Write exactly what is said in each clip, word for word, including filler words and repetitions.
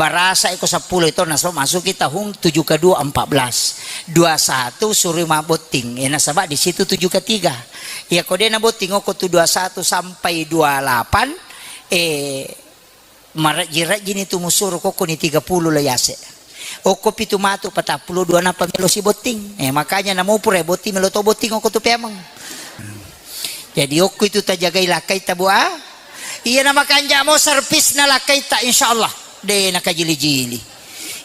Barasa iko seppulo itu, nasaba masuki tahung tujuh ke dua empat belas. Dua satu suroi mabbotting. Eh, nasaba di situ tujuh ke tiga. Iya, ko de' nabotting oko tu dua satu sampai dua lapan, eh, marejji-rejjini tu musuro kokko ni tiga puluh lo yase. Okko pitu matu patappulo dua napa melo sibotting. Eh, makanya namo pura botting melo to botting okko tu peameng. Jadi okko itu tajagai lakkaita, Bu, ah. Iya, na makanja' mo servisna lakkaita, insyaallah. De' nakajili-jili.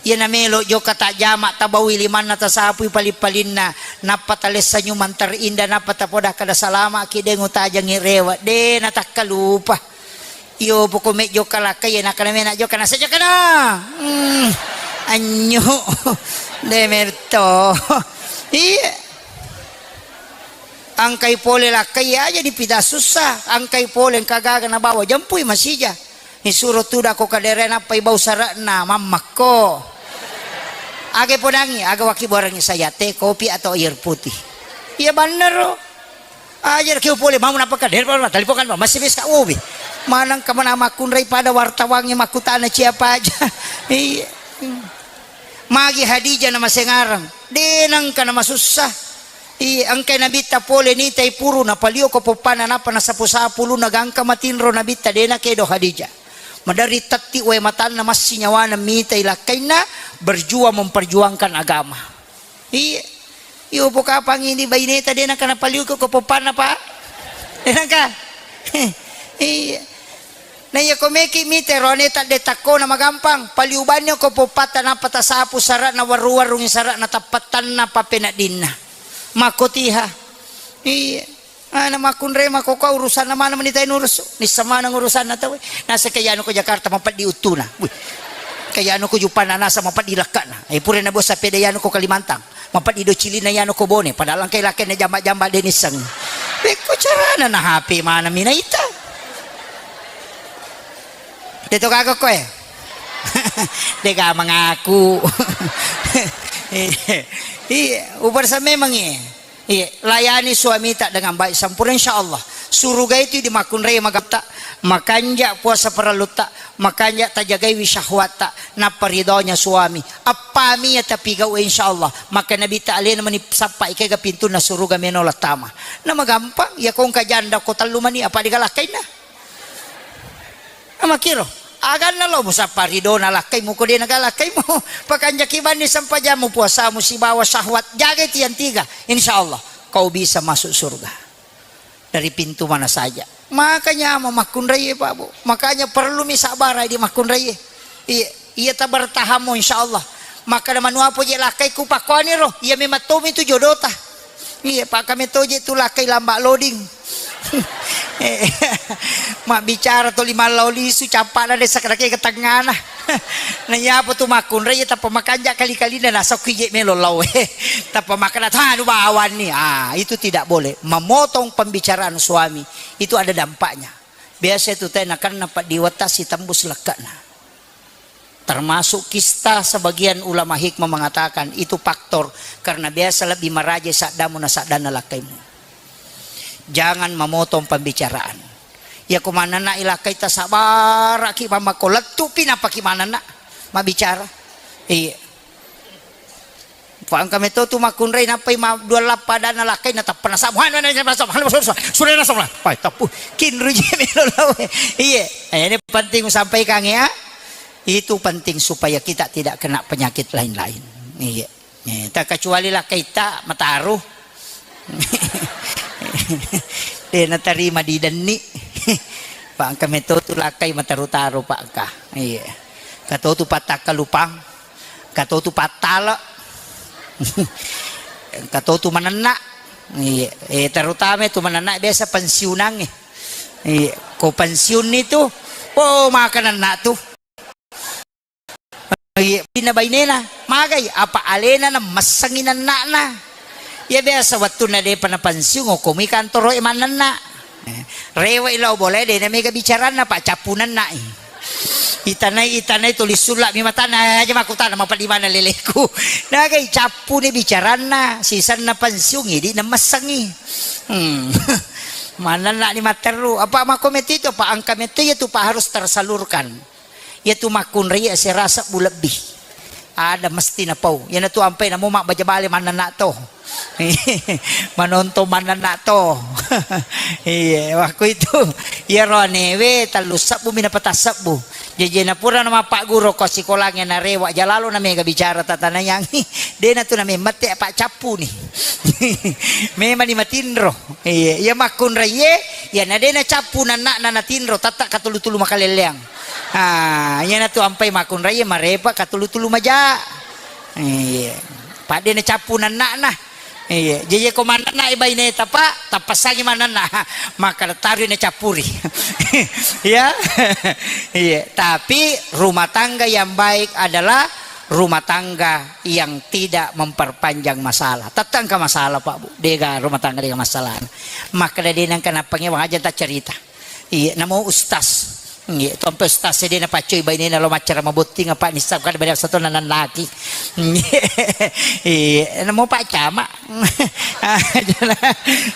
Iya, na melo jokka tajama, tabaui limanna, tasapui paling-palinna, nappa talessa nyumang terindah, nappa tapoda kada salama ki, de' ngutajangi rewe', de' natakkalupa. Iyo, poko me' jokka lakkai, iya, nakkana mena' jokka, nasa jokkana. Hmm, anyu. De' merto. Iya. Angkai pole lakkai aja dipida sussa, angkai pole engka gaga nabawa jempui masija. Nisuro tudako kadere nappai bau sare'na, mammakko. Aga podangi, aga waki borangi saya, teh, kopi atau air putih. Iya bannero. Aja keu pole mau napa kadere, telepon, masih bis ka ubi. Manang kemana makkunrai pada wartawangi makkutana siapa aja. Iya. Magi Hadijah nama sengarang. De' nengka namasussa. Iya, engkai Nabitta pole nitai puru, napalio ko poppanna, nappa nasapu-sapu ulunna, gangka matinro Nabitta, de' nakedo Hadijah. Maderri tetti wae matanna, massi nyawana mitai lakkainna, berjuang memperjuangkan agama. Iya. Iyo, pokapang ini baineta, de' nengka napalio ko, ko poppanna, Pak? De' nengka? Iya. Na iya ko meki mite roane tadde takkona magampang, paliubanni ko poppatta nappa tasapu sara'na, warru-warrungi sara'na, tappattanna, pappeneddinna. Makkotiha. Iya. Ana makkunrai makkokkoe urusanna maneng meni tai nurusu. Nisseng maneng urusanna tauwe. Naseng ke yanu ko Jakarta mapeddi uttuna. Wih. Ke yanu ko Juppana nasa mapeddi lekkana. Eh, pura na bos sapeda yanu ko Kalimantan. Mapeddi do cilina yanu ko Bone, padahal engkai lakkainna jamba-jamba de' nisseng. Pekko carana na H P maneng mi naita. De' to gaga koe. De' ga mangaku. Iya, ubarsa memang iya. Iya, layani suamita dengan baik sempurna, insya Allah. Suruga itu di makkunrai magatta, makanja' puasa parellutta, makanja' tajagaiwi syahwatta, nappa ridhonya suami. Appami iya tapigau, insya Allah. Maka Nabitta alena meni sappa ikega pintunna suruga meno lattama. Na magampang, iya ko engka janda ko tellu mani, apa digalakkainna? Amakkiro, aganna lo musappa ridona lakkaimu ko de' nagalakkaimu. Pakanjaki banni sempajammu, puasamu sibawa syahwat. Jagai tiang tiga, insya Allah kau bisa masuk surga dari pintu mana saja. Makanya mau makkunrai, Pak, Bu. Makanya perlu mi sabarai di makkunrai. Iya, iya tabertahammu, insya Allah. Makkada manuapo je lakkaiku pakkoaniro, iya memang tomi tu jodota. Iya, pakka metto je tu lakkai lamba loading. Eh, mabbicara toli mallau lisu, cappana desa kadake ke tengana. Na iya apa tu makkunrai, iya tappa makanja kali-kalina nasokki je melo lau. Tappa makkada tanu bawanni. Ah, itu tidak boleh. Memotong pembicaraan suami itu ada dampaknya. Biasa itu teh nakanna paddiwatta sitembus lekkana. Termasuk kista, sebagian ulama hikmah mengatakan itu faktor karena biasa lebih maraja saddamu na saddanna lakkaimu. Jangan memotong pembicaraan. Iya ko manenna ilakkai tasabaraki mammakko lettupi napaki manenna mabbicara. Iya. Fa engka metto tu makkunrai nappai ma-, dua lappa adanna lakkai na tappa nasamu. Hana, hana, hana, hana, hana, hana, hana, hana, hana, hana, hana, hana, tappu. Kinru je melo lawe. Iya. Eh, ini penting sampaikan ya. Itu penting supaya kita tidak kena penyakit lain-lain. Iya. Eh, tak kecuali lakkaita mataru. De' natarima didenni. Fa engka metto tu lakkai mataru-taru, Pak, engka. Iya. Engka to tu pattakkalupang. Engka to tu pattale. Engka to tu manenna. Iya. Eh, terutama tu manenna biasa pensiunangnge. Iya. Ko pensiunni tu, oh, makanenna tu. Iya, pinna bainena, magai, apa alena na messengi nenna'na. Iya biasa wettunna depa na pensiun, okkomi kantoro e mannenna. Eh, rewe lao bola e, dena mega bicaranna, pa cappu nenna'i. Itanai, itanai tuli sulla mi matanna, aja makkutana mapeddi mana leleku. Nagai cappuni bicaranna, sisenna pensiun, idi na messengi. Hmm. Mannenna ni matteru, apa makko metti tu, pa engka metti ya tu, pa harus tersalurkan. Iyatu makkunrai asera sebbu lebbi. Ada mesti napau. Iyanatu ampai namo mabbaja bale mannanna to. Manontong mannanna to. Iya, waktu itu. Iyaro anewe tellu sebbu mi napatassebbu. Jaji napura na mappagguru ko sikolangnge narewa jalalo na mega bicara tatanaiyangngi. Dena tu na memmette apa cappu ni. Memang ni matinro. Iya, iya makkunraiye, iya na dena cappu nanna na natinro, tatta katulu-tulu makalelleang. Ah, iyanatu ampai makkunraiye marepa katulu-tulu maja. Iya. Padde na cappu nanna na. Iya, jaji ko manenna e baineta, Pak, tappassangi manenna. Maka tarui na cappuri. Ya. Iya, tapi rumah tangga yang baik adalah rumah tangga yang tidak memperpanjang masalah. Tette engka masalah, Pak, Bu. Dega rumah tangga dega masalah. Makkeda de nengka nappangewa aja tak cerita. Iya, namo ustaz. Iya, tompe ustaz de napaccoi bainena lo maccara mabotting apa nissab kada beda satu nanan laki. Iya, namo Pak Camat.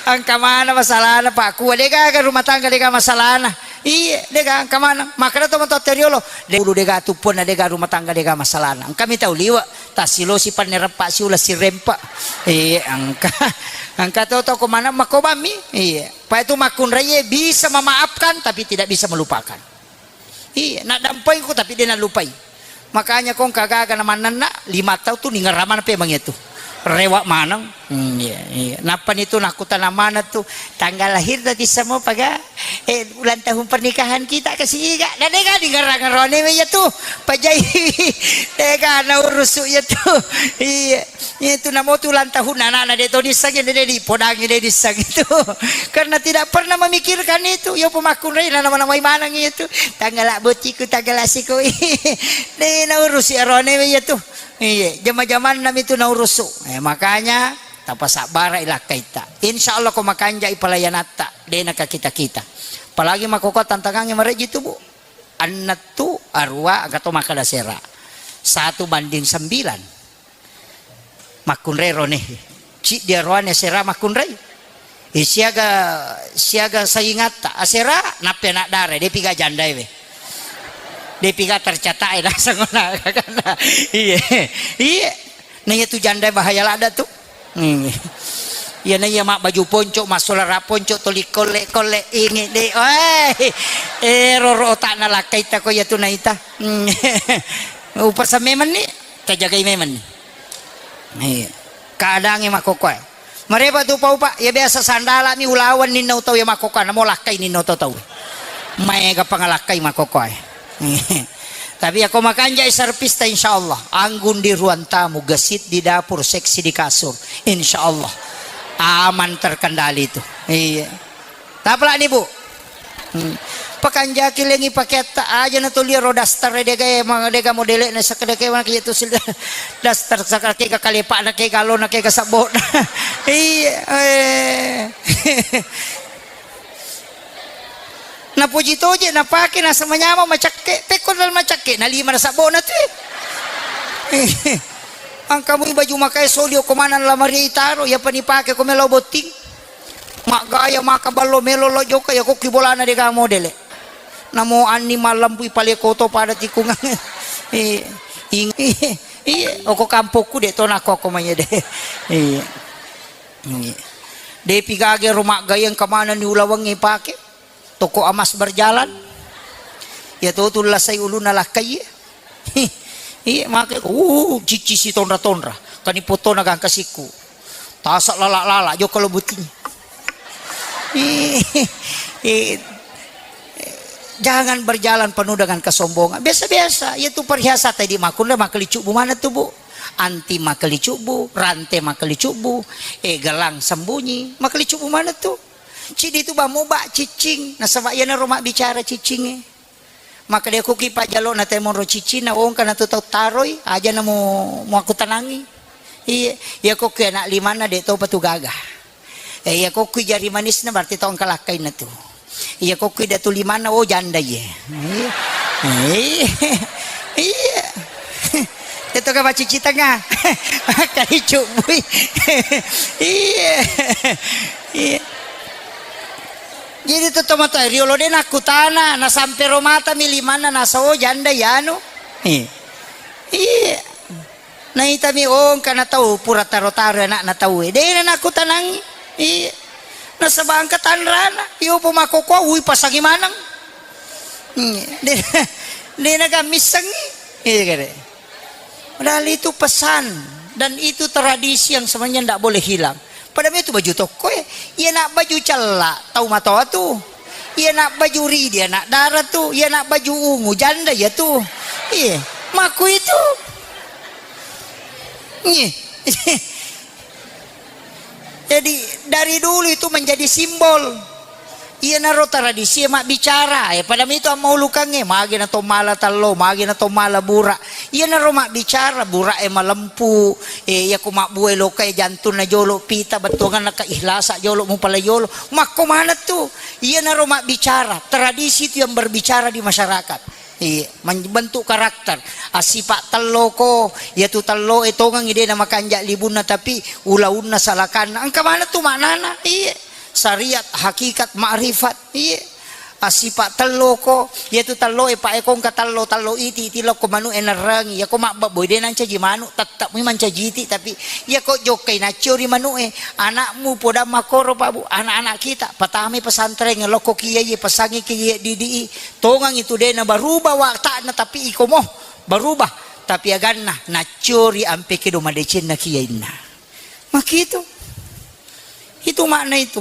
Engka mana masalahna, Pak? Kua degaga rumah tangga dega masalahna. Iya, dega engka mana. Makkeda to matoa teriolo. De ulu dega tupponna dega rumah tangga dega masalahna. Engka mi tau liwe. Tasilosi panne reppa siula sirempa. Iya, engka. Engka to to ko mana makobammi. Iya. Pak itu makkunraiye bisa memaafkan tapi tidak bisa melupakan. Iya, nak dampengku tapi dia nak lupai. Makanya kong kagaga na manenna lima tahun tu ningeramana pe mangetu. Rewa maneng. Hmm, iya, iya. Nappa ni tu nakutana mana tu tanggal lahir tadi semua paga eh ulang tahun pernikahan kita ke siga. Dan dega di ngerang-ngerone me iya tu. Pajai. Dega na urusu iya tu. Iya. Itu namo tu ulang tahun anak-anak de to disang de di podang de disang itu. Karena tidak pernah memikirkan itu. Yo pemakun rei nama-namai manang itu. Tanggal bociku tanggal siku. De na urusi arone iya tu. Iya, jama-jamanna mitu naurusu. Eh, makanya tapasabbara ilakkaita. Insya Allah ko makanjai pelayanatta, dena ka kita-kita. Apalagi makoko tantangannya mareji tu, Bu. Annettu arua engka to makkeda sera. Satu banding sembilan. Makkunrai rone. Ciddi aruane sera makkunrai. Eh, siaga siaga saingatta asera nappi anak dara depi ga jandai we. Depi ga tercatat e naseng ona. Iya. Iya. Na iya tu jandai bahaya lada tu. Hmm. Iya na iya mak baju ponco, masolara ponco, toli kolle-kolle ingi de. Weh. Eh roro otakna lakkaita ko iya tu naita. Hmm. Upasa memang ni, tajagai memang ni. Iya. Keadaannya makkokoe. Mereka tu pau, Pak, ya biasa sandala mi ulawan ninna utau ya makkokoe, namo lakkai ninna utau tau. Maega pangalakkai makkokoe. Tapi ya ko makanjai servis ta insya Allah. Anggun di ruang tamu, gesit di dapur, seksi di kasur. Insya Allah. Aman terkendali itu. Iya. Tapalani, Bu. Hmm. Pakanjaki lengi pakeatta aja na tolia ro daster dega emang dega modele na sakadeke wana kitu sil daster sakake ga kalepa na ke galo na ke ga sabbo. Iya. Eh. Napuji toje napake nasa manyama macakke pekko dal macakke na lima na sabbo na tu. Angkamu baju makai solio komana lamari taro ya pani pake ko melo botting. Maggaya maka ballo melo lo jokka ya kokki bolana dega modele. Namo anni mallampu ipale koto pada tikungang. Eh, ing-, iya, oko kampokku de to nako ko manya de. Iya. Iya. De pigage ro maggaya engka manenni ulaweng ipake. Toko amas berjalan. Ya to tu lasai uluna lakkai. Iya, make, uh, cicci si tonra-tonra. Kani potona gangka sikku. Tasa lala-lala, jokka lo buting. Eh, eh, jangan berjalan penuh dengan kesombongan. Biasa-biasa, ya tu perhiasan tadi makun, makeli cubu mana tu, Bu? Anti makeli cubu, rante makeli cubu, eh, gelang sembunyi, makeli cubu mana tu? Cidi tu bamu bak cicing, nasaba iya naro mabbicara cicinge. Makkeda, "Kuki pajjalona tau monro ciccinna, wongka na tu tau taroi, aja na mu, muakkutanangi." Iya, iya kokki anak limanna de topa tu gaga. Eh, iya kokki jari manisna berarti tau engka lakkainna tu. Iya kokki datu limanna, oh janda iye. Iya. Iya. Iya. Teto ka pacici tengah. Makkali cubbui. Iya. Iya. Jadi tu tomatoa riolo de nakkutana, nasampe ro matami limanna, naso janda yanu. Eh. Iya. Naitami, oh, engkana tau pura taro-taro anakna tau e. De na nakkutanangi. Iya. Nasaba engka tanrana. Iyo po makkokkoe, ui, pasangi maneng. Iya. De, de na gammissengi. Iya kare. Padahal itu pesan dan itu tradisi yang sebenarnya ndak boleh hilang. Pada itu baju tokko e, iya nak baju cella tau matoa tu. Iya nak baju ridi anak dara tu, iya nak baju ungu janda ya tu. Iya, maku itu. Iya. Jadi dari dulu itu menjadi simbol. Iyanaro tradisi e mabbicara, eh, pada mitu ammaulukangnge, magi na to mala tallo, magi na to mala bura. Iyanaro mabbicara, bura e malempu, eh, iyako mabbue loka e jantunna jolo pita, bettuanganna keihlasa jolo mupala jolo. Makko maneng tu. Iyanaro mabbicara, tradisi itu yang berbicara di masyarakat. Iya, men-, bentuk karakter. Assipa telloko, iyatu tello e tongengi de namakanja libunna, tapi ulaunna salakanna. Engka maneng tu maknana. Iya. Syariat, hakikat, makrifat. Iya. Assipa telloko, iyatu tello e pa e kongka tello, tello iti, iti lokko manu e nerrangi. Iyako mabbabboi de nancaji manu, tetap mi mancaji iti, tapi iyako jokkai naccio ri manu e, anakmu podang makkoro, Pak Bu, anak-anak kita, patamai pesantren, lokko kiai, pasangi kiai didi i, Tongang itu de na berubah watakna, tapi iko mo berubah. Tapi aganna nacciori ampe kedo madecenna kiyainna. Makitu. Itu makna itu.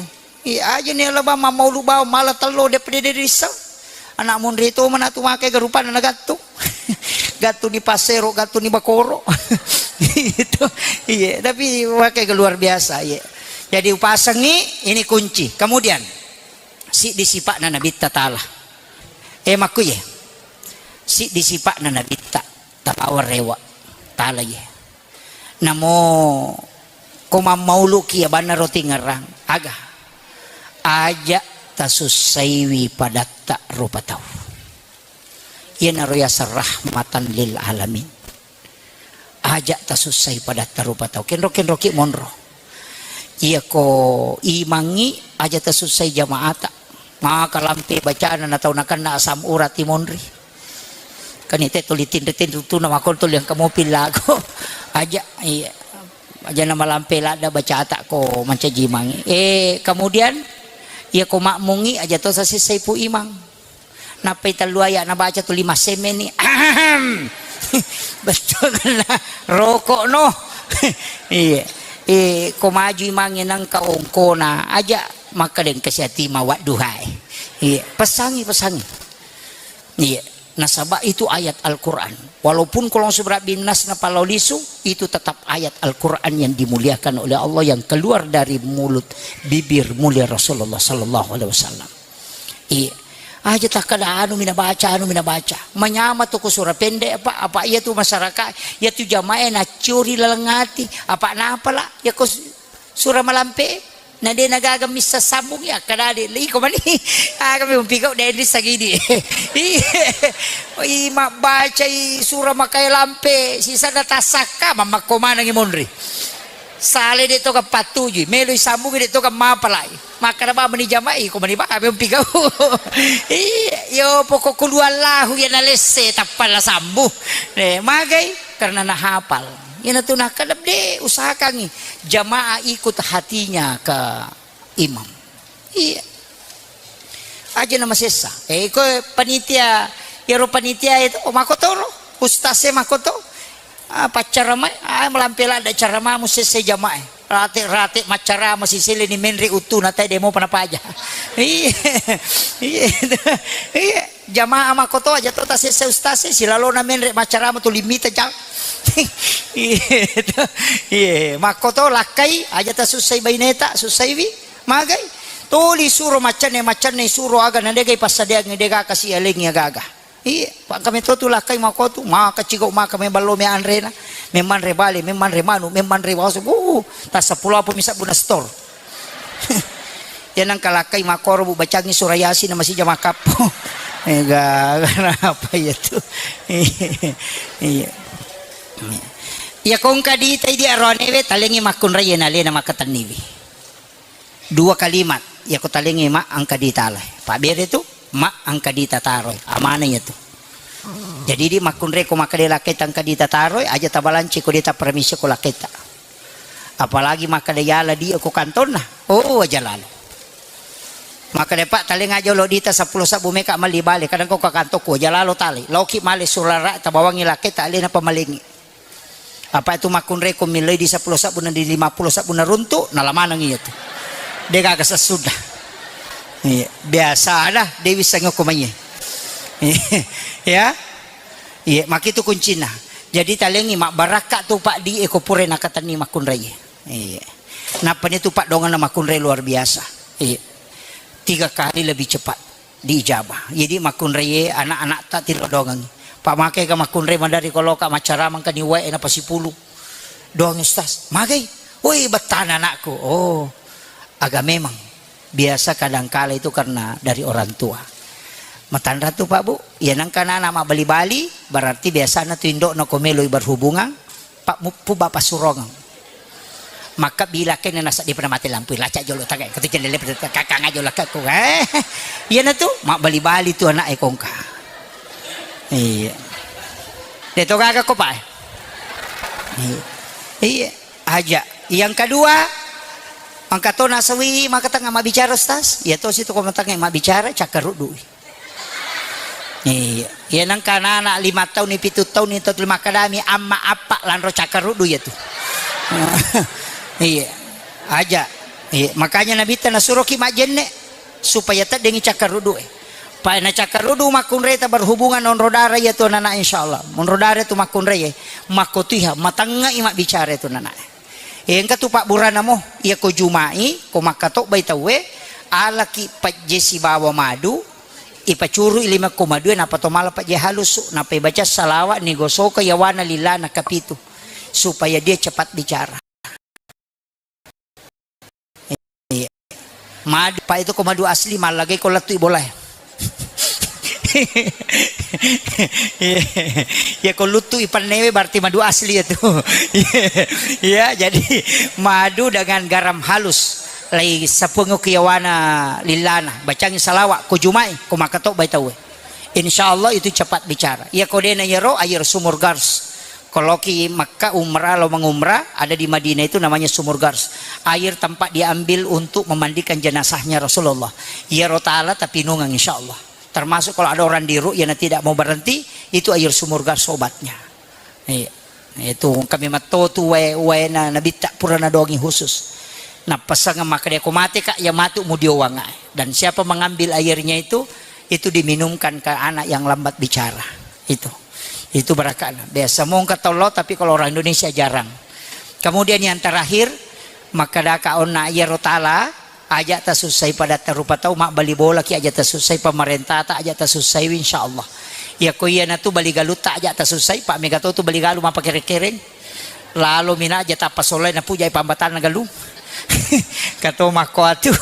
Iya aja ni alaba mammaulu bawa mala tello de pede de rissa. Anak monri to mana tu make garupan na gattu. Gattu di pasero, gattu di bakoro. Itu. Iya, tapi pakai luar biasa, iya. Jadi upasangi ini kunci. Kemudian Siddi sipa'na Nabitta Taala. Eh, makkuye. Siddi sipa'na Nabitta, tapawa rewa. Taala ye. Namo ko mammauluki abanna roti ngerang. Aga. Aja tasussaiwi padatta rupa tau. Iyanaro yaseng rahmatan lil alamin. Aja tasussai padatta rupa tau. Kenro-kenroki monro. Iyako imangngi aja tasussai jamaata. Maka lampe bacana na tau nakenna asam urat i monri. Kan ite tuli tinri-tinri tuna makon tuli engka mopi lago. Aja, iya. Aja na malampe ladda bacata ko mancaji imangngi. Eh, kemudian iyako makmungngi aja to sasessai pu imang. Nappai tellu ayat nabaca tuli massemmeni. Ahem. Bettuanna rokok no. Iya. Eh, ko maju imangnge nengka ongkona aja makkeda engka siatima wadduhae. Iya, pesangi, pesangi. Iya, nasaba itu ayat Al-Quran. Walaupun kalau surat binas na palau lisu, itu tetap ayat Al-Quran yang dimuliakan oleh Allah yang keluar dari mulut bibir mulia Rasulullah sallallahu alaihi wasallam. Iya. Aja takkada anu mina baca, anu mina baca. Manyama tu ko sura pendek apa, apa iya tu masyarakat, iya tu jamaah nacciori laleng ati, apa napa la, iya ko su-, sura malampe, na de nagaga missa sambung ya, kada de, iko mani, ah, kami umpigau de di sagidi. Iya. I mabbaca i sura makai lampe, sisa na tasakka, mamakko manangi monri. Sale de to ka pattuju, melo i sambung de to ka mapalai. Makkeda ba meni jamai, ko meni ba, abe umpigau. Iya, yo pokok kulu Allahu ya nalesse, tappa la sambu. Eh, magai, karena nahapal. Ina tu nakkeda de, usahakangi jamaah ikut hatinya ke imam. Iya. Aja na masessa. Eh, ko panitia, yaro panitia itu, oh, makotoro. Ustaz e makoto. Ah, paccaramai, ah, malampe ladda caramamu sesse jamae. Rate-rate maccarama sisele ni menre uttuna tai demo pana paja. Iya. Iya. Iya. Jamaah makoto aja to tasesse ustaz e, silalona menre maccarama tu limita jang. Iya. Iya. Makoto lakkai aja tasussai baineta, sussaiwi. Magai. Tuli suro maccanne, maccanne suro aga na degai passadiangi dega kasi alengi aga-aga. Iya, pa kami to tu lakkai makotu, maka cigau maka memballo me anrena, memanre bale, memanre manu, memanre wasu, uh, tasa pulo apa misa buna stor. Ya nang kalakkai makoro bu bacangi surah Yasin na masih jama kappo. Ega, kenapa ya tu? Iya. Iya kongka ditai di aroanewe talengi makkunrai ya nalena makatenniwi. Dua kalimat. Iyako talengngi ma engka ditalai. Pabbere tu, ma engka dita taroi. Amana iyatu. Jadi di makkunrai ko makkeda lakketa engka dita taroi, aja tabalanci ko dita permisi ko lakketa. Apalagi makkeda yala di ko kantonna. Oh, aja lalo. Makkeda, "Pak, talengnga jolo dita seppulo sabbu meka melli bale, kadang ko ka kantokku, aja lalo tali." Loki male surara tabawangi lakketa alena pamalengi. Apa itu makkunrai ko milloi di seppulo sabbu na di lima puluh sabbu na runtu, nala maneng iyatu. De gaga sessuda. Iya, biasa ada Dewi Sengoko manye. Ya. Iya, makitu kuncina. Jadi talengi mabbarakka tu Pak di eko pura nakatenni makkunrai. Iya. Nappa ni tu Pak dongeng makkunrai luar biasa. Iya. Tiga kali lebih cepat diijabah. Jadi makkunraie anak-anak ta tilo dongengi. Pak make ga makkunrai madari koloka maccaramang kani wae na pasipulu. Doang Ustaz, magai? Woi, bettana anakku. Oh, aga memang biasa kadangkala itu karena dari orang tua. Matanra tu Pak Bu, ya nangka anak mabbali-bali, berarti biasanya tu indokna ko meloi berhubungan, Pak Muppu bapak surongeng. Maka bila kene nasa di pernah mati lampu, lacak jolo tagai, kata jendela pada kakang aja lah kakku, eh. Iya na tu, mak bali-bali tu anak ekongka. Iya. Deto gaga ko, Pak, eh? Iya. Iya, aja. Yang kedua, angka to nasawi maka tengah mak bicara, Ustaz. Iya to situ ko matang mak bicara, cakkarudui. Iya. Iya nangka anak-anak lima tahun ni, pitu tahun ni, tau lima kadami, amma appa lanro cakkaruddu iya tu. Iya. Aja. Iya. Makanya Nabitta nasuroki majjenne supaya teddengi cakkaruddu e. Pa na cakkaruddu makkunreta berhubungan onro dara iya tu anak, insyaallah. Onro dara tu makkunrai e. Makkotuiha, matengngai mabbicara tu anak. Engka tu pabburana mo, iya ko jumai, ko makkatobbai tauwe, alaki pejje sibawa madu, ipacurui lima ko madue, nappa to mala pejje halusu, nappa ibaca salawat, nigosoka yawana lilana kapitu, supaya dia cepat bicara. Iya. Madu, pa itu ko madu asli, mallagai ko lettu i bolae. Iya, ko luttu i pennewe berarti madu asli itu. Iya, jadi madu dengan garam halus. Lai sapuang kiawana lilana, bacangi salawat, ko jumai, ko makatobbai tauwe. Insya Allah itu cepat bicara. Iya ko dena yero, air sumur Gars. Ko loki Makkah umrah, lo mengumrah, ada di Madinah itu namanya Sumur Gars. Air tempat diambil untuk memandikan jenazahnya Rasulullah. Iyaro tala tapinungeng, insya Allah. Termasuk kalau ada orang di ru'yah yang tidak mau berhenti, itu air Sumur Gars obatnya. Iya. Itu kami matto tu wae, wae na Nabitta pura nadongi khusus. Nappasang maka dia ko mate, Kak, ya matu mudiowang. Dan siapa mengambil airnya itu, itu diminumkan ke anak yang lambat bicara. Itu. Itu barakana. Biasa mongka tollo, tapi kalau orang Indonesia jarang. Kemudian yang terakhir, makkadaka onna iyaro tala, aja tasussai padatta rupa tau, mabbali bolaki aja tasussai, pemerintata aja tasussaiwi, insya Allah. Iya ko iya natu bali galutta aja tasussai, pak mega to tu bali galu mappakereng-kereng. Lalo mina aja tappa solai napujai pambatanna galung. Kato makko atu,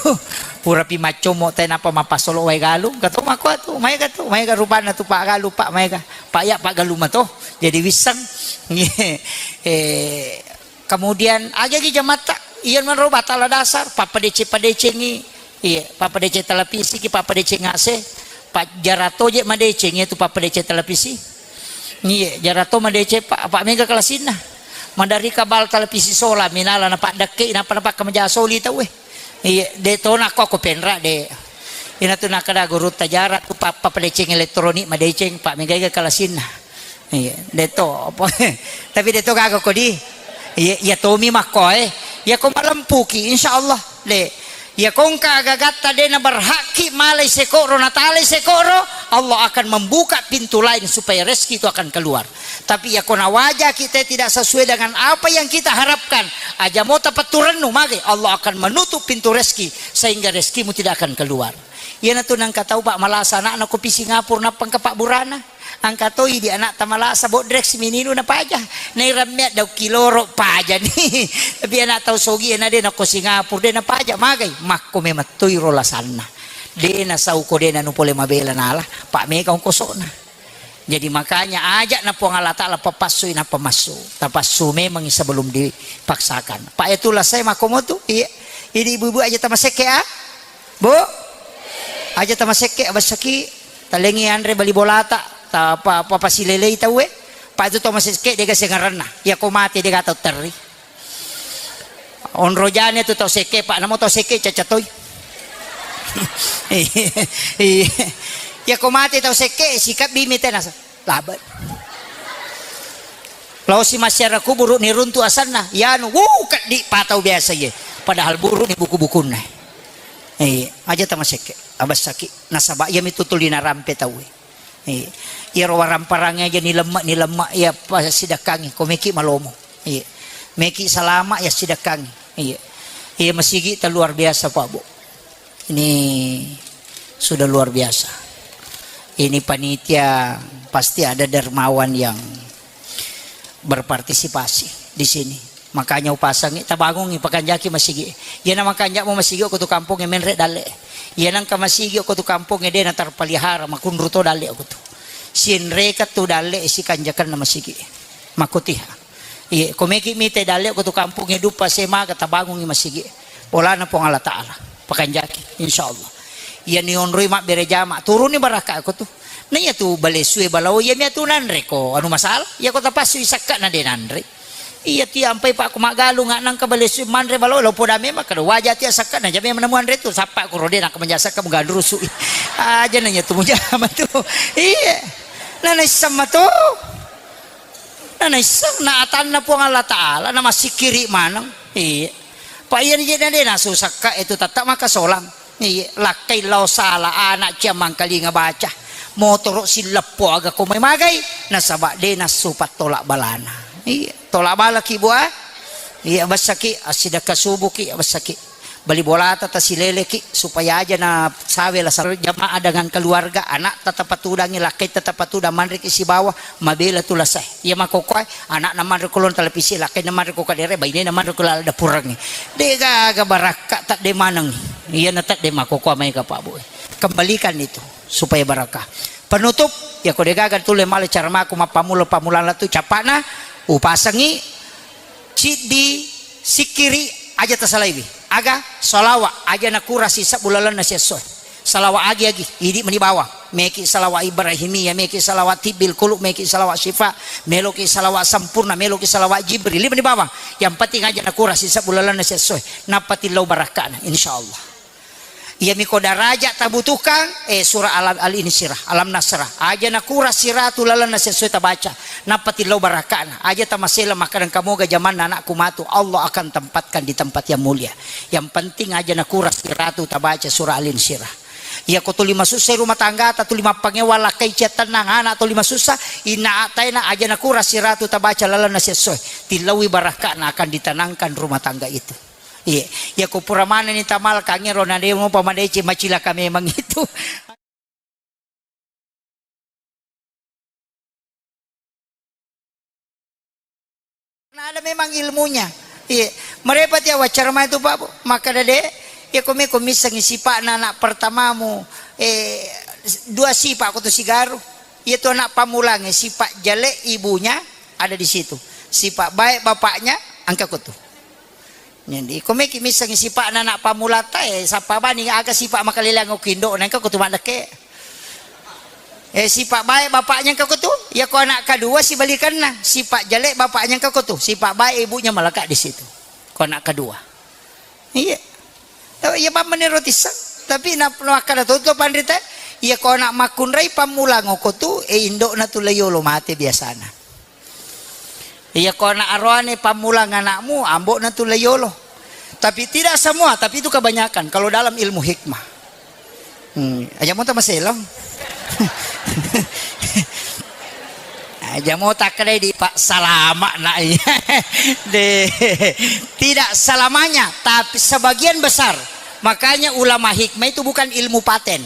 purapi maccommo te nappa mappasolo wae galung. Kato makko atu, maega tu, maega rupanna tu pak galu, pak maega. Pak ya, pak galu mato. Jadi wisseng. Eh, kemudian agagi jamatta, iya manro batala dasar, pappadeceng-padecengi, iya, pappadeceng televisi ki, pappadeceng A C, pak jarato je madeceng iya tu pappadeceng televisi. Iya, jarato madeceng, pak, pak mega kelasinna. Madari kabal televisi sola, minala na pak dekke, napa napa kamaja soli tau eh. Iya, de tona ko ko penra de. Ina tu nakada guru tajara tu pappadeceng elektronik madeceng, pak mega kelasinna. Iya, deto apa? Tapi deto gaga kodi. Iya, iya tomi makko eh. Iya ko malempuki, insya Allah. De. Iya kongka gagatta de na berhakki malai sekoro, natalai sekoro, Allah akan membuka pintu lain supaya rezeki itu akan keluar. Tapi iya ko nawaja kita tidak sesuai dengan apa yang kita harapkan, aja mau tapaturannu mage, Allah akan menutup pintu rezeki sehingga rezekimu tidak akan keluar. Iya natu nangka tau pak malasa anakna kopi Singapura nappa engka pak burana. Angka toi di anak tamalasa bodrek si mininu na paja. Nai rammea dau kiloro paja ni. Tapi anak tau sogi na de na ko Singapura de na paja magai. Makko memang toi ro lasanna. De na sau ko de na nu pole mabela nala. Pak mega ongkosona. Jadi makanya ajak na Puang Allah Ta'ala papassui na pamassu. Tapassu memang sebelum dipaksakan. Pak itulah saya makomo tu. Iya. Ini ibu-ibu aja tamaseke ah. Bu, aja tamasekke, abessaki, talengi anre bali bolata, ta pa, pa, pasilelei tauwe. Pa itu tamasekke dega sengaranna. Iya ko mate dega tau terri. Onro jane tu tau sekke, Pak, namo tau sekke caca toi. Iya. Iya ko mate tau sekke, sikap bimi tenasa. Labat. Lao si masyarakat kuburu ni runtu asanna. Yanu, wuh, keddi patau biasa ye. Padahal buru ni buku-bukunna. Eh, aja tamasekke. Abessaki. Nasaba iya mitu tuli narampe tauwe. Eh, iyaro waramparang aja ni lemma, ni lemma, iya pasidakkangi. Ko meki malomo. Eh, meki salama ya sidakkangi. Eh, iya masigi ta luar biasa, Pak, Bu. Ini sudah luar biasa. Ini panitia pasti ada dermawan yang berpartisipasi di sini. Makanya upasangi, tabangungi, pakanjaki masigi. Iyana makanjamo masigi ko tu kampung e menre dalle. Iyana engka masigi ko tu kampung e de na terpelihara, makunru to dalle ko tu. Sinreka tu dalle sikanjakanna masigi. Makkutiha. Iye, ko meki mite dalle ko tu kampung e duppa semaga tabangungi masigi. Bolana Puang Allah Ta'ala. Pakanjaki, insyaallah. Iya ni onroi mabbere jama, turuni barakka ko tu. Na iya tu balesue balao, iya mia tu nanre ko anu masalah. Iya ko tapassu isakka na de nanre. Iya ti ampai pak ko maggalung nangka balesue manre balao, lo poda memang kada waja ti asakka na jame menemuan re tu sappa ko rode nangka menjasakka mugandrusu. Aja nanya tu mujama tu. Iya. Na naisseng matu. Na naisseng na atanna Puang Allah Ta'ala, na massikkiri maneng. Iya. Pa iya ni je na de nasusakka itu tetta makasolang. Iya, lakkai lao sala anak cia mangkalinga baca. Motoro silleppo aga ko mai magai, nasaba de nassu pattolak balana. Iya, tolak bala ki bua. Iya, bessaki assidakka subuki, bessaki. Bali bolata tasileleki supaya aja na sawe lasa jamaah dengan keluarga, anak tetap patudangi, lakkai tetap patudang manreki sibawa mabela tu lasae. Iya makokkoe, anak na manre kolon televisi, lakkai na manre ko kadere, baine na manre ko lala dapurangi. De gaga barakka tadde maneng. Iya na tadde makokkoe mai ka Pak Bu. Kembalikan itu supaya barakah. Penutup, ya ko de gaga tule male cara maku mappamulo pamulang latu capana, upasangi Ciddi sikkiri aja tasalaiwi. Aga? Salawa aja nakurasi sebbu lalenna siessoe. Salawa agi-agi, idi meni bawang. Meki salawa Ibrahimiyah, meki salawa tibbil qulub, meki salawa syifa, meloki salawa sempurna, meloki salawa Jibril, idi meni bawang. Yang penting aja nakurasi sebbu lalenna siessoe. Nappa tillau barakkana, insyaallah. Iyami ko daraja tabutuhkan, eh, surah Alam, Al-Insyirah, Alam Nasrah. Aja nakura siratu lalenna sesuai tabaca. Nappa tillau barakana. Aja tamasela makkadang kamoga jamanna anakku matu. Allah akan tempatkan di tempat yang mulia. Yang penting aja nakura siratu tabaca surah Al-Insyirah. Iya ko tuli masussa rumah tangga ta, tuli mappangewa lakkai cia tennang anak tuli masussa, inna ataina aja nakura siratu tabaca lalenna sesuai. Tillaui barakana akan ditenangkan rumah tangga itu. Iya, iya ko pura manenni tamalkangngi ro na de mopa madeceng, macilaka memang itu. Karena ada memang ilmunya. Iya, merepati awaccara mai tu Pak, Bu. Makkada de, iya ko meko missengngi sipa'na anak pertamamu, eh, dua sipa' ko tu sigaru. Iya tu anak pammulangnge, sipa' jale ibunya ada di situ. Sipa' baik bapaknya engka ko tu. Jadi, ko meki missengngi sipa'na anak pammulata, eh, sappa bani aga sipa' makaleleang okko indo'na, engka ko tu maddekke. Eh, sipa' baik bapaknya engka ko tu, iya ko anak kedua sibalikanna, sipa' jelek bapaknya engka ko tu, sipa' baik ibunya melekat di situ. Ko anak kedua. Iya. Iya, bammenni roti sang. Tapi na, na makkada to, to panrita, iya ko anak makkunrai pammulang okko tu, eh, indo'na tu la yolo mate biasana. Iya ko anak aroane pammulang anakmu, ambo'na tu la yolo. Tapi tidak semua, tapi itu kebanyakan kalau dalam ilmu hikmah. Hmm, aja mo tamaselong. Aja mo takkadai di Pak salama nak. De, tidak selamanya, tapi sebagian besar. Makanya ulama hikmah itu bukan ilmu paten.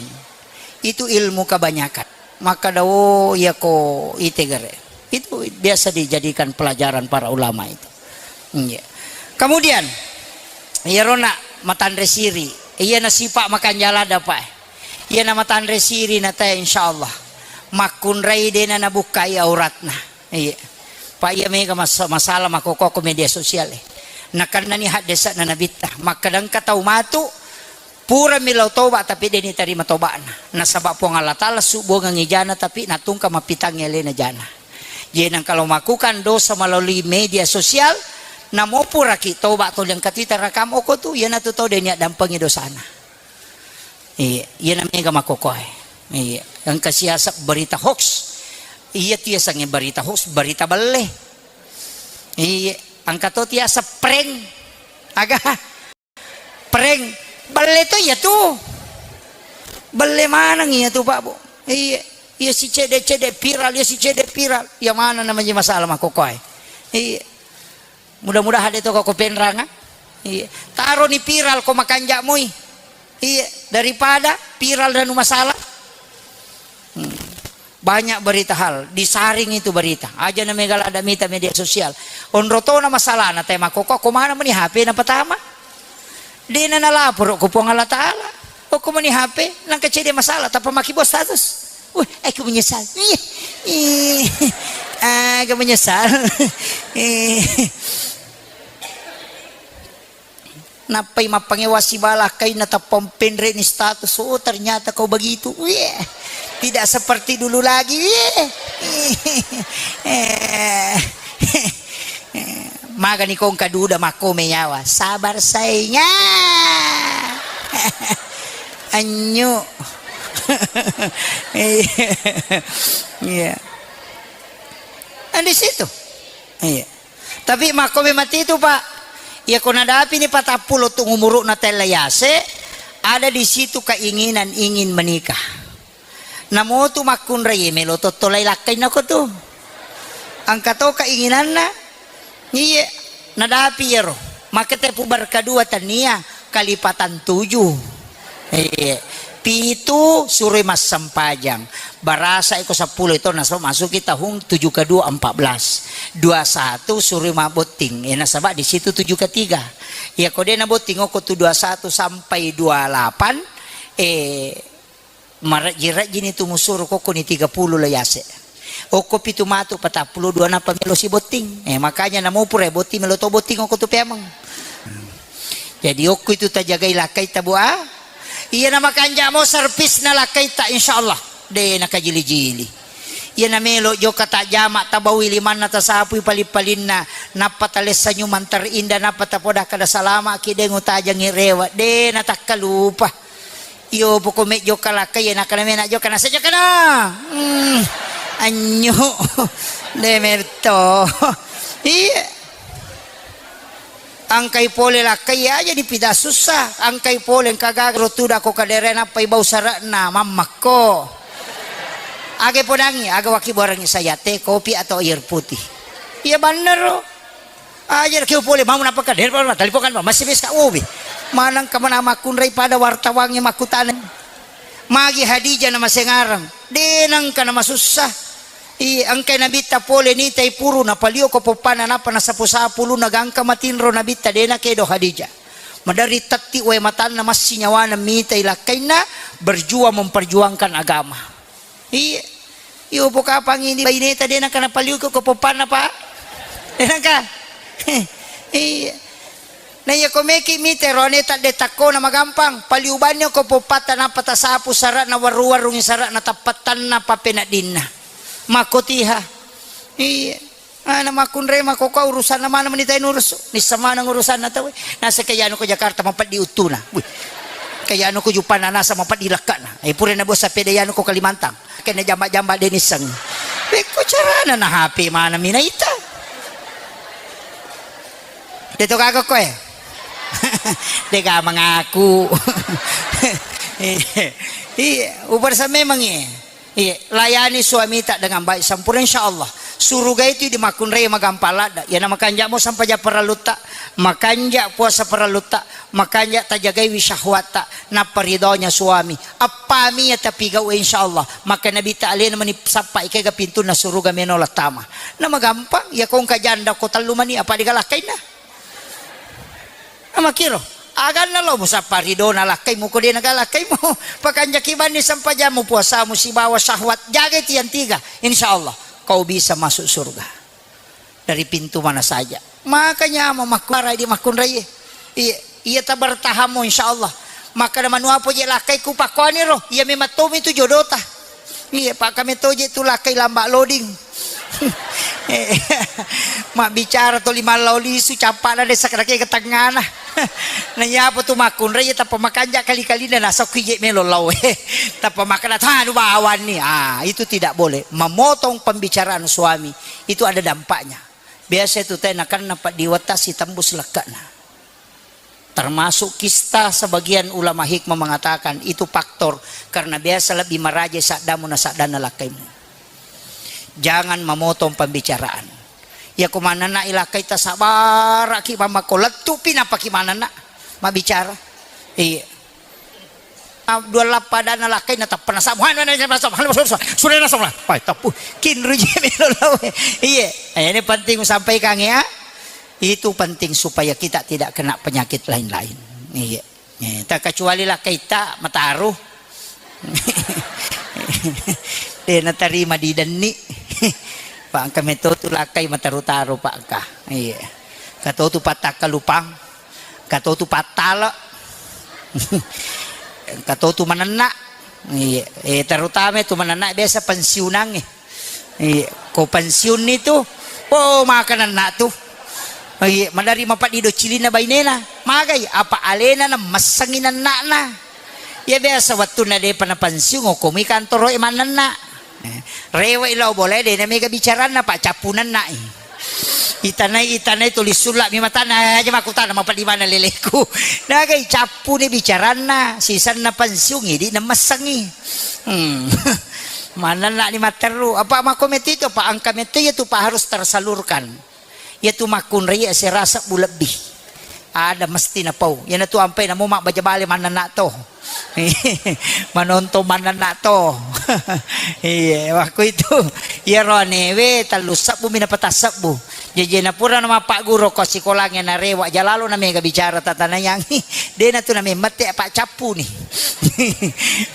Itu ilmu kebanyakan. Makkada, oh, iya ko itegere. Itu biasa dijadikan pelajaran para ulama itu. Iya. Kemudian, iyaro na matanre siri. Iya na sipa' makanjala dapat. Iya na matanre siri na teh, insyaallah. Makkunrai dena nabukkai auratna. Iya. Pak, iya mega mas-, masalah makkokko media sosial, eh. Nakennani haddesa'na nabitta. Makkadangka tau matu, Purami lao toba, tapi de' nitarima toba'na. Nasaba Puang Allah Ta'ala subbuangengngi jana, tapi natungka mappitangngi alena jana. Jadi, nangka lo melakukan dosa melalui media sosial, namo puraki toba tuli engka tu ita rakam oko tu, iyanatu tau de' niaddampengi dosana. Iya, iyana mega makkokkoe. Iya, engka siaseng berita hoax. Iya, tiasengnge berita hoax, berita belle. Iya, engka to tiaseng prank. Aga? Prank. Belle to iya tu. Belle maneng iya tu, Pak, Bu. Iya, iya si cede-cede viral, iya si cede viral. Iya mana namanya masalah makkokkoe. Iya. Mudah-mudahan de' to ko penranga. Iya. Taroni viral ko makanja' moi. Iya, daripada viral nanu masalah. Hmm. Banyak berita hal, disaring itu berita. Aja na mega ladda mita media sosial. Onro tona masalahna, te makkokkoe, ko mana meni H P na pertama. De' na nalaporo ko Puang Allah Ta'ala. Okko meni H P, nangka cede masalah, tappa makkibau status. Wih, aku menyesal. Ih, ih, aga menyesal. Ih. Nappai mappangewa sibala kainna, tappa penre ni status. Oh, ternyata kau begitu. Wih, tidak seperti dulu lagi. Wih. Eh. Magani kongka duda makkome nyawa. Sabar sainga. Anyu. Iya. Iya. Kan di situ. Iya. Tapi makkome mati itu, Pak. Iya, ko nadapi ni patappulo tu umuru'na tella yase, ada di situ keinginan ingin menikah. Namotu makkunrai melo tottolai lakkainna ko tu. Engka to keinginanna. Iye, nadapi iyaro. Makete pu berkadua tania kalipatan tujuh. Iye. Pitu suroi massempajang. Barasa iko seppulo itu nasaba masuki tahun tujuh kedua empat belas. Dua satu suroi mabotting. Eh, nasaba di situ tujuh ketiga. Iya ko de' nabotting oko tu dua satu sampai dua lapan, eh, Marejji-rejjini tu musuru kokkoni tiga puluh lo yase. Okko pitu matu patappulo dua nappa melo sibotting. Eh, makanya namo pura botting melo to botting okko tu peameng. Jadi okko itu tajagai lakkai tabu a. Iya na makanja mo servisna lakkai ta, insyaallah. De na kajili-jili. Iya na melo jokka tajama tabaui limanna tasapui paling-palinna nappa talessa nyumang terindah nappa tapoda kada salama ki de ngutajangi rewa. De na takkalupa. Iyo, poko mejjokka lakkai, iya, nakkana mena jokka, nasa jokkana. Hmm, anyu. De merto. Iya. Angkai pole lakkai, iya, jadi pida sussa. Angkai pole engka gaga ro tuda ko kadere nappai bau sarakna, mammakko. Aga podangi, aga waki borangi saya, teh, kopi atau air putih. Iya, bannero. Aja keo pole, mau napa ka? Dari mana? Telepon kan, Pak. Masih bisa, oh, be. Manang ka mana makkunrai pada wartawangnge makkutana. Magi Hadijah nama sengarang. De nangka nama susah. I, engkai nabitta pole nitai puru, napalio ko poppana, napa nasapu-sapu lu, nagangka matinro nabitta, de nakedo Hadijah. Madari tatti wae matanna, massi nyawana mitai lakkainna, berjuang memperjuangkan agama. Iya. Iyo, pokapang ini baineta, de nangka napaliuki ko poppanna, Pak. De nangka. Iya. Na iya ko meki mite roane tadde takkona magampang, paliu banni ko poppatta nappa tasapu sarana warru-warrungi sarana tappattanna pappeneddinna. Makkotiha. Iya. Ana makkunrai makkokkoe urusanna maneng meni tai nurusu. Nisseng maneng urusanna tauwe. Nasa kayanu ko Jakarta mapeddi uttuna. Wih. Kayanu ko Juppana nasa mapeddi lekkana. Eh, pura na bos sapeda yanu ko Kalimantan. Kena jamba-jamba de nisseng. Pekko carana na H P mana minaita. De to gaga koe. De ga mengaku. Iya, ubarsa memang iya. Iya, layani suamita dengan baik sempurna, insya Allah. Suruga itu di makkunrai magampang ladda. Iya, na makanja mo sampaja parellutta, makanja puasa parellutta, makanja tajagaiwi syahwatta, nappa ridhonya suami. Appami ya tapi gau, insya Allah. Maka Nabi ta alena meni sappa ikega pintunna suruga meno lattama. Na magampang, ya kongka janda ko tellu mani, apa digalakkainna? Amakkiro, aganna lo musappa ridona lakkaimu ko de naga lakkaimu. Pakanjaki banni sempajamu, puasamu sibawa syahwat. Jagai tiang tiga. Insya Allah kau bisa masuk surga dari pintu mana saja. Makanya mau makkuarai di makkunrai. Iya, iya tabertahamu insya Allah. Makkeda, "Manu apa je lakkai ku pakkuaniro?" Iya memang tomi tu jodota. Iya, Pak, kami toje tu lakkai lamba loading. Mabbicara toli mallau lisu, cappana desa kadake ke tengana. Na iya apa tu makkunrai, iya tappa makanja kali-kalina nasokki je melo lau. Tappa makkeda, "Tanu bawanni." Ah, itu tidak boleh. Memotong pembicaraan suami itu ada dampaknya. Biasa itu teh nakanna paddiwata sitembus lekkana. Termasuk kista sebagian ulama hikmah mengatakan itu faktor karena biasa lebih maraja saddamu na saddanna lakkaimu. Jangan memotong pembicaraan. Ya ko manenna ilakkai tasabaraki mamako lettupi napaki manenna mabicara. Iya. Ah, dua lappa adanna lakkai na tappa nasamu. Hanu, hanu, hanu, hanu, hanu, sudah nasamu lah. Pai, tappu. Kinru je melo lau. Iya. Eh, ini penting sampaikan ya. Itu penting supaya kita tidak kena penyakit lain-lain. Iya. Eh, tak kecuali lakkai ta mataru. Dena tarima didenni. Pak engka meto tu lakkai mataru-taru, Pak engka. Iya. Kato tu pattakkalupang. Kato tu pattale. Kato tu manenna. Iya. Eh, terutama tu manenna biasa pensiunangnge. Iya, ko pensiunni tu, oh, maka nenna tu. Iya, madari mapaddido cilinna bainena. Magai, apa alena na messengi nenna'na. Ya biasa wettunna depa na pensiun, okkomi kantoro e manenna. Eh, rewe lao bola dena mega bicaranna, Pak, cappu nenna i. Itanai, itanai tuli sulla mi matana, aja makutana mapaddi mana leleku. Nagai cappu ni bicaranna, sisanna pensiun idi na messengi. Hmm. Manenna ni matteru. Apa makko metti itu, Pak, engka metti itu, Pak, harus tersalurkan. Iya tu makkunrai asera sebbu lebbi. Ada mesti napau. Iyana tu ampai namo mabbaja bale manenna to. Manontong manenna to. Iya, waktu itu. Iya roanewe tellu sebbu mi napata sebbu. Jajena purana mappagguru ko sikolangnge narewa jalalo na mega bicara tatanayangi. Dena tu na memmette apa cappu ni.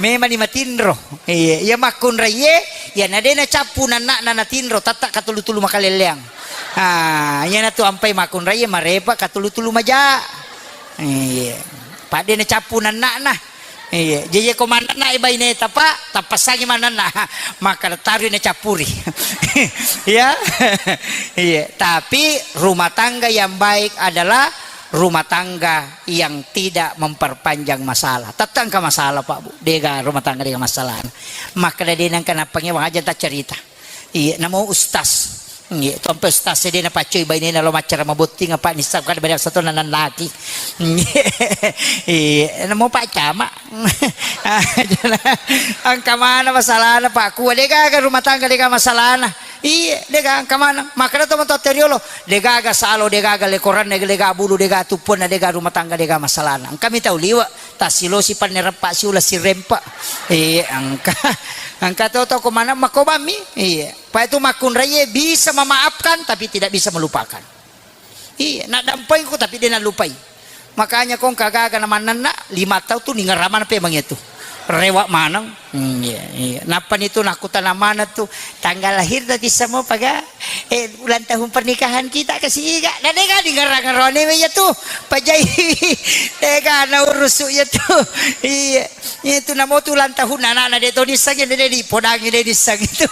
Memang ni matinro. Iya, iya makkunraiye, iya na dena cappu nanna na natinro tatta katulu-tulu makalelleang. Ah, iya na tu ampai makkunraiye marepa katulu-tulu maja. Iya. Padde na cappu nanna na. Iya, jaji ko manenna e baineta, Pak, tappassangi manenna. Maka tarui na cappuri. Ya. Iya, tapi rumah tangga yang baik adalah rumah tangga yang tidak memperpanjang masalah. Tette engka masalah, Pak, Bu. Dega rumah tangga dega masalah. Maka dena engka nappangewang aja ta cerita. Iya, namo ustaz. Iya, tompe ustaz e dena paccoi bainena lo maccara mabotting apa nissa kada beda satu nanannaki. Iya, namo Pak Camat. Engka mana masalahna, Pak? Kua degaga rumah tangga dega masalahna. Iya, dega engka mana. Makanya to matoa teriolo, degaga salo, degaga lekoranna, dega bulu, dega tuppuanna, dega rumah tangga dega masalahna. Engka mi tau liwa. Tassilosi pannereppa siula sirempa. Eh, engka. Engka to toko mana makobami. Iya. Pak itu makkunraiye bisa memaafkan tapi tidak bisa melupakan. Iya, nak dampengku tapi dia nak lupai. Makanya kong kagaga na manenna lima tahun tu ningerama na pemang itu. Rewa maneng. Hmm, iya, iya. Nappa ni tu nakutana mana tu tanggal lahir tadi semua paga. Eh, ulang tahun pernikahan kita kasiga. Na dega dingerang-ngerone iya tu. Pajai. Dega na urusu iya tu. Iya. Iya tu namo tu ulang tahun anak-anak de to disang de di podang de disang itu.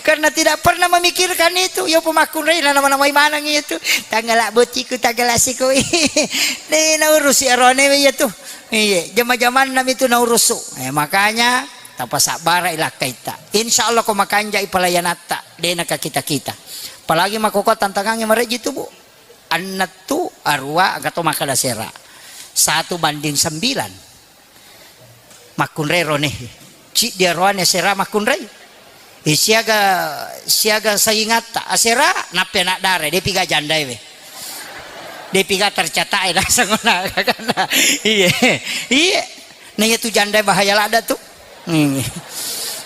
Karena tidak pernah memikirkan itu. Yo pemakun rei nama-nama manang itu. Tanggal bociku, tanggal asiku. De na urusi arone iya tu. Iya, jama-jamanna mi tu na urusu. Eh, makanya tapasabbara ilakkaitta. Insya Allah ko makanjai pelayanatta. Dena ka kita-kita. Apalagi makoko tantangannya mareji tu, Bu. Ennettu, arua, engka to makkeda sera. Satu banding sembilan. Makkunrai rone. Ciddi aruane sera makkunrai. Eh, siaga, siaga saingatta. Asera, nappe anak dara, depiga jandai we. Depiga tercatat e, naseng ona, kakana. Iya. Iya. Na iya tu janda bahaya ladda tu. Hmm.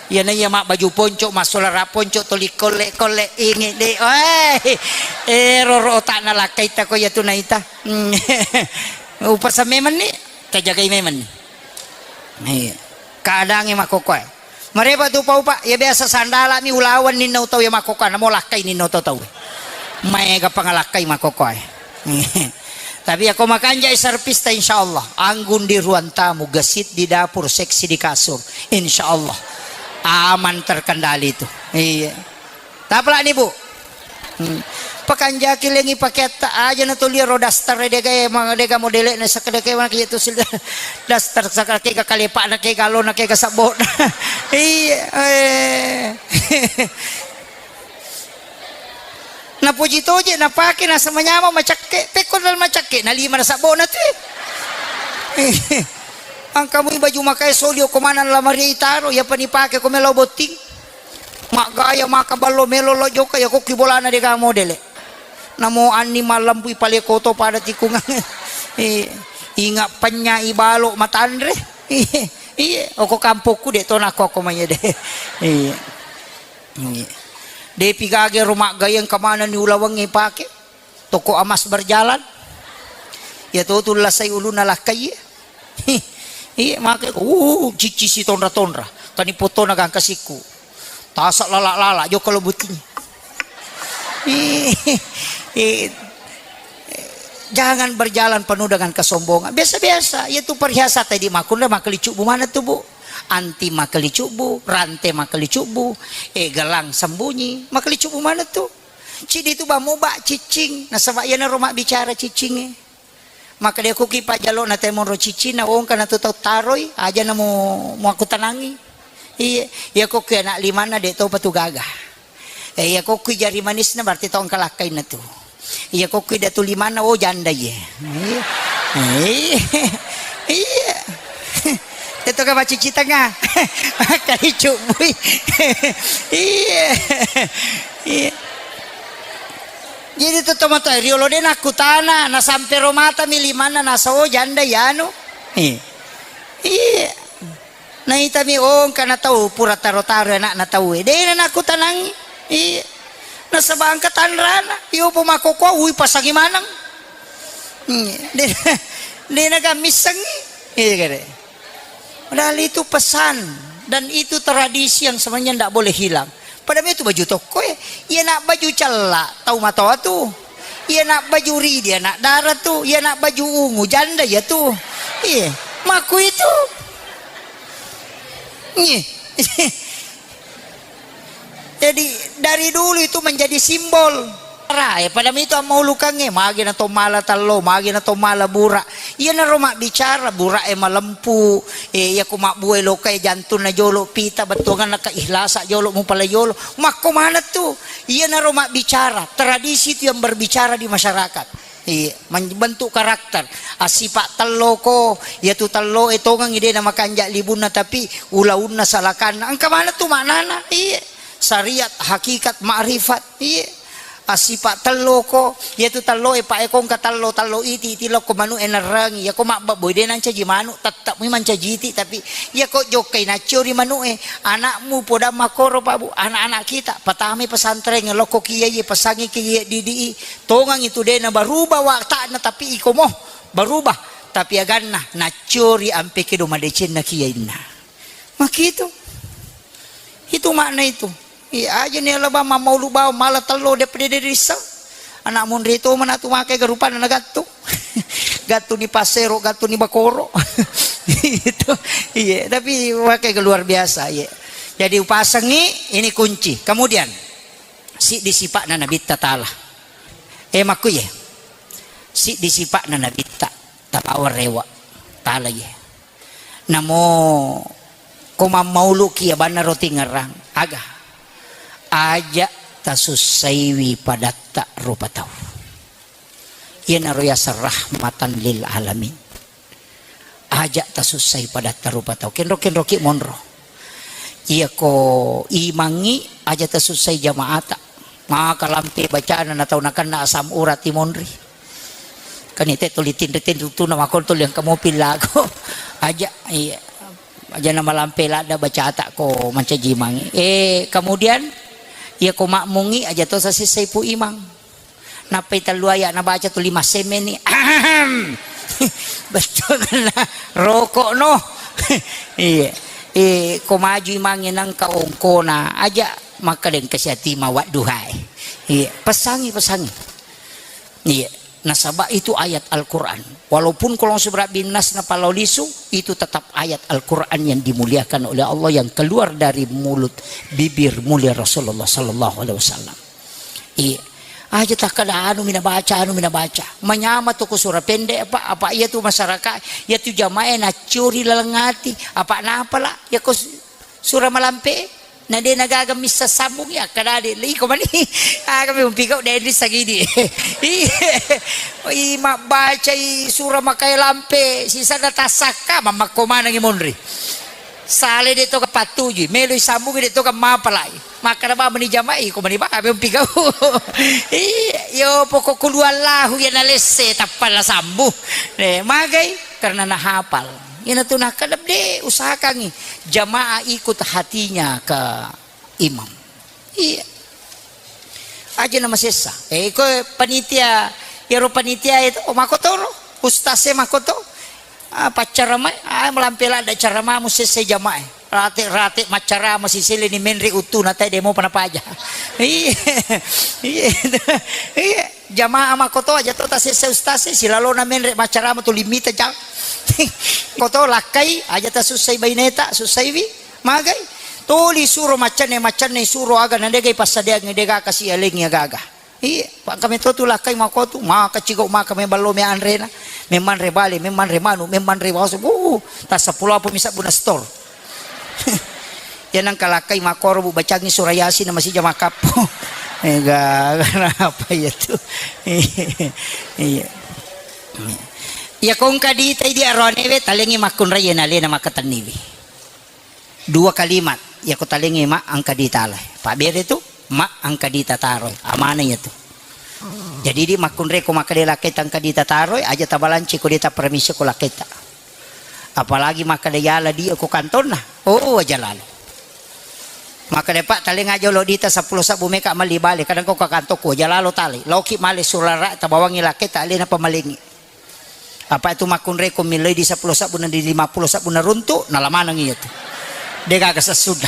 Iya na iya mak baju ponco, massolara ponco, toli kolle-kolle, ingi de. Weh. Eh, roro otakna lakkaita ko iya tu naita. Hmm. Upasa memang ni, tajagai memang ni. Iya. Keadaannya mak kokoe. Marepa tu upa-upa, ya biasa sandala mi ulawan ninna utau ya mak kokoe, namo lakkai ninna utau tau. Maega pangalakkai mak kokoe. Tapi yako makanjai servista, insyaallah. Anggun di ruang tamu, gesit di dapur, seksi di kasur. Insyaallah. Aman terkendali itu. Iya. Tapalani, Bu. Hmm. Pakanjaki lengi paketta aja na tulia ro daster dega e, ma-, dega modele na sakadeke mana kitu sil-, daster sakadeke ga kalepa na ke galo na ke ga sabot. Iya. Eh. Napuji toje napake nasa manyameng macakke. Pekko dal macakke, na lima na sabbona tu. Angka mui baju makae soli okko maneng lamari itaro, iya pani pake ko melo botting. Maggaya maka ballo melo lo jokka, iya kokki bolana dega modele. Namo anni malempui pale koto pada tikungang. Eh, inga penya ibalo matanre. Iya, oko kampokku de to nako ko maya de. Iya. Iya. Depi gage ro maggayeng kemana ni ulawengnge pake? Toko emas berjalan. Iya to tu lasai ulunna lakkai. Iya, make, uh, cicci si tonra-tonra. Kani potona gangka sikku. Tasa lala-lala, jokka lo butting. Iya. Jangan berjalan penuh dengan kesombongan. Biasa-biasa, iya tu perhiasan tadi makkunra, makkelicubbu mana tu, Bu? Anti makkelicubbu, rante makkelicubbu, eh, gelang sembunyi, makkelicubbu mana tu? Cidi tu bamu ba cicing, nasaba iyanaro mabbicara cicingnge. Maka de kuki pajalo na temoro cicing na wongka na tu tau taroi, aja na mu, muakkutanangi. Iya, iya kokki anak limanna de topa tu gaga. Eh, iya kokki jari manisna berarti tongka lakkainna tu. Iya kokki datu limanna, oh, janda iye. Iya. Iya. Iya. Itu kan macici tengah. Makkalicubui. Iya. Iya. Jadi tu tomatoa riolo de nakkutana, na sampe ro mata mi limanna nasa, oh, janda iyanu. Iya. Iya. Naitami, oh, engka na tau pura taro-taro anakna tau e. De na nakkutanangi. Iya. Nasaba engka tanrana. Iyo po makkokkoe, ui pasangi maneng. Iya. De, de na gammissengi. Iya kare. Padahal itu pesan dan itu tradisi yang sebenarnya ndak boleh hilang. Pada itu baju tokko e, iya nak baju cella tau matoa tu. Iya nak baju ridi anak dara tu. Iya nak baju ungu janda iya tu. Iya, maku itu. Iya. Jadi dari dulu itu menjadi simbol. Rae pada mitu ammaulukangnge, magi na to mala tallo, magi na to mala bura. Iyanaro mabbicara bura e malempu, e, iya ko mabbue loka e jantunna jolo pita, bettuanganna keihlasa jolo mupala jolo. Makko maneng tu. Iyanaro mabbicara, tradisi itu yang berbicara di masyarakat. Iya, membentuk karakter. Assipa tello ko, iya tu tello e tongang ide na makanja libunna tapi ulaunna salakanna. Engka maneng tu maknana. Iya. Syariat, hakikat, ma'rifat. Iya. Assipa tello ko, iya tu tello e pa e ko engka tello, tello iti, iti lokko manu e nerrangi. Iya ko mabbabboi de nancaji manu, tetap mi mancaji iti tapi iya ko jokkai naccio ri manu e, anakmu podang makkoro Pak Bu, anak-anak kita patamai pesantren lokko kiai, pesangi kiai didi i. Tongang itu de na berubah watakna tapi iko mo berubah. Tapi aganna naccio ri ampe kedo madecenna kiainna. Makitu. Itu makna itu. Iya aja ni alaba mammaulu bawa mala tello de pede de rissa. Anak munri itu mana tu makai garupan na gattu. Gattu ni pasero, gattu ni bakoro. Itu. Iya, tapi makai luar biasa, iya. Jadi upasengi ini kunci. Kemudian siddi sipa'na Nabitta Taala. Eh, makku ye. Siddi sipa'na Nabitta tabawa rewa Taala ye. Namo ko mammauluki abanna roti ngerang, aga? Aja tasussaiwi padatta rupa tau. Iyanaro yaseng rahmatan lil alamin. Aja tasussai padatta rupa tau. Kenro-kenroki monro. Iyako imangngi aja tasussai jamaata. Maka lampe bacana na tau nakenna asam urat i monri. Kan ite tuli tinri-tinri tuna makontol yang kamu pillago. Aja, iya. Aja na malampe ladda bacata ko mancaji imangngi. Eh, kemudian iyako makmungngi aja to sasissai pu imang. Nappai tellu ayat nabaca tuli massemmenni. Ahem. Bettuanna rokok no. Iya. Eh, ko maju imangnge nangka ongkona aja makkadeng kasiati mawadduhae. Iya, pesangi, pesangi. Iya. Nasaba itu ayat Al-Quran. Walaupun kolong subrabbi nasna palao lisu, itu tetap ayat Al-Quran yang dimuliakan oleh Allah, yang keluar dari mulut bibir mulia Rasulullah sallallahu alaihi wasallam. Iya. Aja takkada anu mina baca, anu mina baca. Manyama tu ko sura pendek apa, apa iya tu masyarakat, iya tu jamaah nacuri laleng ati, apa napa la, iya ko su-, sura malampe, na de na gaga missa sambung ya, kada de, iko mani, aga mi umpigau de di sagidi. Iya. I mabbaca i sura makai lampe, sisa da tasakka, mamakko manangi monri. Sale de to ka pattuju, melo i sambung de to ka mapalai. Makkada ba meni jamaah, iko mani ba, abe umpigau. Iya, yo pokok kulu Allahu ya nalesse, tappa la sambu. Eh, magai, karena nahapal. Ina tu nakkada de, usahakangi jamaah ikut hatinya ke imam. Iya. Aja na masessa. Eh, ko panitia, yaro panitia itu, oh, makotoro. Ustaz e makoto. Ah, paccaramai, ah, malampe ladda caramamu sesse jamae. Rate-rate maccarama sisele ni menre uttuna tae demo pana paja. Iya. Iya. Iya. Jamaah makoto aja to tasesse ustaz e, silalona menre maccarama tu limita jang. Koto lakkai aja tasussai baineta, sussaiwi. Magai. Tuli suro maccanne, maccanne suro aga na degai passadeangngi dega kasi alengi aga-aga. Iya, pa kami to tu lakkai makotu, maka cigau maka me ballo me anrena, me manre bale, me manre manu, me manre waso, uh, tasa pulo apa misa buna stor. Ya nang kalakkai makoro bu bacangi surah Yasin na masih jama kappo. Ega, kenapa ya tu? Iya. Iya kongka dita idi aroanewe talengi makkunrai ya nalena makatenniwi. Dua kalimat, yako talengi ma angka dita alai. Pabere tu, ma angka dita taroi. Amana ya tu. Jadi di makkunre ko makkeda lakketa angka dita taroi, aja tabalanci ko dita permisi ko lakketa. Apalagi makkeda yala di ko kantonna. Oh, aja lalo. Makkeda, "Pak, talenga jolo dita seppulo sabbu meka mali bale, kadang ko ka kantokku, aja lalo tali. Loki male surara tabawangi lakketa alena pamalengi." Apa itu makkunre ko miloi di seppulo sabbu na di lima puluh sabbu na runtu, nalamaneng iya tu. De gaga sessuda.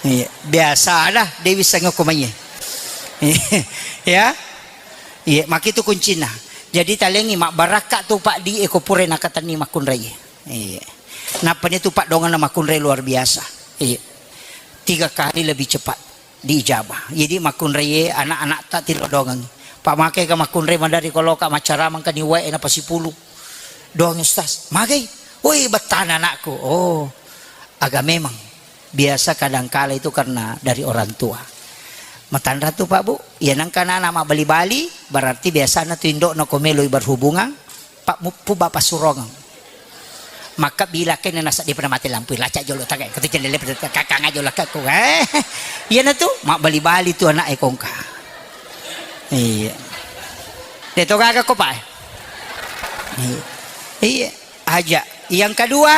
Iya, biasa ada, de wisseng ko maiye. Ya. Iya, makitu kuncina. Jadi talengi mabbarakka tu Pak di eko pure nakatenni makkunrai. Iya. Nappa ni tu Pak dongeng na makkunrai luar biasa. Iya. Tiga kali lebih cepat diijabah. Jadi makkunraie anak-anak tak tilo dongeng. Pak make ka makkunrai madari koloka macaramang ka ni wae na pasipulu. Dongeng ustaz. Magai. Woi bettana anakku. Oh. Aga memang. Biasa kadangkala itu karena dari orang tua. Matanra tu Pak Bu, iya nangka anak mabbali-bali, berarti biasana tu indokna ko meloi berhubungan, Pak muppu Bapak surongeng. Maka bila kena nasa dia pernah mati lampu, lacak jolo tagai, kata jendela pada kakang aja lah kakku, eh. Iya na tu, mabbali-bali tu anak e kongka. Iya. Deto gaga ko Pak. Iya. Iya. Aja. Yang kedua,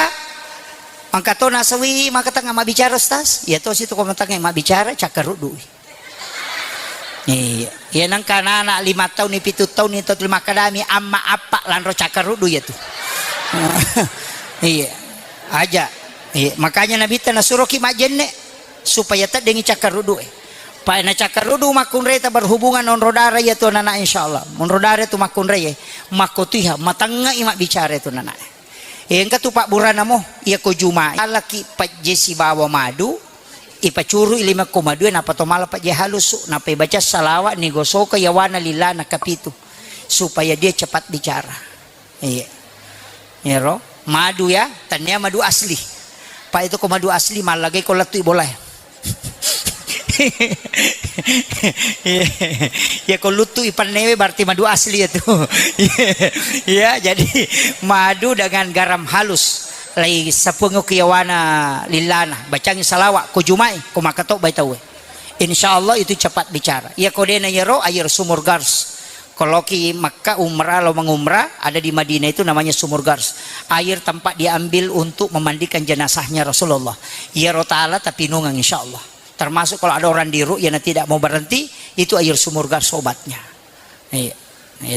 angka to nasawi maka tengah mabbicara ustaz, iya to situ ko tengah mabbicara cakkaruddu. Iya, iya nangka anak-anak lima tahun ni, pitu tahun ni, tau lima kadami amma appa lanro cakkaruddu ya tu. Iya, aja. Iya, makanya Nabitta nasuroki majjenne supaya teddengi cakkaruddu e. Pai na cakkaruddu makkunrai ta berhubungan onro dara iya tu anak insyaallah. Onro dara tu makkunrai e. Makkotuiha matengngai mabbicara tu anak. Engka tu pabburana mo, iya ko Jumae, alaki pajje sibawa madu, ipacurui lima ko madue, nappa to mala pajje halusu, nappa ibaca salawat, nigosoka yawana lillana kapitu, supaya dia cepat bicara. Iya. Iyaro, madu ya, tania madu asli. Pa itu ko madu asli, mallagai ko lettu bolae. Iya, ko luttu ipannewe berarti madu asli ya tu. Iya, jadi madu dengan garam halus. Lai sapuang ke yawana lillana, bacangi salawat, ko jumai, ko makatobbai tauwe. Insya Allah itu cepat bicara. Iya ko dena yero air sumur Gars. Kalau ki Makkah umrah, lo mengumrah, ada di Madinah itu namanya Sumur Gars. Air tempat diambil untuk memandikan jenazahnya Rasulullah. Iyaro tala tapinungang insya Allah. Termasuk kalau ada orang di ru'yah yang tidak mau berhenti, itu air Sumur Gars obatnya. Iya.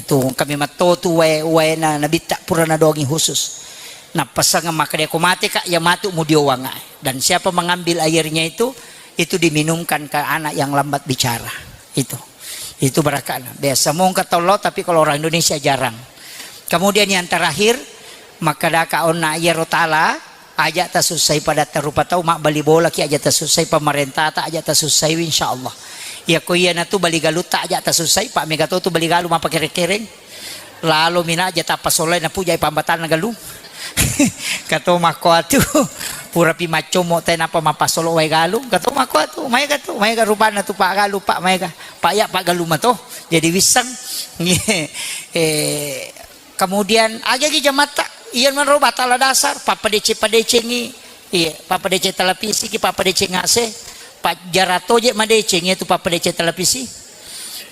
Itu kami mattotu wae, wae na nabitta pura nadongi khusus. Napasang maka dia ko mate kak, ya matu mudiowang. Dan siapa mengambil airnya itu, itu diminumkan ke anak yang lambat bicara. Itu. Itu barakana. Biasa mongka tollo, tapi kalau orang Indonesia jarang. Kemudian yang terakhir, makkadaka onna iyaro tala, aja tasussai padatta rupa tau, mabbali bolaki aja tasussai, pemerintata aja tasussai, insya Allah. Iyako iyanatu bali galutta aja tasussai, pak mega to tu bali galu mappakereng-kereng. Lalo mina aja tappa solai napujai pambatanna galung. Kato makko atu, purapi maccommo te napa mappasolo wae galung. Kato makko atu, maega tu, maega rupanna tu pak galu, pak maega. Pak ya, pak galu mato. Jadi wisseng. Eh, kemudian agagi jamatta, iya manro batala dasar, pappadeceng-padecengi, iya, pappadeceng televisi ki, pappadeceng A C, pak jarato je madeceng iya tu pappadeceng televisi.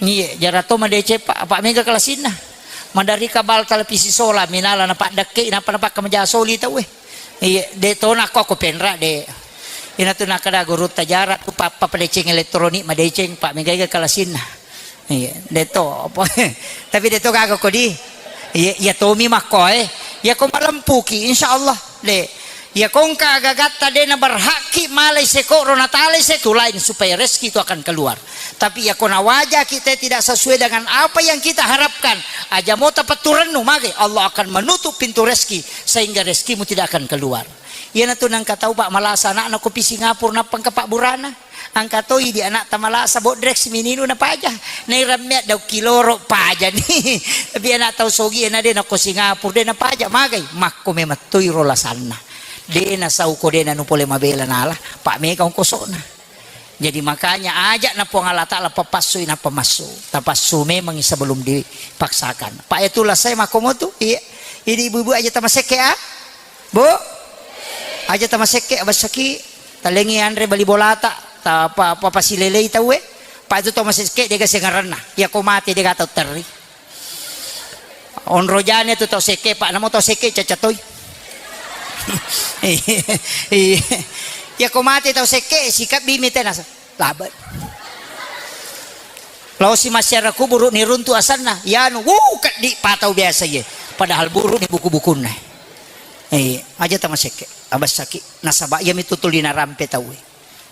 Iya, jarato madeceng pak, apa mega kelasinna. Madari kabal televisi sola, minala napaddekke, napa napakka maja soli tau eh. Iya, de tona ko aku penra de. Ina tu nakada guru tajara tu pappadeceng elektronik madeceng, pak mega kelasinna. Iya, deto apa? Tapi deto gaga kodi. Iya, iya tomi makko eh. Iya ko malempuki, insya Allah. De. Iya kongka agagatta de na berhakki malai seko ro natalai setu lain supaya rezeki itu akan keluar. Tapi iya ko nawajaki te tidak sesuai dengan apa yang kita harapkan, aja mo tapetturennu mage, Allah akan menutup pintu rezeki sehingga rezekimu tidak akan keluar. Iyanatu nangka tau, Pak, malasa anakna kopi Singapura, nappa engka pabburana. Engka to idi anakta malasa bodrek simininu napaja. Nairammea daukki loro pajani. Tapi anak tau sogi na de nako Singapura, de napaja. Magai? Makko memang toi ro lasanna. De nasau ko de nanu pole mabela nala. Pak mega ongkosona. Jadi makanya ajak na Puang Allah Ta'ala papassui nappa massu. Tapassu memang sebelum dipaksakan. Pak, itu lasai makko motu. Iya. Idi ibu-ibu aja tamasekke ah. Bu, aja tamasekke, abassaki, talengi anre bali bolata, ta apa, apa pasilelei tauwe. Pak itu tamasekke dega sengaranna. Iya ko mate dega tau terri. Onro jane tu tau sekke, Pak, namo tau sekke cacatoi. Iya. Iya ko mate tau sekke, sikap bimi tenasa. Labe. Lao si masyarakat kuburu ni runtu asanna, yanu, wuh, keddi patau biasa ye. Padahal buru ni buku-bukunna. Eh, aja tamasekke, abassaki. Nasaba iya mitu tuli narampe tau.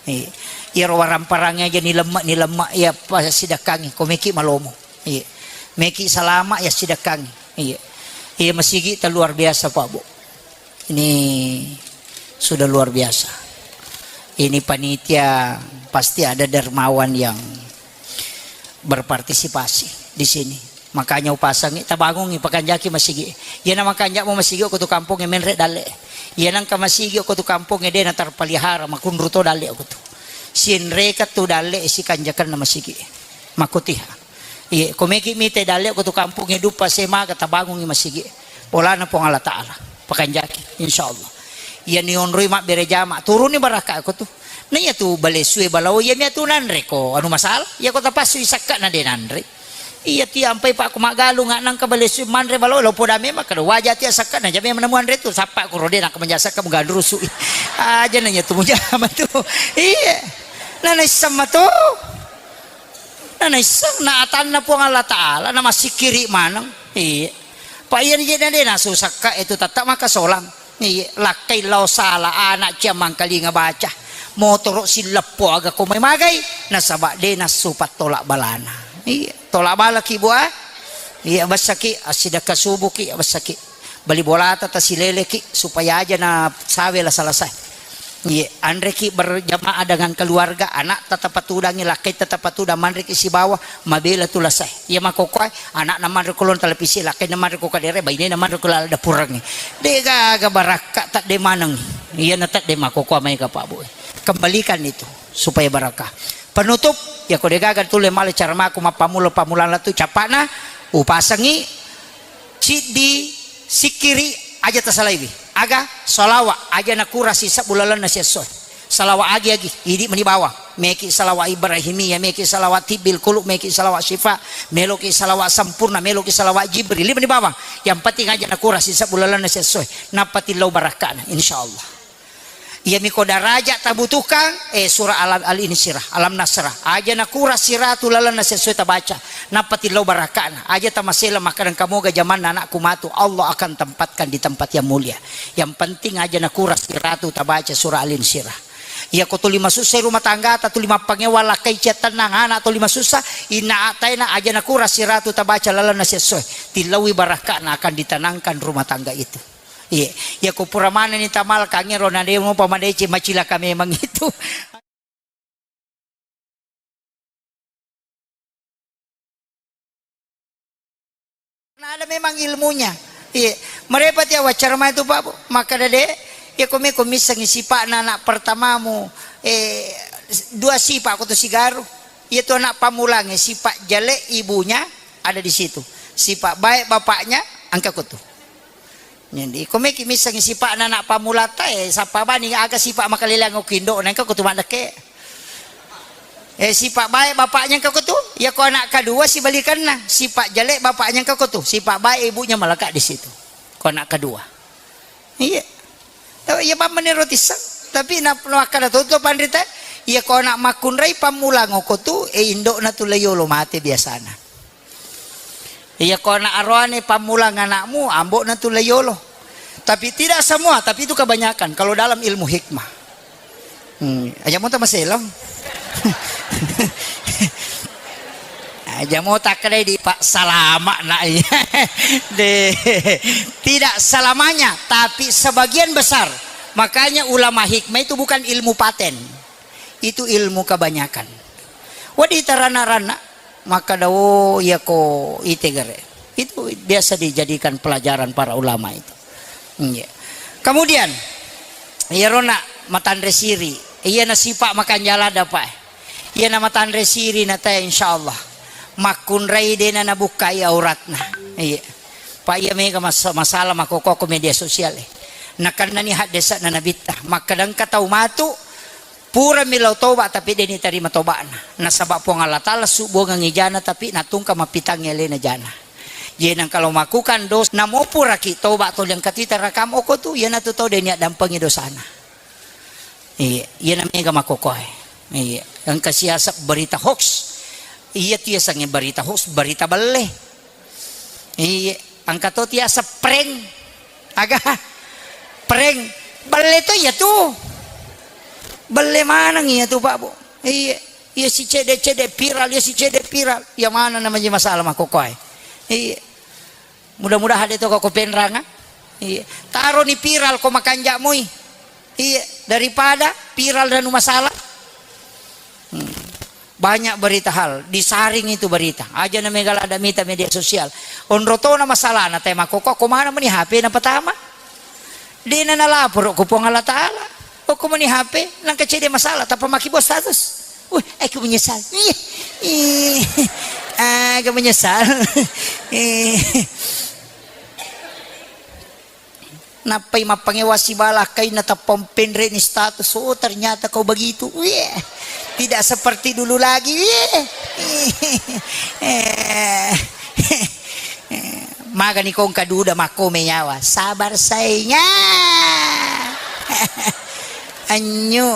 Eh, iya ro waramparang aja ni lemma, ni lemma, iya pasidakkangi, ko meki malomo. Iya. Meki salama ya sidakkangi. Iya. Iya masigi ta luar biasa, Pak, Bu. Ini sudah luar biasa. Ini panitia pasti ada dermawan yang berpartisipasi di sini. Makanya upasangi, tabangungi, pakanjaki masigi. Iya na makanjak mo masigi ko tu kampung menre dalle. Iya nangka masigi ko tu kampung de na terpelihara, makunru to dalle ko tu. Sinreka tu dalle sikanjakan na masigi. Makotiha. Iye, ko meki mite dalle ko tu kampungnge duppa semaga tabangungi masigi. Polana Puang Allah Ta'ala. Pakanjaki, insya Allah. Iya ni onroi mabbere jama, turuni barakka ko tu. Na iya tu balesue balao, iya mia tu nanre ko anu masalah. Iya ko tapassu isakka na de nanre. Iya ti ampai pak ko maggalung nangka balesue manre balao, lo poda memang kada waja ti asakka na jame menemuan re tu. Sappa ko rode nangka menjasakka mugandrusu. Aja na iya tu mujama tu. Iya. Na naisseng mato. Na naisseng na atanna Puang Allah Ta'ala, na massikkiri maneng. Iya. Pa iya ni je na de nasu sakka itu tetta maka solang. Iya, lakkai lao sala anak cia mangkalinga baca. Motoro silleppo aga ko mai magai, nasaba de nassu pattolak balana. Iya, tolak balaki bua. Iya, bassaki, assidakka subuki, bassaki. Bali bolata tasileleki supaya aja na sawe lasa-lasae. Iye, anreki berjamaah dengan keluarga, anak tetap patudangi, lakkai tetap patudang, manreki sibawa, mabela tu lasae. Iya makokoe, anak na manre kulon televisi, lakkai na manre ko kadere, baine na manre ko lala dapurangi. De gaga barakka tadde maneng. Iya na tadde makokoa mai ka Pak Bu. Kembalikan itu supaya barakah. Penutup, ya ko de gaga tule male cara maku mappamula-pamulana tu capana, upasangi Ciddi sikkiri aja tasalaiwi. Aga? Salawa aja nakurasi sebbu lalenna siessoe. Salawa agi-agi, idi meni bawang. Meki salawa Ibrahimiyah, meki salawa tibbil qulub, meki salawa syifa, meloki salawa sempurna, meloki salawa Jibril, idi meni bawang. Yang penting aja nakurasi sebbu lalenna siessoe. Nappa tillau barakkana, insyaallah. Iyami ko daraja tabutuhkan, eh, surah Al-, Al-Insyirah, Alam Nasrah. Aja nakurang siratu lalenna sesuai tabaca. Nappa tillau barakana. Aja tamasela makkadang kamoga jamanna anakku matu. Allah akan tempatkan di tempat yang mulia. Yang penting aja nakurang siratu tabaca surah Al-Insyirah. Iyako tuli masussa rumah tanggata, tuli mappangewa lakkai ciattennang anak tuli masussa, inna ataena aja nakurang siratu tabaca lalenna siessoe, tillaui barakka'na akan ditanamkan rumah tangga itu. Iya, iyako pura manenni tamalkangngi ro na de mopa madeceng, macilaka memang itu. Karena ada memang ilmunya. Iya, merepati awaccara mai tu, Pak, Bu. Makkeda de, iya ko meko missengi sipa'na anak pertamamu, eh, dua sipa' ko tu sigaru. Iya tu anak pammulangnge, sipa' jale' ibunya ada di situ. Sipa' baik bapaknya engka ko tu. Jadi, ko meki missengi sipa'na anak pammulata, eh, sappa bani aga sipa' makaleleang okko indo'na, engka ko tu maddekke. Eh, sipa' baik bapaknya engka ko tu, iya ko anak kedua sibalikanna, sipa' jale' bapaknya engka ko tu, sipa' baik ibunya melekat di situ. Ko anak kedua. Iya. Tapi iya pammeni roti sang. Tapi na-, nawakkada to, to panrita, iya ko anak makkunrai pammulang okko tu, eh, indo'na tu layolo mate biasana. Iya ko anak aroane pammulang anakmu, ambo'na tu layolo. Tapi tidak semua, tapi itu kebanyakan kalau dalam ilmu hikmah. Hmm, aja mau tambah selong. Aja mau tak kena di Pak salama nak. De, tidak selamanya, tapi sebagian besar. Makanya ulama hikmah itu bukan ilmu paten. Itu ilmu kebanyakan. Wadi tarana-rana, maka dawo iya ko ite gere. Itu biasa dijadikan pelajaran para ulama itu. Iya. Kemudian, iya rona matanre siri. Iya na sipa' makanjala dapat. Iya na matanre siri na teh, insya Allah. Makkunrai dena nabukai auratna. Iya. Pak iya mega mas-, masalah makoko ko media sosial, eh. Nakennani haddesa na nabitta. Makkadangka tau matu, purami lao toba, tapi deni tarima toba'na. Nasaba Puang Allah Ta'ala subbuangengngi jana, tapi natungka mappitangngi alena jana. Jadi nang kalau melakukan dosa, namo puraki toba toli engka tita rakam oko tu, iyanatu tau deni addampengi dosana. Iya, iyana mega makokoe. Iya, engka siaseng berita hoax. Iya tu yasengnge berita hoax, berita belle. Iya, engka to tiaseng prank. Aga? Prank. Belle to iya tu. Belle maneng iya tu, Pak, Bu. Iya. Iya si cede-cede viral, iya si cede viral. Iya mana namanya masalah makokoe. Iya. Mudah-mudahan de to ko penranga. Iya. Taroni viral ko makanja moi. Iya, daripada viral dan masalah. Hmm. Banyak berita hal, disaring itu berita. Aja na mega lada mita media sosial. Onro tona masalahna te makoko ko mana meni H P na pertama. Dena nalaporo ko Puang Allah Ta'ala. Okko meni H P, nangka cede masalah, tappa makibo status. Wih, aku menyesal. Ih, ih, aku menyesal. Eh. Nappai mappangewa sibala kaina tappa penre ni status. Oh, ternyata kau begitu. Wih, tidak seperti dulu lagi. Wih. Eh. Magani kongka duda makkome nyawa. Sabar sainga. Anyu.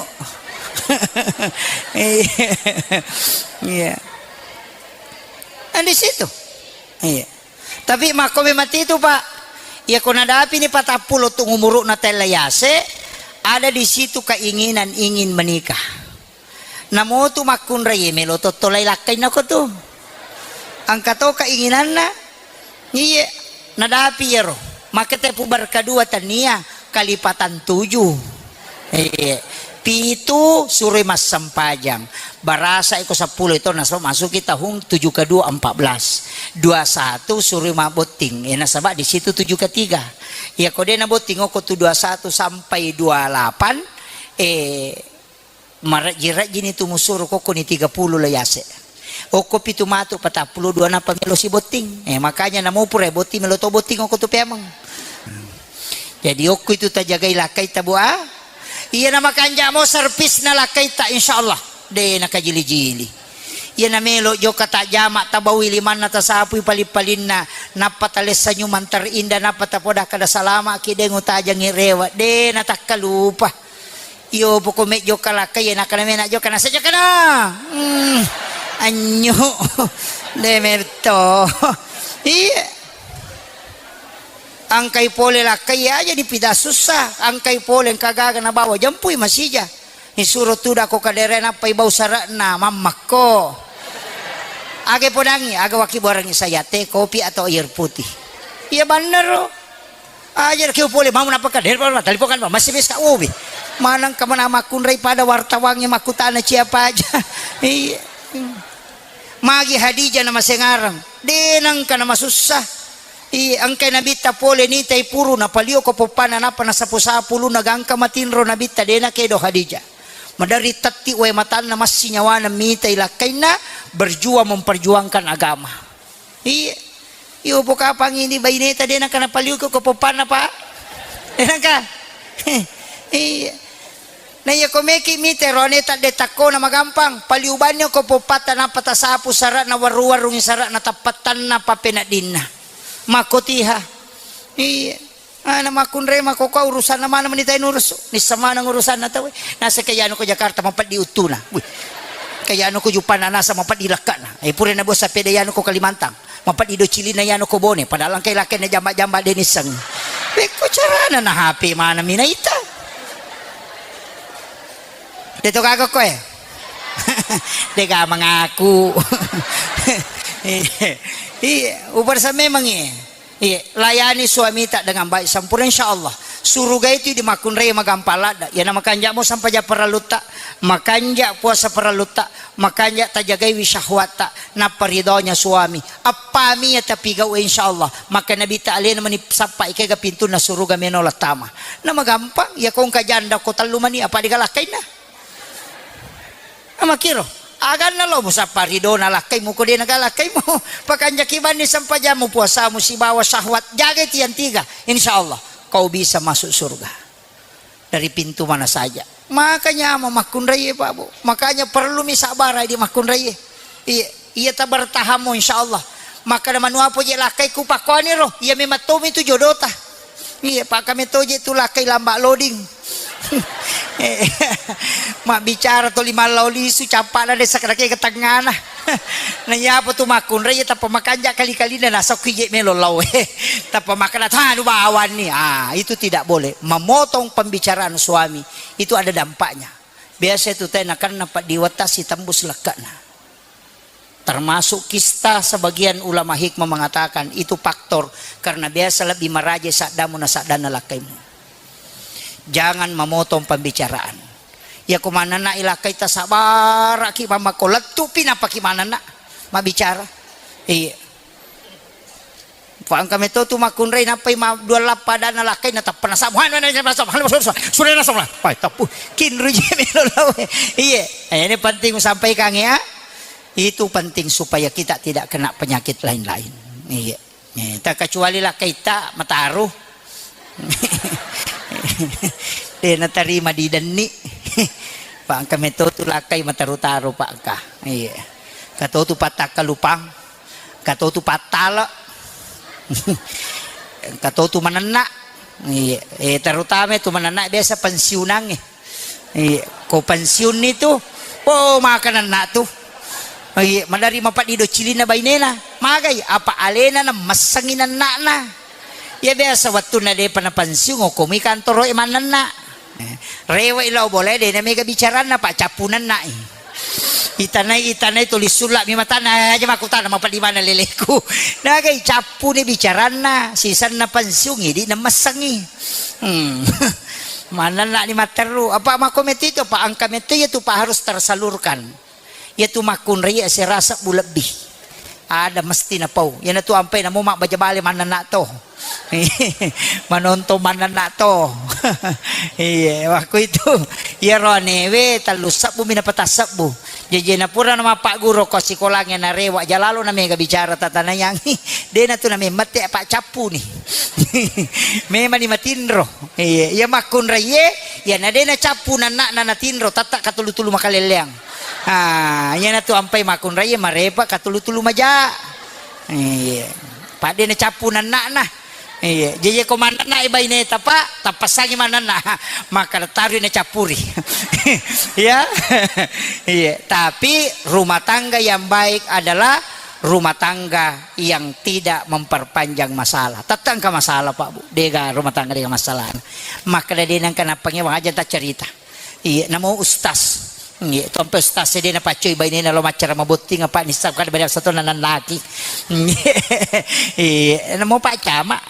Iya. Iya. Kan di situ. Iya. Tapi makkome mati itu, Pak. Iya ko nadapi ni patappulo tu umuru'na tella yase, ada di situ keinginan ingin menikah. Namotu makkunrai melo tottolai lakkainna ko tu. Engka to keinginanna. Iye, nadapi iyaro. Maka tepu berka dua tania kalipatan tujuh. Iye. Pitu suroi massempajang. Barasa iko seppulo itu nasaba masuki tahun tujuh ke dua empat belas. Dua satu suroi mabbotting. Eh, nasaba di situ tujuh ke tiga. Iya ko de nabotting oko tu dua satu sampai dua lapan, eh, Marejji-rejjini tu musuro kokkoni tiga puluh lo yase. Okko pitu matu patappulo dua nappa melo si botting. Eh, makanya namo pura botting melo to botting okko tu peameng. Jadi okko itu tajagai lakkai tabu a. Iya na makanja mo servisna lakkai ta, insyaallah de na kajili-jili. Iya na melo jokka tajama tabawi limanna tasapui paling-palinna nappa talessa nyumang terindah nappa tapoda kada salama ki dengu tajangi rewa de na takkalupa. Iyo, poko mejjo kalakkai, iya, nakkana mena jokka, nasajakana. Hmm, anyo. De metto. Iya. Angkai pole lakkai aja dipida susah, angkai pole engka gaga nabawa jampui masija. Isuro tudakko kadere nappai bau sare'na, mammakko. Aga podangngi, aga wakkibbuarengngi saya, teh, kopi atau air putih? Iya bannero. Aja ki pole, mau napa kadere, pole, telepon kan, masih bisa, oh, bi. Maneng kemana makkunrai pada wartawangnge makkutana siapa aja. Iya. Magi Hadijah namasengareng, de nengka namasussa. Iya, engkai Nabitta pole nitai puru, napalio ko poppana, nappa nasapu-sapu ulunna, gangka matinro Nabitta, de nakedo Hadijah. Maderri tetti wae matanna, massi nyawana mitai lakkainna, berjuang memperjuangkan agama. Iya. Iyo pokapang ini baineta, de nengka napalio ko, ko poppana, Pak. De nengka. Iya. Na iya ko meki mite rone tadde takkona magampang, paliubanni ko poppatta nappa tasapu sara'na, warru-warrungi sara'na, tappattanna, pappeneddinna. Makkotiha. Iya. Ana makkunrai makkokkoe urusanna maneng meni tai nurusu. Nisseng maneng urusanna tauwe. Naseng ke yanu ko Jakarta mapeddi uttuna. Wih. Ke yanu ko Jupana nasa mapeddi lekkana. Eh, pura na bosa pede yanu ko Kalimantan. Mapeddi do cilinna yanu ko Bone, padahal engkai lakkainna jamba-jamba de nisseng. Pekko carana na H P maneng mi naita. De to gaga koe. De ga mengaku. Iya, iya, ubarsa memang iya. Iya, layani suamita dengan baik sempurna, insya Allah. Suruga itu di makkunrai magampang ladda. Iya, na makanja mo sampaja parellutta, makanja puasa parellutta, makanja tajagaiwi syahwatta, nappa ridhonya suami. Appami ya tapigau, insya Allah. Maka Nabi ta alena meni sappa ikega pintunna suruga meno lattama. Na magampang, ya ko engka janda ko tellu mani, apa digalakkainna? Amakkiro, aganna lo musappa ridona lakkaimu ko de naga lakkaimu. Pakanjaki banni sempajammu, puasamu sibawa syahwat, jagai tiang tiga. Insya Allah kau bisa masuk surga dari pintu mana saja. Makanya mau makkunrai, Pak Bu. Makanya perlu mi sabar di makkunrai. Iya, iya tabartahamu insya Allah. Makkeda manuapo je lakkaiku pakkoani ro, iya memang tomi tu jodota. Iya, pakame toje tu lakkai lamba loading. Eh, mabbicara toli mallau lisu, cappana desa kadake ke tengana. Na iya apa tu makkunrai, iya tappa makanja kali-kalina nasokki je melo lau. Tappa makkeda tanu bawanni. Ah, itu tidak boleh. Memotong pembicaraan suami itu ada dampaknya. Biasa itu teh nakanna paddiwetta sitembus lekkana. Termasuk kista, sebagian ulama hikmah mengatakan itu faktor karena biasa lebih maraje saddamu na saddanna lakkaimu. Jangan memotong pembicaraan. Ya ko manenna ilakkai tasabaraki mamako lettupi napaki manenna mabbicara. Iya. Fa engka metto tu makkunrai nappai ma dua lappa adanna lakkai na tappa nasamu. Hanu na samu, hanu samu, surena samu. Pai tappu. Kinru je melo lawe. Iya. Eh, ini penting sampaikan ya. Itu penting supaya kita tidak kena penyakit lain-lain. Iya. Eh, tak kecuali lakkai ta mataru. De natarima di denni. Fa engka metto tu lakkai mataru-taru fa engka. Iya. Katotu pattakkalupang. Katotu pattala. Katotu manenna. Iya. Eh, terutama tu manenna biasa pensiunangnge. Iya. Ko pensiunni tu, oh, makanenna tu. Iya, madari mapaddi do cilinna bainena. Magai, apa alena na messengi nenna'na. Iya biasa wettunna depa na pensiun, okkomi kantoro e manenna. Eh, rewe'i lao bola e, de na mega bicaranna, Pak, cappu nenna'i. Itanai, itanai tuli sulla mi matanna, aja makkutana mapeddi mana leleku. Nagai cappu ni bicaranna, sisenna pensiun, idi na messengi. Hmm. Manenna ni matteru, apa makko metti itu, Pak, angka metti itu, Pak, harus tersalurkan. Iyatu makkunrai asera sebbu lebbi. Ada mesti napau. Iyanatu ampai namo mabbaja bale manenna to. Manontong manenna to. Iya, waktu itu. Iyaro anewe tellu sebbu mi napata sebbu. Jaji napura na mappagguru ko sikolangnge narewa jalalo na mega bicara tatanayang. De natu na memmette apa cappu ni. Memang ni matinro. Iya, iya makkunrai ye, iya na de na cappu nanna na natinro, tatta katulu-tulu makalelleang. Ah, iyanatu ampai makkunrai marepa katulu-tulu maja. Iya. Padde na cappu nanna'na. Iya, jaji ko manenna e baineta, Pak, tappassangi manenna. Maka tarui na cappuri. Ya. Iya, tapi rumah tangga yang baik adalah rumah tangga yang tidak memperpanjang masalah. Tatta engka masalah, Pak Bu. Dega rumah tangga dega masalah. Maka de nengka napangewang aja ta cerita. Iya, namo ustaz. Iya, tompe ustaz e de' napaccoi bainena lo maccara mabotting apa nissa kada bariak sato nanannaki. Iya, namo Pak Camat.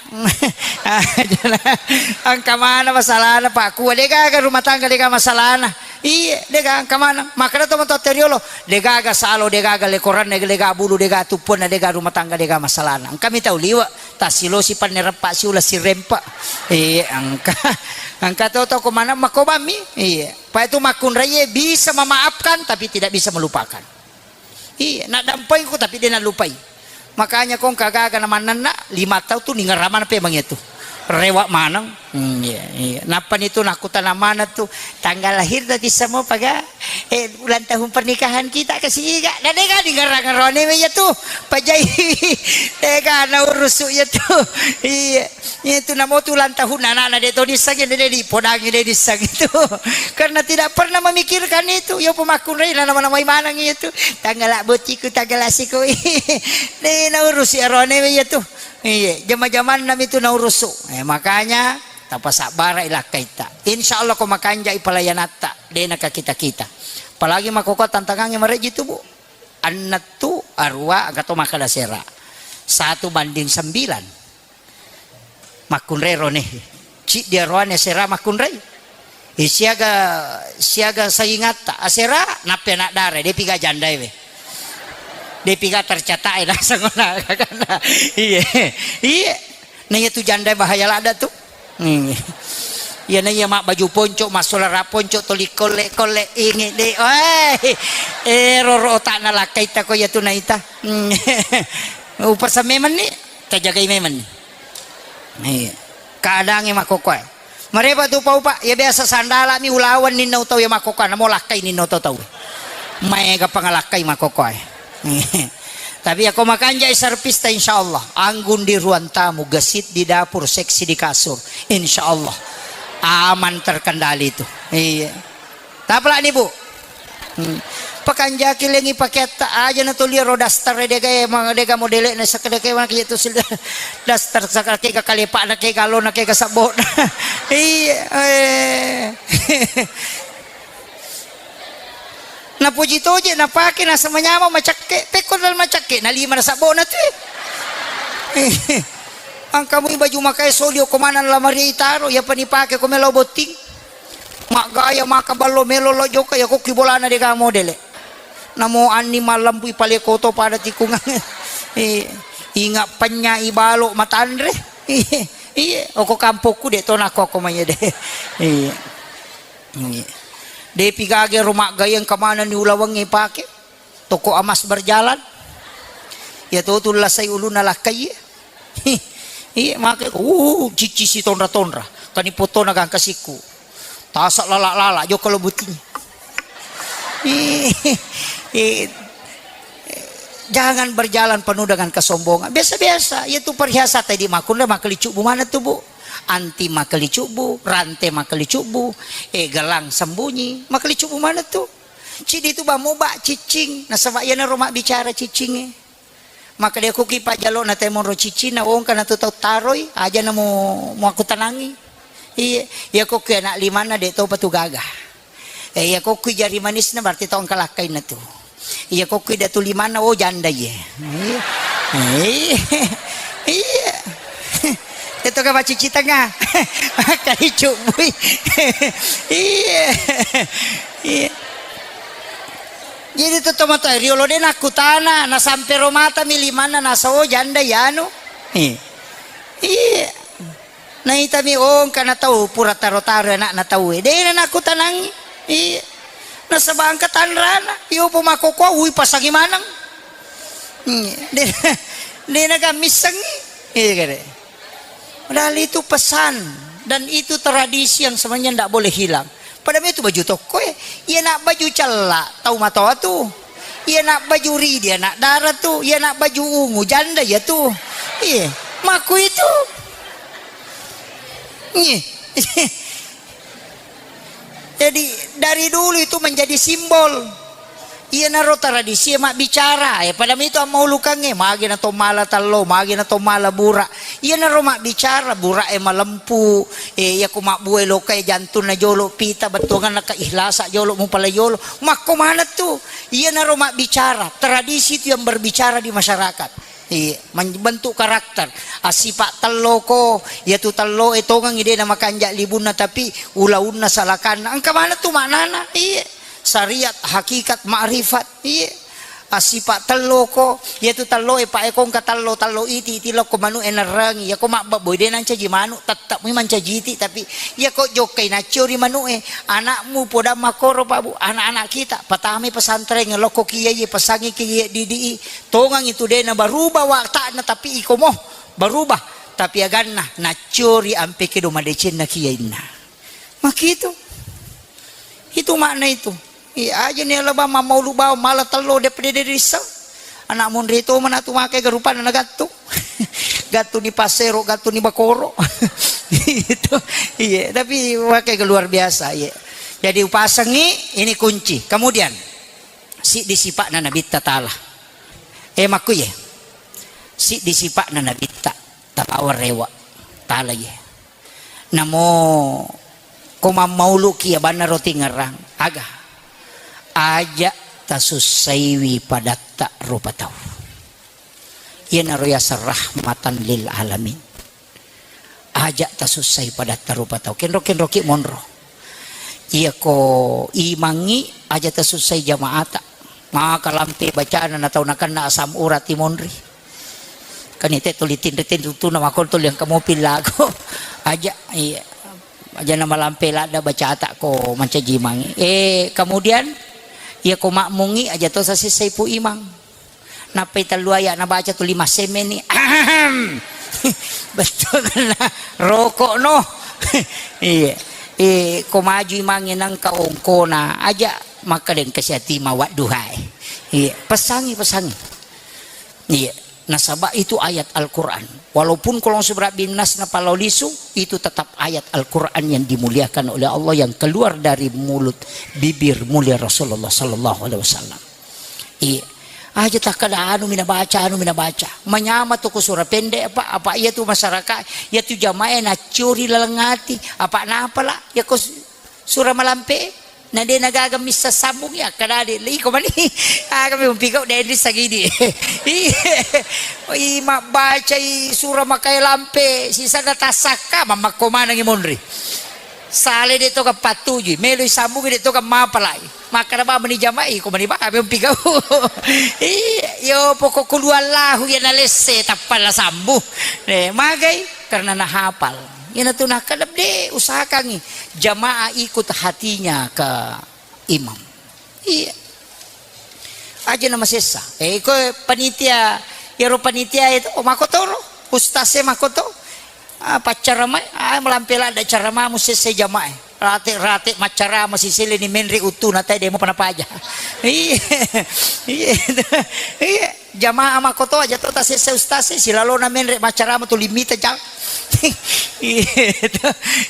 Engka mana masalahna, Pak? Kua de' gaga rumah tangga de' gaga masalahna. Iya, de' gaga engka mana. Makkeda to matoa teriolo, de' gaga salo, de' gaga lekoranna, de' gaga bulu, de' gaga tuppuanna, de' gaga rumah tangga de' gaga masalahna. Engka mi tau liwe', tasilosi pannereppa siula sirempa. Iya, engka. Engka to to ko mana makobammi. Iya. Paitu makkunraie bisa memaafkan tapi tidak bisa melupakan. Iya, naddampengku tapi de' nallupai. Makanya ko engka gaga na mannenna, lima tau tu ningerra mana pemang itu. Rewa maneng. Hmm, iya, iya. Nappa ni tu nakkutana mana tu, tanggal lahir tadi semua paga, eh, ulang tahun pernikahan kita ke siga. Na de' gaga ningerra-ngerrone iya tu. Pajai. De' gaga na urusu iya tu. Iya. Itu namo tu ulang tahun anak-anak de' to disseng, de' de' dipodangi de' disseng itu. Karena tidak pernah memikirkan itu. Ya pemakkunrai nama-nama maneng itu. Tanggal bottingku, tanggal asiku. De' naurusi arone iya tu. Iya, jama-jamanna mi tu naurusu. Eh, makanya tapasabbara ilakkaitta. Insya Allah ko makanjai pelayanatta. De' naka kita-kita. Apalagi makkokkoe tantangangnge mareji tu, Bu. Ennettu, arua, engka to makkeda sera. Satu banding sembilan. Makkunrai rone. Ciddi aroane sera makkunrai. Eh, siaga, siaga saingatta. Asera, nappi anak dara, de' piga jandae we. De' piga tercatat e, naseng ona, kakana. Iya. Iya. Na iya tu jandae bahaya ladda tu. Hmm. Iya na iya mabbaju ponco, massolara ponco, toli kolle-kolle, inge de'. Weh. Eh, roro otakna lakkaitta ko iya tu naita. Hmm. Upasa memenni, tajagai memenni. Iya. Keadaangnge makkokkoe. Marepa tu upa-upa, ya biasa sandala mi ulawan ninna utau ya makkokkoe, namo lakkai ninna utau tau. Maega pangalakkai makkokkoe. Tapi ya ko makanjai servista insya Allah. Anggun di ruang tamu, gesit di dapur, seksi di kasur. Insya Allah. Aman terkendali itu. Iya. Tapalani, Bu. Hmm. Pakanjaki lengi pakeatta aja na tuli ro daster de' gaga ma-, de' gaga modele' na sakka de' gaga mana kitu sil daster sakka kega kalepa na kega lo na kega sabbo na. Iya, eh. Napuji toje napake nasa manyameng macakke. Pekko dal macakke na lima na sabbo na tu. Engka mui baju makae soli ko maneng lamari taro, iya pani pake ko melo botting. Maggaya maka ballo melo lo jokka, iya kokki bolana de' gaga modele'. Namo anni mallampui pale koto pada tikungang. Eh, inga penya i balo matanre. Iya, oko kampokku de' to nakko ko maya de'. Iya. Iya. De' pi gaga ro maggaya engka manenni ulawengnge pake. Toko emas berjalan. Iya to tu lasai ulunna lakkai. Iya, make, uh, cicci si tonra-tonra. Kani potona gangka sikku. Tasa lala-lala, jokka lo buting. Eh, eh, jangan berjalan penuh dengan kesombongan. Biasa-biasa, iya tu perhiasan tadi makkunna makkelicubbu mana tu, Bu? Anti makkelicubbu, rante makkelicubbu, eh, gelang sembunyi, makkelicubbu mana tu? Cidi tu bamu ba cicing, nasaba iya naro mabbicara cicinge. Makkeda, "Iyako ki pajjalo na temo ro ciccinna, wongka na tu tau taroi, aja na mu, muakkutanangi." Iye, iyako ki anak limanna, de' topa tu gaga. Eh, iyako ki jari manisna, berarti tau engka lakkainna tu. Iyako ki datu limanna, oh, janda iye. Iye. Iye. Iye. Itu ka macici tengah. Makkali cubbui. Iye. Iye. Jadi tu tomatoa riolo de' nakkutana, nasampe ro matami limanna, nasa, oh, janda iyanu. Iya. Iya. Naitami, oh, engka na tau pura taro-taro anakna tau e. De' na nakkutanangi. Iya. Nasaba engka tanrana. Iyo po makkokkoe, ui pasangi maneng. Iya. De', de' na gammissengi. Iya kare. Padahal itu pesan dan itu tradisi yang sebenarnya ndak boleh hilang. Pada itu baju tokko e, iya nak baju cella, tau matoa tu. Iya nak baju ridi, anak dara tu. Iya nak baju ungu, janda iya tu. Iya, maku itu. Iya. Jadi dari dulu itu menjadi simbol. Iyanaro tradisi e mabbicara, e pada mitu ammaulukangnge, magi na to mala tello, magi na to mala bura. Iyanaro mabbicara, bura e malempu, e iyako mabbue loka e jantunna jolo pita, bettuanganna keihlasa jolo mupala jolo. Makko maneng tu. Iyanaro mabbicara, tradisi itu yang berbicara di masyarakat. Iya, men-, bentuk karakter. Assipa tello ko, iyatu tello e tongengi de namakanja libunna, tapi ulaunna salakanna. Engka maneng tu maknana. Iya. Syariat, hakikat, makrifat. Iya. Assipa tello ko, iyatu tello e pa e ko engka tello, tello iti, iti lokko manu e nerrangi. Iyako mabbabboi de nancaji manu, tetap mi mancaji iti, tapi iyako jokkai naccio ri manu e, anakmu podang makkoro, Pak Bu, anak-anak kita, patamai pesantren, lokko kiai, pesangi kiai didi i, Tongang itu de na berubah watakna, tapi iko mo berubah. Tapi aganna nacciori ampe kedo madecenna kiyainna. Makitu. Itu makna itu. Iya aja ni alaba mammaulu bawa mala tello de pede de risa. Anak monri to mana tu make garupan na gattu. Gattu ni pasero, gattu ni bakoro. Itu. Iya, tapi make luar biasa, iya. Jadi upasangi ini kunci. Kemudian siddi sipa'na Nabitta Taala. Eh, makkuye. Siddi sipa'na Nabitta, tapawa rewa, Taala ye. Namo ko mammauluki abanna roti ngerang, aga? Aja tasussaiwi padatta rupa tau. Iyanaro yaseng rahmatan lil alamin. Aja tasussai padatta rupa tau. Kenro-kenroki monro. Iyako imangngi aja tasussai jamaata. Maka lampe bacana na tau nakenna asam urat i monri. Kan ite tuli tinri-tinri tutuna makon tuli engka mopi lago. Aja, iya. Aja na malampe ladda bacata ko mancaji imangngi. Eh, kemudian iyako makmungngi aja to sasessai pu imang. Nappai tellu ayat nabaca tu lima semeni. Ahem. Betul na rokok no. Iya. Eh, ko maju imangnge nangka ongkona aja maka den kasiati mawat duhai. Iya, pesangi, pesangi. Iya. Nasaba itu ayat Al-Quran. Walaupun kolong seberat binas na palau lisu, itu tetap ayat Al-Quran yang dimuliakan oleh Allah yang keluar dari mulut bibir mulia Rasulullah sallallahu alaihi wasallam. Iya. Aja takkada anu mina baca, anu mina baca. Manyama tu ku sura pendek apa, apa iya tu masyarakat, iya tu jamaah nacuri laleng ati, apa napa lah, ya ko su-, sura malampe, na de na gaga missa sambung ya, kada de, iko mani, aga mi umpigau de di sagidi. Iya. Oi, mabbacai sura makai lampe, sisana tasakka, mamakko manangi monri. Sale de toga pattuju, melo sambung de toga mapalai. Makkada ba meni jamai, ko meni ba, mempi gau. Iya, yo pokok kulu Allahu ya nalesse, tappa la sambu. Eh, magai, karena nahapal. Iyana tu nakkada de, usahakangi jamaah ikut hatinya ke imam. Iya. Aja na masessa. Eh, ko panitia, yaro panitia itu, oh, makotoro, ustaz e makoto. Ah, paccaramai, ah, malampe ladda caramamu sesse jamae. Rate-rate maccarama sisele ni menre uttuna tae demo pana paja. Iya. Iya. Iya. Jamaah makkoto aja to tasesse ustaz e, silalona menre maccarama tu limita jang. Iya.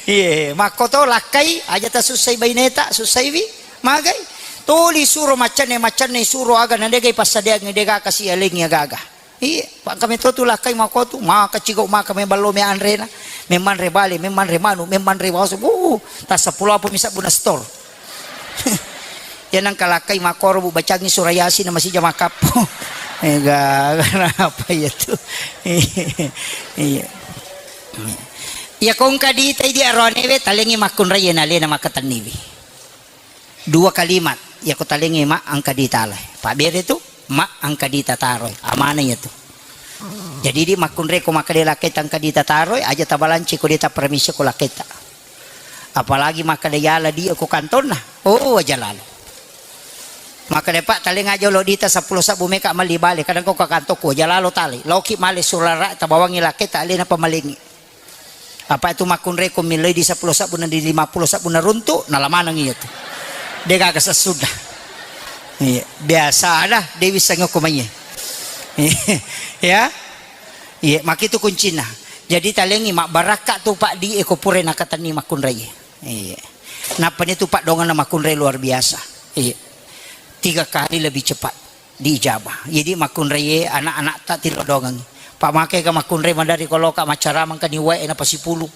Iya. Makkoto lakkai aja tasussai baineta, sussaiwi. Magai. Tuli suro maccanne, maccanne suro aga na degai passadeang dega kasi alengi aga-aga. Iya, pa kami to tu lakkai makotu, maka cigau maka me ballo me anrena, me manre bale, me manre manu, me manre waso, uh, tasa pulo apa misa buna stor. Ya nang kalakkai makoro bu bacangi surah Yasin na masih jama kappo. Ega, kenapa ya tu? Iya. Ya kongka di tai di arone we talengi makunrai ya nalena maka taniwi. Dua kalimat, yako talengi ma angka dita alai. Pabbere tu, ma angka dita taroi. Amana iya tu. Jadi di makkunre ko makkeda lakketa angka dita taroi, aja tabalanci ko dita permisi ko lakketa. Apalagi makkeda yala di ko kantonna. Oh, aja lalo. Makkeda, "Pak, talenga jolo dita seppulo sabbu meka mali bale, kadang ko ka kantoku, aja lalo tali. Loki male surara tabawangi lakketa alena pamalengi." Apa itu makkunreko miloi di seppulo sabbu na di lima puluh sabbu na runtu, nalamaneng iya tu. De gaga sessuda. Iya, biasa ada Dewi sengoko maiye. Ya. Iya, makitu kuncina. Jadi talengi mabbarakka tu Pak di eko pure nakatenni makkunrai. Iya. Nappa ni tu Pak dongeng na makkunrai luar biasa. Iya. tiga kali lebih cepat diijabah. Jadi makkunraie anak-anak ta tillo dongengi. Pak, makkega makkunrai madari koloka maccaramang kani wae na pasipulu.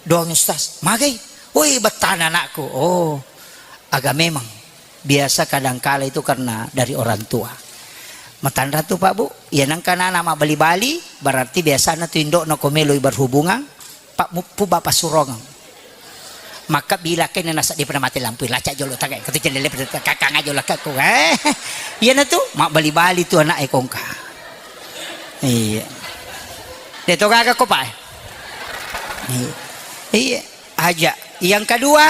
Doang Ustaz. Magai? Woi, bettana anakku. Oh, agak memang biasa kadangkala itu karena dari orang tua. Matanra tu Pak Bu, ya nangka nana mabbali-bali, berarti biasana tu indokna ko meloi berhubungan, Pak Muppu bapak surongeng. Maka bila kena nasa di pernah mati lampu, lacak jolo tagai, kata jendela pada kakang aja lah kakku, eh. Iya na tu, mak bali-bali tu anak ekongka. Iya. Dia tu gaga ko Pak. Iya. Iya, aja. Yang kedua,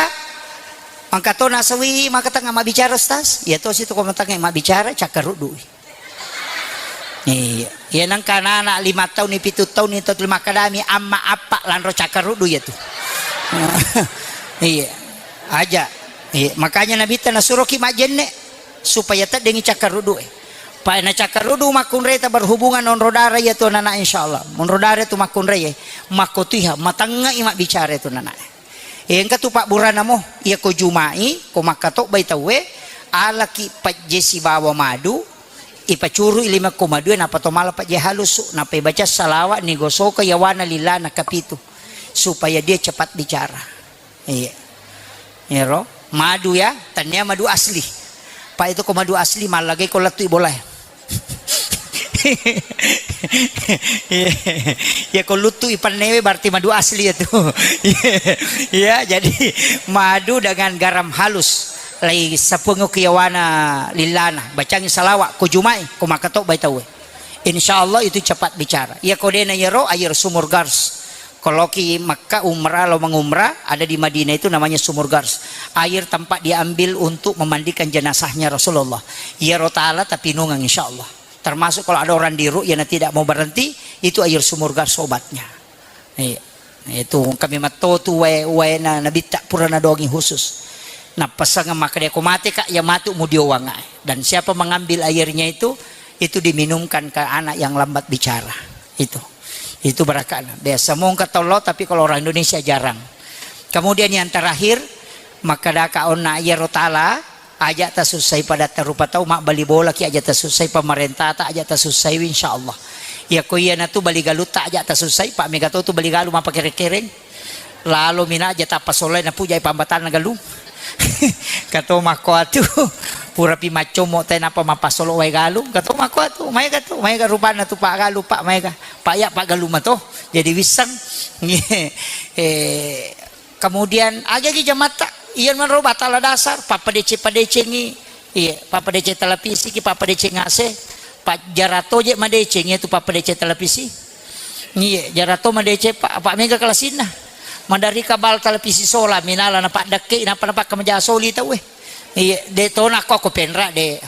angka to nasawi maka tengah mak bicara Ustaz. Iya to situ ko tengah mak bicara, cakar rudui. Iya, iya nangka anak-anak lima tahun ni, pitu tahun ni, tau lima kadami, amma appa lanro cakkaruddu iya tu. Iya, aja. Iya, makanya Nabitta nasuroki majjenne supaya teddengi cakkaruddu e. Pa na cakkaruddu makkunrai ta berhubungan onro dara iya tu anak, insyaallah. Onro dara tu makkunrai e. Makko tuiha, matengngai mabbicara tu anak. Engka tu pabburana mo, iya ko jumai, ko makkatobbai tauwe, alaki pajje sibawa madu, ipacurui lima ko madue, nappa to mala pajje halusu, nappa ibaca salawat, nigosoka yawana lillana kapitu, supaya dia cepat bicara. Iya. Iyaro, madu ya, tania madu asli. Pa itu ko madu asli, mallagai ko lettu bolae. Iya, iya, ko luttu ipannewe berarti madu asli ya tu. Iya, jadi madu dengan garam halus. Lai sapungu kiyawana lillana. Bacangi salawat, ko jumai, ko makatobbai tauwe. Insya Allah itu cepat bicara. Iya ko dena yero air sumur Gars. Kalau ki Makkah umrah, lo mengumrah, ada di Madinah itu namanya Sumur Gars. Air tempat diambil untuk memandikan jenazahnya Rasulullah. Iyaro tala tapi nungang insya Allah. Termasuk kalau ada orang di ru'yah yang tidak mau berhenti, itu air sumur Gars obatnya. Iya. Itu kami matotu wae, wae na Nabitta pura nadongi khusus. Nappasang maka dia ko mate kak, ya matu mudiowang ae. Dan siapa mengambil airnya itu, itu diminumkan ke anak yang lambat bicara. Itu. Itu barakana. Biasa mongka tollo, tapi kalau orang Indonesia jarang. Kemudian yang terakhir, maka daka onna iyaro tala, aja tasussai padatta rupa tau, mabbali bolaki aja tasussai, pemerintata aja tasussaiwi, insya Allah. Iya ko iya natu bali galutta aja tasussai, Pak mega to tu bali galu mapakere-kereng. Lalo mina aja tappa solai napujai pambatanna galung. Kato makko atu, purapi maccommo te napa mappasolo wae galung. Kato makko atu, maega tu, maega rupanna tu Pak galu, Pak maega. Pak ya, Pak galu mato. Jadi wisseng. Eh, Kemudian, agagi jamatta, iya manro batala dasar, pappadeceng-padecengi, iya, pappadeceng televisi ki, pappadeceng A C, pa-, jarato je madeceng, iya tu pappadeceng televisi. Iya, jarato madeceng, pa-, apa mega kelasinna. Madarika bal televisi sola, minala na paddekke, napa, napa kamaja soli tau, eh. Iya, de tona ko, ko penra, de.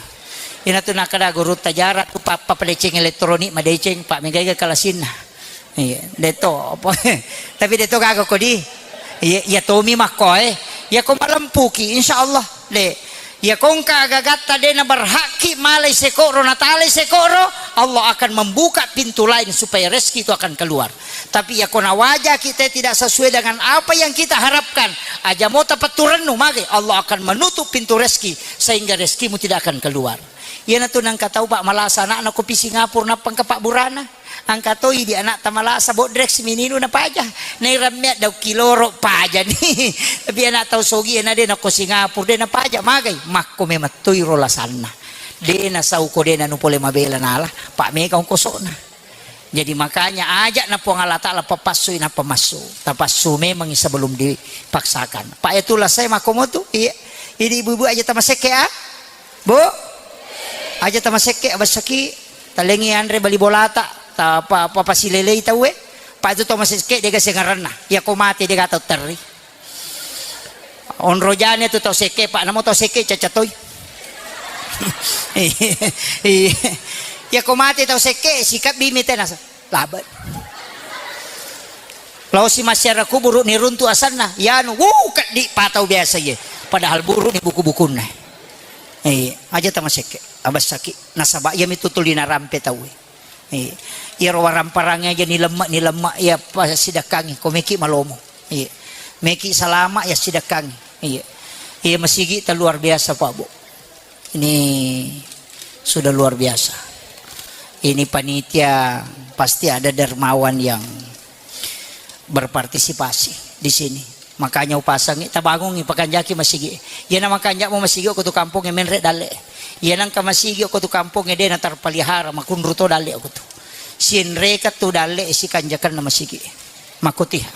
Ina tu nakada guru tajara tu pa-, pappadeceng elektronik, madeceng, pa mega kelasinna. Iya, de to apa. Tapi de to gaga kodi. Iya, iya tomi makko, eh. Iya ko malempuki, insya Allah, de. Iya ko engka agagatta de na berhakki malai sekoro, natalai sekoro, Allah akan membuka pintu lain supaya rezeki itu akan keluar. Tapi iya ko nawaja kita tidak sesuai dengan apa yang kita harapkan, aja mo tapetturennu mage, Allah akan menutup pintu rezeki sehingga rezekimu tidak akan keluar. Iya na tu nangka tau pak malasa anakna ko pi Singapura nappa engka pabburana. Angka toi di anak ta malasa bodrek si mininu na paja. Nai rammea daung kiloro paja ni. Tapi anak tau sogi na de na ko Singapura de na paja magai. Makko memang toi ro lasanna. De na sau ko de na nu pole mabela nala. Pak mega ongkosona. Jadi makanya aja na Puang Allah Ta'ala papassui na pamassu. Tapassu memang sebelum dipaksakan. Pak ya tu lasai makko mo tu. Iya. Ini ibu-ibu aja tamasekke ah. Bu, aja tamasekke, abassaki, talengi anre bali bolata, ta pa-, pa-, pasilelei tauwe, pa itu tau masekke dega sengaranna, iya ko mate dega tau terri. Onro jane tu tau sekke, pak namo tau sekke caca toi. Iya. Iya ko mate tau sekke, sikap bimi tenasa. Labe. Lao si masyarakat kuburu ni runtu asanna, yanu, wuh, keddi patau biasa ye. Padahal buru ni buku-bukunna. Eh, aja tamasekke, abassaki. Nasaba iya mitu tuli narampe tau. Eh, iyaro waramparang aja ni lemma, ni lemma ya pasidakkangi, ko meki malomo. Eh, meki salama ya sidakkangi. Eh, iya masigi ta luar biasa, Pak Bu. Ini sudah luar biasa. Ini panitia pasti ada dermawan yang berpartisipasi di sini. Makanya upasangi, tabangungi, pakanjaki masigi. Iyana makanja'mo masigi ko tu kampong e, menre dalle. Iyana engka masigi ko tu kampong e, de na terpelihara, makunru to dalle ko tu. Sinreka tu dalle sikanjakanna masigi. Makotiha.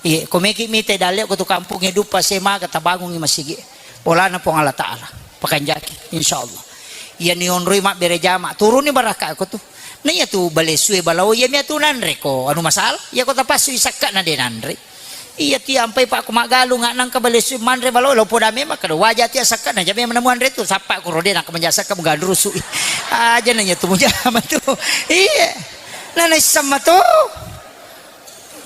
Iye, ko meki mite dalle ko tu kampung e, duppa semaga tabangungi masigi. Bolana Puang Allah Ta'ala. Pakanjaki, insyaallah. Iya ni onroi mabbere jama, turuni barakka ko tu. Na iya tu balessu e balao, iya mia tu nanre ko anu masalah. Iya ko tapassu isakka na de nanre. Iya ti ampai pak ko maggalung nangka balessu manre balao, lo poda memang kada waja ti asakka na jame menemuan re tu. Sappa ko rode nangka menjasakka mugandrusu. Aja nanya tu mujama tu. Iya. Na naisseng mato.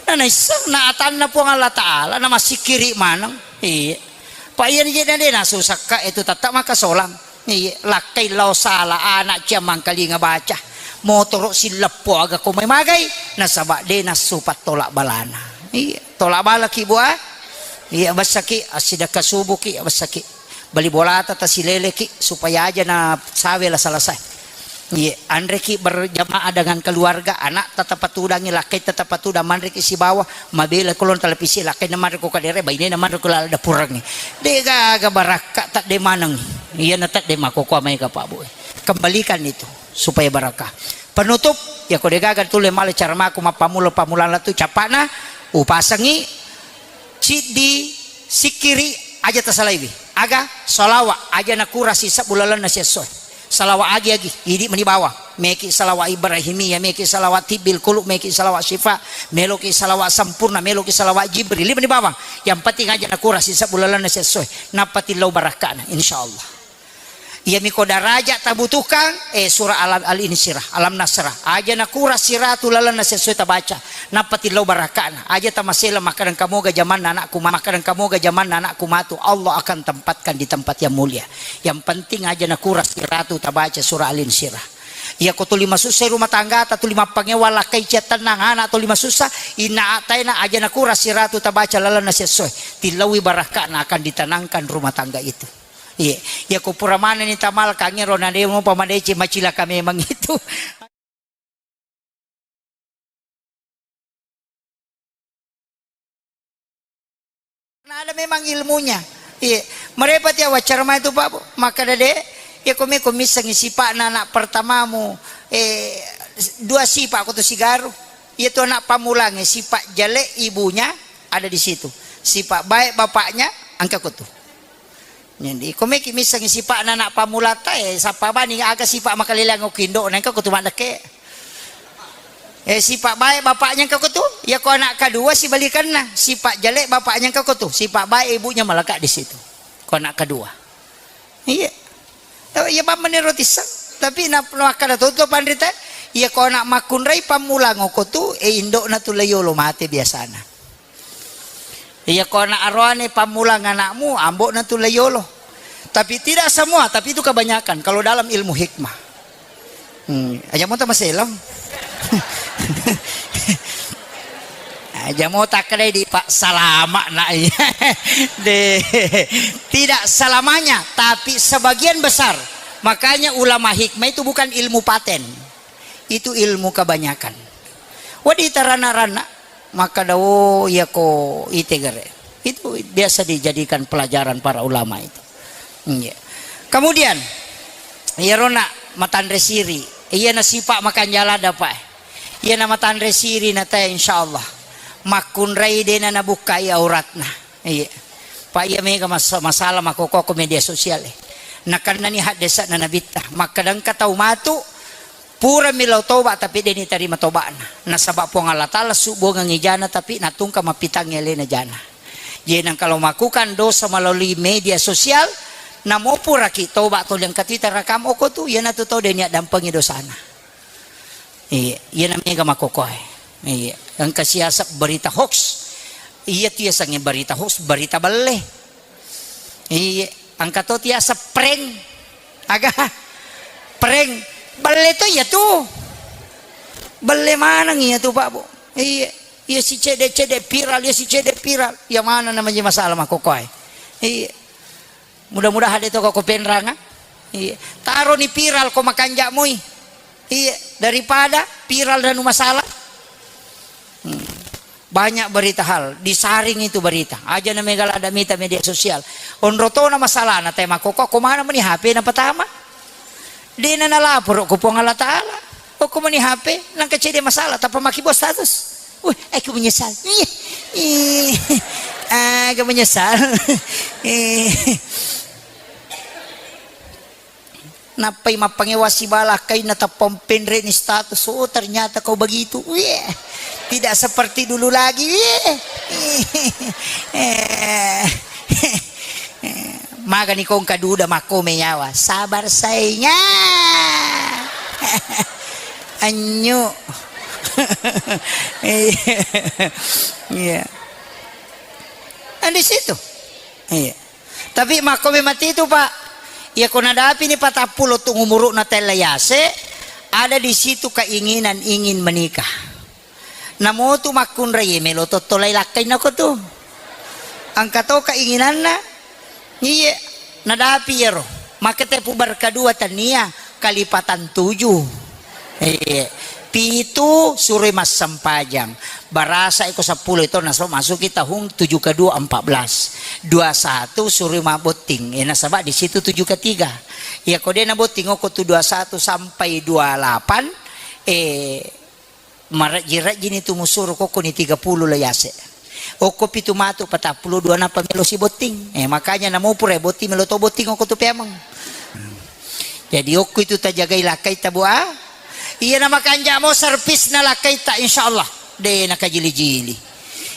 Na naisseng, na atanna Puang Allah Ta'ala, na massikkiri maneng. Iya. Pa iya ni je na de nasusakka itu tetta makasolang. Iya, lakkai lao sala anak cia mangkalinga baca. Motoro silleppo aga ko mai magai, nasaba de nassu pattolak balana. Iya, tolak bala ki bua. Iya, bessaki assidekka subuki, bessaki. Bali bolata tasileleki supaya aja na sawe la selesai. Iye, anreki berjamaah dengan keluarga, anak tetap patudangi, lakkai tetap patudang, manreki sibawa, mabela kolon televisi, lakkai na manre ko kadere, baine na manre ko lala dapurangi. De gaga barakka tadde maneng. Iya na tadde mako ko mai ka Pak Bu. Kembalikan itu supaya barakah. Penutup, ya ko de gaga tulle male cara mako mappamulo pamulana tu capana, upasangi Ciddi sikkiri aja tasalaiwi. Aga? Salawa aja nakura sisebbu lalenna siessoe. Salawa agi-agi, idi meni bawang. Meki salawa Ibrahimiyah, meki salawa tibbil kulu, meki salawa syifa, meloki salawa sempurna, meloki salawa Jibril, idi meni bawang. Yang penting aja nakura sisebbu lalenna siessoe. Nappa tillau barakkana, insyaallah. Iyami ko daraja tabutuhkan, eh, surah Alam, Al-Insyirah, Alam Nasrah. Aja nakura siratu lalenna sesuai tabaca. Nappa tillau barakkana. Aja tamasela makkadang kamoga jamanna anakku, makkadang kamoga jamanna anakku matu. Allah akan tempatkan di tempat yang mulia. Yang penting aja nakura siratu tabaca surah Al-Insyirah. Iya ko tuli masussa rumah tanggata, tuli mappangewa lakkai cia tennang anak, tuli masussa, inna ataina aja nakura siratu tabaca lalenna sesuai. Tillaui barakkana akan ditenangkan rumah tangga itu. Iya, iya ko pura manenni tamalkangngi ro na de mopa madeceng, macilaka memang itu. Na ada memang ilmunya. Iya, merepati awaccara mai tu Pak Bu. Makkada de, iya ko meko missengi sipa'na anak pertamamu, eh, dua sipa' ko tu sigaru. Iya tu anak pamulangnge, sipa' jale ibunya ada di situ. Sipa' baik bapaknya, engka ko tu. Jadi, ko meki missengi sipa'na anak pamulata, eh, sappa bani aga sipa' makaleleang okko indo'na, engka ko tu maddekke. Eh, sipa' baik bapaknya engka ko tu, iya ko anak kedua sibalikanna, sipa' jelek bapaknya engka ko tu, sipa' baik ibunya melekat di situ. Ko anak kedua. Iya. Iya bammeniro tisseng. Tapi na, nakkada to, to panrita, iya ko anak makkunrai pammulang okko tu, eh, indo'na tu layolo mate biasana. Iya ko anak aroane pammulang anakmu, ambo'na tu layolo. Tapi tidak semua, tapi itu kebanyakan kalau dalam ilmu hikmah. Hmm, aja mo tamaselang. Aja mo takkedai di Pak salama nak iya. De, tidak selamanya, tapi sebagian besar. Makanya ulama hikmah itu bukan ilmu paten. Itu ilmu kebanyakan. Wadi tarana-rana. Makkada, oh, iya ko itegere. Itu biasa dijadikan pelajaran para ulama itu. Iya. Kemudian, iyaro na matanre siri, iya na sipa' makanjala dapat. Iya na matanre siri na teh, insyaallah. Makkunrai dena nabukkai auratna. Iya. Pak iya mega mas-, masalah makoko ko media sosial e. Nakennani haddese'na nabitta. Makkada engka tau matu, purami lao toba tapi de nitarima toba'na. Nasaba Puang Allah Ta'ala subbuangengngi jana tapi natungka mappitangngi alena jana. Jadi nang kalau melakukan dosa melalui media sosial, namo puraki toba tuli engka tu ita rakam oko tu, iyanatu tau de niaddampengi dosana. Iya, iyana mega makokoe. Iya, engka siaseng berita hoax. Iya tu yasengnge berita hoax, berita belle. Iya, engka to tiaseng prank. Aga? Prank. Belle to iya tu. Belle maneng iya tu, Pak, Bu. Iya. Iya si cede-cede viral, iya si cede viral. Iya mana namanya masalah makokoe. Iya. Mudah-mudahan de to ko penranga. Iya. Taroni viral ko makanja moi. Iya, daripada viral dan masalah. Hmm. Banyak berita hal, disaring itu berita. Aja na mega lada mita media sosial. Onro tona masalahna, tema koko, ko mana meni H P na pertama? Dena nalaporo ko Puang Allah Taala. Okko meni H P, nangka cede masalah, tappa maki bos status. Wih, aku menyesal. Ih, ih, aku menyesal. Eh. Nappai mappangewa sibala kainna tappa penre'ni status. Oh, ternyata kau begitu. Wih, tidak seperti dulu lagi. Wih. Eh. Magani kongka duda makkome yawa. Sabar sainga. Anyu. Iya. Iya. Kan di situ. Iya. Tapi makkome mati itu, Pak. Iya, ko nadapi ni patappulo tu umuru'na tella yase, ada di situ keinginan ingin menikah. Namotu makkunrai melo tottolai lakkainna ko tu. Engka to keinginanna. Iye, nadapi iyaro. Maka tepu berka dua tania kalipatan tujuh. Iye. Pitu suroi massempajang. Barasa iko seppulo itu nasaba masuki tahun tujuh ke dua empat belas. Dua satu suroi mabotting. Eh, nasaba di situ tujuh ke tiga. Iya ko de nabotting oko tu dua satu sampai dua lapan, eh, Marejji-rejjini tu musuro kokkoni tiga puluh lo yase. Okko pitu matu patappulo dua nappa melo sibotting. Eh, makanya namo pura botting melo to botting okko tu peameng. Jadi okko itu tajagai lakkai tabu a. Iya na makanja mo servisna lakkai ta, insyaallah. De na kajili-jili.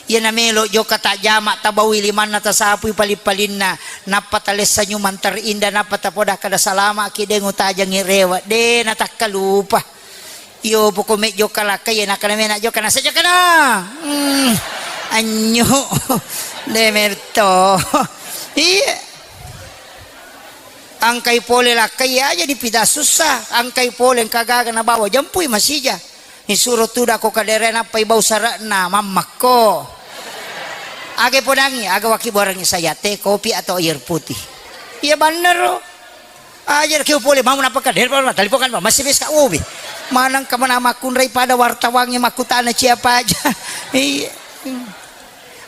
Iya na melo joka tajama tabaui limanna tasapui paling-palinna nappa talessa nyumang terindah nappa tapoda kada salama ki de ngutajangi rewa. De na takkalupa. Iyo, poko mejjo kalakkai, iya, nakkana mena jokka, nasa jokkana. Hmm, anyu. De merto. Iya. Angkai pole lakkai aja dipida sussa. Angkai pole engka gaga nabawa jempui masija. Isuro tudako kadere nappai bau sarakna mammakko. Aga podangi, aga waki borangi saya teh, kopi atau air putih. Iya bannero. Aja keu pole mau napa ka, telepon, telepon kan, masih bis ka, ubi. Manang ka mana makkunrai pada wartawangnge makkutana siapa aja. Iya.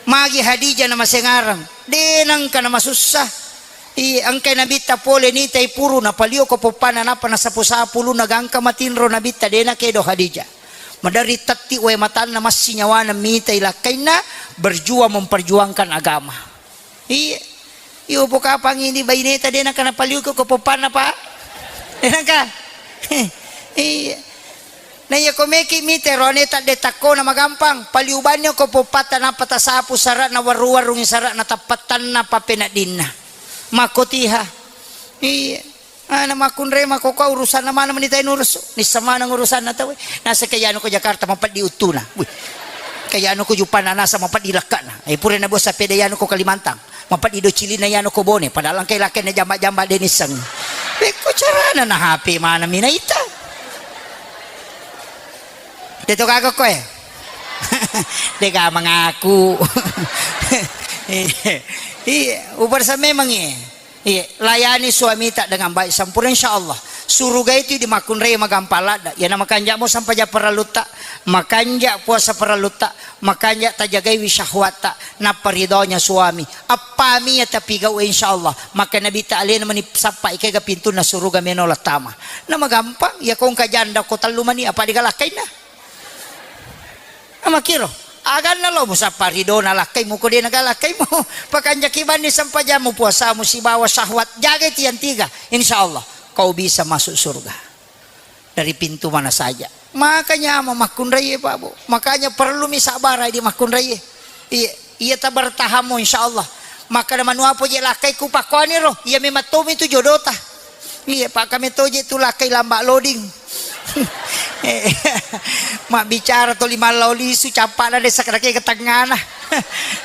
Magi Hadijah na masengarang. De nangka na masussa. Iya, engkai nabitta pole nitai puru na palio ko poppana napa na sapu-sapu lu na gangka matinro nabitta de na kedo Hadijah. Madari tatti wae matanna massi nyawana mitai lakkainna berjuang memperjuangkan agama. Iya. Iyo pokapang ini baineta de nangka napaliuko ko poppanna, Pak. De nangka. Iya. Na iya ko meki mite roane tadde takkona magampang, paliu banni ko poppatta nappa tasapu sarana warru-warrungi sarana tappattanna pappeneddinna. Makkotiha. Iya. Ana makkunrai makkokkoe urusanna maneng meni tai nurusu. Nisseng maneng urusanna tauwe. Naseng ke yanu ko Jakarta mapeddi uttuna. Wih. Ke yanu ko Juppana nasa mapeddi lekkana. Eh, pura na bos sapeda yanu ko Kalimantan. Mapeddi do cilina yanu ko Bone. Padahal engkai lakkainna jamba-jamba de nisseng. Pekko carana na H P maneng mi naita. De to gaga koe. De ga mengaku. Iya, ubarsa memang iya. Iya, layani suamita dengan baik sempurna, insya Allah. Suruga itu di makkunrai magampang ladda. Iya, na makanja mo sampaja parallutta, makanja puasa parallutta, makanja tajagaiwi syahwatta, nappa ridhonya suami. Appami ya tapi gau, insya Allah. Maka Nabi ta alena meni sappa ikega pintunna suruga meno lattama. Na magampang, ya kongka janda ko tellu mani apa digalakkainna. Amakkiro, aganna lo musappa ridona lakkaimu ko de nagalakkaimu. Pakanjaki banni sempajammu, puasamu sibawa syahwat. Jagai tiang tiga, insya Allah kau bisa masuk surga dari pintu mana saja. Makanya makkunrai, Pak Bu. Makanya perlu mi sabarai di makkunrai. Iya. Iya tabertahammu, insya Allah. Makkeda manuapo je lakkaiku pakkuaniro, iya memang tomi tu jodota. Iya, Pak, kami toje tu lakkai lamba loading. Eh, mabbicara toli mallau lisu, cappana desa kadake ke tengana.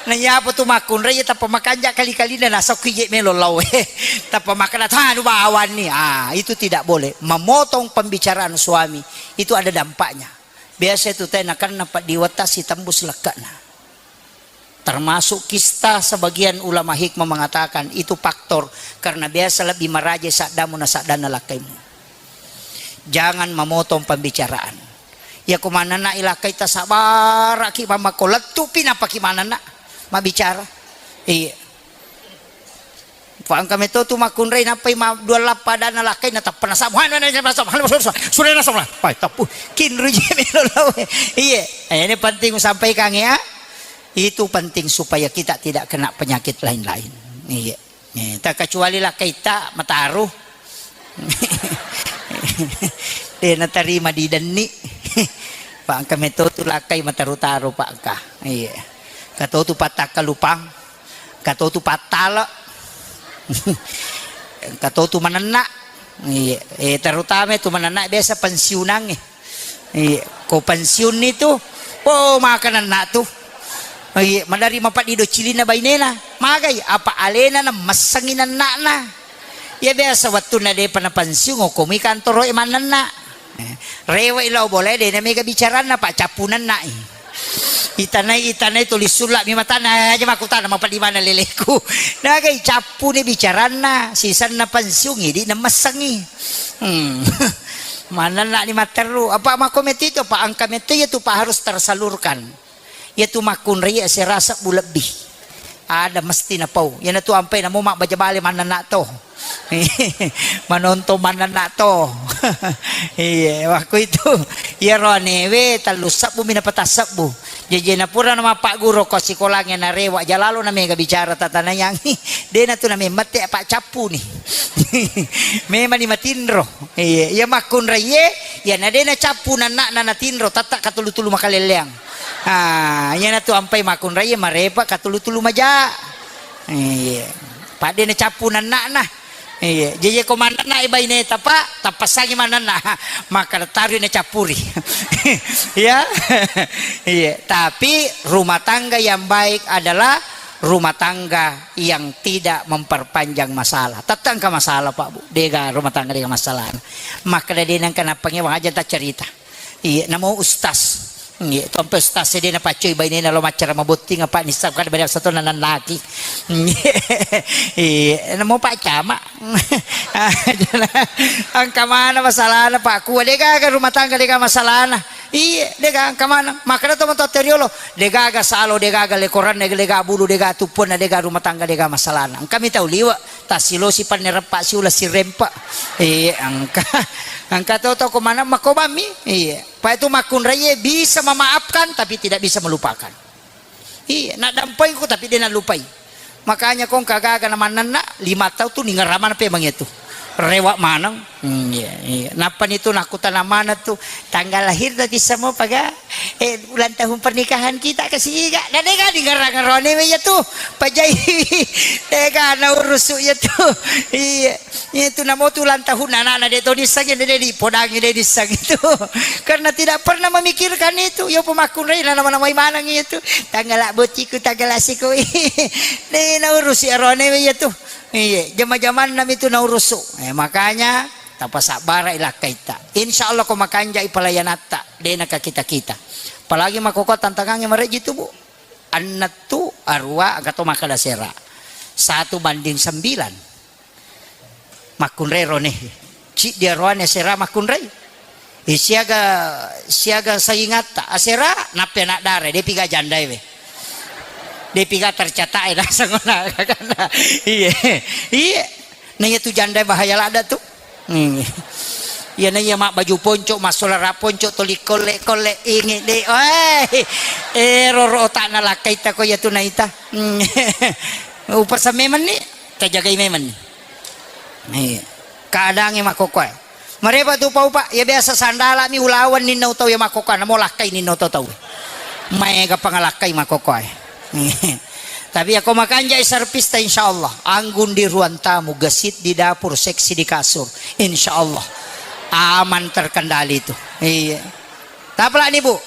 Na iyapo tu makkunrai, iya tappa makanja kali-kalina nasokki je melo lau. Tappa makkeda tanu bawanni. Ah, itu tidak boleh. Memotong pembicaraan suami itu ada dampaknya. Biasa itu teh nakanna paddiwetta sitembus lekkana. Termasuk kista, sebagian ulama hikmah mengatakan itu faktor karena biasa lebih maraja saddamu na saddanna lakkaimu. Jangan memotong pembicaraan. Iya ko manenna ilakkai tasabaraki mamako lettupi napaki manenna mabbicara. Iya. Fa engka meto tu makkunrai nappai ma dua lappa adanna lakkai na tappa nasam. Wah, na, na, na, nasam. Halo, sudah, sudah, sudah nasam lah. Wah, tappu. Kinru je melo lawe. Iya. Eh, ini penting sampaikan ya. Itu penting supaya kita tidak kena penyakit lain-lain. Iya. Eh, tak kecuali lakkai ta mataru. De natarima di denni. Pak engka meto tu lakkai mataru-taru pak engka. Iya. Kato tu patakka lupang. Kato tu pattale. Kato tu manenna. Iya. Eh, terutama tu manenna biasa pensiunangnge. Iya, ko pensiun ni tu, oh, makananna tu. Iya, madari mapaddi do cilinna bainena. Magai, apa alena na messengi nenna'na. Iya biasa wettunna depa na pensiun, okkomi kantoro e manenna. Eh, rewe lao bola dena mega bicaranna, pak cappu nenna i. Itanai, itanai tuli sulla mi matana, aja makutana mapaddi mana leleku. Nagai cappu ni bicaranna, sisenna pensiun idi na messengi. Hmm. Manenna ni matteru, apa mako metti tu, apa engka metti ya tu, pak harus tersalurkan. Ya tu makkunrai serasa bu lebih. Ada mesti napau. Ya na tu ampai namo mak baja bale manenna to. Manontong manenna to. Iya, waktu itu. Ya roanewe tallu sebbu mina patas sebbu. Jejena pura na mappagguru ko sikolangnge narewa jalalo na mega bicara tatanayangi. Dena tu na memmette pak cappu ni. Memang ni matinro. Iya, iya makkunraiye, iya na dena cappu nanna na natinro tatta katulu-tulu makalelleang. Ah, iya na tu ampai makkunraiye marepa katulu-tulu maja. Iya. Padde na cappu nanna na. Iya, jeje ko manenna i baineta, Pak, tappassangi manenna. Maka taru na cappuri. Ya. Iya, tapi rumah tangga yang baik adalah rumah tangga yang tidak memperpanjang masalah. Tette engka masalah, Pak, Bu. Dega rumah tangga dega masalah. Maka de nengka napangewang aja tak cerita. Iya, namo ustaz. Iya, tompe ustaz e de napaccoi bainena lo maccara mabotting apa nissab kada bariak sato nanannaki. Iya, namo pak cama. Engka mana masalahna pak kua de gaga rumah tangga de gaga masalahna. Iya, de gaga engka mana. Makana to mato teriolo, de gaga salo, de gaga lekoranna, de gaga bulu, de gaga tuppuanna, de gaga rumah tangga de gaga masalahna. Engka mi tau liwa. Tassilosi pannereppa siula sirempa. Iya, engka. Engka to toko mana makobammi. Iya. Pak itu makkunraiye bisa memaafkan tapi tidak bisa melupakan. Iya, nak dampai ku tapi dia nak lupai. Makanya kong kagaga na manenna lima tahun tu ningeramana pe mangetu. Rewa maneng. Hmm, iya, iya. Nappa ni tu nakutana mana tu tanggal lahir tadi semua paga. Eh, ulang tahun pernikahan kita ke siga. Na dega dingerang-ngerone me iya tu. Pajai. Dega na urusu iya tu. Iya. Iya tu namo tu ulang tahun anak-anak de to disang de de dipodangi de disang itu. Karena tidak pernah memikirkan itu. Yo pemakkunrai na nama-namai manang iya tu. Tanggal botiku tanggal asiko. De na urusi arone iya tu. Iya, jama-jamanna mi tu na urusu. Eh, makanya Tapasabbara i lakkaitta. Insya Allah ko makanjai pelayanatta, de nakakita-kita. Apalagi makkokko tantangangnge marejji tu, Bu. Ennettu, arua, engka to makkeda sera. Satu banding sembilan. Makkunrai rone. Ciddi aroane sera makkunrai. Eh, siaga, siaga saingatta. Asera, nappi anak dara, de piga jandae we. De piga tercatat e, naseng ona, kakana. Iya. Iya. Na iya tu janda bahaya ladda tu. Hmm. Iya na iya mak baju ponco, massolara ponco, toli kolle-kolle ingi de. Weh. Eh, roro otakna lakkaita ko iya tu naita. Hmm. Upasa memang ni, tajagai memang ni. Iya. Keadaannya makkokoe. Marepa tu pau, Pak. Ya biasa sandala mi ulawan ninna utau ya makkokoe. Namo lakkai ninna utau tau. Maega pangalakkai makkokoe. Tapi ya ko makanjai serpista, insya Allah. Anggun di ruang tamu, gesit di dapur, seksi di kasur. Insya Allah. Aman terkendali itu. Iya. Tapalani, Bu.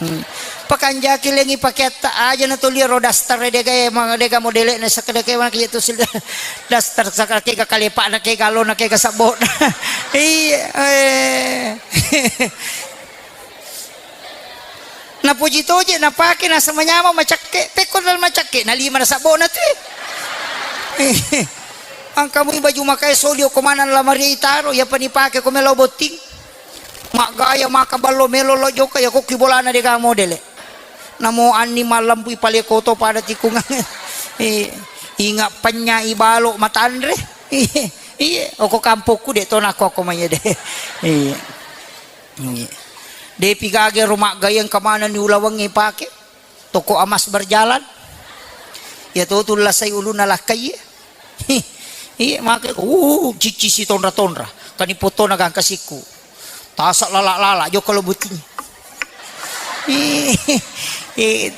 Hmm. Pakanjaki lengi pakeatta aja na tuli ro daster dega e, ma-, dega modele na sakada ke wana kitu sil daster sakada ke ga kalepa na ke galo na ke ga sabbo na. Iya, eh. Napoji toje napake, nasaba manyameng macakke. Pekko dal macakke, nalima nasabbona tu. Engka mui baju makae soli okko maneng lamari itaro, iyapa nipake ko melo botting. Maggaya maka ballo melo lo jokka, iya kokki bolana dega modele. Namo anni mallempu ipalekoto pada tikungang. Eh, inga penya ibalo matanre. Iya, iya, oko kampokku de to nakko ko maye de. Iya. Iya. Depi gage ro maggaya engka manenni ulawengnge ipake. Toko emas berjalan. Iya to tu lasai ulunna lakkai. Iya, make, uh, cicci si tonra-tonra. Kani potona gangka sikku. Tasa lala-lala, jokka lo buting. Iya, iya.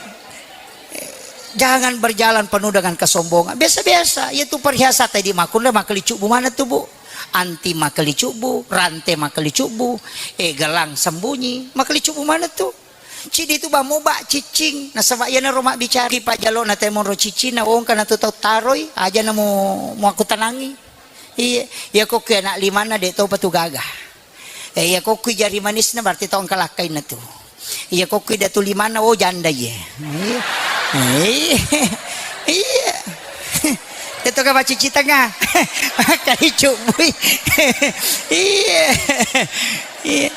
Jangan berjalan penuh dengan kesombongan. Biasa-biasa, iya tu perhiasan tadi makunre makkelicubbu mana tu, Bu? Anti makkelicubbu, rante makkelicubbu, eh, gelang sembunyi, makkelicubbu mana tu? Ciddi tu bammu ba ciccing, nasaba iyanaro mabbicara ki pajjalona temonro ciccing na wongka na tu tau taroi, aja na mu, muakkutanangi. Iya, iya kokki anak limanna de topa tu gaga. Eh, iya kokki jari manisna berarti tau engka lakkainna tu. Iya kokki datu limanna, oh, janda iye. Iya. Iya. Iya. Itu kan macici tengah. Makkalicubui. Iya. Iya.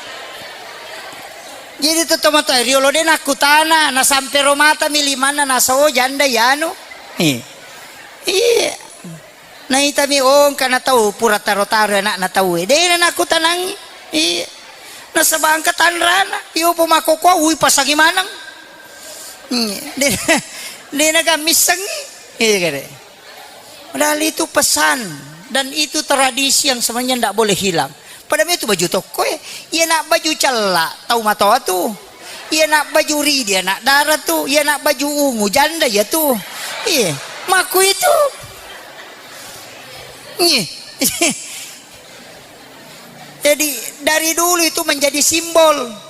Jadi tu tomatoa riolo de nakkutana, nasampe ro matami limanna, naso janda yanu. Iya. Iya. Naitami, oh, engka na tau pura taro-taro anakna tau e. De na nakkutanangi. Iya. Nasaba engka tanrana. Iyo po makkokkoe, ui pasangi maneng. Iya. De, de na gammissengi. Iya kare. Padahal itu pesan dan itu tradisi yang sebenarnya ndak boleh hilang. Pada itu baju tokko e, iya nak baju cella tau matoa tu. Iya nak baju ridi anak dara tu. Iya nak baju ungu janda iya tu. Iya, maku itu. Iya. Jadi dari dulu itu menjadi simbol.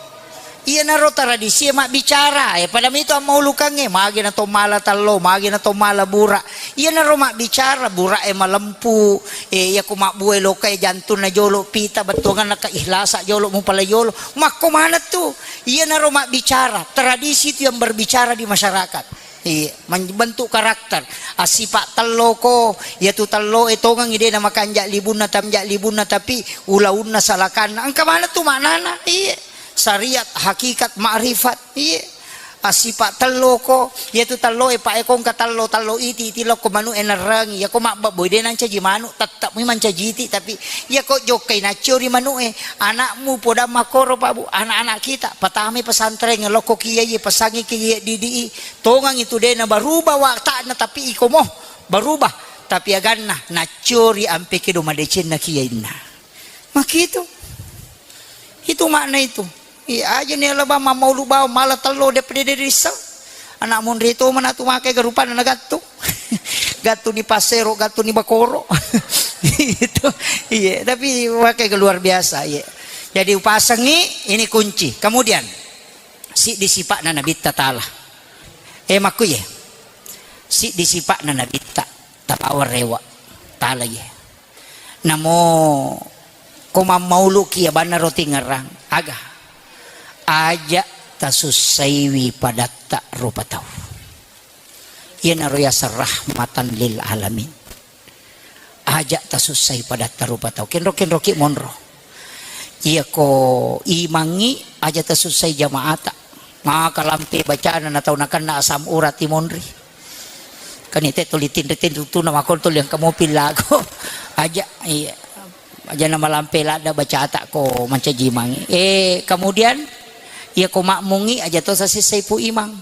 Iyanaro tradisi e mabbicara, eh, pada mitu ammaulukangnge, magi na to mala tallo, magi na to mala bura. Iyanaro mabbicara, bura e malempu, eh, iya ko mabbue loka e jantunna jolo, pita bettuanganna ka ikhlasa jolo, mupala jolo. Makko maneng tu. Iyanaro mabbicara, tradisi itu yang berbicara di masyarakat. Iya, membentuk karakter. Assipa telloko, iyatu tello e tongengi de na makanja libunna, tamja libunna, tapi ulaunna salakanna. Engka maneng tu maknana? Iya. Syariat, hakikat, makrifat. Iya. Assipa telloko, iyatu tello e pa e kongka tello, tello iti, iti lokko manu e nerrengi. Iyako mabbabbo de nancaji manu, tetap mi mancaji iti, tapi iyako jokkai naccio ri manu e, anakmu podang makkoro, Pak Bu, anak-anak kita, patamai pesantren, lokko kiai, pesangi kiai didi i, Tongang itu de na berubah watakna, tapi iko mo berubah. Tapi aganna nacciori ampe kedo madecenna kiyainna. Makitu. Itu makna itu. Iya aja ni alaba mammaulu bawang mala tello de pede de risseng. Anak monri to mana tu make garupanna na gattu. Gattu ni pasero, gattu ni bakoro. Itu. Iya, tapi make luar biasa, iya. Jadi upasengi ini kunci. Kemudian Siddi sipa'na Nabitta tala. Eh, makkuye. Siddi sipa'na Nabitta, tapawa rewa. Tala ye. Namo ko mammauluki abanna roti ngerang. Aga. Aja tasussaiwi padatta rupa tau. Iyanaro yaseng rahmatan lil alamin. Aja tasussai padatta rupa tau. Kenro-kenroki monro. Iyako imangngi aja tasussai jamaata. Maka lampe bacana na tau nakenna asam urat i monri. Kani te tuli tinri-tinri tuna makon tuli engka mopi lago. Aja, iya. Aja na malampe ladda bacata ko mancaji imangngi. Eh, kemudian iyako makmungngi aja to sasessai pu imang.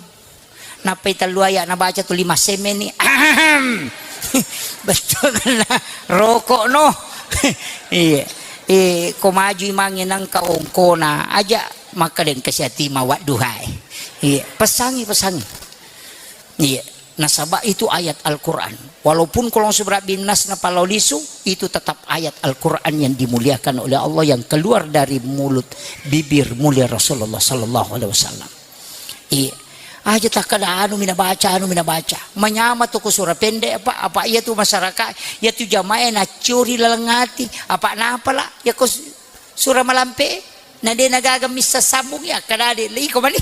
Nappai tellu ayat nabaca tuli massemeni. Ahem. Betul na rokok no. Iya. Eh, ko maju imangnge nangka ongkona aja makkadeng kasiati mawadduhae. Iya, pesangi, pesangi. Iya, nasaba itu ayat Al-Quran. Walaupun kalau seberat binas na palau lisu, itu tetap ayat Al-Quran yang dimuliakan oleh Allah yang keluar dari mulut bibir mulia Rasulullah sallallahu alaihi wasallam. Iya. Aja takkada anu mina baca, anu mina baca. Manyama tu ko sura pendek apa, apa iya tu masyarakat, iya tu jamae nacciori laleng ati, apa napa la, iya ko su-, sura malampe. Na de' na gaga missa sambung ya, akkadade, "Iko mani,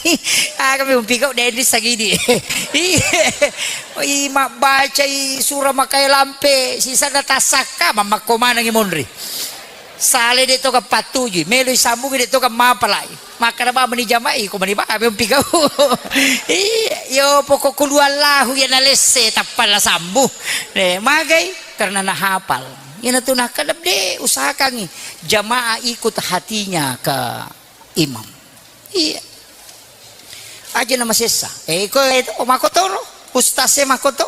aga mi umpigau de' di sagidi." Iya. I mabbacai sura makae lampe, sisana tasakka, mammakko manengi monri. Sale de' toga pattujui, meloi sambungi de' toga mapalai. Makkada ba meni jamai, "Iko mani ba, aga mi umpigau." Iya, yo pokok kulu Allahu ya nalesse, tappa la sambu. Eh, magai, karena nahapal. Iyanatu nakkada de' usahakangi jamaah ikut hatinya ke imam. Iya. Aja na masessa. Eh, ko itu, oh, makotoro. Ustaz e makoto.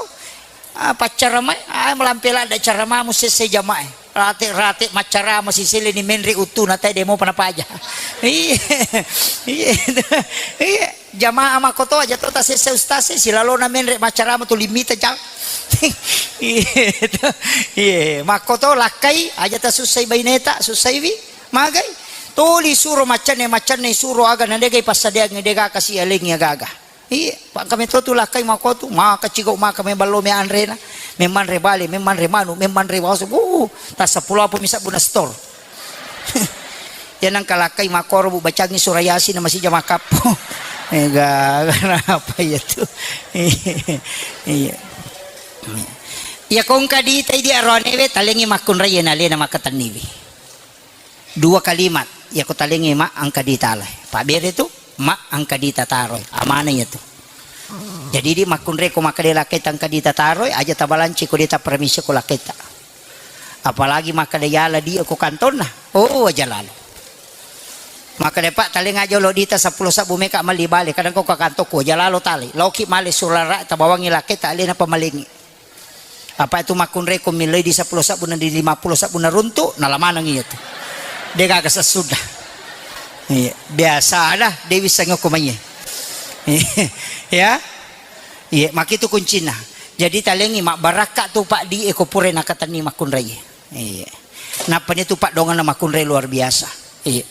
Ah, paccaramai, ah, malampe ladda caramamu sesse jamaah. Rate-rate maccarama sisele ni menre uttuna tae demo pana paja. Iya. Iya. Iya. Jamaah makoto aja to tasessa ustaz e, silalona menre maccarama tu limita jang. Iya. Iya. Makoto lakkai aja tasussai baineta, sussaiwi. Magai. Tuli suro maccanne, maccanne suro aga na degai passadeangngi dega kasi alengi aga-aga. Iya, pa kami to tu lakkai makotu, maka cigau maka me ballo me anrena, me manre bale, me manre manu, me manre waso, uh, tasa pulo apa misa buna stor. Ya nang kalakkai makoro bu bacangi surah Yasin na masih jama kappo. Ega, kenapa ya tu? Iya. Iya. Ya kongka di tai di arone we talengi makkunrai ya nalena makatenniwi. Dua kalimat, yako talengi ma engka dita alai. Pabbere tu, ma engka dita taroi. Amana iya tu. Jadi di makkunre ko makkeda lakketa engka dita taroi, aja tabalanci ko dita permisi ko lakketa. Apalagi makkeda yala di ko kantonna. Oh, aja lalo. Makkeda, "Pak, talenga jolo dita seppulo sabbu meka mali bale, kadang ko ka kantokku, aja lalo tali. Loki male surara tabawangi lakketa alena pamalengi." Apa itu makkunreko miloi di seppulo sabbu na di lima puluh sabbu na runtu, nala maneng iya tu. De gaga sessuda. Iya, biasa ada Dewi sengoko maiye. Ya. Iya, makitu kuncina. Jadi talengi mabbarakka tu Pak di eko pure nakatenni makkunrai. Iya. Nappa ni tu Pak dongeng na makkunrai luar biasa. Iya.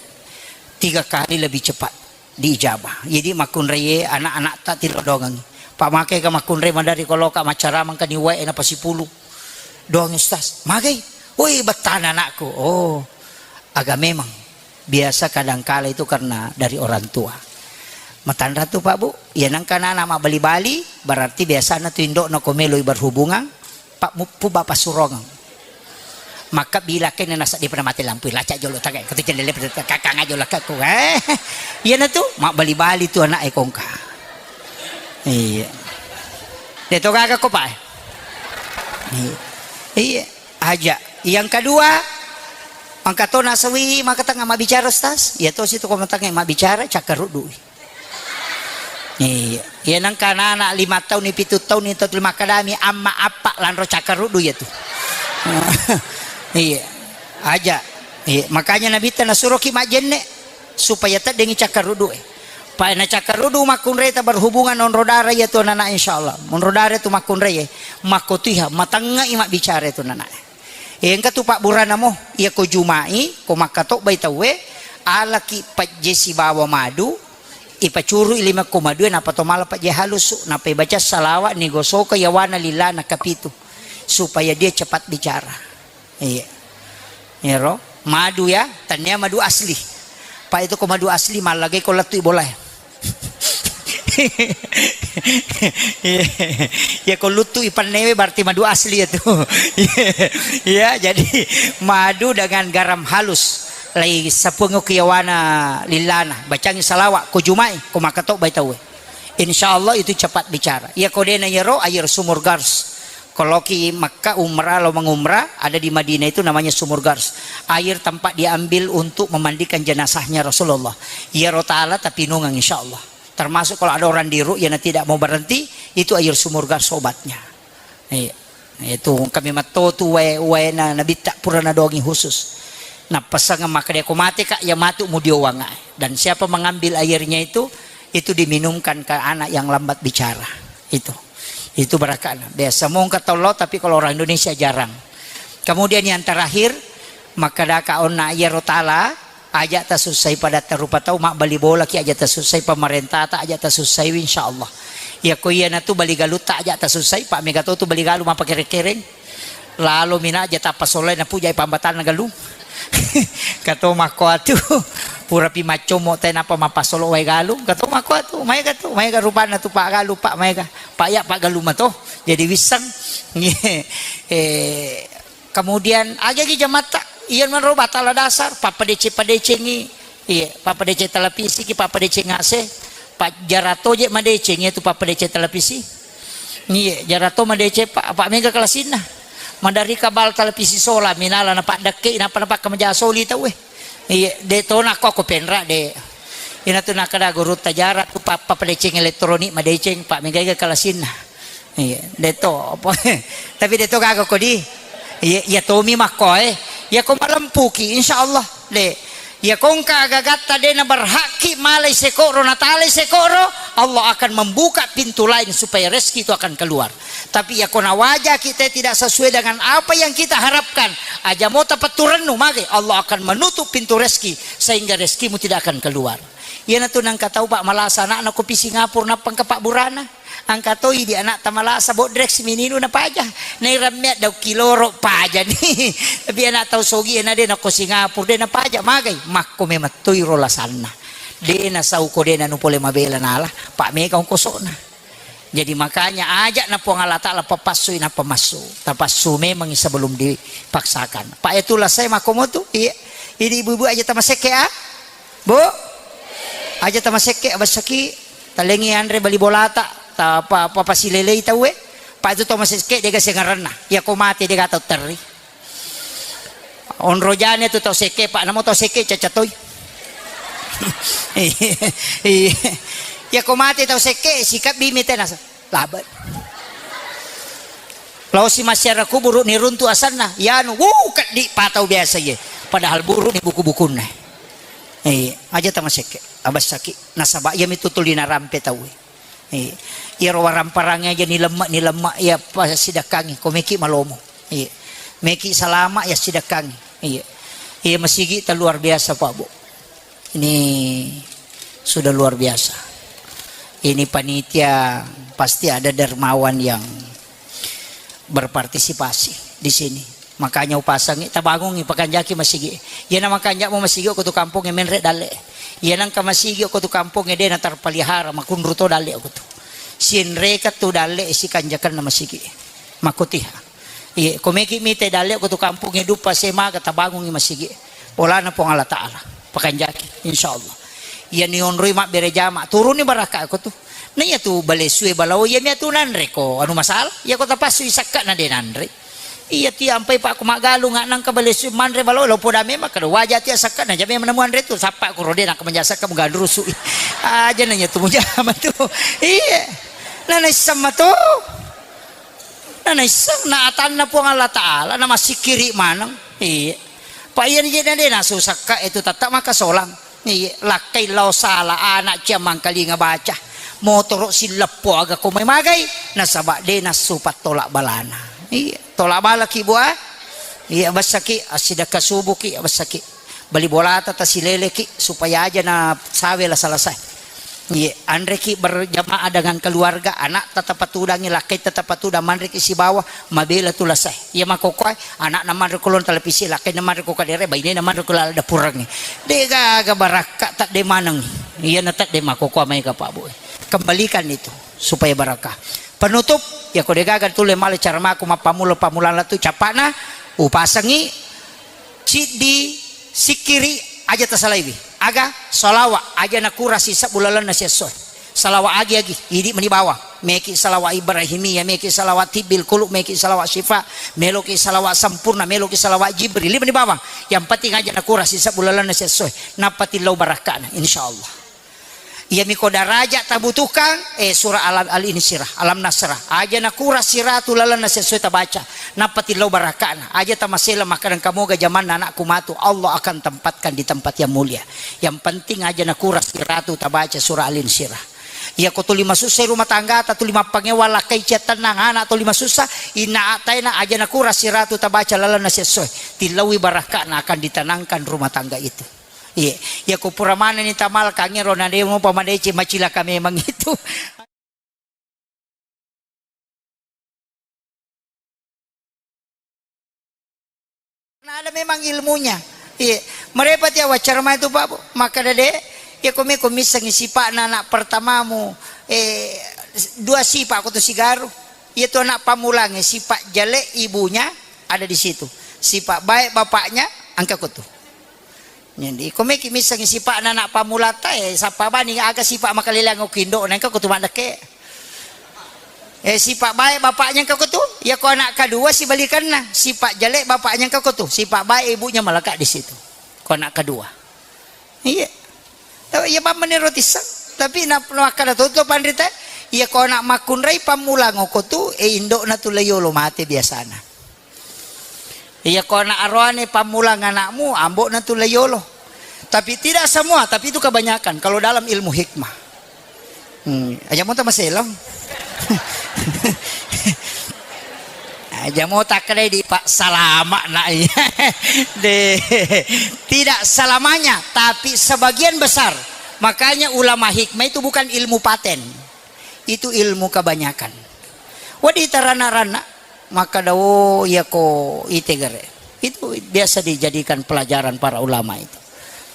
Tiga kali lebih cepat diijabah. Jadi makkunraie anak-anak ta tilodongengi. Pak make ka makkunrai madari koloka maccaramang ka ni wae na pasipulu. Doang ustaz. Magai. Woi, bettana anakku. Oh. Aga memang biasa kadangkala itu karena dari orang tua. Matanra tu Pak Bu. Ya nangka anak mabbali-bali berarti biasana tu indokna ko meloi berhubungan. Pak muppu bapak surongeng. Maka bila kene nasa di pernah mati lampu laca jolo tagai katu jendela kakang aja lah kakku eh. Iya na tu mak bali-bali tu anak ekongka. Iya. De to gaga ko pak. Iya. Iya. Aja. Yang kedua, angka to nasawi maka tengah mak bicara ustaz. Iya to situ ko tengah mak bicara cakar dui. Iya. Iya nangka anak-anak lima tahun ni pitu tahun ni tau lima kadami amma appa lanro cakkaruddu ya tu. Iya. Aja. Iya. Makanya Nabitta nasuroki majjenne supaya teddengi cakkaruddu e. Pa na cakkaruddu makkunreta berhubungan onro dara ya tu anak insyaallah. Onro dara tu makkunrei makkotuiha matengngai mabbicara tu anak. Engka tu pabburana mo, iya ko jumai, ko makkatobbai tauwe, alaki pajje sibawa madu, ipacurui lima ko madue, nappa to mala pajje halusu, nappa ibaca salawat, nigosoka yawana lilana kapitu, supaya dia cepat bicara. Iya. Iyaro, madu ya, tania madu asli. Pa itu ko madu asli, mallagai ko lettu bolae. Iya, ko luttu ipannewe berarti madu asli ya tu. Iya, jadi madu dengan garam halus. Lai sapungo kiyawana lillana, bacangi salawat, ko jumai, ko makatobbai tauwe. Insya Allah itu cepat bicara. Iya ko dena yero air sumur Gars. Koloki Makkah umrah, lo mengumrah, ada di Madinah itu namanya Sumur Gars. Air tempat diambil untuk memandikan jenazahnya Rasulullah. Iyaro tala tapinungang insya Allah. Termasuk kalau ada orang di ru'yah yang tidak mau berhenti, itu air sumur Gars obatnya. Iya. Itu kami matotu wae, wae na nabitta pura nadongi khusus. Napasang maka dia ko mate kak ya matu mudiowang. Dan siapa mengambil airnya itu, itu diminumkan ke anak yang lambat bicara. Itu. Itu barakana. Biasa mongka tollo, tapi kalau orang Indonesia jarang. Kemudian yang terakhir, makkadaka onna iyaro tala, aja tasussai padatta rupa tau, mabbali bolaki aja tasussai pamarentata, aja tasussaiwi, insya Allah. Iya ko iya natu bali galutta aja tasussai, pak mega to tu bali galu mapakere-kereng. Lalo mina aja tappa solai na pujai pambatanna galu. Kato makko atu. Purapi maccommo te napa mappasolo wae galung, engka to makko tu, maega tu, maega rupanna tu paggalung, Pak, maega. Pak ya paggalung mato. Jadi wisseng. Eh, kemudian agi-agi jamatta, iya manro batala dasar, pappadeceng-padecengi, iya, pappadeceng televisi ki, pappadeceng A C, Pak jarato je madeceng iya tu pappadeceng televisi. Iya, jarato madeceng, Pak, apa mega kelasinna. Madari kabal televisi sola, minala napaddekke, napa napakka maja soli tau, eh. Iya, de tona ko, ko penra de. Ina tu nakada guru tajara tu pappa padeceng elektronik madeceng, Pak, mega ga kelasinna. Iya, de to apa. Tapi de to gaga kodi. Iya, iya tomi makko, eh. Iya ko malempuki, insya Allah de. Iya kongka agagatta de na berhakki malai sekoro, natalai sekoro, Allah akan membuka pintu lain supaya rezeki itu akan keluar. Tapi iya ko nawajaki te tidak sesuai dengan apa yang kita harapkan, aja mo tapettu rennu mage, Allah akan menutup pintu rezeki sehingga rezekimu tidak akan keluar. Iyanatu nangka tau, Pak, malasa anakna ko pi Singapura nappa engka pabburana. Engka to idi anakta malasa bodrek simininu napaja. Nairammea daung kiloro pajani. Tapi anak tau sogi na de nako Singapura de napaja magai. Makko memettoi ro lasanna. De nasau ko de nanu pole mabela nala. Pak mega ongkosona. Jadi makanya ajak na Puang Allah Ta'ala papassui nappa massu. Tapassu memang sebelum dipaksakan. Pak, itu lasai makkomo tu. Iya. Ini ibu-ibu aja tamasekke, ah. Bu, aja tamasekke, abassaki, talengi anre bali bolata, ta pa, pa, pasilelei tauwe. Pak, itu tau masekke dega sengaranna. Iya ko mate dega tau terri. Onrojane tu tau sekke, Pak, namo tau sekke caca toi. Iya. Iya ko mate tau sekke, sikap bimi tenasa. Labat. Lao si masyarakat kuburu ni runtu asanna, yanu, wuh, keddi patau biasa ye. Padahal buru ni buku-bukunna. Eh, aja tamasekke, abassaki. Nasaba iya mitu tuli narampe tau. Eh, iyaro waramparang aja ni lemma, ni lemma, iya pasidakkangi, ko meki malomo. Iya. Meki salama ya sidakkangi. Iya. Iya masigi ta luar biasa, Pak, Bu. Ini sudah luar biasa. Ini panitia pasti ada dermawan yang berpartisipasi di sini. Makanya upasangi, tabangungi, pakanjaki masigi. Iyana makanjamo masigi ko tu kampung menre dalle. Iyana engka masigi ko tu kampung de na terpelihara, makunru to dalle ko tu. Sinreka tu dalle sikanjakanna masigi. Makotiha. Iye, ko meki mite dalle ko tu kampungnge duppa semaga tabangungi masigi. Olana Puang Allah Ta'ala. Pakanjaki, insya Allah. Iya ni onroi mabbere jama, turuni barakka ko tu. Na iya tu balesue balao, iya mia tu nanre ko anu masalah. Iya ko tapassu isakka na de nanre. Iya ti ampai pak ko maggalung nangka balesue manre balao, lo poda memang kada waja ti asakka na jame menemuan re tu sappa ko rode nangka menjasakka mugandrusu. Aja nanya tu mujama tu. Iya. Na naisseng mato. Na naisseng na atanna Puang Allah Ta'ala, na massikkiri maneng. Iya. Pa iya ni je na de nasusakka itu tetta maka solang. Iya, lakkai lao sala anak cia mangkalinga baca. Motoro silleppo aga ko mai magai, nasaba de nassu pattolak balana. Iya, tolak balaki bua. Iya, bassaki assidakka subuki, bassaki. Bali bolata tasileleki supaya aja na sawe lasa-lasa. Iye, anreki berjamaah dengan keluarga, anak tetap patudangi, lakkai tetap patudang, manreki sibawa, mabela tu lasai. Iya makokoe, anak na manre kulon televisi, lakkai na manre ko kadere, baine na manre kulala dapurangi. De gaga barakka tak de maneng. Iya na tak de makokoa mai ka Pak Bu. Kembalikan itu supaya barakah. Penutup, ya ko de gaga tule male cara mako mappamulo pamulana tu capana, upasangi Ciddi sikkiri aja tasalaiwi. Aga? Salawa aja nakurasi sebbu lalenna siessoe. Salawa agi-agi, idi meni bawang. Meki salawa Ibrahimiyah, meki salawa tibbil qulub, meki salawa syifa, meloki salawa sempurna, meloki salawa Jibril, idi meni bawang. Yang penting aja nakurasi sebbu lalenna siessoe. Nappa tillau barakkana, insyaallah. Iyami ko daraja tabutuhkan, eh, surah Al-, Al-Insyirah, Alam Nasrah. Aja nakura siratu lalenna sesuai tabaca. Nappa tillau barakana. Aja tamasela makkadang kamoga jamanna anakku matu. Allah akan tempatkan di tempat yang mulia. Yang penting aja nakura siratu tabaca surah Al-Insyirah. Iya ko tuli masussa rumah tanggata, tuli mappangewa lakkai cia tennang anak tuli masussa, inna ataina aja nakura siratu tabaca lalenna sesuai. Tillaui barakana akan ditenangkan rumah tangga itu. Iya, iya ko pura manenni tamalkangngi ro na de mopa madeceng macilaka memang itu. Karena ada memang ilmunya. Iya. Merepati awaccara mai tu, Pak, Bu. Makkeda de, iya ko meko missengi sipa'na anak pertamamu, eh, dua sipa' ko tu sigaru. Iya tu anak pammulangnge, sipa' jelek ibunya ada di situ. Sipa' baik bapaknya, engka ko tu. Jadi, ko meki missengi sipa'na anak pammulata, eh, sappa bani aga sipa' makaleleang ko indo'na, engka ko tu maddekke. Eh, sipa' baik bapaknya engka ko tu. Iya ko anak kedua sibalikanna, sipa' jelek bapaknya engka ko tu, sipa' baik ibunya melekat di situ. Ko anak kedua. Iya. Tapi iya pammeni roti sang. Tapi na, nakkeda to tu panrita, iya ko anak makkunrai pammulang ko tu, eh, indo'na tu layolo mate biasana. Iya ko anak aroane pammulang anakmu, ambo'na tu layolo. Tapi tidak semua, tapi itu kebanyakan kalau dalam ilmu hikmah. Hmm, aja mo tamaselang. Aja mo takkedai di Pak salama na iya. De, tidak selamanya, tapi sebagian besar. Makanya ulama hikmah itu bukan ilmu paten. Itu ilmu kebanyakan. Wadi tarana-rana makkeda, oh, iya ko itegere. Itu biasa dijadikan pelajaran para ulama itu.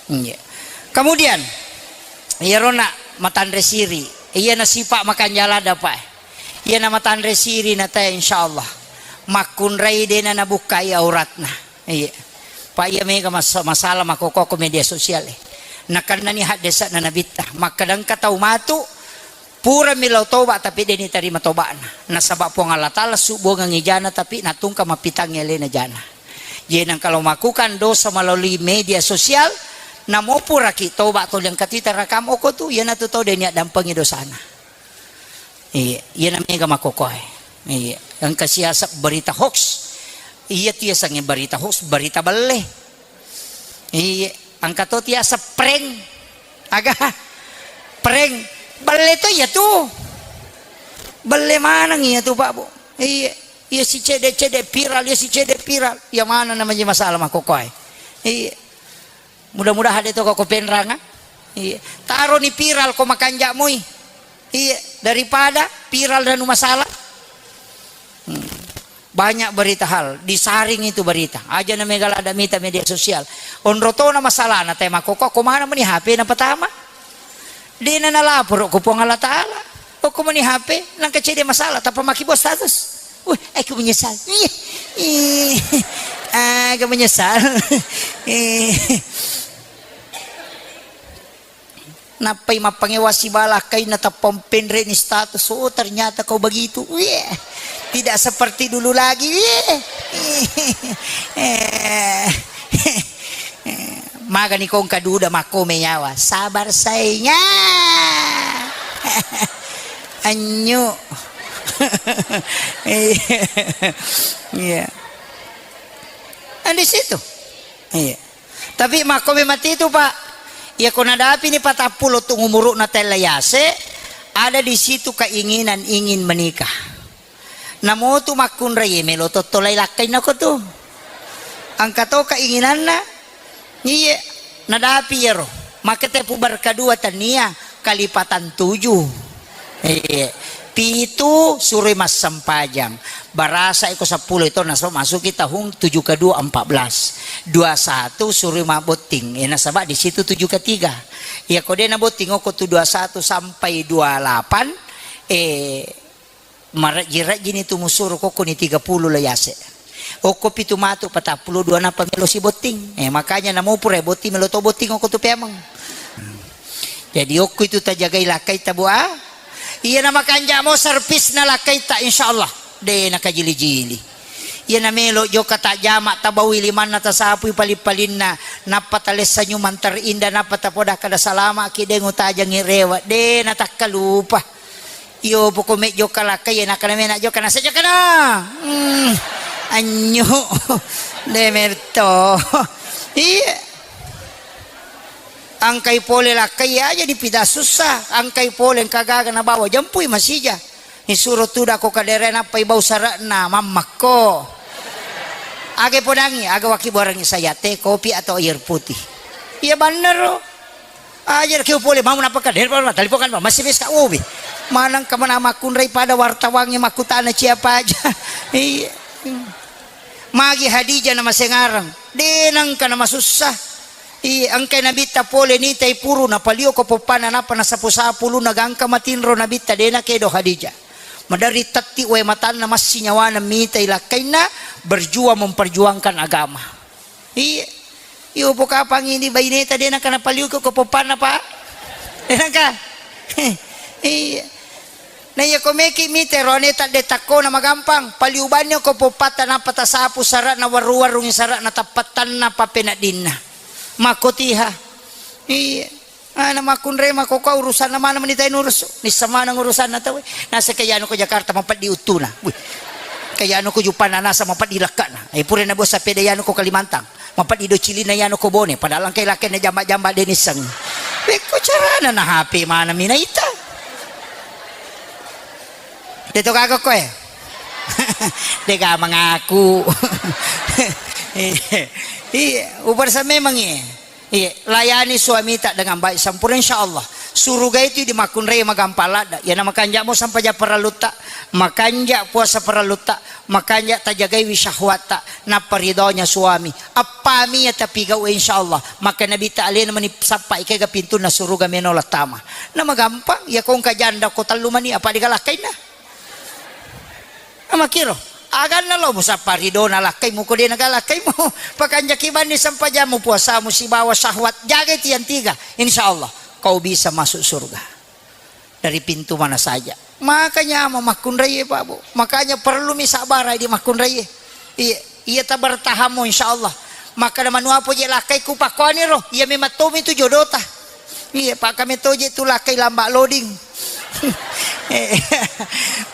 Iya. Kemudian, iyarona matanre siri, iyana sipa' makanjala dapat. Iyana matanre siri na teh, insyaallah. Makkunrai dena nabukkai auratna. Iya. Pak, iya mega mas-, masalah makkokko media sosial, eh. Nakennani haddese'na Nabitta. Makkeda engka tau matu, purami lao toba, tapi de' nitarima toba'na. Nasaba Puang Allah Ta'ala subbuangengngi jana, tapi natungka mappitangngi alena jana. Jadi, nang kalau melakukan dosa melalui media sosial, namo puraki toba, tuli engka tu ita rakam okko tu, iyanatu tau de' niaddampengi dosana. Iya, iyana mega makkokkoe. Iya, engka siaseng berita hoax. Iya tu yasengnge berita hoax, berita belle. Iya, engka to tiaseng prank. Aga? Prank. Belle to iya tu. Belle maneng iya tu, Pak, Bu. Iya, iya si cede-cede viral, iya si cede viral. Iya maneng namanya masalah makkokkoe. Iya. Mudah-mudahan de' to ko penranga. Iya. Taroni viral ko makanja' moi. Iya, daripada viral dan masalah. Hmm. Banyak berita hal, disaring itu berita. Aja na mega lada mita media sosial. Onro tona masalahna, te makkokko, ko mana meni H P na pertama? De' na nalaporo ko Puang Allah Ta'ala. Okko meni H P, nang kecil dia masalah, tappa makkibau status. Wih, aku menyesal. Ih, ih, aga menyesal. Eh. Nappai mappangewa sibala kainna tappa penre'ni status. Oh, ternyata kau begitu. Wih, tidak seperti dulu lagi. Wih. Eh. Magani kongka duda makkome nyawa. Sabar sainga. Anyu. Iya. Iya. Kan di situ. Iya. Tapi makkome mati itu, Pak. Iya, ko nadapini patappulo tu umuru'na tella yase, ada di situ keinginan ingin menikah. Namotu makkunrai melo tottolai lakkainna ko tu. Engka to keinginanna. Iye, nadapi iyaro. Makete pu berka dua tania kalipatan tujuh. Iye. Pitu suroi massempajang. Barasa iko seppulo itu naso masuki tahun tujuh ke dua empat belas. Dua satu suroi mabotting. Eh, nasaba di situ tujuh ke tiga. Iya ko de' nabotting oko tu dua satu sampai dua delapan, eh, Marejji-rejjini tu musuro kokkoni tiga puluh lo yase. Okko pitu matu patappulo dua nappa melo sibotting. Eh, makanya namo pura botting melo to botting okko tu peameng. Jadi okko itu tajagai lakkaita, Bu, ah. Iya na makanja' mo servisna lakkaita, insyaallah. De' nakajili-jili. Iya na melo jokka tajama, tabaui limanna, tasapui paling-palinna, nappa talessa nyumang terindah, nappa tapoda kada salama ki, de' ngutajangi rewe', de' natakkalupa. Iyo, poko me' jokka lakkai, iya, nakkana mena' jokka, nasa jokkana. Hmm, anyu. De' merto. Iya. Angkai pole lakkai aja dipida sussa. Angkai pole engka gaga nabawa, jempui masija. Isuro tudako kadere nappa ibau sara'na, mammakko. Aga podangi, aga waki borangi saya, teh, kopi atau air putih. Iya bannero. Aja keu pole mau napa ka, dari pole, tali pokan, masih bisa, oh, bi. Manang ka mana makkunrai pada wartawangnge makkutana siapa aja. Iya. Magi Hadijah nama sengarang. De' nengka nama susah. Iya, engkai Nabitta pole nitai puru, napalio ko poppanna, nappa nasapu-sapu ulunna, gangka matinro Nabitta, de nakedo Khadijah. Maderri tetti wae matanna, massi nyawana mitai lakkainna, berjuang memperjuangkan agama. Iya. Iyo pokapang ini baineta, de naka napalio ko poppanna, Pak. De naka. Iya. Na iya ko meki mite roane tadde takkona magampang, paliubanni ko poppatta nappa tasapu sara'na, warru-warrungi sara'na, tappattanna pappeneddinna. Makkotiha. Iya. Ana makkunrai mako kau urusanna mana menitai nurusu. Nissa maneng urusanna tau. Nasa kayanu ko Jakarta mapeddi uttuna. Wih. Kayanu ko Juppana nasa mapeddi lekkana. Eh, pura na bos sapeda yanu ko Kalimantan. Mapeddi do cilina yanu ko Bone, padahal engkai lakkainna jamba-jamba de nisseng. Pekko carana na H P mana minaita. De to gaga koe. De ga mengaku. Iya, ubarsa memang iya. Iya, layani suamita dengan baik sempurna, insya Allah. Suruga itu di makkunrai magampang ladda. Iya, na makanja mo sampaja parallutta, makanja puasa parallutta, makanja tajagaiwi syahwatta, nappa ridhonya suami. Appami ya tapi gau, insya Allah. Maka Nabi ta alena mani sappa ikega pintunna suruga meno lattama. Na magampang, ya kongka janda ko tellu mani, apa digalakkainna? Amakiro, aganna lo musappa ridona lakkaimu ko de nagalakkaimu. Pakanjaki banni sempajamu puasamu sibawa syahwat. Jagai tiang tiga, insya Allah kau bisa masuk surga dari pintu mana saja. Makanya mau makkunrai, Pak Bu. Makanya perlu mi sabarai di makkunrai. Iya, iya tabertahamu insya Allah. Maka da manuapo je lakkaiku pakkuani ro. Iya memang tomi tu jodota. Iya, Pak, kami toje tu lakkai lamba loading. Eh,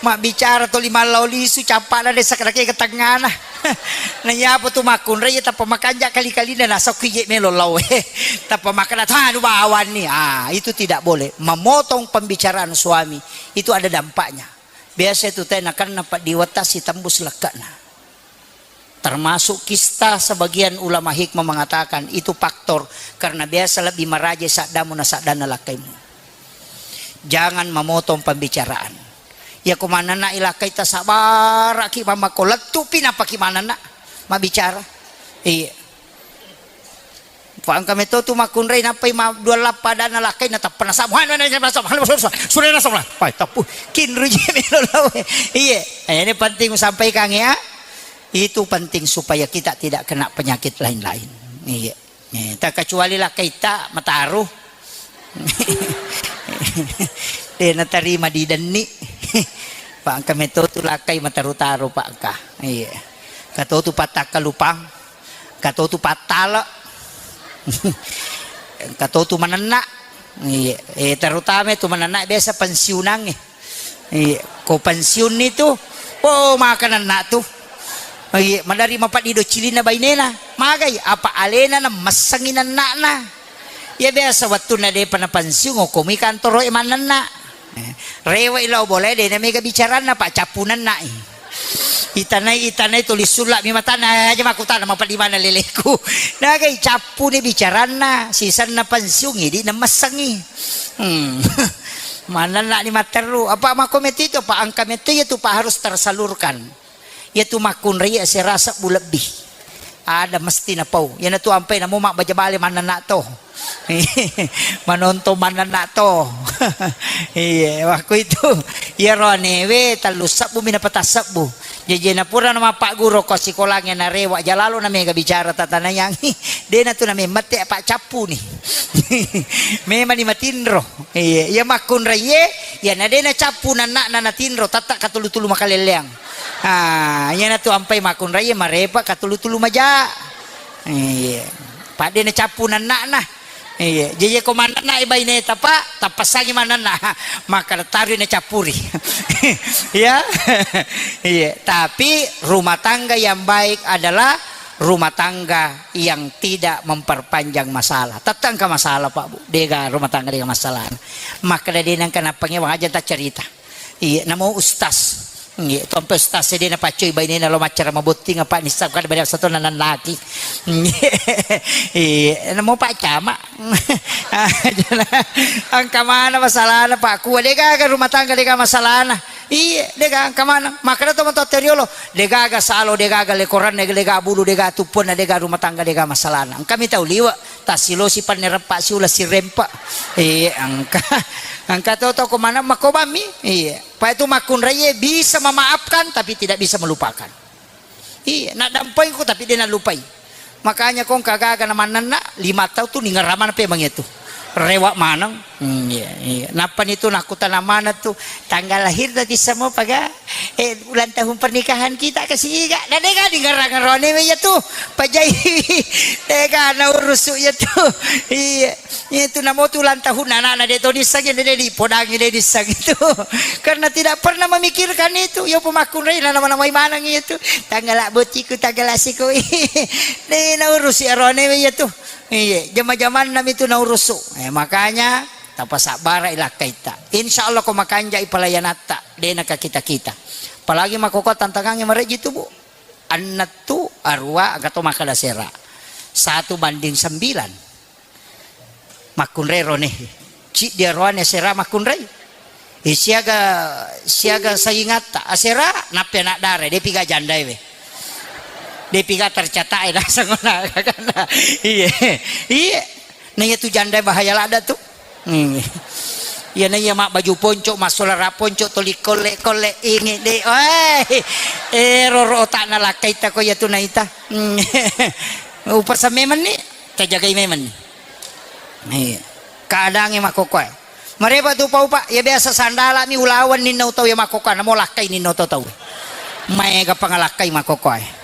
mabbicara toli mallau lisu, cappana desa kadake ke tengana. Na iya apa tu makkunrai, iya tappa makanja kali-kalina nasokki je melo lau. Tappa makkeda, "Tanu bawanni." Ah, itu tidak boleh. Memotong pembicaraan suami itu ada dampaknya. Biasa itu teh nakanna paddiwetta sitembus lekkana. Termasuk kista, sebagian ulama hikmah mengatakan itu faktor karena biasa lebih maraja saddamu na saddanna lakkaimu. Jangan memotong pembicaraan. Iya ko manenna ilakkai tasabaraki mamako lettupi napaki manenna mabicara. Iya. Fa engka metto tu makkunrai nappai ma dua lappa adanna lakkai na tappa nasamu. Hanu na samu. Hanu na samu. Sure na samu. Pai tappu. Kinru je melo lawe. Iye. Eh, ini penting sampaikan ya. Itu penting supaya kita tidak kena penyakit lain-lain. Iya. Eh, tak kecuali lakkai ta mataru. De natarima di denni. Pak engka metto tu lakkai mataru-taru pak engka. Iya. Kato tu patakka lupang. Kato tu pattala. Kato tu manenna. Iya, eh, terutama tu manenna biasa pensiunangnge. Iya, ko pensiun ni tu, oh, makanenna tu. Iya, madari mapaddi do cilinna bainena. Magai, apa alena na messengi nenna'na. Iya biasa wettunna depa na pensiun, okkomi kantoro e manenna. Eh, rewe'i lao bolae, de na mega bicaranna, Pak, cappu nenna'i. Itanai, itanai tuli sulla'mi matanna, aja makkutana, "Mapeddi maneng leleku?" Nagai cappuni bicaranna, sisenna pensiun, idi nemmassengi. Hmm. Manenna'ni matteru. Apa makko metto itu, Pak, engka metto iya tu, Pak, harus tersalurkan. Iya tu makkunrai asera sebbu lebbi. Ada mesti napau. Iyana tu ampai namo mabbaja bale manenna to. Manontong manenna to. Iya, waktu itu. Iyaro anewe tellu sebbu mi napata sebbu. Jaji na pura na mappagguru ko sikolangnge narewa jalalo na mega bicara tatanayangi. De na tu na memmette apa cappu ni. Memang ni matinro. Iya, iya makkunrai ye, iya na de na cappu nenna na natinro, tatta katulu-tulu makalelleang. Ah, iyana tu ampai makkunrai ye marepa katulu-tulu maja. Iya. Padde na cappu nenna na. Iya, jaji ko manenna i baineta, Pak, tappassangi manenna. Maka taru na cappuri. Ya. Iya, tapi rumah tangga yang baik adalah rumah tangga yang tidak memperpanjang masalah. Tette engka masalah, Pak Bu. Dega rumah tangga dega masalah. Maka de nengka napangewang aja ta cerita. Iya, namo ustaz. Iya, tompe ustaz de napaccoi bainena lo maccara mabotting apa nissab kada beda satu nanannaki. Iya, namo Pak Camat. Engka mana masalahna, Pak? Kua de gaga rumah tangga dega masalahna. Iye, dega engka maneng. Makkeda to matoatta riolo, degaga salo, degaga lekoranna, dega bulu, dega tuppuanna, dega rumah tangga, dega masalahna. Engkami tau liwe, tassilosi panne reppa siula sirempa. Iye, engka. Engka to toko maneng makobammi. Iye. Pa itu makkunraie bisa memaafkan tapi tidak bisa melupakan. Iya, naddampengku tapi de' nallupai. Makanya kong kagaga na mannenna, lima tau tu ningerra maneng pemeng itu. Rewa maneng. Hmm, iya, iya. Nappa ni tu nakkutana maneng tu, tanggal lahir tadi semua paga, eh, ulang tahun pernikahan kita ke siga. Na dega ningerra-ngerrone iya tu. Pajai. Dega na urusu iya tu. Iya. Itu namo tu ulang tahun anak-anak de' to disseng, de' dipodangi, de' disseng itu. Karena tidak pernah memikirkan itu. Yo pemakkunrai na nama-namai maneng itu. Tanggal bottiku, tanggal asiko. De' naurusi arone iya tu. Iya, jama-jamanna mi tu naurusu. Eh, makanya tapasabbara ilakkaitta. Insya Allah ko makanjai pelayanatta, de' naka kita-kita. Apalagi makkoko tantangangnge mareji tu, Bu. Enneng tu arua, engka to makkeda sera. Satu banding sembilan. Makkunrai rone. Ciddi aroane asera makkunrai. Eh, siaga, siaga saingatta. Asera, nappi anak dara, depi ga jandae we. Depi ga tercatat e, naseng ona, kakana. Iye. Iye. Na iya tu jandae bahaya ladda tu. Hmm. Iya na iya mabbaju ponco, massolara ponco, toli kolle-kolle, inge de. Weh. Eh, roro otakna lakkaita ko iya tu naita. Hmm. Upasang memenni. Tajagai memenni. Iya. Keadaangnge makkokoe. Marepa tu upa-upa, ya biasa sandala mi ulawan ninna utau ya makkokoe, namo lakkai ninna utau tau. Maega pangalakkai makkokoe.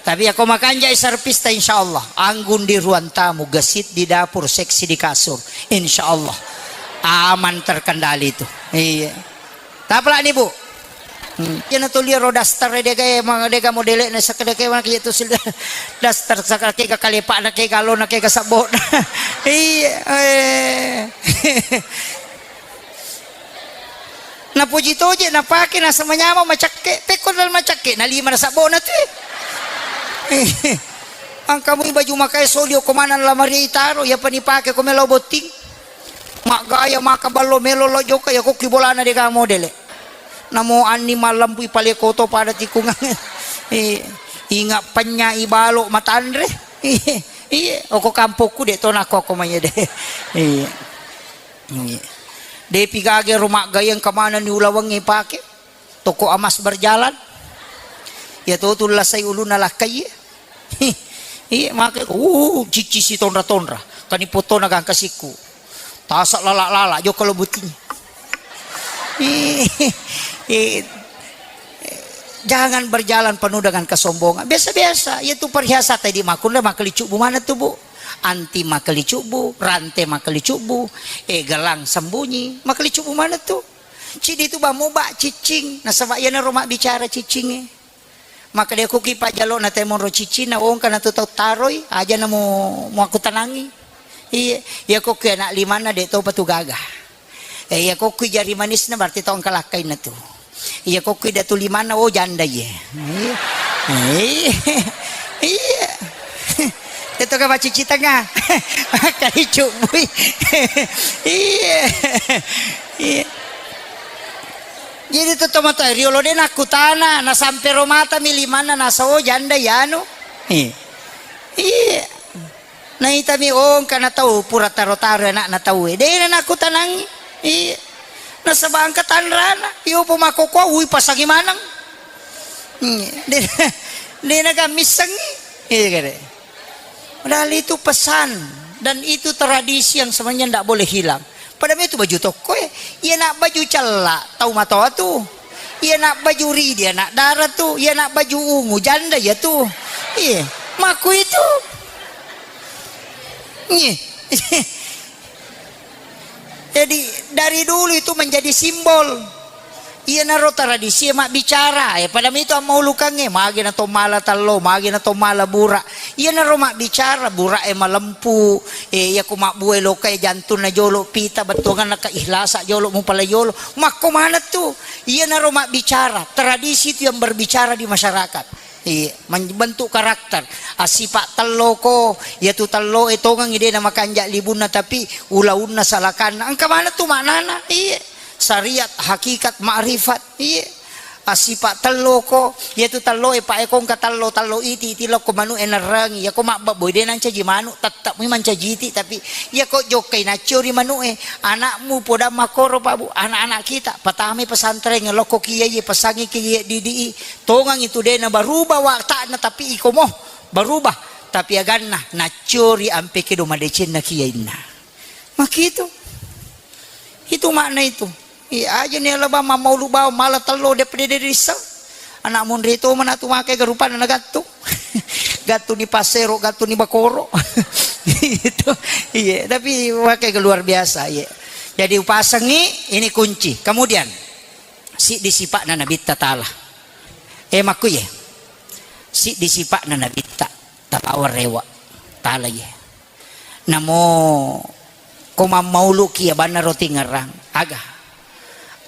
Tapi ya ko makanjai serpista, insya Allah. Anggun di ruang tamu, gesit di dapur, seksi di kasur. Insya Allah. Aman terkendali itu. Iya. Tapalani, Bu. Hmm. Iyana to liaro daster, dega e, ma-, dega modele'na, sakkedeke wana kiye tu sil-, daster, sakkedeke ga kalepa'na, ke ga alona, ke ga sabbona. Iya, eh. Napuji toje, napake, nasaba manyameng macakke. Pekko dal macakke, na lima na sabbona tu, eh. Engka mui baju makae soli okko maneng lamari itaro, iyapa nipake ko melo botting. Maggaya maka ballo melo lo jokka, iya kokki bolana dega modele. Namo anni mallempu ipaleko to pada tikungang. Eh, inga penya ibalo matanre. Iye, okko kampokku de to nakko okko manya de. Iye. Iye. Depi gage ro maggaya engka manenni ulawengnge ipake. Toko emas berjalan. Iya to tu lasai ulunna lakkai. Iya, make, uh, cicci si tonra-tonra. Kani potona gangka sikku. Tasa lala-lala, jokka lo botting. Eh, eh, jangan berjalan penuh dengan kesombongan. Biasa-biasa, iya tu perhiasan tadi makkunre makkelicubbu mana tu, Bu? Anti makkelicubbu, rante makkelicubbu, eh, gelang sembunyi, makkelicubbu mana tu? Cidi tu bamu ba ciccing, nasaba iyanaro mabbicara ciccingnge. Makkeda, "Kuki pajjalo na temonro ciccinna, ongka na tu tau taroi, aja na mu, muakkutanangi." Iye, iya kokki anak limanna de topa tu gaga. Eh, iya kokki jari manisna berarti tau engka lakkainna tu. Iya kokki datu limanna, oh, janda iye. Iye. Iye. Iya. Teto ka macici tengah. Makkali cubbui. Iya. Iya. Jadi tu tomatoa riolo de nakkutana, nasampe ro mata mi limanna nasa, oh, janda iyanu. Iya. Iya. Naitami, oh, engka na tau pura taro-taro anakna tau e. De na nakkutanangi. Iya. Nasaba engka tanrana. Iyo po makkokkoe, ui pasangi maneng. Iya. De, de na gammissengi. Iya kare. Padahal itu pesan dan itu tradisi yang sebenarnya ndak boleh hilang. Pada itu baju tokko e, iya nak baju cella tau matoa tu. Iya nak baju ridi anak dara tu. Iya nak baju ungu janda iya tu. Iya, maku itu. Iya. Jadi dari dulu itu menjadi simbol. Iyanaro tradisi e mabbicara, eh, pada mitu ammaulukangnge, magi na to mala tallo, magi na to mala bura. Iyanaro mabbicara, bura e malempu, eh, iya ko mabbue loka e jantunna jolo, pita bettuanganna keihlasa jolo, mupala jolo. Makko maneng tu, iyanaro mabbicara, tradisi itu yang berbicara di masyarakat. Iya, membentuk karakter. Assipa telloko, iya tu tello e tongengi de na makanja libunna, tapi ulaunna salakanna. Engka maneng tu maknana, iya. Syariat, hakikat, ma'rifat. Iye. Assipa telloko, iyatu tello e pa ekongka tello, tello iti, iti lokko manu e nerrangi. Iyako mabbabboi de nancaji manu, tettep mi mancaji iti, tapi iyako jokkai naccio ri manu e, anakmu podang makkoro, Pak Bu, anak-anak kita, patamai pesantren, lokko kiai, pesangi kiai didi i, tongang itu de na berubah watakna, tapi iko mo berubah, tapi aganna naccio ri ampe kedo madecenna kiainna. Makitu. Itu makna itu. Iya, aja ni alaba mammaulu bawang mala tello de pede de risseng. Anak monri to mana tu makai garupana na gattu. Gattu ni pasero, gattu ni bakoro. Itu. Iya, tapi makai ke luar biasa, iya. Jadi upasengi ini kunci. Kemudian siddi sipakna Nabitta Taala. Eh, makkuye. Siddi sipakna Nabitta Taala rewa. Taala ye. Namo ko mammauluki abanna roti ngerang, aga?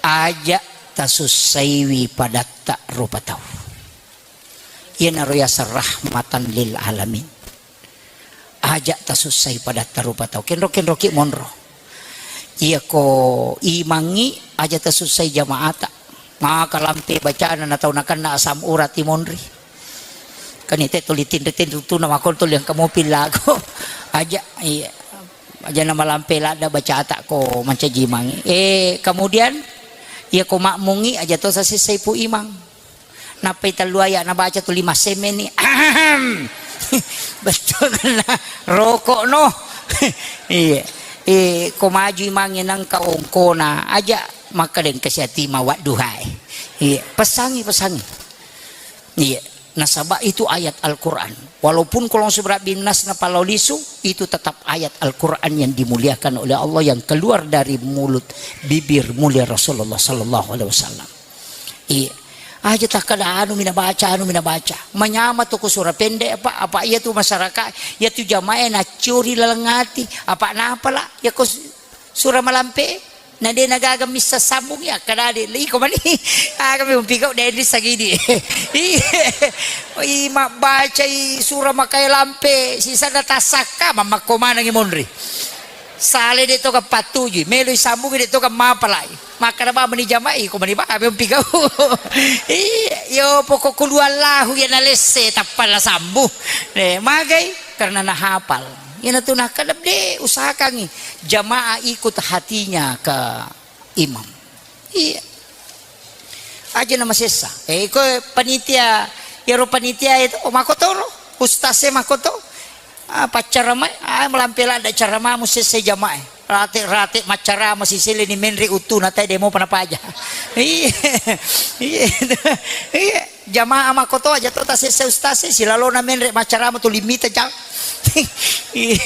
Aja tasussaiwi padatta rupa tau. Iyanaro yaseng rahmatan lil alamin. Aja tasussai padatta rupa tau. Kenro-kenroki monro. Iyako imangngi aja tasussai jamaata. Maka lampe bacana na tau nakenna asam urat i monri. Kan ite tuli tinri-tinri tuna makon tuli engka mopi lago. Aja, iya. Aja na malampe ladda bacata ko mancaji imangngi. Eh, kemudian iyako makmungngi aja to sasessai pu imang. Nappai tellu ayat nabaca tu lima semeni. Ahem. Betul kena rokok no. Iya. Eh, ko maju imangnge nangka ongkona aja makkadeng kasiati mawadduhae. Iya, pesangi, pesangi. Iya, nasaba itu ayat Al-Quran. Walaupun kolong seberat binas na palau lisu, itu tetap ayat Al-Quran yang dimuliakan oleh Allah yang keluar dari mulut bibir mulia Rasulullah sallallahu alaihi wasallam. Iya. Aja takkada anu mina baca, anu mina baca. Manyama tu ku sura pendek apa, apa iya tu masyarakat, iya tu jamaah nacuri laleng ati, apa napa lah, ya ko su-, sura malampe, na de na gaga missa sambung ya, kada de, iko mani, aga mi umpigau de di sagidi. Iya. I mabbaca i sura makai lampe, sisa na tasakka, mamakko manang i monri. Sale de to ka pattuju, melo i sambung de to ka mapalai. Makkada ba meni jamaah, iko mani ba, abe umpigau. Iya, yo pokok kulu Allahu ya nalesse, tappa la sambu. Eh, magai, karena nahapal. Ina tu nakkada de, usahakangi jamaah ikut hatinya ke imam. Iya. Aja na masessa. Eh, iko panitia, yaro panitia itu, oh, makotoro. Ustaz e makoto. Ah, paccaramai, ah, malampe ladda caramamu sessai jamae. Rate-rate maccarama sisele ni menre uttuna tae demo pana paja. Iya. Iya. Iya. Jamaah makoto aja to tasesse ustaz e, silalona menre maccarama tu limita jang. Iya.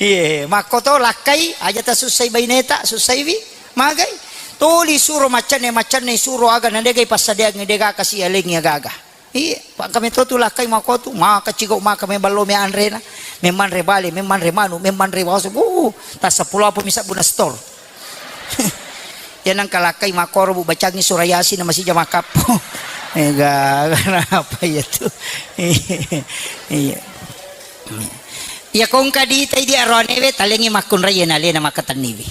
Iya. Makoto lakkai aja tasussai baineta, sussaiwi. Magai. Tuli suro maccanne, maccanne suro aga na degai passadiangi dega kasi alengi aga-aga. Iya, pangka meto tu lakkai makotu, maka cigau maka me ballo me anrena, me manre bale, me manre manu, me manre waso, uh, tasa pulo apa misa buna stor. Ya nang kalakkai makoro bu bacangi surah Yasin na masija makappo. Ega, kenapa ya tu? Iya. Iya kongka dita idi aroanewe talengi makkunrai na lena makatenniwi.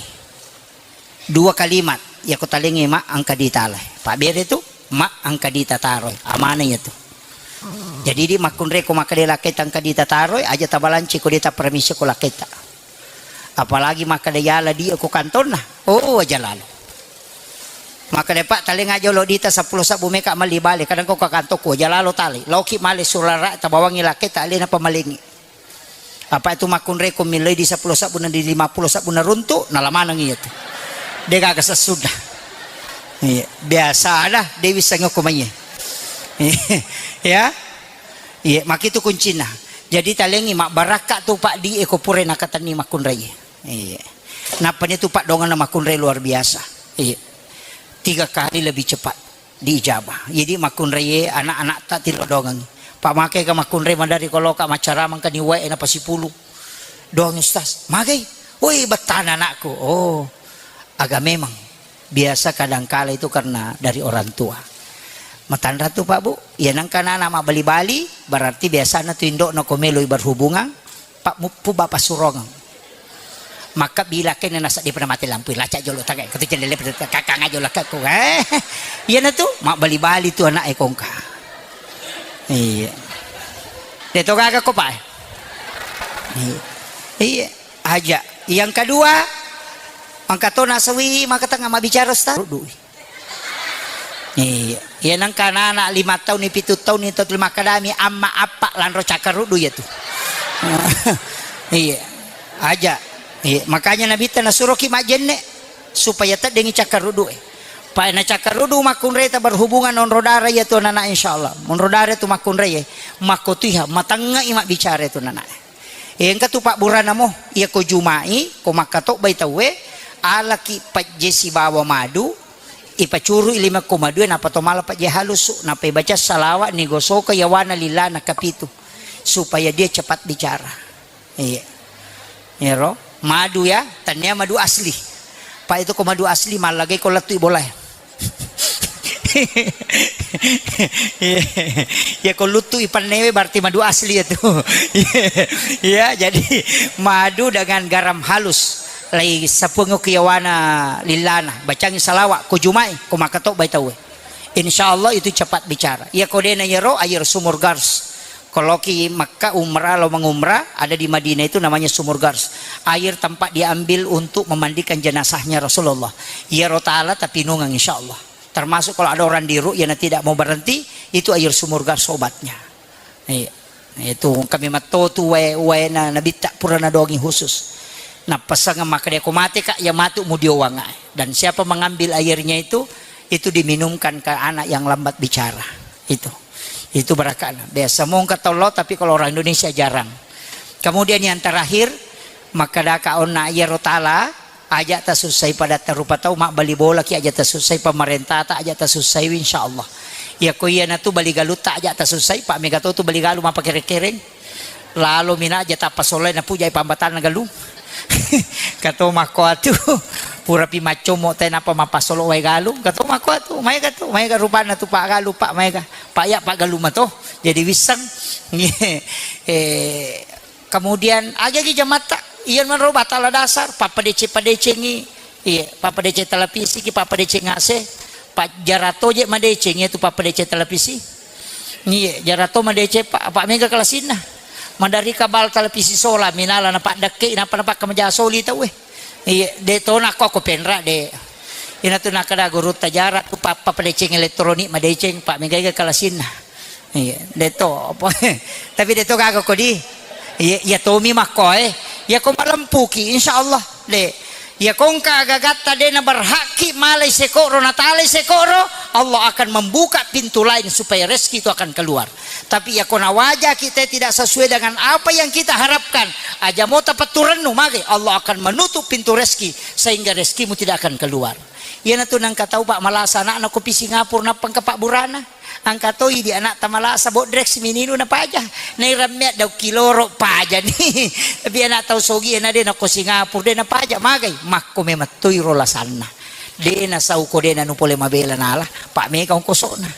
Dua kalimat, yako talengi ma angka dita alai. Pabbere tu, ma angka dita taroi. Amana iya tu. Jadi di makkunre ko makkeda lakketa angka dita taroi, aja tabalanci ko dita permisi ko lakketa. Apalagi makkeda yala di ko kantonna. Oh, aja lalo. Makkeda pak talenga jolo dita seppulo sabbu meka mali bale, kadang ko ka kantokku aja lalo tali. Loki male surara tabawangi lakketa alena pamalengi. Apa itu makkunre ko millai di seppulo sabbu na di lima puluh sabbu na runtu, nala maneng iya tu. De gaga sessuda. Iya, biasa ada Dewi sengok ko maiye. Ya. Iya, makitu kuncina. Jadi talengi mabbarakka tu pak di eko pure nakatenni makkunre. Iya. Nappa ni tu pak dongan makkunre luar biasa. Iya. Tiga kali lebih cepat diijabah. Jadi makkunraie anak-anak ta tilodongengi. Pamake ka makkunrai madari koloka maccaramang ka niwae na pasipulu. Doang ustaz, magai. Woi, bettana anakku. Oh, agak memang biasa kadangkala itu karena dari orang tua. Matanra tu pak bu, ya nangka anak mabali-bali, berarti biasanya tu indok no komeloi berhubungan, pak muppu bapak surongeng. Makka bilakeng nasa de pernah mate lampu, lacak jolo tagai, katu jendela pernah kakang aja lakka ko, eh. Iya na tu, mabbali-bali tu anak e kongka. Iya. De to gaga ko, Pak. Iya. Iya. Aja. Yang kedua, angka to nasawi maka tengah mabbicara, Ustaz. Rudui. Iya. Iya, nangka anak-anak lima tahun ni, pitu tahun ni, tau lima kadami, amma appa lanro cakkaruddu iya tu. Iya. Aja. Iya. Makanya Nabitta nasuroki majjenne supaya teddengi cakkaruddu e. Pa na cakkaruddu makkunrai ta berhubungan onro darah iya tu anak, insyaallah. Onro darah tu makkunrai e. Makko tuiha, matengngai mabbicara tu anak. Engka tu pabburana mo, iya ko jumai, ko makkatobbai tauwe, alaki pajje sibawa madu, ipacurui lima ko madue, nappa to mala pajje halusu, nappa ibaca salawat, nigosoka yawana lillana kapitu, supaya dia cepat bicara. Iya. Iyaro, madu ya, tania madu asli. Pa itu ko madu asli, mallagai ko lettui bolae. Iya, ko luttu ipannewe berarti madu asli ya tu. Iya, jadi madu dengan garam halus. Lai sapuang ke yawana lillana, bacangi salawat, ko jumai, ko makkatobbai tauwe. Insya Allah itu cepat bicara. Iya, ko dena yero air sumur Gars. Kalau ki Makkah umrah, lo mengumrah, ada di Madinah itu namanya Sumur Gars. Air tempat diambil untuk memandikan jenazahnya Rasulullah. Iyaro tala tapi nungang, insya Allah. Termasuk kalau ada orang di ru'yah yang tidak mau berhenti, itu air sumur Gars obatnya. Iya. Itu kami matotu wae, wae na Nabitta pura nadongi khusus. Nappasang maka dia ko mate, Kak, ya matu mudiowang. Dan siapa mengambil airnya itu, itu diminumkan ke anak yang lambat bicara. Itu. Itu barakana. Biasa mongka tollo, tapi kalau orang Indonesia jarang. Kemudian yang terakhir, makkadaka onna iyaro tala, aja tasussai padatta rupa tau, mabbali bolaki aja tasussai, pemerintata aja tasussai, insyaallah. Iya ko iya natu bali galutta aja tasussai, Pak, mega to tu bali galu mapakere-kereng. Lalo mina aja tappa solai napujai pambatanna galung. Kato makko atu, purapi maccommo te napa mappasolo wae galung. Kato makko atu, maega tu, maega rupanna tu Pak galu, Pak, maega. Pak ya, Pak galu mato. Jadi wisseng. Eh, kemudian agagi jamatta, iya manro batala dasar, pappadece-padecengi, iya, pappadece televisi ki, pappadece ngase, pa jarato je madeceng iya tu pappadece televisi. Iya, jarato madece, Pak, Pak, mega kalasinna. Madari kabal televisi sola, minala na paddekke, napa napa kamaja soli tau, eh. Iya, de tona ko ko penra de. Ina tu nakada guru tajara tu pappadeceng elektronik madeceng, Pak, mega kalasinna. Iya, de to apa. Tapi de to gaga ko di. Iya, iya tomi makko, eh. Iya ko malempuki, insyaallah, de. Iya kongka agagatta de na berhakki malai sekoro, natalai sekoro, Allah akan membuka pintu lain supaya rezeki itu akan keluar. Tapi iya ko nawajaki te tidak sesuai dengan apa yang kita harapkan, aja mo tapettu rennu mage, Allah akan menutup pintu rezeki sehingga rezekimu tidak akan keluar. Iya natu nangka tau, Pak, malasa anakna ko pi Singapura nappa engka pabburana. Angka toi di anakta malasa bodrek si mininu napaja. Nairammea daung kiloro paja ni. Tapi anak tau sogi na de nako Singapura de napaja, magai. Makko memettoi ro lasanna. De nasau ko de nanu pole mabela nala. Pak mega ongkosona.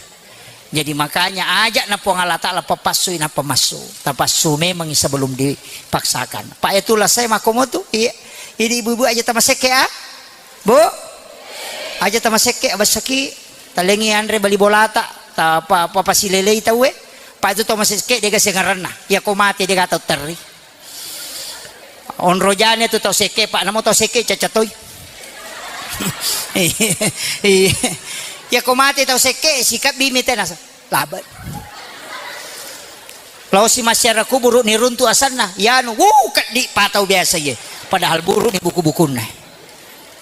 Jadi makanya ajak na Puang Allah Ta'ala papassui na pamassu. Tapassu memang sebelum dipaksakan. Pak, itu lasai makko motu. Iya. Ini ibu-ibu aja tamasekke, ah. Bu? Aja tamasekke, abassaki. Talengi anre bali bolata. Ta pa, pa, pasilelei tauwe. Pak, itu tau masekke dega sengaranna. Iya ko mate dega tau terri. Onrojane tu tau sekke, Pak, namo tau sekke cacatoi. Iya. Iya ko mate tau sekke, sikap bimi tenasa. Labat. Lao si masyarakat kuburu ni runtu asanna, yanu, wuh, keddi patau biasa ye. Padahal buru ni buku-bukunna.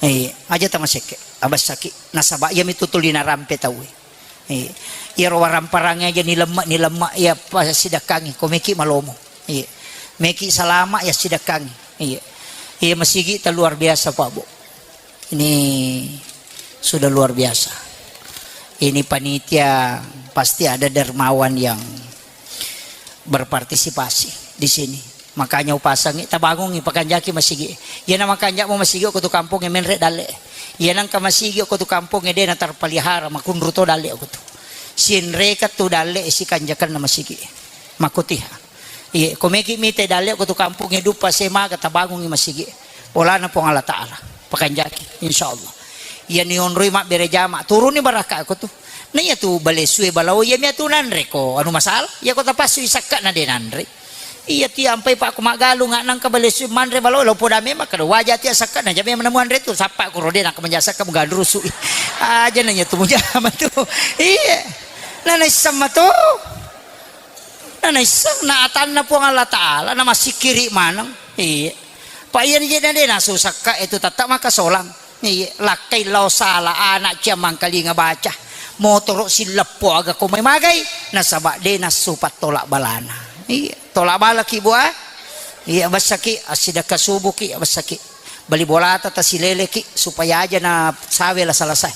Eh, aja tamasekke, abassaki. Nasaba iya mitu tuli narampe tauwe. Iya. Iyaro waramparang aja ni lemma, ni lemma, iya pasidakkangi, ko meki malomo. Iya. Meki salama, ya sidakkangi. Iya. Iya masigi ta luar biasa, Pak, Bu. Ini sudah luar biasa. Ini panitia pasti ada dermawan yang berpartisipasi di sini. Makanya upasangi, tabangungi, pakanjaki masigi. Iya na makanjak mo masigi ko tu kampung e menre dalle. Iya nangka masigi ko tu kampung e de na terpelihara, makunru to dalle ko tu. Sinreka tu dalle sikanjakan na masigi. Makutiha. Iya, ko meki mite dalle ko tu kampung e dupa semaga tabangungi masigi. Polana Puang Allah Ta'ala, pakanjaki, insyaallah. Iya nionroi mabbere jama, turunni barakka ko tu. Na iya tu balesue balao, iya mia tu nanre ko anu masalah. Iya ko tapassu isakka na de nanre. Iya ti ampai pak ko maggalung nangka balesue manre balao, lo poda memang kada waja ti asakka na jame menemuan retu sappa ko rode nangka menjasakka mengandrusu. Aja na iya tu mujama tu. Iya. Na naisseng mato. Na naisseng na atanna Puang Allah Ta'ala, na masikiri maneng. Iya. Pa iya ni je na de nasu sakka itu tetta maka solang. Iya, lakkai lao sala anak cia mangkalinga baca. Motoro silleppo aga ko mai magai, nasaba de nassu pattolak balana. Iya, tolak bala ki bua. Iya, bessaki assidakka subuki, bessaki. Bali bolata tasileleki supaya aja na sawe lasa-lasa.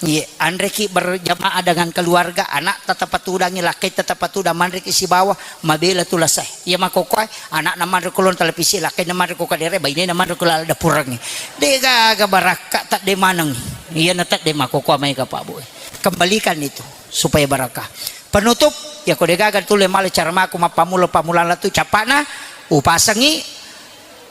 Iye, anreki berjamaah dengan keluarga, anak tetap patudangi, lakkai tetap patudang, manreki sibawa, mabela tu lasae. Iya makokoe, anak na manre kolon televisi, lakkai na manre ko kadere, baine na manre ko lala dapurangi. De gaga barakka tak de maneng. Iya na tak de makokoe mai ka Pak Bu. Kembalikan itu supaya barakah. Penutup, ya ko de gaga tulle male cara mako mappamula-pamulana tu capana, upasangi,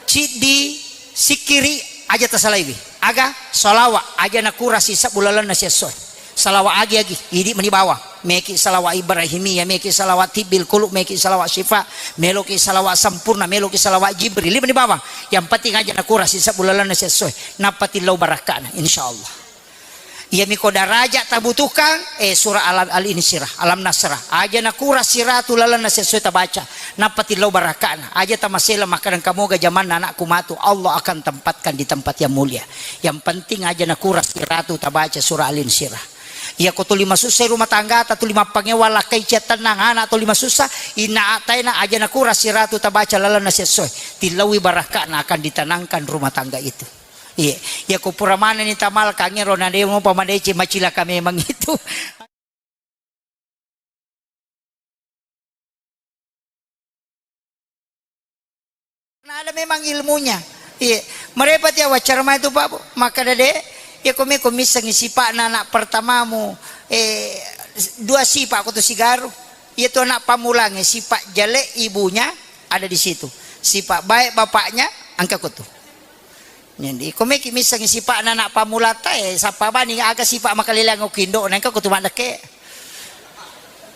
Ciddi, sikkiri, aja tasalaiwi. Aga? Salawa, aja nakura sisebbu lalenna siessoe. Salawa agi-agi, idi meni bawang. Meki salawa Ibrahimiyah, meki salawa tibbil qulub, meki salawa syifa, meloki salawa sempurna, meloki salawa Jibril, meni bawang. Yang penting aja nakura sisebbu lalenna siessoe. Nappa tillau barakkana, insyaallah. Iyami ko daraja tabutuhkan, eh, surah Alam, Al-Insirah, Alam Nasrah. Aja nakura siratu lalenna sesuai tabaca. Nappa tillau barakana. Aja tamasela makkadang kamoga jamanna anakku matu. Allah akan tempatkan di tempat yang mulia. Yang penting aja nakura siratu tabaca surah Al-Insirah. Iya ko tuli masussa rumah tangga ta tuli mappangewa lakkai cia tennang anak tuli masussa inna ataina aja nakura siratu tabaca lalenna sesuai. Tillaui barakana akan ditenangkan rumah tangga itu. Iya, iya ko pura manenni tamalkangngi ro na de mopa madeceng macilaka memang itu. Na ada memang ilmunya. Iya, merepati awaccara mai tu Pak Bu. Makkada de, iya ko me ko missengi sipa'na anak pertamamu, eh, dua sipa' ko tu sigaru. Iya tu anak pamulangnge sipa' jale ibunya ada di situ. Sipa' baik bapaknya engka ko tu. Jadi, ko meki missengi sipa'na anak pammulata, eh, sappa bani aga sipa' makaleleang okko indo'na, engka ko tu maddekke.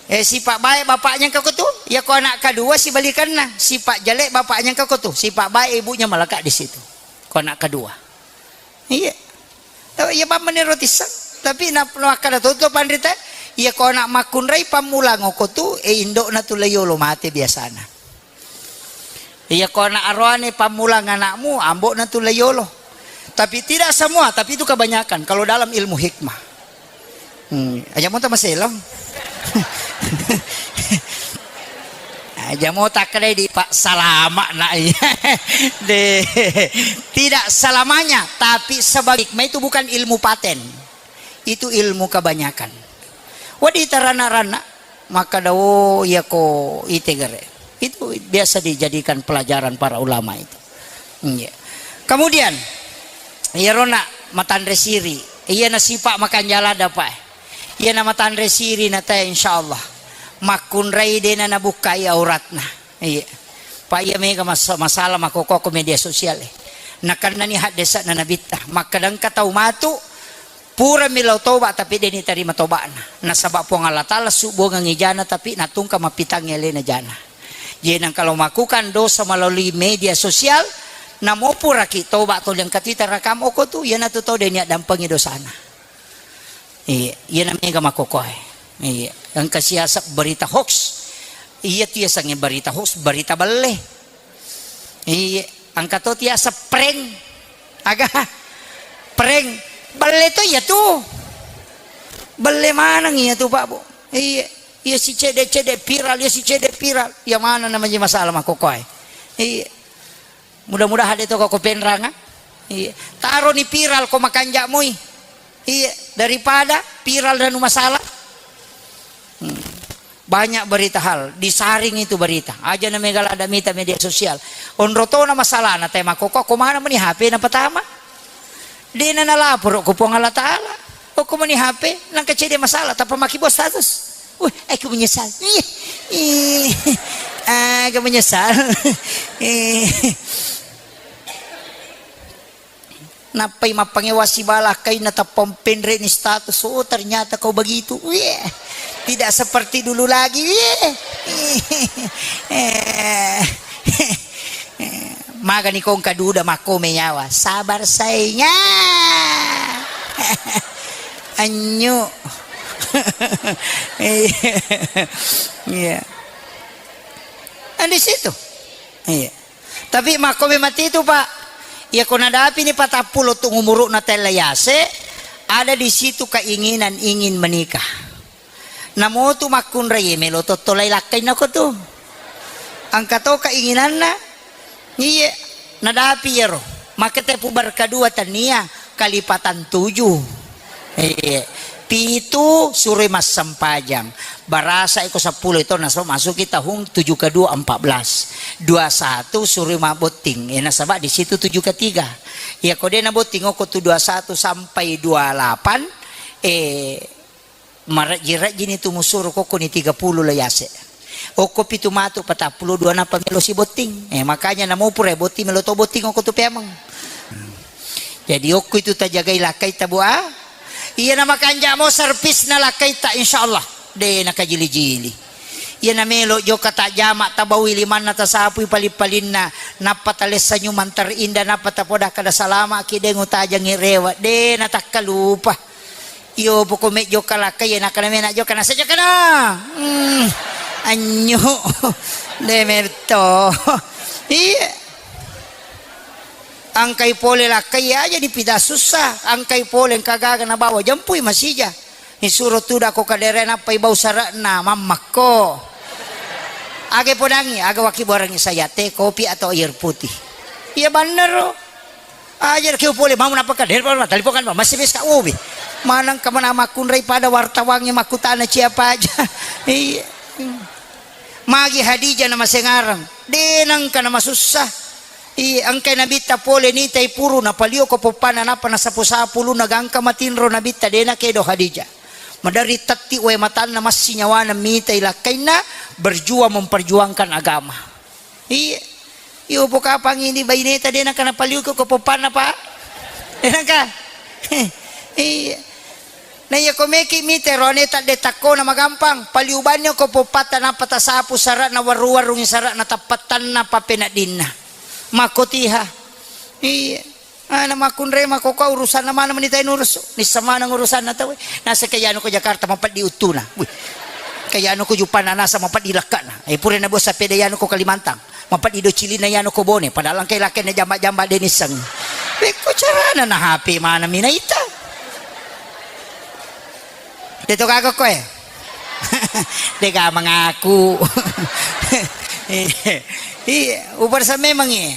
Eh, sipa' baik bapaknya engka ko tu, iya ko anak kedua sibalikanna, sipa' jelek bapaknya engka ko tu, sipa' baik ibunya melekat di situ. Ko anak kedua. Iya. Tahu iya bamma nero tisseng. Tapi na, na makkada to, to panrita, iya ko anak makkunrai pammulang okko tu, eh, indo'na tu layolo mate biasana. Iya ko anak aroane pammulang anakmu, ambo'na tu layolo. Tapi tidak semua, tapi itu kebanyakan kalau dalam ilmu hikmah. Hmm, aja mo tamaselong. Aja mo takkedai di Pak salama na iya. De, tidak selamanya, tapi sebab hikmah itu bukan ilmu paten. Itu ilmu kebanyakan. Wedding tarana-rana, makkada, "Oh, iya ko itegere." Itu biasa dijadikan pelajaran para ulama itu. Iya. Kemudian, iyaro na matanre siri, iya na sipa' makanjala dapae. Iya na matanre siri na tae, insyaallah. Makkunrai dena nabukkai auratna. Iya. Pa iya mega mas-, masalah makkokko ko media sosial e. Nakennani haddese'na nabitta. Makkadangka tau matu, purami lao toba tapi deni tarima toba'na. Nasaba Puang Allah Ta'ala subbuangengngi jana tapi natungka mappitangngi alena jana. Jadi nangka lao makukan dosa melalui media sosial, namo puraki toba toli engka tu ita rakam okko tu, iyanatu tau deni addampengi dosana. Iya, iyana mega makkokkoe. Iya, engka siaseng berita hoax. Iya tu yasengnge berita hoax, berita belle. Iya, engka to tiaseng prank. Aga? Prank. Belle to iya tu. Belle maneng iya tu, Pak Bu. Iya, iya si cede-cede viral, iya si cede viral. Iya maneng namanya masalah makkokkoe. Iya. Mudah-mudahan de to ko penranga. Iya. Taroni viral ko makanja moi. Iya, daripada viral dan masalah. Hmm. Banyak berita hal, disaring itu berita. Aja na mega lada mita media sosial. Onro tona masalahna te makkokko ko mana meni H P na pertama. Dena nalaporo ko Puang Allah Ta'ala. Okko meni H P, nangka cede masalah, tappa makkibau status. Wih, aku menyesal. Ih, ih. Aga menyesal. Ih. Nappai mappangewa sibawa lakkainna, tappa penre'ni status, "Oh, ternyata kau begitu." Wih, tidak seperti dulu lagi. Wih. Eh. Magani kongka duda makkome nyawa. Sabar sainga. Anyu. Iya. Kan di situ. Iya. Tapi makkome mati itu, Pak. Iya, ko nadapini patappulo tu umuru'na tella yase, ada di situ keinginan ingin menikah. Namotu makkunrai, melo tottolai lakkainna ko tu. Engka to keinginanna. Iye, nadapi iyaro. Maka tepu berka dua tania, kalipatan tujuh. Iye. Pitu suroi massempajang. Barasa iko seppulo itu nasaba masuki tahun tujuh ke dua empat belas. Dua satu suroi mabbotting. Eh, nasaba di situ tujuh ke tiga. Iya, ko de nabotting oko tu dua satu sampai dua delapan, eh, marejji-rejjini tu musuro kokko ni tiga puluh la yase. Okko pitu matu patappulo dua nappa melo sibotting. Eh, makanya namo pura botting, melo to botting okko tu peameng. Jadi okko itu tajagai lakkaita, Bu, ah. Iya, na makanja mo servisna lakkaita, insyaallah. De nakajili-jili. Iya, na melo jokka tajama, tabaui limanna, tasapui pali-palinna, nappa talessa nyumang terindah, nappa tapoda kada salama ki, de ngutajangi rewa, de natakkalupa. Iyo, poko mejjo kalakkai, iya, nakana mena jokka, nasa jokkana. Hmm, anyu. De metto. Iya. Angkai pole lakkai aja dipida sussa, angkai pole engka gaga nabawa jempui masija. Nisuro tudako kadere nappai bau sare'na, mammakko. Aga podangi, aga waki borangi saya, teh, kopi atau air putih. Iya bannero. Aja keu pole mau napaka der pole talipokan masih bes ka ubi. Manang kemana makkunrai pada wartawangi makkutana siapa aja. Iya. Magi Hadijah nama sengarang. De nangka nama susah. Iya, engkai nabitta pole nitai puru napalio ko poppana napa nasapu-sapu lu nagangka matinro nabitta de nakedo Hadijah. Madari tatti wae matanna massi nyawana mitai lakkainna berjuang memperjuangkan agama. Iya. Iyo pokapang ini baineta de naka napaliuko ko popanna, Pak. De naka. Iya. Na iya ko meki mite rone tadde takkona magampang, paliubanni ko popatta nappa tasapu sarana warru-warrungi sarana tappattanna papeneddinna. Makkotiha. Iya. Ana makkunrai makkokkoe urusanna maneng meni tai nurusu. Nissa maneng urusanna tauwe. Naseke yanu ko Jakarta mapeddi uttuna. Wih. Kayanu ko Jupana nasa mapeddi lekkana. Eh, pura na bos sapeda yanu ko Kalimantan. Mapeddi do cilina yanu ko Bone. Padahal engkai lakkainna jamba-jamba de nisseng. Pekko carana na H P maneng mi naita. De to gaga koe. De ga mengaku. Iya, ubarsa memang iya.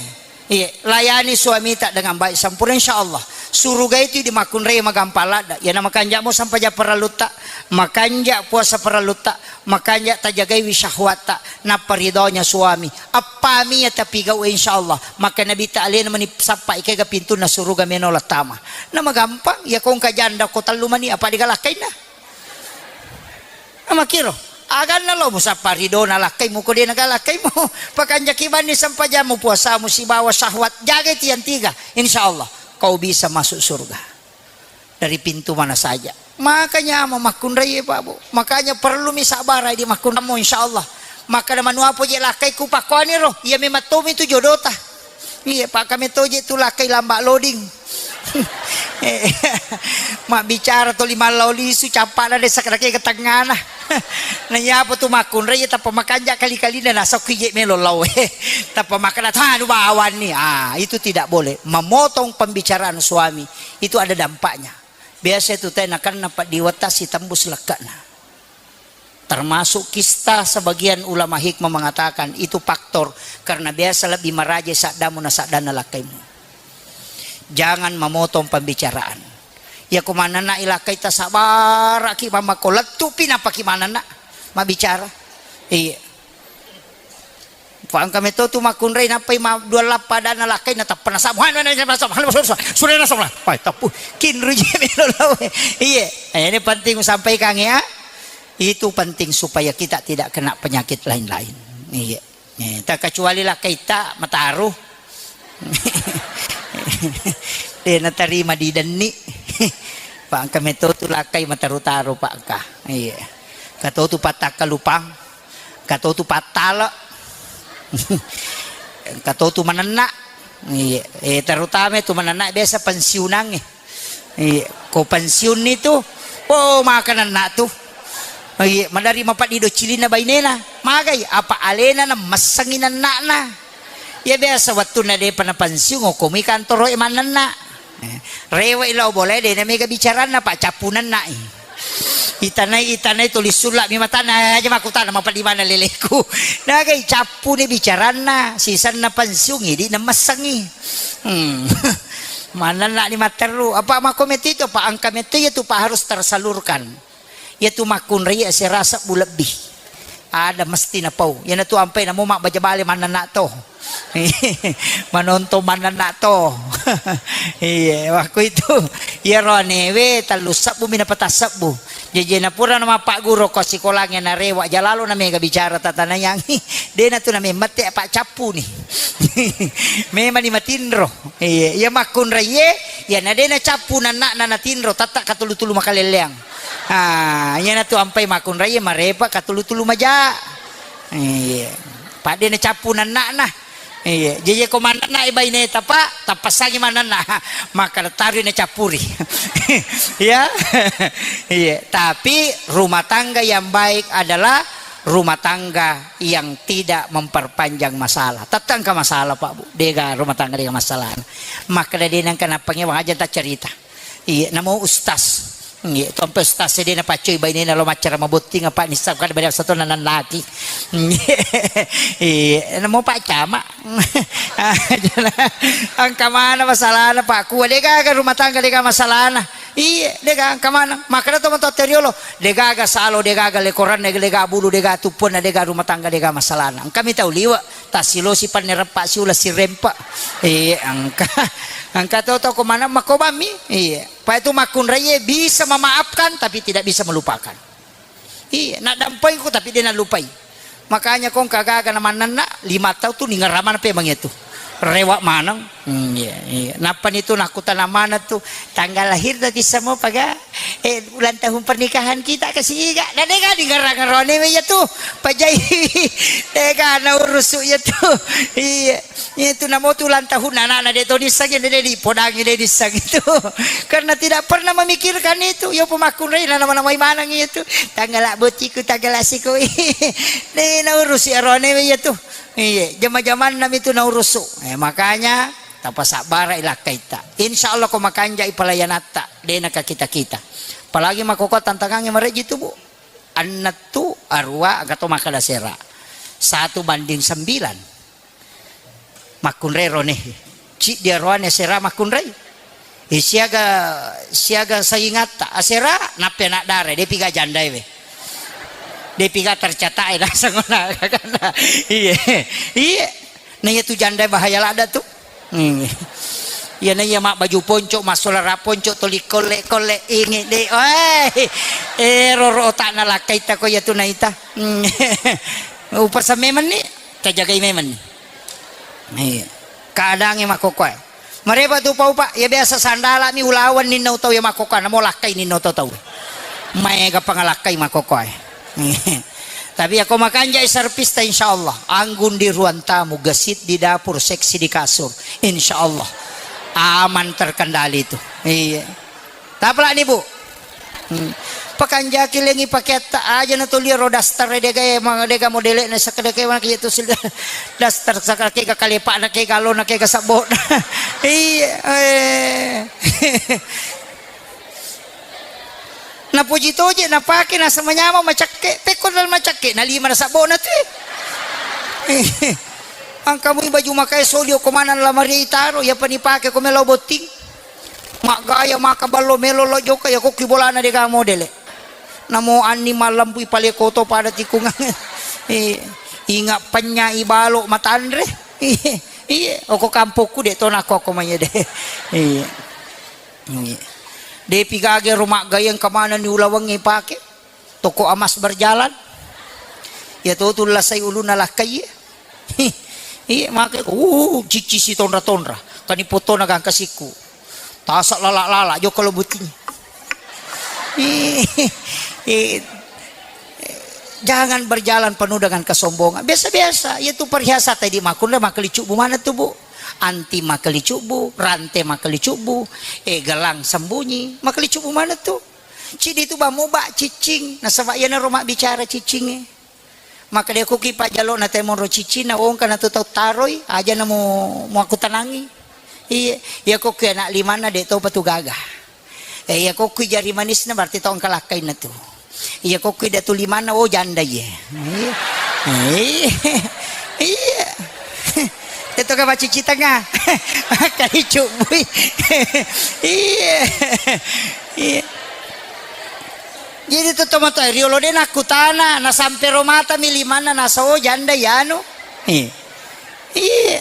Iya, layani suamita dengan baik sempurna, insya Allah. Suruga itu di makkunrai magampang ladda. Iya, na makanja mo sampaja parallutta, makanja puasa parallutta, makanja tajagaiwi syahwatta, nappa ridhonya suami. Appami ya tapi gau, insya Allah. Maka Nabi ta alena meni sappa ikega pintunna suruga meno latama. Na magampang, ya kongka janda ko tellu mani apa digalakkainna. Amakkiro, aganna lo musappa ridona lakkaimu ko de naga lakkaimu. Pakanjaki banni sempajammu, puasamu sibawa syahwat, jagai tiang tiga. Insya Allah kau bisa masuk surga dari pintu mana saja. Makanya mau makkunrai, Pak, Bu. Makanya perlu mi sabarai di makkunramu, insya Allah. Maka manuapo je lakkaiku pakkoani ro, iya memang tomi tu jodota. Iya, Pak, kami toje tu lakkai lamba loading. Mabbicara toli mallau lisu, cappana desa kadake ke tengana. Na iya apa tu makkunrai, iya tappa makanja kali-kalina nasokki je melo lau. Tappa makkeda tanu bawanni. Ah, itu tidak boleh. Memotong pembicaraan suami itu ada dampaknya. Biasa itu teh nakanna paddiwata sitembus lekkana. Termasuk kista, sebagian ulama hikmah mengatakan itu faktor karena biasa lebih maraja saddamu na saddanna lakkaimu. Jangan memotong pembicaraan. Ya ko manenna ilakkai tasabaraki mamako lettupi napaki manenna mabicara. Iya. Pangka meto tu makkunrai nappai ma dua lappa dana lakkai na tappa nasamu. Hanu na nasamu. Hanu nasamu. Sudah nasamu lah. Pai tappu. Kinru je melo lawe. Iya. Eh, ini penting sampaikan ya. Itu penting supaya kita tidak kena penyakit lain-lain. Iya. Eh, tak kecuali lakkai ta mataru. De natarima didenni. Pa engka meto tu lakkai mataru-taru pa engka. Iya. Engka to tu pattakkalupang. Engka to tu pattale. Engka to tu manenna. Iya. Eh, terutama tu manenna biasa pensiunangnge. Iya. Ko pensiun itu, oh, maka nenna tu. Iya, madari mapaddi do cilinna bainena. Magai apa alena na messengi nenna'na. Iya biasa wettunna depa napensiun, okkomi kantoro e mannenna. Eh, rewe lao bola e, dena mega bicaranna, pa cappu nenna'i. Itanai, itanai tuli sulla mi matanna, aja makkutana mapaddi mana leleku. Nagai cappuni bicaranna, sisenna pensiun idi nemessengi. Hmm. Mannenna ni matteru, apa makko metti itu, pa engka metti itu, pa harus tersalurkan. Iyatu makkunrai asera sebbu lebbi. Ada mesti napau. Iyanatu ampai namo mabbaja bale mannenna to. Manontong mannenna to. Iya, waktu itu. Iyaro anewe tellu sebbu mi napata sebbu. Jaji napura na mappagguru ko sikolangnge narewa jalalo na mega bicara tatanayang. Dena tu na memmette apa cappu ni. Memang ni matinro. Iya, iya makkunrai ye, iya na dena cappu nanna na natinro, tatta katulu-tulu makalelleang. Ah, iyanatu ampai makkunrai marepa katulu-tulu maja. Iya. Padde na cappu nanna'na. Iya, jeje ko mannanna e baineta, Pak, tappassangi mannanna. Maka tarui na cappuri. Ya. Iya, tapi rumah tangga yang baik adalah rumah tangga yang tidak memperpanjang masalah. Tatta engka masalah, Pak, Bu. Dega rumah tangga dega masalah. Makkeda de nengka nappangewa aja ta cerita. Iya, namo ustaz. Iya, tompe ustaz e de napaccoi bainena lo maccara mabotting apa nissa kada beda satu nanannaki. Iya, namo Pak Camat. Engka mana masalahna Pak Kua, de gaga rumah tangga de gaga masalahna. Iya, de gaga engka mana. Makkeda to mato teriolo, de gaga salo, de gaga lekoranna, de gaga bulu, de gaga tuppuanna, de gaga rumah tangga de gaga masalahna. Engka mi tau liwa. Tasilosi panne reppa siula sirempa. Iya, engka. Engka to toko mana makobami. Iya. Pak itu makkunrai bisa memaafkan tapi tidak bisa melupakan. Iya, naddampengku tapi de nallupai. Makanya kong kagaga na mannanna lima tau tu ningeramana pe mangetu. Rewa maneng. Hmm, iya, iya. Nappa nitu nakkutana mana tu tanggal lahir tadi semua paga eh ulang tahun pernikahan kita ke siga. Dan dega ningerang-ngerone we iya tu. Pajai. Dega na urusu iya tu. Iya. Itu namo tu ulang tahun anak-anak de to disseng de dipodangi de disseng itu. Karena tidak pernah memikirkan itu. Yo pemakkunrai na nama-namai manang itu. Tanggal bociku, tanggal asiko. De na urusi arone iya tu. Iya, jama-jamanna mi tu na urusu. Eh, makanya tapasabbara ilakkaitta. Insya Allah ko makanjai pelayanatta, de naka kita-kita. Apalagi makoko tantangannya mareji tu, Bu. Ennettu, arua, agato makkeda sera. Satu banding sembilan. Makkunrai rone. Ciddi aroane asera makkunrai. Eh, siaga, siaga saingatta. Asera, nappe anak dara, depi ga jandai we. Depi ga tercatat e, naseng ona. Iya. Iya. Na iya tu jandai bahaya ladda tu. Hmm. Iya na iya mak baju ponco, massola ra ponco, toli kolle-kolle, ingi de. Weh. Eh, roro otakna lakkaita ko iya tu naita. Hmm. Upasa memang ni, tajagai memang ni. Iya. Keadaannya makkokoe. Marepa tu pau, Pak, ya biasa sandala mi ulawan ninna utau ya makkokoe, namo lakkai ninna utau tau. Maega pangalakkai makkokoe. Tapi ya ko makanjai serpista, insya Allah. Anggun di ruang tamu, gesit di dapur, seksi di kasur. Insya Allah. Aman terkendali itu. Iya. Tapalani, Bu. Hmm. Pakanjaki lengi pakeatta aja na toli ro daster dega e, ma-, dega modele na sakadeke mana kitu sil-, daster sakadeke ga kalepa na ke galo na ke ga sabbo. Iya, eh. Napuji toje napake nasa manyameng macakke. Pekko dal macakke na lima na sabbo na tu. Angkamui baju makae soli okko maneng lamari taro, iya pani pake ko melo botting. Maggaya maka ballo melo lo jokka ya kokki bolana dega modele. Namo anni mallampu ipale koto pada tikungang. Eh, inga penya ibalo matanre. Iya, oko kampokku de tona koko manya de. Iya. Iya. Depi gage ro maggaya engka manenni ulawengnge pake. Toko emas berjalan. Ya to tu lasai ulunna lakkai. Iya, make, uh, cicci si tonra-tonra. Kani potona gangka sikku. Tasa lala-lala jokka lo buting. Eh, eh, jangan berjalan penuh dengan kesombongan. Biasa-biasa, iya tu perhiasan tadi makkunra makkelicubbu mana tu, Bu. Anti makkelicubbu, rante makkelicubbu, eh, gelang sembunyi, makkelicubbu mana tu. Cidi tu bamu ba cicing, nasaba iya naro mabbicara cicinge. Makkeda, "Iyako ki pajjalo na temoro ciccinna, ongka na tu tau taroi, aja na mu, muakkutanangi." Iya, iyako ki anak limanna, de' topa tu gaga. Eh, iyako ki jari manisna, berarti tau engka lakkainna tu. Iyako ki datu limanna, oh, janda iye. Iya. Iya. Iya. Teto ka pacici tengah. Makkali cubbui. Iya. Iya. Jadi tu tomatoa riolo de' nakkutana, nasampero matami limanna, nasa, oh, janda iyanu. Iya. Iya.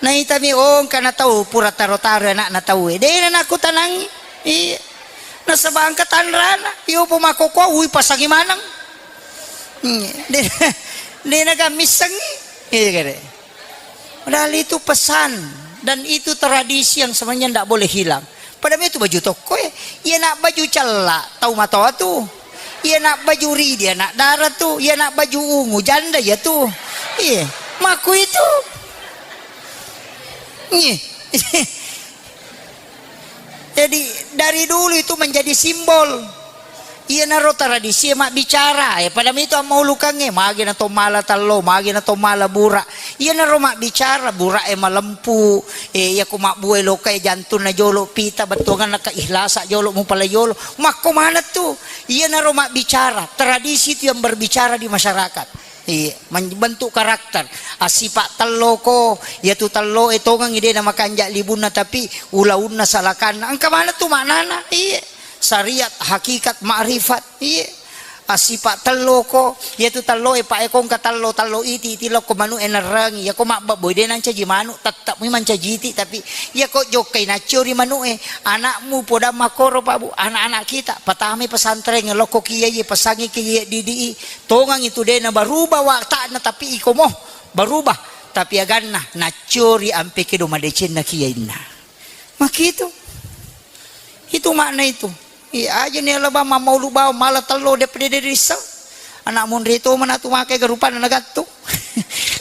Naitami, oh, engka na tau pura taro-taro anakna tau e. De' na nakkutanangi. Iya. Nasaba engka tanrana. Iyo po makkokkoe, ui, pasangi maneng. Iya. De', de' na gammissengi. Iya, kere. Padahal itu pesan dan itu tradisi yang sebenarnya ndak boleh hilang. Pada itu baju tokko e, iya nak baju cella tau matoa tu. Iya nak baju ridi anak dara tu. Iya nak baju ungu janda iya tu. Iya, maku itu. Iya. Jadi dari dulu itu menjadi simbol. Iyanaro tradisi e mabbicara, eh, pada mitu ammaulukangnge, magi na to mala tallo, magi na to mala bura. Iyanaro mabbicara, bura e malempu, eh, iyako mabbue loka e jantunna jolo pita, bettuanganna keihlasa jolo mupala jolo. Makko maneng tu, iyanaro mabbicara, tradisi itu yang berbicara di masyarakat. Iya, men-, bentuk karakter. Assipa telloko, iyatu tello e tongengi de namakanja libunna, tapi ulaunna salakanna. Engka maneng tu maknana. Iya. Syariat, hakikat, makrifat. Iya. Assipa telloko, iyatu tello e pa e kongka tello, tello iti, iti lokko manu e nerrangi. Iyako mabbabbo de nancaji manu, tetap mi mancaji iti, tapi iyako jokkai naccio ri manu e, anakmu podang makkoro, Pak Bu, anak-anak kita, patamai pesantren, lokko kiai, pesangi kiai didi i, Tongang itu de na berubah watakna, tapi iko mo berubah. Tapi aganna nacciori ampe kedo madecenna kiyainna. Makitu. Itu makna itu. Iya aja ni alaba mammaulu bawa mala tello de pede de risa. Anak monri to mana tu make garupan na gattu.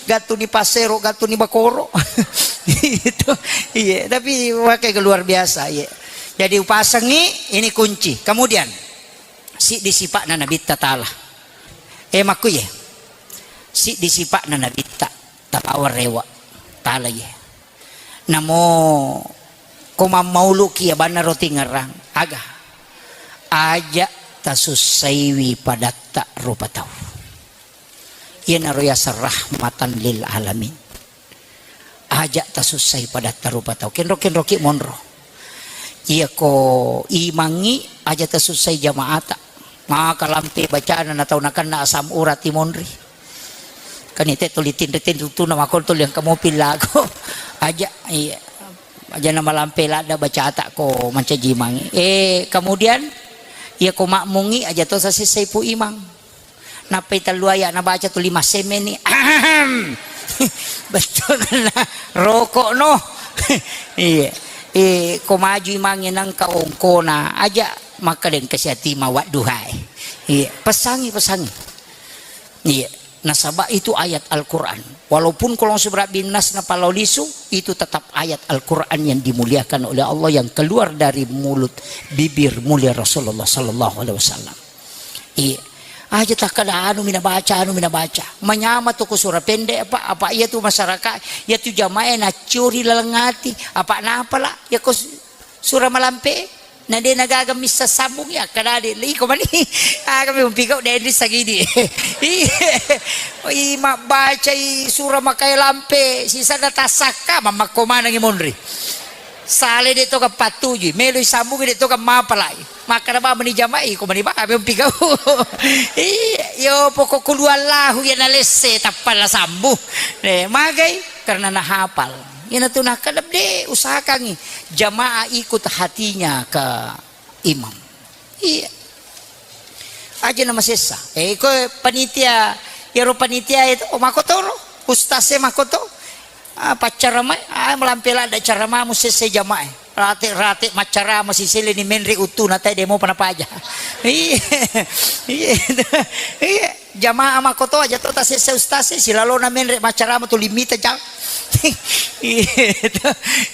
Gattu ni pasero, gattu ni bakoro. Itu. Iya, tapi pakai luar biasa, iya. Jadi upasangi ini kunci. Kemudian Siddi sipa'na Nabitta tala. Eh, makkuye. Siddi sipa'na Nabitta tapawa rewa tala ye. Namo ko mammauluki ya banna roti ngerang. Aga. Aja tasussaiwi padatta rupa tau. Iyanaro yaseng rahmatan lil alamin. Aja tasussai padatta rupa tau. Kenro-kenroki monro. Iyako imangngi aja tasussai jamaata. Maka lampe bacana na tau nakenna asam urat i monri. Kan ite tuli tinri-tinri tuna makon tuli engka mopi lago. Aja, iya. Aja na malampe ladda bacata ko mancaji imangngi. Eh, kemudian iyako makmungngi aja to sasessai pu imang. Nappai tellu ayat nabaca tuli massemeni. Ahem. Betul na rokok no. Iya. Eh, ko maju imangnge nangka ongkona aja makkadeng kasiati mawadduhae. Iya, pesangi, pesangi. Iya. Nasaba itu ayat Al-Quran. Walaupun kolong seberat binas na palau lisu, itu tetap ayat Al-Quran yang dimuliakan oleh Allah yang keluar dari mulut bibir mulia Rasulullah sallallahu alaihi wasallam. Iya. Aja takkada anu mina baca, anu mina baca. Manyama tu ku sura pendek apa, apa iya tu masyarakat, iya tu jamaah nacuri laleng ati, apa napa lah, ya ko su-, sura malampe, na de na gaga missa sambung ya, kada de liko mani. Ah, kami umpi kau de di sagidi. Iya. I mabbaca i sura makai lampe, sisa da tasakka, mamakko manangi monri. Sale de to ka pattuju, melo i sambung de to ka mapalai. Makkada ba meni jamai, ko meni ba, abe umpi kau. Iya, yo pokok kulu Allahu ya nalesse, tappa la sambu. Eh, magai, karena nahapal. Ina tu nakkada de, usahakangi. Jamaah ikut hatinya ke imam. Iya. Aja na masessa. Eh, ko panitia, yaro panitia itu, oh, makotoro. Ustaz e makoto. Ah, paccaramai, ah, malampe ladda caramamu sesse jamaah. Rate-rate maccarama siselleni menre uttuna tae demo pana paja. Iya. Iya. Iya. Jamaah makkoto aja to tasessa ustaz e silalona menre maccarama tu limita jang. Iya.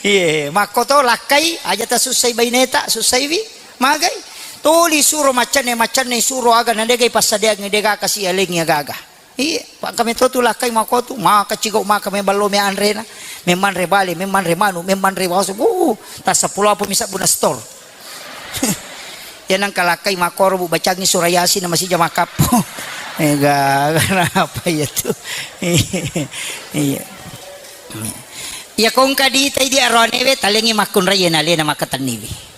Iya. Makkoto lakkai aja tasussai baineta, sussaiwi. Magai. Tuli suro maccanne, maccanne suro aga nadegai passadeangngi dega kasi alengi aga-aga. Iya, pa kami to tu lakkai makotu, maka cigau maka memballo me anrena, memanre bale, memanre manu, memanre wasu, uh, tasappulo apa misa buna store. Ya nang kalakkai makoro bu bacangi surah Yasin na masih jama kappo. Ega, kenapa ya tu? Iya. Ya kongka di tai di arone we talengi makkunrai ya nalena makatenniwi.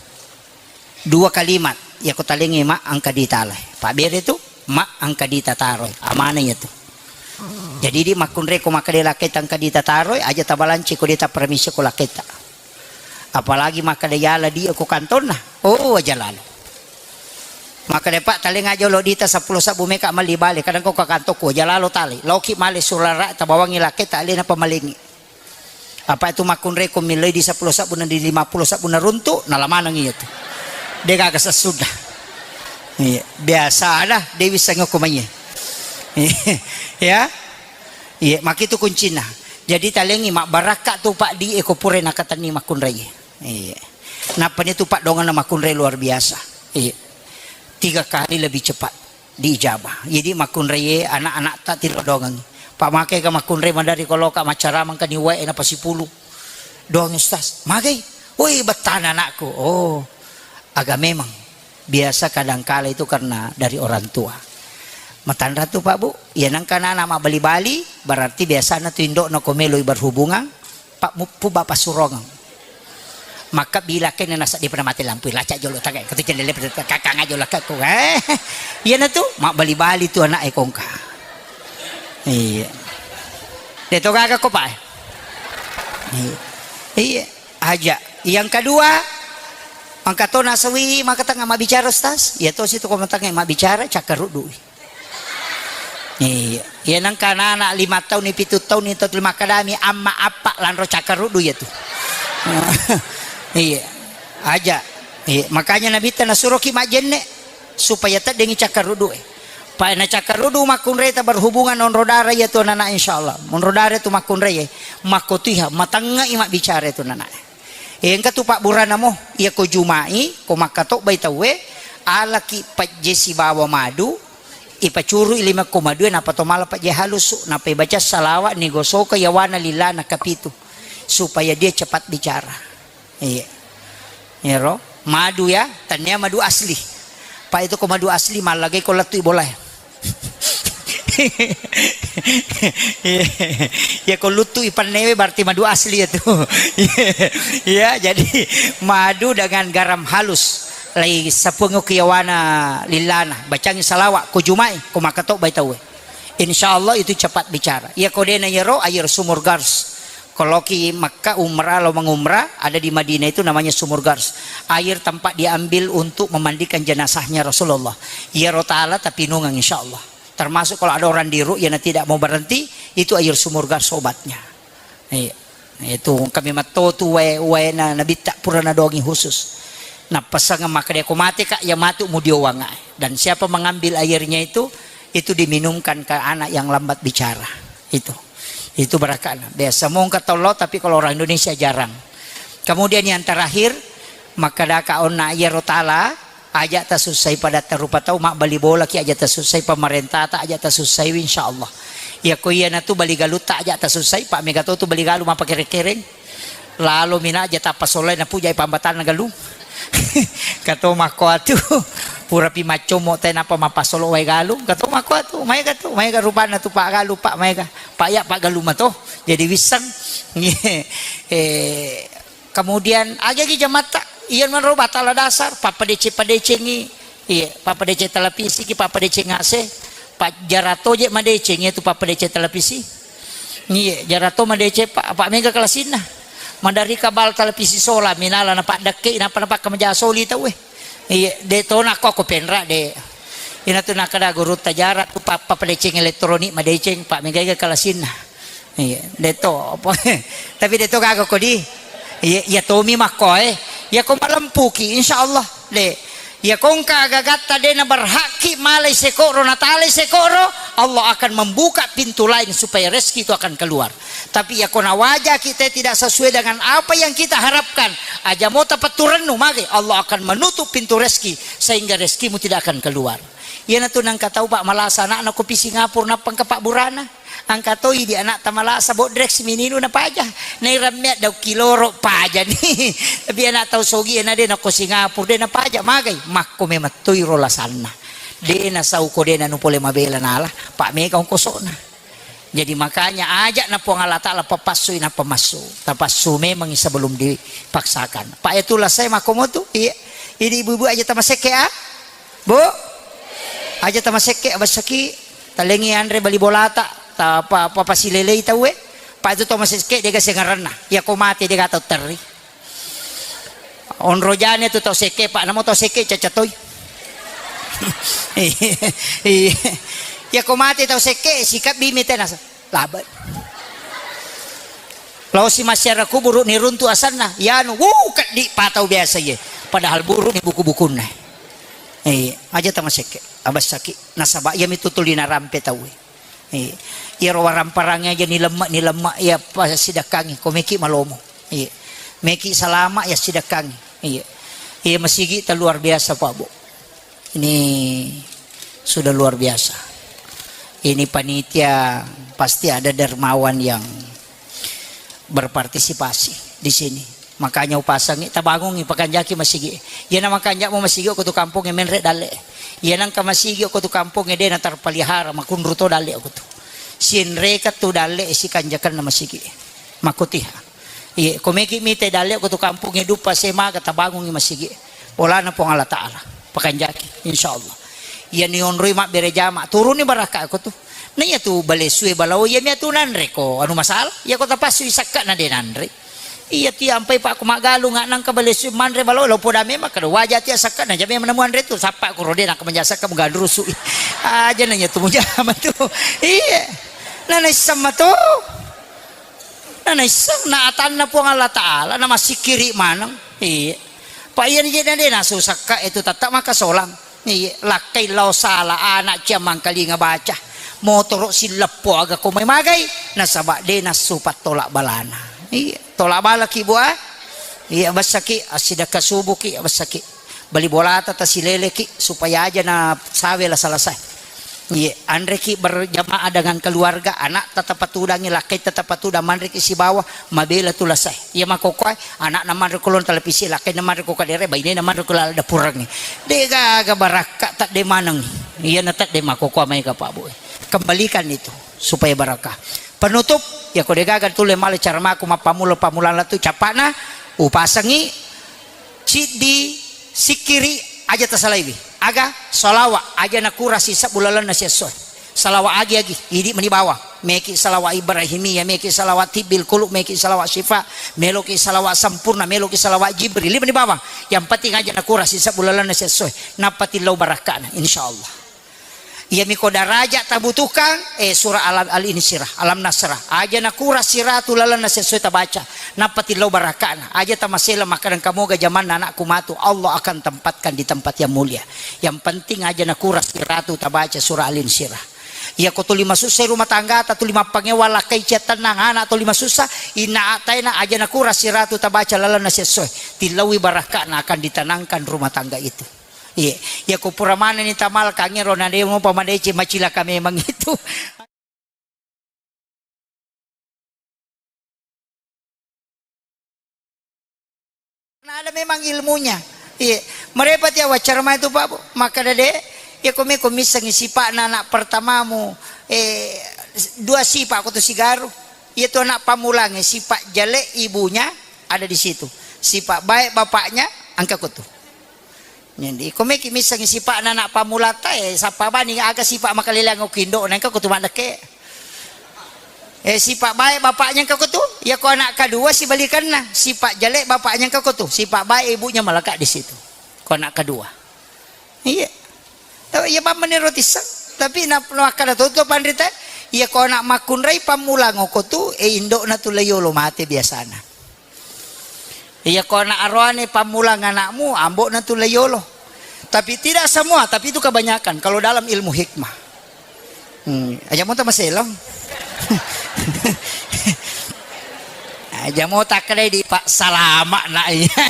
Dua kalimat, yako talengi ma angka di talai. Pabere tu, ma angka di tataroi. Amana ya tu. Jadi di makkunre ko makkeda lakkaita angka di tataroi, aja tabalanci ko di taparamisi ko lakkaita. Apalagi makkeda yala di ko kantonna. Oh, aja lalo. Makkeda pak talenga jolo dita seppulo sabbu meka mali bale, kadang ko ka kantokku aja lalo tali. Loki male surara tabawangi lakkaita alena pamalengi. Apa itu makkunreko miloi di seppulo sabbu na di lima puluh sabbu na runtu, nala maneng iya tu. De gaga sessuda. Iya, biasa ada Dewi sengok kumanya. Ya. Iya, makitu kuncina. Jadi talengi mabbarakka tu pak di eko pure nakatenni makkunrai. Iya. Nappa ni tu pak dongan makkunrai luar biasa. Iya. Tiga kali lebih cepat diijabah. Jadi makkunraie anak-anak ta tilodongengi. Pak makai ka makkunrai madari koloka maccaramang ka ni wae na pasipulu. Doang ustaz. Magai. Woi bettana anakku. Oh. Aga memang biasa kadangkala itu karena dari orang tua. Matanra tu pak bu. Ya nangka anak mabbali-bali berarti biasana tu indokna ko meloi berhubungan. Pak muppu bapak surongeng. Maka bila kene nasa di pernah mati lampu laca jolo tagai katu jendela kakang aja lah kakku eh. Iya na tu mak bali-bali tu anak ekongka. Iya. Deto gaga ko pak. Iya. Iya. Aja. Yang kedua, angka to nasawi maka tengah mak bicara ustaz. Iya to situ ko tengah mak bicara cakkarudui. Iya. Iya nangka anak-anak lima tahun ni pitu tahun ni tau lima kadami amma appa lanro cakkaruddu ya tu. Iya. Aja. Iya. Makanya Nabitta nasuroki majjenne supaya teddengi cakkaruddu e. Pa na cakkaruddu makkunreta berhubungan onro dara ya tu anak insyaallah. Onro dara tu makkunrei makkotuiha matangngai mabbicara tu anak. Engka tu pabburana mo, iya ko jumai, ko makkatobbai tauwe, alaki pajje sibawa madu, ipacurui lima ko madue, nappa to mala pajje halusu, nappa ibaca salawat, nigosoka yawana lilana kapitu, supaya dia cepat bicara. Iya. Iyaro, madu ya, tania madu asli. Pa itu ko madu asli, mallagai ko lettu bolae. Ya ko luttu ipannewe berarti madu asli ya tu. Ya, jadi madu dengan garam halus. Lai sapungu kiyawana lillana, bacangi salawat, ko jumai, ko makatobbai tauwe. Insya Allah itu cepat bicara. Ya ko dena yero air sumur gars. Kalau ki Makkah umrah, lo mengumrah, ada di Madinah itu namanya sumur gars. Air tempat diambil untuk memandikan jenazahnya Rasulullah. Iyaro tala tapi nungang insya Allah. Termasuk kalau ada orang di ru'yah yang tidak mau berhenti, itu air sumur gars obatnya. Iya. Itu kami matto tu wae, wae na nabitta pura nadongi khusus. Napasang maka dia ko mate kak, ya matu mudiowang. Dan siapa mengambil airnya itu, itu diminumkan ke anak yang lambat bicara. Itu. Itu barakana. Biasa mongka tollo, tapi kalau orang Indonesia jarang. Kemudian yang terakhir, maka daka onna iyaro tala, aja tasussai padatta rupa tau, mabbali bolaki aja tasussai pamarentata, aja tasussaiwi, insya Allah. Iya ko iya natu bali galutta aja tasussai, pak mega to tu bali galu mapakere-kereng. Lalo mina aja tappa solai na pujai pambatanna galung. Kato makko atu, pura pi maccommo te napa mapasolo wae galung. Kato makko atu, maega tu, maega rupanna tu pak galu, pak maega. Pak ya pak galu mato. Jadi wisseng. Eh, Kemudian agagi jamatta, iya manro batala dasar, pappadeceng-padecengi, iya, pappadeceng televisi ki, pappadeceng A C, pa jarato je madeceng iya tu pappadeceng televisi. Iya, jarato madeceng pa, apa mega kelasinna. Madari kabal televisi sola, minala na paddekke, napa napa kamaja soli tau eh. Iya, de tona ko ko penra de. Ina tu nakada guru tajara tu pappadeceng elektronik madeceng, pak mega kelasinna. Iya, deto apa? Tapi deto gaga kodi. Iya, iya tomi makko eh. Yako malempuki, insya Allah, de. Yako engka agagatta de naberhakki malai sekoro, natalai sekoro, Allah akan membuka pintu lain supaya rezeki itu akan keluar. Tapi yako nawajaki te tidak sesuai dengan apa yang kita harapkan, aja mo tapetturennu mage, Allah akan menutup pintu rezeki sehingga rezekimu tidak akan keluar. Iyanatu nangka tau, Pak, malasa anakna ko pi Singapura nappa engka pabburana. Engka to idi anakta malasa bodrek simininu napaja. Nairammea daung kiloro pajani. Tapi anak tau sogi na de nako Singapura de napaja magai. Makko memettoi ro lasanna. De nasau ko de nanu pole mabela nala. Pak mega ongkosona. Jadi makanya ajak na Puang Allah Ta'ala papassui na pemassu. Tapassu memang sebelum dipaksakan. Pak itu lasai makko motu. Iya. Ini ibu-ibu aja tamasekke ah. Bu? Aja tamasekke, abassaki, talengi anre bali bolata, ta pa, pa, pasilelei tauwe. Pa itu tau masekke dega sengaranna. Iya ko mate dega tau terri. Onrojane tu tau sekke, Pak, namo tau sekke cacatoi. Iya. Iya ko mate tau sekke, sikap bimi tenasa. Labe. Lao si masyarakat kuburu ni runtu asanna, yanu, wuh, keddi patau biasa ye. Padahal buru ni buku-bukunna. Eh, aja tamasekke, abassaki. Nasaba iya mitu tuli narampe tauwe. Eh, iyaro waramparang aja ni lemma, ni lemma iya pasidakkangi, ko meki malomo. Eh, meki salama ya sidakkangi. Eh, iya masigi ta luar biasa, Pak, Bu. Ini sudah luar biasa. Ini panitia pasti ada dermawan yang berpartisipasi di sini. Makanya upasangi, tabangungi, pakanjaki masigi. Iyana makanja mo masigi ko tu kampung menre dalle. Iyana engka masigi ko tu kampung de na terpelihara, makunru to dalle ko tu. Sinreka tu dalle sikanjakanna masigi. Makutiha. Iye, ko meki mite dalle ko tu kampungnge duppa semaga tabangungi masigi. Olana Puang Allah Ta'ala. Pakanjaki, insya Allah. Iya ni onroi mabbere jama, turuni barakka ko tu. Na iya tu balesue balao, iya mia tu nanre ko anu masalah. Iya ko tapassu isakka na de nanre. Iya ti ampai pak ko maggalung nangka balesue manre balao, lo poda memang kada waja ti asakka na jame menemuan re tu. Sappa ko rode nangka menjasakka mengganrusu. Aja nanya tu mujama tu. Iya. Na naisseng mato. Na naisseng na atanna Puang Allah Ta'ala, na massikkiri maneng. Iya. Pa iya ni je na de nasusakka itu tetta maka solang. Iya, lakkai lao sala anak cia mangkalinga baca. Motoro silleppo aga ko mai magai, nasaba de nassu pattolak balana. Iya, tolak bala ki bua. Iya, bessaki assidakka subuki, bessaki. Bali bolata tasileleki supaya aja na sawe lasa-lasa. Iye, anreki berjamaah dengan keluarga, anak tetap patudangi, lakkai tetap patudang, manreki sibawa, mabela tu lasa. Iya makokoe, anak na manre kolon televisi, lakkai na manre ko kadere, baine na manre ko lala dapurangi. De gaga barakka tak de maneng. Iya na tak de makokoe mai ka Pak Bu. Kembalikan itu supaya barakah. Penutup, ya ko de gaga tu le male cara maku mappamula-pamulana tu capana, upasangi, Ciddi, sikkiri, aja tasalaiwi. Aga? Salawa, aja nakura sisebbu lalenna siessoe. Salawa agi-agi, idi meni bawang. Meki salawa Ibrahimiyah, meki salawa tibbil qulub, meki salawa syifa, meloki salawa sempurna, meloki salawa Jibril, idi meni bawang. Yang penting aja nakura sisebbu lalenna siessoe. Nappa tillau barakkana, insyaallah. Iyami ko daraja tabutuhkan, eh, surah Alam, Al-Insyirah, Alam Nasrah. Aja nakura siratu lalenna sesuai tabaca. Nappa tillau barakana. Aja tamasela makkadang kamoga jamanna anakku matu. Allah akan tempatkan di tempat yang mulia. Yang penting aja nakura siratu tabaca surah Al-Insyirah. Iya ko tuli masussa rumah tangga ta, tuli mappangewa lakkai cia tennang anak tuli masussa, inna ataina aja nakura siratu tabaca lalenna sesuai. Tillaui barakana akan ditanangkan rumah tangga itu. Iya, iya ko pura manenni tamalkangngi ro na de mopa madeceng macilaka memang itu. Na ada memang ilmunya. Iya, merepati awaccara mai tu Pak Bu. Maka dade, iya ko me ko missengi sipakna anak pertamamu, eh, dua sipak ko tu sigaru. Iya tu anak pamulange, sipak jelek ibunya ada di situ. Sipak baik bapaknya, angka ko tu. Jadi, ko meki missengi sipakna anak pamulata, eh, sappa bani aga sipak makaleleang okko indo'na, engka ko tu maddekke. Eh, sipak baik bapaknya engka ko tu, iya ko anak kedua sibalikanna, sipak jelek bapaknya engka ko tu, sipak baik ibunya melekat di situ. Ko anak kedua. Iya. Tahu iya bamma ni roti sang, tapi na, na makkada to tu panrita, iya ko anak makkunrai pamulang okko tu, eh, indo'na tu layolo mate biasana. Iya, ko anak aroane pammulang anakmu, ambokna tu layolo. Tapi tidak semua, tapi itu kebanyakan kalau dalam ilmu hikmah. Hmm, aja mota maselang. Aja mota kedai di Pak salama nak iya.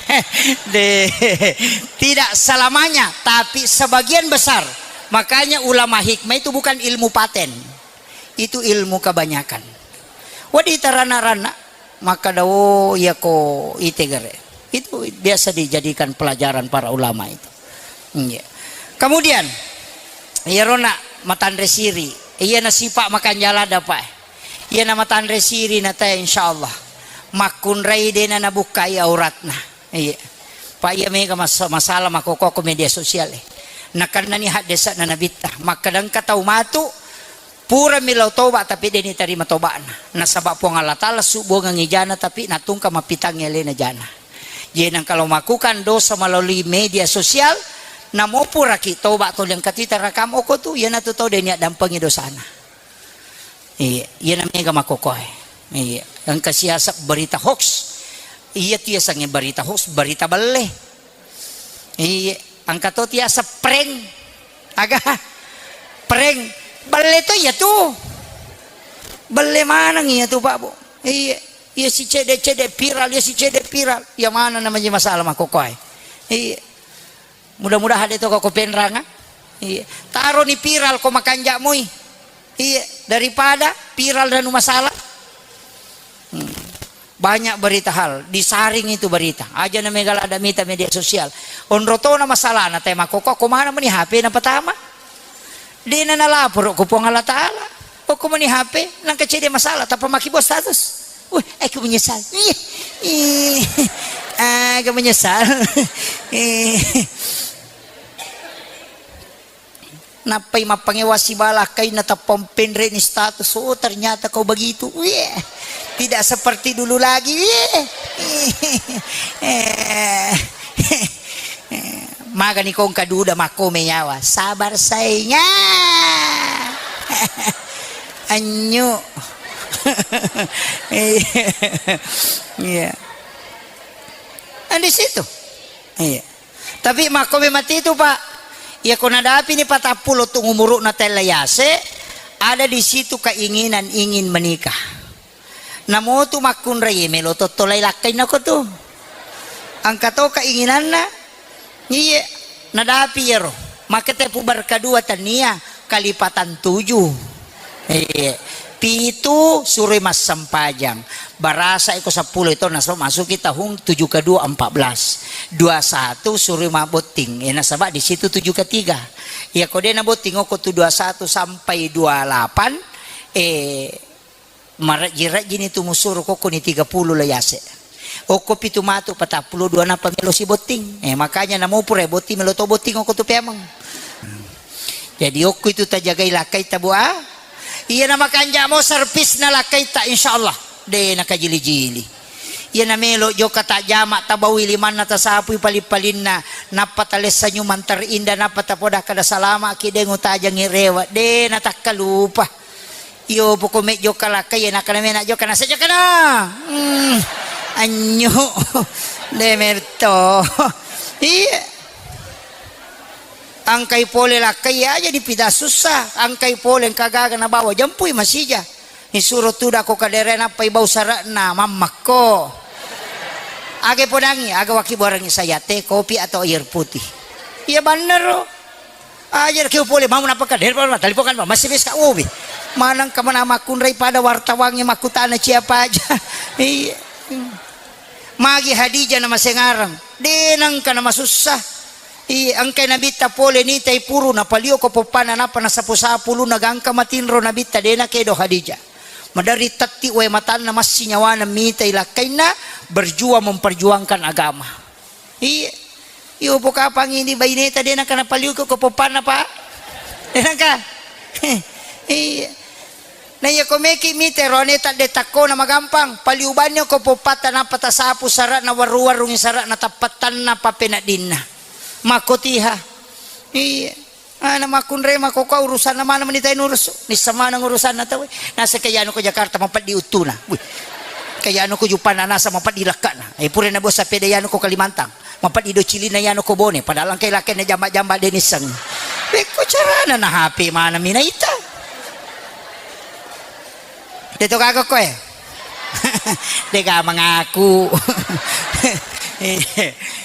De, tidak selamanya, tapi sebagian besar. Makanya ulama hikmah itu bukan ilmu paten. Itu ilmu kebanyakan. Wadi tarana-rana, maka dawo iya ko itegere. Itu biasa dijadikan pelajaran para ulama itu. Iya. Kemudian, iyaro na matanre siri. Iya na sipa makanjala dapat. Iya na matanre siri na teh, insyaallah. Makkunrai dena nabukkai auratna. Iya. Pak, iya mega mas-, masalah makkokko ko media sosial e. Nakennani haddese'na nabitta. Makkadangka tau matu, purami lao toba tapi deni tarima toba'na. Nasaba Puang Allah Taala subbuangengngi jana tapi natungka mappitang alena jana. Jadi nang kalau melakukan dosa melalui media sosial, namo puraki toba toli engka tu ita rakam oko tu, iyanatu tau deni addampengi dosana. Iya, iya na mega makkokkoe. Iya, engka siaseng berita hoax. Iya tu yasengnge berita hoax, berita belle. Iya, engka to tiaseng prank. Aga? Prank. Belle to iya tu. Belle maneng iya tu, Pak, Bu. Iya, iya si cede-cede viral, iya si cede viral. Iya mana namanya masalah makkokkoe. Iya. Mudah-mudahan de to ko penranga. Iya. Taroni viral ko makanja moi. Iya, daripada viral dan masalah. Hmm. Banyak berita hal, disaring itu berita. Aja na mega lada mita media sosial. Onro tona masalahna te makkokko, ko mana meni H P na pertama. Dena nalaporo ko Puang Allah Taala. Okko meni H P, nang kecil dia masalah, tanpa maki bos status. Wih, aku menyesal. Ih, ih, aku menyesal. Ih. Nappai mappangewa sibala kaina tappa penre ni status. Oh, ternyata kau begitu. Wih, tidak seperti dulu lagi. Wih. Eh. Magani kongka duda makkome nyawa. Sabar sainga. Anyu. Iya. Kan di situ. Iya. Tapi makkome mati itu, Pak. Iya ko nadapi ni patappulo tu umuru'na tella yase, ada di situ keinginan ingin menikah. Namotu makkunrai melo tottolai lakkainna ko tu. Engka to keinginanna. Iye, nadapi iyaro. Maka tepu berkedua tania kalipatan tujuh. Iye. Pitu suroi massempajang. Barasa iko seppulo itu nasaba masuki tahun tujuh ke dua empat belas. Dua satu suroi mabotting. Eh, nasaba di situ tujuh ke tiga. Iya ko de nabotting oko tu dua satu sampai dua lapan, eh, Marejji-rejjini tu musuru kokkoni tiga puluh lo yase. Okko pitu matu patappulo dua nappa melo sibotting. Eh, makanya namo pura botting melo to botting okko tu peameng. Jadi okko itu tajagai lakkaita, Bu, ah. Iya na makanja mo servisna lakkaita, insyaallah. De na kajili-jili. Iya na melo jokka tajama tabaui limanna tasapui paling-palinna. Nappa talessa nyumang terindah, nappa tapoda kada salama ki de ngutajangi rewa. De na takkalupa. Iyo, poko me jokka lakkai, iya, nakkana mena jokka, nasa jokkana. Hmm, anyu. De merto. Iya. Angkai pole lakkai aja dipida susah. Angkai pole engka gaga nabawa jempui masija. Isuro tuda ko kadere nappai bau sarakna mammakko. Aga podangi, aga waki borangi saya teh, kopi atau air putih. Iya bannero. Aja keu pole mau napa ka, dari pole, tali pokan, masih bes ka, ubi. Manang ka mana makkunrai pada wartawangnge makkutana siapa aja. Iya. Magi Hadijah nama sengarang. Denang ka nama susah. Iya, engkai nabitta pole nitai puru, napalio ko poppana, napa nasapu-sapu luna gangka matinro nabitta, dena kedo Hadijah. Madari tatti wae matanna massi nyawana mitai lakkainna, berjuang memperjuangkan agama. Iya. Iyo pokapang ini baineta de nangka napaliuko ko poppanna, Pak. De nangka. Iya. Na iya ko meki mite roane tadde takkona magampang, paliu banni ko poppatta nappa tasapu sarana warru-warrungi sarana tappattanna pappeneddinna. Makkotiha. Iya. Ana makkunrai makkokkoe urusanna maneng meni tai nurusu. Nissa maneng urusanna tauwe. Naseng ke yanu ko Jakarta mapeddi uttuna. Wih. Kayanu ko juppana nasa mapeddi lekkana. Eh, pura na bos sapeda yanu ko Kalimantan. Mapeddi do cilina yanu ko Bone. Padahal engkai lakkainna jamba-jamba de nisseng. Bekko carana na H P mana mina ita. De to gaga koe. Dega mengaku.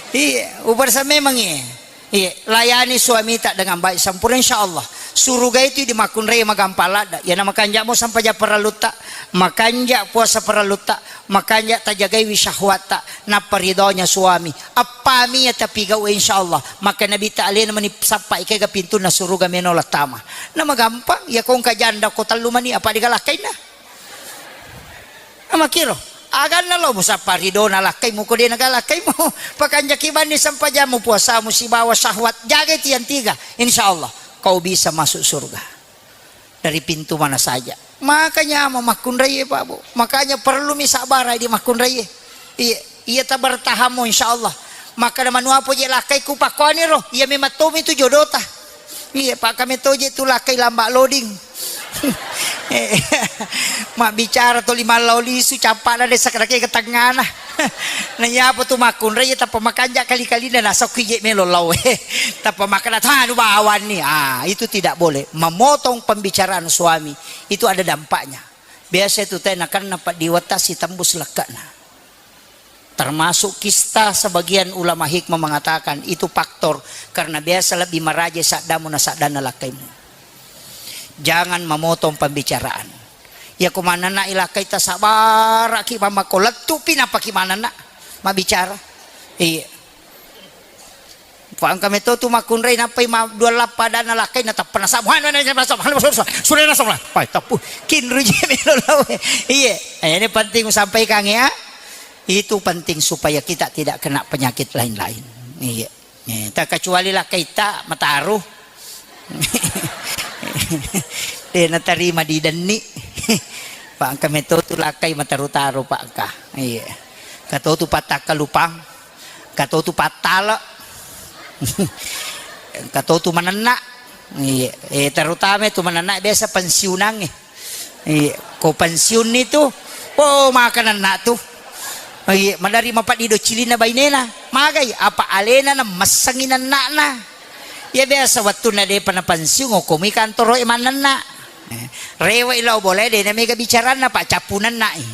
Iya, ubarsa memang iya. Iya, layani suamita dengan baik sempurna, insya Allah. Suruga itu di makkunrai magampang ladda. Iya, na makanja mo sampaja parallutta, makanja puasa parallutta, makanja tajagaiwi syahwatta, nappa ridhonya suami. Appami ya tapi gau, insya Allah. Maka Nabi ta alena mani sappa ikega pintunna suruga meno lattama. Na magampang, ya kongka janda ko tellu mani, apa digalakkainna? Amakiro, aganna lo musappa ridona lakkaimu ko de nagalakkaimu. Pakanjaki banni sempajammu, puasamu sibawa syahwat. Jagai tiang tiga, insya Allah kau bisa masuk surga dari pintu mana saja. Makanya mau makkunrai, Pak Bu. Makanya perlu mi sabarai di makkunrai. Iya, iya tabartahammu insya Allah. Makkada manuapo je lakkaiku pakkoani ro. Iya memang tomi tu jodota. Iya, Pak, kami toje tu lakkai lamba loading. Eh, mabbicara toli mallau lisu, cappana desa kadake ke tengana. Naiyapo tu makkunrai, tappa makanja kali-kalina nasokki je melo lau. Tappa makkada tanu bawanni. Ah, itu tidak boleh. Memotong pembicaraan suami itu ada dampaknya. Biasa itu teh nakanna paddiwetta sitembus lekkana. Termasuk kista, sebagian ulama hikmah mengatakan itu faktor karena biasa lebih maraja saddamu na saddanna lakkaimu. Jangan memotong pembicaraan. Ya ko manenna ilakkai tasabaraki mamako lettupi napaki manenna mabicara. Iya. Fa engka meto tu makkunrai nappai ma dua lappa adanna lakkai na tappa nasabbu. Hanu na nasabbu. Hanu nasabbu. Sudah nasabbu. Pai tappu. Kinru je melo lawe. Iye. Eh, ini penting sampaikan ya. Itu penting supaya kita tidak kena penyakit lain-lain. Iya. Eh, tak kecuali lakkai ta mataru. De natarima di denni. Pak engka meto tu lakkai mataru-taru pak engka. Iya. Kato tu patakka lupang. Kato tu pattale. Kato tu manenna. Iya, eh, terutama tu manenna biasa pensiunangnge. Iya, ko pensiun itu, oh, makanenna tu. Iya, madari mapaddi do cilinna bainena. Magai apa alena na messengi nennakna. Ya biasa wattunna depa na pensiun, okomi kantoro e manenna. Eh, rewe'i lao bolae, de na mega bicaranna, Pak, cappu nenna'i.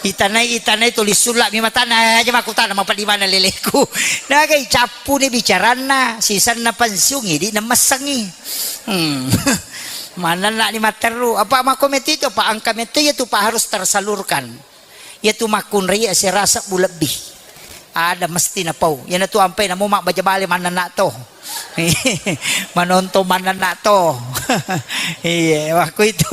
Itanai, itanai tuli sulla'mi matanna, aja makkutana, "Mapeddi maneng leleku?" Nagai cappuni bicaranna, sisenna pensiun, idi nemmassengi. Hmm. Manenna'ni matteru. Apa makko metti tu, Pak, engka metti ya tu, Pak, harus tersalurkan. Iyatu makkunrai asera sebbu lebbi. Ada mesti napau. Iyanatu ampai namo mabbaja bale mannenna to. Manontong mannenna to. Iya, waktu itu.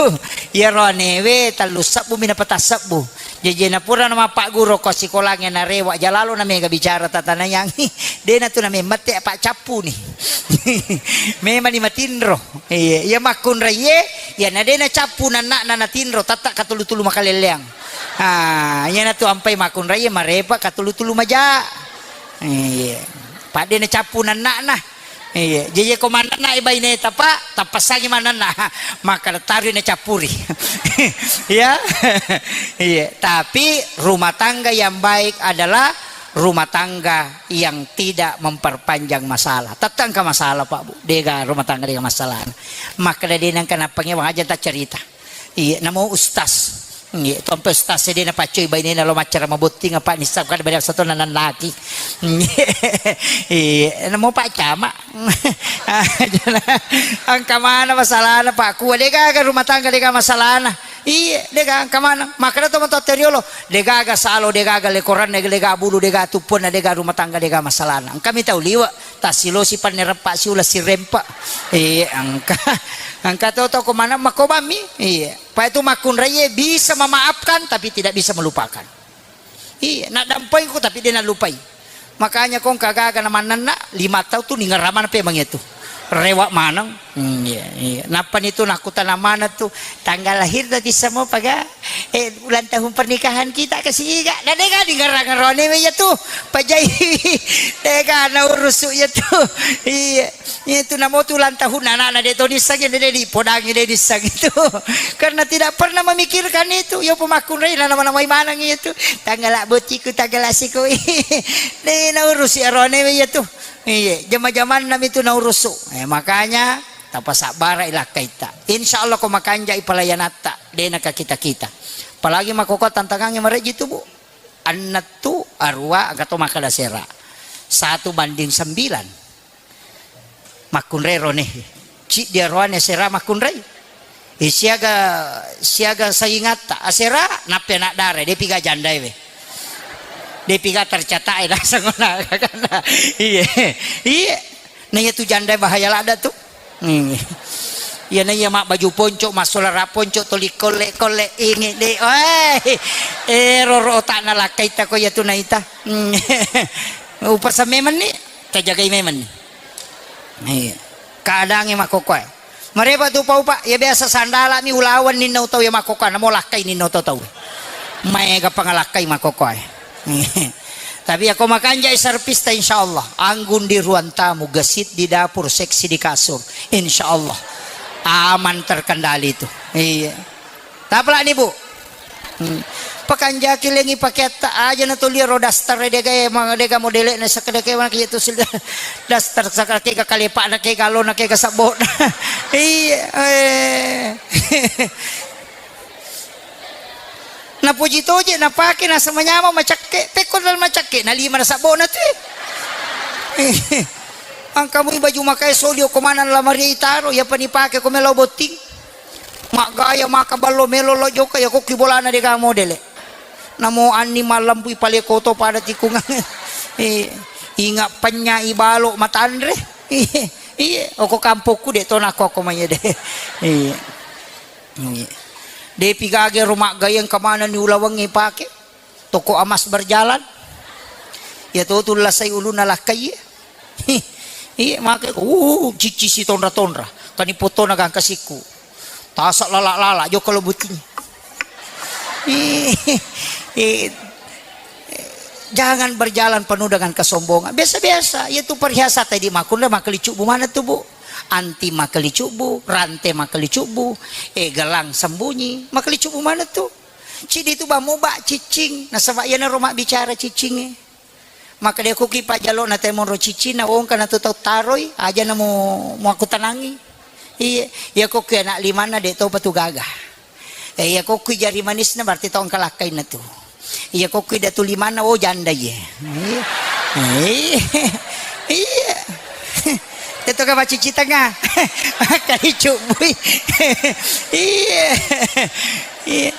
Iyaro anewe tellu sebbu mi napatassebbu. Jaji napura namapagguru ko sikolangnge narewa jalalo na mega bicara tatanayang. Dena tu namemmette apa cappu ni. Memang ni matinro. Iya, iya makkunrai ye, iya na dena cappu nannakna natinro, tatta katulu-tulu makalelleang. Ah, iyanatu ampai makkunrai marepa katulu-tulu maja. Iya. Padde na cappu nannakna. Iya, jaji ko mannanna e baineta, Pak, tappassangi mannanna. Maka tarui na cappuri. Ya. Iya, tapi rumah tangga yang baik adalah rumah tangga yang tidak memperpanjang masalah. Tette engka masalah, Pak Bu. Dega rumah tangga dega masalah. Maka dena engka nappangewa aja ta cerita. Iya, namo ustaz. Iya, tompe ustaz de napaccoi bainena lo maccara mabotting apa nissab kada bariak sato nanannaki. Iya, namo Pak Camat. Engka mana masalahna, Pak? Kua degaga rumah tangga dega masalahna. Iya, dega engka mana. Makanya to matoa teriolo, degaga salo, degaga lekoranna, dega bulu, dega tuppunna, dega rumah tangga dega masalahna. Engka mi tau liwe. Tassilosi panne reppa siula sirempa. Iya, engka. Engka to toko mana makobammi. Iya. Pak itu makkunraiye bisa memaafkan tapi tidak bisa melupakan. Iya, nak dampai ku tapi dia nak lupai. Makanya kong kagaga na mannanna lima tahun tu ningeramana pe mangetu. Rewa maneng. Hmm, iya, iya. Nappa nitu nakkutana maneng tu, "Tanggal lahir tadi semua paga, eh, ulang tahun pernikahan kita ke siga." Na dega di ngerang-ngerone we iya tu. Pajai. Dega na urusu iya tu. Iya. Iya tu namo tu ulang tahun anak-anak de to disseng, de, de, di podangi de disseng itu. Karena tidak pernah memikirkan itu. Yo pemakkunrei na nama-namai maneng iya tu. Tanggal bottiku, tanggal asiku. De na urusi arone we iya tu. Iya, jama-jamanna mitu naurusu. Eh, makanya tapasabbara i lakkaitta. Insya Allah ko makanjai pelayanatta, de naka kita-kita. Apalagi makkoko tantangangnge marejji tu, Bu. Ennettu, arua, engka to makkeda sera. Satu banding sembilan. Makkunrai rone. Ciddi aroane sera makkunrai. Eh, siaga, siaga saingatta, asera, nappi anak dara, depi ga jandae we. Depi ga tercatat e, naseng ona, kakana. Iye, iye. Na iya tu jandae bahaya ladda tu. Hmm. Iya na iya mabbaju ponco, massolara ponco, toli kolle-kolle, inge de. Weh. Eh, roro otakna lakkaita ko iya tu naita. Hmm. Upasang memenni, tajagai memenni. Iya. Keadaangnge makkokoe. Marepa tu upa-upa, ya biasa sandala mi ulawan ninna utau ya makkokoe, namo lakkai ninna utau tau. Maega pangalakkai makkokoe. Tapi ya ko makanjai serpista insyaallah, anggun di ruang tamu, gesit di dapur, seksi di kasur. Insyaallah. Aman terkendali itu. Iya. Tapalani, Bu. Hmm. Pakanjaki lengi pakeatta aja na tuli ro daster dega e, ma-, dega modele na sakka dega e, mana kitu sil daster sakka kega kalepa na kega lo na kega sabbo na. Iya, eh. Na puji toje na pake na sama nyama macakke, pekko dal macakke na lima na sabbo na tu. Angka mui baju makae soli ko mana lamari taro, ya pani pake ko melo botting. Maggaya maka ballo melo lo jokka, ya kokki bolana dega modele. Namo anni mallampu ipale koto pada tikungang. Eh, inga penya ibalo matanre. Iya, iya, oko kampokku de to nakko ko maye de. Iya. Iya. Depi gage ro maggaya engka manenni ulawengnge pake. Toko emas berjalan. Ya to tu lasai ulunna lakkai. Iya, make, uh, cicci si tonra-tonra. Kani potona gangka sikku. Tasa lala-lala, jokka lo buting. Eh, eh, jangan berjalan penuh dengan kesombongan. Biasa-biasa, iya tu perhiasan tadi makkunre makkelicubbu mana tu, Bu? Anti makkelicubbu, rante makkelicubbu, eh, gelang sembunyi, makkelicubbu mana tu? Cidi tu bamu ba cicing, nasaba iya naro mabbicara cicinge. Makkeda, "Iyako ki pajjalo na temoro ciccinna, wongka na tu tau taroi, aja na mu-, muakkutanangi." Iye, iyako ki anak limanna, de topa tu gaga. Eh, iyako ki jari manisna, berarti tau engka lakkainna tu. Iyako ki datu limanna, oh, janda iye. Iye. Iye. Iye. Itu ka macici tengah. Makkali cubbui. Iye. Iye.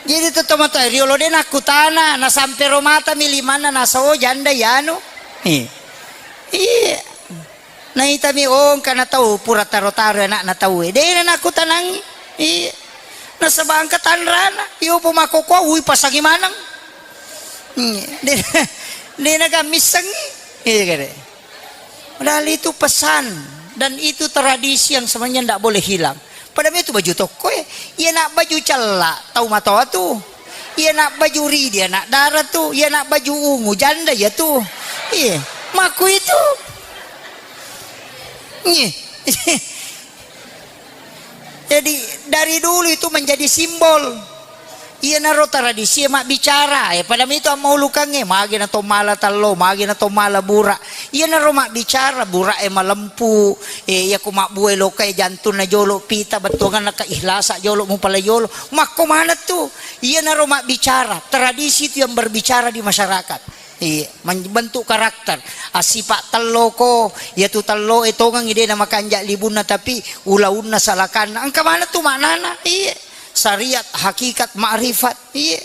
Jadi tu tomatoa riolo de nakkutana, nasampe ro matami limanna, nasa, oh, janda iyanu. Iya. Iya. Naitami, oh, engka na tau pura taro-taro anakna tau e. De na nakkutanangi. Iya. Nasaba engka tanrana. Iyo po makkokkoe, ui pasangi maneng. Iya. De, de na gammissengi. Iya kare. Padahal itu pesan dan itu tradisi yang sebenarnya ndak boleh hilang. Pada itu baju tokko e, iya nak baju cella tau matoa tu. Iya nak baju ridi anak dara tu. Iya nak baju ungu janda iya tu. Iya, maku itu. Iya. Jadi dari dulu itu menjadi simbol. Iyanaro tradisi e mabbicara, eh, pada mitu ammaulukangnge, magi na to mala tallo, magi na to mala bura. Iyanaro mabbicara, bura e malempu, eh, iyako mabbue loka e jantunna jolo pita, bettuanganna keihlasa jolo mupala jolo. Makko maneng tu, iyanaro mabbicara, tradisi itu yang berbicara di masyarakat. Iya, men-, bentuk karakter. Assipa telloko, iyatu tello e tongengi de namakanja libunna, tapi ulaunna salakanna. Engka maneng tu maknana? Iya. Syariat, hakikat, makrifat. Iya.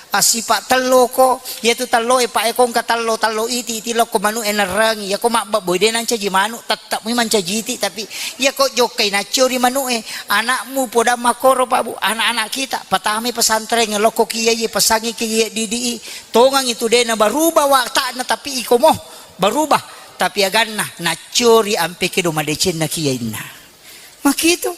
Assipa telloko, iyatu tello e pa e kongka tello, tello iti, iti lokko manu e nerrangi. Iyako mabbabboi de nancaji manu, tetap mi mancaji iti, tapi iyako jokkai naccio ri manu e, anakmu podang makkoro, Pak Bu, anak-anak kita, patamai pesantren, lokko kiai, pesangi kiai didi i, Tongang itu de na berubah watakna, tapi iko mo berubah. Tapi aganna, naccori ampe kedo madecenna kiyainna. Makitu.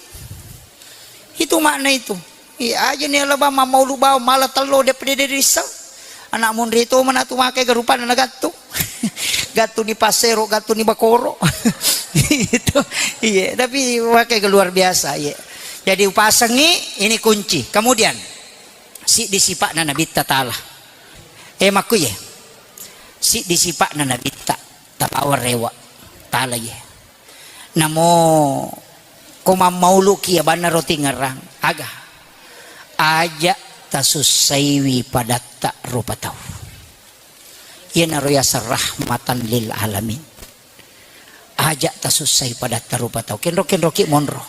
Itu makna itu. Iya, aja ni alaba mammaulu bawang mala tello de pede de rissau. Anak monri to mana tu make garupanna nagattu. Gattu ni pasero, gattu ni bakoro. Itu. Iya, tapi make luar biasa, iya. Jadi upasengi ini kunci. Kemudian siddi sipa'na Nabitta Taala. Eh, makkuye. Siddi sipa'na Nabitta tapawa rewa. Taala ye. Namo ko mammauluki abanna roti ngerang. Aga. Aja tasussaiwi padatta rupa tau. Iyanaro yaseng rahmatan lil alamin. Aja tasussai padatta rupa tau. Kenro-kenroki monro.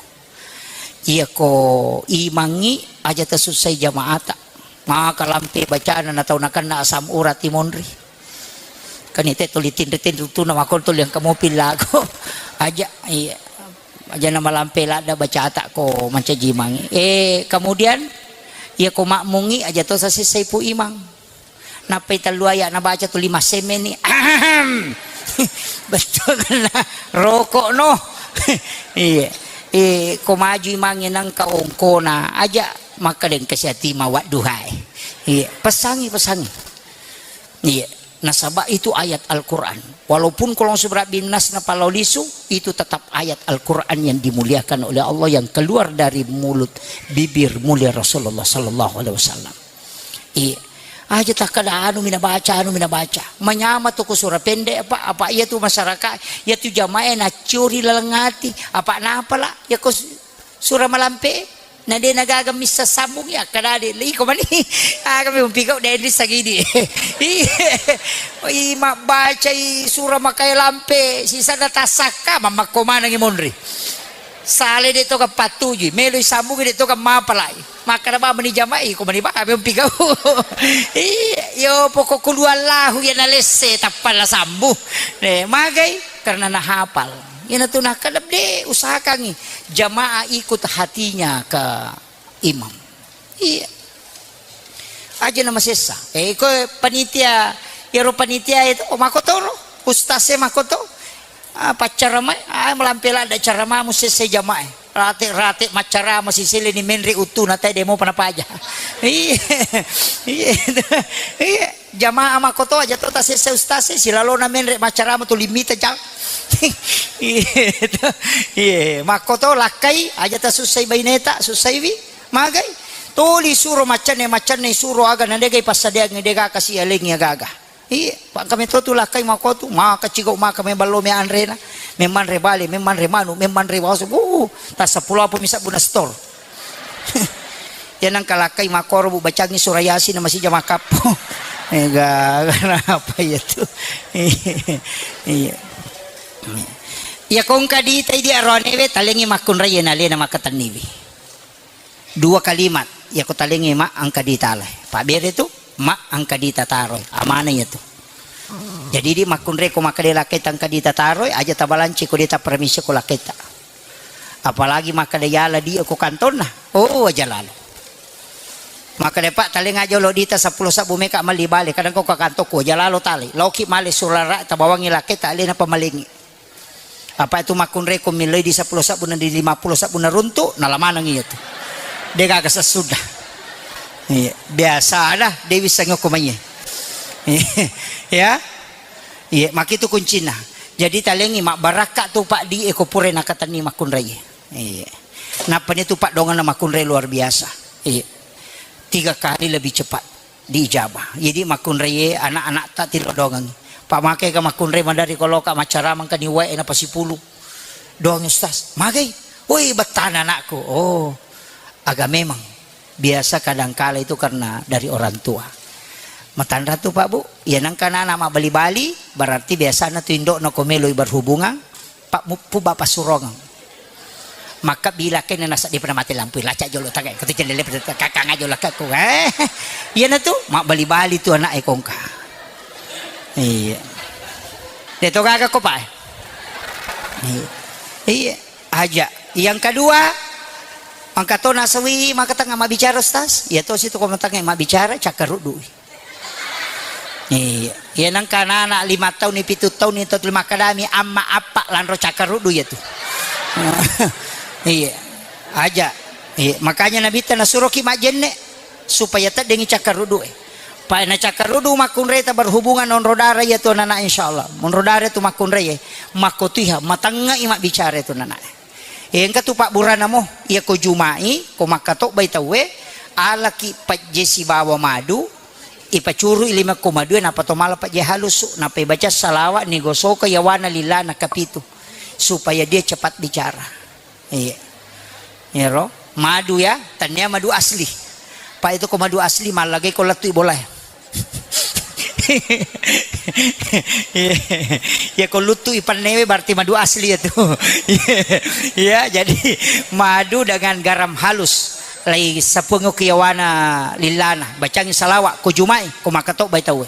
Iyako imangngi aja tasussai jamaata. Maka lampe bacana na tau nakenna asam urat i monri. Kan ite tuli tinri-tinri tu na makon tuli engka mopi lago. Aja, iya. Aja na malampe ladda bacata ko mancaji imangngi. Eh, kemudian iyako makmungngi aja to sasessai pu imang. Nappai tellu ayat nabaca tu lima semme ni. Ahem. Betul na rokok no. Iya. Eh, ko maju imangnge nangka ongkona aja makkadeng kasiati mawat duhai. Iya, pesangi, pesangi. Iya. Nasaba itu ayat Al-Quran. Walaupun kalau surat binnas na palau lisu, itu tetap ayat Al-Quran yang dimuliakan oleh Allah yang keluar dari mulut bibir mulia Rasulullah sallallahu alaihi wasallam. Iya. Aja takkada anu mina baca, anu mina baca. Manyama tu ku sura pendek apa, apa iya tu masyarakat, iya tu jamaah naccuri laleng ati, apa napa lah, ya ko su-, sura malampe, na de nagaga missa sambung ya, kada de, iko mani, aga mi umpigau de di sagidi. Iya. I mabbacai sura makai lampe, sisa na tasakka, mamakko manangi monri. Sale de to ka pattuju, melo sambung de to ka mapalai. Makkada ba meni jamai, ko meni ba, mempi gau. Iya, yo pokok kulu Allahu ya nalesse, tappa la sambu. Eh, magai, karena nahapal. Ina tu nakkada de, usahakangi. Jamaah ikut hatinya ke imam. Iya. Aja nama sessa. Eh, ko panitia, yaro panitia itu, oh, makotoro. Ustaz e makoto. Ah, paccaramai, ah, malampe ladda caramamu sesse jamae. Rate-rate maccarama sisele ni menre uttuna tae demo pana paja. Iya. Iya. Iya. Jamaah makkoto aja to tasesse ustaz e, silalona menre maccarama tu limita jang. Iya. Iya. Makkoto lakkai aja tasussai baineta, sussaiwi. Magai. Tuli suro maccanne, maccanne suro aga na degai passadiangi dega kasi alengi aga-aga. Iya, pa kami to tu lakkai makotu, maka cigau maka me ballo me anrena, me manre bale, me manre manu, me manre waso, uh, tasa pulo apa misa buna stor. Ya nang kalakkai makoro bu bacangi surah Yasin na masih jama kapo. Ega, kenapa ya tu? Iya. Ya kongka di tai di aroane we talengi makkunrai na lena makatanniwi. Dua kalimat, yako talengi ma angka dita alai. Pabbere tu, ma angka dita taroi. Amana iya tu. Jadi di makkunre ko makkeda lakketa angka dita taroi, aja tabalanci ko dita permisi ko lakketa. Apalagi makkeda yala di ko kantonna. Oh, aja lalo. Makkeda pak talenga jolo dita seppulo sabbu meka malli bale, kadang ko ka kanto ko aja lalo tale. Loki male surara tabawangi lakketa alena pamalengi. Apa itu makkunreko milloi di seppulo sabbu na di lima puluh sabbu na runtu, nala maneng iya tu. De gaga sessuda. Iya, biasa ada Dewi sengoko maiye. Ya. Iya, makitu kuncina. Jadi talengi mabbarakka tu pak di eko pure nakatenni makkunrai. Iya. Nappa ni tu pak dongeng na makkunrai luar biasa. Iya. Tiga kali lebih cepat diijabah. Jadi makkunraie anak-anak tak tilo dongengi. Pak make ka makkunrai madari koloka maccaramang ka ni wae na pasipulu. Doang ustaz. Magai. Woi bettana anakku. Oh. Aga memang biasa kadangkala itu karena dari orang tua. Matanra tu pak bu. Ya nangka anak mabbali-bali berarti biasanya tu indokna ko meloi berhubungan. Pak muppu bapak surongeng. Maka bila kene nasa di pernah mati lampu laca jolo tagai. Kata jendela pada kakang aja lah kakku. Eh, iya na tu mak bali-bali tu anak ekongka. Iya. Dia tu gaga ko pak. Iya. Iya. Aja. Yang kedua, angka to nasawi maka tengah mak bicara ustaz. Ya to situ ko tengah mak bicara cakar rudu. Iya. Iya, nengka anak-anak lima tahun, pitu tahun itu makkedami, "Amma, appa, lanro cakkaruddu iya tu." Iya. Aja. Iya. Makanya Nabitta nasuroki majjenne supaya teddengi cakkaruddu e. Pa na cakkaruddu makkunrai ta berhubungan onro darah iya tu anak-anak, insyaallah. Onro darah tu makkunrai e. Makkotiha, matengngai mabbicara tu anak-anak. Engka tu pabburana mo, iya ko jumai, ko makkatobbai tauwe, alaki pajje sibawa madu, ipacurui lima ko madue, nappa to mala pajje halusu, nappa ibaca salawat, nigosoka yawana lillana kapitu, supaya dia cepat bicara. Iya. Iyaro, madu ya, tania madu asli. Pa itu ko madu asli, mallagai ko lettui bolae. Ya, ko luttu ipannewe berarti madu asli ya tu. Ya, jadi madu dengan garam halus. Lai sapuang ki yawana lillana. Bacangi salawat, ko jumai, ko makkatobbai tauwe.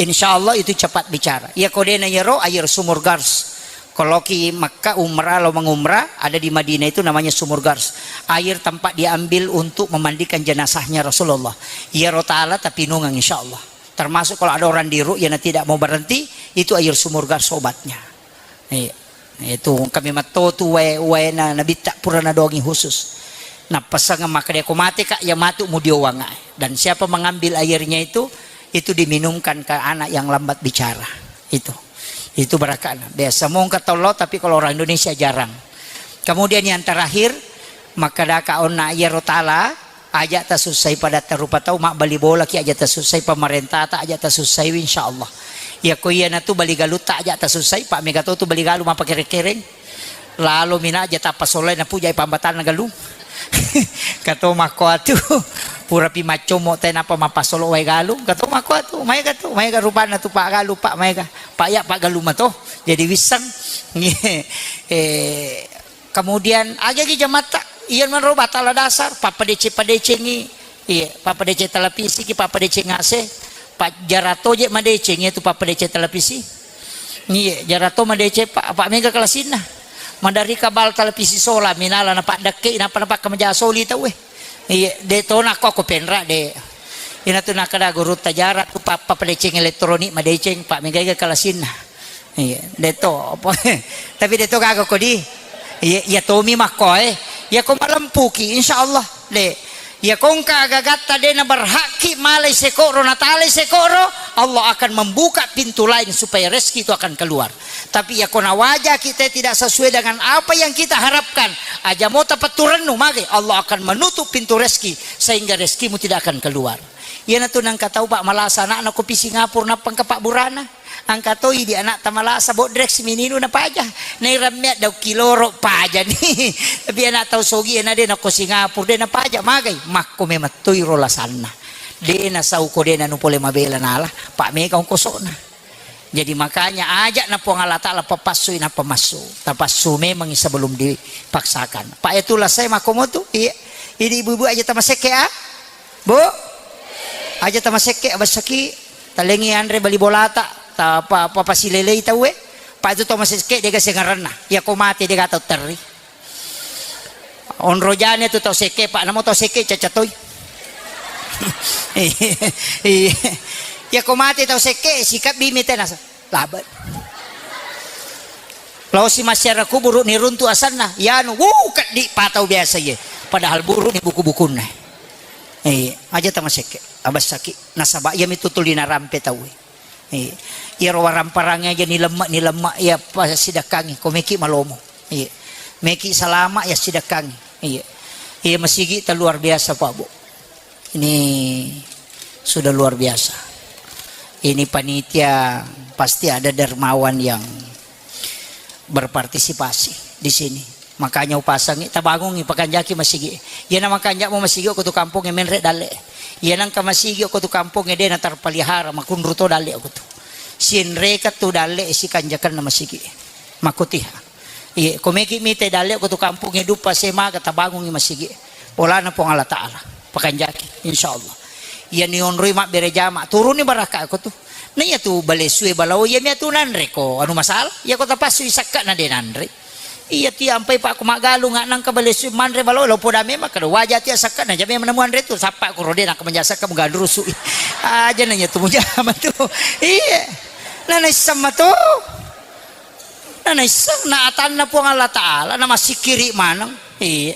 Insya Allah itu cepat bicara. Ya, ko dena yero, air sumur Gars. Kalau ki Makkah umrah, lo mengumrah, ada di Madinah itu namanya Sumur Gars. Air tempat diambil untuk memandikan jenazahnya Rasulullah. Iyaro tala tapi nungang, insya Allah. Termasuk kalau ada orang di ru'yah yang tidak mau berhenti, itu air Sumur Gars obatnya. Iya. Itu kami matotu wae, wae na nabitta pura nadongi khusus. Napasang maka dia ko mate kak, ya matu mudiowang. Dan siapa mengambil airnya itu, itu diminumkan ke anak yang lambat bicara. Itu. Itu barakana. Biasa mongka tollo, tapi kalau orang Indonesia jarang. Kemudian yang terakhir, makkadaka onna iyaro tala, aja tasussai padatta rupa tau, mabbali bola ki aja tasussai, pemerintah ta aja tasussai, insya Allah. Ya ko iya natu bali galutta aja tasussai, pak mega to tu bali galu mapakere-kereng. Lalo mina aja tappa solai napujai pambatanna galung. Kato makko atu, purapi maccommo te napa mappasolo wae galung. Kato makko atu, maega tu, maega rupanna tu pak galu, pak maega. Pak ya pak galung mato. Jadi wisseng. Eh, kemudian agagi jamatta, iya manro batala dasar, pappadece-padecengi, iya, pappadece televisi ki, pappadece ngase, pak jarato je madeceng itu pappadece televisi. Iya, jarato madeceng pak, pak mega kelasinna. Madari kabal televisi sola, minala na pak dekke, napa na pak kemeja soli tau eh. Iya, de tona ko aku penra de. Ina tu nakada guru tajara tu papa padeceng elektronik madeceng pak mega kelasinna. Iya, deto apa? Tapi deto gaga kodi. Iya, iya tomi makko eh. Ya ko malempuki, insya Allah de. Ya kongka agagatta de na berhakki malai sekoro, natalai sekoro, Allah akan membuka pintu lain supaya rezeki itu akan keluar. Tapi ya ko nawaja kita tidak sesuai dengan apa yang kita harapkan, aja mau tapaturannu mage, Allah akan menutup pintu rezeki sehingga rezekimu tidak akan keluar. Iya natu nangka tau pak malasa anak na kopi Singapura nappa engka pak burana. Angka toi di anak ta malasa bodrek si mininu na paja. Nai rammea dau kiloro paja ni. Tapi anak tau sogi na de na ko Singapura de na paja magai. Makko memang toi ro lasanna. De na sau ko de na nu pole mabela nala. Pak mega ongkosona. Jadi makanya ajak na Puang Allah Ta'ala papassui na pamassu. Tapassu memang sebelum dipaksakan. Pak itu lah saya makko motu. Iya. Ini ibu-ibu aja tamasekke ah. Bu, aja tamasekke, abassaki, talengi anre bali bolata, ta pa, pa, pasilelei tauwe, pa itu tau masekke dega sengaranna, ya ko mate dega tau terri. Onro jane tu tau sekke, pak namo tau sekke caca toi. Iya. Ya ko mate tau sekke, sikap bimi tenasa. Labat. Lao si masyarakat kuburu ni runtu asanna, yanu, wuh, keddi patau biasa ye. Padahal buru ni buku-bukunna. Eh, aja tamasekke, abassaki. Nasaba iya mitu tuli narampe tau. Eh, iya ro waramparang aja ni lemma, ni lemma iya pasidakkangi, ko meki malomo. Iya. Meki salama ya sidakkangi. Iya. Iya masigi ta luar biasa Pak Bu. Ini sudah luar biasa. Ini panitia pasti ada dermawan yang berpartisipasi di sini. Makanya upasangi, tabangungi, pakanjaki masigi. Iya na makanjak mo masigi ko tu kampung e menre dalle. Iya nangka masigi ko tu kampung e de na terpelihara, makunru to dalle ko tu. Sinreka tu dalle si kanjakan na masigi. Makutiha. Iye, ko meki mite dalle ko tu kampung e dupa semaga tabangungi masigi. Bolana Puang Allah Ta'ala. Pakanjaki, insya Allah. Iya ni onroi mabbere jama, turuni barakka ko tu. Na iya tu balessu e balao, iya mia tu nanre ko anu masalah. Iya ko tapassu i sakka na de nanre. Iya ti ampai pak ko maggalung nangka balessu manre balao, lao poda memang kada waja ti sakka na jame namu anre tu sappa ko rode nangka manja sakka mugandrusu. Aja nanya tu mujama tu. Iya. Nanaisseng matu. Nanaisseng na atanna Puang Allah Ta'ala, na massikkiri maneng. Iya.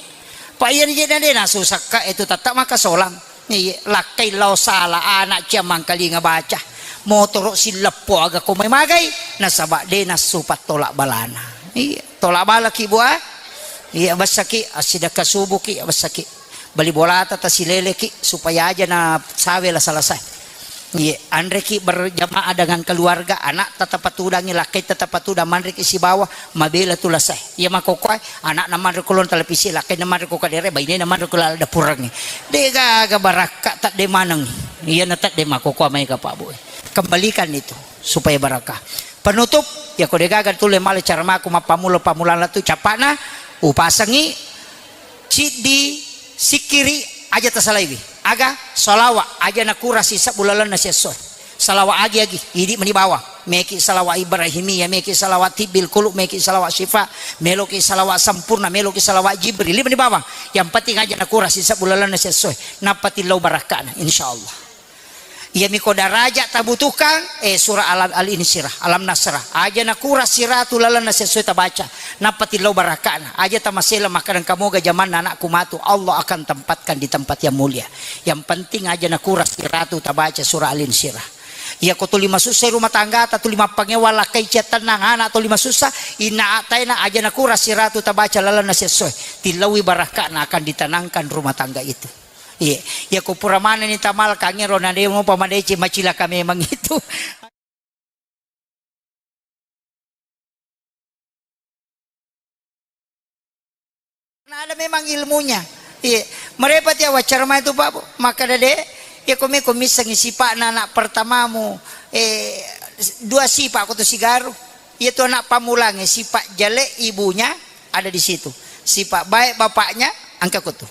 Pa iya ni je na de nasusakka itu tetta maka solang. Iya, lakkai lao sala anak cia mangkalinga baca. Motoro silleppo aga ko mai magai, nasaba de nassupa tolak balana. Iya, tolak bala ki bua. Iya, bessaki, assidekka subuki, bessaki. Bali bolata tasileleki supaya aja na sawe lasa-lasae. Iye, anreki berjamaah dengan keluarga, anak tetap patudangi, lakkai tetap patudang, manreki sibawa, mabela tu lasae. Iya makokoe, anak na manre kolon televisi, lakkai na manre ko kadere, baine na manre ko lala dapurangi. De gaga barakka tadde maneng. Iya na tadde makokoa mai ka Pak Bu. Kembalikan itu supaya barakah. Penutup, ya ko de gaga tulle male cara maku mappamulo-pamulang latu capana, upasengi Ciddi sikkiri aja tasalaiwi. Aga? Salawa aja nakura sisebbu lalenna siessoe. Salawa agi-agi, idi meni bawang. Meki salawa Ibrahimiyah, meki salawa tibbil kulu, meki salawa syifa, meloki salawa sempurna, meloki salawa Jibril, idi meni bawang. Yang penting aja nakura sisebbu lalenna siessoe. Nappa tillau barakkana, insyaallah. Iyami ko daraja tabutuhkan, eh, surah Alam, Al-Insirah, Alam Nasrah. Aja nakura siratu lalenna sesuai tabaca. Nappa tillau barakana. Aja tamasela makkadang kamoga jamanna anakku matu. Allah akan tempatkan di tempat yang mulia. Yang penting aja nakura siratu tabaca surah Al-Insirah. Iya ko tuli masussa rumah tangga, ta tuli mappangewa lakkai cia tennang anak tuli masussa, inna ataina aja nakura siratu tabaca lalenna sesuai. Tillaui barakana akan ditenangkan rumah tangga itu. Iya, iya ko pura manenni tamalkangngi ro na de mopa madeceng, macilaka memang itu. Na ada memang ilmunya. Iya, merepati awaccara mai tu Pak Bu. Makkada de, iya ko me ko missengi sipa'na anak pertamamu, eh, dua sipa' ko tu sigaru. Iya tu anak pamulangnge, sipa' jale ibunya ada di situ. Sipa' baik bapaknya engka ko tu.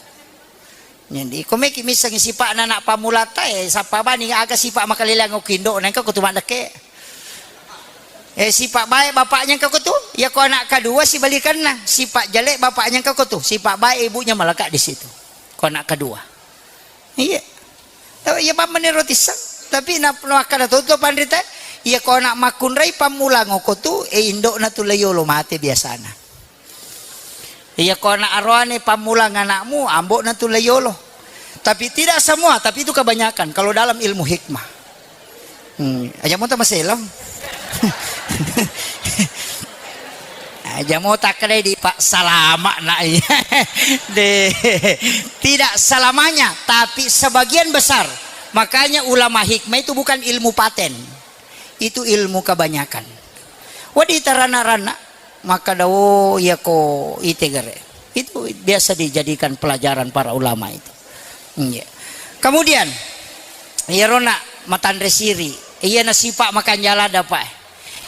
Jadi, ko meki missengi sipa'na anak pamulata, eh, sappa bani aga sipa' makaleleang okko indo'na, engka ko tu maddekke. Eh, sipa' baik bapaknya engka ko tu, ya ko anak kedua sibalikanna, sipa' jelek bapaknya engka ko tu, sipa' baik ibunya melekat di situ. Ko anak kedua. Iya. Tapi iya pammeniro tisseng. Tapi na, na makkada to, to panrita, iya ko anak makkunrai pammulang okko tu, eh, indo'na tu layolo mate biasana. Iya ko anak aroane pammulang anakmu, ambo'na tu layolo. Tapi tidak semua, tapi itu kebanyakan kalau dalam ilmu hikmah. Hmm, aja mo tamaselang. Aja mo takkadai di Pak salama nak iya. De, tidak selamanya, tapi sebagian besar. Makanya ulama hikmah itu bukan ilmu paten. Itu ilmu kebanyakan. Wadi tarana-rana. Makkada, "Oh, iya ko itegere." Itu biasa dijadikan pelajaran para ulama itu. Iya. Kemudian, iyaro na matanre siri, iya na sipa' makanjala dapae.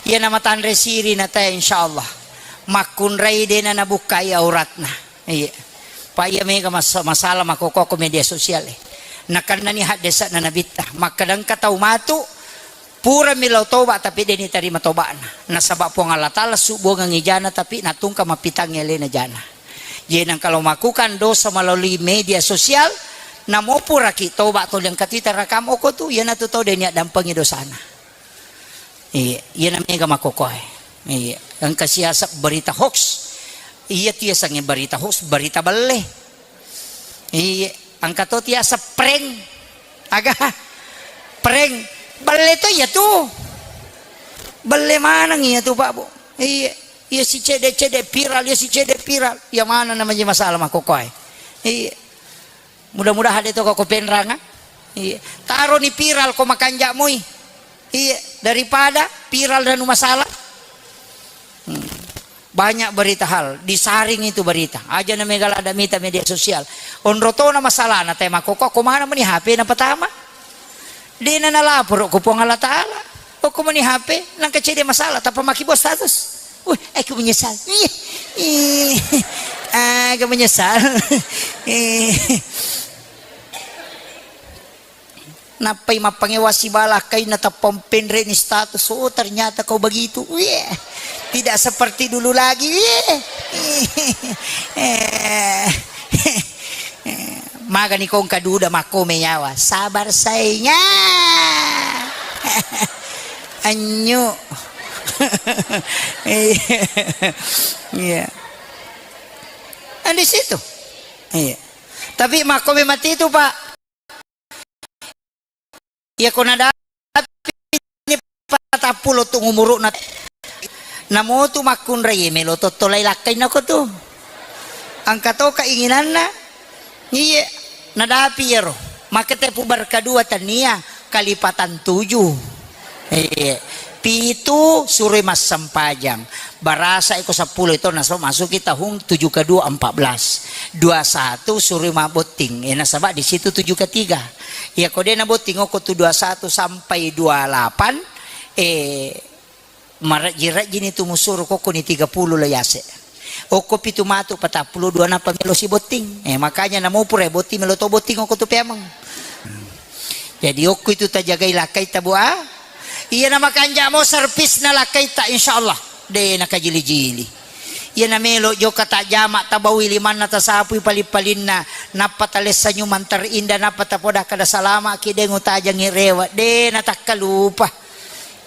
Iya na matanre siri na tae, insyaallah. Makkunrai dena nabukkai auratna. Iya. Pa iya mega mas-, masalah makkokko media sosial e. Nakennani haddese'na nabitta. Makkadangka tau matu, Purami lao toba, tapi de nitarima toba'na. Nasaba Puang Allah Ta'ala subbuangengngi jana, tapi natungka mappitangngi alena jana. Jadi, nang kalau melakukan dosa melalui media sosial, namo puraki toba tuli engka tu itarakam okko tu, iyanatu tau de niaddampengi dosana. Iya, iyana mega makkokkoe. Iya, engka siaseng berita hoax. Iya tu yasengnge berita hoax, berita belle. Iya, engka to tiaseng prank. Aga? Prank. Belle to iya tu. Belle maneng iya tu, Pak Bu. Iya. Iya si cede-cede viral, iya si cede viral. Iya mana namanya masalah makkokkoe. Iya. Mudah-mudahan de to ko penranga. Iya. Taroni viral ko makanja moi. Iya, daripada viral dan masalah. Hmm. Banyak berita hal, disaring itu berita. Aja na mega lada mita media sosial. Onro tona masalahna, te makkokko, ko mana meni H P na pertama? Dena nalaporo ko Puang Allah Ta'ala. Okko meni H P, nang kecil dia masalah, tanpa maki bos status. Wih, aku menyesal. Ih, ih. Aku menyesal. Ih. Nappai mappangewa sibala kainna tappa penre'ni status, "Oh, ternyata kau begitu." Wih, tidak seperti dulu lagi. Wih. Eh. Magani kongka duda makkome nyawa. Sabar sainga. Anyu. Iya. Iya. Kan di situ. Iya. Tapi makko memang itu, Pak. Iya, ko nadapi ni patappulo tu umuru'na. Namotu makkunrai melo tottolai lakkainna ko tu. Engka to keinginanna. Iye, nadapi iyaro. Maka tepu barka dua tania kalipatan tuju. Iye. Pitu suroi massempajang. Barasa iko seppulo itu nasaba masuki tahun tujuh ke dua empat belas. Dua satu suroi mabotting. Eh, nasaba di situ tujuh ke tiga. Iya ko de nabotting oko tu dua satu sampai dua lapan, eh, marejji-rejjini tu musuru kokko ni tiga puluh lo yase. Okko pitu matu patappulo dua napa melo si botting. Eh, makanya namo pura botting melo to botting okko tu peameng. Jadi okko itu tajagai lakkai tabu a. Iya na makanja mo servisna lakkai ta insyaallah. De na kajili-jili. Iya na melo joka tajama tabawi limanna tasapui paling-palinna nappa talessa nyumang terindah nappa tapoda kada salama ki de ngutajangi rewa de na takkalupa.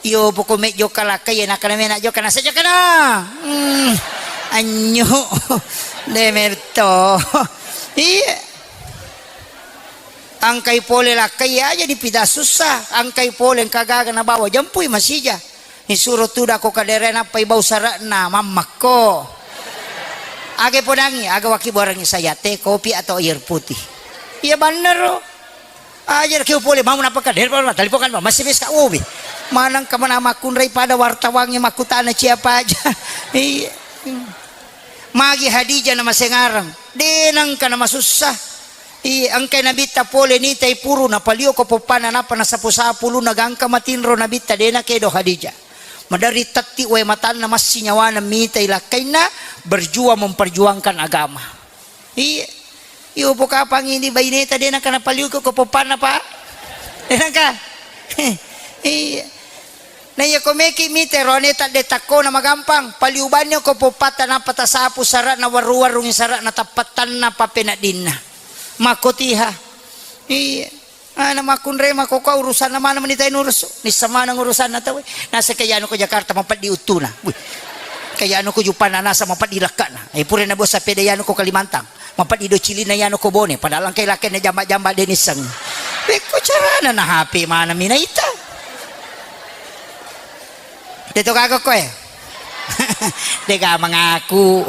Iyo, poko me jokka lakkai, iya, nakkana mena jokka, nasa jokka na. Hmm, anyu. De merto. Iya. Angkai pole lakkai aja dipida susah. Angkai pole engka gaga nabawa jempui masija. Isuro tuda ko kadere nappai bau sarakna mammakko. Aga podangi, aga waki borangi saya teh, kopi atau air putih. Iya bannero. Aja keu pole mau napa ka derpa ma talipokan ma masih bes ka ubi. Manang ka mana makkunrai pada wartawangnge makkutana siapa aja. Iya. Magi Hadijah na masengarang. De nangka na masussa. Iya, engkai nabitta pole nitai puru na palio ko poppana napa na sapu-sapu lu na gangka matinro nabitta de na kedo Hadijah. Madari tatti wae matanna massi nyawana mitai lakkainna berjuang memperjuangkan agama. Iya. Iyo pokapang ini baineta de nangka napaliuko ko poppanna, Pak. De nangka. Iya. Na iya ko meki mite rone tadde takkona magampang, paliubanni ko poppatta nappa tasapu sarana warru-warrungi sarana tappattanna pappeneddinna. Makkotiha. Iya. Ana makkunrai makkokkoe urusanna mana meni tai nurusu. Nissa maneng urusanna tauwe. Nasa ke yanu ko Jakarta mapeddi uttuna. Wih. Ke yanu ko Juppana nasa mapeddi lekkana. Eh pura na bos sapeda yanu ko Kalimantan. Mapeddi do cilina yanu ko Bone. Padahal engkai lakkainna jamba-jamba de nisseng. Pekko carana na H P mana minaita. Deto kaga koe. Dega mengaku.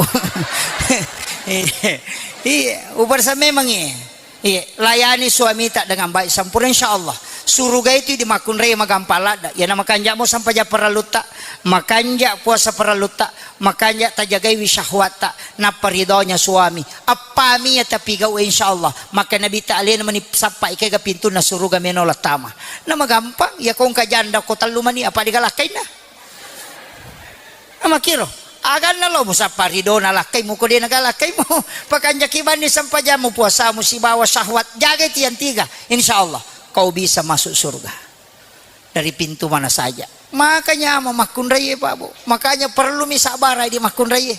Iya, ubarsa memang iya. Iya, layani suamita dengan baik sempurna, insya Allah. Suruga itu di makkunrai magampang ladda. Iya, na makanja mo sampaja parallutta, makanja puasa parallutta, makanja tajagaiwi syahwatta, nappa ridhonya suami. Appami ya tapi gau, insya Allah. Maka Nabi ta alena mani sappa ikega pintunna suruga meno lattama. Na magampang, ya kongka janda ko tellu mani apa digalakkainna. Amakkiro, aganna lo musappa ridona lakkaimu ko de naga lakkaimu. Pakanjaki banni sempajammu, puasamu sibawa syahwat. Jagai tiang tiga, insya Allah kau bisa masuk surga dari pintu mana saja. Makanya mau makkunrai, Pak Bu. Makanya perlu mi sabarai di makkunrai.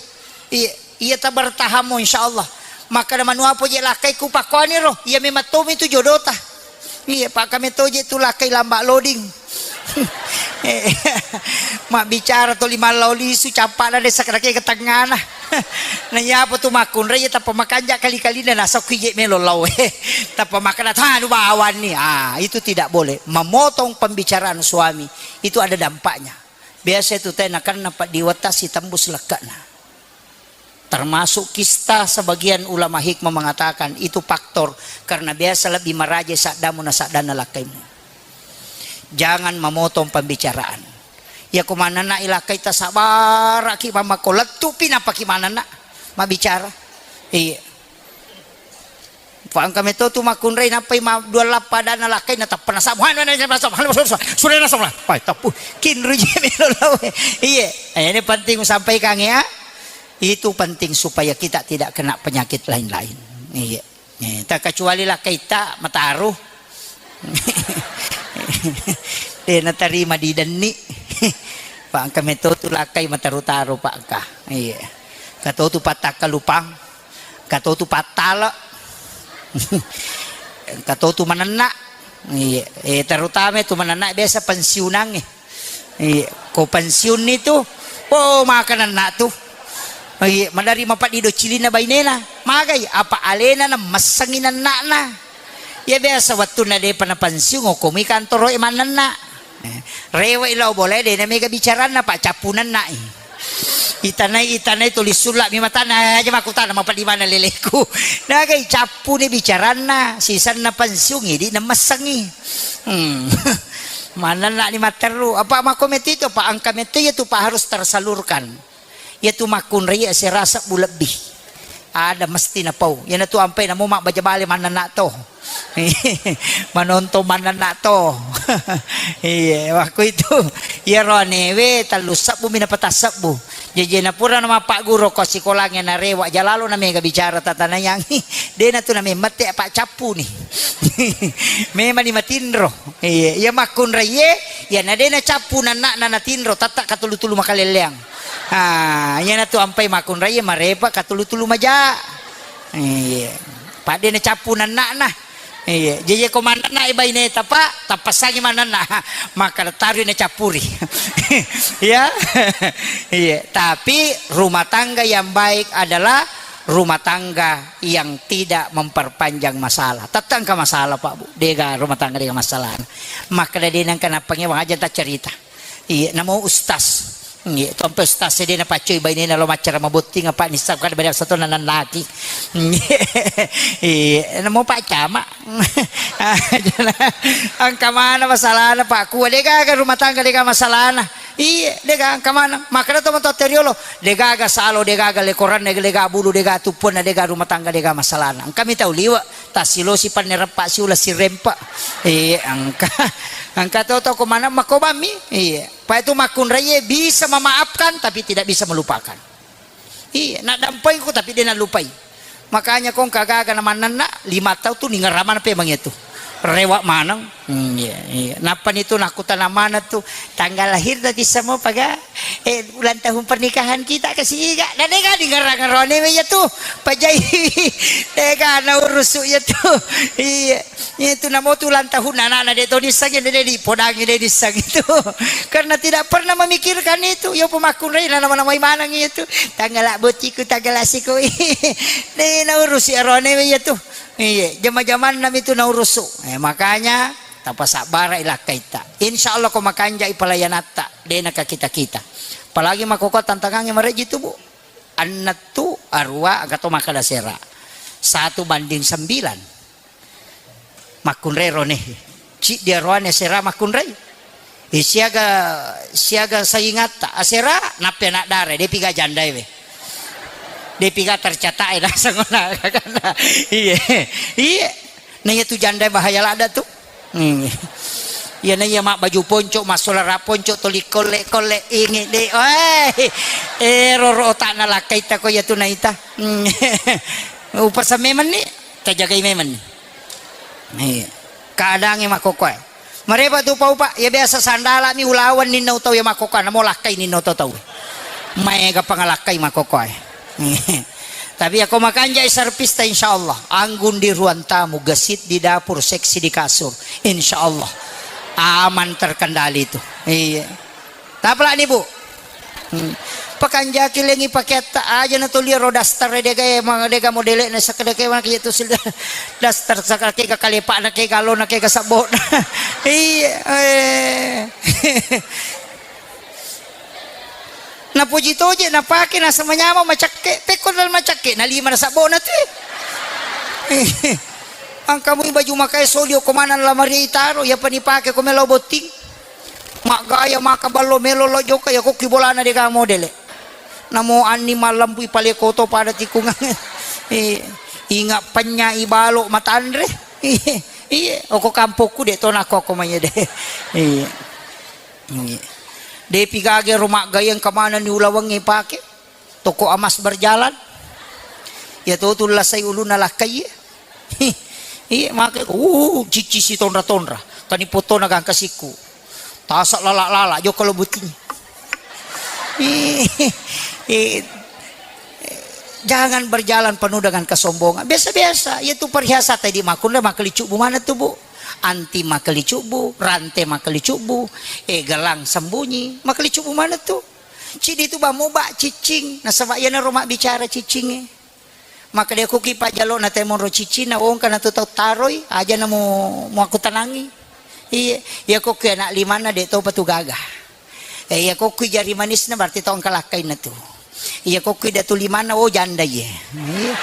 Iya, iya tabartahammu insya Allah. Makkada manuapo je lakkaiku pakkoani ro. Iya memang tomi tu jodota. Iya, Pak, kami toje tu lakkai lamba loading. Eh, mabbicara toli mallao lisu, cappana desa kadake ke tengana. Na iya apa tu makkunrai, iya tappa makanja kali-kalina nasokki je melo lao. Tappa makkada tanu bawanni. Ah, itu tidak boleh. Memotong pembicaraan suami itu ada dampaknya. Biasa itu tena karena pak diwatasi tembus lekkana. Termasuk kista, sebagian ulama hikmah mengatakan itu faktor, karena biasa lebih maraja saddamu na saddanna lakkaimu. Jangan memotong pembicaraan. Iya ko manenna ilakkai tasabaraki mammako lettupi napaki manenna mabbicara. Iya. Fa engka meto tu makkunrai nappai ma dua lappa adanna lakkai na tappa nasabu. Hanu na sabu. Hanu sabu. Sudah na sabu. Pai tappu. Kinru je melo lawe. Iye. Eh, ini penting sampaikan ya. Itu penting supaya kita tidak kena penyakit lain-lain. Iye. Eh, tak kecuali lakkai ta mataru. De natarima di denni. Pak engka meto tu lakkai mataru-taru pak engka. Iye. Kato tu patakka lupang. Katotu pattale. Katotu manenna. Iya, eh, terutama tu manenna biasa pensiunangnge. Iya, ko pensiun ni tu, oh, makan anak tu. Iya, madari mapaddi do cilinna bainena. Magai, apa alena na messengi nennakna. Ya biasa wattunna depa na pensiun, okkomi kantoro e manenna. Eh, rewe lao bola de na mega bicaranna, Pak, cappu nennai. Itanai, itanai tuli sulla mi matanna, aja makkutana mapa di mana leleku. Nagai cappuni bicaranna, sisanna pensiun idi nemessengi. Hmm. Manenna ni matteru, apa makko metti itu, Pak, angka metti itu, Pak, harus tersalurkan. Iyatu makkunrai asera sebbu lebbi. Ada mesti napau. Iyanatu ampai namo mabbaja bale manenna to. Manontong manenna to. Iya, waktu itu. Iyaro anewe tellu sebbu mi napata sebbu. Jaji napura nama Pak Guru ko sikolangnge narewa jalalo na mega bicara tatanayangi. Dena tu na memmette apa cappu ni. Memang ni matinro. Iya, iya makkunrai ye, iya na dena cappu nanna na natinro tatta katulu-tulu makalelleang. Ah, iyanatu ampai makkunrai marepa katulu-tulu maja. Iya. Padde na cappu nanna'na. Iya, jaji ko manenna e baineta, Pak, tappassangi manenna. Maka tarui na cappuri. Ya. Iya, tapi rumah tangga yang baik adalah rumah tangga yang tidak memperpanjang masalah. Tette engka masalah, Pak, Bu. Dega rumah tangga dega masalah. Maka dena engka nappangewa aja ta cerita. Iya, namo ustaz. Iya, tompe ustaz e de napaccoi bainena lo maccara mabotting apa nissab kada bariak sato nanannaki. Iya, namo Pak Camat. Angka mana masalahna Pak Kua, degaga rumah tangga dega masalahna. Iya, dega angka mana. Makanya to matoa teriolo, degaga salo, degaga lekoranna, dega bulu, dega tuppuanna, dega rumah tangga dega masalahna. Engka mi tau liwa. Tassilosi pannereppa siula sirempa. Iya, engka. Engka to toko mana makobammi. Iya. Pak itu makkunrai bisa memaafkan tapi tidak bisa melupakan. Iya, nak dampaiku tapi dia nak lupai. Makanya kong kagaga na manenna lima tahun tu ningeramana pe mangetu. Rewa maneng. Hmm, iya, iya. Nappa ni tu nakkutana mana tu tanggal lahir tadi semua paga. Eh, ulang tahun pernikahan kita ke siga. Na dega di ngerang-ngerone me iya tu. Pajai. Dega na urusu iya tu. Iya. Iya tu namo tu ulang tahun anak-anak de to disang de di podangi de disang itu. Karena tidak pernah memikirkan itu. Yo pemakun rei nama-nama manang iya tu. Tanggal bociku, tanggal siku. De na urusi arone me iya tu. Iya, jama-jamanna mi tu na urusu. Eh, makanya tapasabbara i lakkaitta. Insya Allah ko makanjai pelayanatta, de na kakita-kita. Apalagi makkokko tantangangnge marejji tu, Bu. Ennettu, arua, engka to makkeda sera. Satu banding sembilan. Makkunrai rone. Ciddi aroane sera makkunrai. Eh, siaga, siaga saingatta. Asera, nappe anak dara, depi ga jandai we. Depi ga tercatat e, langsung ona, kakana. Iya. Iya. Na iya tu janda bahaya ladda tu. Hmm. Iya na iya mak baju ponco, massolara ponco, toli kolle-kolle inge de. Weh. Eh, roro otakna lakkaita ko iya tu naita. Hmm. Upasa memang ni, tajagai memang ni. Iya. Keadaannya mak kokoe. Marepa tu pau, Pak, ya biasa sandala mi ulawan ninna utau ya makkokkoe, namo lakkai ninna utau tau. Maega pangalakkai makkokkoe. Tapi ya ko makanjai servis ta, insya Allah. Anggun di ruang tamu, gesit di dapur, seksi di kasur. Insya Allah. Aman terkendali itu. Iya. Tapalak ni, Bu. Hmm. Pakanjaki lengi pakeatta aja na tuli ro daster dega e, ma-, dega modele na sakada ke mana kitu sil daster sakada ke ga kalepa na ke galo na ke ga sabbo na. Iya, eh. Na puji toje na pake na sama nyama macakke, pekko dal macakke na lima na sabbo na tu. Angka mui baju makae solio ko mana lamari taro, ya pani pake ko melo botting. Maggaya maka ballo melo lo jokka, ya kokki bolana dega modele. Namo anni mallampui pale koto pada tikungang. Eh, inga penya i balo matanre. Iya, oko kampokku de to nakko ko maye de. Iya. Iya. Depi gage ro maggaya engka manenni ulawengnge pake. Toko emas berjalan. Ya to tu lasai ulunna lakkai. Iya, make, uh, cicci si tonra-tonra. Kani potona gangka sikku. Tasa lala-lala, jokka lo buting. Eh, eh, jangan berjalan penuh dengan kesombongan. Biasa-biasa, ya tu perhiasan tadi makun, maka licu bu mana tu, Bu? Anti makkelicubbu, rante makkelicubbu, eh, gelang sembunyi, makkelicubbu maneng tu. Cidi tu bammu ba ciccing, nasaba iyanaro mabbicara ciccingnge. Makkeda, "Iyako ki pajjalo na temonro ciccing, na wongka na tu tau taroi, aja na mu, muakkutanangi." Iye, iyako ki anak limanna de topa tu gaga. Eh, iyako ki jari manisna berarti tau engka lakkainna tu. Iyako ki datu limanna, oh, janda iye. Iye.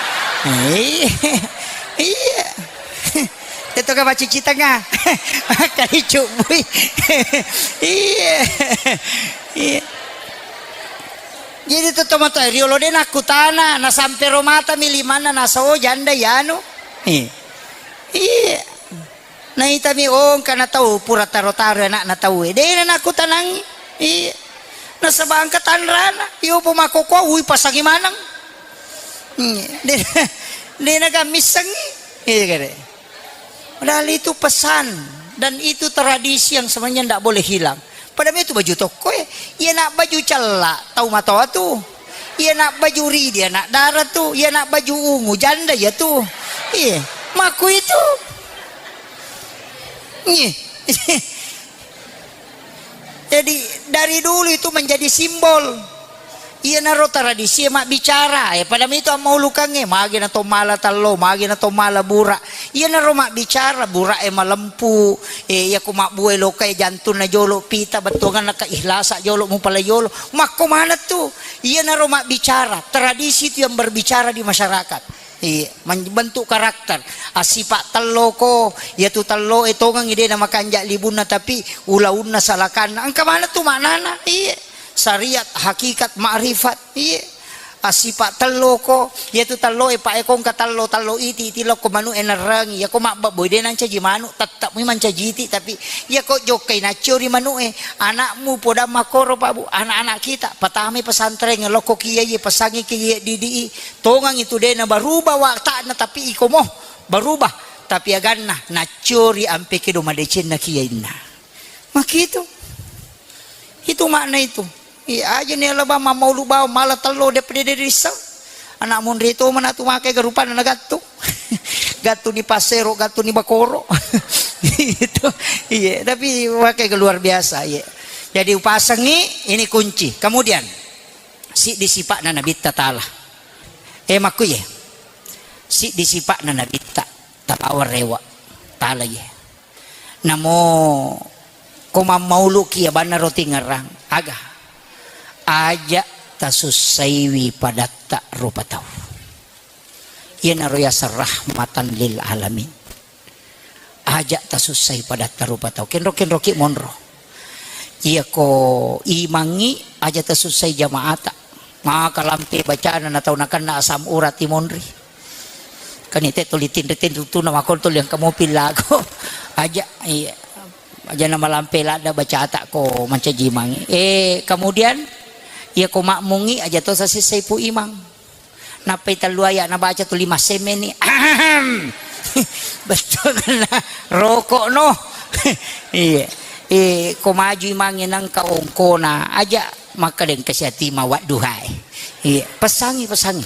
Iye. Iye. Teto ka macici tengah. Makkalicubbui. Iye. Iye. Jadi tu tomatoa riolo de nakkutana, nasampe ro matami limanna, nasa, oh, janda iyanu. Iye. Iye. Naitami, oh, engkana tau pura taro-taro anakna tau e. Dena nakkutanangi. Iya. Nasaba engka tanrana. Iyo po makkokkoe, ui, pasangi maneng. Iya. De-, dena gammissengi. Iya, kare. Padahal itu pesan dan itu tradisi yang sebenarnya ndak boleh hilang. Pada itu baju tokko e. Iya nak baju cella, tau matoa tu. Iya nak baju ridi, anak dara tu. Iya nak baju ungu, janda iya tu. Iya. Makku itu. Nih. Jadi, dari dulu itu menjadi simbol. Iyanaro tradisi e mabbicara. Eh, pada itu ammaulukangnge, magi na to mala tello, magi na to mala bura. Iyanaro mabbicara, bura e malempu. Eh, iya ko mabbue loka e jantunna jolo pita, bettuanganna keihlasa jolo, mupala jolo. Makko maneng tu. Iyanaro mabbicara. Tradisi itu yang berbicara di masyarakat. Iya, man-, bentuk karakter. Assipa telloko, iyatu telloe tongengi de namakanja libunna, tapi ulaunna salakanna. Engka maneng tu maknana? Iya. Syariat, hakikat, makrifat. Iya. Assipa telloko, iyatu telloe pae ko engka tello, tello iti, iti lokko manu'e nerrengi. Iyako mabbebboi de nancaji manu, tette'mi mancaji iti, tapi iyako jokkai naccio ri manu'e, anakmu podang makkoro, Pak Bu, anak-anak kita, patamai pesantren, lokko kiai, pesangi kiai didi i, Tongang itu de na berubah watakna, tapi iko mo berubah, tapi aganna nacciori ampe kedo madecenna kiyainna. Makitu. Itu makna itu. Iya aja ni alaba mammaulu bawa mala tello de pede de rissa. Anak monri to mana tu makai garupan na gattu. Gattu ni pasero, gattu ni bakoro. Itu. Iya, tapi pakai luar biasa, iya. Jadi upasengi ini kunci. Kemudian siddi sipa'na Nabitta Taala. Eh, makkuye, siddi sipa'na Nabitta, tapawa rewa, Taala ye. Namo ko mammauluki abanna roti ngerang, aga? Aja tasussaiwi padatta rupa tau. Iyanaro yaseng rahmatan lil alamin. Aja tasussai padatta rupa tau. Kenro-kenroki monro. Iyako imangngi aja tasussai jamaata. Maka lampe bacana na tau nakenna asam urat i monri. Kani te tuli tinri-tinri tu na makon tuli engka mopi lago. Aja, iya. Aja na malampe ladda bacata ko mancaji imangngi. Eh, kemudian iyako makmungngi aja to sasessai pu imang. Nappai tellu ayat nabaca tu lima semmeni. Ahem. Betul na rokok no. Iya. Eh, ko maju imangnge nangka ongkona aja makkadeng kasiatima wadduhae. Iya, pesangi, pesangi.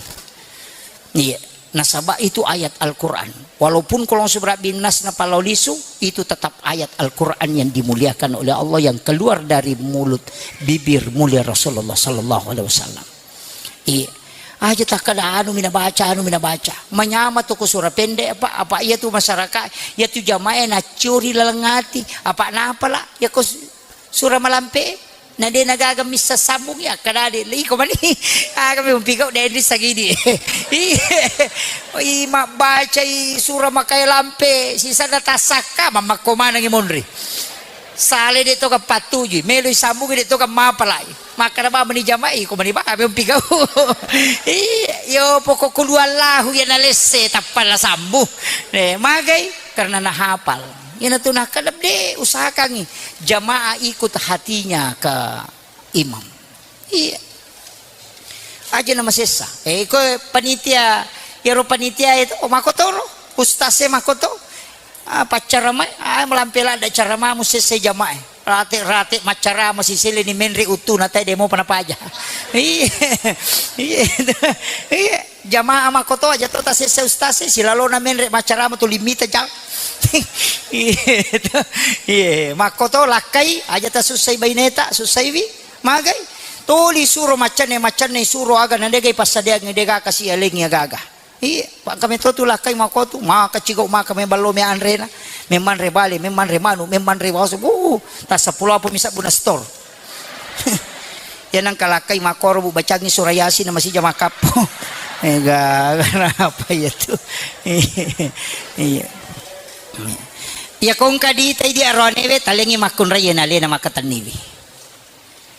Iya, nasaba itu ayat Al-Quran. Walaupun kalau seberat binas na palau lisu, itu tetap ayat Al-Quran yang dimuliakan oleh Allah yang keluar dari mulut bibir mulia Rasulullah sallallahu alaihi wasallam. Iya. Aja takkada anu mina baca, anu mina baca. Manyama tu ku sura pendek apa, apa iya tu masyarakat, iya tu jamae nacuri laleng ati, apa napa la, iya ko su-, sura malampe, na de nagaga missa sambung ya, kada de, iko mani, aga mi umpigau de di sagidi. Iya. I mabbaca i sura makai lampe, sisa da tasakka, mamakko manangi monri. Sale de to ka pattuju, melo i sambung de to ka mapalai. Makkada baba ni jama'i, ko mani baba umpigau. Iya, yo pokok kulu Allahu ya nalesse tappa la sambu. Eh, magai karena nahapal. Iyana tu nakkada de usahakangi jamaah ikut hatinya ke imam. Iya. Aja na masessa. Eh, ko panitia, yaro panitia itu, oh, makotoro. Ustaz e makoto. Ah, paccarama, ah, malampe ladda carama musesse jamaah. Rate-rate maccarama siselleni menre uttuna tae demo pana paja. Iya. Iya. Iya. Jamaah makkoto aja to tasessa ustaz e, silalona menre maccarama tu limmita jang. Iya. Iya. Makkoto lakkai aja tasussai baineta, sussaiwi. Magai. Tuli suro maccanne, maccanne suro aga na degai passadiangi dega kasi alengi aga-aga. Iya, pa engka meto tu lakkai makkotu, maka cigau maka meballo me anrena, memanre bale, memanre manu, memanre waso, uh, tasappulo apa misa buna stor. Ya nangka lakkai makkoro bu bacangi surah Yasin na masija makappo. Ega, kenapa ya tu? Iya. Iya kongka ditai di aroanewe talengi makkunrai na lena makatenniwi.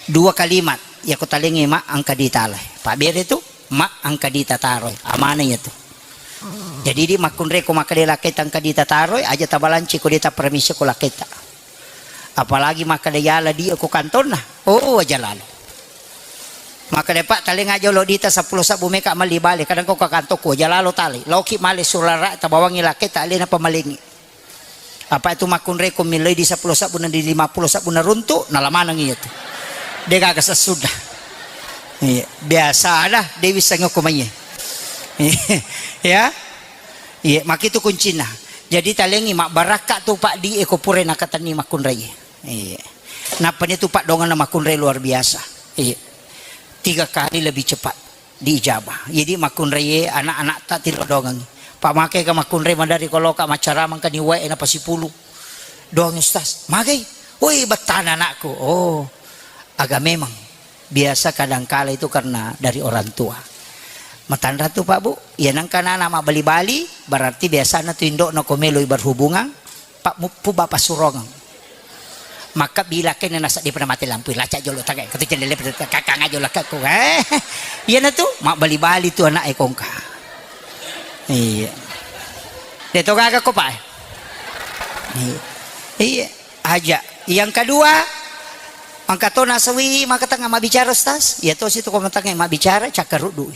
Dua kalimat, yako talengi ma engka ditala. Pabbere tu, ma engka dita taroi. Amana iya tu. Jadi di makkunre ko makkeda lakkaita engka dita taroi, aja tabalanci ko dita permisi ko lakkaita. Apalagi makkeda yala di ko kantonna. Oh, aja lalo. Makkeda, "Pak, talenga jolo dita seppulo sabbu meka melli bale, kadang ko ka kantokku, aja lalo tali. Loki male surara tabawangi lakkaita alena pamalengi." Apa itu makkunreko milloi di seppulo sabbu na di lima puluh sabbu na runtu, nala maneng iya tu. De gaga sessuda. Iya, biasa ada Dewi sengoko maiye. Ya. Iya, makitu kuncina. Jadi talengi mabbarakka tu Pak di eko pure nakatenni makkunrai. Iya. Nappa ni tu Pak dongeng na makkunrai luar biasa. Iya. Tiga kali lebih cepat diijabah. Jadi makkunraie anak-anak tak tilo dongengi. Pak make ka makkunrai madari koloka maccaramang ka ni wae na pasipulu. Doang ustaz, magai. Woi, bettana anakku. Oh, agak memang biasa kadangkala itu karena dari orang tua. Matanra tu Pak Bu, ya nangka anak mabbali-bali, berarti biasanya tu indokna ko meloi berhubungan, Pak Muppu bapak surongeng. Maka bila kene nasa di pernah mati lampu, lacak jolo tagai. Kata jendela kakang aja lah kakku. Eh, iya na tu, mak bali-bali tu anak ekongka. Iya. Dia tu gaga ko pak. Iya. Iya. Aja. Yang kedua, angka to nasawi maka tengah mak bicara ustaz. Ya to situ ko tengah mak bicara cakar rudu.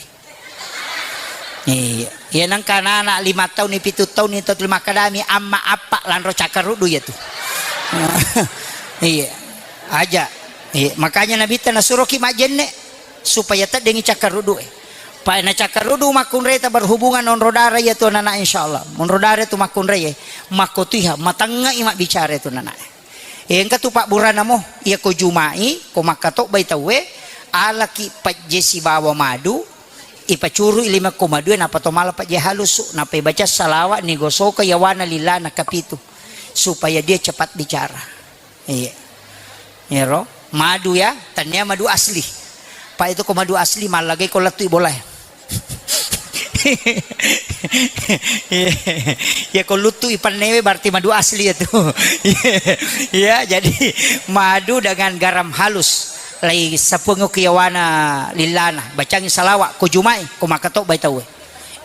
Iya. Iya nangka anak-anak lima tahun ni, pitu tahun ni, tau makadami amma appa lanro cakkaruddu iya tu. Iya. Aja. Iya. Makanya Nabitta nasuroki majjenne supaya teddengi cakkaruddu e. Pa na cakkaruddu makkunreta berhubungan onro darah iya tu anak-anak insyaallah. Onro darah tu makkunrei e. Makkotuiha matengngai mabbicara tu anak-anak. Engka tu pabburana mo, iya ko Juma'i, ko makkatobbai tauwe, alaki pejje sibawa madu, ipacurui lima ko madue, nappa to mala pejje halusu, nappa ibaca salawat, nigosoka yawana lillana kapitu, supaya dia cepat bicara. Iya. Iyaro, madu ya, tania madu asli. Pa itu ko madu asli, mallagai ko lettui bolae. Ya, ko luttu ipannewe berarti madu asli ya tu. Ya, jadi madu dengan garam halus. Lai sapungu kiyawana lillana. Bacangi salawat, ko Juma'i, ko makkatobbai tauwe.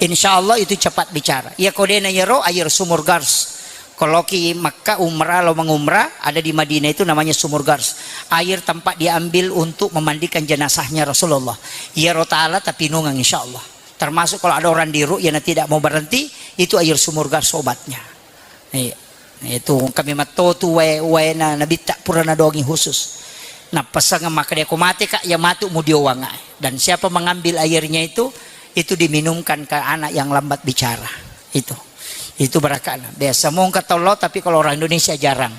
Insya Allah itu cepat bicara. Ya, ko dena yero, air sumur Gars. Kalau ki Makkah umrah, lo mengumrah, ada di Madinah itu namanya sumur Gars. Air tempat diambil untuk memandikan jenazahnya Rasulullah. Yero taala tapi nungang insya Allah. Termasuk kalau ada orang di ru'yah yang tidak mau berhenti, itu air sumur Gars obatnya. Iya. Itu kami matotu wae, wae na nabitta pura nadongi khusus. Napasang maka dia ko mate kak, ya matu mudiowang. Dan siapa mengambil airnya itu, itu diminumkan ke anak yang lambat bicara. Itu. Itu barakana. Biasa mungka tollo, tapi kalau orang Indonesia jarang.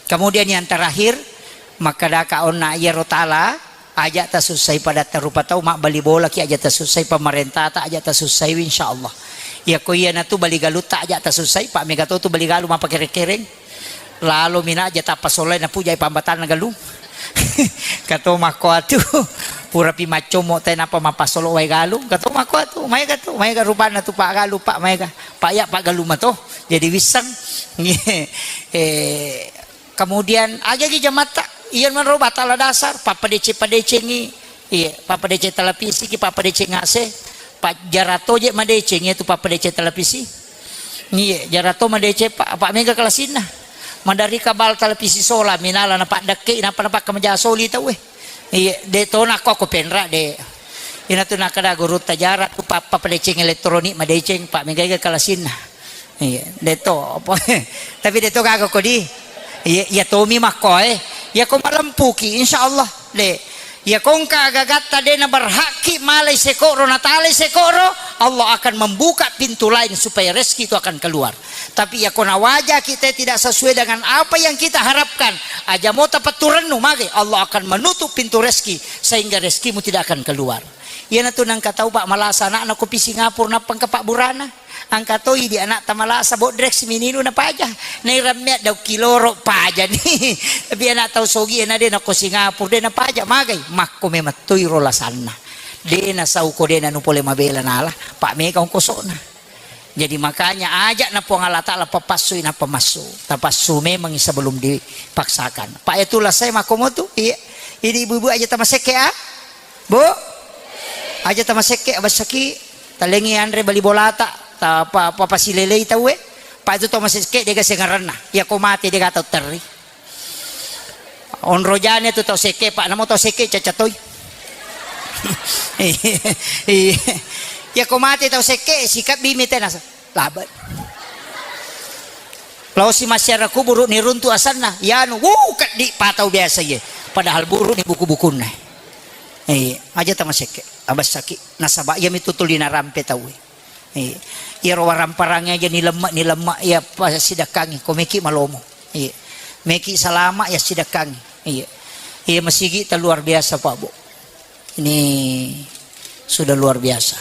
Kemudian yang terakhir, maka daka onna iyaro taala, aja tasussai padatta rupa tau, mabbali bolaki aja tasussai, pemerintata aja tasussaiwi, insyaallah. Iya ko iya natu bali galutta aja tasussai, pak mega to tu bali galu mappakere-kereng. Lalo mina aja tappa solai napujai pambatanna galung. Kato makko atu, purapi maccommo te nappa mappasolo wae galung. Kato makko atu, maega tu, maega rupanna tu pak galu, pak maega. Pak ya pak galu mato. Jadi wisseng. Eh, Kemudian, agagi jamatta, iya manro batala dasar, pappadeceng-padecengi, iya, pappadeceng televisi ki, pappadeceng A C, pa-, jara toje madeceng iya tu pappadeceng televisi. Iya, jara to madeceng pa, pa mega kelasinna. Madari kabal televisi sola, minala na paddekke, napa napakka maja soli tauwe. Iya, de to nakko ko penra de. Ina tu nakada guru tajara tu pa, pappadeceng elektronik madeceng, pa mega kelasinna. Iya, deto apa? Tapi deto gaga kodi. Iya, iya tomi makkoe. Yako malempuki, insya Allah, de. Yako engka agagatta de naberhakki malai sekoro, natalai sekoro, Allah akan membuka pintu lain supaya rezeki itu akan keluar. Tapi yako nawajaki te tidak sesuai dengan apa yang kita harapkan, aja mo tapetturennu mage, Allah akan menutup pintu rezeki sehingga rezekimu tidak akan keluar. Iyanatu nangka tau, Pak, malasa anakna ko pi Singapura nappa engka pabburana. Angka toi di anak ta malasa bodrek simininu napaja. Nairammea daukki loro pajani. Tapi anak tau sogi na de nako Singapura de napaja magai. Makko memettoi ro lasanna. De nasau ko de nanu pole mabela nala. Pak mega ongkosona. Jadi makanya ajak na Puang Allah Ta'ala papassui nappa massu. Tapassu memang sebelum dipaksakan. Pak itu lasai makko motu. Iya. Ini ibu-ibu aja tamasekke ah. Bu? Aja tamasekke, abassaki, talengi anre bali bolata, ta pa, pa, pasilelei tauwe. Pa itu tau masekke dega sengaranna. Iya ko mate dega tau terri. Onro jane tu tau sekke, Pak, namo tau sekke caca toi. Iya. Iya ko mate tau sekke, sikabbi mitena. Labe. Laosi massiara kuburu ni runtu asanna, yanu, wuh, keddi patau biasa ye. Padahal buru ni buku-bukunna. Eh, aja tamasekke, abassaki. Nasaba iya mitu tuli narampe tau. Eh, iyaro waramparang aja ni lemma, ni lemma iya pasidakkangi, ko meki malomo. Eh, meki salama ya sidakkangi. Eh, iya masigi ta luar biasa, Pak, Bu. Ini sudah luar biasa.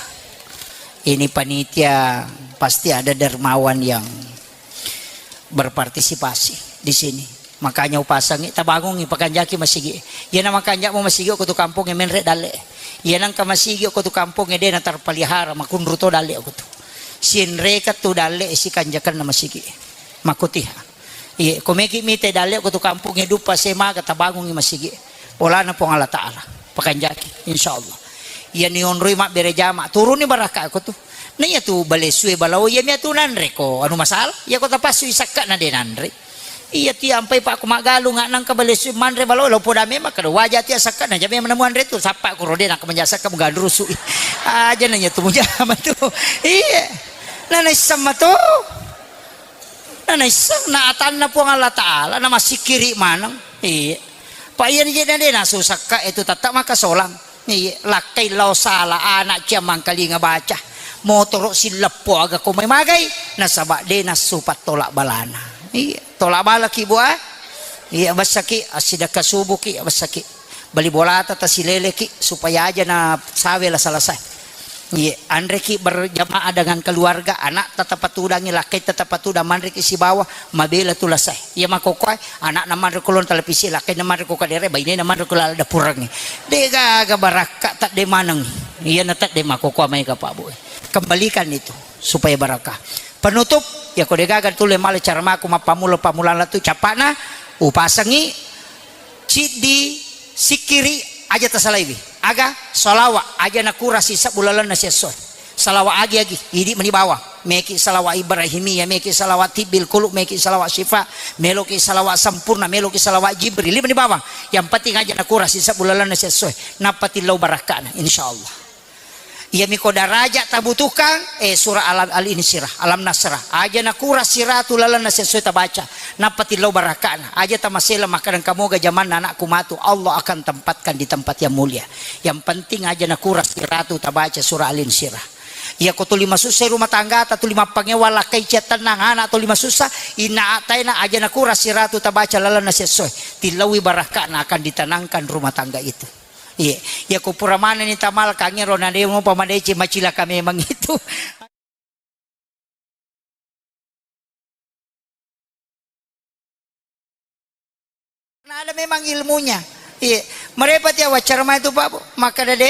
Ini panitia pasti ada dermawan yang berpartisipasi di sini. Makanya upasangi, tabangungi, pakanjaki masigi. Iyana makanjamo masigi ko tu kampung menre dalle. Iyana engka masigi ko tu kampung de na terpelihara, makunru to dalle ko tu. Sinreka tu dalle sikanjakanna masigi. Makutiha. Iye, ko meki mite dalle ko tu kampung e duppa semaga tabangungi masigi. Olana Puang Allah Ta'ala. Pakanjaki, insya Allah. Iya ni onroi mabbere jama, turuni barakka ko tu. Na iya tu balesue balao, iya mia tu nanre ko anu masalah. Iya ko tapassu isakka na de nanre. Iya ti ampai pak ko maggalung nangka balesue manre balao, lo poda memang kada waja ti asakka na jame menamu anre tu. Sappa ko rode nangka menjasakka mugandrusu. Aja nanya tu mujama tu. Iya. Na naisseng mato. Na naisseng, na atanna Puang Allah Ta'ala, na massikkiri maneng. Iya. Pa iya ni jena de nasusakka itu tetta makasolang. Iya, lakkai lao sala anak cia mangkalinga baca. Motoro silleppo aga ko mai magai, nasaba de nassu pattolak balana. Iya, tolak balaki bua. Iya, bassaki, assidakka subuki, bassaki. Bali bolata tasileleki supaya aja na sawe lasa-lasa. Iye, anreki berjamaah dengan keluarga, anak tetap patudangi, lakkai tetap patudang, manreki sibawa, mabela tu lasa. Iya makokoe, anak na manre kolon televisi, lakkai na manre ko kadere, baine na manre ko lala dapurangi. De gaga barakka tadde maneng. Iya na tadde makokoe mai ka Pak Bu. Kembalikan itu supaya barakah. Penutup, ya ko de gaga tu le male cara maku mappamula-pamulana tu capana, upasangi Ciddi sikkiri aja tasalaiwi. Aga? Salawa aja nakura sisebbu lalenna siessoe. Salawa agi-agi, idi meni bawang. Meki salawa Ibrahimiyah, meki salawa tibbil kulu, meki salawa syifa, meloki salawa sempurna, meloki salawa Jibril, idi meni bawang. Yang penting aja nakura sisebbu lalenna siessoe. Nappa tillau barakkana, insyaallah. Iyami ko daraja tabutuhkan, eh, surah Alam, Al-Insirah, Alam Nasrah. Aja nakura siratu lalenna sesuai tabaca. Nappa tillau barakana. Aja tamasela makkadang kamoga jamanna anakku matu. Allah akan tempatkan di tempat yang mulia. Yang penting aja nakura siratu tabaca surah Al-Insirah. Iya ko tuli masussa rumah tangga, ta tuli mappangewa lakkai cia tennang anak tuli masussa, inna ataina aja nakura siratu tabaca lalenna sesuai. Tillaui barakana akan ditenangkan rumah tangga itu. Iya, iya ko pura manenni tamala kangero na de mopa madeceng macilaka memang itu. Na ada memang ilmunya. Iya, merepati awaccara mai tu Pak Bu. Makkada de,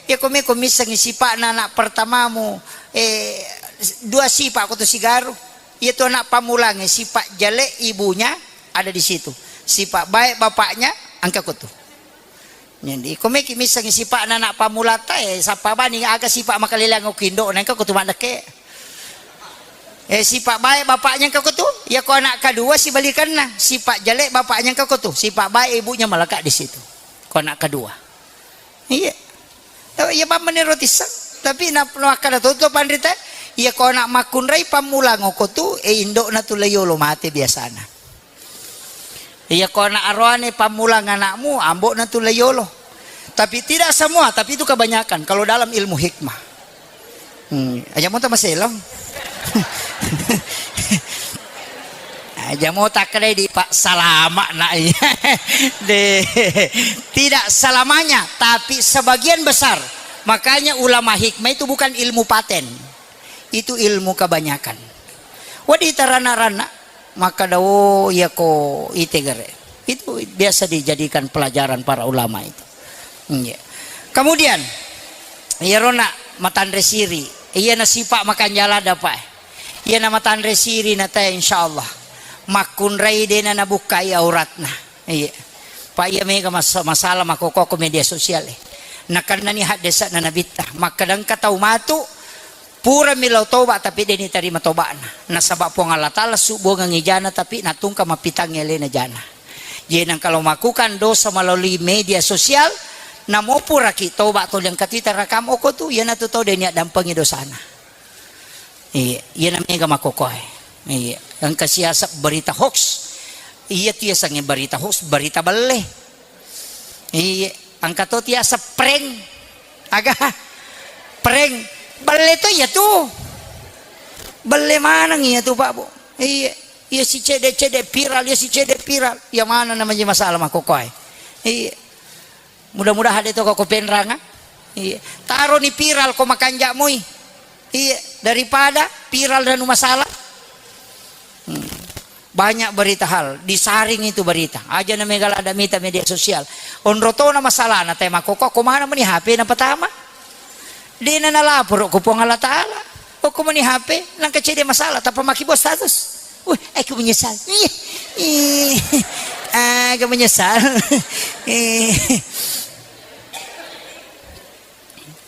iya ko me ko missengi sipa'na anak pertamamu, eh, dua sipa' ko tu sigaru. Iya tu anak pamulange, sipa' jale ibunya ada di situ. Sipa' baik bapaknya angka ko tu. Jadi, ko meki missengi sipa'na anak pamulata, eh, sappa bani aga sipa' makaleleang okko indo'na, engka ko tu maddekke. Eh, sipa' baik bapaknya engka ko tu, iya ko anak kedua sibalikanna, sipa' jelek bapaknya engka ko tu, sipa' baik ibunya melekat di situ. Ko anak kedua. Iya. Iya bammeniro tisseng. Tapi na, nakkada to, to panrita, iya ko anak makkunrai pammulang okko tu, eh, indo'na tu layolo mate biasana. Iya, ko anak aroane pammulang anakmu, ambo'na tu la yolo. Tapi tidak semua, tapi itu kebanyakan kalau dalam ilmu hikmah. Hmm, aja mo ta maselang. Aja mo takkedai di Pak salama nak iya. De, tidak selamanya, tapi sebagian besar. Makanya ulama hikmah itu bukan ilmu paten. Itu ilmu kebanyakan. Wedding tarana-rana, makkeda, "Oh, iyako itegere." Itu biasa dijadikan pelajaran para ulama itu. Iya. Kemudian, iyaro na matanre siri, iyana sipa makanja lada, Pak. Iyana matanre siri na tae, insyaallah. Makkunrai dena nabukkai auratna. Iya. Pak, iya mega mas-, masalah makkokko ko media sosial, eh. Nakennani haddese'na Nabitta. Makkeda engka tau matu, purami lao toba, tapi de nitarima toba'na. Nasaba Puang Allah Taala subbuangengngi jana, tapi natungka mappitangngi alena jana. Jadi, nang kalau melakukan dosa melalui media sosial, namo puraki toba, tuli engka tu itarakam okko tu, iyanatu tau de niaddampengi dosana. Iya, iyana mega makkokkoe. Iya, engka siaseng berita hoax. Iya tu yasengnge berita hoax, berita belle. Iya, engka to tiaseng prank. Aga? Prank. Belle to iya tu. Belle maneng iya tu, Pak, Bu. Iya, iya si cede-cede viral, iya si cede viral. Iya mana namanya masalah makkokkoe. Iya. Mudah-mudahan de to ko penranga. Iya. Taroni viral ko makanja moi. Iya, daripada viral dan masalah. Hmm. Banyak berita hal, disaring itu berita. Aja na mega lada mita media sosial. Onro tona masalahna, te makkokko, ko mana meni H P na pertama? Dena nalaporo ko Puang Allah Taala. Okko meni H P, nangka cede masalah, tappa makkibau status. Wih, aku menyesal. Ih, ih, aku menyesal. Ih.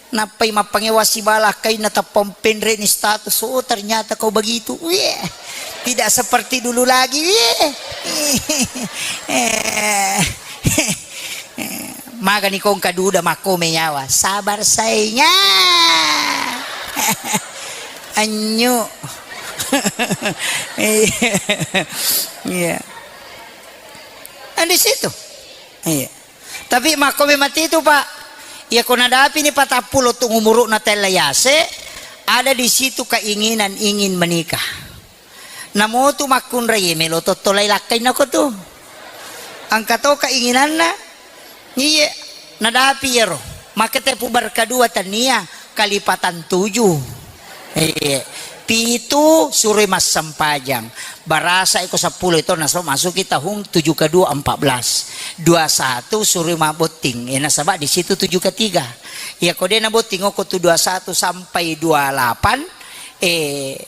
Nappai mappangewa sibala kaina tappa penre ni status. Oh, ternyata kau begitu. Wih, tidak seperti dulu lagi. Wih. Eh. Magani kongka duda makkome nyawa. Sabar sainga. Anyu. Iya. Kan di situ. Iya. Tapi makkome mati itu, Pak. Iya, ko nadapini patappulo tu umuru'na tella yase, ada di situ keinginan ingin menikah. Namo tu makkunrai melo tottolai lakkainna ko tu. Engka to keinginanna. Iye, nadapi iyaro. Makkete pubar kedua tania kalipatan tujuh. Iye. Pitu suroi massempajang. Barasa iko seppulo itu nasaba masuki tahun tujuh kedua empat belas. Dua satu suroi mabotting. Eh, nasaba di situ tujuh ketiga. Iya, ko de nabotting oko tu dua satu sampai dua lapan, eh,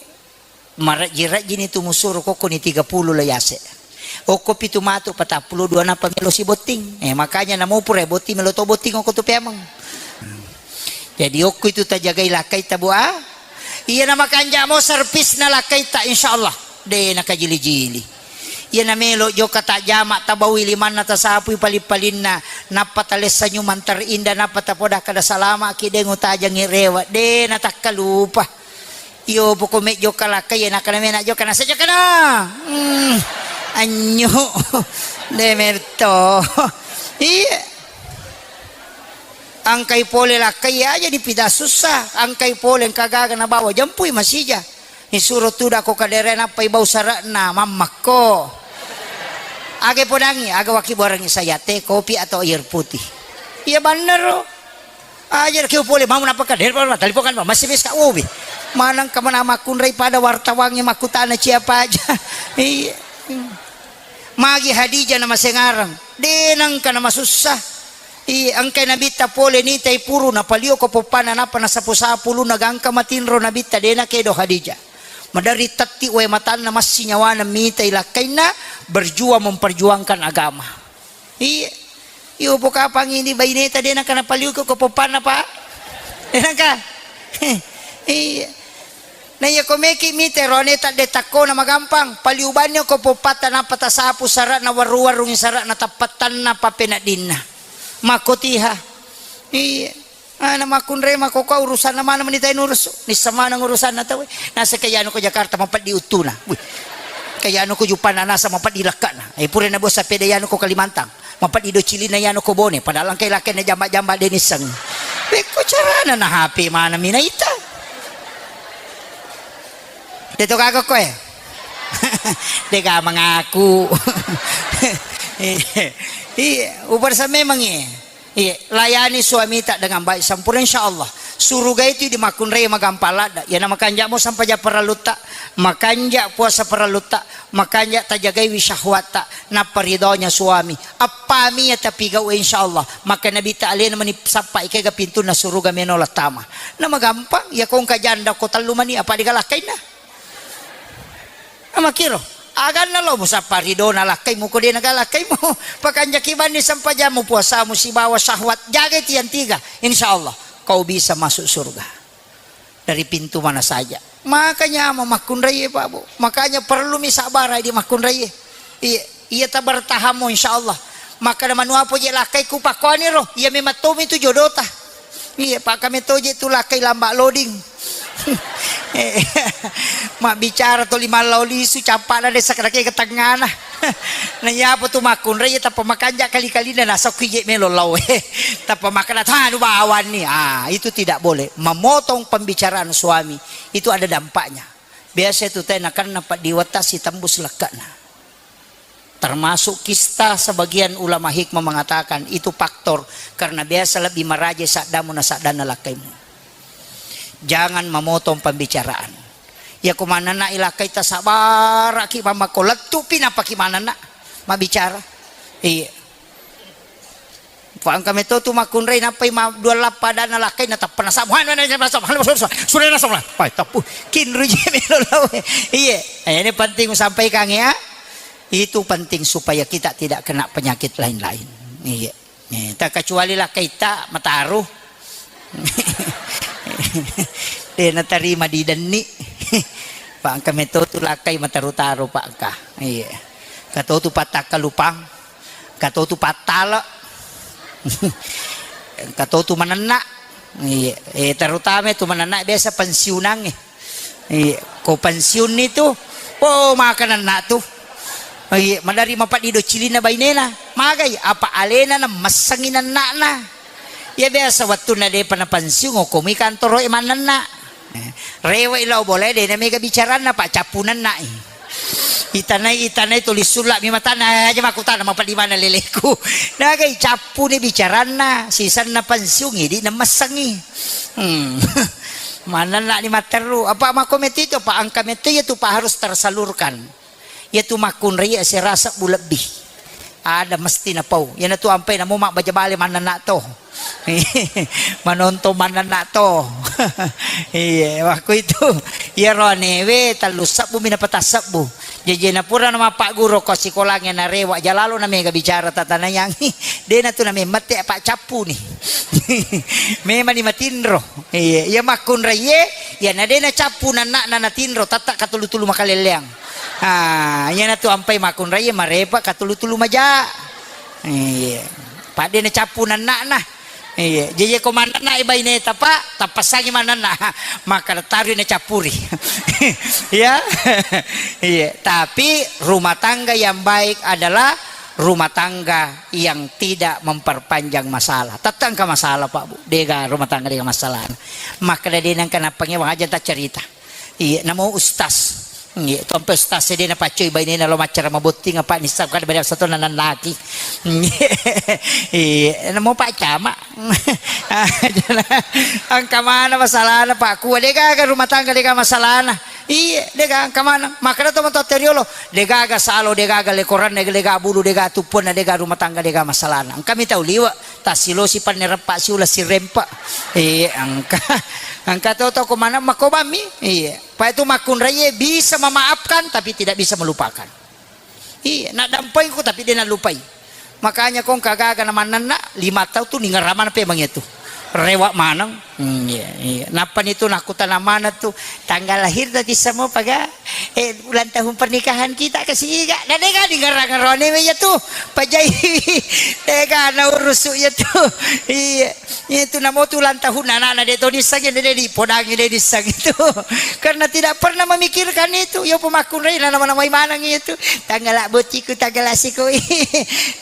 Marejji-rejjini tu musuro kokkoni tiga puluh la yase. Okko pitu matu patappulo dua nappa melo sibotting. Eh, makanya namo pura botting melo to botting okko tu peameng. Jadi okko itu tajagai lakkaita, Bu, ah. Iya na makanja mo servisna lakkaita, insyaallah. De na kajili-jili. Iya na melo jokka tajama tabawi limanna tasapui paling-palinna. Nappa talessa nyumang terindah, nappa tapoda kada salama ki de ngutajangi rewa. De na takkalupa. Iyo, poko me jokka lakkai, iya, nakkana mena jokka, nasa jokkana. Hmm, anyu. De merto. Iya. Angkai pole lakkai aja dipida susah. Angkai pole engka gaga nabawa jempui masija. Isuro tudako kadere nappai bau sarakna mammakko. Aga podangi, aga waki borangi saya teh, kopi atau air putih. Iya bannero. Aja ki pole mau napa ka der pa talipongan pa masih bes ka obi. Manang ka mana makkunrai pada wartawangnge makkutana siapa aja. Iya. Magi Hadijah nama sengarang. Denang ka nama susah. Iya, engkai nabitta pole nitai puru napalio ko poppana napa nasapu-sapu luna gangka matinro nabitta dena kedo Hadijah. Madari tatti wae matanna massi nyawana mitai lakkainna berjuang memperjuangkan agama. Iya. Iyo pokapang ini baineta de naka napaliuko ko poppanna, Pak. De naka. Iya. Na iya ko meki mite rone tadde takkona magampang. Paliubanni ko poppatta nappa tasapu sarana warru-warrungi sarana tappattanna papeneddinna. Makkotiha. Iya. Ah, na makkunrai makkokkoe urusanna maneng meni tai nurusu. Nissa maneng urusanna tauwe. Naseka iyanu ko Jakarta mapeddi uttuna. Wih. Kayanu ko Jupana nasa mapeddi lekkana. Eh, pura na bos sapeda yanu ko Kalimantan. Mapeddi do cilina yanu ko Bone. Padahal engka lakkainna jamba-jamba de nisseng. Pekko carana na H P mana mina ita. Deto kagak koe. Dega mengaku. Iya, ubar memang iya. Iya, layani suamita dengan baik sempurna, insya Allah. Suruga itu di makkunrai magampang ladda. Iya, na makanja mo sampaja parellutta, makanja puasa parellutta, makanja tajagaiwi syahwatta, nappa ridhonya suami. Appami ya tapi gau, insya Allah. Maka Nabi ta alena meni sappa ikega pintunna suruga meno lattama. Na magampang, ya kongka janda ko tellu mani apa digalakkainna. Amakkiro, aganna lo musappa ridona lakkaimu ko de nagalakkaimu. Pakanjaki banni sempajammu, puasamu sibawa syahwat, jagai tiang tiga. Insya Allah kau bisa masuk surga dari pintu mana saja. Makanya mamakkunrai Pak Bu. Makanya perlu mi sabarai di makkunrai. Iya, iya tabartahammu insya Allah. Makkada manuapo je lakkaiku pakkoaniro. Iya memang tomi tu jodota. Iya, pakka metoje tu lakkai lamba loading. Eh, mabbicara toli mallau lisu, cappana desa kadake ke tengana. Na iya apa tu makkunrai, iya tappa makanja kali-kalina nasokki je melo lau. Tappa makkada tanu bawanni. Ah, itu tidak boleh. Memotong pembicaraan suami itu ada dampaknya. Biasa itu teh nakanna paddiwetta sitembus lekkana. Termasuk kista, sebagian ulama hikmah mengatakan itu faktor karena biasa lebih maraja saddamu na saddanna lakkaimu. Jangan memotong pembicaraan. Ya ko manenna ilakkai tasabaraki mamako lettupi napaki manenna mabicara. Iya. Fa engka meto tu makkunrai nappai ma dua lappa adanna lakkai na tappa nasamu. Hana na nasamu, hana nasamu, hana nasamu. Pai tappu. Kinru je melo lawe. Iye. Eh, ini penting sampaikan ya. Itu penting supaya kita tidak kena penyakit lain-lain. Iya. Eh, tak kecuali lakkai ta mataru. De natarima di denni. Pak engka meto tu lakkai mataru-taru pak engka. Iya. Kato tu patakka lupang. Kato tu pattale. Kato tu manenna. Iya, eh, terutama tu manenna biasa pensiunangnge. Iya, ko pensiun itu, oh, maka nenna tu. Iya, madari mapaddi do cilina bainena. Magai apa alena na messengi nennana. Ya biasa wattunna depa na pensiun, okomi kantoro e manenna. Rewe'i lao bolae, de na mega bicaranna, Pak, cappu nenna'i. Itanai, itanai tuli sulla'mi matanna, aja makkutana, mapaddi mana leleku. Nagai cappuni bicaranna, sisenna pensiun, idi na messengi. Hmm. Manenna'ni matteru. Apa makko metto itu, Pak, engka metto iya tu, Pak, harus tersalurkan. Iya tu makkunrai asera sebbu lebbi. Ada mesti napau. Iyanatu ampai namo mabbaja bale mannanna to. Manontong mannanna to. Iya, waktu itu. Iyaro anewe tellu sebbu mi napata sebbu. Jajena pura na mappagguru ko sikolangnge narewa jalalo na mega bicara tatanayangi. Dena tu na memmette apa cappu ni. Memang ni matinro. Iya, iya makkunrai ye, iya na dena cappu nanna na natinro tatta katulu-tulu makalelleang. Ah, iyanatu ampai makkunrai marepa katulu-tulu maja. Iya. Padde na cappu nanna'na. Iya. Jaji ko mannanna e baineta, Pak, tappassangi mannanna. Maka tari na cappuri. Ya. Iya. Tapi rumah tangga yang baik adalah rumah tangga yang tidak memperpanjang masalah. Tattangka masalah, Pak Bu. Dega rumah tangga dega masalah. Maka de nangka napangewang aja tak cerita. Iya, namo ustaz. Iya, tompe ustaz e de napaccoi bainena lo maccara mabotting apa nissa kada beda satu nanannaki. Iya, namo Pak Camat. Engka mana masalahna Pak Kua, degaga rumah tangga dega masalahna. Iya, dega engka mana. Makanya to matoa teriolo, degaga salo, degaga lekoranna, dega bulu, dega tuppuanna, dega rumah tangga dega masalahna. Engka mi tau liwa. Tasilosi panne reppa siula sirempa. Iya, engka. Engka to to ko mana makobami. Iya. Pak itu makkunrai bisa memaafkan tapi tidak bisa melupakan. Iya, nak dampai ku tapi dia nak lupai. Makanya kong kagaga na mannanna lima tahun tu ningaramana pe mangetu. Rewa maneng. Hmm, iya, iya. Nappani tu nakkutana maneng tu, "Tanggal lahir tadi semua paga, eh, ulang tahun pernikahan kita ke siga." Na dega di ngerang-ngerone we iya tu. Pajai. Dega na urusu iya tu. Iya. Iya tu namo tu ulang tahun anak-anak de to disang, de, de, de, podangi de disang itu. Karena tidak pernah memikirkan itu. Yo pemakkunrei na nama-namai maneng itu. Tanggal bottiku, tanggal asiku.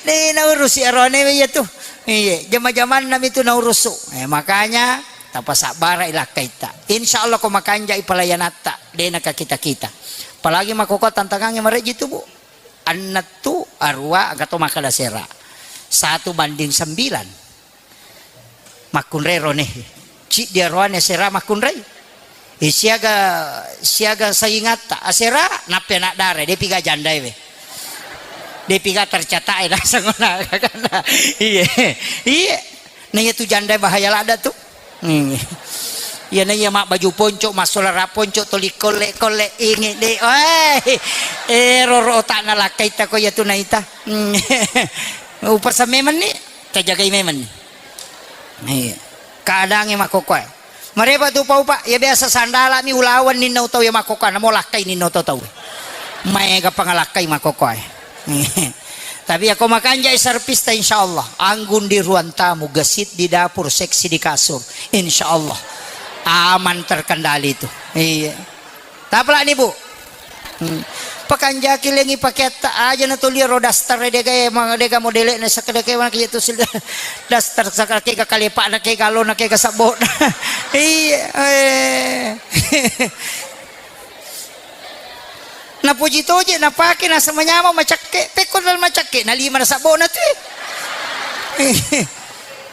De na urusi arone we iya tu. Iya, jama-jamanna mi tu naurusu. Eh, makanya, tapasabbarai lakkaitta. Insya Allah ko makanjai pelayanatta, de naka kita-kita. Apalagi makkokkoe tantangangnge mareji tu, Bu. Ennettu, arua, engka to makkeda sera. Satu banding sembilan. Makkunrai rone. Ciddi aruane sera makkunrai. Eh, siaga, siaga saingatta, asera, nappi anak dara, depi ga jandae we. Depi ga tercatat e, naseng ona, kakana. Iye, iye. Na iya tu jandae bahaya ladda tu. Hmm. Iya na iya mabbaju ponco, massolara ponco, toli kolle-kolle, inge de. Weh. Eh, roro otakna lakkaitta ko iya tu naita. Hmm. Upasa memenni, tajagai memenni. Iya. Keadaangnge makkokkoe. Marepa tu upa-upa, ya biasa sandala mi ulawan ninna utau ya makkokkoe, namo lakkai ninna utau tau. Maega pangalakkai makkokkoe. Tapi ya ko makanjai servista, insya Allah. Anggun di ruang tamu, gesit di dapur, seksi di kasur. Insya Allah. Aman terkendali itu. Iya. Tapalani, Bu. Hmm. Pakanjaki lengi pakeatta aja na tuli ro daster dega e, ma-, dega modele na sakka dega e, mana kitu sil-, daster sakka kega kalepa na kega lo na kega sabbo na. Iya, eh. Na puji toje na pake na semanyama macakke, pekko dal macakke na lima na sabbo na tu.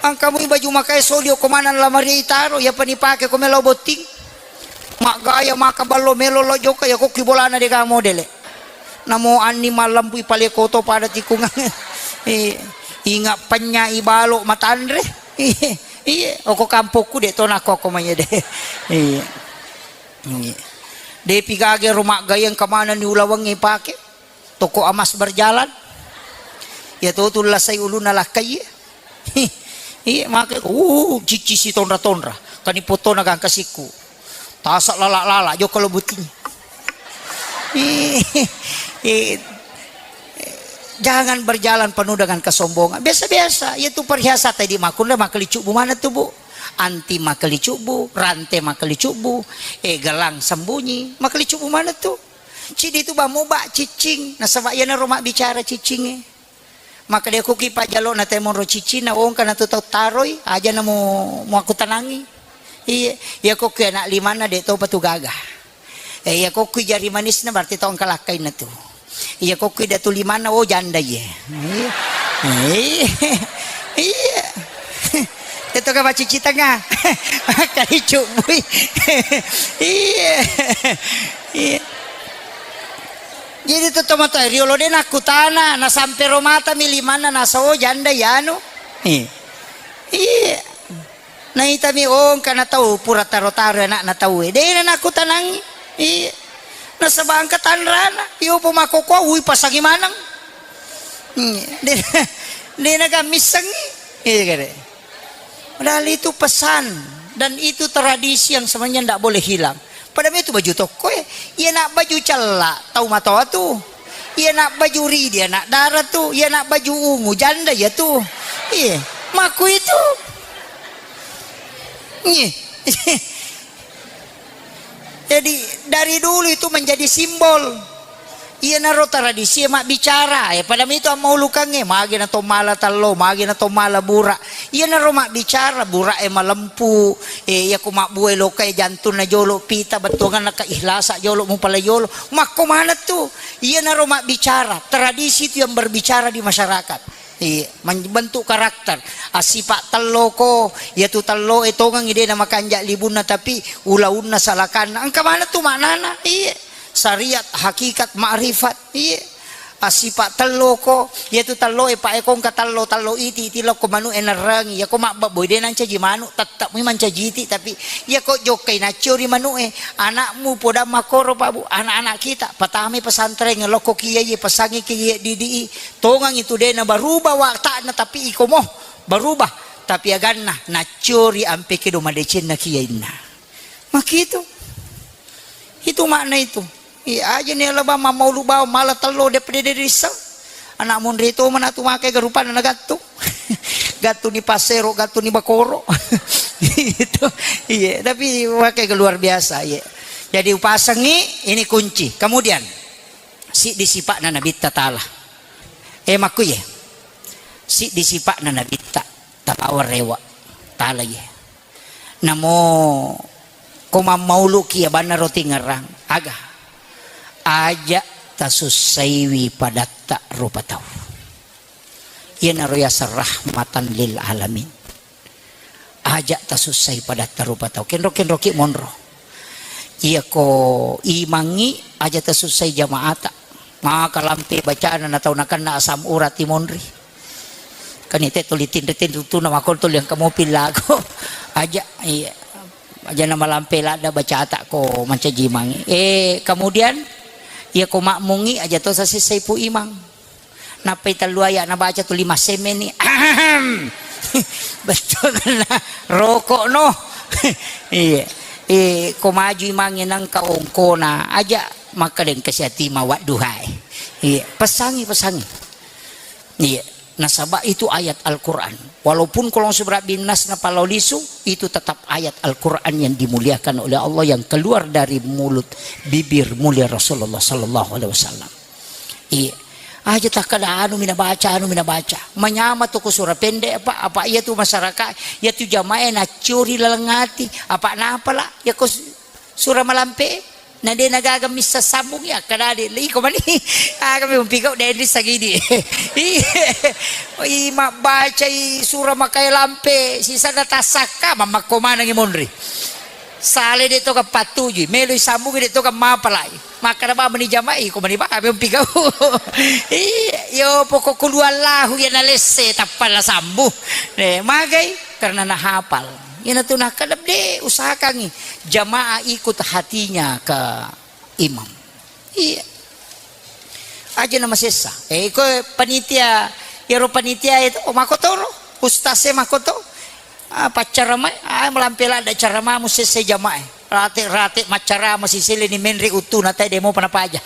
Angka mui baju makae soli ko mana lamari taro, ya pani pake ko melo botting. Maggaya maka ballo melo lo jokka, ya kokki bolana dega modele. Namo anni mallempu ipaleko to pada tikungang. Eh, inga penya ibalo matanre. Iye, oko kampokku de to nako ko maye de. Iye. Iye. Depi gage ro maggayang kemana ni ulawengnge pake. Toko emas berjalan. Ya to tu lasai uluna lakkai. Iya, make, uh, cicci si tonra-tonra. Kani potona gangka sikku. Tasa lala-lala, jokka lo butting. Eh, eh, jangan berjalan penuh dengan kesombongan. Biasa-biasa, iya tu perhiasan tadi makkunre makkelicubbu mana tu, Bu? Anti makkelicubbu, rante makkelicubbu, eh, gelang sembunyi, makkelicubbu mana tu? Cidi tu bamu ba ciccing, nasaba iya naro mabbicara ciccingnge. Makkeda, "Iyako ki pajjalo na temonro ciccinna, wongka na tu tau taroi, aja na mu, muakkutanangi." Iye, iyako ki anak limanna, de topa tu gaga. Eh, iyako ki jari manisna, berarti tau engka lakkainna tu. Iyako ki datu limanna, oh, janda iye. Iye. Iye. Iye. Itu ka macici tengah. Makkali cubbui. Iye. Iye. Jadi tu tomatoa riolo de nakkutana, nasampe ro mata mi limanna, nasa, oh, janda iyanu. Iya. Iya. Naitami, oh, engka na tau pura taro-taro anakna tau e. De na nakkutanangi. Iya. Nasaba engka tanrana. Iyo po makkokkoe, ui pasangi maneng. Iya. De, de na gammissengi. Iya kare. Padahal itu pesan dan itu tradisi yang sebenarnya ndak boleh hilang. Pada itu baju tokko e, iya nak baju cella tau matoa tu. Iya nak baju ridi anak dara tu. Iya nak baju ungu janda iya tu. Iya, maku itu. Iya. Jadi dari dulu itu menjadi simbol. Iyanaro tradisi e mabbicara, eh, pada mitu ammaulukangnge, magi na to mala tallo, magi na to mala bura. Iyanaro mabbicara, bura e malempu, eh, iyako mabbue loka e jantunna jolo, pita bettuanganna keihlasa jolo, mupala jolo. Makko maneng tu, iyanaro mabbicara, tradisi itu yang berbicara di masyarakat. Iya, membentuk karakter. Assipa telloko, iyatu tello e tongengi de namakanja libunna, tapi ulaunna salakanna. Engka maneng tu maknana. Iya. Syariat, hakikat, makrifat. Iya. Assipa telloko, iyatu tello e pa e kongka tello, tello iti, iti lokko manu e nerrangi. Iyako mabbabboi de nancaji manu, tetap mi mancaji iti, tapi iyako jokkai naccio ri manu e, anakmu podang makkoro, Pak Bu, anak-anak kita patamai pesantren, lokko kiai, pesangi kiai didi i, Tongang itu de na berubah watakna, tapi iko mo berubah. Tapi aganna, naccori ampe kedo madecenna kiyainna. Makitu. Itu makna itu. Iya, aja ni alaba mammaulu bawang mala tello de pede de risseng. Anak monri to mana tu make garupana na gattu. Gattu ni pasero, gattu ni bakoro. Itu. Iya, tapi make ga luar biasa, iya. Jadi upasengi ini kunci. Kemudian siddi sipa'na Nabitta Taala. Eh, makkuye. Siddi sipa'na Nabitta tabawa rewa. Taala ye. Namo ko mammauluki abanna roti ngerang, aga? Aja tasussaiwi padatta rupa tau. Iyanaro yaseng rahmatan lil alamin. Aja tasussai padatta rupa tau. Kenro-kenroki monro. Iyako imangngi aja tasussai jamaata. Maka lampe bacana na tau nakenna asam urat i monri. Kan ite tuli tinri-tinri tuna makon tuli engka mopi lago. Aja, iya. Aja na malampe ladda bacata ko mancaji imangngi. Eh, kemudian iyako makmungngi aja to sasessai pu imang. Nappai tellu aya nabaca tu lima semme ni. Ahem. Betul kena rokok no. Iya. Eh, ko maju imangnge nangka ongkona aja maka deng kasiati mawat duhai. Iya, pesangi, pesangi. Iya. Nasaba itu ayat Al-Quran. Walaupun kalau seberat binas na palau lisu, itu tetap ayat Al-Quran yang dimuliakan oleh Allah yang keluar dari mulut bibir mulia Rasulullah sallallahu alaihi wasallam. Iya. Aja takkada anu mina baca, anu mina baca. Manyama tu ko sura pendek apa, apa iya tu masyarakat, iya tu jamaah na curi laleng ati, apa napa lah, ya ko su-, sura malampe, na de na gaga missa sambung ya, kada de, iko mani, aga mi umpigau de di sagidi. Iya. I mabbacai sura makai lampe, sisana tasakka, mammakko manangi monri. Sale de to ka pattuju, melo sambung de to ka mapalai. Makkada ba meni jama'i, ko meni ba, abe umpigau. Iya, yo pokok kulu Allahu ya nalesse, tappa la sambu. Eh, magai, karena nahapal. Ina tu nakkada de, usahakangi jamaah ikut hatinya ke imam. Iya. Aja na masessa. Eh, iko panitia, iyaro panitia itu, oh, makotoro. Ustaz e makoto. Ah, paccaramai, ah, malampe ladda caramamu sessai jamae. Rate-rate maccarama sisele ni menre uttuna tae demo pana paja.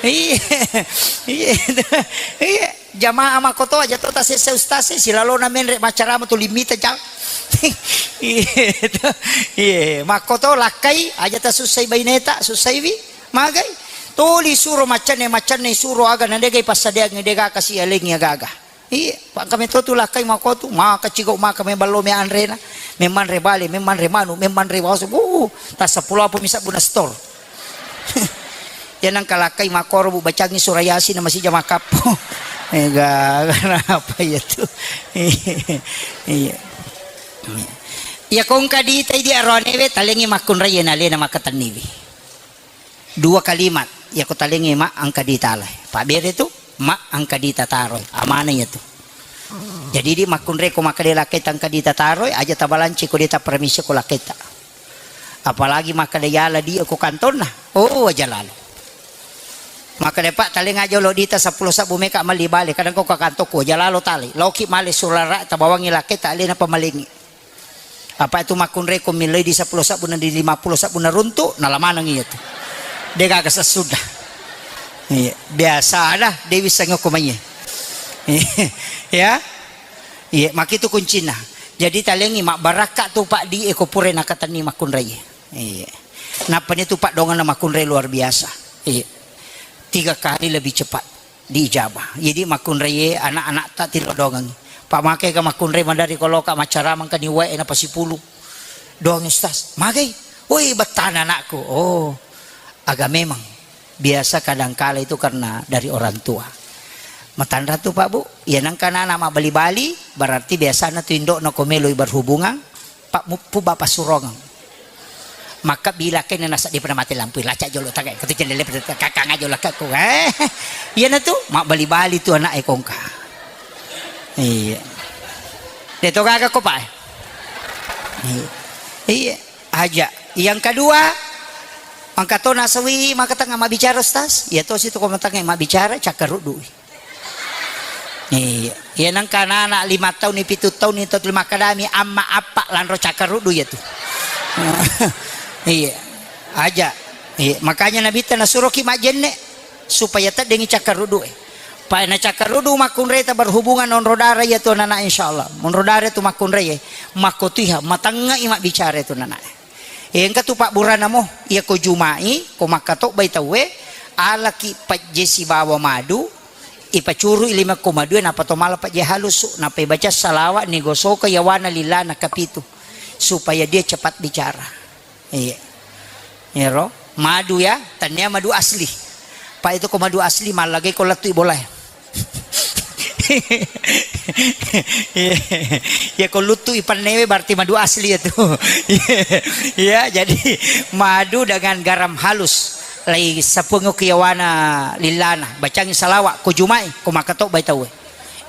Iya. Iya. Iya. Jamaah makkoto aja to tasesse ustaz e, silalona menre maccarama tu limita jang. Iya. Iya. Makkoto lakkai aja tasussai baineta, sussaiwi. Magai. Tuli suro maccanne, maccanne suro aga na degai passadiangi dega kasi alengi aga-aga. Iya, pangka meto tu lakkai makotu, maka cigau maka me ballo me anrena, me manre bale, me manre manu, me manre waso, uh, tassa pulo apa misa buna stor. Ya nangka lakkai makoro bu bacangi sura Yasin na masija makappo. Ega, kenapa ya tu? Iya. Iya kongka dita idi aroanewe talengi makkunrai na lena makatenniwi. Dua kalimat, yako talengi ma engka ditalai. Pabbere tu, ma engka dita taroi. Amana iya tu. Jadi di makkunre ko makkeda lakketa engka dita taroi, aja tabalanci ko dita permisi ko lakketa. Apalagi makkeda yala di ko kantonna. Oh, aja lalo. Makkeda, "Pak, talenga jolo dita seppulo sabbu meka malli bale, kadang ko ka kantokku, aja lalo tali. Loki male surara tabawangi lakketa alena pamalengi." Apa itu makkunreko miloi di seppulo sabbu na di lima puluh sabbu na runtu, nala maneng iya tu. De gaga sessuda. Iya, biasa ada Dewi Sengoko mai. Ya. Iya, makitu kuncinna. Jadi talengi mabbarakka tu Pak di eko pure nakatenni makkunrai. Iya. Nappa ni tu Pak dongan makkunrai luar biasa. Iya. Tiga kali lebih cepat diijabah. Jadi makkunraie anak-anak tak tilo dongangi. Pak make ka makkunrai madari koloka maccaramang ka ni wae na pasipulu. Doang Ustaz, magai. Woi, bettana anakku. Oh, agak memang biasa kadangkala itu karena dari orang tua. Matanra tu Pak Bu, ya nangka anak mabbali-bali, berarti biasana tu indokna ko meloi berhubungan, Pak Muppu Bapak Surongeng. Maka bila kene nasa di pernah mati lampu, lacak jolo tagai, kata jendela kakang aja lah kakku, eh. Iya na tu, mak bali-bali tu anak e kongka. Iya. De to gaga ko Pak. Iya. Iya, aja. Yang kedua, angka to nasawi maka tengah mak bicara Ustaz. Iya to situ ko tengah mak bicara cakkarudui. Iya. Iya, nengka anak-anak lima tahun, pitu tahun itu tuli makkadami, "Amma, appa, lanro cakkaruddu iya tu." Iya. Aja. Iya. Makanya Nabitta nasuroki majjenne supaya teddengi cakkaruddu e. Pa na cakkaruddu makkunrai ta berhubungan onro darah iya tu anak, insyaallah. Onro darah tu makkunrai e. Makkotiha, matengngai mabbicara itu anak. Engka tu pabburana mo, iya ko jumai, ko makkatobbai tauwe, alaki pajje sibawa madu, ipacurui lima koma dua, nappa to mala pajje halusu, nappa ibaca salawat, nigosoka yawana lillana kapitu, supaya dia cepat bicara. Iya. Iyaro, madu ya, tania madu asli. Pa itu ko madu asli, mallagai ko lettu i bola e. Iya, ko luttu i pannewe berarti madu asli ya tu. Iya, jadi madu dengan garam halus. Lai sapungo kiyawana lillana, bacangi salawat, ko jumai, ko makkatobbai tauwe.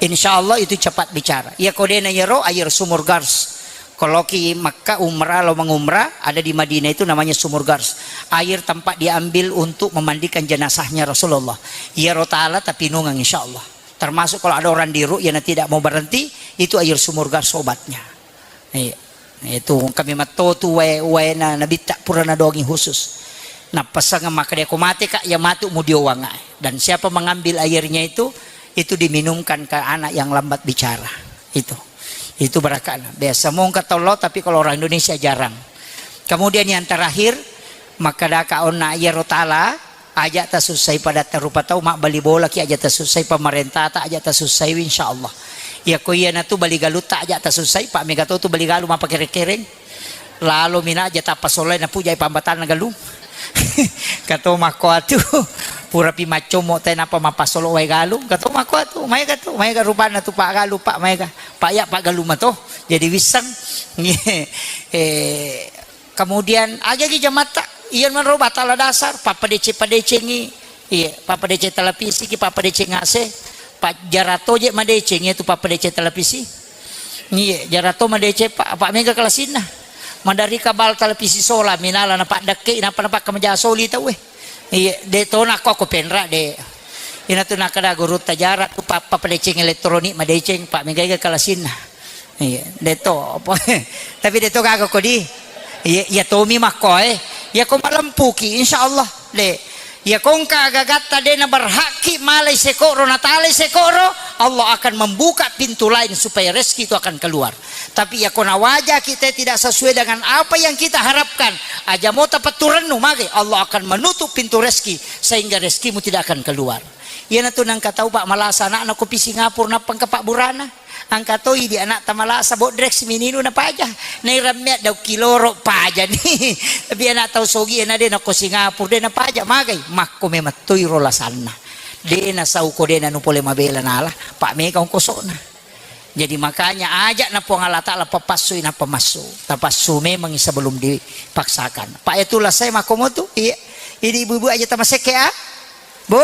Insya Allah itu cepat bicara. Iya ko dena iyaro, air sumur Gars. Kalau ki Makkah umrah, lo mengumrah, ada di Madinah itu namanya Sumur Gars. Air tempat diambil untuk memandikan jenazahnya Rasulullah. Iyaro taala tapi nungang insya Allah. Termasuk kalau ada orang di ru'yah yang tidak mau berhenti, itu air sumur Gars obatnya. Iya. Itu kami mattotu wae, wae na nabitta pura nadongi khusus. Nappasang makkeda ko mate kak, ya matu mudiowang ae. Dan siapa mengambil airnya itu, itu diminumkan ke anak yang lambat bicara. Itu. Itu barakana. Biasa mongka tollo, tapi kalau orang Indonesia jarang. Kemudian yang terakhir, makkadaka onna iyaro taala, aja tasussai padatta rupa tau, mabbali bolaki aja tasussai, pamarentata aja tasussai, insyaallah. Iya ko iyanatu bali galutta aja tasussai, pa mega to tu bali galu mappakereng-kereng. Lalo mina aja tappa solai napujai pambatanna galung. Kato makko atu, purapi maccommo te napa mappasolo wae galung. Kato makko atu, maega tu, maega rupanna tu pa galu, pa maega. Pa ya pa galu mato. Jadi wisseng. Eh, kemudian agagi jamatta, iya manro batala dasar, pappadece-padecengi. Iya, pappadece televisi ki, pappadeceng A C. Pa jarato je madeceng iya tu pappadece televisi. Iya, jarato madeceng pa, apa mega kalasinna. Madari kabal televisi sola minala na paddekke, napa napakka maja soli tau e. Iya, de to nakko ko penra de. Ina tu nakada gurutta jara tu pa, pappadeceng elektronik madeceng, pa mega ega kalasinna. Iya, de to apa. Tapi de to gaga ko di. Iya, iya tomi makko e. Iya ko malempuki, insyaallah. De. Iya ko engka agagatta de na berhakki malai sekoro, natalai sekoro, Allah akan membuka pintu lain supaya rezeki itu akan keluar. Tapi iya ko nawajaki te tidak sesuai dengan apa yang kita harapkan, aja mo tapetturennu mage, Allah akan menutup pintu rezeki sehingga rezekimu tidak akan keluar. Iyanatu nangka tau, Pak, malasa anakna ko pi Singapura nappa engka pabburana. Angka to idi anakta malasa bodrek simininu napaja. Nairammea daung kiloro pajani. Tapi anak tau sogi na de nako Singapura de napaja, magai makko memang toi ro lasanna. De nasau ko de nanu pole mabela nala, pa mega ongkosona. Jadi makanya ajak na Puang Allah Taala papassui nappa massu. Tapassu memang sebelum dipaksakan. Pak, itu lasai makko motu. Iya. Idi ibu-ibu aja tamasekke a. Bu,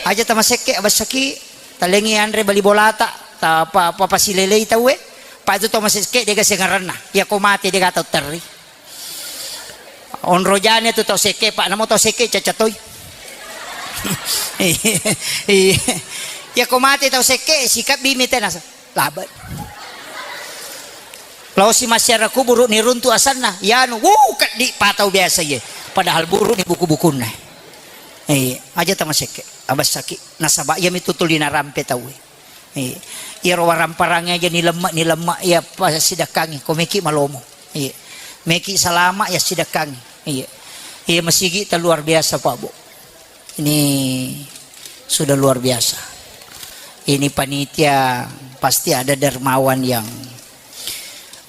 aja tamasekke, abessaki, talengi anre bali bolata, ta pa, pa, pasilelei tauwe. Pa itu tau masekke dega sengaranna. Iya ko mate dega tau terri. Onro jane tu tau sekke, Pak, namo tau sekke caca toi. Iya. Iya ko mate tau sekke, sikabbi mi tenasa. Labe. Lao si masyarakat kuburu ni runtu asanna, yanu, wuh, keddi patau biasa ye. Padahal buru ni buku-bukunna. Eh, aja tamasekke, abessaki. Nasaba iya mi tutuli narampe tau. Eh, iya ro waramparang aja ni lemma, ni lemma iya pasidakkangi, ko meki malomo. Iya. Meki salama ya sidakkangi. Iya. Iya masigi ta luar biasa, Pak, Bu. Ini sudah luar biasa. Ini panitia pasti ada dermawan yang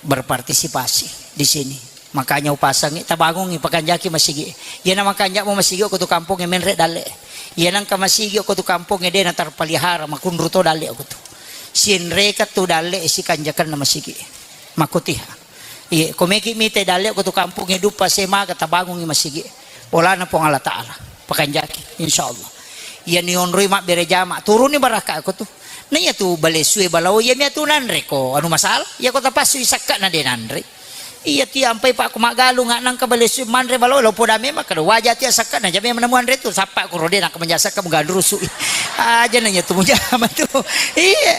berpartisipasi di sini. Makanya upasangi, tabangungi, pakanjaki masigi. Iya na makanjak mo masigi ko tu kampung e menre dalle. Iya nangka masigi ko tu kampung e de na terpelihara, makunru to dalle ko tu. Sinreka tu dalle sikanjakan na masigi. Makotiha. Iye, ko meki mite dalle ko tu kampung e duppa semaga tabangungi masigi. Bolana Puang Allah Taala. Pakanjaki, insyaallah. Iya ni onroi mabbere jama, turuni barakka ko tu. Na iya tu balessu e balao, iya mi atu nanre ko anu masalah. Iya ko tapassu i sakka na de nanre. Iya ti ampai pa ko maggalung nangka balessu manre balao, lo poda memang kada waja ti sakka na jame menemuan re tu. Sappa ko rode nangka menjasakka menggadurusu. aja nanya tu mujama tu. Iya.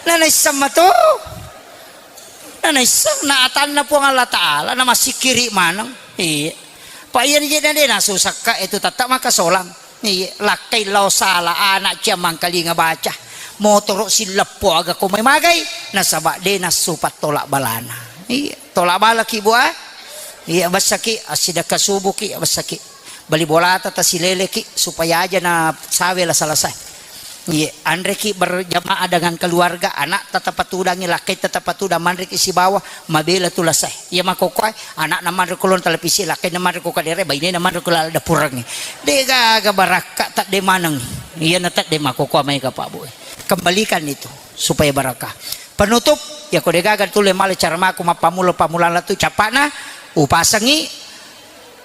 Nanaisseng matu. Nanaisseng na atanna Puang Allah Ta'ala, na massikkiri maneng. Iya. Pa iya ni je na de nasu sakka itu tetta maka solang. Iya, lakkai lao sala anak cia mangkalinga baca. Motoro silleppo aga ko mai magai, nasaba de nassu pattolak balana. Iya, tolak balaki bua. Iya, bessaki, assidakka subuki, bessaki. Bali bolata tasileleki supaya aja na sawe lasa-lasai. Iya, anreki berjamaah dengan keluarga, anak tetap patudangi, lakkai tetap patudang, manreki sibawa, mabela tu lasai. Iya, makokkoe, anak na manre kolon televisi, lakkai na manre ko kadere, baine na manre ko lala dapurangi. De gaga barakka, tak de maneng. Iya, na tak de makokkoe mai ka Pak Bu. Kembalikan itu supaya barakah. Penutup, ya ko de gaga tule male cara maku mappamulo-pamulang latu capana, upasangi,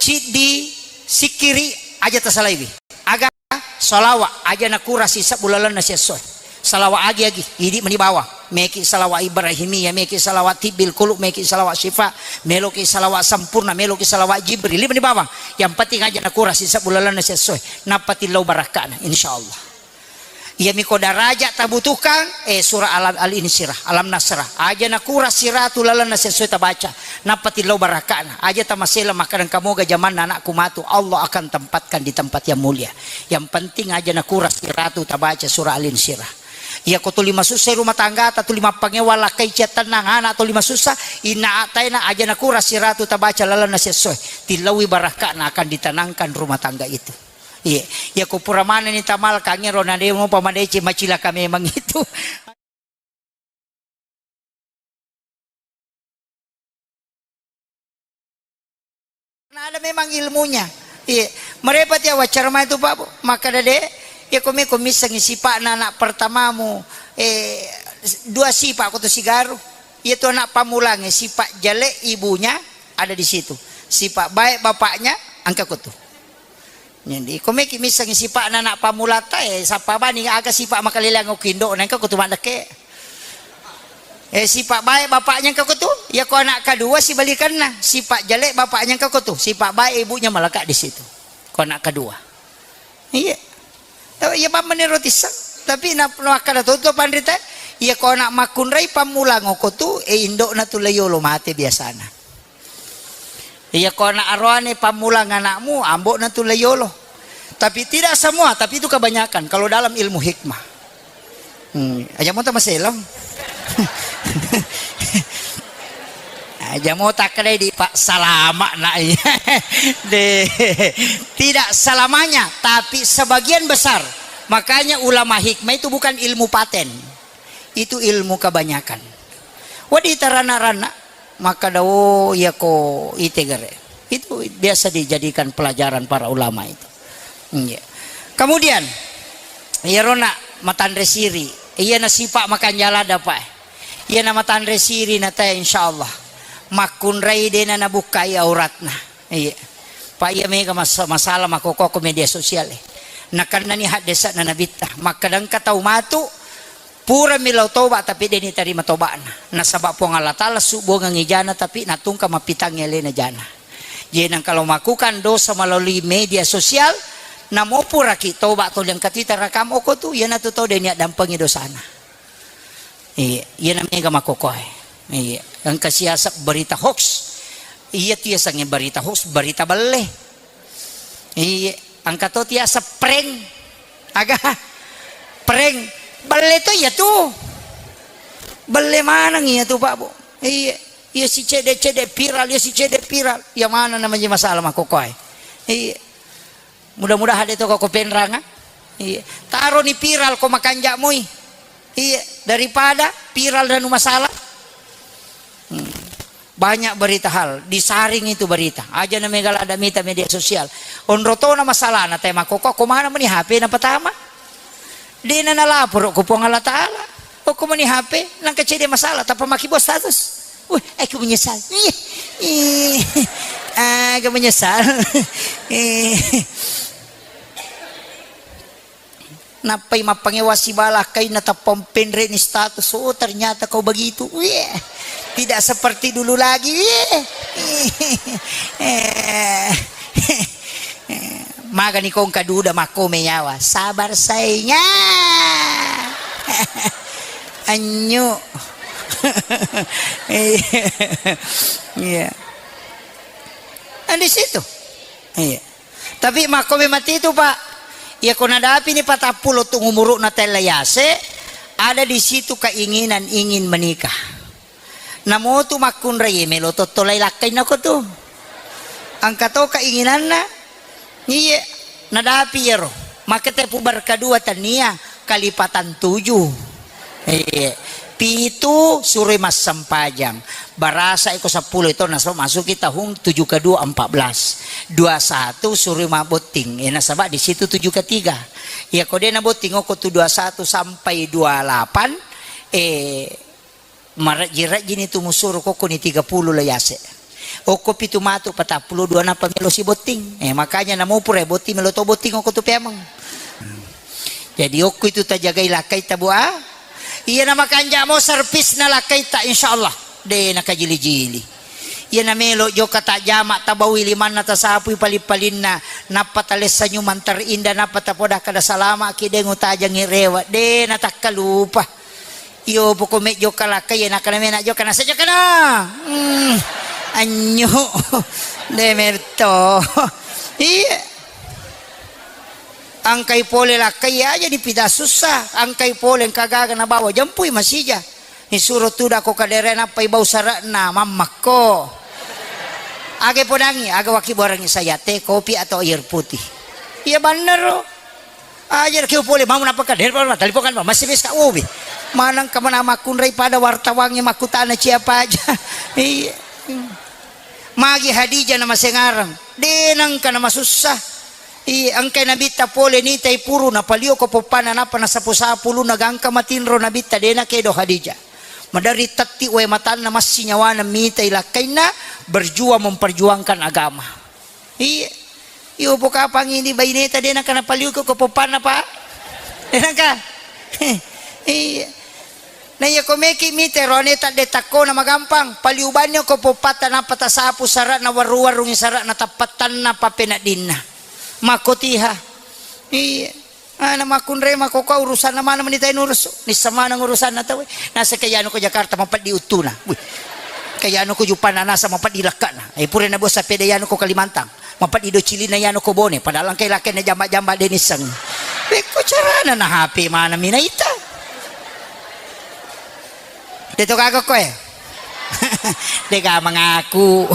ciddi, sikkiri, aja tasalaiwi. Aga salawa, aja nakura sisebbu lalenna siessoe. Salawa agi-agi, idi meni bawang. Meki salawa Ibrahimiyah, meki salawa tibbil qulub, meki salawa syifa, meloki salawa sampurna, meloki salawa Jibril, idi meni bawang. Yang penting aja nakura sisebbu lalenna siessoe. Nappa tillau barakkana, insyaallah. Iyami ko daraja tabutuhkan, eh, surah Al-, Al-Insyirah, Alam Nasrah. Aja nakura siratu lalenna sesuai tabaca. Nappa tillau barakkana. Aja tamasela makkadang kamoga jamanna anakku matu. Allah akan tempatkan di tempat yang mulia. Yang penting aja nakura siratu tabaca surah Al-Insyirah. Iya ko tuli masussa rumah tangga ta, tuli mappangewa lakkai cia tennang anak tuli masussa, inna ataina aja nakura siratu tabaca lalenna sesuai. Tillaui barakkana akan ditenangkan rumah tangga itu. Iya, iya ko pura manenni tamalkangngi ro na de mopa madeceng macilaka memang itu. Karena ada memang ilmunya. Iya, merepati awaccara mai tu Pak Bu. Maka dade, ya ko me ko missengi sipakna anak pertamamu, eh, dua sipak ko tu sigaru. Iya tu anak pamulange, sipak jelek ibunya ada di situ. Sipak baik bapaknya, angka ko tu. Jadi, ko meki missengi sipakna anak pamulata, eh, sappa bani aga sipak makaleleang okko indo'na, engka ko tu maddekke. Eh, sipak baik bapaknya engka ko tu, ya ko anak kedua sibalikanna, sipak jelek bapaknya engka ko tu, sipak baik ibunya melekat di situ. Ko anak kedua. Iya. Tahu iya bamma ni roti sang, tapi na, na makkada to, to panrita, iya ko anak makkunrai pammulang okko tu, eh, indo'na tu layolo mate biasana. Iya ko anak aroane pammulang anakmu, ambokna tu layolo. Tapi tidak semua, tapi itu kebanyakan kalau dalam ilmu hikmah. Hmm, aja mota maselang. Aja mota kedai di Pak salama nak iya. De, tidak selamanya, tapi sebagian besar. Makanya ulama hikmah itu bukan ilmu paten. Itu ilmu kebanyakan. Wadi tarana-rana. Makkada, "Oh, iya ko ite gare." Itu biasa dijadikan pelajaran para ulama itu. Iya. Kemudian, iyarona matanre siri, iyana sipa makanjala dapa. Iyana matanre siri natae, insyaallah makkunrai dena nabukkai auratna. Iya. Pa iya mega mas-, masalah makkokko media sosial e. Nakennani haddesa'na nabitta. Makkadangka tau matu, purami lao toba, tapi de nitarima toba'na. Nasaba Puang Allah Ta'ala subbuangengngi jana, tapi natungka mappitangngi alena jana. Jadi, nangka lao makkukang dosa melalui media sosial, namo puraki toba toli engka Twitter rakam okko tu, iyanatu tau de niaddampengi dosana. Iya, iyana mega makkokkoe. Iya, engka siaseng berita hoax. Iya tu yasengnge berita hoax, berita belle. Iya, engka to tiaseng prank. Aga? Prank. Belle to iya tu. Belle maneng iya tu, Pak Bu. Iya, iya si cedde-cedde viral, iya si cedde viral. Iya mana namanya masalah makkokkoe. Iya. Mudah-mudahan de to ko penranga. Iya. Taroni viral ko makanja moi. Iya, daripada viral dan masalah. Hmm. Banyak berita hal, disaring itu berita. Aja na mega lada mita media sosial. Onro tona masalahna te makkokko, ko mana meni H P na pertama. Dena nalaporo ko Puang Allah Ta'ala. Okko meni H P, nangka cedde masalah, tappa makkibua status. Wih, aku menyesal. Ih, ih, aku menyesal. Eh. Nappai mappangewa sibala kainna tappa penre'ni status. Oh, ternyata kau begitu. Wih, tidak seperti dulu lagi. Wih. Eh. Magani kongka duda makkome yawa. Sabar sainga. Anyu. Iya. Iya. Nah, di situ. Iya. Tapi makkome mati itu, Pak. Ya ko nadapi ni patappulo tu umuru'na tella yase, ada di situ keinginan ingin menikah. Namotu makkunrai melo tottolai lakkainna ko tu. Engka to keinginanna. Iye, nadapi iyaro. Maka tepu berka dua tania kalipatan tuju. Iye. Pitu suroi massempajang. Barasa iko seppulo itu nasaba masuki tahun tujuh ke dua empat belas. Dua satu suroi mabotting. Eh, nasaba di situ tujuh ke tiga. Iya ko de nabotting oko tu dua satu sampai dua delapan, eh, Marejji-rejjini tu musuro kokkoni tiga puluh lo yase. Okko pitu matu patappulo dua nappa melo sibotting. Eh, makanya namo pura botting melo to botting okko tu peameng. Jadi okko itu tajagai lakkaita, Bu, ah. Iya na makanja mo servisna lakkaita, insyaallah. De nakajili-jili. Iya na melo jokka tajama tabaui limanna tasapui paling-palinna. Nappa talessa nyumang terindah, nappa tapoda kada salama ki de ngutajangi rewa. De natakkalupa. Iyo, poko me jokka lakkai, iya, nakkana mena jokka, nasa jokkana. Hmm, anyu. De merto. Iya. Angkai pole lakkai aja dipida sussa. Angkai pole engka gaga nabawa jempui masija. Isuro tuda ko kadere nappa ibau sarakna mammakko. Aga podangi, aga waki borangi saya teh, kopi atau air putih. Iya bannero. Aja keu pole mau napa ka, telepon, telepon kan, masih bisa, oh, bi. Manang ka mana makkunrai pada wartawangnge makkutana siapa aja. Iya. Magi Hadijah nama sengarang. De nangka nama susah. Iya, engkai nabitta pole nitai puru napalio ko poppana napa nasapu-sapu luna gangka matinro nabitta de nakedo Hadijah. Madari tatti wae matanna massi nyawana mitai lakkainna berjuang memperjuangkan agama. Iya. Iyo pokapang ini baineta de nangka napaliuko ko popanna, Pak. De nangka. Iya. Na iya ko meki mite roane tadde takkona magampang, paliu banni ko popatta nappa tasapu sarana warru-warrungi sarana tappattanna pappeneddinna. Makkotiha. Iya. Ana makkunrai makkokkoe urusanna maneng meni tai nurusu. Nisseng maneng urusanna tauwe. Naseng ke yanu ko Jakarta mapeddi uttuna. Wih. Ke yanu ko Juppana nasa mapeddi lekkana. Eh, pura na bos sapeda yanu ko Kalimantan. Mapeddi do cilina yanu ko Bone. Padahal engkai lakkainna jamba-jamba de nisseng. Pekko carana na H P maneng mi naita. De to gaga koe. De ga mengaku.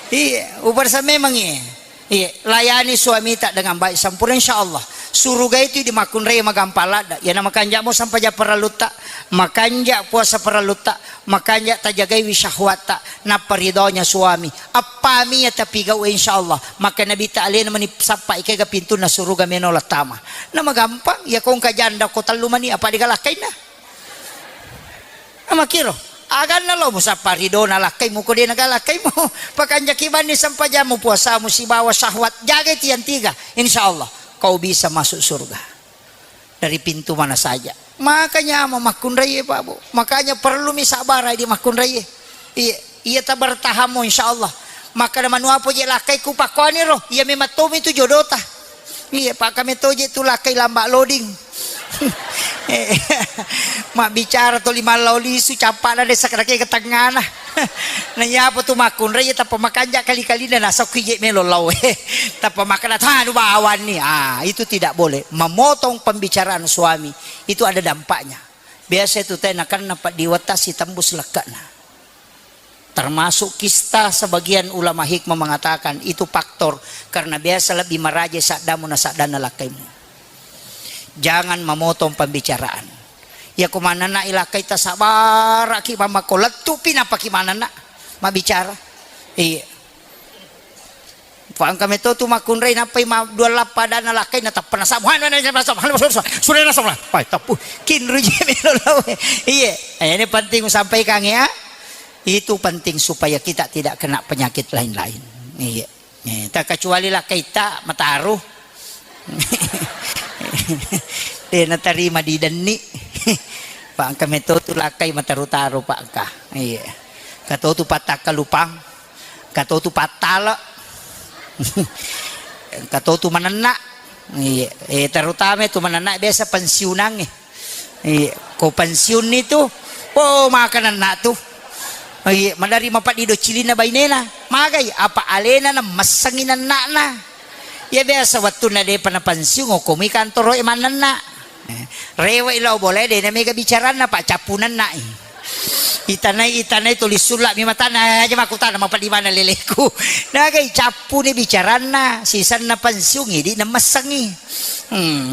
Iya, ubarsa memang iya. Iya, layani suamita dengan baik sempurna, insya Allah. Suruga itu di makkunrai magampang ladda. Iya, na makanja mo sampaja parellutta, makanja puasa parellutta, makanja tajagaiwi syahwatta, nappa ridhonya suami. Appami ya tapi gau, insya Allah. Maka Nabi ta alena meni sappa ikega pintunna suruga meno lattama. Na magampang, ya kongka janda ko tellu mani apa digalakkainna. Amakkiro, aganna lo musappa ridona lakkaimu ko de nagalakkaimu. Pakanjaki banni sempajammu puasamu sibawa syahwat. Jagai tiang tiga, insya Allah kau bisa masuk surga dari pintu mana saja. Makanya mau makkunrai, Pak, Bu. Makanya perlu mi sabarai di makkunrai. Iya, iya tabertahammu insya Allah. Maka manuapo je lakkaiku pakkoani ro. Iya memang tomi tu jodota. Iya, Pak, kami toje tu lakkai lamba loading. Eh, mabbicara toli mallau lisu, cappana desa kadake ke tengana. Na iya apa tu makkunrai, iya tappa makanja kali-kalina nasokki je melo lau. Tappa makkeda tanu bawanni. Ah, itu tidak boleh. Memotong pembicaraan suami itu ada dampaknya. Biasa itu tena karena paddiwatta sitembus lekkana. Termasuk kista, sebagian ulama hikmah mengatakan itu faktor karena biasa lebih maraja saddamu na saddanna lakkaimu. Jangan memotong pembicaraan. Iya ko manenna ilakkai tasabaraki mamako lettupi napaki manenna mabicara. Iya. Pangka meto tu makkunrai nappai ma dua lappa dana lakkai na tappa nasabu. Hanu na sabu. Hanu sabu. Sudah nasabu. Pai tappu. Kinru je melo lawe. Iya. Eh, ini penting sampaikan ya. Itu penting supaya kita tidak kena penyakit lain-lain. Iya. Eh, tak kecuali lakkaita mataru. De natarima di denni. Pak engka meto tu lakkai mataru-taru, Pak engka. Iya. Kato tu pattakkalupang. Kato tu pattala. Engka to tu manenna. Iya, eh, terutama tu manenna biasa pensiunangnge. Iya, ko pensiun itu, oh, makanenna tu. Iya, madari mapaddi do cilinna bainena. Magai, apa alena na messengi nenna'na. Ya biasa wettunna depa na pensiun, okkomi kantoro e manenna. Eh, rewe'i lao bola e, de' na mega bicaranna, Pak, cappu nenna'i. Itanai, itanai tuli sulla'mi matanna, eh, aja makkutana, "Mapeddi maneng leleku?" Nagai cappuni bicaranna, sisenna pensiun, idi' nemessengngi. Hmm.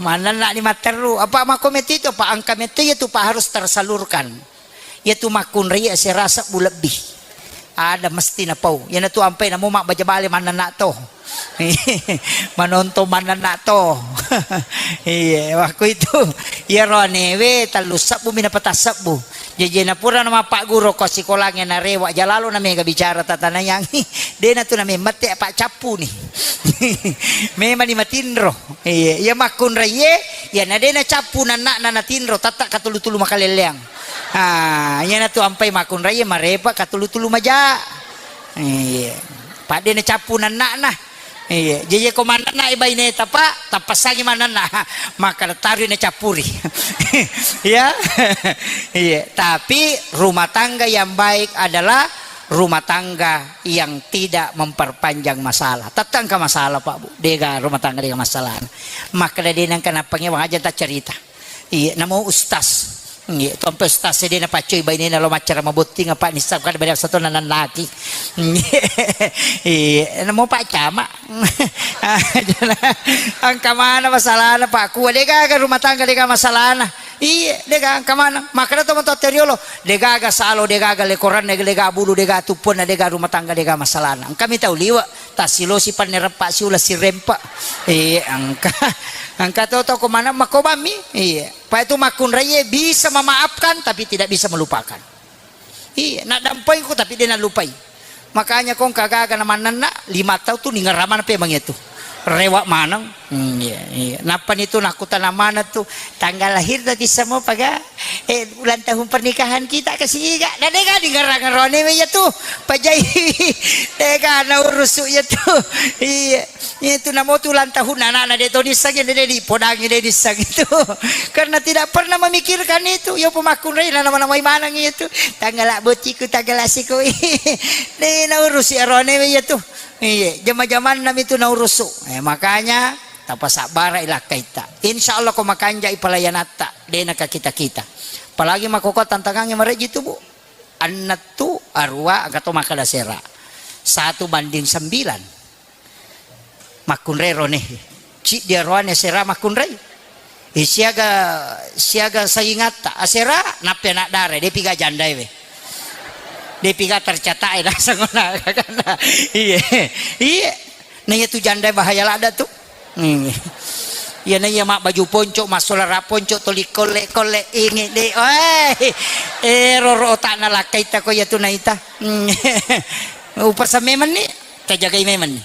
Manenna'ni matteru, apa makko metto itu, Pak, engka metto iya tu, Pak, harus tersalurkan. Iyatu makkunrai asera sebbu lebbi. Ada mesti napau. Iyanatu ampai namo mabbaja bale mannenna to. Manontong mannenna to. Iya, waktu itu. Iyaro anewe tellu sebbu mi napata sebbu. Jaji napura namapagguru ko sikolangnge narewa jalalo na mega bicara tatanayang. Dena tu namemmette apa cappu ni. Memang ni matinro. Iya, iya makkunrai ye, iya na dena cappu nanna na natinro, tatta katulu-tulu makalelleang. Ah, iyanatu ampai makkunrai marepa katulu-tulu maja. Iya. Padde na cappu nanna'na. Iya, jaji ko mannanna e baineta, Pak, tappassangi mannanna. Maka tarui na cappuri. Ya. Iya, tapi rumah tangga yang baik adalah rumah tangga yang tidak memperpanjang masalah. Tatta engka masalah, Pak, Bu. Dega rumah tangga dega masalah. Maka dena engka nappangewa aja ta cerita. Iya, namo ustaz. Iya, tompe ustaz e de' napaccoi bainena lo maccara mabotting apa nissab kada beda satu nanannaki. Iya, namo Pak Camat. Engka mana masalahna Pak Kua, degaga rumah tangga dega masalahna. Iya, dega engka mana. Makanya to matoa teriolo, degaga salo, degaga lekoranna, dega bulu, dega tuppunna, dega rumah tangga dega masalahna. Engka mi tau liwa. Tasilosi panne reppa siula sirempa. Iya, engka. Engka to toko mana makobammi. Iya. Pak itu makkunraie bisa memaafkan tapi tidak bisa melupakan. Iya, naddampengku tapi dia nalupai. Makanya kong kagaga na mannanna lima tahun tu ningeramana pe mangetu. Rewa maneng. Hmm, iya, iya. Nappa ni tu nakutana mana tu tanggal lahir tadi semua paga. Eh, ulang tahun pernikahan kita ke siga. Na dega ningerang-ngerone me iya tu. Pajai. Dega na urusu iya tu. Iya. Iya tu namo tu ulang tahun anak-anak de to disang de di podangi de disang itu. Karena tidak pernah memikirkan itu. Yo pemakkunrai na nama-namai manang iya tu. Tanggal bociku, tanggal asiku. De na urusi arone iya tu. Iya, jama-jamanna mi tu na urusu. Eh, makanya tapasabbara ilakkaitta. Insya Allah ko makanjai pelayanatta, de na ka kita-kita. Apalagi makoko tantangangnge mareji tu, Bu. Ennettu, arua, engka to makkeda sera. Satu banding sembilan. Makkunrai rone. Ciddi aroane sera makkunrai. Eh, siaga, siaga saingatta. Asera, nappi anak dara, depi ga jandae we. Depi ga tercatat e, nasang ona, kakana. Iya. Iya. Na iya tu janda bahaya ladda tu. Hmm. Iya na iya mabbaju ponco, massolara ponco, toli kolle-kolle inge de. Oi. Eh, roro otakna lakkaita ko iya tu naita. Hmm. Upasa memang ni, tajagai memang ni.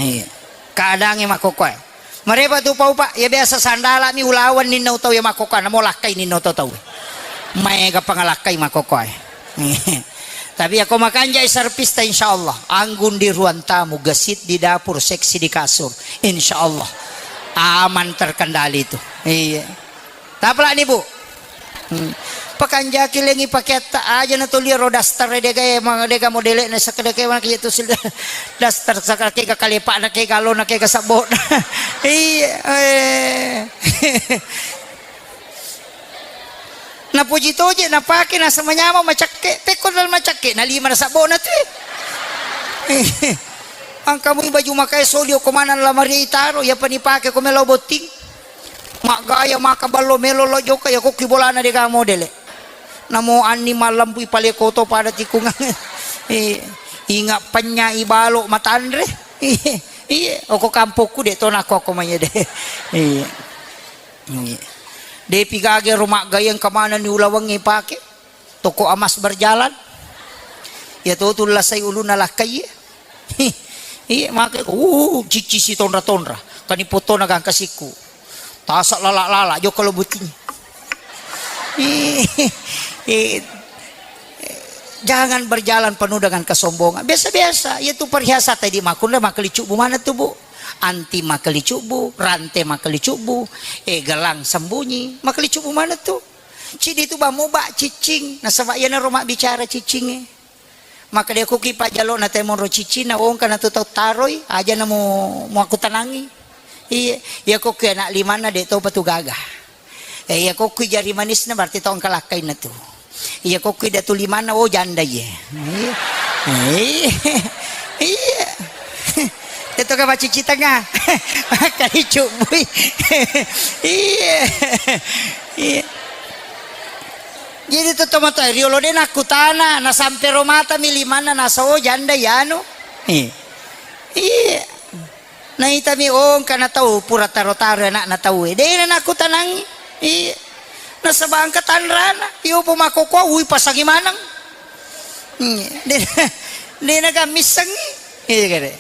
Iya. Keadaannya makkokoe. Marepa tu pau, Pak, ya biasa sandala mi ulawan ninna utau ya makkokoe, namo lakkai ninna utau tau. Maega pangalakkai makkokoe. Tapi ya ko makanjai serpista, insya Allah. Anggun di ruang tamu, gesit di dapur, seksi di kasur. Insya Allah. Aman terkendali itu. Iya. Tapalani, Bu. Hmm. Pakanjaki lengi pakeatta aja na toli ro daster dega e, ma-, dega modele na sakeda ke mana kitu sil daster sakeda ke ga kalepa na ke galo na ke ga sabbo na. Iya, eh. Napuji toje napake nasa manyameng macakke, pekko dal macakke na lima na sabbo na tu. Angka mui baju makae soli okko maneng lamari taro, iya pani pake ko melo botting. Maggaya maka ballo melo lo jokka ya kokki bolana dega modele. Namo anni mallampu ipaleko to pada tikungang. Eh, inga penya ibalo matanre. Iya, oko kampokku de to nako ko maye de. Iya. Iya. Depi gage ro maggaya engka manenni ulawengnge pake. Toko emas berjalan. Iya to tu lasai ulunna lakkai. Iya, maka, uh, cicci si tonra-tonra. Kani potona gangka sikku. Tasa lala-lala, jokka lo buting. Iya, iya. Jangan berjalan penuh dengan kesombongan. Biasa-biasa, iya tu perhiasan tadi makunna makkelicubbu mana tu, Bu? Anti makkelicubbu, rante makkelicubbu, eh, gelang sembunyi, makkelicubbu mana tu? Cidi tu bamu ba cicing, nasaba iya naro mabbicara cicinge. Maka dia kuki pajalo na temoro cicing na wongka na tu tau taroi, aja na mu, mu aku tanangi. Iya, iya kokki anak limanna de topa tu gaga. Eh, iya kokki jari manisna berarti tau engka lakkainna tu. Iya kokki datu limanna, oh, janda iye. Iya. Iya. Iya. Itu kan macici tengah. Makali cubui. Iya. Iya. Jadi tu tomatoa riolo de nakkutana, na sampe ro mata mi limanna nasa, oh, janda iyanu. Iya. Iya. Naitami, oh, engka na tau pura taro-taro anakna tau e. Dena nakkutanangi. Iya. Nasaba engka tanrana. Iyo po makkokkoe, ui, pasangi maneng. Iya. Dena, dena gammissengi. Iya, kare.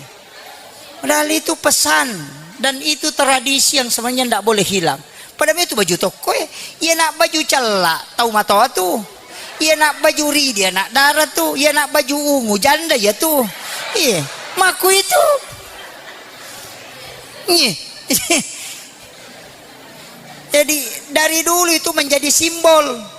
Padahal itu pesan dan itu tradisi yang sebenarnya ndak boleh hilang. Pada itu baju tokko e, iya nak baju cella tau matoa tu. Iya nak baju ridi anak dara tu. Iya nak baju ungu janda iya tu. Iya, maku itu. Iya. Jadi dari dulu itu menjadi simbol.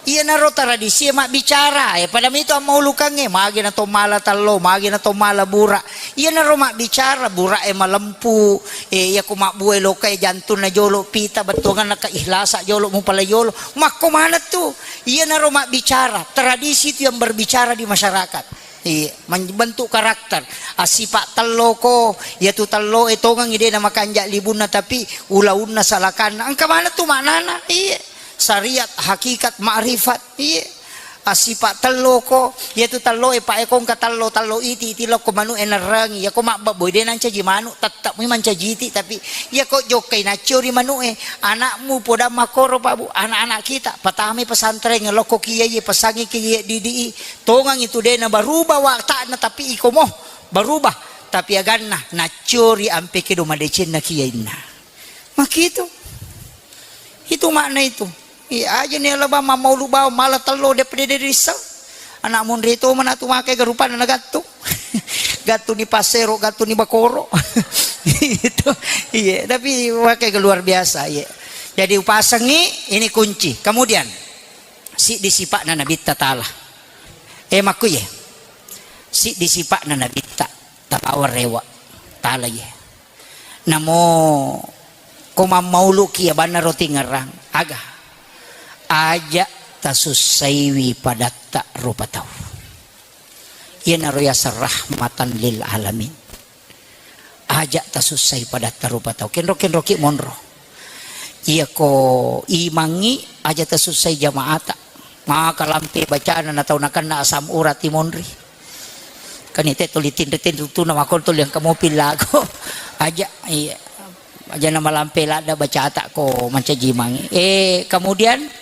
Iyanaro tradisi e mabbicara, eh, pada mitu ammaulukangnge, magi na to mala tallo, magi na to mala bura. Iyanaro mabbicara, bura e malempu, eh, iya ko mabbue loka e jantunna jolo pita, bettuanganna ka ikhlasa jolo, mupala jolo. Makko maneng tu, iyanaro mabbicara, tradisi itu yang berbicara di masyarakat. Iya, membentuk karakter. Assipa telloko, iyatu telloe tongengi de namakanja libunna, tapi ulaunna salakanna. Engka maneng tu maknana. Iya. Syariat, hakikat, makrifat. Iya. Assipa telloko, iyatu telloe paekongka tello, tello iti, iti lokko manu'e nerrengi. Iyako mabbabboi de nancaji manu, tette'mi mancaji iti, tapi iyako jokkai naccio ri manu'e, anakmu podang makkoro, Pak Bu, anak-anak kita patamai pesantren, lokko kiai, pesangi kiai didi i, Tongang itu de na berubah watakna, tapi iko mo berubah, tapi aganna nacciori ampe kedo madecenna kiyainna. Makitu. Itu makna itu. Iya aja ni alaba mammaulu bawa mala tello de pede de rissa. Anak monri to mana tu makai garupan na gattu. Gattu ni pasero, gattu ni bakoro. Itu. Iya, tapi makai luar biasa, iya. Jadi upasengi ini kunci. Kemudian siddi sipa'na Nabitta Taala. Eh, makkuye? Siddi sipa'na Nabitta, tapawa rewa, Taala ye. Namo ko mammauluki abanna roti ngerang, aga? Aja tasussaiwi padatta rupa tau. Iyanaro yaseng rahmatan lil alamin. Aja tasussai padatta rupa tau. Kenro-kenroki monro. Iyako imangngi aja tasussai jamaata. Maka lampe bacana na tau nakenna asam urat i monri. Kan ite tuli tinri-tinri tuna makon tuli engka mopi lago. Aja, iya. Aja na malampe ladda bacata ko mancaji imangngi. Eh, kemudian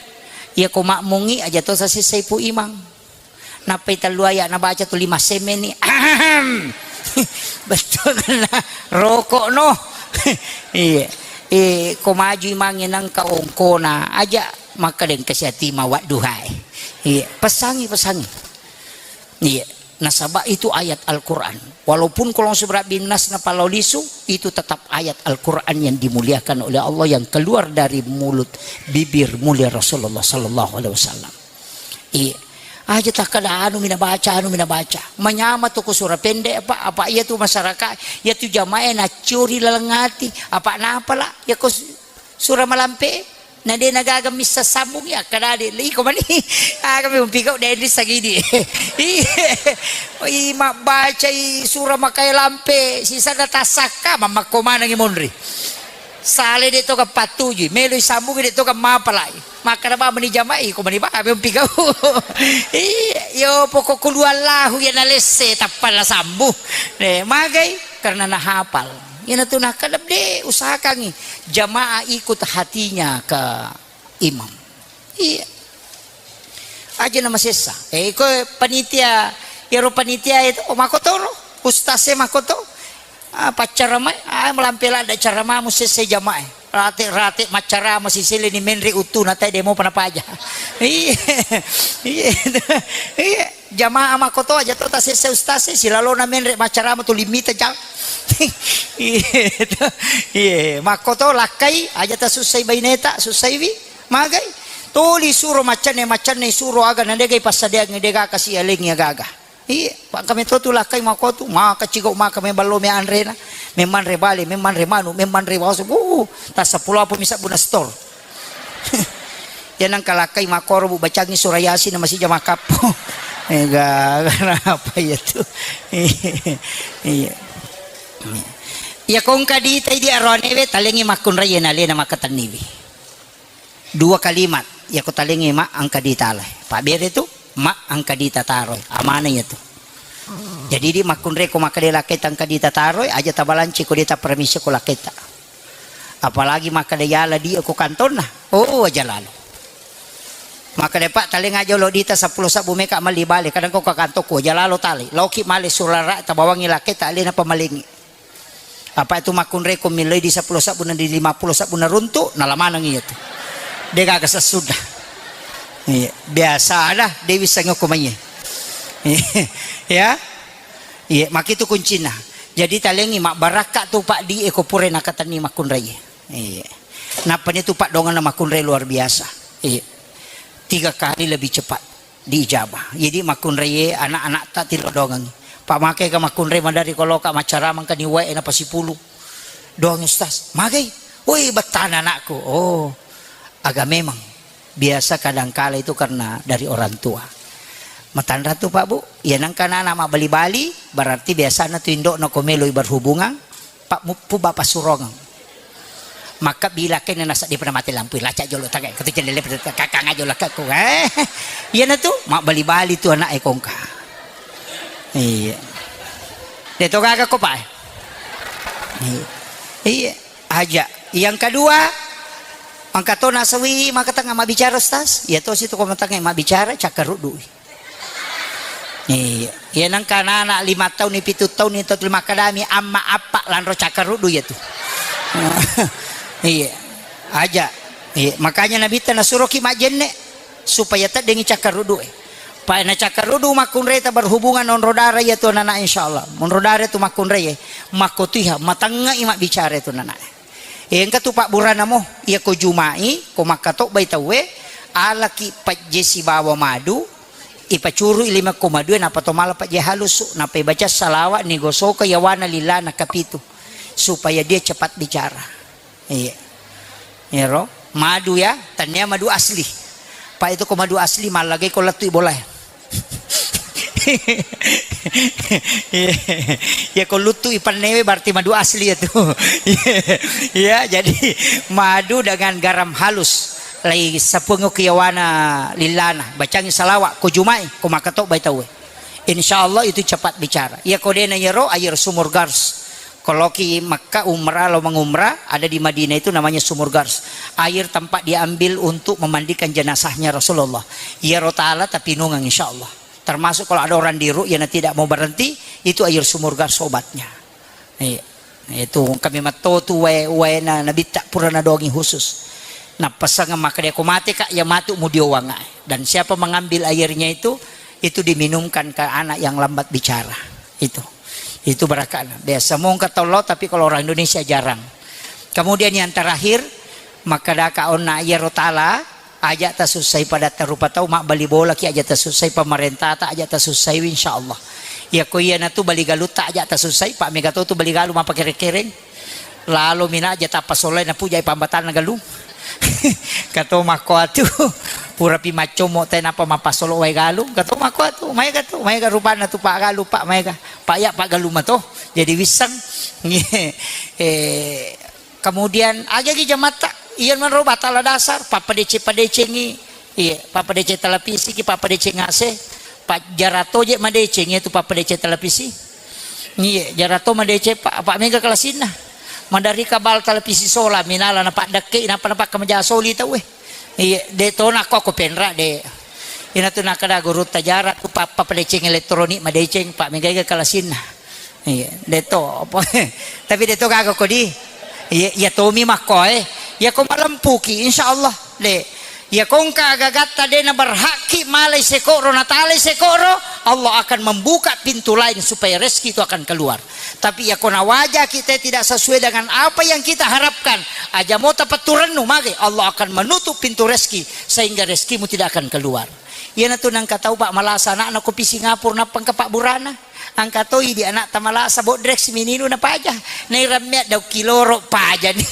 iyako makmungngi aja to sasissai pu imang. Nappai tellu ayat nabaca tu lima semme ni. Ahem. Betul na rokok no. Iya. Eh, ko maju imangnge nangka ongkona aja maka deng kasiati mawat duhai. Iya, pesangi, pesangi. Iya. Nasaba itu ayat Al-Quran. Walaupun kalau seberat binas na palo lisu, itu tetap ayat Al-Quran yang dimuliakan oleh Allah yang keluar dari mulut bibir mulia Rasulullah sallallahu alaihi wasallam. Iya. Aja takkada anu mina baca, anu mina baca. Manyama tu ku sura pendek apa, apa iya tu masyarakat, iya tu jamaah nacciori laleng ati, apa napa la, iya ko su-, sura malampe, na de na gaga missa sambung ya, kada de, iko mani, aga mi umpigau de di sagidi. Iya. I mabbaca i sura makai lampe, sisa da tasakka, mamakko manangi monri. Sale de to ka pattuju, melo i sambung de to ka mapalai. Makkeda ba meni jamai, ko meni ba, mempi gau. Iya, yo pokok kulu Allahu ya nalesse, tappa la sambu. Eh, magai, karena nahapal. Iyana tu nakkeda de, usahakangi jamaah ikut hatinya ke imam. Iya. Aja na masessa. Eh, ko panitia, yaro panitia itu, oh, makotoro. Ustaz e makoto. Ah, paccaramai, ah, malampe ladda caramamu sesse jamae. Rate-rate maccarama sisele ni menre uttuna tae demo pana paja. Iya. Iya. Iya. Jamaah makkoto aja to tasesse ustaz e, silalona menre maccarama tu limita jang. Iya, to. Iya, makkoto lakkai aja tasussai baineta, sussaiwi. Magai. Tuli suro maccanne, maccanne suro aga na degai passadiang dega kasi alengi aga-aga. Iya, pa kami to tu lakkai makkotu, maka cigau maka me ballo me anrena, me manre bale, me manre manu, me manre waso. Uh, tassa pulo apa misa buna store. Ya nangka lakkai makkoro bu bacangi surah Yasin na masija makkappo. Ega, kenapa ya tu? Iya. Iya kongka ditai di aroanewe talengi makkunrai na lena makatenniwi. Dua kalimat, ya ko talengi ma angka ditalai. Pak bere tu, ma angka dita taroi. Amana ya tu. Jadi di makkunrai ko makkeda lakkai tangka dita taroi, aja tabalanci ko dita permisi ko lakkaita. Apalagi makkeda yala di ko kantonna. Oh, aja lalo. Makkeda, "Pak, talenga jolo dita seppulo sabbu meka malli bale, kadang ko ka kantokku, aja lalo tali. Loki male surara tabawangi lakkaita alena pamalengi." Apa itu makkunrai ko milloi di seppulo sabbu na di lima puluh sabbu na runtu, nala maneng iya tu. Degaga sessuda. Iya, biasa ada Dewi sengok ko mai. Ya. Iya, makitu kuncina. Jadi talengi mabbarakka tu Pak di eko pura nakatenni makkunrai. Iya. Nappa ni tu Pak donganna makkunrai luar biasa. Iya. Tiga kali lebih cepat diijabah. Jadi makkunrai anak-anak tak tilo dongangi. Pak make ka makkunrai madari koloka maccaramang ka ni wae na pasipulu. Doang ustaz. Magai. Woi, bettana anakku. Oh. Aga memang biasa kadangkala itu karena dari orang tua. Matanra tu Pak Bu, ya nangka anak mabbali-bali, berarti biasanya tu indokna ko meloi berhubungan, Pak muppu bapak surongeng. Maka bila kena nasa di pernah mati lampu, lacak jolo tagai, kata jendela kakang aja lakakku. Eh, iya na tu, mabbali-bali tu anak e kongka. Iya. Deto gaga ko Pak. Iya. Iya. Aja. Yang kedua, angka to nasawi maka tengah mabbicara, Ustaz. Ya to situ ko tengah mabbicara, cakkaruddu. Iya. Iya nangka anak lima tahun, pitu tahun itu makadami amma apa lanro cakkaruddu ya tu. Iya. Aja. Iya. Makanya Nabi ta nasuroki majenne supaya teddengi cakkaruddu e. Pa na cakkaruddu makkunrai ta berhubungan onro dara ya tu anak insyaallah. Onro dara tu makkunrai e. Makkotuiha, matengngai mabbicara tu anak. Engka tu pabburana mo, iya ko Jumai, ko makkatobbai tauwe, alaki pajje sibawa madu, ipacurui lima ko madue, nappa to mala pajje halusu, nappa ibaca salawat, nigosoka yawana lillana kapitu, supaya dia cepat bicara. Iya. Iyaro, madu ya, tania madu asli. Pa itu ko madu asli, mallagai ko lettui bolae. Iya, ko luttu ipannewe berarti madu asli ya tu. Iya, jadi madu dengan garam halus. Lai sapungo kiyawana lillana, bacangi salawat, ko Jumai, ko makkatobbai tauwe. Insya Allah itu cepat bicara. Iya ko dena yero, air sumur Gars. Kalau ki Makkah umrah, lo mengumrah, ada di Madinah itu namanya Sumur Gars. Air tempat diambil untuk memandikan jenazahnya Rasulullah. Iyaro tala tapinungang insya Allah. Termasuk kalau ada orang di ru'yah yang tidak mau berhenti, itu air Sumur Gars obatnya. Iya. Itu kami matto tu wae, wae na nabitta pura nadongi khusus. Nappasang maka dia ko mate kak, ya matu mudiowang. Dan siapa mengambil airnya itu, itu diminumkan ke anak yang lambat bicara. Itu. Itu barakana. Biasa mongka tollo, tapi kalau orang Indonesia jarang. Kemudian yang terakhir, makkadaka onna iyaro tala, aja tasussai padatta rupa tau, mabbali bolaki aja tasussai pamarentata, aja tasussaiwi insyaallah. Iya ko iya natu bali galutta aja tasussai, pa mega to tu bali galu mapakere-kereng. Lalo mina aja tappa solai napujai pambatanna galung. Kato makko atu, purapi maccommo te napa mapasolo wae galung. Kato makko atu, maega tu, maega rupanna tu pa galu, pa maega. Pak ya, Pak Galuma to. Jadi wisseng. Eh, kemudian agagi jamatta, iya manro batala dasar, pappadece-padecengi, iya, pappadece televisi ki, pappadece ngase, Pak jarato je madeceng itu pappadece televisi. Iya, jarato madece Pak, Pak mega kelasinna. Madari kabal televisi sola, minala na Pak dekke, napa na Pak kamaja soli tau eh. Iya, de to nako aku penra de. Ina tu nakada guru tajara tu papa padeceng elektronik madeceng Pak mega kalasinna. Iya, de to apa. Tapi de to gaga kodi. Iya, iya tomi makko eh. Iya ko malempuki insyaallah de. Iya kongka gagatta de na berhakki malai sekoro natalai sekoro. Allah akan membuka pintu lain supaya rezeki itu akan keluar. Tapi ya kona waja kita tidak sesuai dengan apa yang kita harapkan, aja mau tepetturennu mage, Allah akan menutup pintu rezeki sehingga rezekimu tidak akan keluar. Iyanatu nangka tau, Pak, malasa anakna ko pi Singapura nappa engka pabburana. Angka toi di anakta malasa bodrek simininu napaja. Nairammea daukki loro pajani.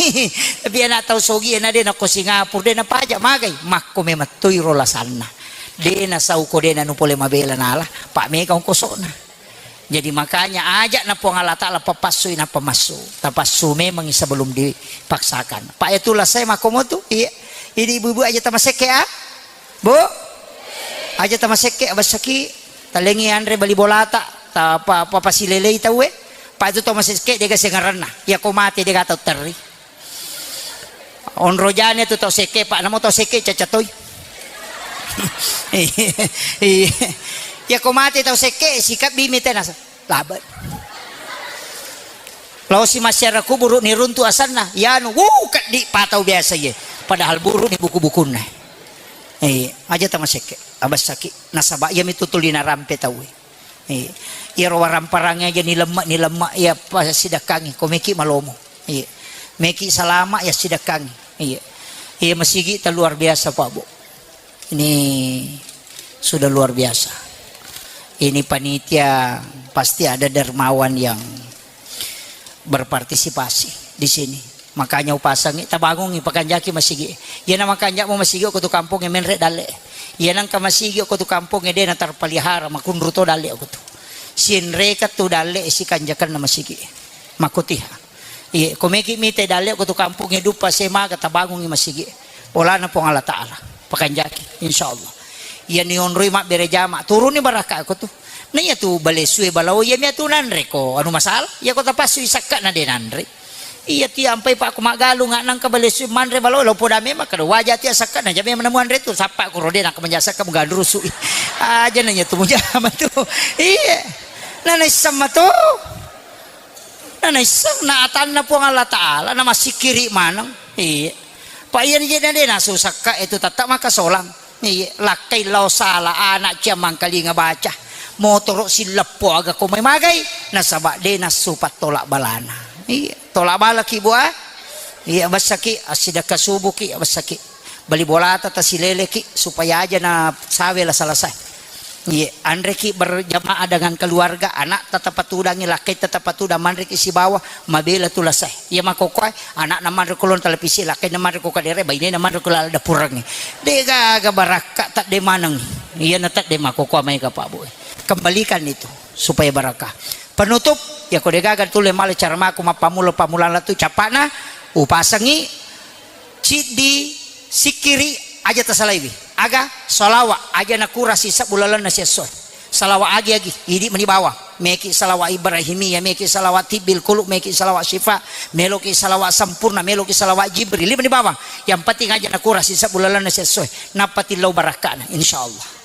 Tapi anak tau sogi na de nako Singapura de napaja magai. Makko memettoi ro lasanna. De nasau ko de nanu pole mabela nala. Pak mega ongkosona. Jadi makanya ajak na Puang Allah Ta'ala papassui nappa massu. Tapassu memang sebelum dipaksakan. Pak itu lasai makomo tu. Iya. Ini ibu-ibu aja tamasekke ah. Bu, aja tamasekke, abassaki, talengi anre bali bolata, ta pa, pa, pasilelei tauwe, pa itu tau masekke dega sengaranna, ya ko mate dega tau terri. Onro jane tu tau sekke, Pak, namo tau sekke caca toi. Iya. Ya ko mate tau sekke, sikap bimi tenasa. Labe. Lao si masyarakat kuburu ni runtu asanna, yanu, wuh, keddi patau biasa ye. Padahal buru ni buku-bukunna. Eh, aja tamasekke, abassaki. Nasaba iya mitu tuli narampe tauwe. Eh, iyaro waramparang aja ni lemma, ni lemma, iya pasidakkangi, ko meki malomo. Iya. Meki salama ya sidakkangi. Iya. Iya masigi ta luar biasa, Pak Bu. Ini sudah luar biasa. Ini panitia pasti ada dermawan yang berpartisipasi di sini. Makanya upasangi, tabangungi, pakanjaki masigi. Iyana makanjamo masigi ko tu kampung e menre dalle. Iyana engka masigi ko tu kampung e dena terpelihara, makunru to dalle ko tu. Sinreka tu dalle sikanjakanna masigi. Makotiha. Iye, ko meki mite dalle ko tu kampung e duppa semaga tabangungi masigi. Bolana Puang Allah Ta'ala. Pakanjaki, insyaallah. Iya ni onroi mabbere jama, turuni barakka ko tu. Na iya tu balessu e balao, iya mia tu nanre ko anu masalah. Iya ko tapassu i sakka na de nanre. Iya ti ampai pak ko maggalung nangka balessu manre balao, lao poda memang kada waja ti sakka na jame namu anre tu. Sappa ko rode nangka manja sakka mugandrusu. Aja nanya tu mujama tu. Iya. Na naisseng mato. Na naisseng na atanna Puang Allah Ta'ala, na massikkiri maneng. Iya. Pa iya ni jena de nasu sakka itu tetta maka solang. Iya, lakkai lao sala anak cia mangkalinga baca. Motoro silleppo aga ko mai magai, nasaba de nasu pattolak balana. Iya, tolak bala ki bua. Iya, bassaki, assidakka subuki, bassaki. Bali bolata tasileleki supaya aja na sawe lasa-lasa. Iye, anreki berjamaah dengan keluarga, anak tetap patudangi, lakkai tetap patudang, manreki sibawa, mabela tu lasai. Iya makokoe, anak na manre kulon televisi, lakkai na manre ko kadere, baine na manre ko lala dapurangi. De gaga barakka tadde maneng. Iya na tadde makokoa mai ka Pak Bu. Kembalikan itu supaya barakah. Penutup, ya ko de gaga tu le male cara mako mappamulo pamulana tu capana, upasangi ciddi sikkiri aja tasalaiwi. Aga? Salawa aja nakurasi sebbu lalenna siessoe. Salawa agi-agi, idi meni bawang. Meki salawa Ibrahimiyah, meki salawa tibbil qulub, meki salawa syifa, meloki salawa sempurna, meloki salawa Jibril, idi meni bawang. Yang penting aja nakurasi sebbu lalenna siessoe. Nappa tillau barakkana, insyaallah.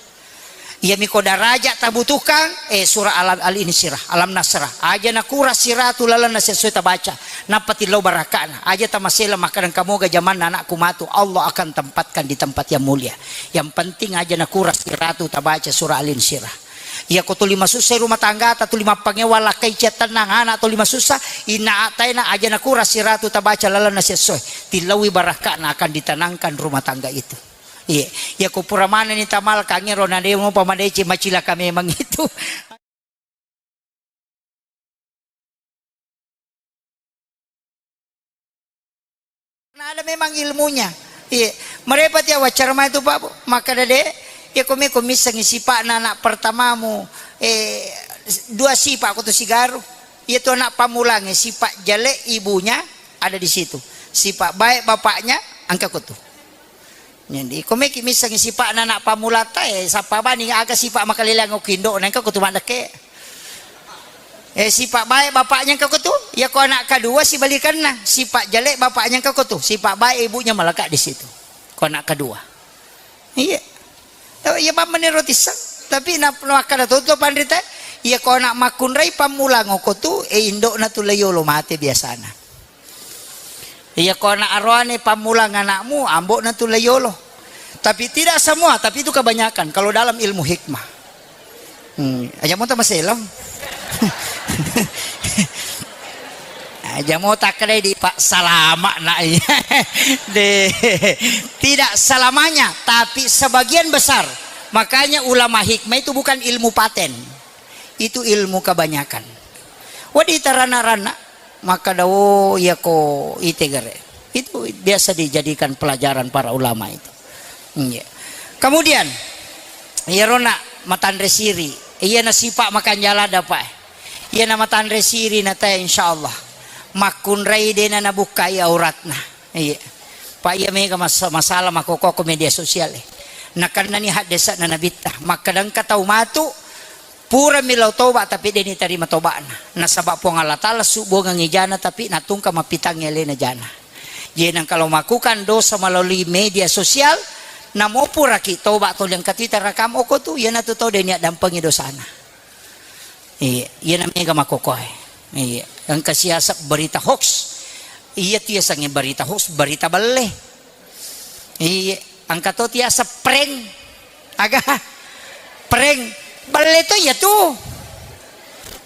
Iyami ko daraja tabutuhkan, eh, surah Alam, Al-Insyirah, Alam Nasrah. Aja nakura siratu lalenna sesuai tabaca. Nappa tillau barakana. Aja tamasela makkadang kamoga jamanna anakku matu. Allah akan tempatkan di tempat yang mulia. Yang penting aja nakura siratu tabaca surah Al-Insyirah. Iya ko tuli masussa rumah tangga ta, tuli mappangewa lakkai cia tennang anak tuli masussa, inna ataina aja nakura siratu tabaca lalenna sesuai. Tillaui barakana akan ditenangkan rumah tangga itu. Iya, iya ko pura manenni tamala kangero na de mopa madeceng, macilaka memang itu. Na ada memang ilmunya. Iya, merepati awaccara mai tu Pak Bu. Maka dade, iya ko me ko missengi sipakna anak pertamamu, eh, dua sipak ko tu sigaru. Iya tu anak pamulange sipak jelek ibunya ada di situ. Sipak baik bapaknya angka ko tu. Jadi, ko meki missengi sipakna anak pamulata, eh, sappa bani aga sipak makaleleang okko indo'na, engka ko tu maddekke. Eh, sipak baik bapaknya engka ko tu, ya ko anak kedua sibalikanna, sipak jelek bapaknya engka ko tu, sipak baik ibunya melekat di situ. Ko anak kedua. Iya. Iya, bammenni roti sang. Tapi na, na makkada to, to panrita, iya ko anak makkunrai pammulang okko tu, eh, indo'na tu layolo mate biasana. Iya ko anak aroane pammulang anakmu, ambo'na tu layolo. Tapi tidak semua, tapi itu kebanyakan kalau dalam ilmu hikmah. Hmm, aja mo tamaselong. Aja mo takkedai di Pak salama na iya. De, tidak selamanya, tapi sebagian besar. Makanya ulama hikmah itu bukan ilmu paten. Itu ilmu kebanyakan. Wadi tarana-rana makkeda, "Oh, iyako itegere." Itu biasa dijadikan pelajaran para ulama itu. Iya. Kemudian, iyarona matanre siri, iyana sipa makanja lada, Pak. Iyana matanre siri na teh, insyaallah. Makkunrai dena nabukkai auratna. Iya. Pak, iya mega mas-, masalah makkokko media sosial, eh. Nakennani haddese'na Nabitta. Makkeda engka tau matu, purami lao toba, tapi de nitarima toba'na. Nasaba Puang Allah Taala subbuangengngi jana, tapi natungka mappitangngi alena jana. Jadi, nang kalau melakukan dosa melalui media sosial, namo puraki toba, tuli engka tu itarakam okko tu, iyanatu tau de niaddampengi dosana. Iya, iyana mega makkokkoe. Iya, engka siaseng berita hoax. Iya tu yasengnge berita hoax, berita belle. Iya, engka to tiaseng prank. Aga? Prank. Belle to iya tu.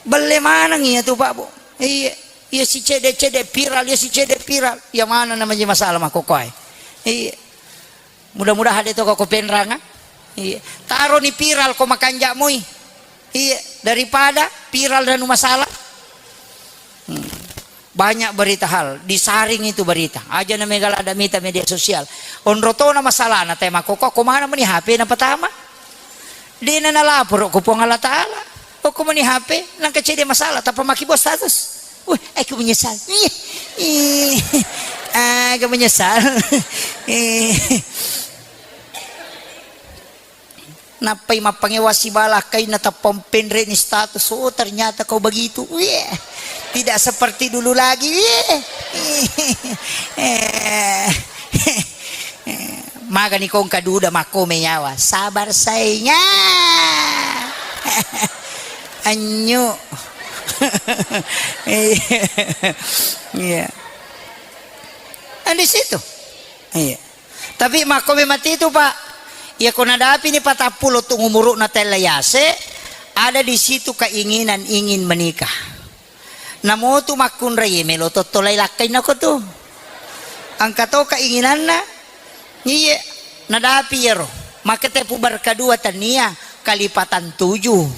Belle maneng iya tu, Pak, Bu. Iya, iya si cede-cede viral, iya si cede viral. Iya mana namanya masalah makkokkoe. Iya. Mudah-mudahan de to ko penranga. Iya. Taroni viral ko makanja moi. Iya, daripada viral dan masalah. Hmm. Banyak berita hal, disaring itu berita. Aja na mega lada mita media sosial. Onro tona masalahna, te makkokko, ko mana meni H P na pertama? Dena nalaporo ko Puang Allah Taala. Okko meni H P, nangka cede masalah, tappa makkibau status. Wih, aku menyesal. Ih, ih, aku menyesal. Ih. Nappai mappangewa sibala kainna tappa penre ni status. Oh, ternyata kau begitu. Wih, tidak seperti dulu lagi. Wih. Eh. Magani kongka duda makko menyawa. Sabar sainga. Anyu. Iya. Kan di situ. Iya. Tapi makko memang itu, Pak. Iya, ko nadapi ni patappulo tu umuru'na tella yase, ada di situ keinginan ingin menikah. Namo tu makkunrai melo tottolai lakkainna ko tu. Engka to keinginanna. Iye, nadapi iyaro. Maka tepu berka dua tania kalipatan tujuh.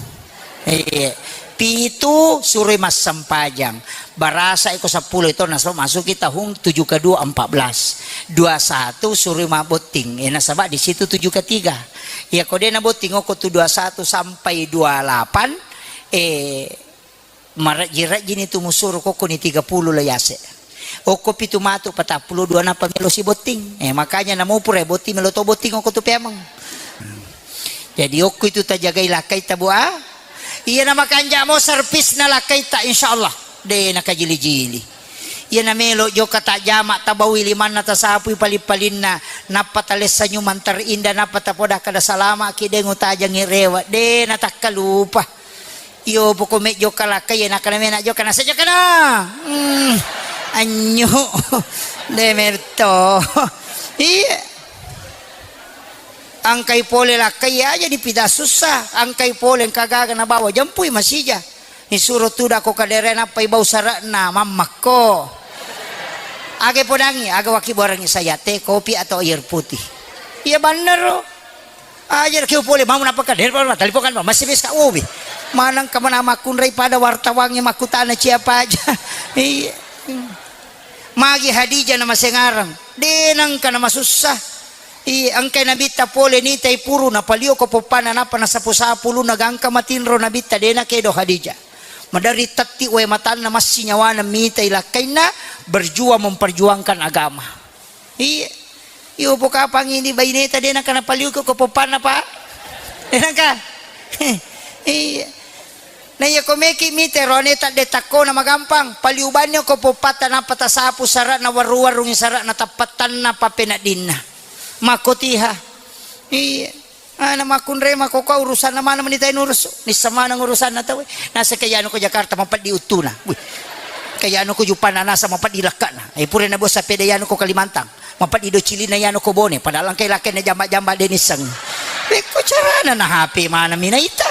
Iye. Pitu suroi massempajang. Barasa iko seppulo itu nasaba masuki tahun tujuh ke dua empat belas. Dua satu suroi mabotting. Eh, nasaba di situ tujuh ke tiga. Iya ko de nabotting oko tu dua satu sampai dua delapan, eh, Marejji-rejjini tu musuro kokkoni tiga puluh lo yase. Okko pitu matu patappulo dua nappa melo sibotting. Eh, makanya namo pura botting melo to botting okko tu peameng. Jadi okko itu tajagai lakkaita, Bu, ah. Iya na makanja mo servisna lakkaita, insyaallah. De nakajili-jili. Iya na melo jokka tajama, tabaui limanna, tasapui paling-palinna, nappa talessa nyumang terindah, nappa tapoda kada salama ki, de ngutajangi rewe, de natakkalupa. Iyo, poko mejjo kalakkai, iya, nakkana mena jokka, nasa jokkana. Hmm, anyu. De merto. Iya. Angkai pole lakkai aja dipida sussa. Angkai pole engka gaga nabawa, jempui masija. Nisuro tudako kadere nappai bau sarakna, mammakko. Aga podangi, aga waki borangi saya, teh, kopi atau air putih. Iya bannero. Aja ki pole mau napa ka, der pole, telepon kan, masih bis ka, obi. Manang ka mana makkunrai pada wartawangnge makkutana siapa aja. Iya. Magi Hadijah nama sengarang. De nangka nama susah. Iya, engkai Nabitta pole nitai puru, napalio ko poppana, napa nasapu-sapu luna, gangka matinro Nabitta, de nakedo Hadijah. Maderri tetti wae matanna, massi nyawana mitai lakkainna, berjuang memperjuangkan agama. Iya. Iyo, pokapang ini baineta de nangka napaliuko ko poppanna, Pak? De nangka? Iya. Na iya ko meki mite rone tadde takkona magampang, paliu banni ko poppatta nappa tasapu sarana warru-warrungi sarana tappattanna pappeneddinna. Makkotiha. Iya. Ana makkunrai makkokkoe urusanna maneng meni tai nurusu. Nissa maneng urusanna tauwe. Nasa kayanu ko Jakarta mapeddi uttuna. Wih. Kayanu ko Juppana nasa mapeddi lekkana. Eh, pura na bos sapeda yanu ko Kalimantan. Mapeddi do cilina yanu ko Bone. Padahal engkai lakkainna jamba-jamba de nisseng. Pekko carana na H P maneng mi naita.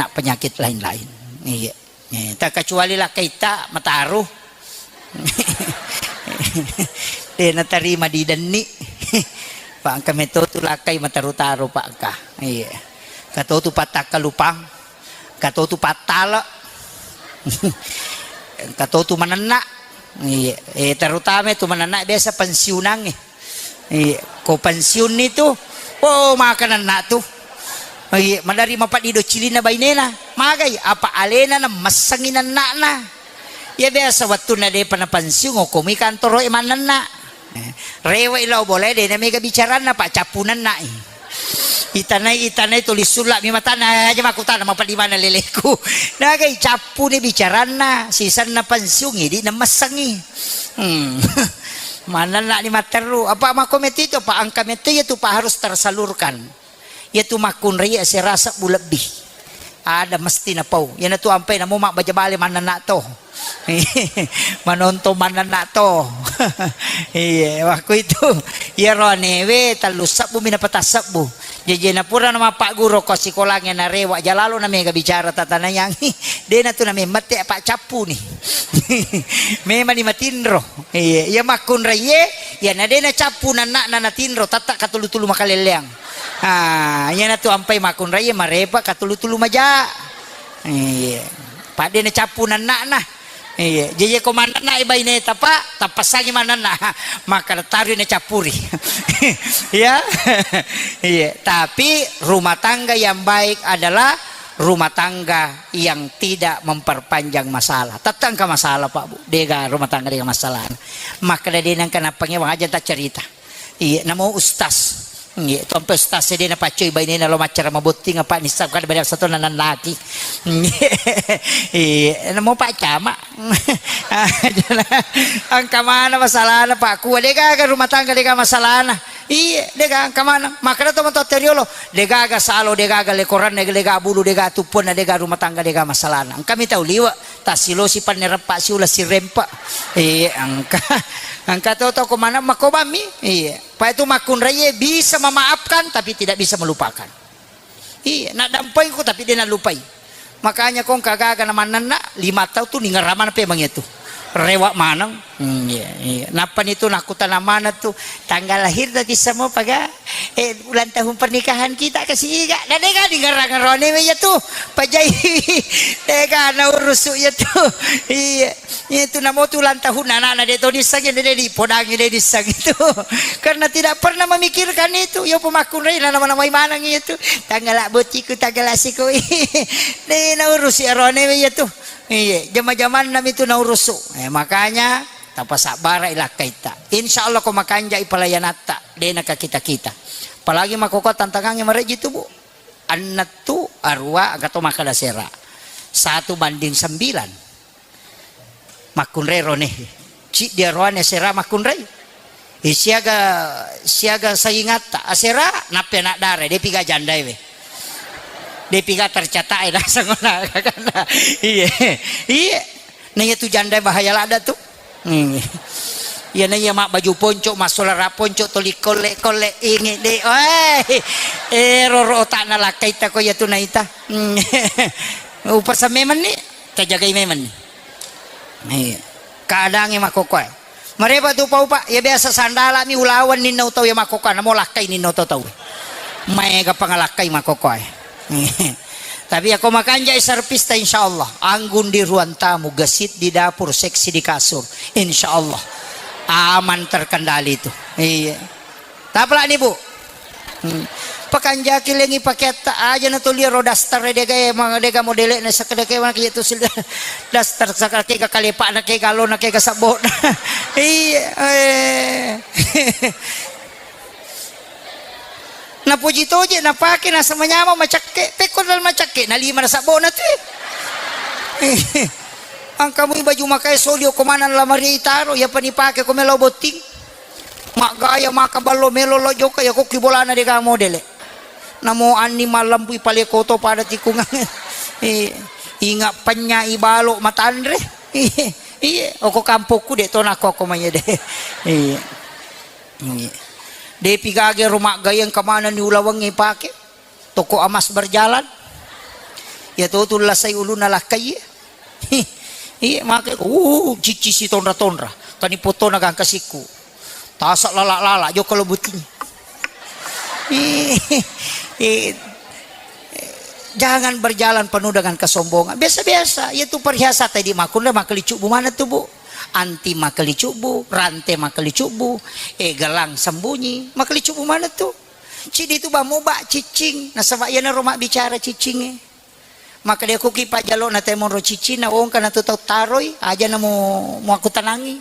terkena penyakit lain-lain. Iya. Eh, tak kecuali lakkaita mataru. De natarima didenni. Pak engka meto tu lakkai mataru-taru, Pak, engka. Iya. Engka to tu pattakkalupang. Engka to tu pattale. Engka to tu manenna. Iya. Eh, terutama tu manenna biasa pensiunangnge. Iya, ko pensiunni tu, oh, maka nenna tu. Iya, madari mapaddido cilinna bainena. Magai, apa alena na messengi nenna'na. Iya, biasa wettunna depa na pensiun, okkomi kantoro e mannenna. Eh, rewe lao bola, de na mega bicaranna, Pak, cappu nenna i. Itanai, itanai tuli sulla mi matana, aja makkutana mapaddi mana leleku. Nagai cappuni bicaranna, sisenna pensiun, idi na messengi. Hmm. Manenna ni matteru, apa makko metti tu, Pak, engka metti ya tu, Pak, harus tersalurkan. Ya tu makkunrai asera sebbu lebbi. Ada mesti napau. Yana tu ampai namo mabbaja bale manenna to. Manontong manenna to. Iya, waktu itu. Iya ronewe tellu sebbu mi napata sebbu. Jejena pura nama Pak Guru ko sikolangnge narewa jalalo na mega bicara tatanayangi. Dena tu na memmette Pak cappu ni. Memang ni matinro. Iya, iya makkunraiye, iya na dena cappu nanna na natinro tatta katulu-tulu makalelleang. Ah, iya na tu ampai makkunraiye marepa katulu-tulu maja. Iya. Padde na cappu nanna na. Iya, jeje ko manenna i baineta, Pak, tappassangi manenna. Maka taro na cappuri. Ya. Iya, tapi rumah tangga yang baik adalah rumah tangga yang tidak memperpanjang masalah. Tette engka masalah, Pak, Bu. Dega rumah tangga dega masalah. Maka de nengka napangewang aja tak cerita. Iya, namo ustaz. Iya, tompe ustaz e de napaccoi bainena lo maccara mabotting apa nissa kada beda satu nanang laki. Iya, namo Pak Camat. Engka mana masalahna, Pak? Kua de gaga rumah tangga de gaga masalahna. Iya, de gaga engka mana. Makanya to matoa teriolo, de gaga salo, de gaga lekoranna, de gaga bulu, de gaga tuppuanna, de gaga rumah tangga de gaga masalahna. Engka mi tau liwe, tasilosi panne reppa siula sirempa. Iya, engka. Engka to to ko mana makobami. Iya. Pak itu makkunraiye bisa memaafkan tapi tidak bisa melupakan. Iya, nak dampengku tapi dia nak lupai. Makanya kong kagaga na manenna lima tahun tu ningerama na pemang itu. Rewa maneng. Hmm, iya, iya. Napa ni tu nakutana mana tu tanggal lahir tadi semua paga eh ulang tahun pernikahan kita ke siga. Dan dega ningerang rone ya tu. Pajai. Dega na urusu ya tu. Iya. Itu namo tu ulang tahun anak-anak de to disang de di podang de disang itu. Karena tidak pernah memikirkan itu. Yo pemakkunrai nama-nama maneng itu. Tanggal bociku, tanggal siku. De na urusi arone ya tu. Iya, jama-jamanna mi tu naurusu. Eh, makanya Tapasabbarai lakkaitta. Insya Allah ko makanjai pelayanatta, de' naka kita-kita. Apalagi makkokkoe tantangangnge marejji tu, Bu. Ennettu, arua, engka to makkeda asera. Satu banding sembilan. Makkunrai rone. Ciddi aroane asera makkunrai. Eh, siaga, siaga saingatta. Asera, nappi anak dara, de' piga jandae we. De' piga tercatat e, naseng ona. Iya. Iya. Na iya tu janda bahaya ladda tu. Hmm. Iya na iya mabbaju ponco, massolara ponco, toli kolle-kolle, inge de. Weh. Eh, roro otakna lakkaitta ko iya tu naita. Hmm. Upasa memenni, tajagai memenni. Iya. Keadaangnge makkokkoe. Marepa tu upa-upa, ya biasa sandala mi ulawan ninna utau ya makkokkoe, namo lakkai ninna utau tau. Maega pangalakkai makkokkoe. Tapi ya ko makanjai servista, insya Allah. Anggun di ruang tamu, gesit di dapur, seksi di kasur. Insya Allah. Aman terkendali itu. Iya. Tapalani, Bu. Hmm. Pakanjaki lengi pakeatta aja na tuli ro daster de gae, ma-, de ga modele na sakede ke wana kitu sil-, daster sakede ke ga kalepa na ke ga lo na ke ga sabot. Iya, eh. Napuji toje, napake, nasa manyameng, macakke. Pekko dal macakke, na lima na sabona tu. Angka mui baju makae soli okko maneng lamari itaro, iya pani pake ko melo botting. Maggaya maka ballo melo lo jokka, iya kokki bolana de ga modele. Namo anni malempui pale koto pada tikungang. Eh, inga penya ibalo matanre. Iya, okko kampokku de to nakko okko manya de. Iya. Iya. Depi gage ro maggayeng kemana ni ulawengnge pake. Toko emas berjalan. Ya to tu lasai uluna lakkai. Iya, make, uh, cicci si tonra-tonra. Kani potona gangka sikku. Tasa lala-lala, jokka lo buting. Eh, eh, jangan berjalan penuh dengan kesombongan. Biasa-biasa, iya tu perhiasan tadi makkunra makkelicubbu mana tu, Bu? Anti makkelicubbu, rante makkelicubbu, eh, gelang sembunyi, makkelicubbu mana tu? Cidi tu bamu ba cicing, nasaba iya naro mabbicara cicinge. Maka dia kuki pajalo na temoro cicing na wongka na tu tau taroi, aja na mu, mu aku tenangi.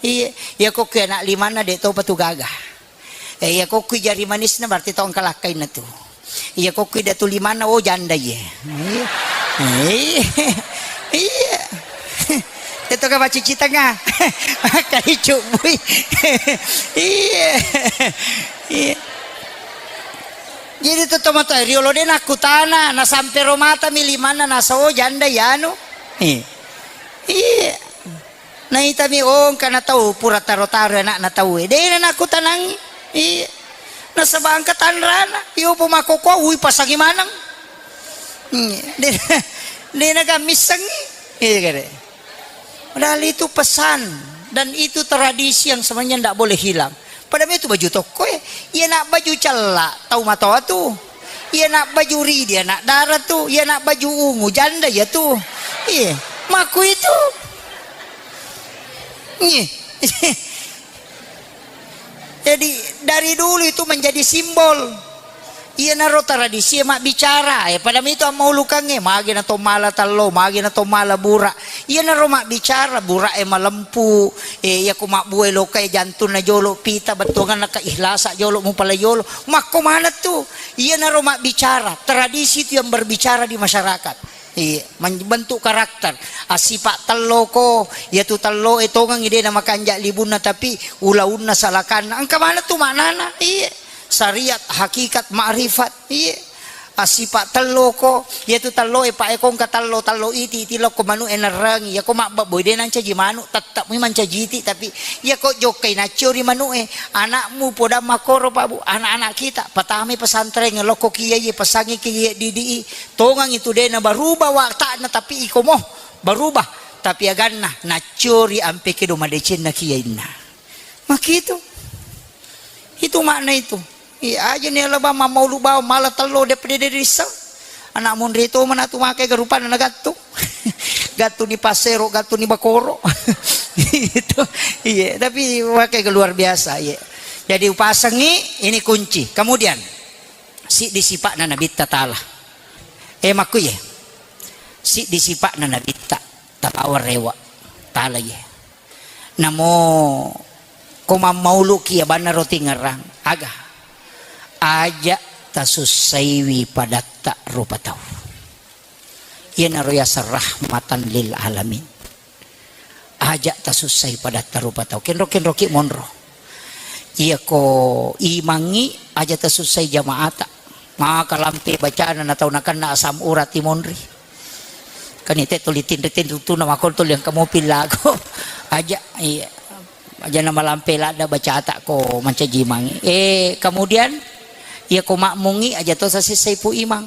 Iya, iya kokki anak limanna de to patu gaga. Eh, iya kokki jari manisna berarti to engka lakkainna tu. Iya kokki datu limanna, oh, janda iya. Iya. Iya. Iya. Itu ka pacuci tengah. Kali cubui. Iya. Iya. Jadi tu tomatoa riolo de nakkutana, na sampe ro mata mi limanna nasa, oh, janda iya anu. Iya. Iya. Naitami, oh, engka na tau pura taro-taro anakna tau e. De na nakkutanangi. Iya. Nasaba engka tanrana. Iyo po makkokkoe, ui pasangi maneng. Iya. De, de na gammissengi. Iya kare. Padahal itu pesan dan itu tradisi yang sebenarnya ndak boleh hilang. Pada itu baju tokko e, iya nak baju cella tau matoa tu. Iya nak baju ridi anak dara tu, iya nak baju ungu janda iya tu. Iya, maku itu. Iya. Jadi dari dulu itu menjadi simbol. Iyanaro tradisi e mabbicara, eh, pada mitu ammaulukangnge, magi na to mala tallo, magi na to mala bura. Iyanaro mabbicara, bura e malempu, eh, iyako mabbue loka e jantunna jolo, pita bettuanganna keihlasa jolo, mupala jolo. Makko maneng tu, iyanaro mabbicara, tradisi itu yang berbicara di masyarakat. Iya, membentuk karakter. Assipa telloko, iyatu tello e tongengi de na makanja libunna, tapi ulaunna salakanna. Engka maneng tu maknana. Iya. Syariat, hakikat, makrifat. Iya. Assipa telloko, iyatu tello e pa e kongka tello, tello iti, iti lokko manu e nerrangi. Iyako mabbabboi de nancaji manu, tetap mi mancaji iti, tapi iyako jokkai naccio ri manu e, anakmu podang makkoro, Pak Bu, anak-anak kita, patamai pesantren, lokko kiai, pesangi kiai didi i, Tongang itu de na berubah watakna, tapi iko mo berubah. Tapi aganna nacciori ampe kedo madecenna kiyainna. Makitu. Itu makna itu. Iya aja ni alaba mammaulu bawang mala tello de pede de rissa. Anak monri to mana tu make garupan na gattu. Gattu ni pasero, gattu ni bakoro. Itu. Iya, tapi make luar biasa, iya. Jadi upasangi ini kunci. Kemudian Siddi sipa'na Nabitta Taala. Eh, makkuye. Siddi sipa'na Nabitta, tapawa rewa. Taala ye. Namo ko mammauluki iya banna roti ngerang, aga? Aja tasussaiwi padatta rupa tau. Iyanaro yaseng rahmatan lil alamin. Aja tasussai padatta rupa tau. Kenro-kenroki monro. Iyako imangngi, aja tasussai jamaata. Maka lampe bacana na tau nakenna asam urat i monri. Kan ite tuli tinri-tinri tuna makon tuli engka mopi lago. Aja, iya. Aja na malampe ladda bacata ko mancaji imangngi. Eh, kemudian iyako makmungngi, aja to sasessai pu imang.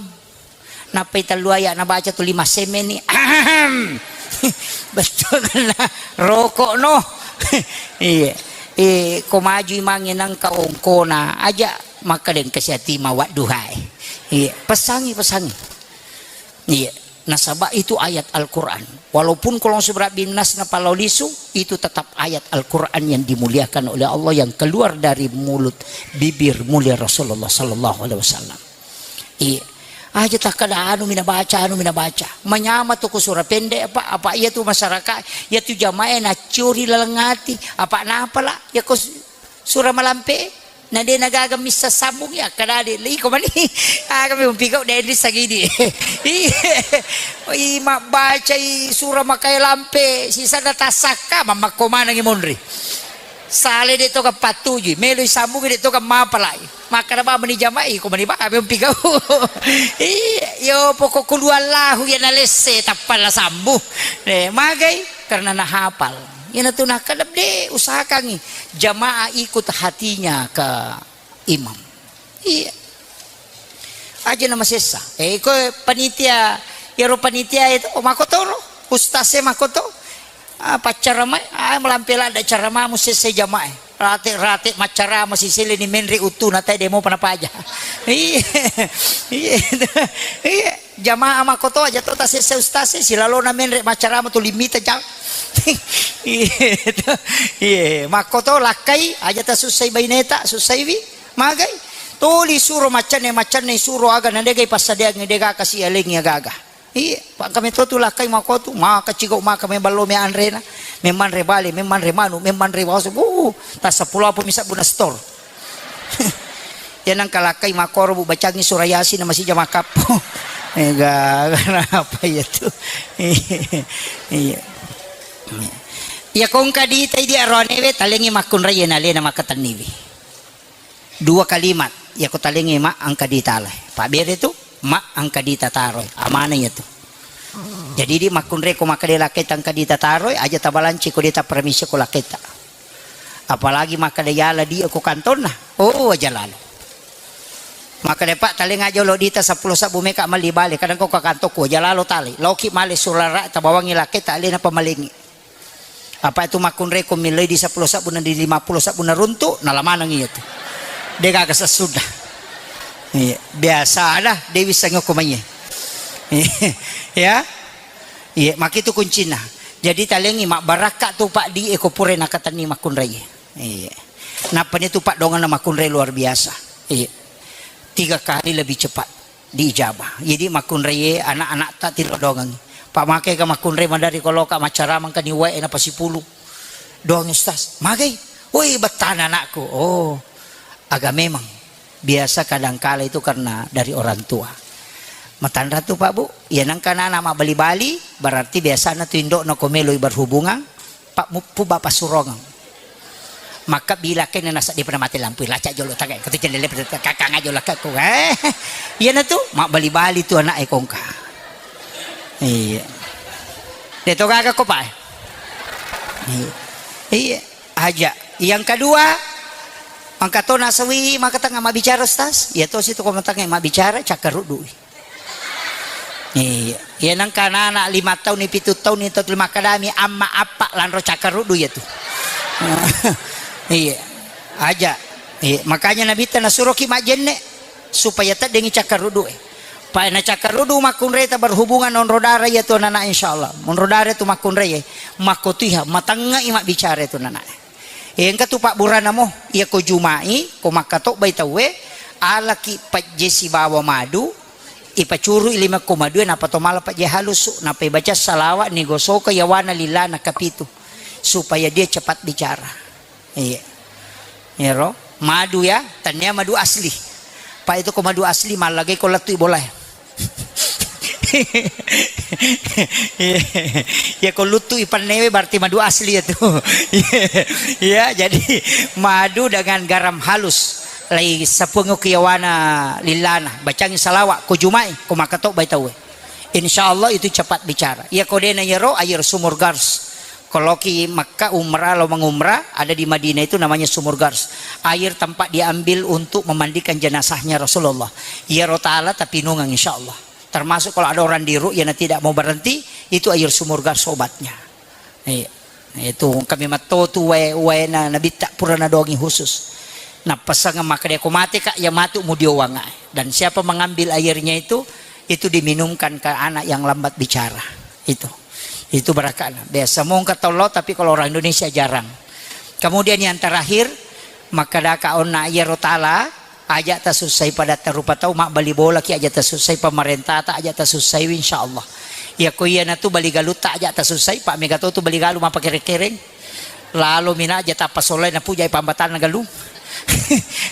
Nappai tellu ayat nabaca tuli massemeni. Ahem. Betul na rokok no. Iya. Eh, ko maju imangnge nangka ongkona aja maka deng kasiati mawat duhae. Iya, pesangi, pesangi. Iya. Nasaba itu ayat Al-Quran. Walaupun kalau seberat binas na palau lisu, itu tetap ayat Al-Quran yang dimuliakan oleh Allah yang keluar dari mulut bibir mulia Rasulullah sallallahu alaihi wasallam. Iya. Aja takkada anu mina baca, anu mina baca. Manyama tu ku sura pendek apa, apa iya tu masyarakat, iya tu jamae nacuri laleng ati, apa napa la, iya ko su-, sura malampe, na de na gaga missa sambung ya, kada de, iko mani, aga mi umpigau de di sagidi. Iya. I mabbaca i sura makae lampe, sisa na tasakka, mamakko manangi monri. Sale de to ka pattuju, melo i sambung de to ka mapalai. Makkada ba meni jama'i, ko meni ba, abe umpigau. Iya, yo pokok kulu Allahu ya nalesse, tappa la sambu. Eh, magai, karena nahapal. Iyana tu nakkada de, usahakangi jamaah ikut hatinya ke imam. Iya. Aja na masessa. Eh, ko panitia, yaro panitia itu, oh, makotoro. Ustaz e makoto. Ah, paccaramai, ah, malampe ladda caramamu sessai jamae. Rate-rate maccarama sisele ni menre uttuna tae demo pana paja. Iya. Iya. Iya. Jamaah makoto aja to tasessai ustaz e, silalona menre maccarama tu limita jam. Iya. Iya. Makoto lakkai aja tasussai baineta, sussaiwi. Magai. Tuli suro maccanne, maccanne suro aga na degai passadiangi dega kasi alengi aga-aga. Iya, pa engka meto tu lakkai makotu, maka cigau maka me ballo me anrena, me manre bale, me manre manu, me manre waso, uh, tassa pulo apa misa buna stor. Ya nangka lakkai makoro bu bacangi surah Yasin na masija makappo. Ega, kenapa ya tu? Iya. Iya kongka di tai di aroanewe talengi makkunrai na lena makatenniwi. Dua kalimat, yako talengi ma engka ditalai. Pabbere tu, ma engka ditataroi. Amana iya tu. Jadi di makkunre ko makkeda lakketa engka ditataroi, aja tabalanci ko deta permisi ko lakketa. Apalagi makkeda yala di ko kantonna. Oh, aja lalo. Makkeda, "Pak, talenga jolo dita seppulo sabbu meka melli bale, kadang ko ka kantokku, aja lalo tali." Loki male surara tabawangi lakketa alena pamalengi. Apa itu makkunreko milloi di seppulo sabbu na di lima puluh sabbu na runtu, nala maneng iya tu. De gaga sessuda. Iya, biasa ada de wisseng ko mai. Ya. Iya, makitu kuncinna. Jadi talengi mabbarakka tu Pak di eko pura nakatenni makkunrai. Iya. Nappa ni tu Pak dongeng na makkunrai luar biasa. Iya. Tiga kali lebih cepat diijabah. Jadi makkunraie anak-anakta tiro doangengngi. Pak, makkega makkunrai madari koloka maccaramang kani wae na pasipulu. Doang Ustaz, magai? Woi, bettana anakku. Oh, aga memang biasa kadangkala itu karena dari orang tua. Matanra tu Pak Bu, ya nangka anak mabbali-bali, berarti biasana tu indokna ko meloi berhubungan, Pak Muppu Bapak Surongeng. Maka bila kene nasa di pernah mati lampu, lacak jolo tagai, kata jendela kakang aja lah kakku, eh. Iya na tu, mak bali-bali tu anak e kongka. Iya. De to gaga ko, Pak, eh? Iya. Iya, aja. Yang kedua, angka to nasawi maka tengah mak bicara, Ustaz. Iya to situ ko matang mak bicara, cakkarudui. Iya. Iya nangka anak-anak lima tahun ni, pitu tahun ni, tau makkedami amma appa lanro cakkaruddu iya tu. Iya. Aja. Iya. Makanya Nabitta nasuroki majjenne supaya teddengi cakkaruddu e. Pa na cakkaruddu makkunreta berhubungan onro darah iya tu anak, insyaallah. Onro darah tu makkunrai e. Makkotuiha matengngai mabbicara itu anak. Engka tu pabburana mo, iya ko Juma'i, ko makkatobbai tauwe, alaki pajje sibawa madu, ipacurui lima koma dua, nappa to mala pajje halusu, nappa ibaca salawa, nigosoka yawana lillana kapitu. supaya dia cepat bicara. Iya. Iyaro madu ya, tania madu asli. Pak, itu ko madu asli, mallagai ko lettu i bola. Iya. Ya ko luttu i pannewe berarti madu asli ya tuh. Iya, jadi madu dengan garam halus. Lai sapungu kiawana lillana, bacangi salawat, ko jumai, ko makatobbai tauwe. Insya Allah itu cepat bicara. Iya ko dena yero air sumur Gars. Kalau ki Makkah umrah, lo mengumrah, ada di Madinah itu namanya sumur Gars. Air tempat diambil untuk memandikan jenazahnya Rasulullah. Iyaro taala tapinungang insya Allah. Termasuk kalau ada orang di ru'yah yang tidak mau berhenti, itu air sumur Gars obatnya. Iya. Itu kami mattotu wae, wae na nabitta pura nadongi khusus. Nappasang makkeda ko mate kak, ya matu mudiowang ae. Dan siapa mengambil airnya itu, itu diminumkan ke anak yang lambat bicara. Itu. Itu barakana. Biasa mongka tollo, tapi kalau orang Indonesia jarang. Kemudian yang terakhir, makkadaka onna iyaro taala, aja tasussai padatta rupa tau, mabbali bola ki aja tasussai, pemerintah ta aja tasussai, insya Allah. Iya ko iya natu bali galutta aja tasussai, pak mega to tu bali galu mapakere-kereng. Lalo mina aja tappa solai napujai pambatanna galung.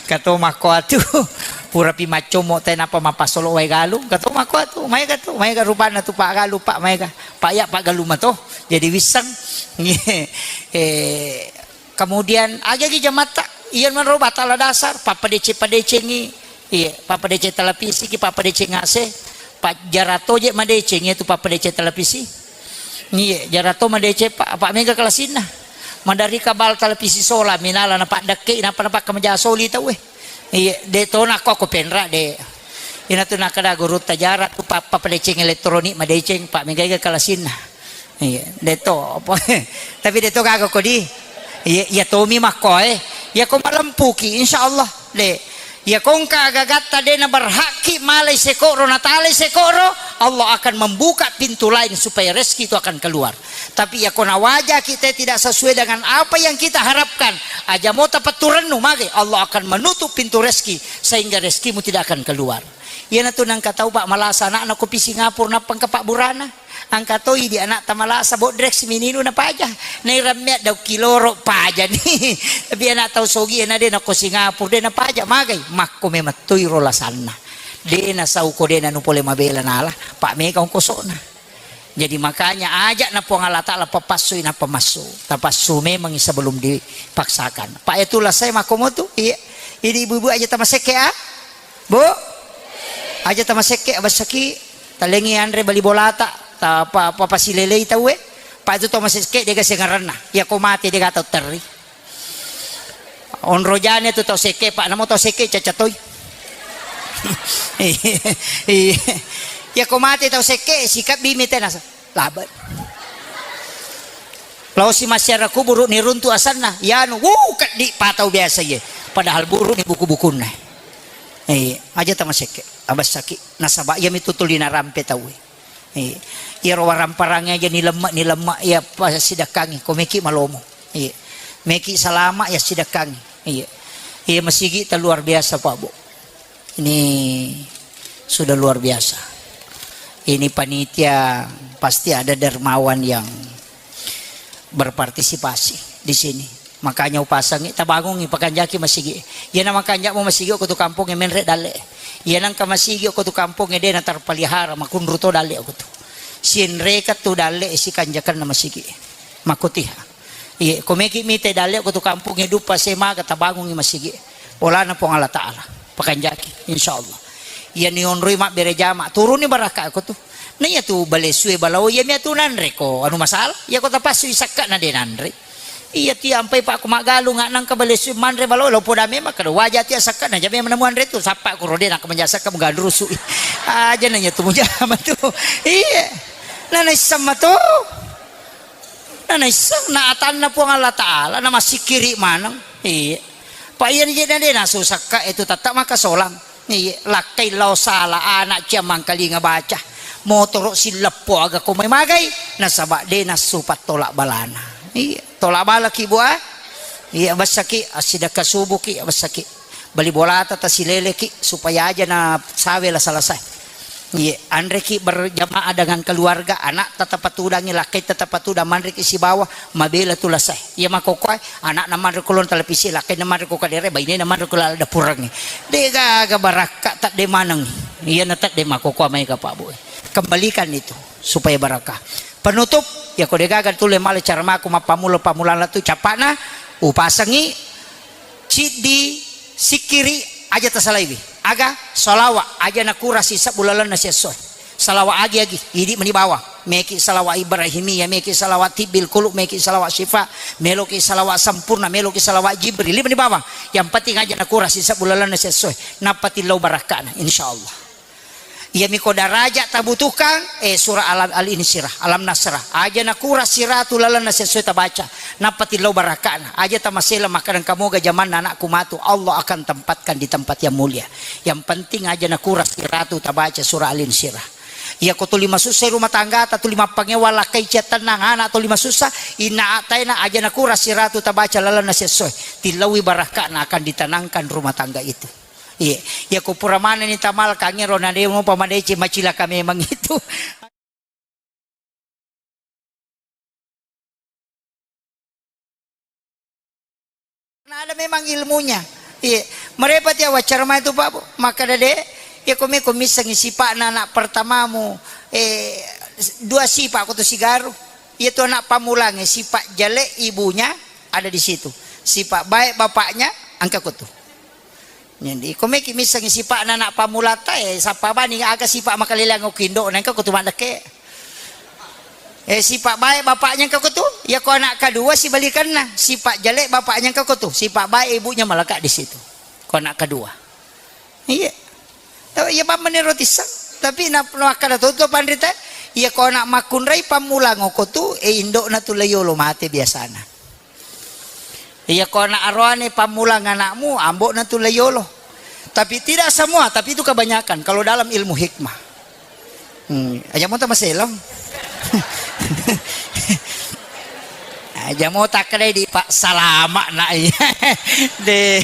Kato makko atu, pura pi maccommo te napa mapasolo wae galung. Kato makko atu, maega tu, maega rupanna tu pak galu, pak maega. Pak ya pak galu mato. Jadi wisseng. Eh, Kemudian, agagi jamatta, iya manro batala dasar, pappadeceng-padecengi, iya, pappadeceng televisi ki, pappadeceng A C, pa-, jarato je madeceng, iya tu pappadeceng televisi. Iya, jarato madeceng, pa-, apa mega kelasinna. Madari kabal televisi sola, minala na paddekke, napa napakka maja soli tauwe. Iya, de to nako ko penra de. Ina tu nakada guru tajara tu pa-, pappadeceng elektronik, madeceng, pak mega kelasinna. Iya, de to, apa? Tapi de to gaga ko di. Iya, iya tomi makko, eh. Iya ko malempuki, insya Allah. De. Iya ko engka agagatta de na berhakki malai sekoro, natalai sekoro, Allah akan membuka pintu lain supaya rezeki itu akan keluar. Tapi iya ko nawajaki te tidak sesuai dengan apa yang kita harapkan, aja mo tapettu rennu mage, Allah akan menutup pintu rezeki sehingga rezekimu tidak akan keluar. Iya na tu nangka tau pak malasa anakna ko pi Singapura nappa engka pak burana. Angka toi di anakta malasa bodrek si mininu napaja. Nairammea daung kiloro paja ni. Tapi anak tau sogi na de nako Singapura de napaja magai. Makko memang toi ro lasanna. De nasau ko de nanu pole mabela nala. Pak mega ongkosona. Jadi makanya ajak na Puang Allah Ta'ala papassui na pamassu. Tapassu memang sebelum dipaksakan. Pak itu lasai makko motu. Iya. Ini ibu-ibu aja tamasekke ah. Bu, aja tamasekke abessaki, talengi anre bali bolata, ta pa, pa, pasilelei tauwe. Pa itu to masekke dega sengaranna. Iya ko mate dega tau terri. Onro jane tu tau sekke, pak namo tau sekke caca toi. Iya. Iya ko mate tau sekke sikap bimi tenasa. Labe. Laosi massiara kuburu ni runtu asanna, yanu, wuh, keddi patau biasa ye. Padahal buru ni buku-bukunna. Eh, aja tamasekke, abessaki. Nasaba iya mitu tuli narampe tau. Eh, iya ro waramparang aja ni lemma, ni lemma iya pasidakkangi, ko meki malomo. Eh, meki salama ya sidakkangi. Iya. Iya masigi ta luar biasa, Pak Bu. Ini sudah luar biasa. Ini panitia pasti ada dermawan yang berpartisipasi di sini. Makanya upasangi, tabangungi, pakanjaki masigi. Iya na makanjak mo masigi ko tu kampung menre dalle. Iya nangka masigi ko tu kampung de na terpelihara, makunru to dalle ko tu. Sinreka tu dalle sikanjakan na masigi. Makotiha. Iye, ko meki mite dalle ko tu kampung e duppa semaga tabangungi masigi. Polana Puang Allah Ta'ala. Pakanjaki, insya Allah. Iya ni onroi mabbere jama, turuni barakka ko tu. Na iya tu balessu e balao, iya mi atu nanre ko anu masalah. Iya ko tapassu i sakka na de nanre. Iya ti ampai pak ko maggalung nangka balessu manre balao, lo poda memang kada waja ti sakka na jame menemuan re tu. Sappa ko rode nangka menjasakka menggadurusu. Aja na iya tu mujama tu. Iya. Na naisseng matu. Na naisseng na atanna Puang Allah Ta'ala, na massikkiri maneng. Iya. Pa iya ni je na de nasusakka itu tetta makasolang. Iya, lakkai lao sala anak cia mangkalinga baca. Motoro silleppo aga ko mai magai, nasaba de nassu pattolak balana. Iya, tolak balaki bua. Iya, bessaki assidakka subuki, bessaki. Bali bolata tasileleki supaya aja na sawe la selesai. Iye, anreki berjamaah dengan keluarga, anak tetap patudangi, lakkai tetap patudang, manreki sibawa, mabela tu lasae. Iya makkokkoe, anakna manre ko lon televisi, lakkaina manre ko kadere, bainena manre ko laleng dapurengnge. De gaga barakka, tedde maneng. Iyana tedde makkokkoe maega, Pak Bu. Kembalikan itu supaya barakah. Penutup, ya ko de gaga tulle male cara mako mappammula-pammulang lettu cappana, upasengi ciddi sikkiri aja tasalaiwi. Aga? Salawa aja nakura sisebbu lalenna siessoe. Salawa agi-agi, idi meni bawang. Meki salawa Ibrahimiyah, meki salawa tibbil qulub, meki salawa syifa, meloki salawa sempurna, meloki salawa Jibril, idi meni bawang. Yang penting aja nakura sisebbu lalenna siessoe. Nappa tillau barakkana, insyaallah. Iyami ko daraja tabutuhkan, eh, surah Alam, Al-Insyirah, Alam Nasrah. Aja nakura siratu lalenna siessoe tabaca. Nappa tillau barakkana. Aja tamasela makkadang kamoga jamanna anakku matu. Allah akan tempatkan di tempat yang mulia. Yang penting aja nakura siratu tabaca surah Al-Insyirah. Iya ko tuli masussa rumah tanggata, tuli mappangewa lakkai cia tennang anak tuli masussa, inna ataena aja nakura siratu tabaca lalenna siessoe. Tillaui barakkana akan ditanangkan rumah tangga itu. Iya, iya ko pura manenni tamalkang ero na de mopa madeceng, macilaka memang itu. Karena ada memang ilmunya. Iya, merepati awaccara mai tu Pak Bu. Makkada de, iya ko meko missengi sipa'na anak pertamamu, eh, dua sipa' ko tu sigaru. Iya tu anak pammulangnge, sipa' jale ibunya ada di situ. Sipa' baik bapaknya engka ko tu. Jadi, ko meki missengi sipa'na anak pammulata, eh, sappa bani aga sipa' makaleleang okko indo'na, engka ko tu maddekke. Eh, sipa' baik bapaknya engka ko tu, iya ko anak kedua sibalikanna, sipa' jale bapaknya engka ko tu, sipa' baik ibunya melekat di situ. Ko anak kedua. Iya. Tapi iya bammenni ro tisseng. Tapi na, na makkada to, to panrita, iya ko anak makkunrai pammulang okko tu, eh, indo'na tu layolo mate biasana. Iya ko anak aroane pammulang anakmu, ambo'na tu layolo. Tapi tidak semua, tapi itu kebanyakan kalau dalam ilmu hikmah. Hmm, aja mo tamaselong. Aja mo takkedai di Pak salama nak iya. De,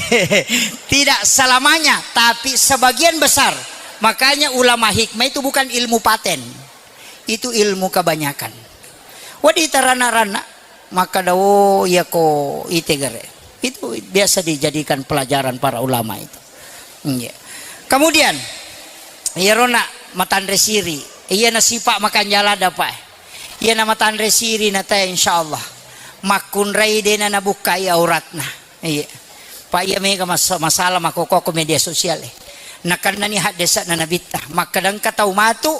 tidak selamanya, tapi sebagian besar. Makanya ulama hikmah itu bukan ilmu paten. Itu ilmu kebanyakan. Wadi tarana-rana. Makkada, "Oh, iya ko ite gare." Itu biasa dijadikan pelajaran para ulama itu. Iya. Kemudian, iyaro na matanre siri, iya na sipa' makanja lada, Pak. Iya na matanre siri na tae, insyaallah. Makkunrai dena nabukkai auratna. Iya. Pak, iya mega mas-, masalah makkokko media sosial, eh. Nakennani haddese'na Nabitta. Makkada engka tau matu,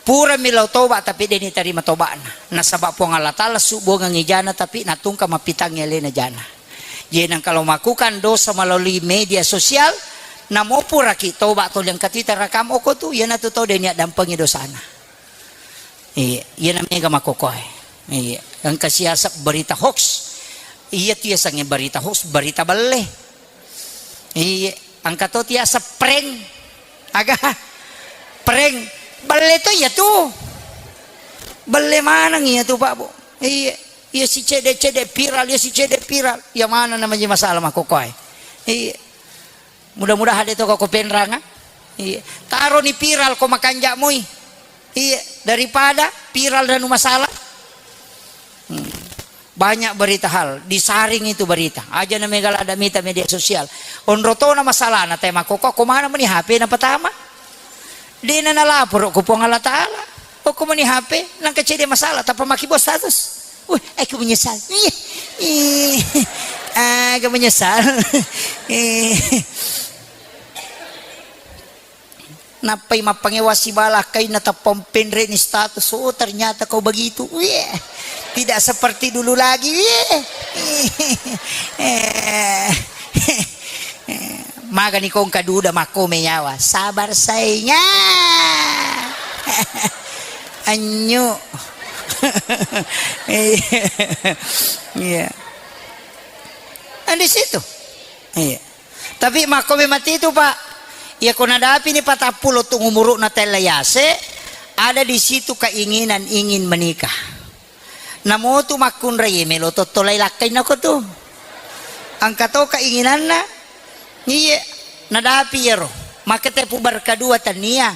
purami lao toba, tapi de' nitarima toba'na. Nasaba' Puang Allah Ta'ala subbuangengngi jana, tapi natungka mappitangngi alena jana. Jadi, nengka lao melakukan dosa melalui media sosial, namo puraki toba tuli engka tu ita rakam okko tu, iyanatu tau de' niaddampengi dosana. Iya, iyana mega makkokkoe. Iya, engka siaseng berita hoax. Iya tu yasengnge berita hoax, berita belle. Iya, engka to tiaseng prank. Aga? Prank. Belle to iya tu. Belle maneng iya tu, Pak, Bu. Iya, iya si cedde-cedde viral, iya si cedde viral. Iya maneng na maji masalah makkokkoe. Iya. Mudah-mudahan de' to ko penranga. Iya. Taroni viral ko makanja moi. Iya, daripada viral dan masalah. Hmm. Banyak berita hal, disaring itu berita. Aja na mega lada mita media sosial. Onro tona masalahna, te makkokko, ko mana meni H P na pertama? De' na nalaporo ko Puang Allah Ta'ala. Okko meni H P, nengka cedde masalah, tappa makkibau status. Wih, aku menyesal. Ih, ih, aku menyesal. Eh. Nappai mappangewa sibala kainna tappa penre'ni status. Oh, ternyata kau begitu. Wih, tidak seperti dulu lagi. Wih. Eh. Magani kongka duda makkome nyawa. Sabar sainga. Anyu. Iya. Iya. Kan di situ. Iya. Tapi makkome mati itu, Pak. Iya, ko nadapini patappulo tu umuru'na tella yase, ada di situ keinginan ingin menikah. Namotu makkunrai melo tottolai lakkainna ko tu. Engka to keinginanna. Iye, nadapi iyaro. Maka tepu berkadua tania.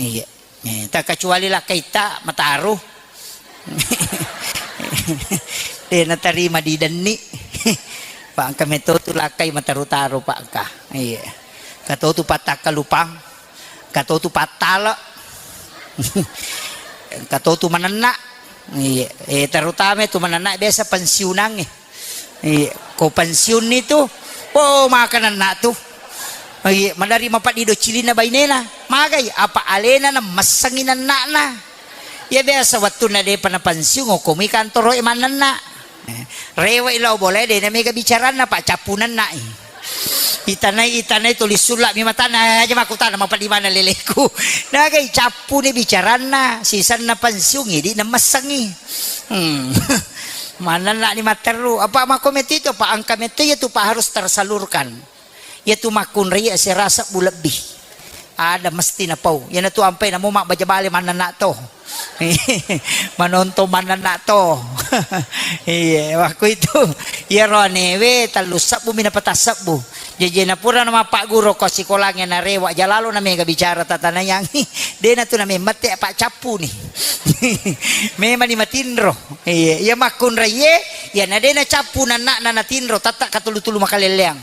Iya. Eh, tak kecuali lakkaita mataru. De natarima didenni. Pak engka meto tu lakkai mataru-taru, Pak engka. Iya. Engka to tu pattakkalupang. Engka to tu pattale. Engka to tu manenna. Iya. Eh, terutama tu manenna biasa pensiunangnge. Iya, ko pensiunni tu, oh, maka nenna tu. Iya, madari mapaddi do cilinna bainena. Magai, apa alena na messengi nenna'na. Ya biasa wettunna depa na pensiun, okkomi kantoro e mannenna. Eh, rewe lao bola e, dena mega bicaranna, Pak, cappu nenna i. Itanai, itanai tuli sulla'mi matanna, aja makkutana mapeddi maneng leleku. Nagai cappuni bicaranna, sisenna pensiungngi, idi' nemessengngi. Hmm. Manenna'ni matteru. Apa makko metto itu, apa engka metto iya tu, Pak, harus tersalurkan. Iya tu makkunrai asera sebbu lebbi. Ada mesti napau. Iyanatu ampai namo mabbaja bale mannenna to. Manontong mannenna to. Iya, waktu itu. Iyaro anewe tellu sebbu mi napatassebbu. Jaji napura namapagguru ko sikolangnge narewa jalalo na mega bicara tatanayang. Dena tu namemmette apa cappuni. Memani matinro. Iya, iya makkunraiye, iya na dena cappu nanna'na natinro, tatta katulu-tulu makalelleang.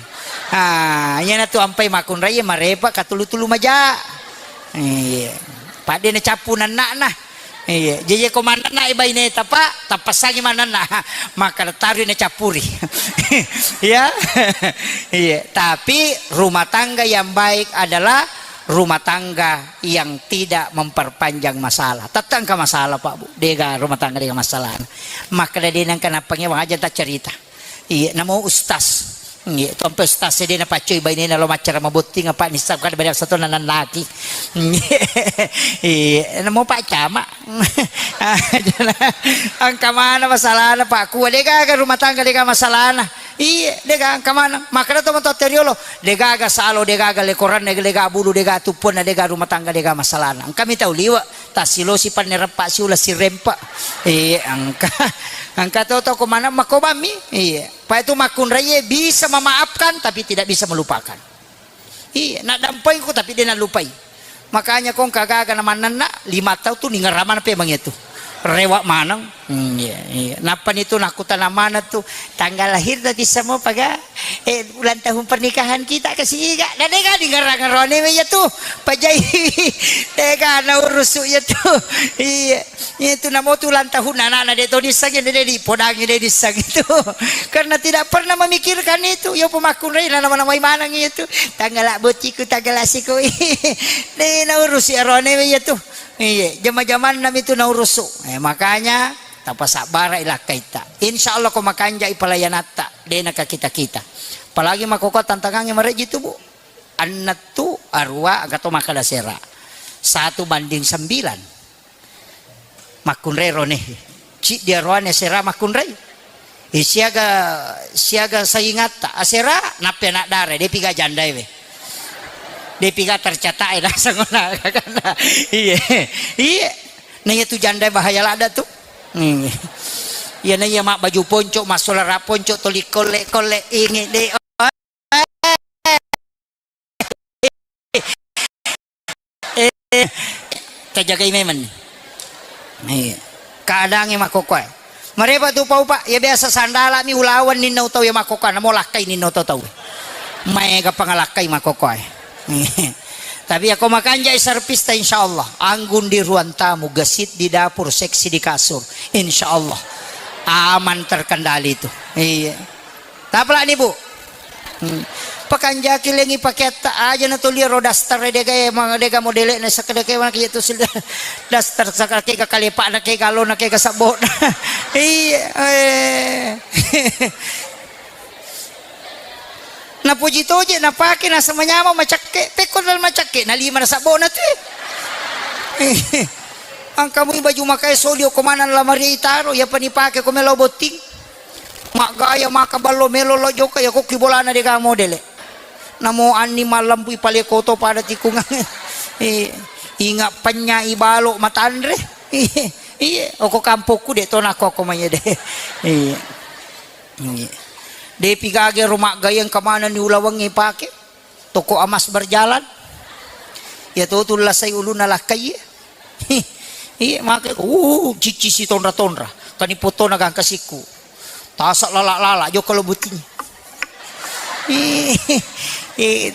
Ah, iyanatu ampai makkunraiye marepa katulu-tulu maja. Iya. Padde na cappu nanna'na. Iya, jaji ko mannenna e baineta, Pak, tappassangi mannenna. Maka tarui na cappuri. Ya. Iya, tapi rumah tangga yang baik adalah rumah tangga yang tidak memperpanjang masalah. Tette engka masalah, Pak, Bu. Dega rumah tangga dega masalah. Makkeda dena engka nappangewa aja ta cerita. Iya, namo ustaz. Iya, tompe ustaz e dena paccoi bainena lo maccara mabotting apa nissa kada beda satu nanannaki. Iya, namo Pak Camat. Engka mana masalahna, Pak? Kua degaga rumah tangga dega masalahna. Iya, dega engka mana. Makkeda to matoa teriolo, degaga salo, degaga lekoranna, dega bulu, dega tuppunna, dega rumah tangga dega masalahna. Engka mi tau liwe. Tassilosi panne reppa siula sirempa. Eh, engka. Engka to toko mana makobammi. Iya. Pa itu makkunraiye bisa memaafkan tapi tidak bisa melupakan. Iya, naddampengku tapi dia nalupai. Makanya kong kagaga na mannenna lima tahun tu ningeramana pe mangetu. Rewa maneng. Hmm, iya, iya. Nappa nitu nakutana mana tu tanggal lahir tadi semua paga. Eh, ulang tahun pernikahan kita ke siga. Na dega di ngerang-ngerone iya tu. Pajai. Dega na urusu iya tu. Iya. Iya tu namo tu ulang tahun anak-anak de to disang de di podangi de disang itu. Karena tidak pernah memikirkan itu. Yo pemakun rei na nama-nama manang itu. Tanggal bociku, tanggal siku. De na urusi arone iya tu. Iya, jama-jamanna mi tu na urusu. Eh, makanya tapasabbara ilakkaita. Insya Allah ko makanjai pelayanatta. Dena ka kita-kita. Apalagi makkokkoe tantangangnge marejji tu, Bu. Enneng tu arua engka to makkeda sera. Satu banding sembilan. Makkunrai rone. Ciddi aruane sera makkunrai. Eh, siaga, siaga saingatta. Asera, nappe anak dare, depi ga jandae we. Depi ga tercatat e, naseng ona. Iya. Iya. Na iya tu jandae bahaya ladda tu. Hmm. Iya, na iya mak baju ponco, massolara ponco, toli kolle-kolle, inge de. Eh, tajagai memang ni. Iya. Keadaannya makkokkoe. Marepa tu pau, Pak, ya biasa sandala mi ulawan ninna utau ya makkokkoe, namo lakkai ninna utau tau. Maega pangalakkai makkokkoe. Tapi ya ko makanjai servis ta, insya Allah. Anggun di ruang tamu, gesit di dapur, seksi di kasur. Insya Allah. Aman terkendali tu. Iya. Tapalani, Bu. Hmm. Pakanjaki lengi pakeatta aja na tolia ro daster dega emang dega modele na sakede ke wana kitu sil daster sakake ga kalepa na ke galo na ke ga sabot. Iya, eh. Napuji toje napake nasa manyameng macakke, pekko dal macakke na lima na sabona tu. Angka mui baju makae soli okko maneng lamari itaro, iya pani pake ko melo botting. Maggaya maka ballo melo lo jokka, iya kokki bolana dega modele. Namo anni mallempu ipale koto pada tikungang. Eh, inga penya ibalo matanre. Iya, okko kampokku de to nakko okko manya de. Iya. Iya. Depi gage ro maggayeng kemana ni ulawengnge pake. Toko emas berjalan. Ya to tu lasai uluna lakkai. Iya, make uh cicci si tonra-tonra. Kani potona gangka sikku. Tasa lala-lala jokka lo buting. Eh,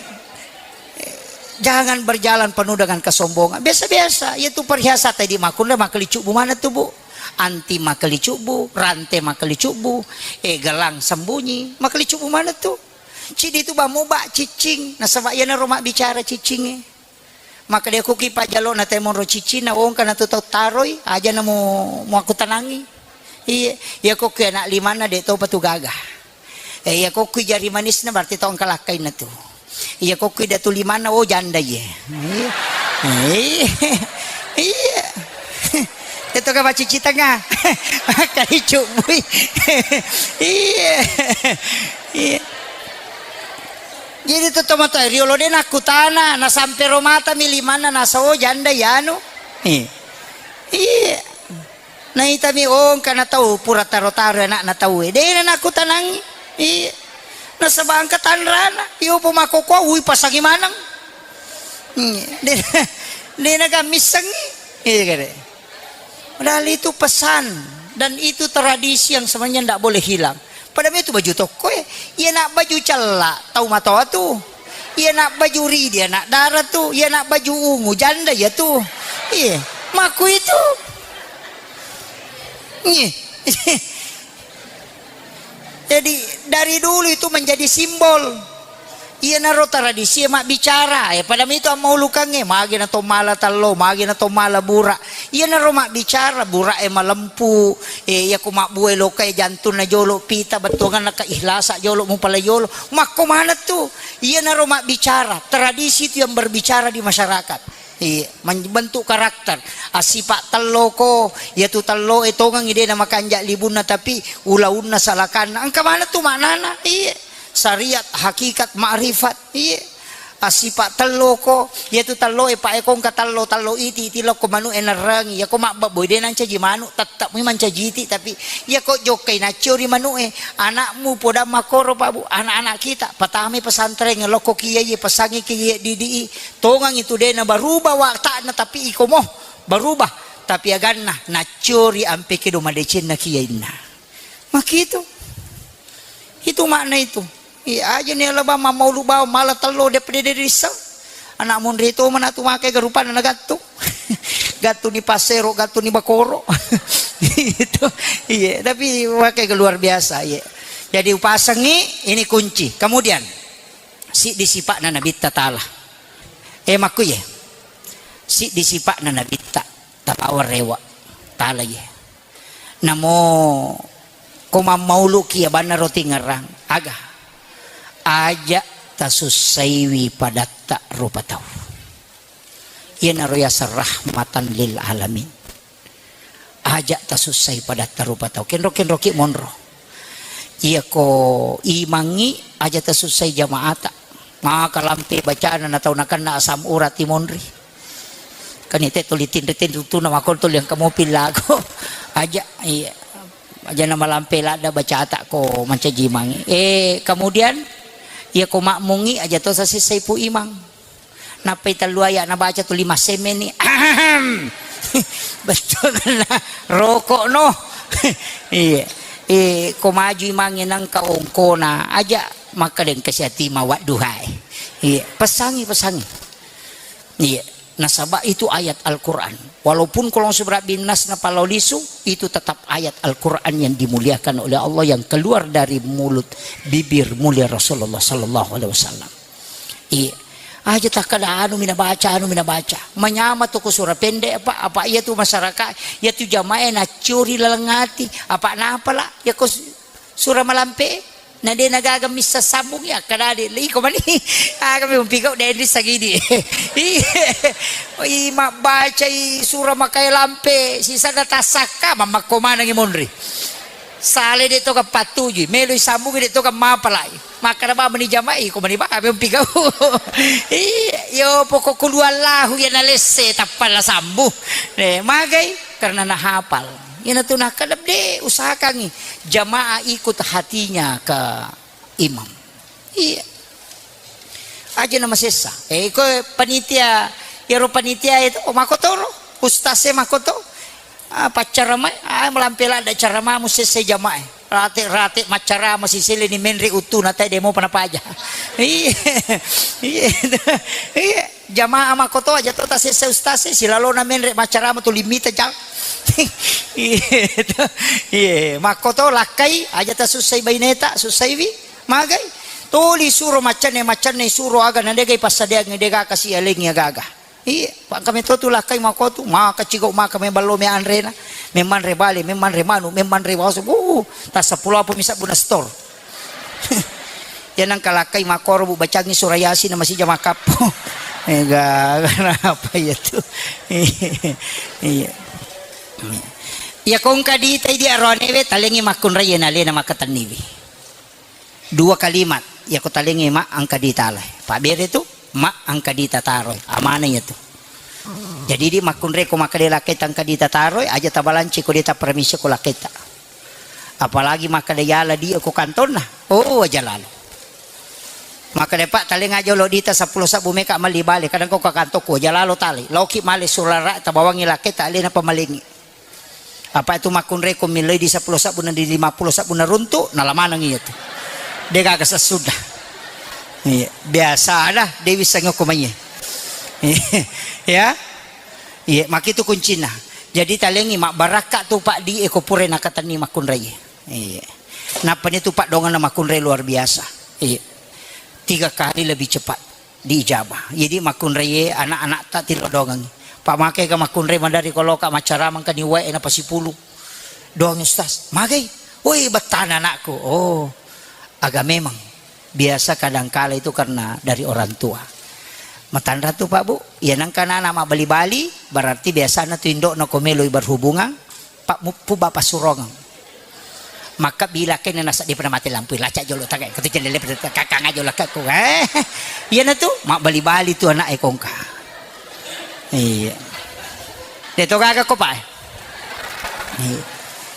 jangan berjalan penuh dengan kesombongan. Biasa-biasa, iya tu perhiasan tadi makkunre makkelicubbu mana tu, Bu? Anti makkelicubbu, rante makkelicubbu, eh, gelang sembunyi, makkelicubbu mana tu? Cidi tu bamu ba cicing, nasaba iya naro mabbicara cicinge. Maka de kuki pajalo na temon ro cicing na wongka na tu tau taroi, aja na mu, mu aku tenangi. Iya, iya kokki anak limanna de tau patu gaga. Eh, iya kokki jari manisna berarti tau engka lakkainna tu. Iya, kokkui datu limanna, oh, janda iye. Iya. Iya. Iya. Itu kan macuci tengah. Kali cubui. Iya. Iya. Jadi tu tomatoa riolo de nakkutana, nasampe ro matami limanna, nasa, oh, janda iyanu. Iya. Iya. Naitami, oh, engka na tau pura taro-taro anakna tau e. De na nakkutanangi. Iya. Nasaba engka tanrana. Iyo po makkokoa, ui, pasangi maneng. Iya. De, de na gammissengi. Iya, kare. Padahal itu pesan dan itu tradisi yang sebenarnya ndak boleh hilang. Pada itu baju tokko e, iya nak baju cella tau matoa tu. Iya nak baju ridi anak dara tu. Iya nak baju ungu janda iya tu. Iya, maku itu. Iya. Jadi dari dulu itu menjadi simbol. Iyanaro tradisi e mabbicara, e, pada mitu ammaulukangnge, magi na to mala tallo, magi na to mala bura. Iyanaro mabbicara, bura e malempu, e, iyako mabbue loka e jantunna jolo pita, bettuanganna keihlasa jolo mupala jolo. Makko maneng tu, iyanaro mabbicara, tradisi itu yang berbicara di masyarakat. Iya, membentuk karakter. Assipa telloko, iyatu tello e tongengi de na makanja libunna, tapi ulaunna salakanna. Engka maneng tu maknana. Iya. Syariat, hakikat, makrifat. Iya. Assipa telloko, iyatu tello e pa e kongka tello, tello iti, iti lokko manu e nerrangi. Iyako mabbabboi de nancaji manu, tetap mi mancaji iti, tapi iyako jokkai naccio ri manu e, anakmu podang makkoro, Pak Bu, anak-anak kita, patamai pesantren, lokko kiai, pesangi kiai didi i, tongang itu de na berubah watakna, tapi iko mo berubah, tapi aganna naccio ri ampe kedo madecenna kiainna. Makitu. Itu makna itu. Iya, aja ni alaba mammaulu bawang, mala tello de pede de risseng. Anak monri to mana tu makai garupana na gattu. Gattu ni pasero, gattu ni bakoro. Itu. Iya, tapi makai ke luar biasa, iya. Jadi upasengi ini kunci. Kemudian siddi sipakna Nabitta Taala. Eh, makku ye. Siddi sipakna Nabitta Taala rewa. Taala ye. Namo ko mammauluki abanna roti ngerang, aga? Aja tasussaiwi padatta rupa tau. Iyanaro yaseng rahmatan lil alamin. Aja tasussai padatta rupa tau. Kenro-kenroki monro. Iyako imangngi aja tasussai jamaata. Maka lampe bacana na tau nakenna asam urat i monri. Kan ite tuli tinri-tinri tuna makon tuli engka mopi lago. Aja, iya. Aja na malampe ladda bacata ko mancaji imangngi. Eh, kemudian iyako makmungngi aja to sasessai pu imang. Nappai tellu ayat nabaca tuli massemeni. Ahem. Betul na rokok no. Iya. Eh, ko maju imangnge nangka ongkona aja makkadeng kasiati mawadduhae. Iya, pesangi, pesangi. Iya. Nasaba itu ayat Al-Quran. Walaupun kolong seberat binas na palau lisu, itu tetap ayat Al-Quran yang dimuliakan oleh Allah yang keluar dari mulut bibir mulia Rasulullah sallallahu alaihi wasallam. Iya. Aja takkada anu mina baca, anu mina baca. Manyama tu ko sura pendek apa, apa iya tu masyarakat, iya tu jamaah na curi laleng ati, apa napa lah, iya ko su-, sura malampe, na de na gaga missa sambung ya, kada de, iko mani, aga mi umpigau de di sagidi. Iya. I mabbacai sura makai lampe, sisa na tasakka, mamakko manangi monri. Sale de to ka pattuju, melo i sambung de to ka mapalai. Makkada ba meni jama'i, ko meni ba, abe umpigau. Iya, yo pokok kulu Allahu ya nalesse, tappa la sambu. Eh, magai, karena nahapal. Ina tu nakkada de, usahakangi jamaah ikut hatinya ke imam. Iya. Aja na masessa. Eh, ko panitia, yaro panitia itu, oh, makotoro. Ustaz e makoto. Ah, paccaramai, ah, malampe ladda caramamu sessai jamae. Rate-rate maccarama siseleni menre uttuna tae demo pana paja. Iya. Iya. Iya. Jamaah makkoto aja to tasessa ustaz e, silalona menre maccarama tu limita jang. Iya. Iya. Makkoto lakkai aja tasussai baineta, sussaiwi. Magai. Tuli suro maccanne, maccanne suro aga na degai passadiangi dega kasi alengi aga-aga. Iya, pangka meto tu lakkai makotu, maka cigau maka me ballo me anrena, me manre bale, me manre manu, me manre waso, uh, tassa pulo apa misa buna stor. Iya nangkalakkai makkoro bu bacangi surah Yasin na masija makkappo. Ega, kenapa iya tu? Iya. Iya kongka dita idi aroanewe talengi makkunrai iya nalena makkatenniwi. Dua kalimat, iya ko talengi ma engka dita alai. Pabbere tu, ma engka dita taroi. Amana iya tu. Jadi di makkunrai ko makkeda lakketa engka dita taroi, aja tabalanci ko dita permisi ko lakketa. Apalagi makkeda yala di ko kantonna. Oh, aja lalo. Makkeda, "Pak, talenga jolo dita seppulo sabbu meka melli bale, kadang ko ka kantokku, aja lalo tale. Laoki male surara tabawangi lakketa alena pamalengi." Apa itu makkunrai ko milloi di seppulo sabbu na di lima puluh sabbu na runtu, nala maneng iya tu. De gaga sessuda. Iya, biasa ada, de wisseng ko maiye. Ya. Iya, makitu kuncinna. Jadi talengi mabbarakka tu Pak di eko pura nakatenni makkunrai. Iya. Nappa ni tu Pak dongeng na makkunrai luar biasa. Iya. Tiga kali lebih cepat diijabah. Jadi makkunrai anak-anak tak tilo dongengi. Pak makai ka makkunrai madari koloka macaramang ka ni wae na pasipulu. Doang Ustaz. Magai. Woi, bettana anakku. Oh. Aga memang biasa kadangkala itu karena dari orang tua. Matanra tu Pak Bu, iya nangka anak mabbali-bali, berarti biasana tu indokna ko meloi berhubungan, Pak muppu Bapak surongeng. Maka bila kene nasa di pernah mati lampu, laca jolo tagai, katu jendela kakang aja lah kakku, eh. Iya na tu, mabbali-bali tu anak ekongka. Iya. Deto gaga ko Pak. Iya.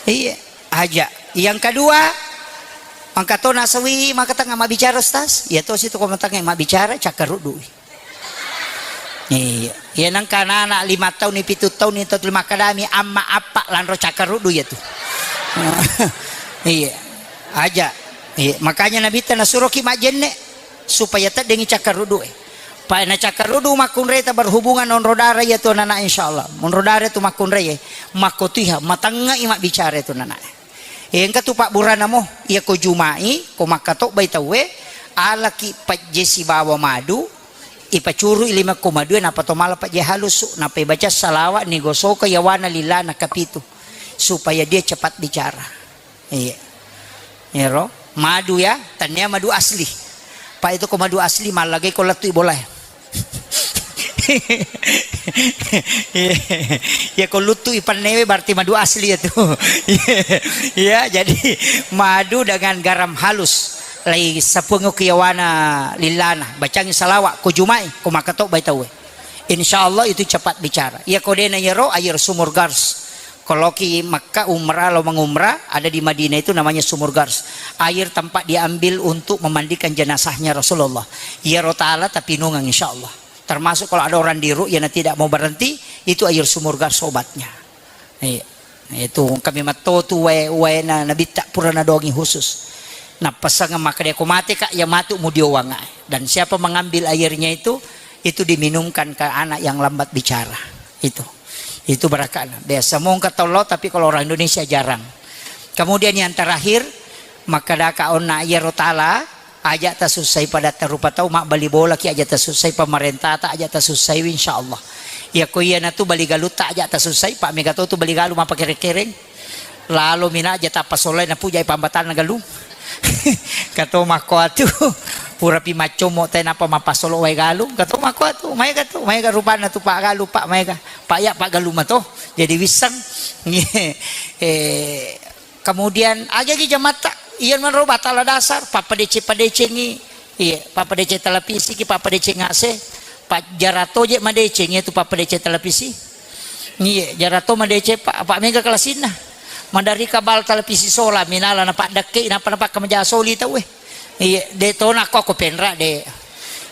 Iya. Aja. Yang kedua, angka to nasawi maka tengah mabbicara Ustaz. Iya to situ ko tengah mabbicara cakkarudui. Iya. Iya nangka anak lima tahun ni pitu tahun ni tau makadami amma appa lanro cakkarudui ya tu. Iya. Aja. Iya. Makanya Nabi ta nasuroki majenne supaya teddengi cakkarudue. Pae na cakkarudu makkunrai ta berhubungan onro dara iya tu anak insyaallah. Onro dara tu makkunrai. Makkotiha matengngai mabbicara tu anak. Engka tu pabburana mo, iya ko Juma'i, ko makkatobbai tauwe, alaki pajje sibawa madu, ipacurui lima ko madue, nappa to mala pajje halusu, nappa ibaca salawat, nigosoka yawana lillana kapitu, supaya dia cepat bicara. Iya. Iyaro, madu ya, tania madu asli. Pa itu ko madu asli, mallagai ko lettu bolae. Iya, ko luttu ipannewe berarti madu asli ya tu. Iya, jadi madu dengan garam halus. Lai sapungu kiyawana lillana, bacangi salawat, ko Juma'i, ko makkatobbai tauwe. Insya Allah itu cepat bicara. Iya ko dena yero air sumur Gars. Kalau ki Makkah umrah, lo mengumrah, ada di Madinah itu namanya Sumur Gars. Air tempat diambil untuk memandikan jenazahnya Rasulullah. Iyaro taala tapi nungang insya Allah. Termasuk kalau ada orang di ru'yah yang tidak mau berhenti, itu air sumur Gars obatnya. Iya. Itu kami mattotu wae, wae na nabitta pura nadongi khusus. Napasang maka dia ko mate kak ya matu mudiowanga. Dan siapa mengambil airnya itu, itu diminumkan ke anak yang lambat bicara. Itu. Itu barakana. Biasa mongka tollo, tapi kalau orang Indonesia jarang. Kemudian yang terakhir, maka daka onna iyaro taala, aja tasussai pada tarupa tau, mabbali bola ki aja tasussai, pemerintah ta aja tasussai, insya Allah. Ya ko iya natu bali galu ta aja tasussai, Pak mega to tu bali galu mapakere-kereng. Lalo mina aja tappa solai na pujai pambatanna galu. Kato makko atu, pura pi maccommo te napa mapasolo wae galung. Kato makko atu, maega tu, maega rupanna tu Pak galu, Pak maega. Pak ya, Pak galu mato. Jadi wisseng. Eh, kemudian aja gi jamatta, iya manro batala dasar, pappadece-padecengi. Iya, pappadece televisi ki, pappadece ngase. Pak jarato je madeceng itu pappadece televisi. Iya, jarato madeceng Pak, Pak mega kelasinna. Madari kabal televisi sola minala na paddekke napa napa kamaja soli tau eh. Iya, de tona ko ko penra de.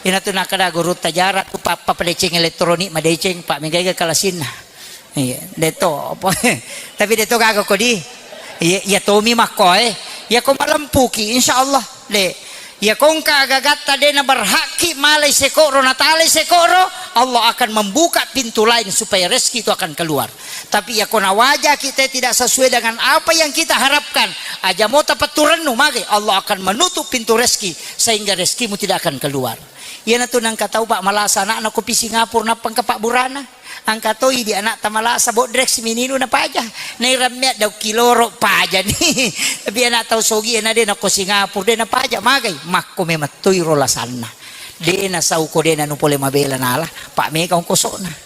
Ina tu nakada guru tajara tu papa padeceng elektronik madeceng Pak mega kelasinna. Iya, de to apa. Tapi de to gaga ko di. Iya, iya tomi makko eh. Iya ko malempuki insyaallah de. Iya kongka agagatta de na berhakki malai sekoro na talai sekoro, Allah akan membuka pintu lain supaya rezeki itu akan keluar. Tapi iya ko nawaja kita tidak sesuai dengan apa yang kita harapkan, aja mota peturennu mage, Allah akan menutup pintu rezeki sehingga rezekimu tidak akan keluar. Iyanatu nangka tau, Pak, malasa ana'na kopi Singapura nappa engka pabburana. Engka to idi ana'ta malasa bodrek simininu napaja. Nairammea daung kiloro pajani. Tapi ana' tau sogi na de nako Singapura de napaja, magai? Makko memang toi ro lasanna. De nasau ko de nanu pole mabela nala, Pak, mega ongkosona.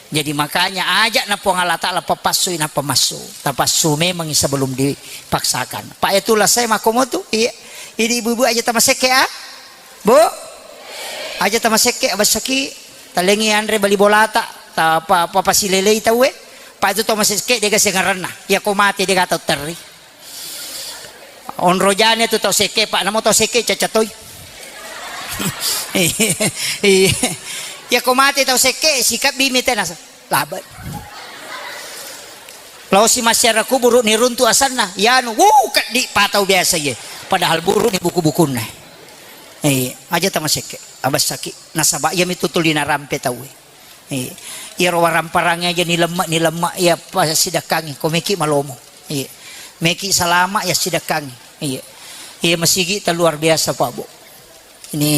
Jadi makanya aja na Puang Allah Ta'ala papassui nappa massu. Tapassu memang sebelum dipaksakan. Pak, itu lasai makko motu. Iya. Idi ibu-ibu aja tamasekke, ah. Bu? Aja tamasekke, abassaki, talengi anre bali bolata, ta pa, pa, pasilelei tauwe. Pak, itu tau masekke dega sengaranna. Ya ko mate dega tau terri. Onro jane tu tau sekke, Pak, namo tau sekke caca toi. Iya. Ya ko mate tau sekke, sikap bimi tenasa. Labe. Lao si masyarakat kuburu ni runtu asanna, yanu, wuh, keddi patau biasa ye. Padahal buru ni buku-bukunna. Eh, aja tamasekke, abassaki. Nasaba iya mitu tuli narampe tauwe. Eh, iyaro waramparang aja ni lemma, ni lemma ya pasidakkangi, ko meki malomo. Eh, meki salama ya sidakkangi. Eh, eh, masigi ta luar biasa, Pak, Bu. Ini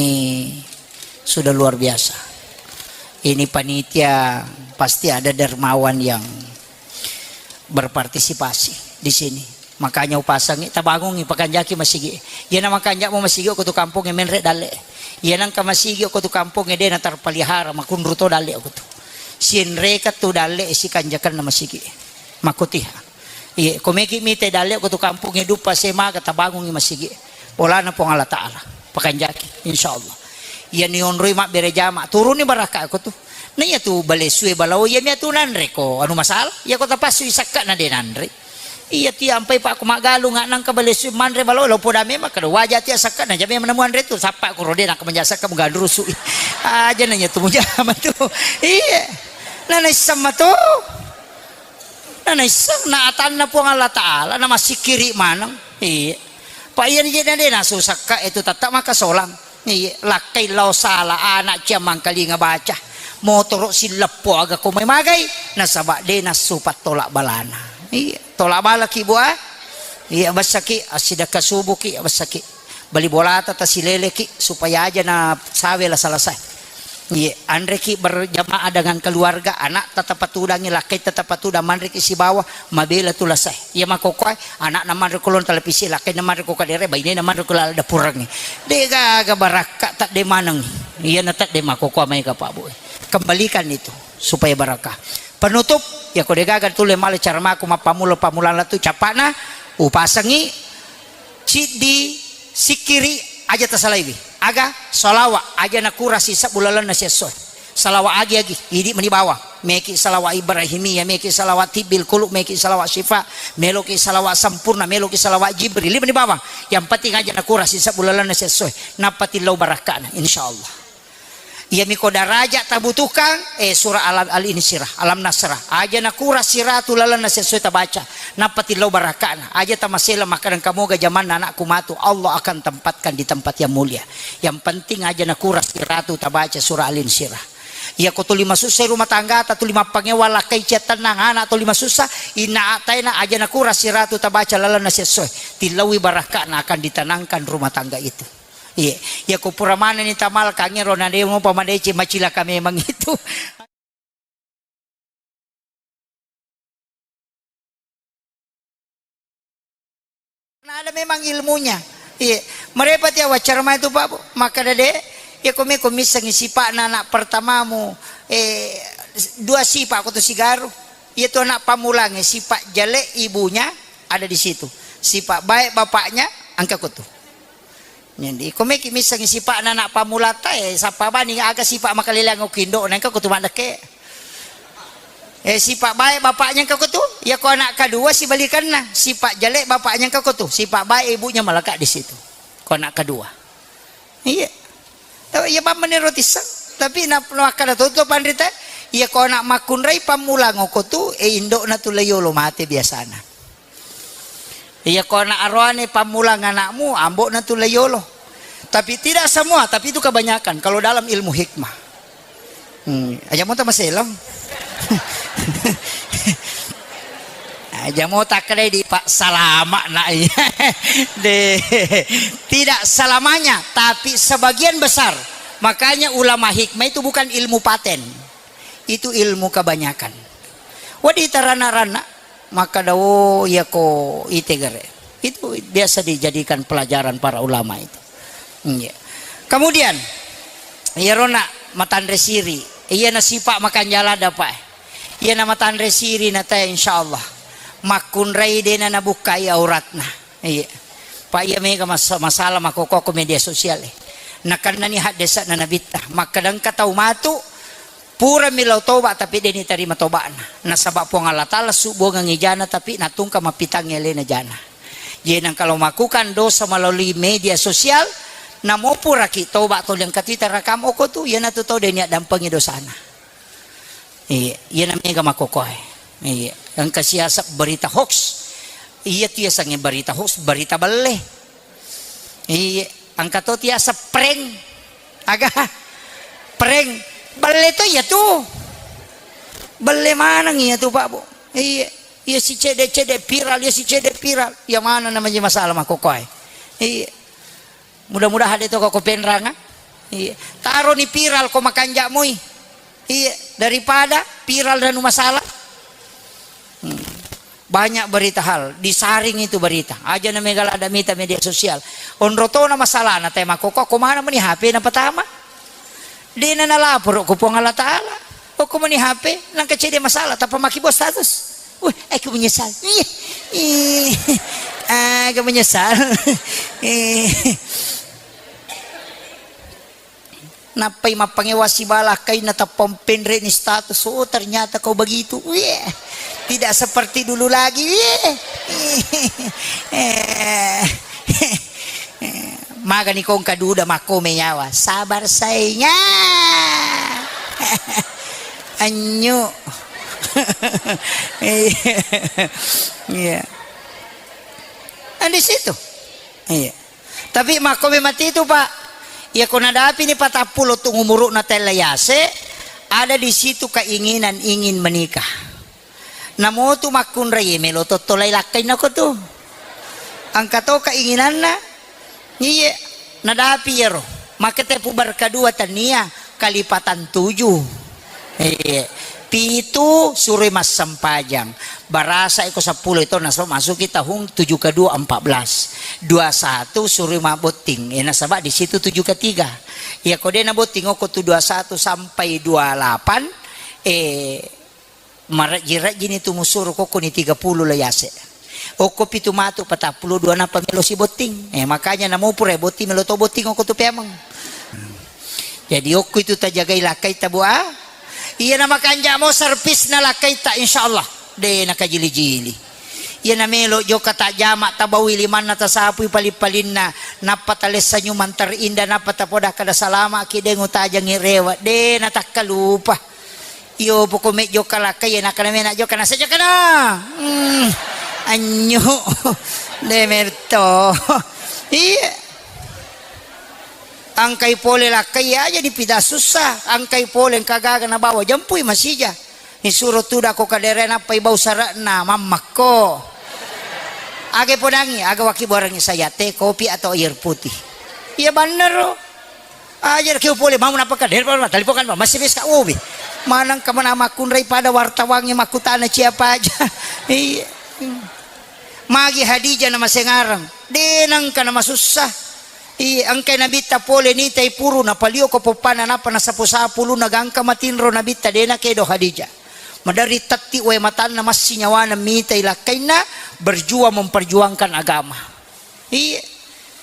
sudah luar biasa. Ini panitia pasti ada dermawan yang berpartisipasi di sini. Makanya upasangi, tabangungi, pakanjaki masigi. Iyana makanjak mo masigi ko tu kampung menre dalle. Iyana engka masigi ko tu kampung de na terpelihara, makunru to dalle ko tu. Sinreka tu dalle sikanjakan na masigi. Makutiha. Iye, ko meki mite dalle ko tu kampung e duppa semaga tabangungi masigi. Polana Puang Allah Ta'ala. Pakanjaki, insyaallah. Iya ni onroi mabbere jama, turuni barakka ko tu. Na iya tu balesue balao, iya mi atu nanre ko anu masalah. Iya ko tapassu isakka na de nanre. Iya ti ampai Pak ko maggalung nangka balesue manre balao, lo poda memang kada waja ti asakka na jame menemuan re tu. Sappa ko rode nangka menjasakka mengganrusu. Aja na iya tu mujama tu. Iya. Na naisseng mato. Na naisseng, na atanna Puang Allah Ta'ala, na massikkiri maneng. Iya. Pa iya ni je na de nasusakka itu tetta makasolang. Iya, lakkai lao sala ana cia mangkalinga baca. Motoro silleppo aga ko mai magai, nasaba de nassu pattolak balana. Iya, tolak balaki bua. Iya, bassaki, assidakka subuki, bassaki. Bali bolata tasileleki supaya aja na sawe la selesai. Iye, anreki berjamaah dengan keluarga, anak tetap patudangi, lakkai tetap patudang, manreki sibawa, mabela tu lasai. Iya makokkoe, anak na manre kolon televisi, lakkai na manre ko kadere, baine na manre ko lala dapurangi. De gaga barakka tak de maneng. Iya na tak de makokkoe mai ka Pak Bu. Kembalikan itu supaya barakah. Penutup, ya ko de gaga tule male cara maku mappamulo pamulang latu capana, upasangi Ciddi sikkiri aja tasalaiwi. Aga? Salawa aja nakurasi sebbu lalenna siessoe. Salawa agi-agi, idi meni bawang. Meki salawa Ibrahimiyah, meki salawa tibbil qulub, meki salawa syifa, meloki salawa sempurna, meloki salawa Jibril, idi meni bawang. Yang penting aja nakurasi sebbu lalenna siessoe. Nappa tillau barakkana, insyaallah. Iyami ko daraja tabutuhkan, eh, surah Alam, Al-Insyirah, Alam Nasrah. Aja nakura siratu lalenna sesuai tabaca. Nappa tillau barakkana. Aja tamasela makkadang kamoga jamanna anakku matu. Allah akan tempatkan di tempat yang mulia. Yang penting aja nakura siratu tabaca surah Al-Insyirah. Iya ko tuli masussa rumah tangga ta, tuli mappangewa lakkai cia tennang anak tuli masussa, inna ataina aja nakura siratu tabaca lalenna sesuai. Tillaui barakkana akan ditenangkan rumah tangga itu. Iya, iya ko pura manenni tamal kangngero na de mopa madeceng, macilaka memang itu. Nah, ada memang ilmunya. Iya, merepati awaccara mai tu Pak Bu. Makkada de, iya ko meko missengi sipa'na anak pertamamu, eh, dua sipa' ko tu sigaru. Iya tu anak pamulange, sipa' jale ibunya ada di situ. Sipa' baik bapaknya engka ko tu. Jadi, ko meki missengi sipa'na anak pammulata, eh, sappa bani aga sipa' makaleleang okko indo'na, engka ko tu maddekke. Eh, sipa' baik bapaknya engka ko tu, iya ko anak kedua sibalikanna, sipa' jelek bapaknya engka ko tu, sipa' baik ibunya melekat di situ. Ko anak kedua. Iya. Tapi iya pammene roti sang. Tapi na, na makkada to, to panrita, iya ko anak makkunrai pammulang okko tu, eh, indo'na tu layolo mate biasana. Iya ko anak aroane pammulang anakmu, ambo'na tu layolo. Tapi tidak semua, tapi itu kebanyakan kalau dalam ilmu hikmah. Hmm, aja mo tamaselang. Aja mo takkadai di Pak salama nak. De, tidak selamanya, tapi sebagian besar Makanya ulama hikmah itu bukan ilmu paten. Itu ilmu kebanyakan. Wedding tarana-rana, makkeda, "Oh, iyako itegere." Itu biasa dijadikan pelajaran para ulama itu. Iya. Kemudian, iyarona matanre siri, iyana sipa makanja lada, Pak. Iyana matanre siri na teh, insyaallah makkunrai dena nabukkai auratna. Iya. Pak, iya mega mas-, masalah makkokko ko media sosial, eh. Nakennani haddese'na Nabitta. Makkeda engka tau matu, purami lao toba, tapi deni tarima toba'na. Nasaba Puang Allah Taala subbuangengngi jana, tapi natungka mappitangngi alena jana. Jadi, nang kalau melakukan dosa melalui media sosial, namo puraki toba, tuli engka tu ita rakam oko tu, iyanatu tau deni addampengi dosana. Iya, iyana mega makkokkoe. Iya, engka siaseng berita hoax. Iya tu yasengnge berita hoax, berita belle. Iya, engka to tiaseng prank. Aga? Prank. Belle to iya tu. Belle maneng iya tu, Pak, Bu. Iya, iya si cede-cede viral, iya si cede viral. Iya mana namanya masalah makkokkoe. Iya. Mudah-mudahan de to ko penranga. Iya. Taroni viral ko makanja moi. Iya, daripada viral nanu masalah. Hmm. Banyak berita hal, disaring itu berita. Aja na mega lada mita media sosial. Onro tona masalahna, te makkokko, ko mana meni H P na pertama. Dena nalaporo ko Puang Allah Taala. Okko meni H P, nangka cede masalah, tappa makkibau status. Wih, aku menyesal. Ih, ih, aga menyesal. Ih. Nappai mappangewa sibala kainna tappa penre ni status. Oh, ternyata kau begitu. Wih, tidak seperti dulu lagi. Wih. Eh. Magani kongka duda makkome nyawa. Sabar sainga. Anyu. Iya. Nah, di situ. Iya. Tapi makkome mati itu, Pak. Iya, ko nadapini patappulo tu umuru'na tella yase, ada di situ keinginan ingin menikah. Namotu makkunrai melo tottolai lakkainna ko tu. Engka to keinginanna. Iye, nadapi iyaro. Makete pu berkadua tania kalipatan tujuh. Iye. Pitu suroi massempajang. Barasa iko seppulo itu nasaba masuki tahun tujuh kedua empat belas. Dua satu suroi mabotting. Eh, nasaba di situ tujuh ketiga. Iya ko de nabotting oko tu dua satu sampai dua lapan, eh, Marejji-rejjini tu musuru kokkoni tiga puluh lo yase. Okko pitu matu patappulo dua nappa melo sibotting. Eh, makanya namo pura botting melo to botting okko tu peameng. Jadi okko itu tajagai lakkaita, Bu, ah. Iya na makanja mo servisna lakkaita, insyaallah. De nakajili-jili. Iya na melo jokka tajama tabaui limanna tasapui paling-palinna. Nappa talessa nyumang terindah, nappa tapoda kada salama ki de ngutajangi rewa. De natakkalupa. Iyo, poko mejjo kalakkai, iya, nakana mena jokka, nasa jokkana. Hmm, anyu. De merto. Iya. Angkai pole lakkai aja dipida susah. Angkai pole engka gaga nabawa jempui masija. Nisuro tudako kadere nappai bau sarakna mammakko. Aga podangi, aga waki borangi saya, teh, kopi atau air putih. Iya bannero. Aja keu pole mau napaka, telepon, teleponkan, Pak. Masih bis ka ubi. Manang kemana makkunrai pada wartawangnge makkutana siapa aja. Iya. Magi Hadijah nama sengarang. De nangka nama susah. Iya, engkai nabitta pole nitai puru napalio ko poppana napa nasapu-sapu luna gangka matinro nabitta de nakedo Hadijah. Madari tatti wae matanna massi nyawana mitai lakkainna berjuang memperjuangkan agama. Iya.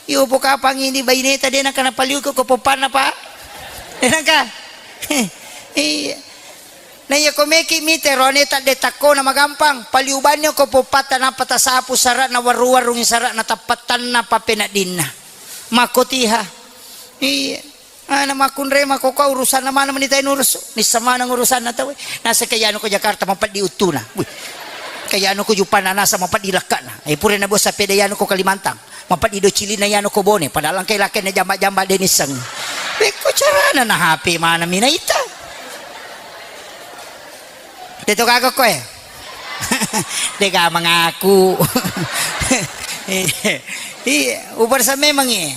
Iyo pokapang ini baineta de naka napaliuko ko poppanna, Pak. De naka. Iya. Na iya ko meki mite roane tadde takkona magampang. Paliu banni ko poppatta nappa tasapu sara'na warru-warrungi sara'na tappattanna pappeneddinna. Makkotiha. Iya. Ana makkunrai makkokkoe urusanna maneng meni tae nurusu. Nisseng maneng urusanna tauwe. Nasa ke yanu ko Jakarta mapeddi uttuna. Wih. Ke yanu ko Juppana nasa mapeddi lekkana. Eh, pura na bos sapeda yanu ko Kalimantan. Mapeddi do cilina yanu ko Bone. Padahal engkai lakkainna jamba-jamba de nisseng. Pekko carana na H P maneng mi naita. De to gaga koe. De ga mengaku. Iya, ubarsa memang iya.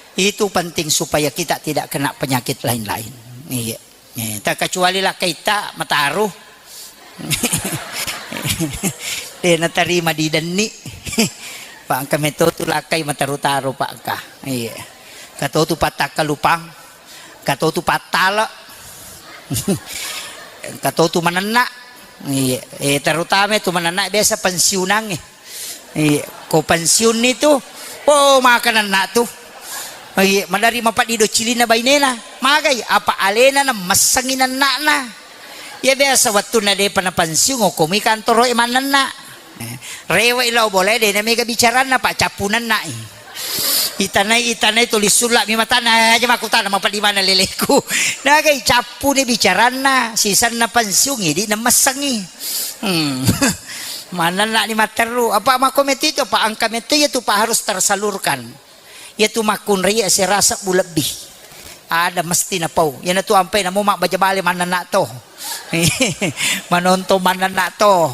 Itu penting supaya kita tidak kena penyakit lain-lain. Iya. Eh, terkecuali lakkaitta mataru. De' natarima didenni. Pak, engka metto tu lakkai mataru-taru, Pak, engka. Iya. Engka to tu pattakkalupang. Engka to tu pattale. Engka to tu manenna. Iya. Eh, terutama tu manenna biasa pensiunangnge. Iya, ko pensiunni tu, oh, maka nenna tu. Iya, madari mapaddi do cilinna bainena. Magai, apa alena na messengi nenna'na. Iya, biasa wettunna depa na pensiun, okkomi kantoro e mannenna. Eh, rewe lao bola e, dena mega bicaranna, Pak, cappu nenna'i. Itanai, itanai tuli sulla mi matana, aja makkutana mapaddi mana leleku. Nagai cappuni bicaranna, sisenna pensiun, idi na messengi. Hmm. Manenna ni matteru, apa makko metto itu, apa engka metto iya tu, Pak, harus tersalurkan. Iya tu makkunrai asera sebbu lebbi. Ada mesti napau. Iyana tu ampai namo mabbaja bale manenna to. Manontong manenna to.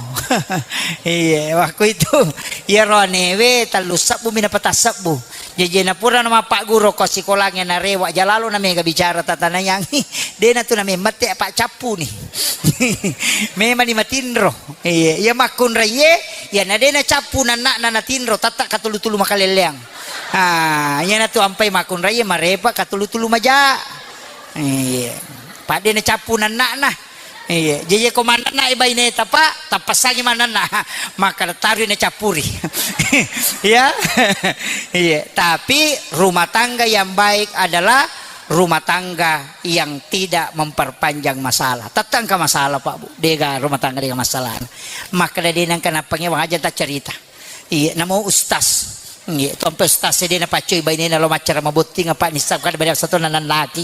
Iya, waktu itu. Iya roanewe tellu sebbu mi napata sebbu. Jaji na purana mappagguru ko sikolangnge narewa jalalo na mega bicara tatanayang. Dena tu na memmette apa cappu ni. Memang ni matinro. Iya, iya makkunraiye, iya na dena cappu nanna na natinro, tatta katulu-tulu makalelleang. Ah, iya na tu ampai makkunraiye marepa katulu-tulu maja. Iya. Padde na cappu nanna na. Iya, jaji ko manenna e baineta, Pak, tappassangi manenna. Maka taru na cappuri. Ya. Iya, tapi rumah tangga yang baik adalah rumah tangga yang tidak memperpanjang masalah. Tette engka masalah, Pak, Bu. Dega rumah tangga dega masalah. Maka de nengka nappangewa aja ta cerita. Iya, namo ustaz. Iya, tompe ustaz e de napaccoi bainena lo maccara mabotting apa nissab kada beda satu nanannaki.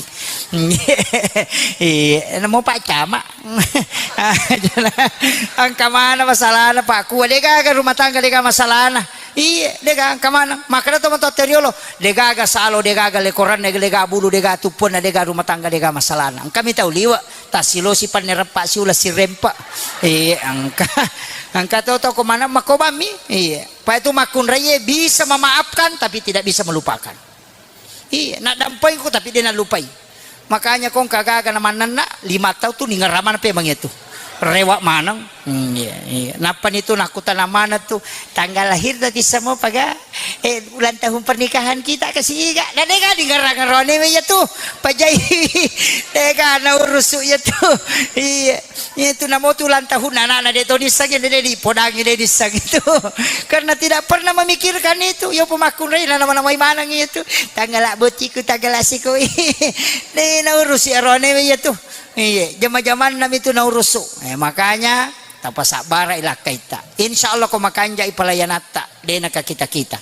Iya, namo Pak Camat. Engka mana masalahna, Pak? Kua de gaga rumah tangga de gaga masalahna. Iya, de gaga engka mana. Makanya to matoa teriolo, de gaga salo, de gaga lekoranna, de gaga bulu, de gaga tuppuanna, de gaga rumah tangga de gaga masalahna. Engka mi tau liwe. Tasilosi panne reppa siula sirempa. Iya, engka. Engka to toko mana makobami. Iya. Pak itu makkunraiye bisa memaafkan tapi tidak bisa melupakan. Iya, na dampengku tapi de nalupai. Makanya ko engka gaga na manenna lima tau tu ningerramana pe mangetu. Rewa maneng. Hmm, iya, iya. Nappa ni tu nakkutana mana tu tanggal lahir tadi semua paga. Eh, ulang tahun pernikahan kita ke siga. Na dega ningerra-ngerrone iya tu. Pajai. Dega na urusu iya tu. Iya. Iya tu namo tu ulang tahun anak-anak de to disseng, de, de dipodangi de disseng itu. Karena tidak pernah memikirkan itu. Yo pemakkunrai na nama-namai maneng iya tu. Tanggal bociku, tanggal asiku. De na urusi arone iya tu. Iya, jama-jamanna mi tu na urusu. Eh, makanya tapasabbara ilakkaitta. Insya Allah ko makanjai pelayanatta, de naka kita-kita.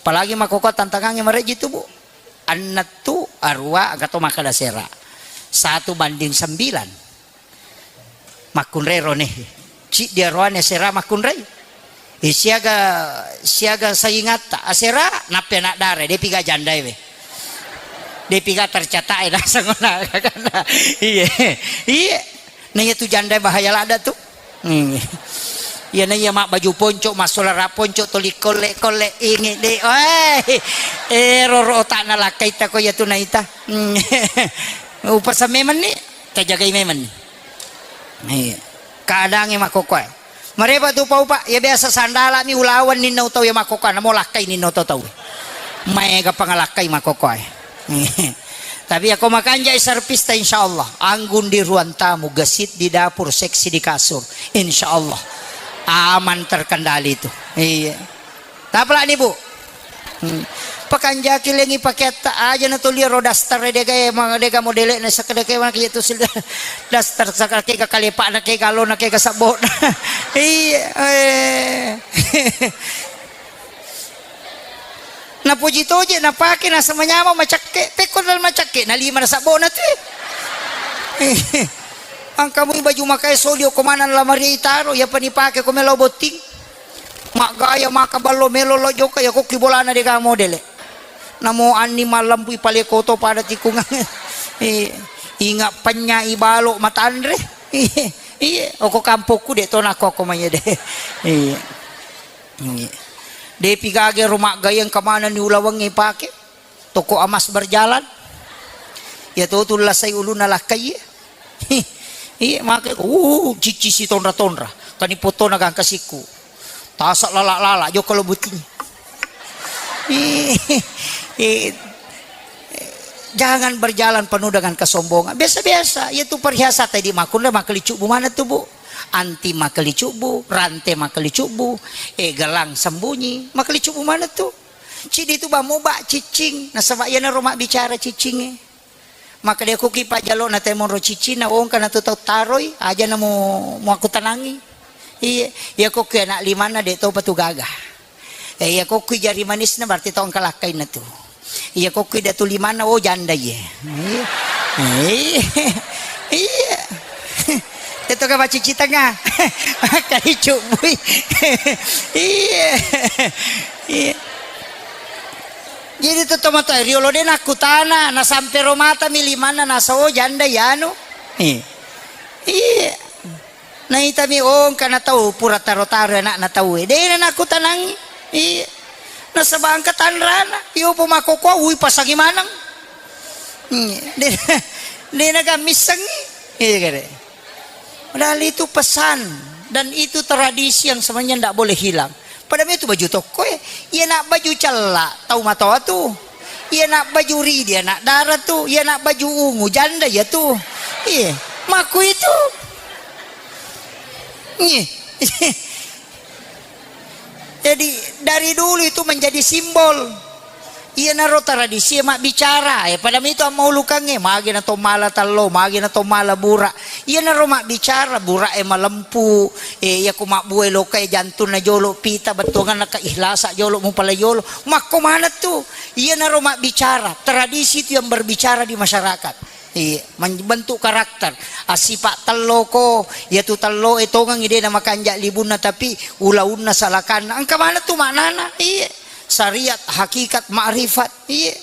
Apalagi makoko tantangangnge marejji tu, Bu. Ennettu, arua, engka to makkeda sera. Satu banding sembilan. Makkunrai rone. Ciddi aroane asera makkunrai. Eh, siaga, siaga saingatta. Asera, nappe anak dara, depi ga jandae we. Depi ga tercatat e, naseng ona. Iya. Iya. Nah, iya tu jandae bahaya ladda tu. Hmm. Iya, nah, iya, mak baju ponco, masolara ponco, toli kolle-kolle, ingi de. Weh. Eh, roro otakna lakkaita ko iya tu naita. Hmm. Upasa memang ni, tajagai memang ni. Iya. Keadaannya makkokoe. Mereba tu pau, Pak, ya biasa sandala mi ulawan ninna utau ya makkokoe, namo lakkai ninna utau tau. Maega pangalakkai makkokoe. Tapi ako makanjai servis ta, insya Allah. Anggun di ruang tamu, gesit di dapur, seksi di kasur. Insya Allah. Aman terkendali itu. Iya. Tapalani, Bu. Hmm. Pakanjaki lengi pakeatta aja na toli ro daster dega e, ma-, dega modele na sakadeke ma kitu sil daster sakake ga kalepa na ke galo na ke ga sabbo. Iya, eh. Napuji toje napake na sama nyama macakke. Pekko dal macakke na lima na sabbo na tu. Angkamu baju makae soli ko manang lamari itaro, ya pani pake ko melo botting. Maggaya maka ballo melo lo jokka, ya kokki bolana dega modele. Namo anni mallempu ipale koto pada tikungang. Eh, inga penya ibalo matanre. Iya, oko kampokku de to nako ko maye de. Iya. Iya. Depi gage ro maggaya engka manenni ulaweng ipake. Toko emas berjalan. Ya to tu lasai uluna lakkai. Iya, make, uh, cicci si tonra-tonra. Kani potona gangka sikku. Tasa lala-lala, jokka lo buting. Eh, eh, jangan berjalan penuh dengan kesombongan. Biasa-biasa, ya tu perhiasan tadi makkunre, makkali cubbu mana tu, Bu? Anti makkali cubbu, rante makkali cubbu, eh, gelang sembunyi, makkali cubbu mana tu? Cidi tu bammu ba ciccing, nasaba iyanaro mabbicara ciccingnge. Makkeda, "Iyako ki pajjalona te monro ciccinna, ongka na tu tau taroi, aja na mu, muakkutanangi." Iye, iyako ki anak limanna de topa tu gaga. Eh, iyako ki jari manisna berarti tau engka lakkainna tu. Iyako ki datu limanna, oh, janda iye. Iye. Iye. Iye. Teto ka pacici tengah. Makkali cubbui. Iye. Iye. Jadi tu tomatoa riolo de nakkutana, nasampe ro matami limanna, nasa, oh, janda iyanu. Eh. Iya. Naitami, oh, engkana tau pura taro-taro anakna tau e. De na nakkutanangi. Iya. Nasaba engka tanrana. Iyo po makkokkoe, ui pasangi maneng. Iya. De, de na gammissengi. Iya kare. Padahal itu pesan dan itu tradisi yang sebenarnya ndak boleh hilang. Pada itu baju tokko e, iya nak baju cella tau matoa tu. Iya nak baju ridi anak dara tu. Iya nak baju ungu janda iya tu. Iya, maku itu. Iya. Jadi dari dulu itu menjadi simbol. Iyanaro tradisi e mabbicara, eh, pada mitu ammaulukangnge, magi na to mala tallo, magi na to mala bura. Iyanaro mabbicara, bura e malempu, eh, iya ko mabbue loka e jantunna jolo, pita bettuanganna ka ikhlasa jolo, mupala jolo. Makko maneng tu. Iyanaro mabbicara, tradisi itu yang berbicara di masyarakat. Iya, membentuk karakter. Assipa telloko, iyatu tello e tongengi de na makanja libunna, tapi ulaunna salakanna. Engka maneng tu maknana. Iya. Syariat, hakikat, makrifat. Iya.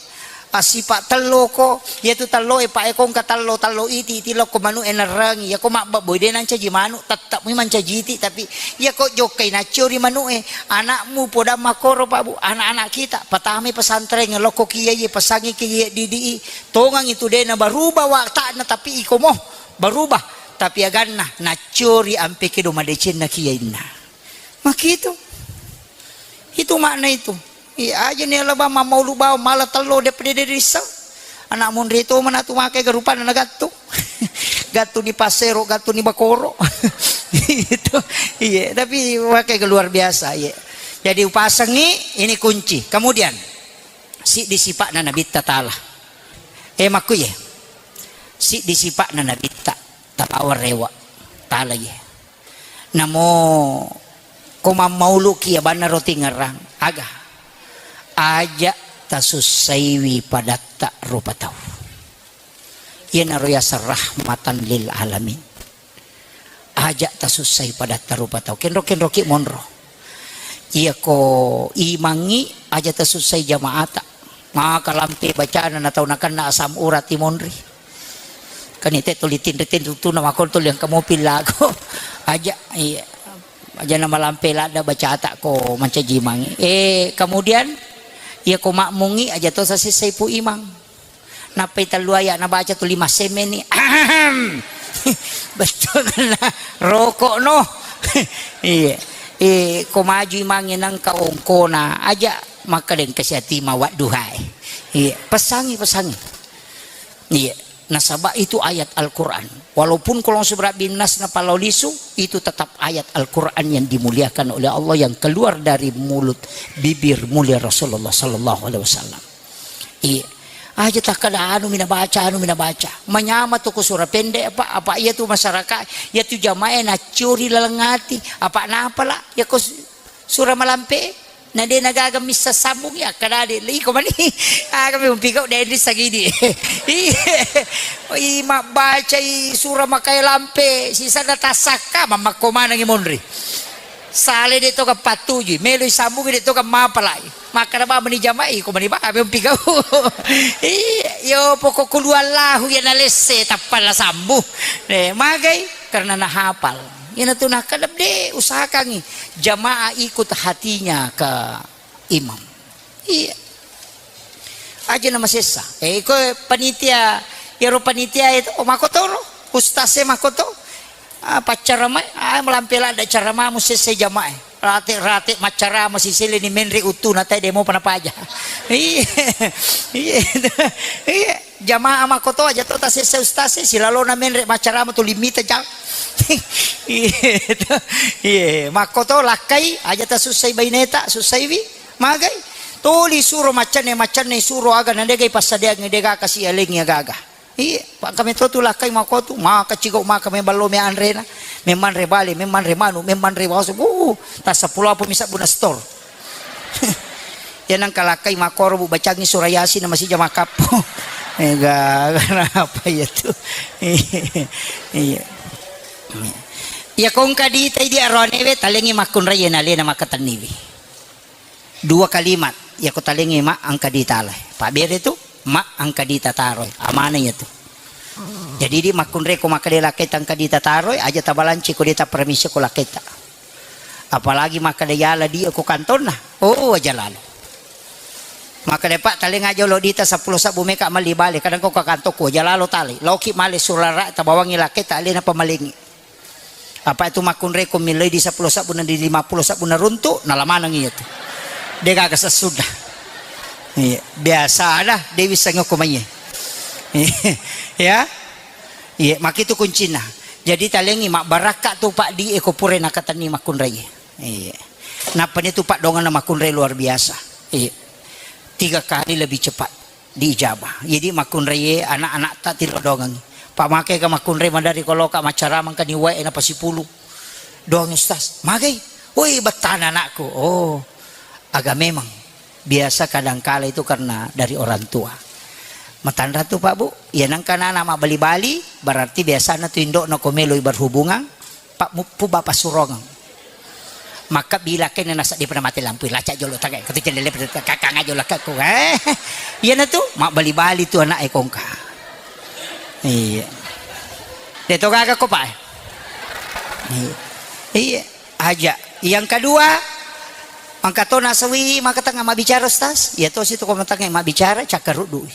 Assipa telloko, iyatu tello e pa e kongka tello, tello iti, iti lokko manu e nerrengi. Iyako mabbebboi de nancaji manu, tetap mi mancaji iti, tapi iyako jokkai naccio ri manu e, anakmu podang makkoro, Pak, Bu, anak-anak kita, patamai pesantren, lokko kiai, pesangi kiai, didi i, Tongang itu de na berubah watakna, tapi iko mo berubah, tapi aganna nacciori ampe kedo madecenna kiyainna. Makitu. Itu makna itu. Iya aja ni alaba mammaulu bawa mala tello de pede de risseng. Anak munri to mana tu make garupanna na gattu. Gattu ni pasero, gattu ni bakoro. Itu. Iya, tapi pakai luar biasa, iya. Jadi upasengi ini kunci. Kemudian Siddi sipa'na Nabitta Taala. Eh, makkuye. Siddi sipa'na Nabitta, tapawa rewa. Taala ye. Namo ko mammauluki abanna roti ngerang. Aga. Aja tasussaiwi padatta rupa tau. Iyanaro yaseng rahmatan lil alamin. Aja tasussai padatta rupa tau. Kenro-kenroki monro. Iyako imangngi aja tasussai jamaata. Maka lampe bacana na tau nakenna asam urat i monri. Kan ite tuli tinri-tinri tuna makon tuli engka mopi lago. Aja, iya. Aja na malampe ladda bacata ko mancaji imangngi. Eh, kemudian iyako makmungngi aja to sasessai pu imang. Nappai tellu ayat nabaca tu lima semeni. Ahem. Betul na rokok no. Iya. Eh, ko maju imangnge nangka ongkona aja makkeda engka siatima wadduhae. Iya, pesangi, pesangi. Iya. Nasaba itu ayat Al-Quran. Walaupun kolong subrabbi nas na palao lisu, itu tetap ayat Al-Quran yang dimuliakan oleh Allah yang keluar dari mulut bibir mulia Rasulullah sallallahu alaihi wasallam. Iya. Aja takkada anu mina baca, anu mina baca. Manyama tu ko sura pendek apa, apa iya tu masyarakat, iya tu jamae nacuri laleng ati, apa napa la, ya ko su-, sura malampe, na de nagaga missa sambung ya, kada de, iko mani, aga mi umpigau de di sagidi. Iya. I mabbaca i sura makai lampe, sisana tasakka, mamakko manangi monri. Sale de to ka pattuju, melo i sambung de to ka mapalai. Makkeda ba meni jama'i, ko meni ba, abe umpigau. Iya, yo pokok kulu Allahu ya nalesse, tappa la sambu. Eh, magai? Karena nahapal. Ina tu nakkeda de, usahakangi jamaah ikut hatinya ke imam. Iya. Aja na masessa. Eh, ko panitia, yaro panitia itu, oh, makotoro. Ustaz e makoto. Ah, paccaramai, ah, malampe ladda caramamu sessai jamae. Rate-rate maccarama siseleni menre uttuna tae demo pana paja. Iya. Iya. Iya. Jamaah makoto aja to tasessa ustaz e, silalona menre maccarama tu limita jang. Iya. Iya. Makoto lakkai aja tasussai baineta, sussaiwi. Magai. Tuli suro maccanne, maccanne suro aga na degai passadeangngi dega kasi alengi aga-aga. Iya, pa kami to tu lakkai makotu, maka cigau maka me ballo me anrena, me manre bale, me manre manu, me manre baso, uh, tasa pulo apa misa buna stor. Ya nang kalakkai makoro bu bacangi sura Yasin na masija makappo. Ega, kenapa ya tu? Iya. Ya kongka di tai di arone we talengi makkunrai ya nalena makatenniwi. Dua kalimat, yako talengi ma angka di tala. Pabere tu, ma angka di tataroi. Amana iya tu. Jadi di makkunre ko makkeda lakkaita angka di tataroi, aja tabalanci ko de taparamisi ko lakkaita. Apalagi makkeda yala di ko kantonna. Oh, aja lalo. Makkeda pak talenga aja lo dita seppulo sabbu meka mali bale, kadang ko ka kantokku aja lalo tali. Loki male surara tabawangi lakkaita alena pamalengi. Apa itu makkunreko miloi di seppulo sabbu na di lima puluh sabbu na runtu, nalamaneng iya tu. De gaga sessuda. Iya, biasa ada Dewi sengoko maiye. Ya. Iya, makitu kuncina. Jadi talengi mabbarakka tu pak di eko pure nakatenni makkunrai. Iya. Nappa ni tu pak dongan makkunrai luar biasa. Iya. Tiga kali lebih cepat diijabah. Jadi makkunraie anak-anak ta tiro dongengi. Pak make ka makkunrai madari koloka maccarama engka ni wae na pasipulu. Doang ustaz, magai? Woi bettana anakku. Oh, agak memang biasa kadangkala itu karena dari orang tua. Matanra tu pak bu, ya nangka anak mabbali-bali, berarti biasanya tu indok na komeloi berhubungan, Pak muppu bapak surongeng. Maka bila kene nasa di pernah mati lampu laca jolo tagai katu jendela kakang aja lah kakku eh. Iya na tu mak bali-bali tu anak ekongka. Iya. Deto gaga ko pak. Iya. Iya. Aja. Yang kedua, angka to nasawi maka tengah mak bicara ustaz. Iya to situ ko tengah mak bicara cakar rudu.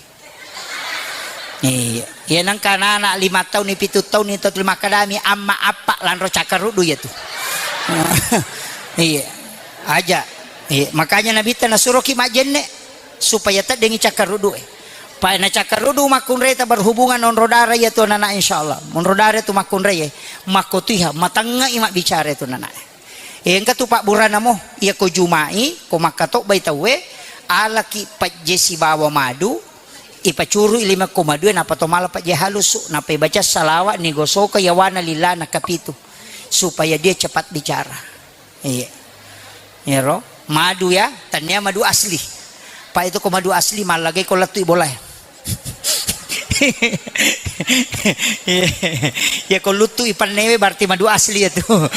Iya. Iya nangka anak-anak lima tahun ni pitu tahun ni tau makadami amma appa lanro cakkaruddu ya tu. Iya. Aja. Iya. Makanya Nabitta nasuroki majjenne supaya teddengi cakkaruddu e. Pa na cakkaruddu makkunrai ta berhubungan onro dara ya tu anak insyaallah. Onro dara tu makkunrai e. Makkotuiha matengngai mabbicara tu anak. Engka tu pabburana mo, iya ko jumai, ko makkatobbai tauwe, alaki pajje sibawa madu, ipacurui lima ko madue, nappa to mala pajje halusu, nappa ibaca salawat, nigosoka yawana lilana kapitu, supaya dia cepat bicara. Iya. Iyaro, madu ya, tania madu asli. Pa itu ko madu asli, mallagai ko lettu bolae. Iya, iya, ko luttu ipannewe berarti madu asli ya tuh.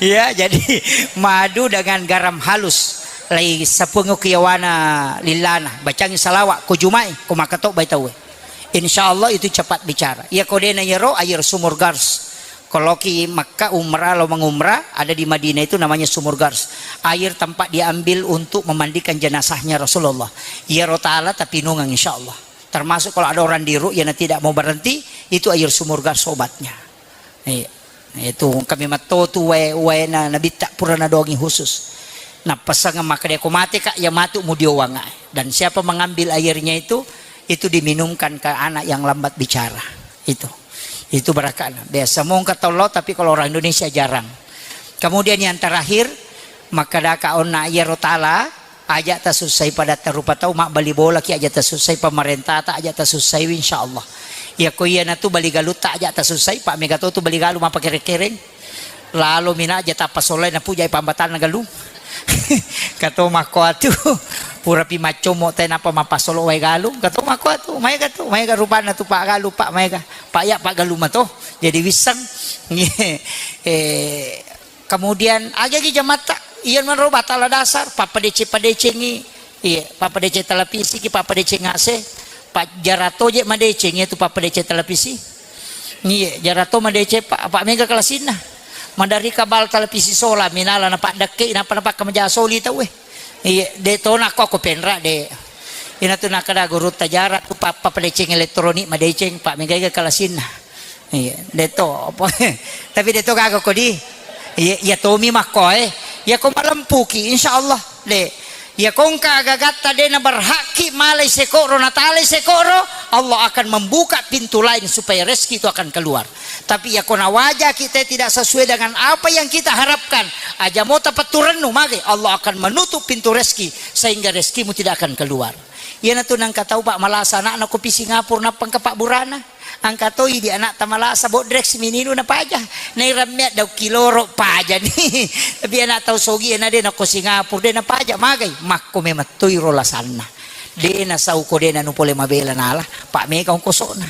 Iya, jadi madu dengan garam halus. Lai sapungu kiyawana lillana, bacangi salawat, ko jumai, ko makatobbai tauwe. Insya Allah itu cepat bicara. Iya, ko dena yero air sumur Gars. Kalau ki Makkah umrah, lo mengumrah, ada di Madinah itu namanya sumur Gars. Air tempat diambil untuk memandikan jenazahnya Rasulullah. Iyaro tala tapinungang insya Allah. Termasuk kalau ada orang di ruqyah yang tidak mau berhenti, itu air sumur Gars obatnya. Iya. Itu kami mattotu wae, wae na nabitta pura nadongi khusus. Nappasang maka dia ko mate kak, ya matu mudiowang. Dan siapa mengambil airnya itu, itu diminumkan ke anak yang lambat bicara. Itu. Itu barakana. Biasa mongka tollo, tapi kalau orang Indonesia jarang. Kemudian yang terakhir, maka daka onna iyaro tala, aja tasussai padatta rupa tau, mabbali bolaki aja tasussai, pemerintata aja tasussai, insya Allah. Iya ko iya natu bali galutta aja tasussai, pak mega to tu bali galu mapakere-kereng. Lalo mina aja tappa solai napujai pambatanna galu. Kato makko atu, pura pi maccomo te napa mapasolo wae galu. Kato makko atu, maega tu, maega rupanna tu pak galu, pak maega. Pak ya pak galu mato. Jadi wisseng. Eh, Kemudian, agagi jamatta, iya manro batala dasar, pappadece-padecengi, iya, pappadece televisi ki, pappadeceng A C, pa jarato je madeceng iya tu pappadece televisi. Iya, jarato madece pa, apa mega kalasinna. Madari kabal televisi sola, minala na paddekke, napa napa kamaja soli tauwe. Iya, de tona ko ko penra de. Ina tu nakada guru tajara tu pa, pappadeceng elektronik madeceng, pa mega kalasinna. Iya, deto apa? Tapi deto gaga kodi. Iya, iya tomi makko eh. Iya ko malempuki, insya Allah de. Iya kongka agagatta de na berhakki malai sekoro na talai sekoro, Allah akan membuka pintu lain supaya rezeki itu akan keluar. Tapi iya ko nawaja kita tidak sesuai dengan apa yang kita harapkan, aja mau tapetturennu mage, Allah akan menutup pintu rezeki sehingga rezekimu tidak akan keluar. Iyanatu nangka tau, Pak, malasa anakna kopi Singapura, nappa engka pabburana. Engka to idi anakta malasa, bodrek si mininu napaja. Nairammea daung kiloro, pajani. Tapi anak tau sogi na de nako Singapura, de napaja, magai. Makko memettoi ro lasanna. De nasau ko de nanu pole mabela nala, Pak, mega ongkosona.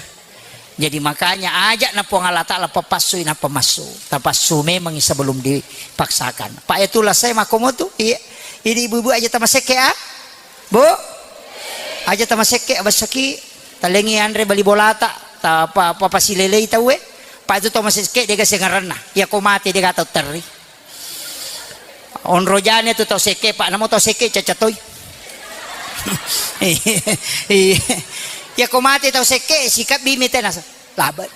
Jadi makanya ajak na Puang Allah Ta'ala papassui nappa massu. Tapassu memang sebelum dipaksakan. Pak, itu lasai makko motu. Iya. Ini ibu-ibu aja tamasekke, ah? Bu? Aja tamasekke, abessaki, talengi anre bali bolata, ta pa, pa, pasilelei tauwe. Pa itu tamasekke dega sengaranna. Iya ko mate dega tau terri. Onro jane tu tau sekke, Pak, namo tau sekke caca toi. Iya. Iya ko mate tau sekke, sikap bimi tenasa. Labat.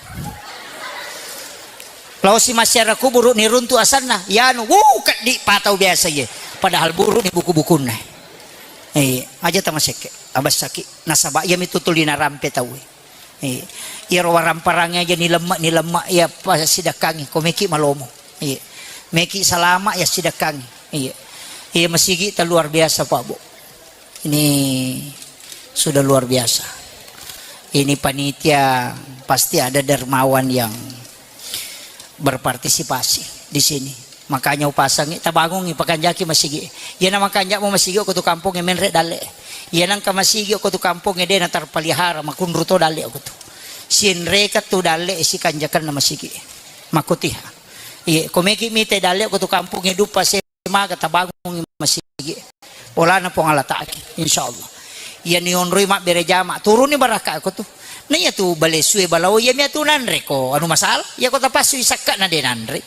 Lao si masyarakat kuburu ni runtu asanna, yanu, wuh, keddi patau biasa ye. Padahal buru ni buku-bukunna. Eh, aja tamasekke, abessaki. Nasaba iya mitu tuli narampe tauwe. Eh, iyaro waramparang aja ni lemma, ni lemma iya pasidakkangi, ko meki malomo. Iya. Meki salama ya sidakkangi. Iya. Iya masigi ta luar biasa, Pak, Bu. Ini sudah luar biasa. Ini panitia pasti ada dermawan yang berpartisipasi di sini. Makanya upasangi, tabangungi, pakanjaki masigi. Iya na makanjamo masigi ko tu kampung menre dalle. Iya nangka masigi ko tu kampung de na terpelihara, makunru to dalle ko tu. Sinreka tu dalle sikanjakan na masigi. Makotiha. Iya, ko meki mite dalle ko tu kampung dupa se maga tabangungi masigi. Olana Puang Allah Ta'ala, insyaallah. Iya ni onroi mabbere jama, turuni barakka ko tu. Na iya tu balesue balao, iya mia tu nanre ko anu masalah. Iya ko tapassu isakka na de nanre.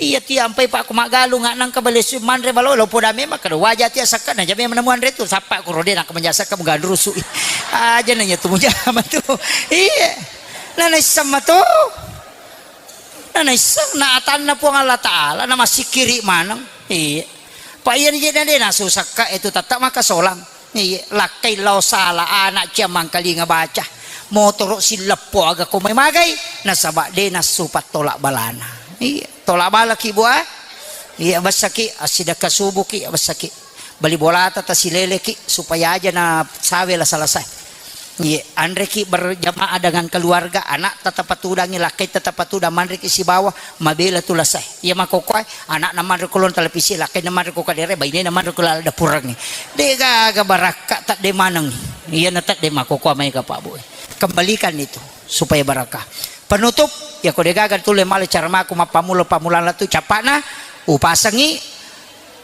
Iya ti ampai Pak ko maggalung, nangka balesue manre balao, lo poda memang kada waja ti asakka na jame menemuan re tu. Sappa ko rode nangka menjasakka mugandrusu. Aja nanya tu mujama tu. Iya. Na naisseng mato. Na naisseng na atanna Puang Allah Ta'ala, na massikkiri maneng. Iya. Pa iya ni je na de nasusakka itu tetta maka solang. Iya, lakkai lao sala anak cia mangkalinga baca. Motoro silleppo aga ko mai magai, nasaba de nassu pattolak balana. Iya, tolak balaki bua. Iya, bessaki assidekka subuki, bessaki. Bali bolata tasileleki supaya aja na sawe lasa-lasa. Iya, anreki berjamaah dengan keluarga, anak tetap patudangi, lakkai tetap patudang, manreki sibawa, mabela tu lasa. Iya makokoe, anak na manre kulon televisi, lakkai na manre ko kadere, baine na manre kulala dapurangi. De gaga barakka tak de maneng. Iya na tak de makokoa mai ka Pak Bu. Kembalikan itu supaya barakah. Penutup, ya ko degaga tulle male cara maku mappammula-pammulana tu capana, upasengi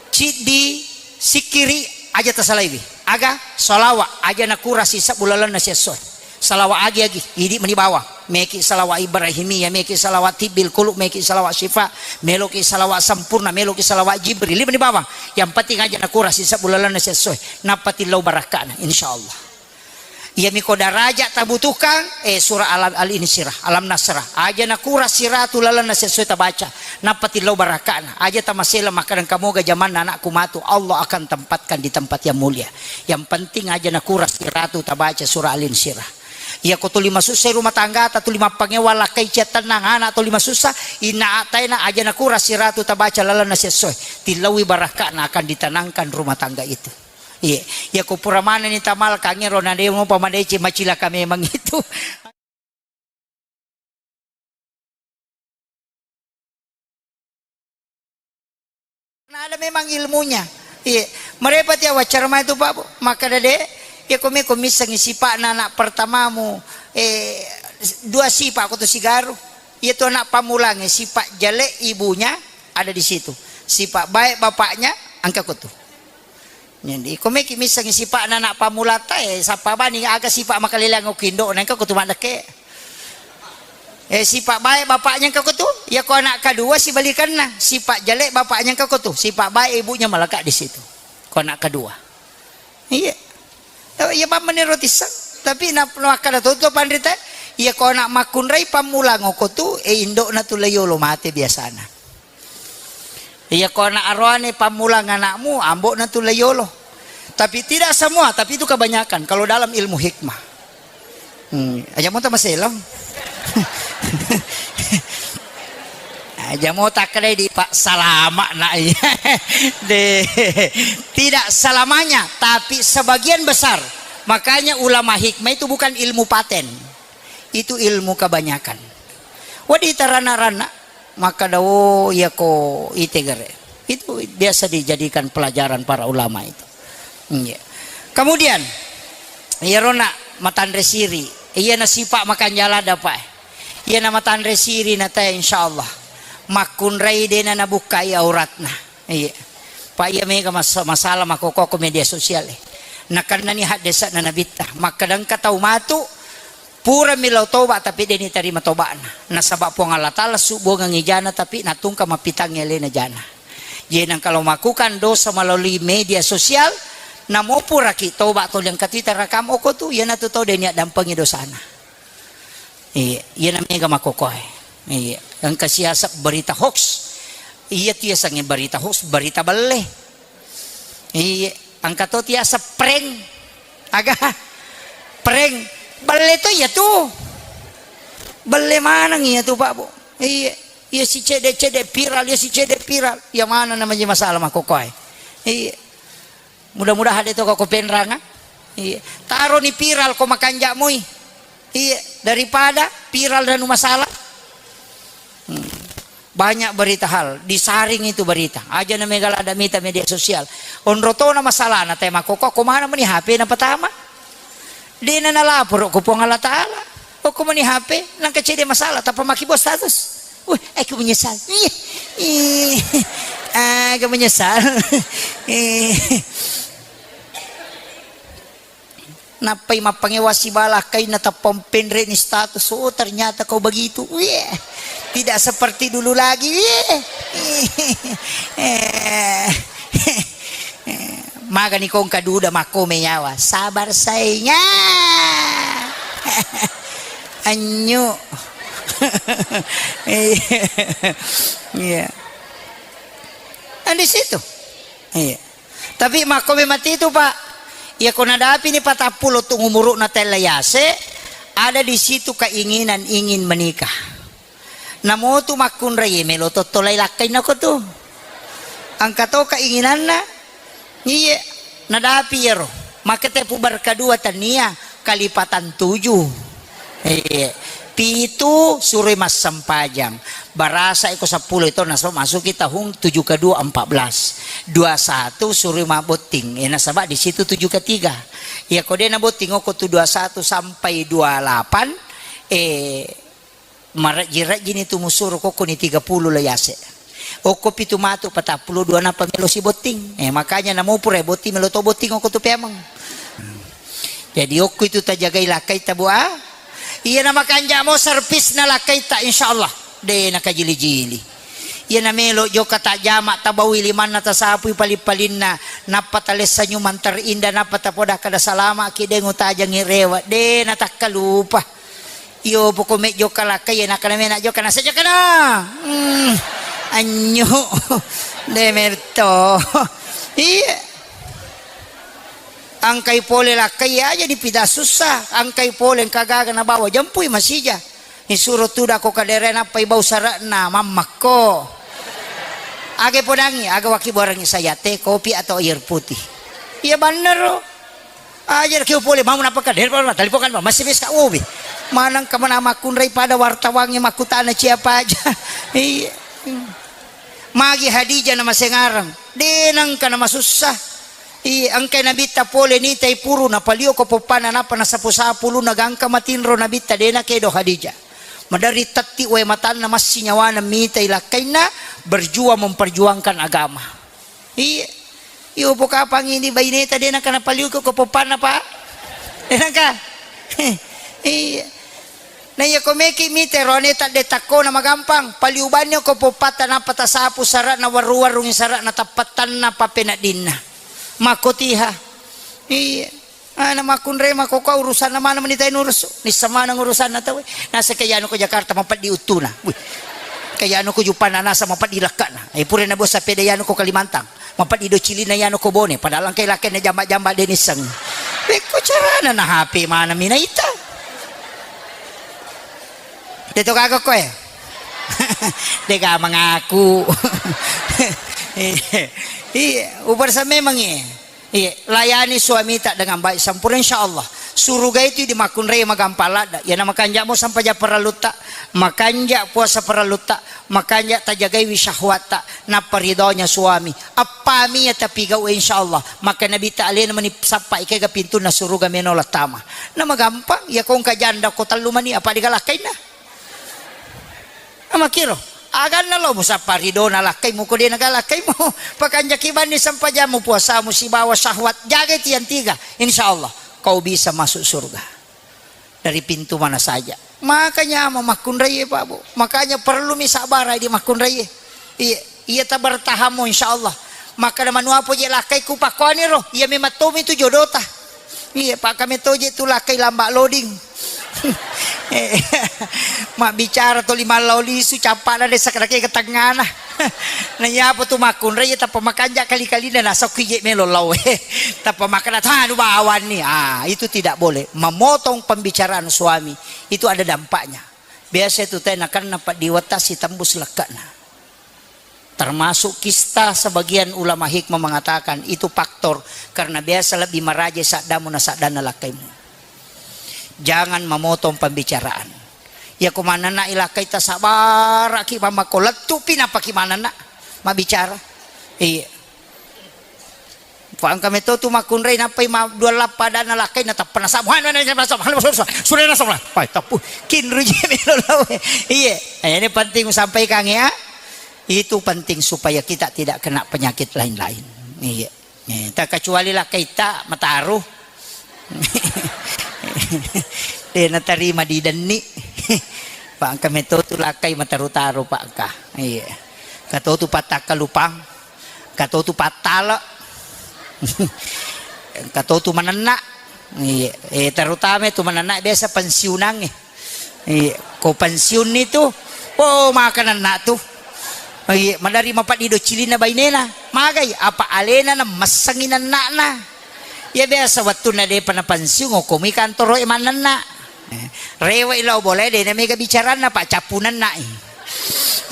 ciddi sikkiri aja tasalaiwi. Aga? Salawa aja nakura sisebbu lalenna siessoe. Salawa agi-agi, idi meni bawang. Meki salawa Ibrahimiyah, meki salawa tibbil qulub, meki salawa syifa, meloki salawa sempurna, meloki salawa Jibril, idi meni bawang. Yang penting aja nakura sisebbu lalenna siessoe. Nappa tillau barakkana, insyaallah. Iyami ko daraja tabutuhkan, eh, surah Alam, Al-Insyirah, Alam Nasrah. Aja nakura siratu lalenna sesuai tabaca. Nappa tillau barakana. Aja tamasela makkadang kamoga jamanna anakku matu. Allah akan tempatkan di tempat yang mulia. Yang penting aja nakura siratu tabaca surah Al-Insyirah. Iya ko tuli masussa rumah tanggata, tuli mappangewa lakkai cia tennang anak tuli masussa, inna ataina aja nakura siratu tabaca lalenna sesuai. Tillaui barakana akan ditenangkan rumah tangga itu. Iya, iya ko pura manenni tamal kangero na de mopa madeceng macilaka memang itu. Nah, ada memang ilmunya. Iya, merepati awaccara mai tu Pak Bu. Maka dade, iya ko meko missengi sipa'na anak pertamamu, eh, dua sipa' ko tu sigaru. Iya tu anak pammulange, sipa' jale ibunya ada di situ. Sipa' baik bapaknya, angka ko tu. Jadi, iko meki missengi sipa'na anak pammulata, eh, sappa bani aga sipa' makaleleang okko indo'na, engka ko tu maddekke. Eh, sipa' baik bapaknya engka ko tu, ya ko anak kedua sibalikanna, sipa' jelek bapaknya engka ko tu, sipa' baik ibunya melekat di situ. Ko anak kedua. Iya. Iya, bang menero tisseng. Tapi na, na makkada to, to panrita, iya ko anak makkunrai pammulang okko tu, eh, indo'na tu layolo mate biasana. Iya ko anak aroane pammulang anakmu, ambo'na tu layolo. Tapi tidak semua, tapi itu kebanyakan kalau dalam ilmu hikmah. Hmm, aja mo tamaselong. Aja mo takkedai di Pak salama nak iya. De, tidak selamanya, tapi sebagian besar. Makanya ulama hikmah itu bukan ilmu paten. Itu ilmu kebanyakan. Wadi tarana-rana makkada, oh, iya ko itegere. Itu biasa dijadikan pelajaran para ulama itu. Iya. Kemudian, iyarona matanre siri, iya na sipa' makanjala dapat. Iya na matanre siri na teh, insyaallah. Makkunrai dena nabukkai auratna. Iya. Pak, iya mega mas-, masalah makkokko ko media sosial, eh. Nakennani haddese'na Nabitta. Makkadangka tau matu, purami lao toba, tapi de' nitarima toba'na. Nasaba Puang Allah Ta'ala subbuangengngi jana, tapi natungka mappitangngi alena jana. Jadi, nangka lao makukan dosa melalui media sosial, namo puraki toba toli engka tu itarakam okko tu, iyanatu tau de' niaddampengi dosana. Iya, iyana mega makkokkoe. Iya, engka siaseng berita hoax. Iya tu yasengnge berita hoax, berita belle. Iya, engka to tiaseng prank. Aga? Prank. Belle to iya tu. Belle maneng iya tu, Pak, Bu. Iya, iya si cede-cede viral, iya si cede viral. Iya mana namanya masalah makkokkoe. Iya. Mudah-mudahan de' to ko penranga. Iya. Taroni viral ko makanja' moi. Iya, daripada viral dan masalah. Hmm. Banyak berita hal, disaring itu berita. Aja na mega lada mita media sosial. Onro tona masalahna te makkokko, ko mana meni H P na pertama. De'na nalaporo ko Puang Allah Ta'ala. Okko meni H P, nangka cede masalah, tappa makkibua status. Wih, aku menyesal. Ih, ih, aku menyesal. Ih. Nappai mappangewa sibala kainna tappa penre'ni status. Oh, ternyata kau begitu. Wih, tidak seperti dulu lagi. Wih. Eh. Magani kongka duda makkome nyawa. Sabar sainga. Anyu. Iya. Iya. Kan di situ. Iya. Tapi makkome mati itu, Pak. Iya ko nadapini patappulo tu umuru'na tella yase, ada di situ keinginan ingin menikah. Namotu makkunrai melo tottolai lakkainna ko tu. Engka to keinginanna. Iye, nadapi iyaro. Makete pubar kedua tania kalipatan tujuh. Iye. Pitu suroi massempajang. Barasa iko seppulo itu nasaba masuki tahun tujuh ke dua empat belas. Dua satu suri mabotting. Eh, nasaba di situ tujuh ke tiga. Ya ko de' nabotting oko tu dua satu sampai dua delapan, eh, marejji-rejjini tu musuro kokko ni tiga puluh lo yase. Okko pitu matu patappulo dua napa melo si botting. Eh, makanya namo pura botting melo to botting okko tu pemeng. Jadi okko itu tajagai lakkaita, Bu, ah. Iya na makanja mo servisna lakkaita, insyaallah. De' na kajili-jili. Iya na melo jokka tajama tabawi limanna tasapui paling-palinna. Nappa talessa nyumang terindah, nappa tapoda kada salama ki de' ngutajangi rewa. De' na takkalupa. Iyo, poko me jokka lakkai, iya, nakkana mena jokka, nasa jokka na. Hmm, anyu. De' metto. Iya. Angkai pole lakkai aja dipida sussa. Angkai pole engka gaga nabawa jempui masija. Isuro tuda ko kadere nappai bau sarakna mammakko. Age podangi, aga waki borangi saya teh, kopi atau air putih. Iya bannero. Aja ki pole mau napa ka der pala talipongan masih bisa ubi. Manang kemana makkunrai pada wartawangi makkutana siapa aja. Iya. Magi Hadijah nama sengarang. De' nangka nama susah. Iya, engkai nabitta pole nitai puru napalio ko poppana napa nasapu-sapu lu nagangka matinro nabitta de' nakedo Hadijah. Madari tatti wae matanna massi nyawana mitai lakkainna berjuang memperjuangkan agama. Iya. Iyo pokapang ini baineta de' naka napaliuko ko poppanna, Pak. De' naka. Iya. Na iya ko meki mite rone tadde takkona magampang, paliubanni ko poppatta nappa tasapu sara'na warru-warrungi sara'na tappattanna pappeneddinna. Makkotiha. Iya. Ana makkunrai makkokkoe urusanna maneng meni tai nurusu. Nisseng maneng urusanna tauwe. Naseng ke yanu ko Jakarta mapeddi uttuna. Wih. Ke yanu ko Juppana nasa mapeddi lekkana. Eh pura na bos sapeda yanu ko Kalimantan. Mapeddi do cilina yanu ko Bone. Padahal engkai lakkainna jamba-jamba de' nisseng. Pekko carana na H P maneng mi naita. De' to gaga koe. De' ga mengaku. Iya, ubarsa memang iya. Iya, layani suamita dengan baik sempurna, insya Allah. Suruga itu di makkunrai magampang ladda. Iya na makanja mo sampaja parellutta, makanja puasa parellutta, makanja tajagaiwi syahwatta, nappa ridhonya suami. Appami ya tapigau, insya Allah. Maka Nabi ta alena meni sappa ikega pintunna suruga meno lattama. Na magampang, ya ko engka janda ko tellu mani apa digalakkainna. Amakkiro, aganna lo musappa ridona lakkaimu ko de' nagalakkaimu. Pakanjaki banni sempajammu, puasamu sibawa syahwat. Jagai tiang tiga, insya Allah kau bisa masuk surga dari pintu mana saja. Makanya mau makkunrai, Pak, Bu. Makanya perlu mi sabar di makkunrai. Iya, iya tabertahanmu insya Allah. Maka manuapo je lakkaiku pakkoani ro. Iya memang tomi tu jodota. Iya, pakka metto je tu lakkai lamba loading. Eh, mabbicara toli mallau lisu, cappana desa kadake ke tengana. Na iya apa tu makkunrai, tappa makanja kali-kalina nasokki je melo lau. Tappa makkeda, "Tanu bawanni." Ah, itu tidak boleh. Memotong pembicaraan suami itu ada dampaknya. Biasa itu teh nakanna paddiwetta sitembus lekkana. Termasuk kista, sebagian ulama hikmah mengatakan itu faktor karena biasa lebih maraja saddamu na saddanna lakkaimu. Jangan memotong pembicaraan. Iya ko manenna ilakkai tasabaraki mamako lettupi napaki manenna mabbicara. Iya. Fa engka metto tu makkunrai nappai ma dua lappa adanna lakkai na tappa nasabu. Hanu na sabu. Hanu sabu. Sudah nasabu. Pai tappu. Kinru je melo lawe. Iya. Eh, ini penting sampaikan ya. Itu penting supaya kita tidak kena penyakit lain-lain. Iya. Eh, tak kecuali lakkaita mataru. De' natarima di denni. Pak engka metto tu lakkai mataru-taru pak engka. Iya. Engka to tu pattakkalupang. Engka to tu pattale. Engka to tu manenna. Iya. Eh, terutama tu manenna biasa pensiunangnge. Iya, ko pensiunni tu, oh, maka nenna tu. Iya, madari mapaddi do cilinna bainena. Magai, apa alena na messengi nenna'na. Iya, biasa wettunna depa na pensiun, okkomi kantoro e mannenna. Eh, rewe lao bola e, dena mega bicaranna, Pak, cappu nenna i.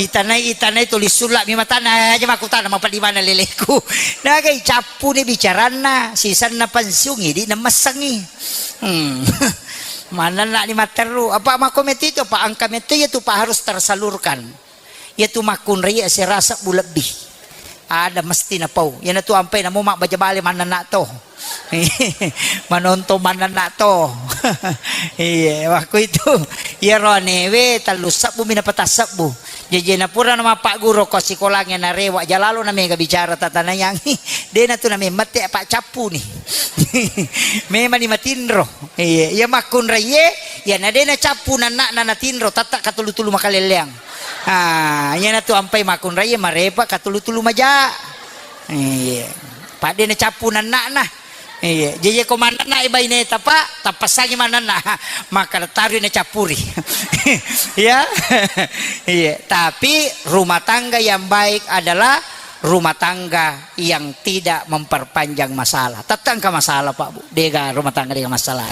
Itanai, itanai tuli sulla mi matanna, aja makkutana mapaddi mana leleku. Nagai cappuni bicaranna, sisenna pensiun, idi na messengi. Hmm. Manenna ni matteru, apa makko metto itu, apa engka metto iya tu, Pak, harus tersalurkan. Iyatu makkunrai asera sebbu lebbi. Ada mesti napau. Iyanatu ampai namo mabbaja bale mannanna to. Manontong mannanna to. Iya, waktu itu. Iyaro anewe tellu sebbu mi napata sebbu. Jaji napura na mappagguru ko sikolangnge narewa jalalo na mega bicara tatanayang. De natu na memmette apa cappu ni. Memang ni matinro. Iya, iya makkunrai ye, iya na de na cappu nanna na natinro, tatta katulu-tulu makalelleang. Ah, iyanatu ampai makkunrai marepa katulu-tulu maja. Iya. Padde na cappu nanna'na. Iya, jaji ko mannanna e baineta, Pak, tappassangi mannanna. Maka tarui na cappuri. Ya. Iya, tapi rumah tangga yang baik adalah rumah tangga yang tidak memperpanjang masalah. Tatta engka masalah, Pak, Bu. Dega rumah tangga dega masalah.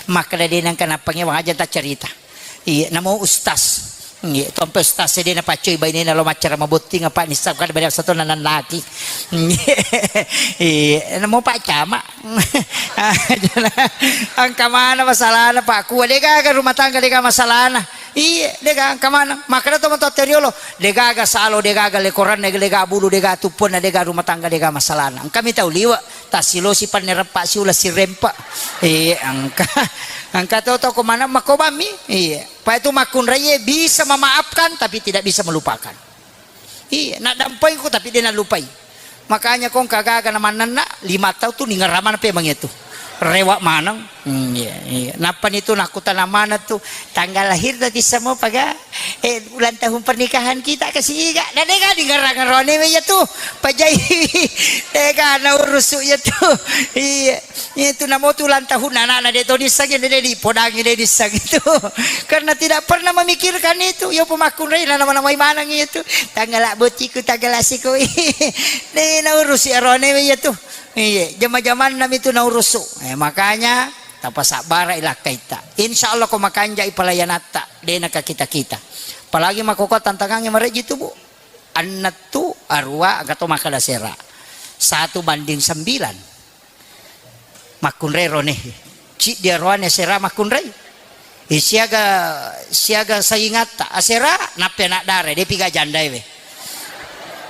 Maka de nengka napangewang aja tak cerita. Iya, namo ustaz. Iya, tompe ustaz de napaccoi bainena lo maccara mabotting apa nissab kada bari satu nanannaki. Iya, namo Pak Camat. Engka mana masalahna, Pak? Kua degaga rumah tangga dega masalahna. Iya, dega engka mana. Makanya to matoa teriolo, degaga salo, degaga lekoranna, dega bulu, dega tuppunna, dega rumah tangga dega masalahna. Engka mi tau liwa. Tasilosi panne reppa siula sirempa. Iya, engka. Engka to to ko mana makobami. Iya. Pak itu makkunraie bisa memaafkan tapi tidak bisa melupakan. Iya, nak dampai ku tapi dia nak lupai. Makanya kong kagaga na mannanna lima tahun tu ningerama na pemang itu. Rewa maneng. Hmm, iya, iya. Nappa ni tu nakutana mana tu tanggal lahir tadi semua paga eh, ulang tahun pernikahan kita ke siga. Na dega ningerang rone me iya tu. Pajai. Dega na urusu iya tu. Iya. Itu namo tu ulang tahun anak-anak de to disang de di podang de disang itu. Karena tidak pernah memikirkan itu. Yo pemakkunrai na nama-namai manang itu. Tanggal bociku tanggal asiku. De na urusi rone me iya tu. Iya, jama-jamanna mi tu na urusu. Eh, makanya tapasabbara ilakkaita. Insya Allah ko makanjai pelayanatta, dena ka kita-kita. Apalagi makoko tantangannya mareji tu, Bu. Annettu arua engka to makkeda sera. Satu banding sembilan. Makkunrai rone. Ciddi aroane sera makkunrai. Eh, siaga siaga saingatta asera nappi anak dara depi ga jandae we.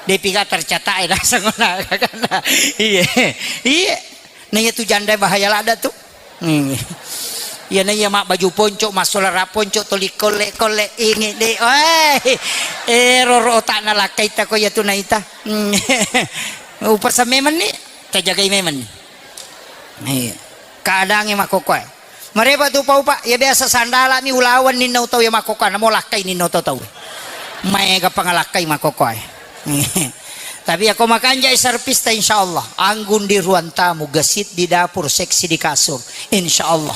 Depi ga tercatat e naseng ona kakana. Iya. Iya. Na iya tu janda bahaya lada tu. Hmm. Iya na iya mak baju ponco, masolara ponco, toli kolle-kolle ingi de. Weh. Eh roro otakna lakkaita ko iya tu naita. Hmm. Upasa memang ni, tajagai memang ni. Iya. Keadaannya makkokoe. Marepa tu pau pak, ya biasa sandala mi ulawan ninna utau ya makkokoe, namo lakkai ninna utau tau. Maega pangalakkai makkokoe. Tapi ako makanjai serpista, insya Allah. Anggun di ruang tamu, gesit di dapur, seksi di kasur. Insya Allah.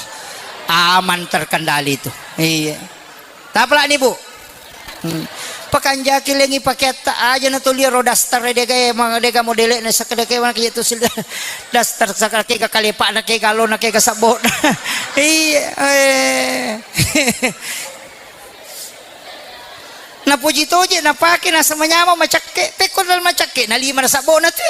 Aman terkendali itu. Iya. Tapalani, Bu. Hmm. Pakanjaki lengi pakeatta aja na tuli ro daster dega e, ma-, dega modele na sakka dega e, mana kitu sil daster sakka kega kalepa na kega lo na kega sabot. Iya, eh. Napuji toje, napake, nasa manyameng, macakke. Pekko dal macakke, na lima na sabona tu.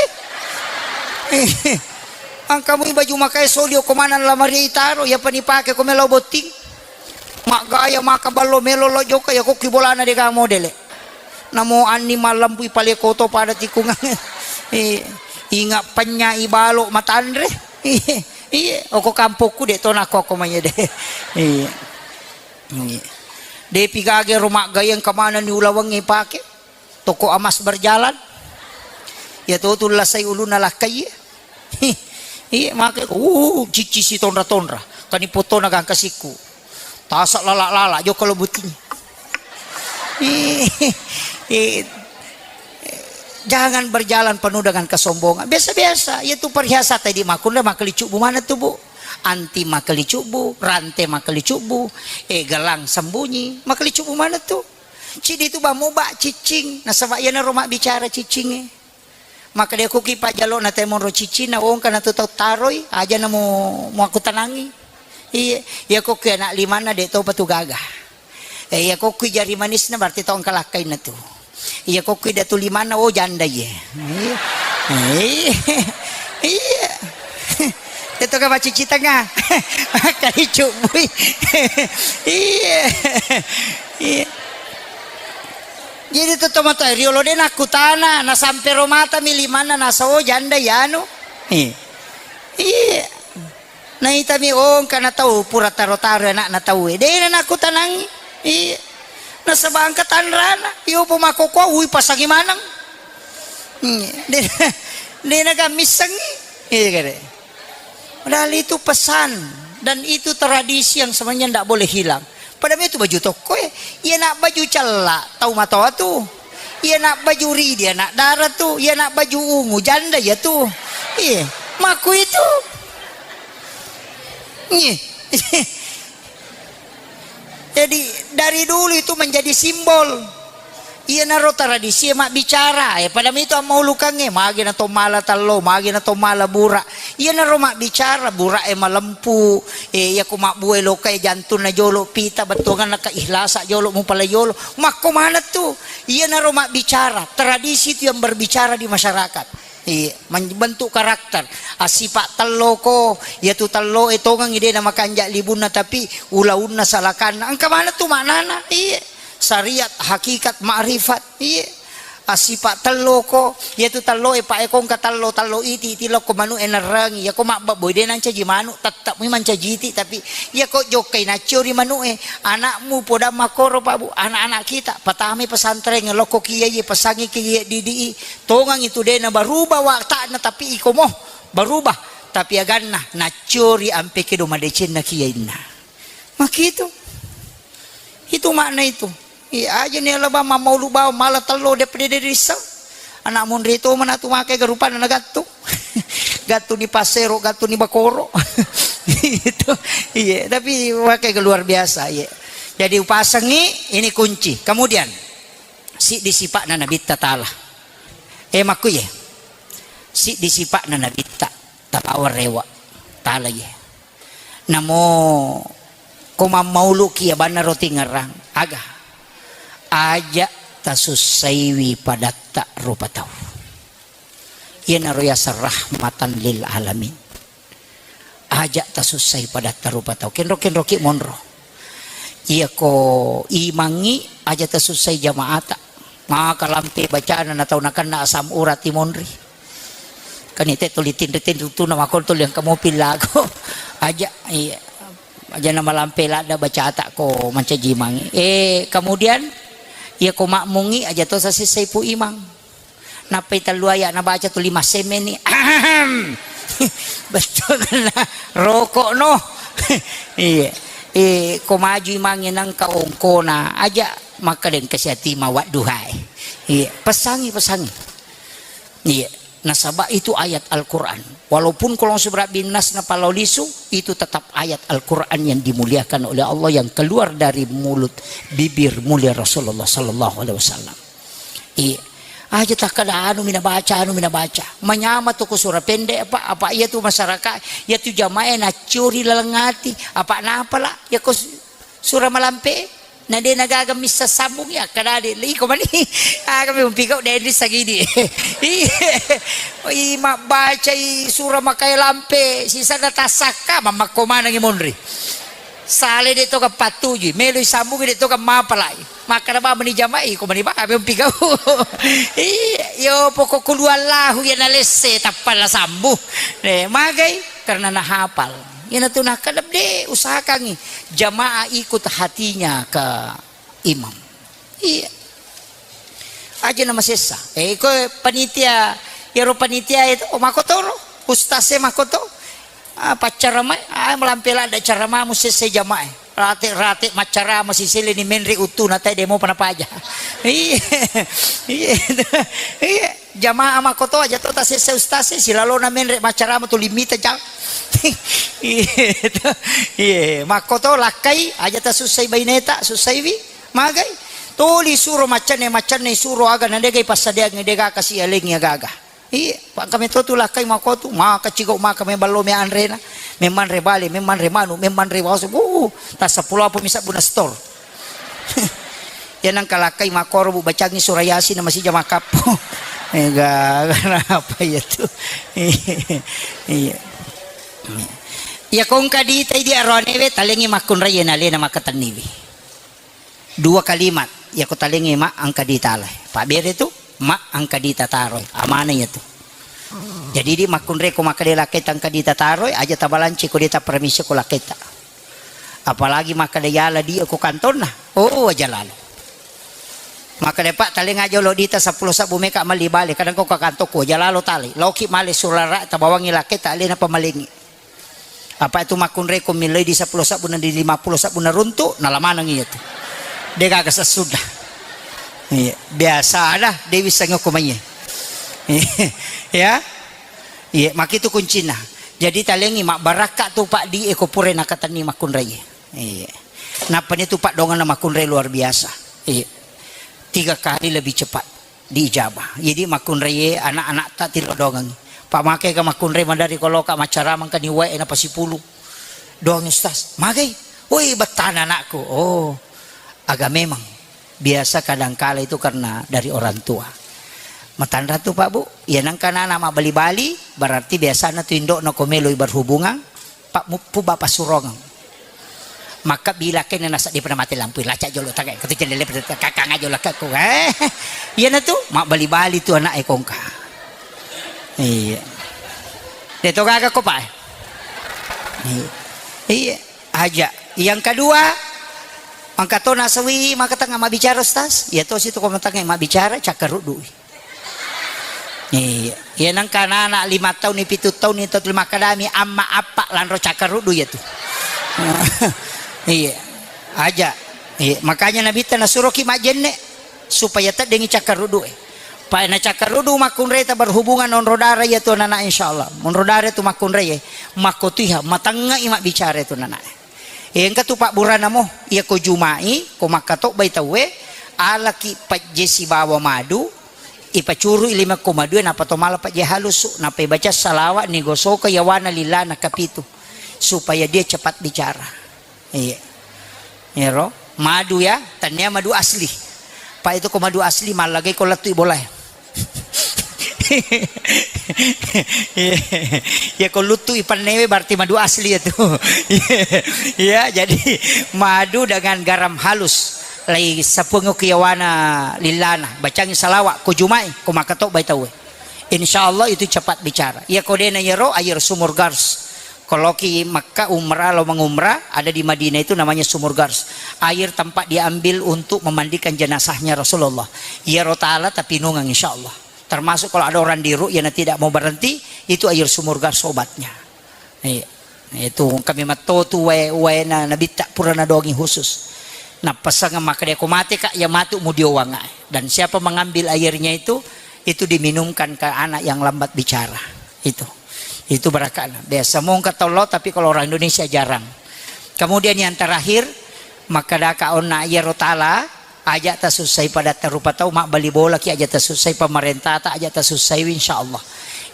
Angka mui baju makae soli okko maneng lamari taro, iya pani pake ko melo botting. Maggaya maka ballo melo lo joka, ya kokki bolana dega modele. Namo anni malempui pale koto pada tikungang. Eh, inga penya ibalo matanre. Iya, okko kampokku de to nakko okko manya de. Iya. Iya. Depi gage ro maggayeng kemana ni ulawengnge pake. Toko emas berjalan. Ya to tu lasai uluna lakkai. Iya, make, uh, cicci si tonra-tonra. Kani potona gangka sikku. Tasa lala-lala, joko lo buting. Eh, eh, jangan berjalan penuh dengan kesombongan. Biasa-biasa, ya tu perhiasan tadi makunda makeli cubu mana tu, Bu? Anti makeli cubu, rante makeli cubu, eh, gelang sembunyi, makeli cubu mana tu? Cidi tu bamu ba cicing, nasaba iya na ro mabbicara cicinge. Maka dia kuki pajalo na temoro cicing na wongka na tu tau taroi, aja na mu, mu aku tenangi. Iya, iya kuki anak limanna de to patu gaga. Eh, iya kuki jari manisna berarti tau engka lakkainna tu. Iya kuki datu limanna, oh janda iya. Iya. Iya. Iya. Itu ka macici tengah. Kali cubui. Iya. Iya. Jadi tu tomatoa riolo de nakkutana, nasampe ro matami limanna nasao janda yanu. Eh. Iya. Naitami, oh, engkana tau pura taro-taro anakna tau e. De na nakkutanangi. Iya. Nasaba engka tanrana. Iyo po makkokkoe, ui, pasangi maneng. Iya. De, de na gammissengi. Iya kare. Padahal itu pesan dan itu tradisi yang sebenarnya ndak boleh hilang. Pada itu baju tokko e, iya nak baju cella tau matoa tu. Iya nak baju ridi anak dara tu. Iya nak baju ungu janda ya tu. Iya, maku itu. Iya. Jadi dari dulu itu menjadi simbol. Iyanaro tradisi e mabbicara, eh, pada mitu ammaulukangnge, magi na to mala tallo, magi na to mala bura. Iyanaro mabbicara, bura e malempu, eh, iyako mabbue loka e jantunna jolo pita, bettuanganna keihlasa jolo mupala jolo. Makko maneng tu. Iyanaro mabbicara, tradisi itu yang berbicara di masyarakat. Iya, membentuk karakter. Assipa telloko, iyatu tello e tongengi de na makanja libunna, tapi ulaunna salakanna. Engka maneng tu maknana. Iya. Syariat, hakikat, makrifat. Iya. Assipa telloko, iyatu tello e pa e kongka tello, tello iti, iti lokko manu e nerrengi. Iyako mabbabbo de nancaji manu, tetap mi mancaji iti, tapi iyako jokkai naccio ri manu e, anakmu podang makkoro, Pak Bu, anak-anak kita patamai pesantren, lokko kiai, pesangi kiai didi i, Tongang itu de na berubah watakna, tapi iko mo berubah, tapi aganna nacciori ampe kedo madecenna kiyainna. Makitu. Itu makna itu. Iya, aja ni alaba mammaulu bawa mala tello de pede de rissa. Anak monri to mana tu make garupanna nagattu. Gattu ni pasero, gattu ni bakoro. Itu. Iya, tapi pakai luar biasa, iya. Jadi upasangi ini kunci. Kemudian siddi sipa'na Nabitta Taala. Eh, makkuye. Siddi sipa'na Nabitta, tapawa rewa. Taala ye. Namo ko mammauluki abanna roti ngerang, aga? Aja tasussaiwi padatta rupa tau. Iyanaro yaseng rahmatan lil alamin. Aja tasussai padatta rupa tau. Kenro-kenroki monro. Iyako imangngi aja tasussai jamaata. Maka lampe bacana na tau nakenna asam urat i monri. Kan ite tuli tinri-tinri tuna makon tuli engka mopi lago. Aja, iya. Aja na malampe ladda bacata ko mancaji imangngi. Eh, kemudian iyako makmungngi aja to sasessai pu imang. Nappai tellu ayat nabaca tu lima semeni. Ahem. Betul kena rokok no. Iya. Eh, ko maju imangnge nangka ongkona aja makkadeng kasiati mawat duhae. Iya, pesangi, pesangi. Iya. Nasaba itu ayat Al-Quran. Walaupun kalau seberat binas na palau lisu, itu tetap ayat Al-Quran yang dimuliakan oleh Allah yang keluar dari mulut bibir mulia Rasulullah sallallahu alaihi wasallam. Iya. Aja takkada anu mina baca, anu mina baca. Manyama tu ko sura pendek apa, apa iya tu masyarakat, iya tu jamae nacciori laleng ati, apa napa la, iya ko su-, sura malampe, na de na gaga missa sambung ya, kada de, iko mani, aga mi umpigau de di sagidi. Iya. I mabbacai sura makae lampe, sisa na tasakka, mamakko manangi monri. Sale de to ka pattuju, melo sambung de to ka mapalai. Makkada ba meni jama'i, ko meni ba, abe umpigau. Iya, yo pokok kulu Allahu ya nalesse, tappa la sambu. Eh, magai, karena nahapal. Ina tu nakkada de, usahakangi. Jamaah ikut hatinya ke imam. Iya. Aja na masessa. Eh, ko panitia, yaro panitia itu, oh, makotoro. Ustaz e makoto. Ah, paccaramai, ah, malampe ladda caramamu sesse jamae. Rate-rate maccarama sisele ni menre uttuna tae demo pana paja. Iya. Iya. Iya. Jamaah makoto aja to tasesse ustaz e, silalona menre maccarama tu limita jang. Iya. Iya. Makoto lakkai aja tasussai baineta, sussaiwi. Magai. Toli suro maccanne, maccanne suro aga na degai passadiangi dega kasi alengi aga-aga. Iya, pangka meto tu lakkai makotu, maka cigau maka me ballo me anrena, me manre bale, me manre manu, me manre wasu, uh, tassa pulo apa misa buna stor. Ya nang kalakkai makoro bu bacangi surah Yasin na masija makappo. Ega, kenapa ya tu? Iya. Iya kongka di tai di aroanewe talengi makkunrai na lena makatenniwi. Dua kalimat. Iyako talengngi ma engka ditalai. Pabbere tu, ma engka dita taroi. Amana iya tu. Jadi di makkunrai ko makkeda lakketa engka dita taroi, aja tabalanci ko dita permisi ko lakketa. Apalagi makkeda yala di ko kantonna. Oh, aja lalo. Makkeda, "Pak, talengnga jolo dita seppulo sabbu meka melli bale, kadang ko ka kantokku, aja lalo tali." Loki male surara tabawangi lakketa alena pamalengi. Apa itu makkunrai ko millai di seppulo sabbu na di lima puluh sabbu na runtu, nala maneng iya tu. De gaga sessuda. Iya, biasa ada Dewi Sengok ko maiye. Ya. Iya, makitu kuncina. Jadi talengi mabbarakka tu Pak di eko pura nakatenni makkunrai. Iya. Nappa ni tu Pak dongeng na makkunrai luar biasa. Iya. Tiga kali lebih cepat diijabah. Jadi makkunrai anak-anak tak tilo dongeng. Pak make ka makkunrai madari koloka macaramang ka ni wae na pasipulu. Dongeng Ustaz. Magai. Woi, bettana anakku. Oh. Aga memang biasa kadangkala itu karena dari orang tua. Matanra tu Pak Bu, ya nangka nana mabbali-bali, berarti biasana tu indokna ko meloi berhubungan, Pak Muppu Bapak Surongeng. Maka bila kene nasa dia pernah mati lampu, laca jolo tagai, kata jendela pernah kakang aja lah kakku, eh, iya na tu, mabbali-bali tu anak ekongka. Iya. Dia tu gaga ko Pak. Iya. Iya. Aja. Yang kedua, engka to nasawi maka tengah mabbicara Ustaz, iya to situ ko tengah mabbicara cakkaruddu. Iya, iya nangka anak lima tahun ni, pitu tahun ni, tau lima kadami amma appa lanro cakkaruddu iya tu. Iya, aja. Iya, makanya Nabitta nasuroki majjenne supaya teddengi cakkaruddu e. Pak na cakkaruddu makkunreta berhubungan onro dara iya tu anak insyaallah. Onro dara tu makkunrai e. Makkotuiha, matengngai mabbicara itu anak. Engka tu pabburana mo, iya ko Jumai, ko makkatobbai tauwe, alaki pajje sibawa madu, ipacurui lima ko madue, nappa to mala pajje halusu, nappa ibaca salawat, nigosoka yawana lillana kapitu, supaya dia cepat bicara. Iya. Iyaro, madu ya, tania madu asli. Pak itu ko madu asli, mallagai ko lettu bolae. Ya, ko luttu ipannewe berarti madu asli ya tu. Ya, jadi madu dengan garam halus. Lai sapuang kiyawana lillana. Bacangi salawat, ko Jumai, ko makkatobbai tauwe. Insya Allah itu cepat bicara. Ya, ko dena yero, air sumur Gars. Kalau ki Makkah umrah, lo mengumrah, ada di Madinah itu namanya Sumur Gars. Air tempat diambil untuk memandikan jenazahnya Rasulullah. Iyaro taala tapinungang insya Allah. Termasuk kalau ada orang di ru'yah yang tidak mau berhenti, itu air Sumur Gars obatnya. Iya. Itu kami matotu wae, wae na Nabitta pura nadongi khusus. Napasang makkeda ko mate kak, ya matu mudiowang ae. Dan siapa mengambil airnya itu, itu diminumkan ke anak yang lambat bicara. Itu. Itu barakana. Biasa mongka tau lao, tapi kalau orang Indonesia jarang. Kemudian yang terakhir, makkadaka onna iyaro taala, aja tasussai padatta rupa tau, mabbali bola ki aja tasussai, pemerintah ta aja tasussai, insya Allah.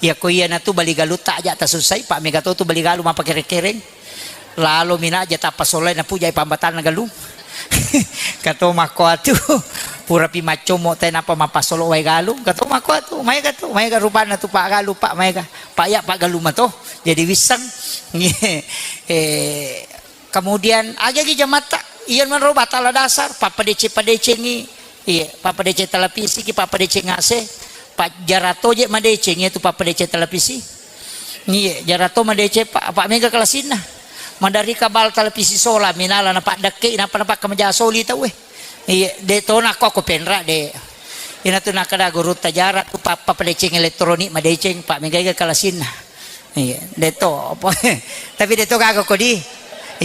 Ya ko iya natu bali galutta aja tasussai, pak mega to tu bali galu mapakere-kereng. Lalo mina aja tappa solai napujai pambatanna galung. Kato makko atu, purapi maccommo te napa mapasolo wae galung. Kato makko atu, maega tu, maega rupanna tu pak galu, pak maega. Pak ya pak galu mato. Jadi wisseng. Eh, kemudian agagi jamatta, iya manro batala dasar, pappadece-padecengi. Iya, pappadeceng televisi ki, pappadeceng A C, pajjara toje madeceng iya tu pappadeceng televisi. Iya, jara to madeceng, pak, apa mega kelasinna. Madari kabal televisi sola minala na paddekke, napa napa kamaja soli tau eh. Iya, de to nako ko penra de. Ina tu nakada guru tajara tu pappadeceng elektronik madeceng, pak mega kelasinna. Iya, deto apa? Tapi deto gaga kodi.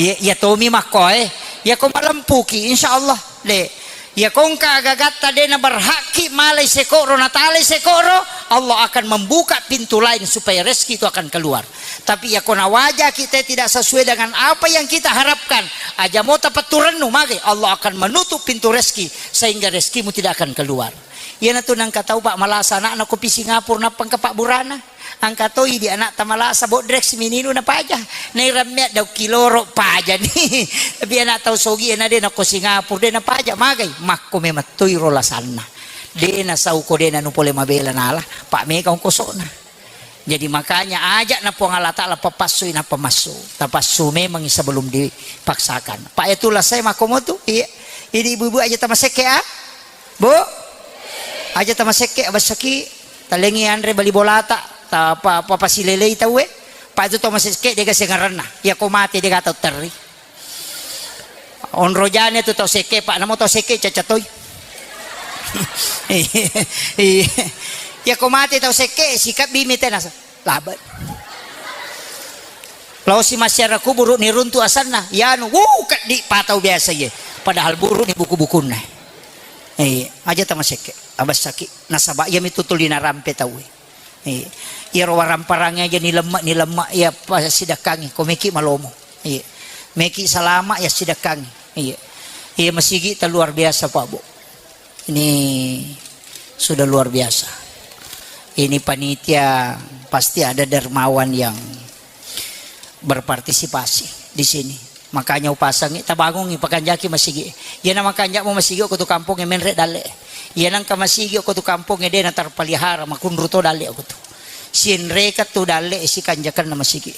Iya, iya tomi makkoe. Iya ko malempuki, insya Allah. De. Iya kongka agagatta de na berhakki malai sekoro, natalai sekoro, Allah akan membuka pintu lain supaya rezeki itu akan keluar. Tapi iya ko nawajaki te tidak sesuai dengan apa yang kita harapkan, aja mo tapetturennu mage, Allah akan menutup pintu rezeki sehingga rezekimu tidak akan keluar. Iya natu nangka tau pak malasa anakna kopi Singapura nappangka pak burana. Angka toi di anakta malasa bodrek si mininu napaja. Nairammea daukki loro pajani. Tapi anak tau sogi na de nako Singapura de napaja magai. Makko memang toi ro lasanna. De nasau ko de nanu pole mabela nala. Pak mega ongkosona. Jadi makanya ajak na Puang Allah Ta'ala papassui na pamassu. Tapassu memang sebelum dipaksakan. Pak itu lasai makko motu. Iya. Ini ibu-ibu aja tamasekke ah. Bu, aja tamasekke, abessaki, talengi anre bali bolata, ta pa, pa, pasilelei tauwe. Pa itu tamasekke dega sengaranna. Iya ko mate dega tau terri. Onro jane tu tau sekke, Pak, namo tau sekke caca toi. Iya. Iya ko mate tau sekke, sikabbi mite nasa. Labe. Laosi masyarakat kuburu ni runtu asanna. Yanu, wuh, keddi patau biasa ye. Padahal buru ni buku-bukunna. Eh, aja tamasekke, abessaki. Nasaba iya mitu tuli narampe tauwe. Eh, iyaro waramparang aja ni lemma, ni lemma iya pasidakkangi. Ko meki malomo. Eh, meki salama ya sidakkangi. Eh, iya masigi ta luar biasa, Pak Bu. Ini sudah luar biasa. Ini panitia pasti ada dermawan yang berpartisipasi di sini. Makanya upasangi, tabangungi, pakanjaki masigi. Iyana makanjak mo masigi ko tu kampung e menre dalle. Iyana engka masigi ko tu kampung e de na terpelihara, makunru to dalle ko tu. Sinreka tu dalle sikanjakanna masigi.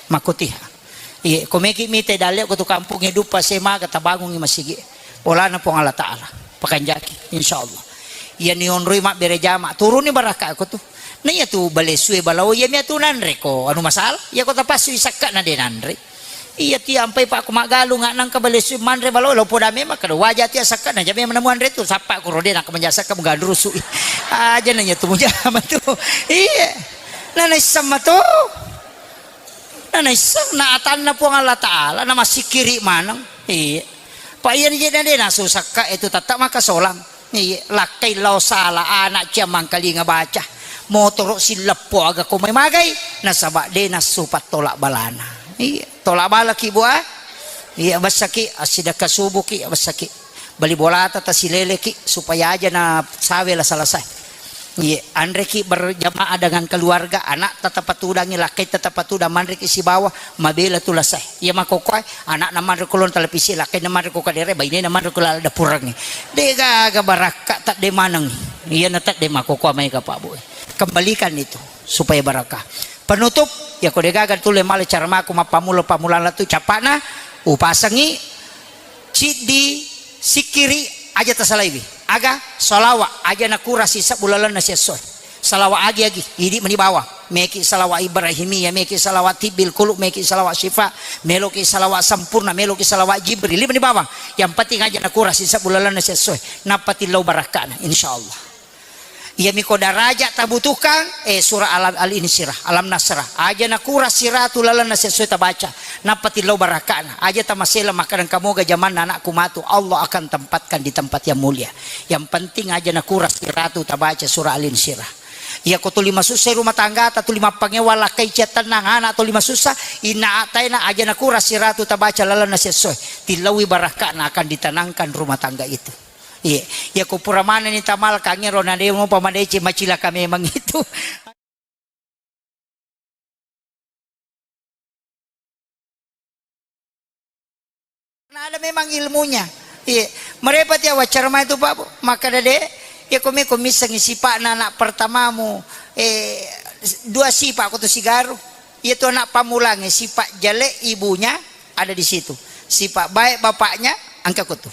Makotiha. Iye, ko meki mite dalle ko tu kampung e duppa semaga tabangungi masigi. Bolana Puang Allah Ta'ala. Pakanjaki, insyaallah. Iya ni onroi mabbere jama, turuni barakka ko tu. Na iya tu balesue balao, iya mi atu nanre ko anu masalah. Iya ko tapassu isakka na de nanre. Iya ti ampai pak ko maggalung nangka balesue manre balao, lo poda memang kada waja ti asakka na jame menamu anre tu sappa ko rode nangka menjasakka mugandrusu. Aja na iya tu mujama tu. Iya. Na naisseng matu. Na naisseng na atanna Puang Allah Ta'ala, na massikkiri maneng. Iya. Pa iya ni je na de nasusakka itu tetta makasolang. Iya, lakkai lao sala anak cia mangkalinga baca. Motoro silleppo aga ko mai magai, nasaba de nassu pattolak balana. Iya, tolak balaki bua. Iya, bessaki assidakka subuki, bessaki. Bali bolata tasileleki supaya aja na sawe lasa-lasae. Iye, anreki berjamaah dengan keluarga, anak tetap patudangi, lakkai tetap patudang, manreki sibawa, mabela tu lasae. Iya makokoe, anak na manre kulon televisi, lakkai na manre ko kadere, baine na manre ko lala dapurangi. De gaga barakka tadde maneng. Iya na tadde makokoa mai ka Pak Bu. Kembalikan itu supaya barakah. Penutup, ya ko de gaga tulle male cara mako mappamulo-pamulang latu capana, upasangi Ciddi sikkiri aja tasalaiwi. Aga? Salawa aja nakura sisebbu lalenna siessoe. Salawa agi-agi, idi meni bawang. Meki salawa Ibrahimiyah, meki salawa tibbil qulub, meki salawa syifa, meloki salawa sempurna, meloki salawa Jibril, idi meni bawang. Yang penting aja nakura sisebbu lalenna siessoe. Nappa tillau barakkana, insyaallah. Iyami ko daraja tabutuhkan, eh, surah Alam Al-Insyirah, Alam Nasrah. Aja nakura siratu lalenna sesuai tabaca. Nappa tillau barakana. Aja tamasela makkadang kamoga jamanna anakku matu. Allah akan tempatkan di tempat yang mulia. Yang penting aja nakura siratu tabaca surah Al-Insyirah. Iya ko tuli masussa rumah tangga, ta tuli mappangewa lakkai cia tennang anak tuli masussa, inna ataina aja nakura siratu tabaca lalenna sesuai. Tillaui barakana akan ditanangkan rumah tangga itu. Iya, iya ko pura manenni tamalkangngi ro na de mopa madeceng macilaka memang itu. Na ada memang ilmunya. Iya, merepati awaccara mai tu Pak Bu. Maka dade, iya ko meko missengi sipakna anak pertamamu, eh, dua sipak ko tu sigaru. Iya tu anak pamulangnge sipak jale ibunya ada di situ. Sipak baik bapaknya angka ko tu.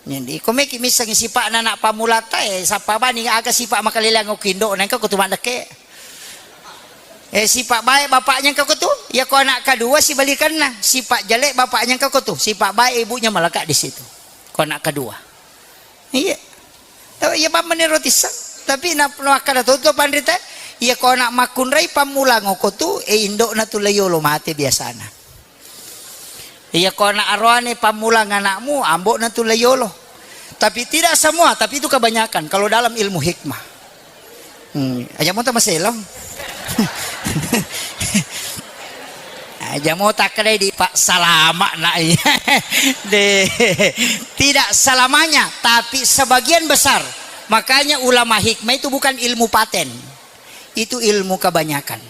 Jadi, ko meki missengi sipakna anak pammulata, eh, sappa bani aga sipak makaleleang okko indo'na, engka ko tu maddekke. Eh, sipak baik bapaknya engka ko tu, ya ko anak kedua sibalikanna, sipak jelek bapaknya engka ko tu, sipak baik ibunya melekat di situ. Ko anak kedua. Iya. Tapi iya pammeni roti sa-, tapi na, na makkada to tu panrita, iya ko anak makkunrai pammulang okko tu, eh, indo'na tu layolo mate biasana. Iya ko anak aroane pammulang anakmu, ambo'na tu layolo. Tapi tidak semua, tapi itu kebanyakan kalau dalam ilmu hikmah. Hmm, aja mo tamaselong. Aja mo takkadai di Pak salama nak iya. De, tidak selamanya, tapi sebagian besar. Makanya ulama hikmah itu bukan ilmu paten. Itu ilmu kebanyakan.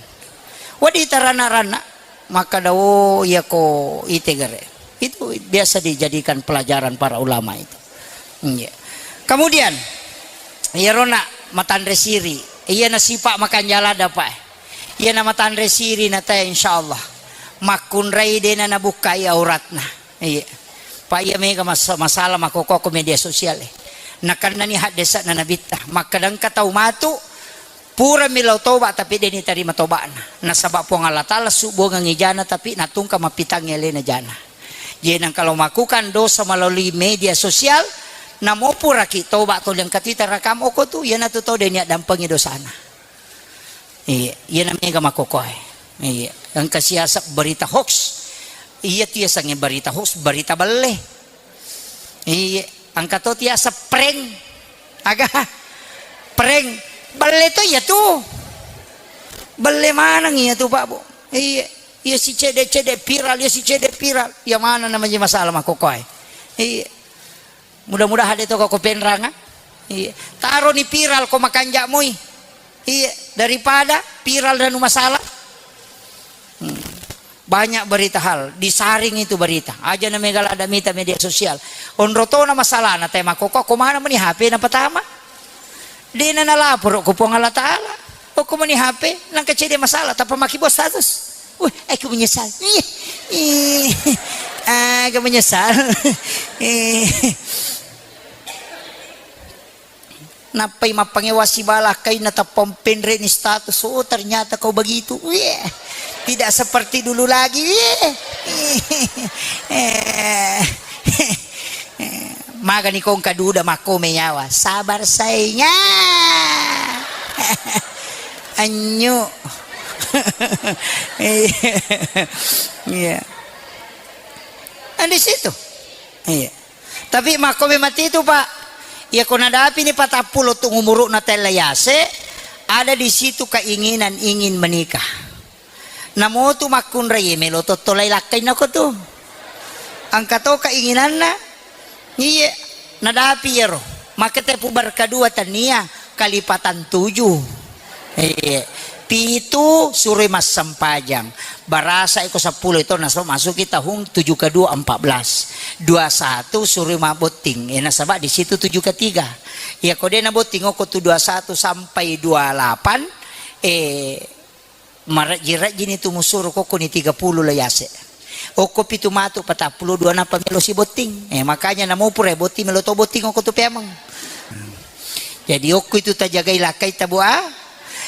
Wedding tarana-rana, makkada, "Oh, iya ko ite gare." Itu biasa dijadikan pelajaran para ulama itu. Iya. Kemudian, iyaro na matanre siri, iya na sipak makanja lada, Pak. Iya na matanre siri na tae, insyaallah. Makkunrai dena nabukkai auratna. Iya. Pak, iya mega mas-, masalah makkokko ko media sosial, eh. Nakennani haddese'na Nabitta, makkeda engka tau matu, purami lao toba, tapi de' nitarima toba'na. Nasaba Puang Allah Ta'ala subbuangengngi jana, tapi natungka mappitangngi alena jana. Jadi, nengka lao makkukang dosa melalui media sosial, namo puraki toba ko liang katita rakam oko tu, iyanatu tau de' niaddampengi dosana. Iya, iyana mega makkokoe. Iya, engka siaseng berita hoax. Iya, tiasengnge berita hoax, berita belle. Iya, engka to tiaseng prank. Aga? Prank. Belle to iya tu. Belle maneng iya tu, Pak, Bu. Iya, iya si cede-cede viral, iya si cede viral. Iya mana namanya masalah makkokoe. Iya. Mudah-mudahan de' to ko penranga. Iya. Taroni viral ko makanja' moi. Iya, daripada viral dan masalah. Hmm. Banyak berita hal, disaring itu berita. Aja na mega ladda mita media sosial. Onro tona masalahna, te makkoko, ko mana meni H P na pertama. De' na nalaporo ko Puang Allah Ta'ala. Okko meni H P, nengka cede masalah, tappa makkibua status. Wih, aku menyesal. Ih, ih, aku menyesal. Ih. Nappai mappangewa sibala kaina tappa penre'ni status. Oh, ternyata kau begitu. Wih, tidak seperti dulu lagi. Wih. Eh. Magani kongka duda makkome nyawa. Sabar sainga. Anyu. Iya. Kan di situ. Iya. Tapi makkome mati itu, Pak. Iya, ko nadapini patappulo tu umuru'na tella yase, ada di situ keinginan ingin menikah. Namotu makkunrai melo tottolai lakkainna ko tu. Engka to keinginanna. Iye, nadapi iyaro. Maka tepu berkedua tania kalipatan tujuh. Iye. Pitu suroi massempajang. Barasa iko seppulo itu nasaba masuki tahun tujuh kedua empat belas. Dua satu suroi mabotting. Eh, nasaba di situ tujuh ketiga. Iya, ko de' nabotting oko tu dua satu sampai dua lapan, eh, Marejji-rejjini tu musuru kokkoni tiga puluh la yase. Okko pitu matu patappulo dua nappa melo sibotting. Eh, makanya namo pura botting melo to botting okko tu peameng. Jadi okko itu tajagai lakkaita, Bu, ah.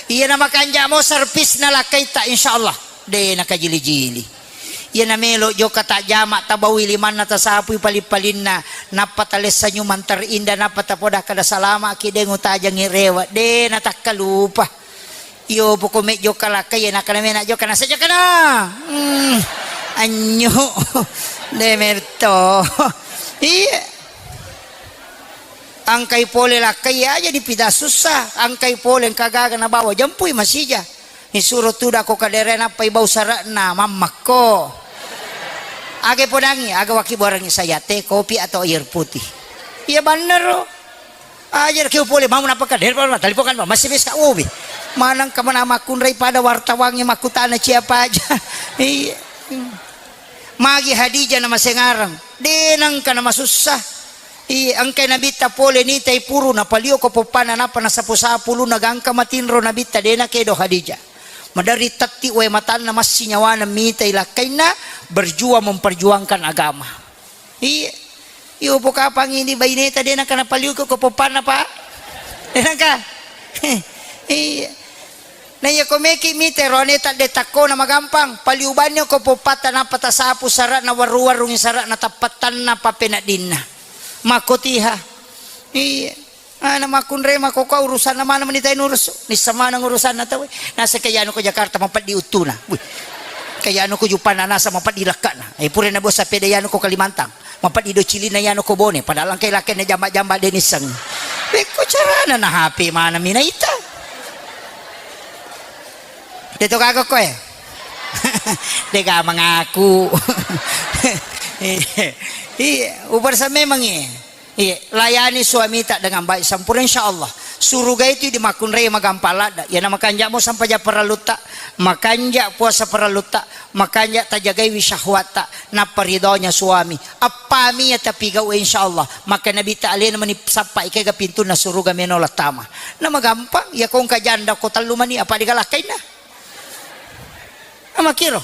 Iya na makanja mo servisna lakkaita, insyaallah. De' na kajili-jili. Iya na melo jokka tajama, tabaui limanna, tasapui paling-palinna, nappa talessa nyumang terindah, nappa tapoda kada salama ki, de' ngutajangi rewe. De' na takkalupa. Iyo, poko me jokka lakkai, iya, nakkana mena jokka, nasa jokkana. Hmm, anyu. De' merto. Iya. Angkai pole lakkai aja dipida susah. Angkai pole engka gaga nabawa jempui masija. Nisuro tudako kadere nappai bau sare'na mammakko. Aga podangi, aga waki borangi saya teh, kopi atau air putih. Iya bannero. Ajar keu pole mau napaka der pa telepon kan masih bisa ubi. Manang kemana makkunrai pada wartawangnge makkutana siapa aja. Iya. Magi Hadijah nama sengarang. De' nengka nama susah. Iya, engkai Nabitta pole nitai puru napalio ko poppana nappa nasapu-sapu lu nagangka matinro Nabitta de' nakedo Hadijah. Maderri tetti wae matanna massi nyawana mitai lakkainna berjuang memperjuangkan agama. Iya. Iyo pokapang ini baineta de' nengka napaliuko ko popanna, Pak. De' nengka. Iya. Na iya ko meki mite rone tadde takkona magampang, paliu banni ko popatta nappa tasapu sara'na warru-warrungi sara'na tappattanna pappeneddinna. Makkotiha. Iya. Ana makkunrai makkokkoe urusanna maneng meni tai nurusu. Nisseng maneng urusanna tauwe. Nasa kayanu ko Jakarta mapeddi uttuna. Wih. Kayanu ko Jupana nasa mapeddi lekkana. Eh, pura na bos sapeda yanu ko Kalimantan. Mapeddi do cilina yanu ko Bone. Padahal engkai lakkainna jamba-jamba de' nisseng. Pekko carana na H P maneng mi naita. De' to gaga koe. De' ga mangaku. Iya, ubarsa memang iya. Iya, layani suamita dengan baik sempurna, insya Allah. Suruga itu di makkunrai magampang ladda. Iya na makanja mo sampaja parellutta, makanja puasa parellutta, makanja tajagaiwi syahwatta, nappa ridhonya suami. Appami ya tapi gau, insya Allah. Maka Nabitta alena meni sappa ikega pintunna suruga meno lattama. Na magampang, iya ko engka janda ko tellu mani, apa digalakkainna? Amakiro,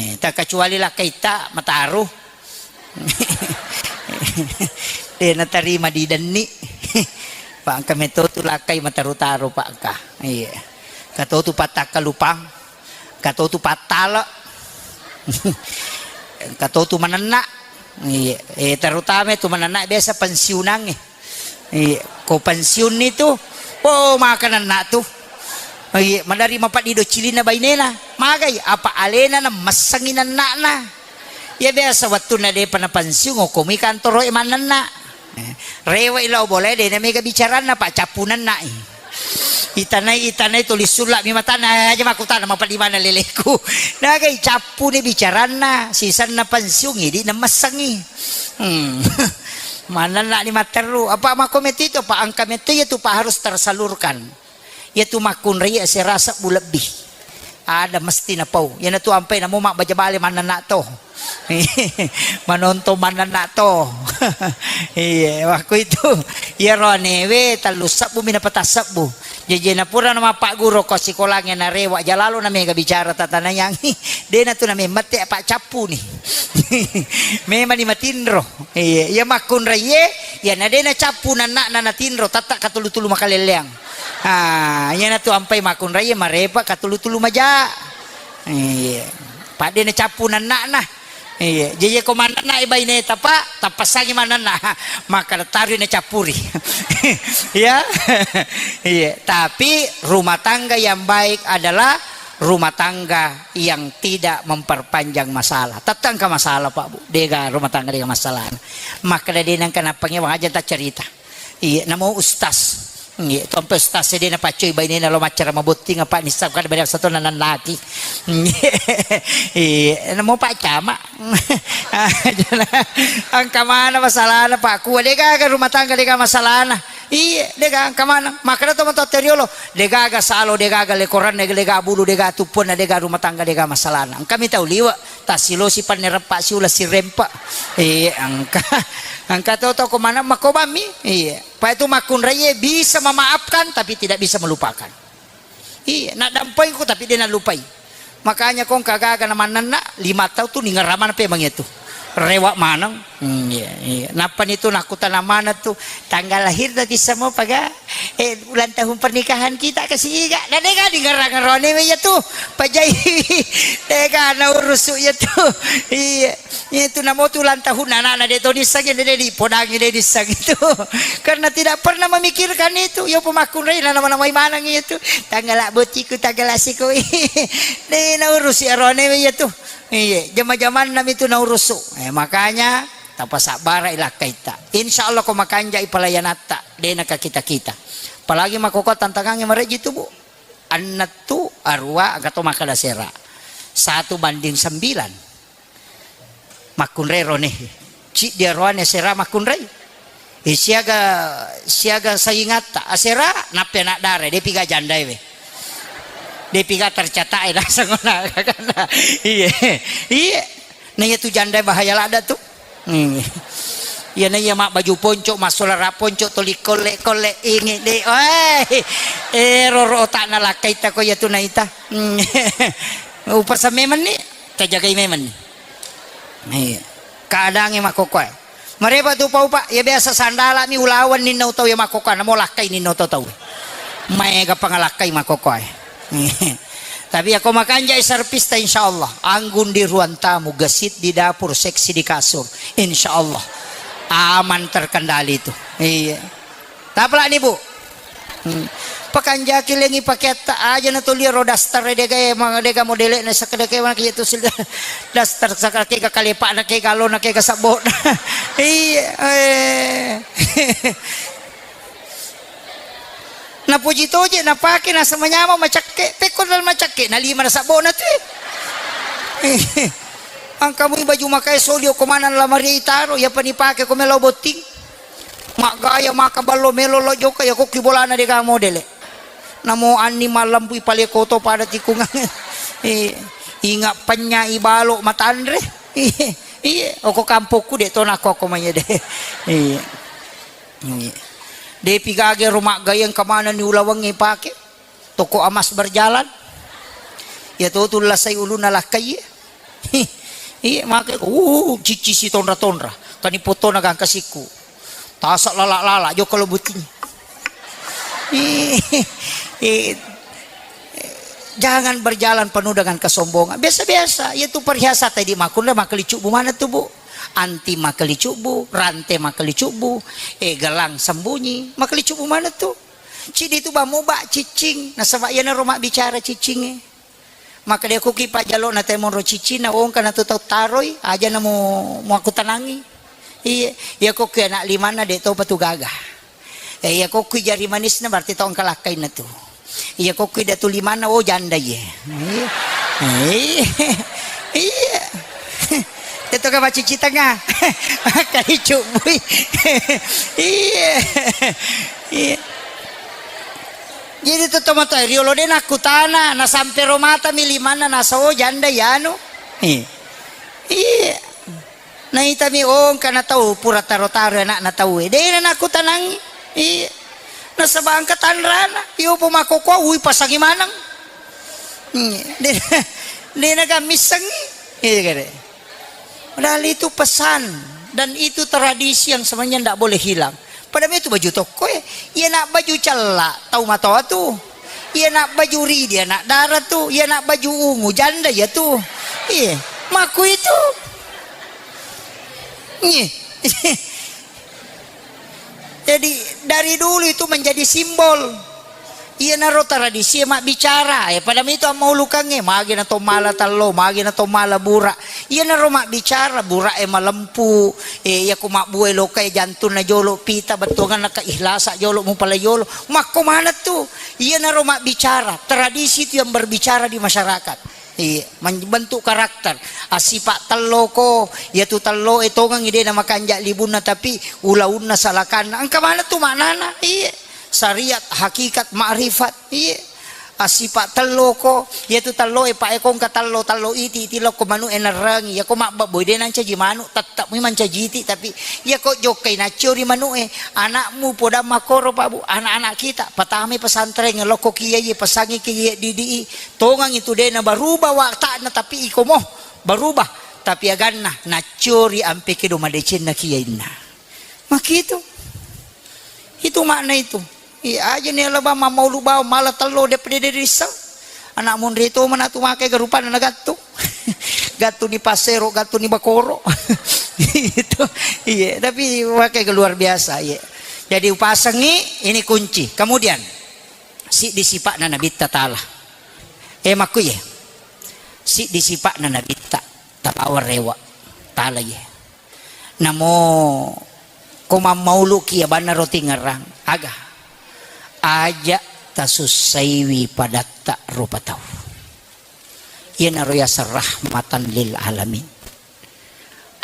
Eh, terkecuali lakkaitta mataru. De natarima didenni. Pak engka meto tu lakkai mataru-taru, Pak, engka. Iya. Engka to tu pattakkalupang. Engka to tu pattale. Engka to tu manenna. Iya. Eh, terutama tu manenna biasa pensiunangnge. Iya, ko pensiunni tu, oh, maka nenna tu. Iya, madari mapaddi do cilinna bainena. Magai, apa alena na messengi nenna'na. Iya, biasa wettunna depa na pensiun, okkomi kantoro e mannenna. Eh, rewe lao bola e, dena mega bicaranna, Pak, cappu nenna i. Itanai, itanai tuli sulla mi matana, aja makkutana mapaddi mana leleku. Nagai, cappu ni bicaranna, sisanna pensiun, idi na messengi. Hmm. Manenna ni matteru. Apa makko metti tu, Pak, engka metti iya tu, Pak, harus tersalurkan. Iya tu makkunrai asera sebbu lebbi. Ada mesti napau. Iyana tu ampai namo mabbaja bale manenna to. Manontong manenna to. Iya, waktu itu. Iya roanewe tellu sebbu mi napata sebbu. Jaji na pura na mappagguru ko sikolangnge na rewa jalalo na mega bicara tatanayang. Dena tu na memmette apa cappu ni. Memang ni matinro. Iya, iya makkunraiye, iya na dena cappu nanna na natinro, tatta katulu-tulu makalelleang. Ah, iya na tu ampai makkunraiye marepa katulu-tulu maja. Iya. Padde na cappu nanna na. Iya, jaji ko manenna e baineta, Pak, tappasangi manenna. Maka taru na cappuri. Ya. Iya, tapi rumah tangga yang baik adalah rumah tangga yang tidak memperpanjang masalah. Tette engka masalah, Pak, Bu. Dega rumah tangga dega masalah. Maka dena engka nappange waja ta cerita. Iya, namo ustaz. Iya, tompe ustaz e dena paccoi bainena lo maccara mabotting apa nissa kada beda satu nanannaki. Iya, namo Pak Camat. Engka mana masalahna, Pak? Kua degaga rumah tangga dega masalahna. Iya, dega engka mana? Makanya to matoa teriolo, degaga salo, degaga lekoranna, dega bulu, dega tuppunna, dega rumah tangga dega masalahna. Engka mi tau liwe, tasilosi panne reppa siula sirempa. Iya, engka. Engka to to ko mana makobammi. Iya. Pak itu makkunraiye bisa memaafkan tapi tidak bisa melupakan. Iya, naddampoingku tapi dia nallupai. Makanya kong kagaga na manenna lima tahun tu ningeramana pe mangetu. Rewa maneng. Hmm, iya, iya. Nappa ni tu nakutana mana tu tanggal lahir tadi semua paga eh ulang tahun pernikahan kita kasih iga. Dan dega ningerang-ngerone ya tu. Pajai. Dega na urusu ya tu. Iya. Iya tu namo tu ulang tahun anak-anak de to nisang de de podangi de nisang itu. Karena tidak pernah memikirkan itu. Yo pemakkunrai na nama-namai maneng itu. Tanggal bociku, tanggal asiku. De na urusi arone iya tu. Iya, jama-jamanna mi tu na urusu. Eh, makanya tapasabbara ilakkaitta. Insya Allah ko makanjai pelayanatta, de na ka kita-kita. Apalagi makoko tantangannya mareji tu, Bu. Enneng tu arua engka to makkeda sera. Satu banding sembilan. Makkunrai rone. Ciddi aroane sera makkunrai. Eh, siaga siaga saingatta asera nappi anak dara de piga jandae we. De piga tercatat e naseng ona. Iya. Iya. Na iya tu jandae bahaya ladda tu. Hmm. Iyana iya mabbaju ponco, massolara ponco, toli kolle-kolle, ingi de. Oi, eh, roro otakna lakkaita ko iya tu naita. Hmm. Upasa memenni, tajagai memenni. Iya. Keadaannya makkokkoe. Mereba tu upa-upa, ya biasa sandala mi ulawan ninna utau ya makkokkoe, namo lakkai ninna utau tau. Maega pangalakkai makkokkoe. Tapi ako makanjai serpista, insya Allah. Anggun di ruang tamu, gesit di dapur, seksi di kasur. Insya Allah. Aman terkendali itu. Iya. Tapalani, Bu. Hmm. Pakanjaki lengi pakeatta aja na tulia ro daster dega, emang dega modele na sakadeke mana kitu sil daster sakake ga kalepa na ke galo na ke ga sabot. Iya. Eh. Napuji toje napake, nasa manyameng macakke, pekko dal macakke, na lima na sabbona tu. Angkamu baju makae soli okko maneng lamari itaro, iya pani pake ko melo botting. Maggaya maka ballo melo lo joka, iya kokki bolana dega modele. Namo anni mallempu ipalekoto pada tikungang. Eh, inga penya ibalo matanre. Iya, okko kampokku de to nakko okko manya de. Iya. Iya. Depi gage ro maggayeng kamanenni ulawengnge pake. Toko emas berjalan. Iya to tu lasai ulunna lakkai. Iya, make, uh, cicci si tonra-tonra. Kani potona gangkasikku. Tasa lala-lala, jokka lo buting. Iya, iya. Jangan berjalan penuh dengan kesombongan. Biasa-biasa, iya tu perhiasan tadi makunna makkelicubbu mana tu, Bu? Anti makkelicubbu, rante makkelicubbu, eh, gelang sembunyi, makkelicubbu mana tu? Cidi tu bamu ba cicing, nasaba iya naro mabbicara cicinge. Maka dia kuki pajalo na temon ro cicing, na ongka na tu tau taroi, aja na mu, mu aku tenangi. Iya, iya kokki anak limanna de to patu gaga. Eh, iya kokki jari manisna berarti to engka lakkainna tu. Iya kokki datu limanna, oh, janda iye. Iya. Iya. Iya. Itu kan macici tengah. Kali cubui. Iya. Iya. Jadi tu tomatoa riolo de nakkutana, na sampe ro mata mi limanna nasa, oh, janda iyanu. Iya. Iya. Naitami, oh, engkana tau pura taro-taro anakna tauwe. Dena nakkutanangi. Iya. Nasaba engka tanrana. Iyo po makkokkoe, ui pasangi maneng. Iya. De-, dena gammissengi. Iya, kare. Padahal itu pesan dan itu tradisi yang sebenarnya ndak boleh hilang. Pada itu baju tokko e, iya nak baju cella tau matoa tu. Iya nak baju ridi anak dara tu. Iya nak baju ungu janda ya tu. Iya, maku itu. Iya. Jadi dari dulu itu menjadi simbol. Iyanaro tradisi e mabbicara, eh, pada mitu ammaulukangnge, magi na to mala tallo, magi na to mala bura. Iyanaro mabbicara, bura e malempu, eh, iyako mabbue loka e jantunna jolo, pita bettuanganna keihlasa jolo, mupala jolo. Makko manettu, iyanaro mabbicara, tradisi itu yang berbicara di masyarakat. Iya, membentuk karakter. Assipa telloko, iyatu tello e tongengngi de namakanja libunna, tapi ulaunna salakanna. Engka maneng tu maknana? Iya. Syariat, hakikat, makrifat. Iya. Assipa telloko, iyatu tello e pa e kongka tello, tello iti, iti lokko manu e nerrangi. Iyako mabbabboi de nancaji manu, tetap mi mancaji iti, tapi iyako jokkai naccio ri manu e, anakmu podang makkoro, Pak Bu, anak-anak kita patamai pesantren, lokko kiai, pesangi kiai didi i, Tongang itu de na berubah watakna, tapi iko mo berubah, tapi aganna nacciori ampe kedo madecenna kiyainna. Makitu. Itu makna itu. Iya aja ni alaba mammaulu bawang mala tello de pede de risseng. Anak monri to mana tu makai garupana na gattu. Gattu ni pasero, gattu ni bakoro. Itu. Iya, tapi makai luar biasa, iya. Jadi upasengi ini kunci. Kemudian Siddi sipa'na Nabitta Taala. Eh, makkuye. Siddi sipa'na Nabitta, tabawa rewa. Taala ye. Namo ko mammauluki abanna roti ngerang. Aga. Aja tasussaiwi padatta rupa tau. Iyanaro yaseng rahmatan lil alamin.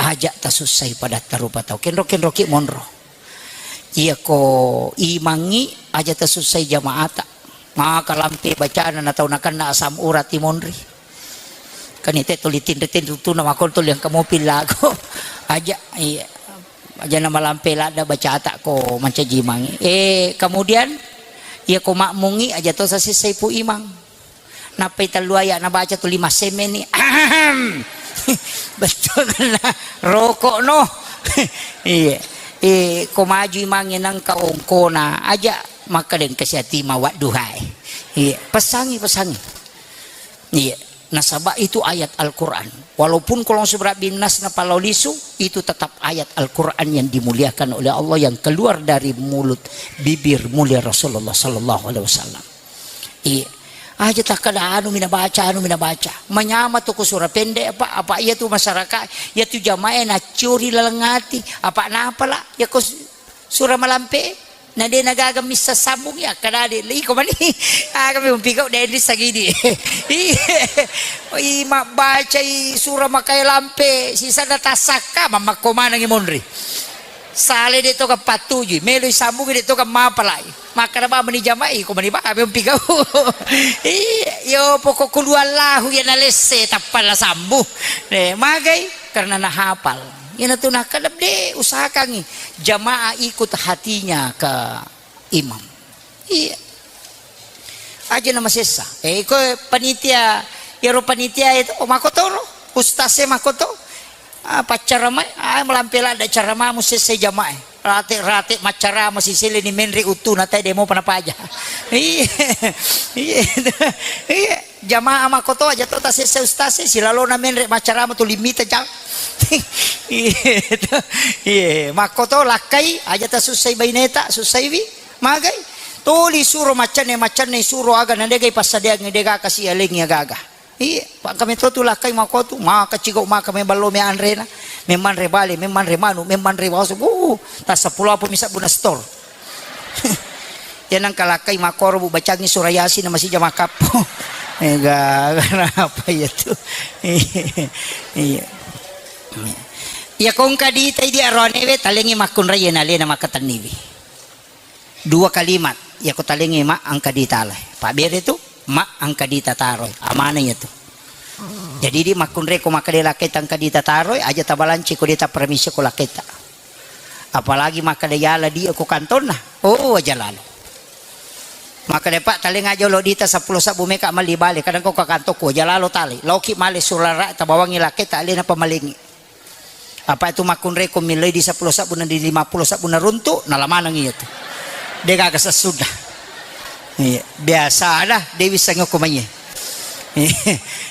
Aja tasussai padatta rupa tau. Kenro-kenroki monro. Iyako imangngi aja tasussai jamaata. Maka lampe bacana na tau nakenna asam urat i monri. Kan ite tuli tinri-tinri tuna makon tuli engka mopi lago. Aja, iya. Aja na malampe ladda bacata ko mancaji imang. Eh, kemudian, iya ko makmungi aja to sasessai pu imang. Nappai tellu ayat nabaca tu lima semme ni. Ahem. Betul na rokok no. Iya. Eh, ko maju imangnge nangka ongkona aja makkadeng kasiati mawadduhae. Iya, pesangi, pesangi. Iya. Nasaba itu ayat Al-Quran. Walaupun kolong seberat binas na palau lisu, itu tetap ayat Al-Quran yang dimuliakan oleh Allah yang keluar dari mulut bibir mulia Rasulullah sallallahu alaihi wasallam. Iya. Aja takkada anu mina baca, anu mina baca. Manyama tu ku sura pendek apa, apa iya tu masyarakat, iya tu jamaah na curi laleng ati, apa napa la, ya ko su-, sura malampe, na de na gaga missa sambung ya, kada de, iko mani, aga mi umpigau de di sagidi. Iya. Oi, mabbacai sura makai lampe, sisa da tasakka, mamakko manangi monri. Sale de to ka pattuju, melo sambung de to ka mapalai. Makkada ba meni jamai, ko meni ba, abe umpigau. Iya, yo pokok kulu Allahu ya nalesse, tappala sambu. Eh, magai, karena nahapal. Ina tu nakkada de, usahakangi jamaah ikut hatinya ke imam. Iya. Aja na masessa. Eh, iko panitia, iyaro panitia itu, oh, makotoro. Ustaz e makoto. Ah, paccaramai, ah, malampe ladda caramamu sessai jamae. Rate-rate maccarama sisele ni menre uttuna tae demo pana paja. Iya. Iya. Iya. Jamaah makoto aja to tasessa ustaz e, silalona menre maccarama tu limita jang. Iya. Iya. Makoto lakkai aja tasussai baineta, sussaiwi. Magai. Tuli suro maccanne, maccanne suro aga na degai passadiangi dega kasi alengi aga-aga. Iya, pa engka meto tu lakkai makotu, maka cigau maka me ballo me anrena, me manre bale, me manre manu, me manre waso, uh, tassa pulo apa misa buna stor. Ya nangka lakkai makoro bu bacangi surah Yasin na masija makappo. Ega, kenapa ya tu? Iya. Iya kongka dita idi aroanewe talengi makkunrai na lena makatenniwi. Dua kalimat, yako talengi ma engka ditalai. Pabbere tu, ma engka dita taroi. Amana iya tu. Jadi di makkunre ko makkeda lakketa engka dita taroi, aja tabalanci ko dita permisi ko lakketa. Apalagi makkeda yala di ko kantonna. Oh, aja lalo. Makkeda, "Pak, talenga jolo dita seppulo sabbu meka malli bale, kadang ko ka kantokku, aja lalo tali. Loki male surara tabawangi lakketa alena pamalengi." Apa itu makkunre ko miloi di seppulo sabbu na di lima puluh sabbu na runtu, nala maneng iya tu. De gaga sessuda. Iya, biasa dah, de wisseng ko maiye.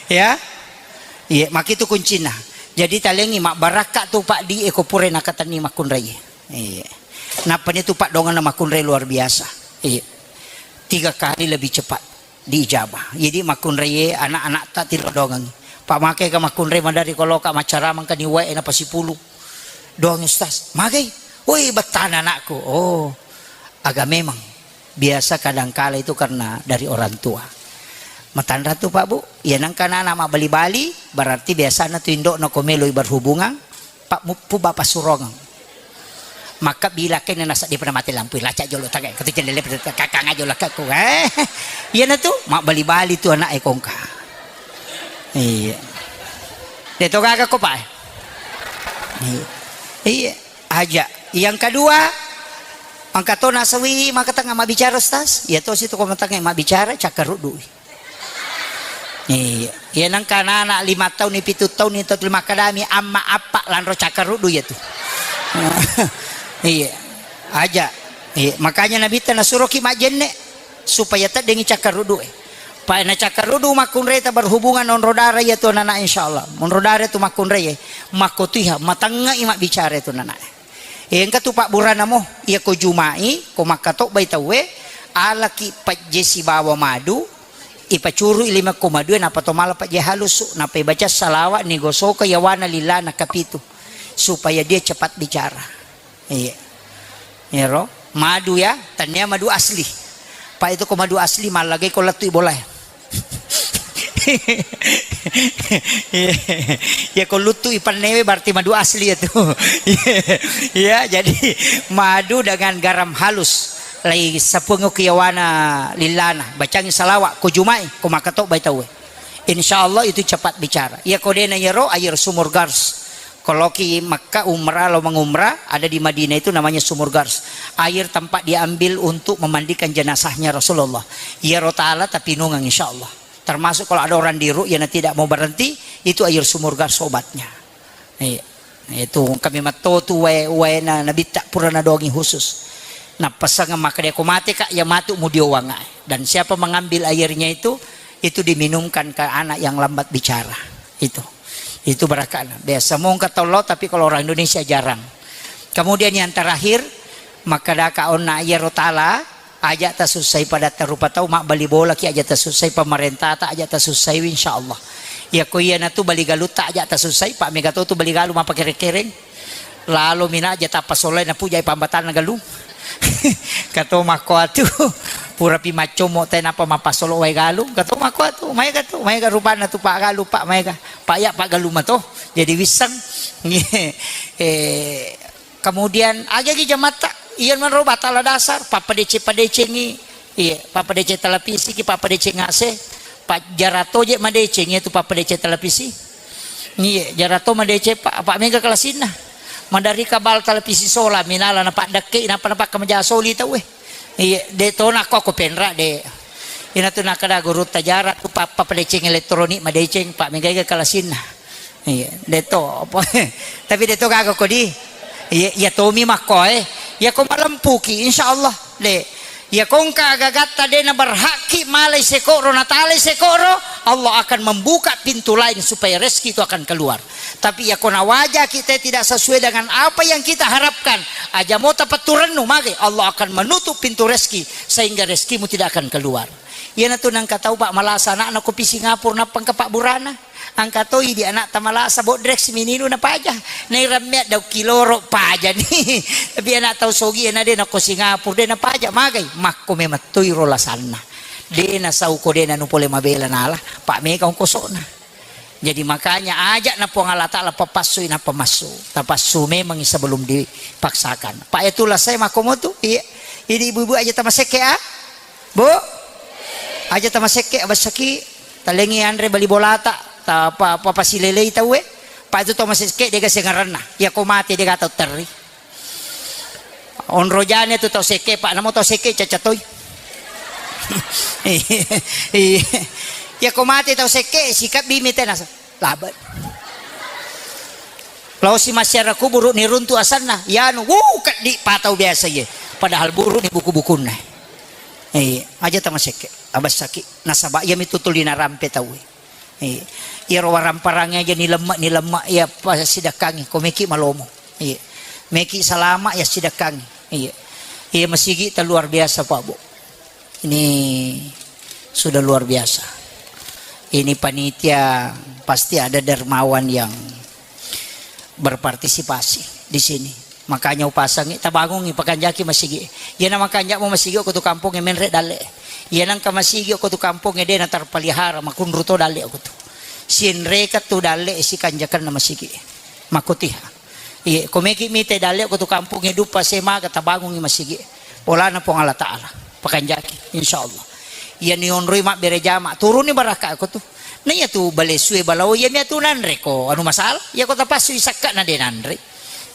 Ya. Iya, makitu kuncina. Jadi talengi mabbarakka tu Pak di eko pure nakatenni makkunrai. Iya. Nappa ni tu Pak dongeng na makkunrai luar biasa. Iya. Tiga kali lebih cepat diijabah. Jadi makkunraie anak-anak ta tiro dongengi. Pak make ka makkunrai madari koloka maccaramang ka niwae na pasipulu. Doang ustaz. Magai. Woi, bettana anakku. Oh. Aga memang biasa kadangkala itu karena dari orang tua. Matanra tu Pak Bu. Ya nangka anak mabbali-bali berarti biasana tu indokna ko meloi berhubungan. Pak muppu bapak surongeng. Maka bila kene nasa di pernah mati lampu laca jolo tagai katu jendela kakang aja lah kaku eh. Iya na tu mak bali-bali tu anak ekongka. Iya. De to gaga ko pak. Iya. Iya. Aja. Yang kedua, angka to nasawi maka tengah mak bicara ustaz. Iya to situ ko tengah mak bicara cakar dui. Iya, iya nangka anak-anak lima tahun ni, pitu tahun ni, tau makkedami amma appa lanro cakkaruddu iya tu. Iya, aja. Iya, makanya Nabitta nasuroki majjenne supaya teddengi cakkaruddu e. Pa na cakkaruddu makkunreta berhubungan onro dara iya tu anak-anak insyaallah. Onro dara tu makkunrei makkotuiha matengngai mabbicara tu anak. Engka tu pabburana mo, iya ko jumai, ko makkatobbai tauwe, alaki pajje sibawa madu, ipacurui lima koma dua, nappa to mala pajje halusu, nappa ibaca salawa, nigosoka yawana lillana kapitu, supaya dia cepat bicara. Iya. Iyaro, madu ya, tania madu asli. Pa itu ko madu asli, mallagai ko lettu bolae. Ya ko luttu ipannewe berarti madu asli ya tu. Ya, jadi madu dengan garam halus. Lai sapungu kiyawana lillana, bacangi salawa, ko jumai, ko makatobbai tauwe. Insya Allah itu cepat bicara. Ya ko dena yaro air sumur Gars. Kalau ki Makkah umrah, lo mengumrah, ada di Madinah itu namanya Sumur Gars. Air tempat diambil untuk memandikan jenazahnya Rasulullah. Iyaro tala tapinungeng, insya Allah. Termasuk kalau ada orang di ruqyah yang tidak mau berhenti, itu air Sumur Gars obatnya. Iya. Itu kami matto tu wae, wae na, nabitta pura nadongi khusus. Nappasang maka dia ko mate, Kak, ya matu mudiowang. Dan siapa mengambil airnya itu, itu diminumkan ke anak yang lambat bicara. Itu. Itu barakana. Biasa mongka tollo, tapi kalau orang Indonesia jarang. Kemudian yang terakhir, maka daka onna iyaro tala, aja tasussai padatta rupa tau, mabbali bola ki aja tasussai pamarentata, aja tasussai, insya Allah. Ya ko iya natu bali galutta aja tasussai, pak mega to tu bali galu mapakere-kereng. Lalo mina aja tappa solai napujai pambatanna galung. Kato makko atu, pura pi maccomo te napa mapasolo wae galung. Kato makko atu, maega tu, maega rupanna tu pak galu, pak maega. Pak ya pak galu mato. Jadi wisseng. Eh, Kemudian, agagi jamatta, iya manro batala dasar, pappadece-padecengi, iya, pappadece televisi ki, pappadeceng A C, pa jarato je madeceng, iya tu pappadece televisi. Iya, jarato madece, pak, apa mega kelasinna. Madari kabal televisi sola, minala na paddekke, napa na pakkamaja soli tau, eh. Iya, de tona ko, ko penra, de. Ina tu nakada guru tajara tu, pa, pappadeceng elektronik, madeceng, pak mega kelasinna. Iya, de to, apa? Tapi de to gaga ko di. Iya, iya tomi makko, eh. Ya ko malempuki, insya Allah, de. Ya ko engka gagatta de na berhakki malai sekoro, natalai sekoro, Allah akan membuka pintu lain supaya rezeki itu akan keluar. Tapi ya ko nawaja kita tidak sesuai dengan apa yang kita harapkan, aja mau tapaturennu mage, Allah akan menutup pintu rezeki sehingga rezekimu tidak akan keluar. Iya na tu nangka tau pak malasa anak na kopi Singapura, nappa engka pak burana. Angka toi di anakta malasa, bodrek si mininu napaja. Nairammea daung kiloro pajani. Tapi anak tau sogi na de nako Singapura de napaja. Magai? Makko memang toi ro lasanna. De nasau ko de nanu pole mabela nala. Pak mega ongkosona. Jadi makanya aja na Puang Allah Ta'ala papassui nappa massu. Tapassu memang sebelum dipaksakan. Pak ya tu lasai makko motu. Iya. Ini ibu-ibu aja tamasekke ah. Bu, aja tamasekke, abassaki, talengi anre bali bolata, ta pa, pa, pasilelei tauwe. Pa itu tau masekke dega sengaranna. Ya ko mate dega tau terri. Onro jane tu tau sekke, pak namo tau sekke caca toi. Iya. Ya ko mate tau sekke, sikap bimi tenasa. Labe. Lao si masyarakat kuburu ni runtu asanna, yanu, wuh, keddi patau biasa ye. Padahal buru ni buku-bukunna. Eh, aja tamasekke, abassaki. Nasaba iya mitu tuli narampe tau. Eh, iya ro waramparang aja ni lemma, ni lemma iya pasidakkangi, ko meki malomo. Iya. Meki salama ya sidakkangi. Iya. Iya masigi ta luar biasa, Pak Bu. Ini sudah luar biasa. Ini panitia pasti ada dermawan yang berpartisipasi di sini. Makanya upasangi, tabangungi, pakanjaki masigi. Iya na makanja mo masigi ko tu kampung menre dalle. Iya nangka masigi ko tu kampung de na terpelihara, makunru to dalle ko tu. Sinreka tu dalle sikanjakan na masigi. Makotiha. Iye, ko meki mite dalle ko tu kampongnge duppa semaga tabangungi masigi. Polana Puang Allah Ta'ala. Pakanjaki, insya Allah. Iya ni onroi mabbere jama, turuni barakka ko tu. Na iya tu balesue balao, iya mia tu nanre ko anu masalah. Iya ko tapassu isakka na de nanre.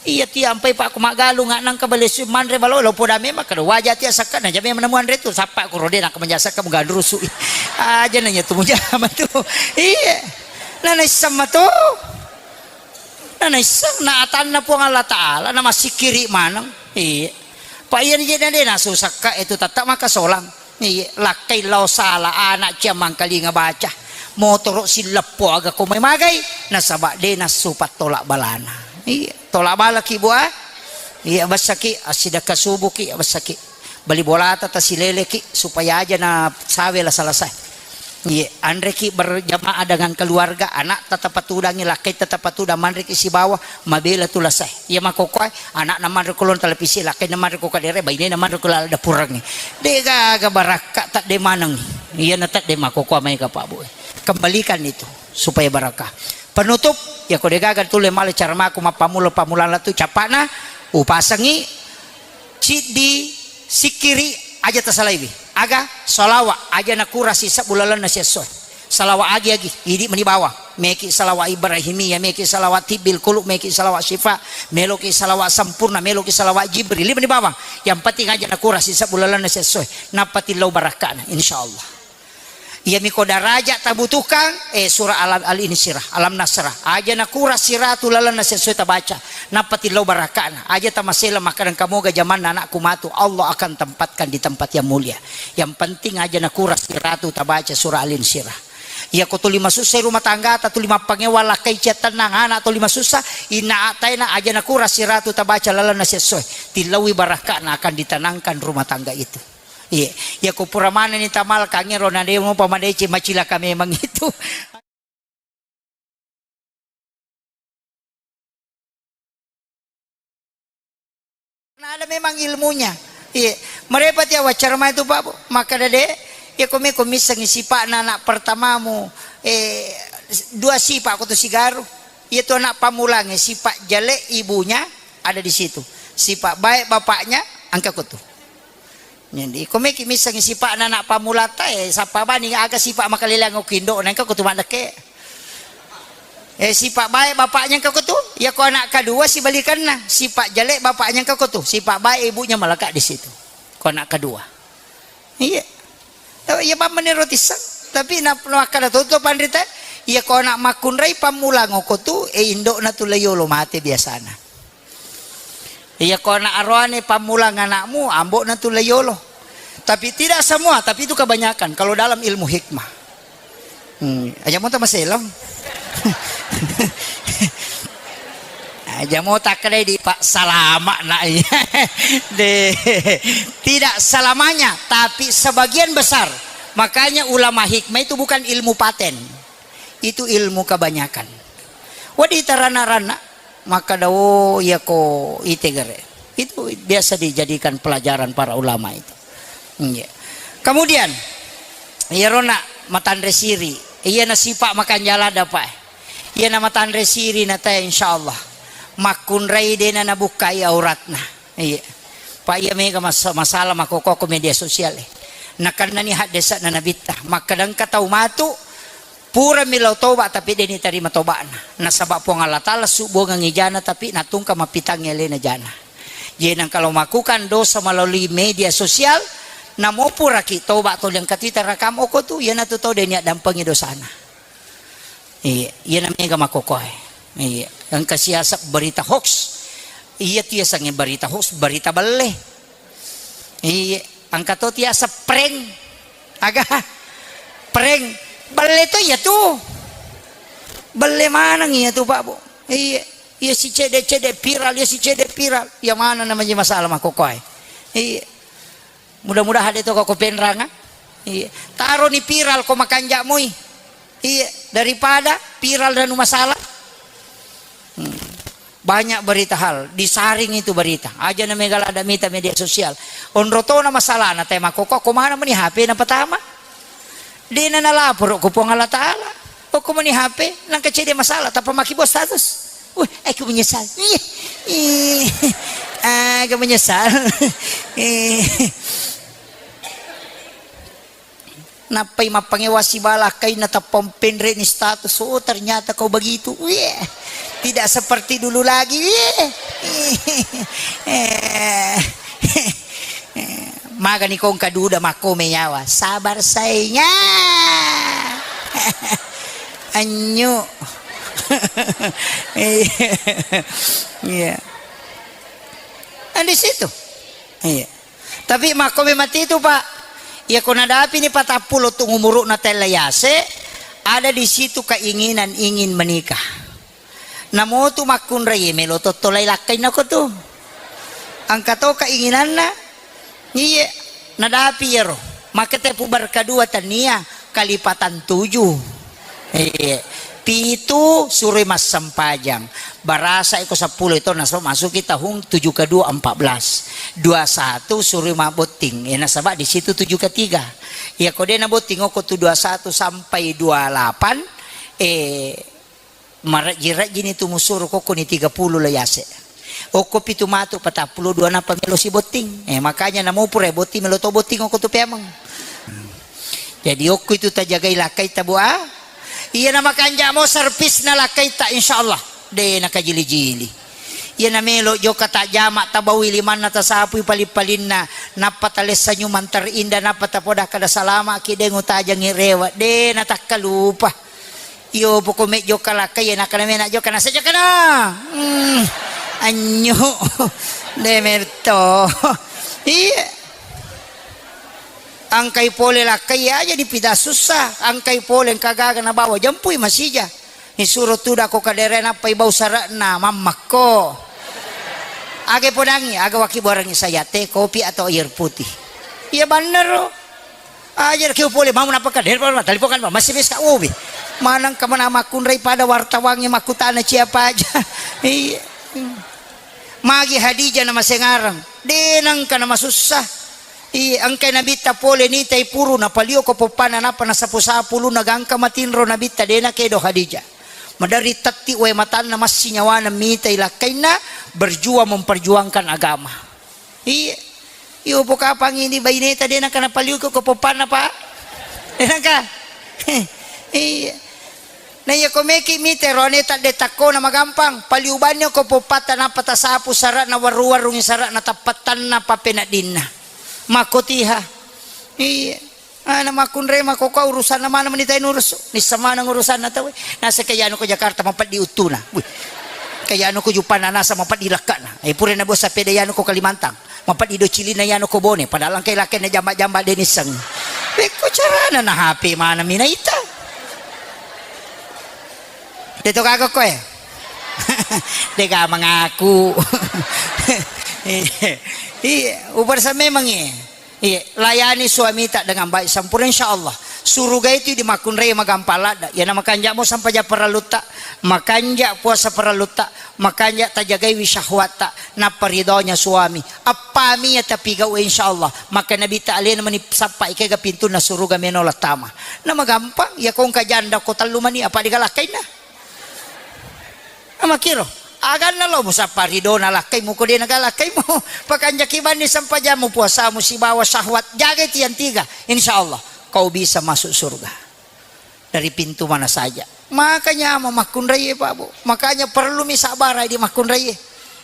Iya ti ampai pak ko maggalung nangka balesue manre balao, lo poda memang kada waja ti asakka na jame menemuan re tu. Sappa ko rode nangka menjasakka mugandrusu. Aja na iya tu mujama tu. Iya. Na naisseng mato. Na naisseng na atanna Puang Allah Ta'ala, na massikkiri maneng. Iya. Pa iya ni je na de nasusakka itu tetta maka solang. Iya, lakkai lao sala anak cia mangkalinga baca. Motoro silleppo aga ko mai magai, nasaba de nassupa tolak balana. Iya, tolak bala ki bua. Iya, bassaki, assidakka subuki, bassaki. Bali bolata tasileleki supaya aja na sawe lasa-lasa. Iye, anreki berjamaah dengan keluarga, anak tetap patudangi, lakkai tetap patudang, manreki sibawa, mabela tu lasa. Iya makokoe, anak na manre kulon televisi, lakkai na manre ko kadere, baine na manre ko lala dapurangi. De gaga barakka tadde maneng. Iya na tadde makokoe mai ka Pak Bu. Kembalikan itu supaya barakah. Penutup, ya ko de gaga tule male cara maku mappamula-pamulana tu capana, upasangi ciddi sikkiri aja tasalaiwi. Aga? Salawa aja nakurasi sebbu lalenna siessoe. Salawa agi-agi, idi meni bawang. Meki salawat Ibrahimiyah, meki salawat tibbil qulub, meki salawat syifa, meloki salawat sempurna, meloki salawat Jibril. Lima ni bawang. Yang penting aja nakurang sisebbu lalenna sessoe. Nappa tillau barakka'na, insyaallah. Iyami ko daraja tabutuhkan, eh, surah Alam, Al-Insyirah, Alam Nasrah. Aja nakurang siratu lalenna sessoe tabaca. Nappa tillau barakka'na. Aja tamasela makkadang kamoga jamanna anakku matu. Allah akan tempatkan di tempat yang mulia. Yang penting aja nakurang siratu tabaca surah Al-Insyirah. Iyako tuli masussa rumah tanggata, tuli mappangewa lakkai ciattennang anak tuli masussa, inna ataena aja nakurang siratu tabaca lalenna sessoe, tillaui barakka'na akan ditenangkan rumah tangga itu. Iye, iyako pura manenni tamalkangngero na de mopa madeceng, macilaka memang itu. Karena ada memang ilmunya. Iya, merepati awaccara mai tu, Pak, Bu. Makkada de, iya ko meko missengi sipa'na anak pertamamu, eh, dua sipa' ko tu sigaru. Iya tu anak pammulangnge, sipa' jale ibunya ada di situ. Sipa' baik bapaknya engka ko tu. Jadi, ko meki missengi sipa'na anak pammulata, eh, sappa bani aga sipa' makaleleang okko indo'na, engka ko tu maddekke. Eh, sipa' baik bapaknya engka ko tu, iya ko anak kedua sibalikanna, sipa' jelek bapaknya engka ko tu, sipa' baik ibunya melekat di situ. Ko anak kedua. Iya. Tapi iya pammeni roti sang, tapi na, na makkada to, to panrita, iya ko anak makkunrai pammulang okko tu, eh, indo'na tu layolo mate biasana. Iya ko anak aroane pammulang anakmu, ambo'na tu layolo. Tapi tidak semua, tapi itu kebanyakan kalau dalam ilmu hikmah. Hmm, aja mau tambah selong. Aja mau tak kena di Pak salama nak. De, tidak selamanya, tapi sebagian besar. Makanya ulama hikmah itu bukan ilmu paten. Itu ilmu kebanyakan. Wadi tarana-rana. Makkada, oh, iya ko itegere. Itu biasa dijadikan pelajaran para ulama itu. Iya. Kemudian, iyaro na matanre siri, iya na sipa' makanjala dapat. Iya na matanre siri na teh, insyaallah. Makkunrai dena nabukkai auratna. Iya. Pak, iya mega mas-, masalah makoko ko media sosial, eh. Nakennani haddesa na nabitta. Makkadangka tau matu, purami lao toba, tapi deni tarima tobana. Nasaba Puang Allah Taala subongang ijana, tapi natungka mapitangi alena jana. Jadi, nang kalau melakukan dosa melalui media sosial, namo puraki toba to liang katita rakam oko tu, iyanatu to deni addampengi dosana. Iya, iyana mega makokoe. Iya, engka siaseng berita hoax. Iya, tiasengnge berita hoax, berita belle. Iya, engka to tiaseng prank. Aga? Prank. Belle to iya tu. Belle maneng iya tu, Pak, Bu. Iya, iya si cede-cede viral, iya si cede viral. Iya mana namanya masalah makokoe. Iya. Mudah-mudahan de to ko penranga. Iya. Taroni viral ko makanja moi. Iya, daripada viral dan masalah. Hmm. Banyak berita hal, disaring itu berita. Aja na mega lada mita media sosial. Onro tona masalahna, te makoko ko mana meni H P na pertama. Dena nalaporo ko Puang Allah Taala. Okko meni H P, nang kecil dia masalah, tanpa maki bos status. Wih, aku menyesal. Ih, ih, agak menyesal. Eh. Nappai mappangewa sibala kainna tappa penre ni status. Oh, ternyata kau begitu. Wih, tidak seperti dulu lagi. Wih. Eh. Magani kongka duda makkome nyawa. Sabar sainga. Anyu. Iya. Iya. Kan di situ. Iya. Tapi makkome mati itu, Pak. Iya, ko nadapi ni patappulo tu umuru'na tella yase, ada di situ keinginan ingin menikah. Namotu makkunrai melo tottolai lakkainna ko tu. Engka to keinginanna. Iye, nadapi iyaro. Makete pu berkadua tania kalipatan tujuh. Iye. Pitu suroi massempajang. Barasa iko seppulo itu nasaba masuki tahun tujuh ke dua empat belas. Dua satu suroi mabbotting. Eh, nasaba di situ tujuh ke tiga. Iya ko de nabotting oko tu dua satu sampai dua lapan, eh, Marejji-rejjini tu musuru kokkoni tiga puluh lo yase. Okko pitu matu patappulo dua nappa melo sibotting. Eh, makanya namo pura botting melo to botting okko tu peameng. Jadi okko itu tajagai lakkai tabua. Iyana makanja' mo servisna lakkaitta, insyaallah de' nakajili-jili. Iyana melo' jokka tajjama, tabaui limanna, tasapui paling-palinna, nappa talessa nyumang terindah, nappa tapoda kada salama'ki, de' ngutajangngi rewe', de' natakkalupa. Iyo poko me' jokka lakkai, iyana kana mena' jokka nasa jokkana. Hmm, anyu. De' metto. Iya. Engkai pole lakkai aja dipida sussa, engkai pole engka gaga nabawa, jempui masija. Nisuro tudako kadere nappai bau sare'na, mammakko. Aga podangngi, aga wakibuarangngi saya, teh, kopi atau air putih? Iya bannero. Aja kio pole mau napaka, telepon, telepon kan, masih bisa ubi. Manang kemana makkunrai pada wartawangnge makkutana siapa aja. Iya. Magi Hadijah namasengareng, de' nengka namasussa. Iya, engkai Nabitta pole nitai puru, napalio ko poppanna, nappa nasapu-sapu ulunna, gangka matinro Nabitta, de' nakedo Hadijah. Maderri tetti wae matanna, massi nyawana mitai lakkainna, berjuang memperjuangkan agama. Iya. Iyo pokapang ini baineta, de' nengka napalio ko poppanna, Pak. De' nengka. Iya. Na iya ko meki mite roane tadde takkona magampang, paliu banni ko poppatta nappa tasapu sara'na, warru-warrungi sara'na, tappattanna pappeneddinna. Makkotiha. Iya. Ana makkunrai makkokkoe urusanna maneng meni tai nurusu. Nisseng maneng urusanna tauwe. Naseng ke yanu ko Jakarta mapeddi uttuna. Wih. Ke yanu ko Jupana nasa mapeddi lekkana. Eh, pura na bos sapeda yanu ko Kalimantan. Mapeddi do cilina yanu ko Bone, padahal engkai lakkainna jamba-jamba de' nisseng. Pekko carana na H P maneng mi naita. De' to gaga koe. De' ga mengaku. Iya, ubarsa memang iya. Iya, layani suamita dengan baik sempurna, insyaallah. Suruga itu di makkunrai magampang ladda. Iyana makanja' mo sampaja parellutta, makanja' puasa parellutta, makanja' tajagaiwi syahwatta, nappa ridhonya suami. Appami iya tapigau, insyaallah. Maka Nabitta alena meni sappa ikega pintunna suruga meno lattama. Na magampang, iya ko engka janda ko tellu mani, apa de' ga lakkainna? Amakkiro, aganna lo musappa ridona lakkaimu, ko de' naga lakkaimu. Pakanjaki banni sempajammu, puasamu sibawa syahwat. Jagai tiang tiga, insyaallah kau bisa masuk surga. Dari pintu mana saja. Makanya mau makkunrai, Pak, Bu. Makanya perlu mi sabar di makkunrai.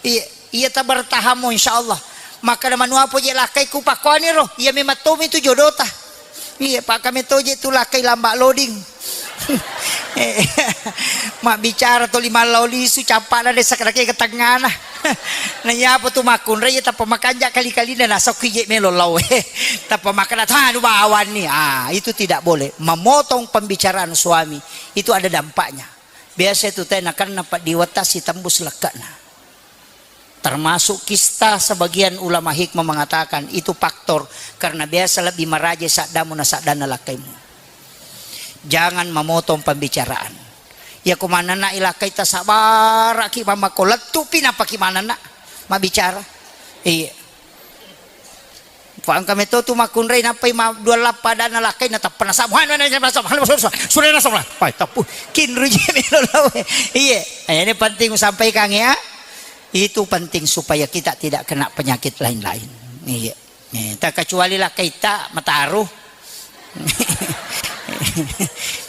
Iya, iya tabertahammu, insyaallah. Makkeda manuapo je lakkaiku pakkuaniro, iya memang tomi tu jodota. Iya, Pak, kami toje tu lakkai lamba loading. Eh, mabbicara toli mallau lisu, cappana desa kadake ke tengana. Na iya apa tu makkunrai, iya tappa makanja kali-kalina nasokki je melo lau. Tappa makkeda, "Tanu bawanni." Ah, itu tidak boleh. Memotong pembicaraan suami itu ada dampaknya. Biasa itu teh nakenna peddi wetta sitembus lekkana. Termasuk kista, sebagian ulama hikmah mengatakan itu faktor karena biasa lebih maraja saddamu na saddanna lakkaimu. Jangan memotong pembicaraan. Iya ko manenna ilakkai, tasabaraki mamako lettupi nappaki manenna mabbicara. Iya. Fa engka meto tu makkunrai nappai ma-, dua lappa adanna lakkai, natappa nasabbu. Hanu, hanu, hanu, hanu, hanu, hanu, hanu, hanu, hanu, pai tappu. Kinru je melo lawe. Iya. Eh, ini penting usampaikan ya. Itu penting supaya kita tidak kena penyakit lain-lain. Iya. Eh, tak kecuali lakkaitta mataru.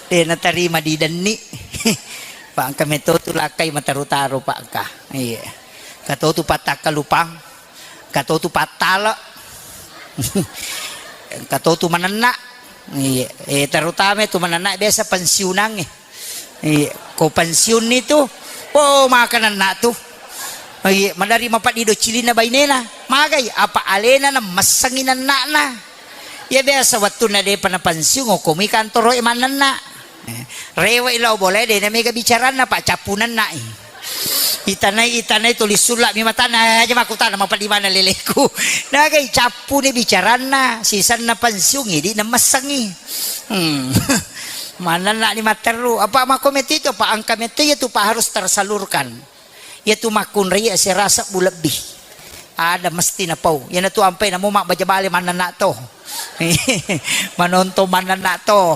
De natarima didenni. Fa engka meto tu lakkai mataru-taru, Pak, engka. Iya. Kato tu pattakkalupang. Kato tu pattale. Kato tu manenna. Iya, eh, terutama tu manenna biasa pensiunangnge. Iya, ko pensiun ni tu, oh, maka nenna tu. Iya, madari mapeddi do cilinna bainena. Magai, apa alena na messengi nenna'na. Iya biasa wettunna depa na pensiun, okomi kantoro e manenna. Eh, rewe'i lao bolae, de na mega bicaranna, Pak, cappu nenna'i. Itanai, itanai tuli sulla'mi matanna, aja makkutana, mapeddi mana leleku. Nagai cappuni bicaranna, sisenna pensiun, idi na messengi. Hmm. Manenna'ni matteru. Apa makko metti tu, Pak, engka metti iya tu, Pak, harus tersalurkan. Iya tu makkunrai asera sebbu lebbi. Ada mesti napau. Iyana tu ampai namo mabbaja bale manenna to. Manontong manenna to.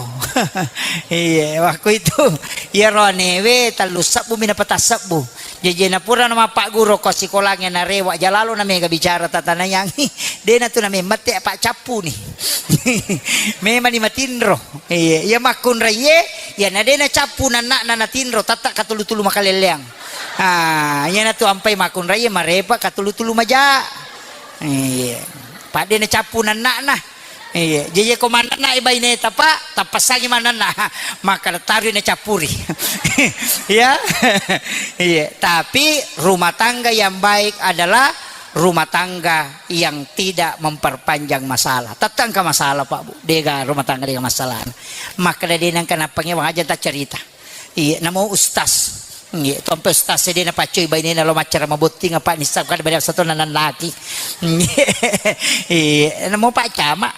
Iya, waktu itu. Iya roanewe tellu sebbu mi napata sebbu. Jaji na purana mappagguru ko sikolangnge narewa jalalo na mega bicara tatanayang. Dena tu na memmette apa cappuni. Memani matinro. Iya, iya makkunraiye, iya na dena cappu nanna na natinro tatta katulu-tulu makalelleang. Ah, iya na tu ampai makkunraiye marepa katulu-tulu maja. Iya. Padde na cappu nanna na. Iya, jaji ko manenna i baineta, Pak, tappassangi manenna. Maka tarui na cappuri. Ya. Iya, tapi rumah tangga yang baik adalah rumah tangga yang tidak memperpanjang masalah. Tette engka masalah, Pak, Bu. Dega rumah tangga dega masalah. Maka dena engka nappangewa aja ta cerita. Iya, namo ustaz. Iya, tompe ustaz e de napaccoi bainena lo maccara mabotting apa nissa kada beda satu nanannaki. Iya, namo Pak Camat.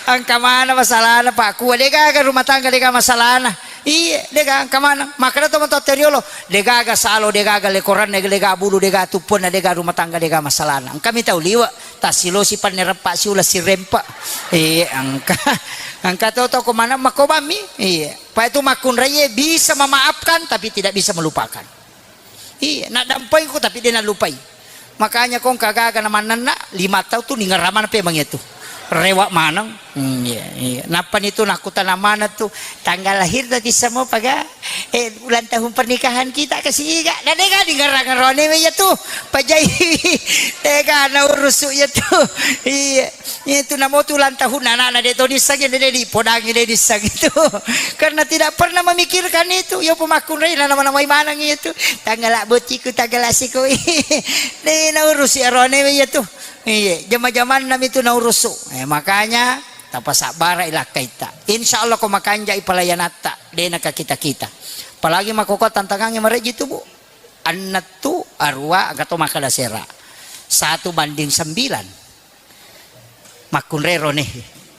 Engka mana masalahna Pak Kua, degaga rumah tangga dega masalahna. Iya, dega engka mana. Makanya to matotte riolo, degaga salo, degaga lekoranna, dega bulu, dega tuppunna, dega rumah tangga dega masalahna. Engka mi tau liwe. Tassilosi panne reppa siula sirempa. Eh, engka. Engka to toko mana makobami. Iya. Pa itu makkunraie bisa memaafkan tapi tidak bisa melupakan. Iya, nak dampengku tapi dia nak lupai. Makanya kong kagaga na manenna lima tahun tu ningeramana pe mangetu. Rewa maneng. Hmm, iya, iya. Nappa ni tu nakutana mana tu tanggal lahir tadi semua paga eh, ulang tahun pernikahan kita ke siga. Na dega di ngerang-ngerone we iya tu. Pajai. Dega na urusu iya tu. Iya. Iya tu namo tu ulang tahun anak-anak de to disagi de di podangi de disagi tu. Karena tidak pernah memikirkan itu. Yo pemakun re na nama-nama manang iya tu. Tanggal bociku tanggal asiko. De na urusi arone we iya tu. Iya, jama-jaman nami tu na urusu. Eh, makanya tapasabbara ilakkaita. Insya Allah ko makanjai pelayanatta. Dena ka kita-kita. Apalagi makkoko tantangangnge mareji tu, Bu. Ennettu, arua, engka to makkeda sera. Satu banding sembilan. Makkunrai rone.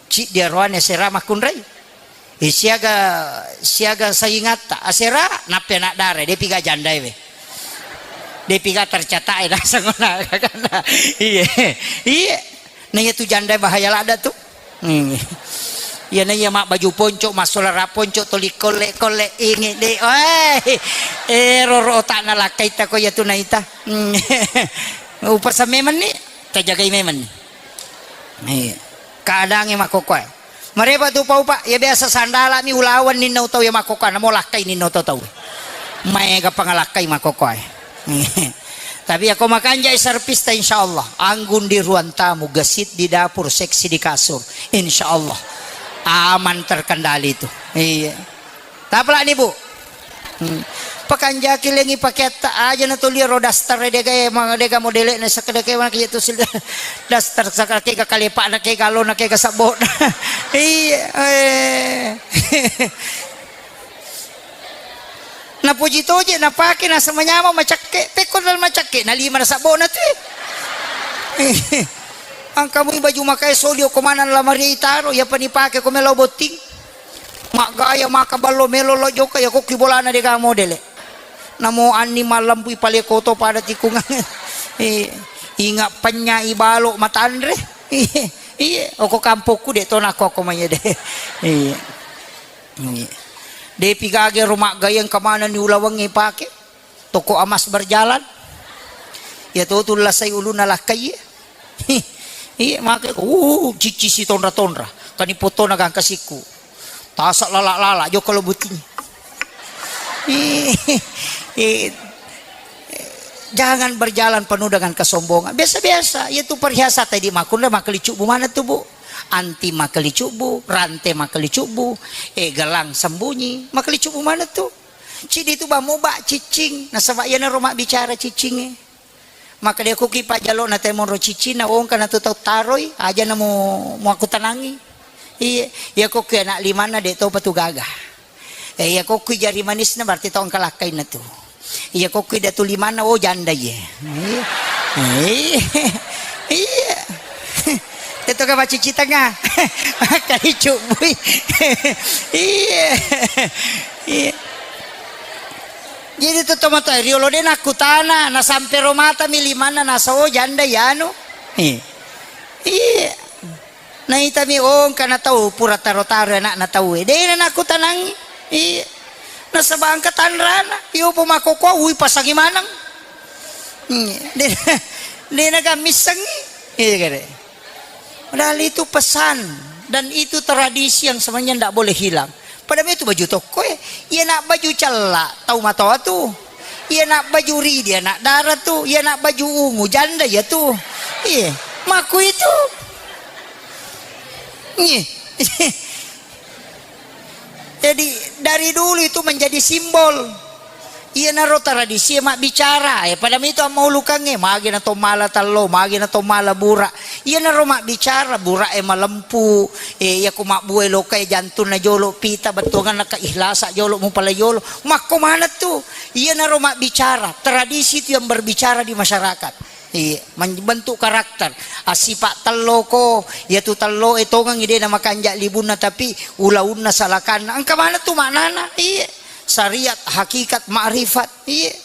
Ciddi aruane sera makkunrai. Eh, siaga, siaga saingatta. Asera, nappe anak dara, depi ga jandai we. Depi ga tercatat e, naseng ona. Iya. Iya. Na iya tu jandai bahaya ladda tu. Hmm. Iya na iya mak baju ponco, massolara ponco, toli kolle-kolle, ingi de. Weh, eh, roro otakna lakkaita ko iya tu naita. Hmm. Upasa memang ni, tajagai memang ni. Iya. Keadaannya makokkoe. Mereba tu pau, Pak, ya biasa sandala mi ulawan ninna utau ya makokkoe, namo lakkai ninna utau tau. Maega pangalakkai makokkoe. Tapi ako makanjai serpista, insya Allah. Anggun di ruang tamu, gesit di dapur, seksi di kasur. Insya Allah. Aman terkendali itu. Iya. Tapalani, Bu. Hmm. Pakanjaki lengi pakeatta aja na toli ro daster dega e, ma-, dega modele na sakadake mana kitu sil daster sakake ga kalepa na ke galo na ke ga sabbo. Iya. Eh. Napuji toje napake nasaba manyameng macakke, pekko dal macakke na lima na sabbona tu. Angka mui baju makae soli okko maneng lamari itaro, iyapa nipake ko melo botting. Maggaya maka ballo melo lo jokka, iya kokki bolana dega modele. Namo anni mallampui pale koto pada tikungang. Eh, inga pennya ibalo matanre. Iye, okko kampokku de to nakko okko maye de. Iye. Iya. Depi gage ro maggayeng kemana ni ulawengnge pake. Toko emas berjalan. Iya to tu lasai ulunna lakkai. Iya, make uh cicci si tonra-tonra. Kani potona gangka sikku. Tasa lala-lala jokka lo buting. Iya. Jangan berjalan penuh dengan kesombongan. Biasa-biasa, iya tu perhiasan tadi makkunre makkelicubbu mana tu, Bu. Anti makkelicubbu, rante makkelicubbu, eh, gelang sembunyi, makkelicubbu mana tu. Cidi tu bamu ba cicing, nasaba iya naro mabbicara cicinge. Maka dia kuki pajalo na temoro cicing na wongka na tu tau taroi, aja na mu, mu aku tenangi. Iya, iya kuki anak limanna de topa tu gaga. Eh, iya kokki jari manisna berarti tau engka lakkainna tu. Iya kokki datu limanna, oh janda iye. Iya. Iya. Iya. Teto ka macici tengah. Makkali cubbui. Iya. Iya. Jadi tetto mata riolo de nakkutana, nasampe ro mata mi limanna nasa, oh janda iyanu. Iya. Iya. Naitami, oh, engkana tau pura taro-taro anakna tauwe. Dena nakkutanangi. Iya. Nasaba engka tanrana, iyo po makkokkoe, ui, pasangi maneng. Hmm, de-, de naga missengi. Iya, kere. Padahal itu pesan dan itu tradisi yang sebenarnya ndak boleh hilang. Pada itu baju tokko, eh. Iya nak baju cella, tau matoa tu. Iya nak baju ridi, anak dara tu. Iya nak baju ungu, janda ya tu. Iya, maku itu. Iya. Jadi, dari dulu itu menjadi simbol. Iyanaro tradisi mabbicara, eh, pada mitu ammaulukangnge, magi na to mala tallo, magi na to mala bura. Iyanaro mabbicara, bura e malempu, eh, iya ko mabbue loka e jantunna jolo, pita bettuanganna ka ikhlasa jolo, mupala jolo. Makko maneng tu. Iyanaro mabbicara, tradisi itu yang berbicara di masyarakat. Iya, membentuk karakter. Assipa telloko, iyatu telloe tongengi de namakanja libunna, tapi ulaunna salakanna. Engka maneng tu maknana. Iya. Syariat, hakikat, makrifat. Iya.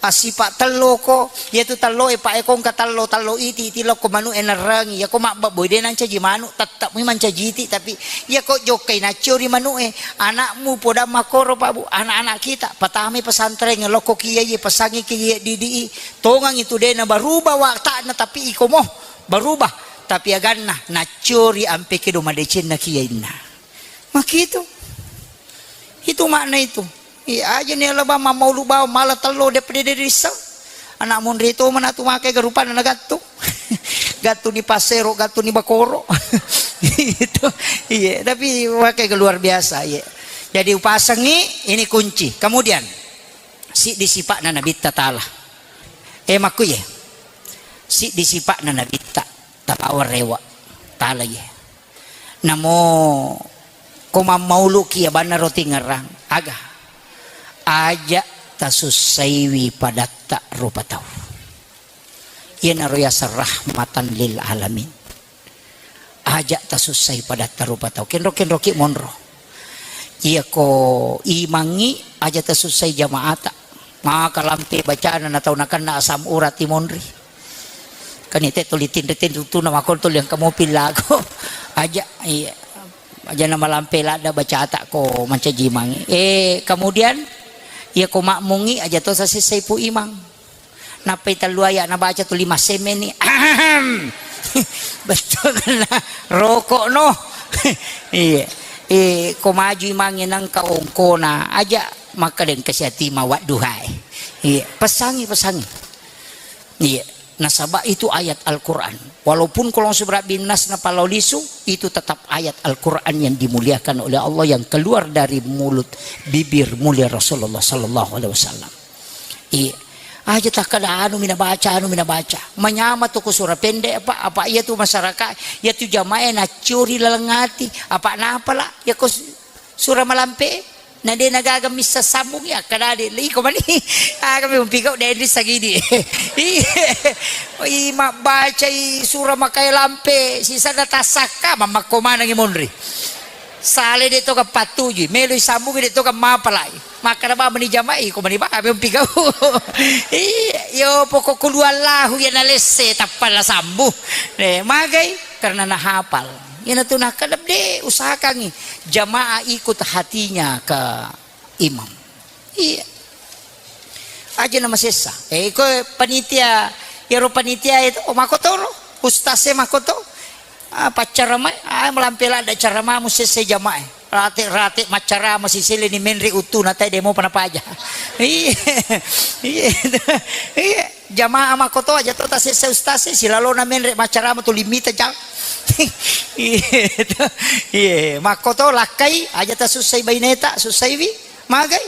Assipa telloko, iyatu telloe paekongka tello, tello iti, iti lokko manu'e nerrangi. Iyako mabbebboi de nancaji manu, tette'mi mancaji iti, tapi iyako jokkai naccio ri manu'e, anakmu podang makkoro, Pak Bu, anak-anak kita, patamai pesantren, lokko kiai, pesangi kiai didi i, Tongang itu de na berubah watakna, tapi iko mo berubah, tapi aganna naccori ampe kedo madecenna kiyainna. Makitu. Itu makna itu. Iya aja ni alaba mammaulu bawa mala tello de pede de rissa. Anak monri to mana tu make garupan na gattu. Gattu ni pasero, gattu ni bakoro. Itu. Iya, tapi pakai luar biasa, iya. Jadi upasangi ini kunci. Kemudian Siddi sipa'na Nabitta Taala. Eh, makkuye. Siddi sipa'na Nabitta, tapawa rewa. Taala ye. Namo ko mammauluki abanna roti ngerang. Aga. Aja tasussaiwi padatta rupa tau. Iyanaro yaseng rahmatan lil alamin. Aja tasussai padatta rupa tau. Kenro-kenroki monro. Iyako imangngi aja tasussai jamaata. Maka lampe bacana na tau nakenna asam urat i monri. Kani te tuli tinri-tinri tuna makon tuli engka mopi lago. Aja, iya. Aja na malampe ladda bacata ko mancaji imangngi. Eh, kemudian iyako makmungngi aja to sasessai pu imang. Nappai tellu ayat nabaca tuli massemmenni. Ahem. Bettuanna rokok no. Iya. Eh, ko maju imangnge nangka ongkona aja makkeda engka siatima wadduhae. Iya, pesangi, pesangi. Iya, nasaba itu ayat Al-Quran. Walaupun kolong subrabbi nasna palao lisu, itu tetap ayat Al-Quran yang dimuliakan oleh Allah yang keluar dari mulut bibir mulia Rasulullah sallallahu alaihi wasallam. Iya. Aja takkada anu mina baca, anu mina baca. Manyama tu ko sura pendek apa, apa iya tu masyarakat, iya tu jamae nacciori laleng ati, apa napa la, iya ko su-, sura malampe, na de nagaga missa sambung ya, kada de, iko mani, aga mi umpigau de di sagidi. Iya. Oi, mabbaca i sura makai lampe, sisa da tasakka, mamakko manangi monri. Sale de to ka pattuju, melo i sambung de to ka mapalai. Makkada ba meni jama'i, ko meni ba, abe umpigau. Iya, yo pokok kulu Allahu ya nalesse, tappa la sambu. Eh, magai, karena nahapal. Ina tu nakkada de, usahakangi jamaah ikut hatinya ke imam. Iya. Aja na masessa. Eh, ko panitia, yaro panitia itu, oh, makotoro. Ustaz e makoto. Ah, paccaramai, ah, malampe ladda caramamu sesse jamae. Rate-rate maccarama sisele ni menre uttuna tae demo pana paja. Iya. Iya. Iya. Jamaah makoto aja to tasesse ustaz e, silalona menre maccarama tu limita jang. Iya. Iya. Makoto lakkai aja tasussai baineta, sussaiwi. Magai.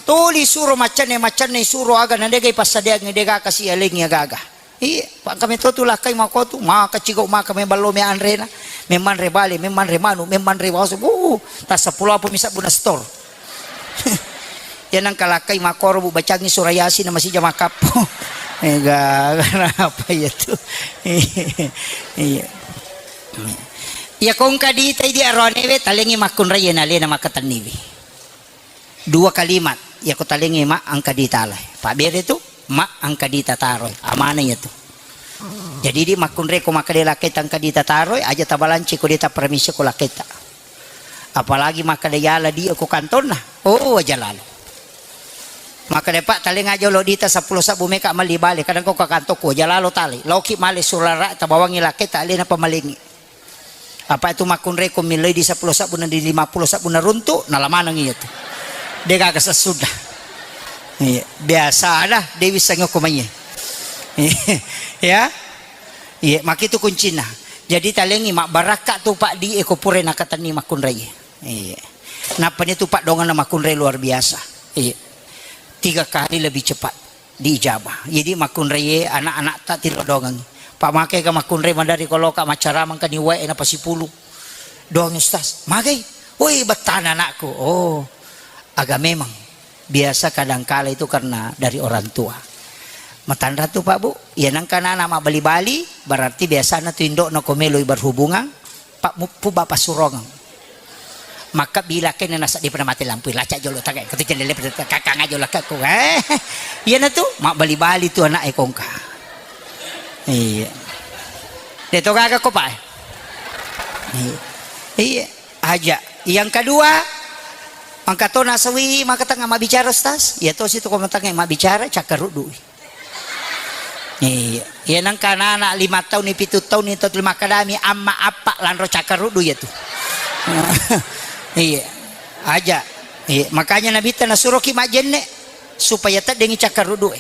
Tuli suro maccanne, maccanne suro aga na degai passadiangngi dega kasi alengi aga-aga. Iya, pangkame to tu lakkai makotu, maka cigau maka me ballo me anrena, me manre bale, me manre manu, me manre waso, uh, tasa pulo apa misa buna stor. Ya nang kalakkai makoro bu bacangi sura Yasin na masija makappo. Ega, kenapa ya tu? Iya. Iya kongka dita idi aroanewe talengi makkunrai ya nalena makatenniwi. Dua kalimat, yako talengi ma angka dita alai. Pabbere tu, ma angka dita taroi. Amana iya tu. Jadi di makkunre ko makkeda lakkaita angka dita taroi, aja tabalanci ko dita permisi ko lakkaita. Apalagi makkeda yala dia ko kantonna. Oh, aja lalo. Maka depa talenga jolo dita seppulo sabbu meka mali bale, kadang ko kantoku aja lalo tali. Loki male surara tabawangi lake tale na pamalengi. Apa itu makkunrai ko miloi di seppulo sabbu na di lima puluh sabbu na runtu, na lamaneng iya tu. De gaga sesudah. Iya, biasa ada Dewi sengok ko manye. Ya. Iya, makitu kuncina. Jadi talengi mabbarakka tu Pak di eko pure nakatenni makkunrai. Iya. Nappa ni tu Pak dongeng na makkunrai luar biasa. Iya. Tiga kali lebih cepat diijabah. Jadi makkunraie anak-anak tak tilo dongeng. Pak make ga makkunrai madari koloka macaramang ka ni wae na pasipulu. Dongeng Ustaz. Magai. Woi, bettana anakku. Oh. Aga memang biasa kadangkala itu karena dari orang tua. Matanra tu Pak Bu. Ya nangka anak mabali-bali berarti biasana tu indokna ko meloi berhubungan. Pak muppu bapak surongeng. Maka bila kene nasa di pernah mati lampu laca jolo tagai katu jendela kakang aja lah kakku eh iya na tu mak bali-bali tu anak ekongka iya de to gaga ko pak eh iya iya aja yang kedua angka to nasawi maka tengah mak bicara stas ya to situ ko tengah mak bicara cakar rudu Iya, iya nangka anak-anak lima tahun ni, pitu tahun ni, tau lima kadami, amma appa lanro cakkaruddu iya tu. Iya, aja. Iya, makanya Nabitta nasuroki majjenne supaya teddengi cakkaruddu e.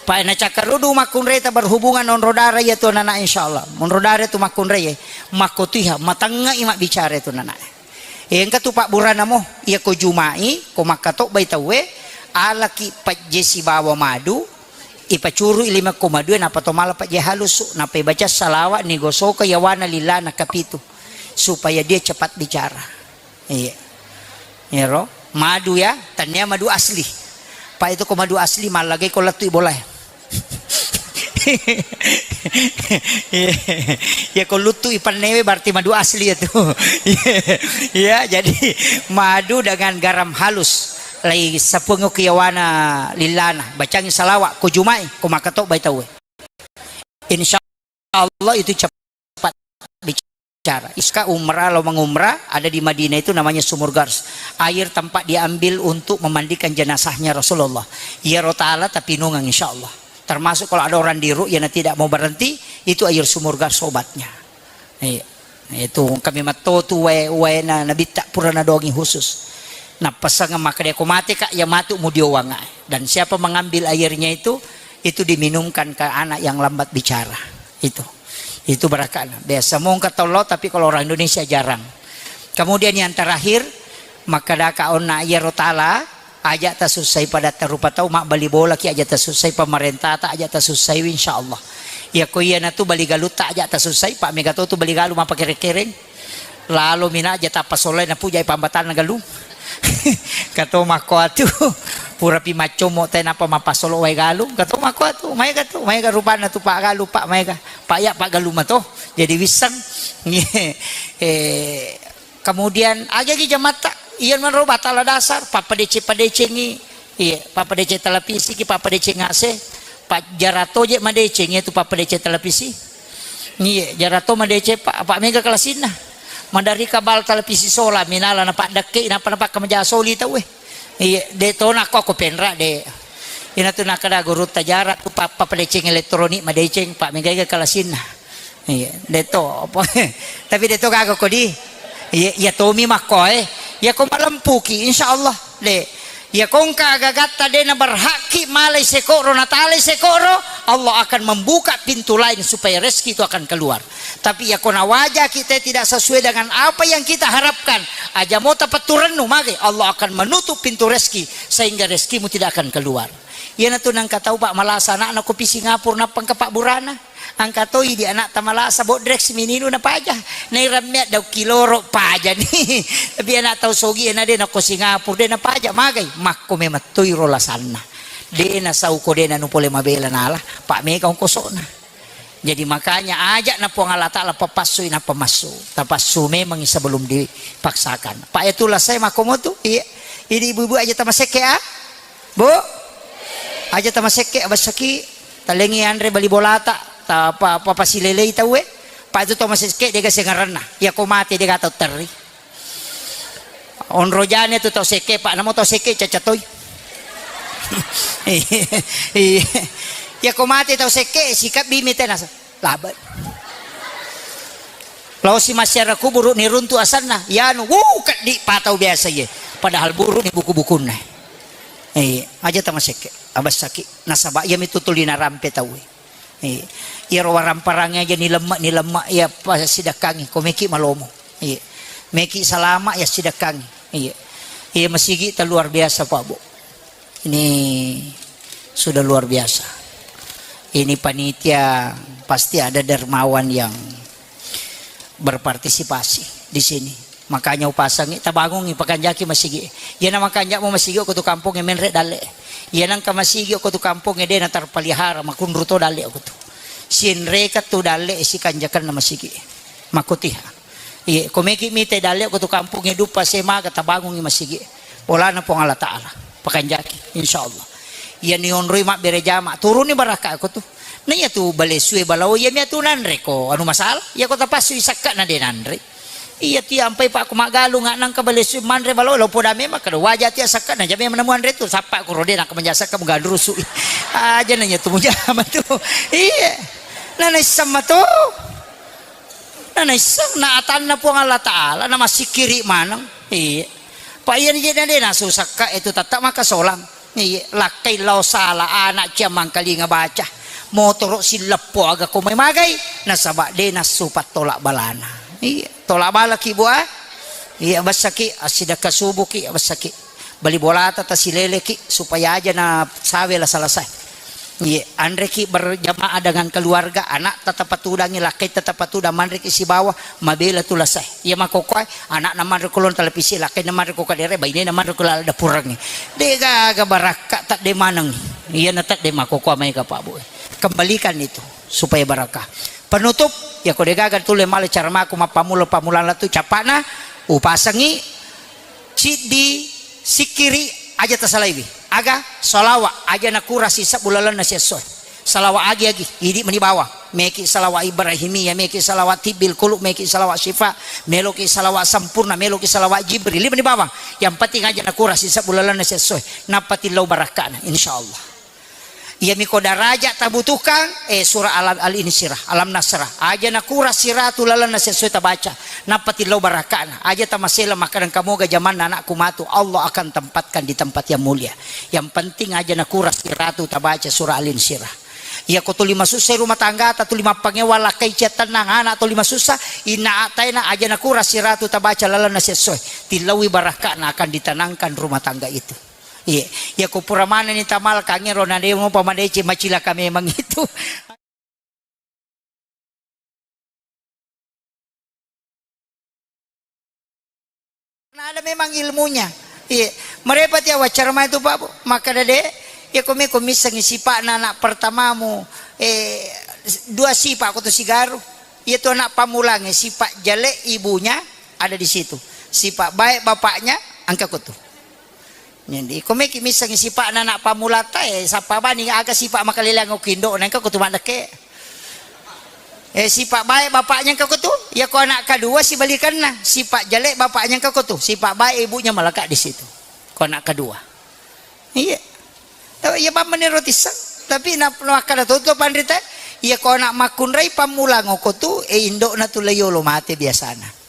Pa na cakkaruddu makkunrai ta berhubungan onro dara iya tu anak insyaallah. Onro dara tu makkunrai e. Makko tuiha matengngai mabbicara tu anak. Engka tu pabburana mo, iya ko jumai, ko makkatobbai tauwe, alaki pajje sibawa madu, ipacurui lima koma dua nappa to mala pajje halusu nappa ibaca salawat nigosoka yawana lilana kapitu supaya dia cepat bicara iya ero madu ya tania madu asli pak itu ko madu asli mallagai ko lettu bolae iya ko luttu ipannewe berarti madu asli ya tu iya jadi madu dengan garam halus lai sapungo kiyawana lillana bacangi salawat ko jumai ko makatobbai tauwe insya Allah itu cepat bicara iska umrah lo mengumrah ada di Madinah itu namanya sumur gars air tempat diambil untuk memandikan jenazahnya Rasulullah ya rotala tapi nungang insya Allah termasuk kalau ada orang diru yang tidak mau berhenti itu air sumur gars obatnya Iya. Itu kami mattotu wae waena nabitta pura nadongi khusus. Nappasang makkeda ko mate kak ya matu mudiowang dan siapa mengambil airnya itu itu diminumkan ke anak yang lambat bicara. Itu. Itu barakana. Biasa mongka tollo tapi kalau orang Indonesia jarang. Kemudian yang terakhir makkadaka onna iyaro tala Aja tasussai padatta rupa tau mabbali bolaki aja tasussai pamarentata aja tasussaiwi insyaallah. Iyako iyanatu bali galutta aja tasussai pa mega to tu bali galu mappakere-kereng. Lalo mina aja tappasolai napujai pambatanna galung. Kato makko atu purapi maccommo te nappa mappasolo wae galung. Kato makko atu maega tu maega rupanna tu pa galu pa maega. Pa ya pa galung mato. Jadi wisseng. Eh Kemudian agagi jamatta, iya manro batala dasar, pappadeceng-padecengi, iya, pappadeceng televisi ki, pappadeceng A C, pa jarato je madeceng iya tu pappadeceng televisi. Iya, jarato madeceng pa, apa mega kelasinna. Madari kabal televisi sola minala na paddekke napa napa kamaja soli tau eh. Iya, de tona ko aku penra de. Ina tu nakada guru tajara tu pa, pappadeceng elektronik madeceng pa mega kelasinna. Iya, deto apa? Tapi deto gaga kodi. Iya, iya tomi makko eh. Iya ko malempuki insyaallah. De. Iya kongka agagatta de na berhakki malai sekoro natalai sekoro, Allah akan membuka pintu lain supaya rezeki itu akan keluar. Tapi iya ko nawaja kita tidak sesuai dengan apa yang kita harapkan, aja mota peturennu mage, Allah akan menutup pintu rezeki sehingga rezekimu tidak akan keluar. Iyanatu nangka tau pak malasa anakna kopi Singapura nappangka pak burana. Angka toi di anak tamalasa bodrek simininu na paja. Nai rammea dau kiloro paja ni. Tapi anak tau sogi na de nako Singapura de na paja magai. Makko memettoi ro lasanna. De na sauko de na nupole mabela nala. Pak mega ongkosona. Jadi makanya ajak na Puang Allah Ta'ala papassui na pamassu. Tapassu memang sebelum dipaksakan. Pak itu lasai makko motu. Iya. Ini ibu-ibu aja tamasekke ah. Bu, aja tamasekke abessaki talengi anre bali bolata ta apa apa pasilelei tauwe. Pak itu tau masekke dega sengaranna. Ya ko mate dega tau terri. Onrojane tu tau sekke pak namo tau sekke caca toi. Iya. Iya ko mate tau sekke, sikabbi mi tena sa-, labat. Lao si masyarakat kuburu ni runtu asanna, yanu, wuh, keddi patau biasa ye. Padahal buru ni buku-bukunna. Iya, aja tama sekke, abas saki. Nasaba iya mi tutuli narampe tau. Iya. Iyaro waramparangnge aja ni lemma, ni lemma iya pasidakkangi, ko meki malomo. Iya. Meki salama ya sidakkangi. Iya. Iya masigi ta luar biasa, Pak Bu. Ini sudah luar biasa. Ini panitia pasti ada dermawan yang berpartisipasi di sini. Makanya upasangi, tabangungi, pakanjaki masigi. Iyana makanjamo masigi ko tu kampongnge menre dalle. Iyana engka masigi ko tu kampongnge de na terpelihara, makunru to dalle ko tu. Sinreka tu dalle sikanjakanna masigi. Makotiha. Iye, ko meki mita dalle ko tu kampongnge duppa semaga tabangungi masigi. Bolana Puang Allah Ta'ala. Pakanjaki, insyaallah. Iya ni onroi mabbere jama, turuni barakka ko tu. Na iya tu balesue balao, iya mi atu nanre ko anu masalah. Iya ko tapassu isakka na de nanre. Iya ti ampai pak ko maggalung, nangka balesue manre balao, lo poda memang kada waja ti asakka na jame menemuan retu, sappa ko rode nangka menjasakka mugandrusu. Aja nanya tu mujama tu. Iya. Na naisseng mato. Na naisseng na atanna Puang Allah Ta'ala, na massikkiri maneng. Iya. Pa iya ni je na de nasusakka itu tetta maka solang. Iya, lakkai lao sala anak cia mangkalinga baca. Motoro silleppo aga ko mai magai, nasaba de nassu pattolak balana. Iya, tolak bala ki bua. Iya, bessaki assidekka subuki, bessaki. Bali bolata tasileleki supaya aja na sawe lasa-lasa. Iya, anreki berjamaah dengan keluarga, anak tetap patudangi, lakkai tetap patudang, manreki sibawa, mabela tu lasa. Iya makokoe, anak na manre kulon televisi, lakkai na manre ko kadere, baine na manre ko lala dapurangi. De gaga barakka, tak de maneng. Iya na tak de makokoe mai ka Pak Bu. Kembalikan itu supaya barakah. Penutup, ya ko de gaga tu le male cara mako mappamula-pamulana tu capana, upasangi, Ciddi, sikkiri, aja tasalaiwi. Aga? Salawa, aja nakura sisebbu lalenna siessoe. Salawa agi-agi, idi meni bawang. Meki salawa Ibrahimiyah, meki salawa tibbil qulub, meki salawa syifa, meloki salawa sempurna, meloki salawa Jibril, idi meni bawang. Yang penting aja nakura sisebbu lalenna siessoe. Nappa tillau barakkana, insyaallah. Iyami ko daraja tabutuhkan, eh, surah Alam, Al-Insyirah, Alam Nasrah. Aja nakura siratu lalenna sesuai tabaca. Nappa tillau barakkana. Aja tamasela makkadang kamoga jamanna anakku matu. Allah akan tempatkan di tempat yang mulia. Yang penting aja nakura siratu tabaca surah Al-Insyirah. Iya ko tuli masussa rumah tanggata, tuli mappangewa lakkai cia tennang anak tuli masussa, inna ataina aja nakura siratu tabaca lalenna sesuai. Tillaui barakkana akan ditenangkan rumah tangga itu. Iya, iya ko pura manenni tamalkangngi ro na de mopa madeceng, macilaka memang itu. Na ada memang ilmunya. Iya, merepati awaccara mai tu Pak Bu. Makkada de, iya ko me ko missengi sipa'na anak pertamamu, eh, dua sipa ko tu sigaru. Iya tu anak pamulangnge, sipa jale ibunya ada di situ. Sipa baik bapaknya engka ko tu. Jadi, ko meki missengi sipa'na anak pamulata, eh, sappa bani aga sipa makaleleang okko indo'na, engka ko tu maddekke. Eh, sipa baik bapaknya engka ko tu, iya ko anak kedua sibalikanna, sipa jelek bapaknya engka ko tu, sipa baik ibunya melekat di situ. Ko anak kedua. Iya. Tapi iya bammenni roti sang, tapi na, na makkada to, to panrita, iya ko anak makkunrai pammulang okko tu, eh, indo'na tu layolo mate biasana.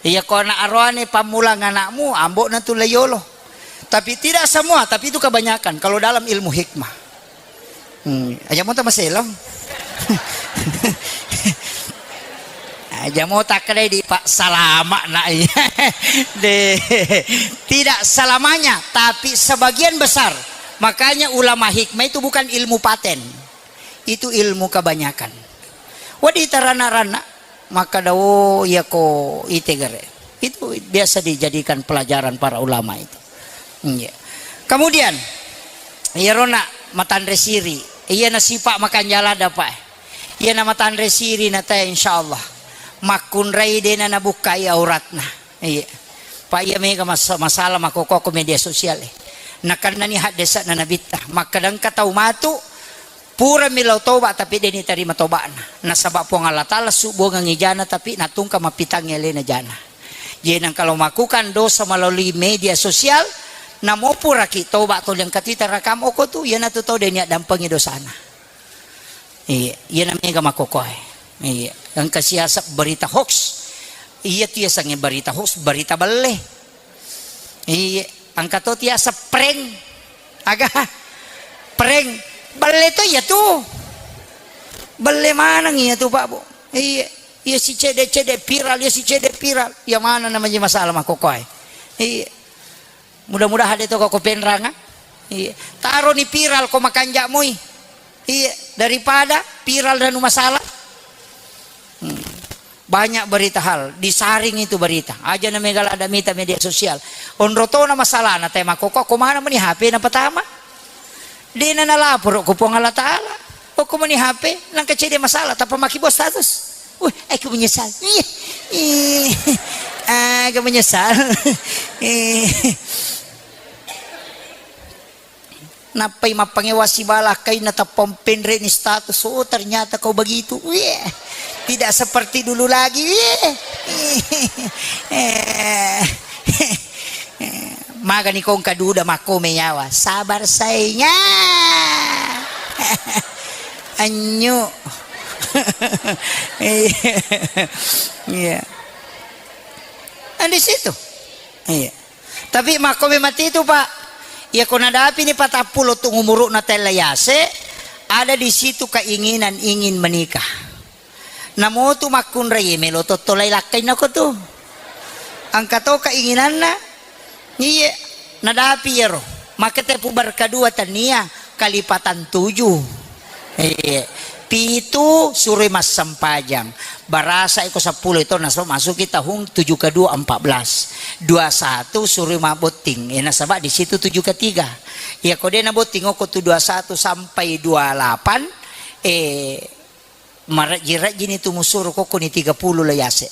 Iya ko anak aroane pammulang anakmu, ambo'na tu layolo. Tapi tidak semua, tapi itu kebanyakan kalau dalam ilmu hikmah. Hmm, aja mo tamaselong. Aja mo takkedai di Pak salama nak iya. De, tidak selamanya, tapi sebagian besar. Makanya ulama hikmah itu bukan ilmu paten. Itu ilmu kebanyakan. Wadi tarana-rana. Makkada, "Oh, iya ko itegere." Itu biasa dijadikan pelajaran para ulama itu. Iya. Kemudian, iyarona matanre siri, iyana sipa makanjala dapa. Iyana matanre siri na teh, insyaallah. Makkunrai dena nabukkai auratna. Iya. Pak, iya mega mas-, masalah makkokko ko media sosial, eh. Nakennani haddesa'na Nabitta. Makkadangka tau matu, purami lao toba, tapi de nitarima toba'na. Nasaba Puang Allah Ta'ala subbuangengngi jana, tapi natungka mappitangngi alena jana. Jadi, nang kalau melakukan dosa melalui media sosial, Namo puraki toba toli engka tita rakam oko tu, iyanatu tau de' niaddampengi dosana. Iya, iyana mega makkokkoe. Iya, engka siaseng berita hoax. Iya tu yasengnge berita hoax, berita belle. Iya, engka to tiaseng prank. Aga? Prank. Belle to iya tu. Belle maneng iya tu, Pak, Bu. Iya, iya si cede-cede viral, iya si cede viral. Iya mana namanya masalah makkokkoe. Iya. Mudah-mudahan de' to ko penranga. Iya. Taroni viral ko makanja' moi. Iya, daripada viral nanu masalah. Hmm. Banyak berita hal, disaring itu berita. Aja na mega lada mita media sosial. Onro tona masalahna te makkokkoe, ko mana meni H P na pertama. De' na nalaporo ko Puang Allah Ta'ala. Okko meni H P, nangka cede masalah, tappa makkibau status. Wih, aku menyesal. Ih, ih, aku menyesal. Eh. Nappai mappangewa sibala kaina tappa penre'ni status. Oh, ternyata kau begitu. Wih, tidak seperti dulu lagi. Wih. Eh. Magani kongka duda makkome yawa. Sabar sainga. Anyu. Iya. Iya. Kan di situ. Iya. Tapi makkome mati itu, Pak. Iya, ko nadapi ni patappulo tu umuru'na tella yase, ada di situ keinginan ingin menikah. Namotu makkunrai melo tottolai lakkainna ko tu. Engka to keinginanna. Iye, nadapi iyaro. Makete pubar kedua tania kalipatan tujuh. Iye. Pitu suroi massempajang. Barasa iko seppulo itu nasaba masuki tahun tujuh kedua empat belas. Dua satu suroi mabbotting. Eh, nasaba di situ tujuh ketiga. Iya ko de' nabotting oko tu dua satu sampai dua lapan, eh, Marejji-rejjini tu musuro kokkoni tiga puluh lo yase.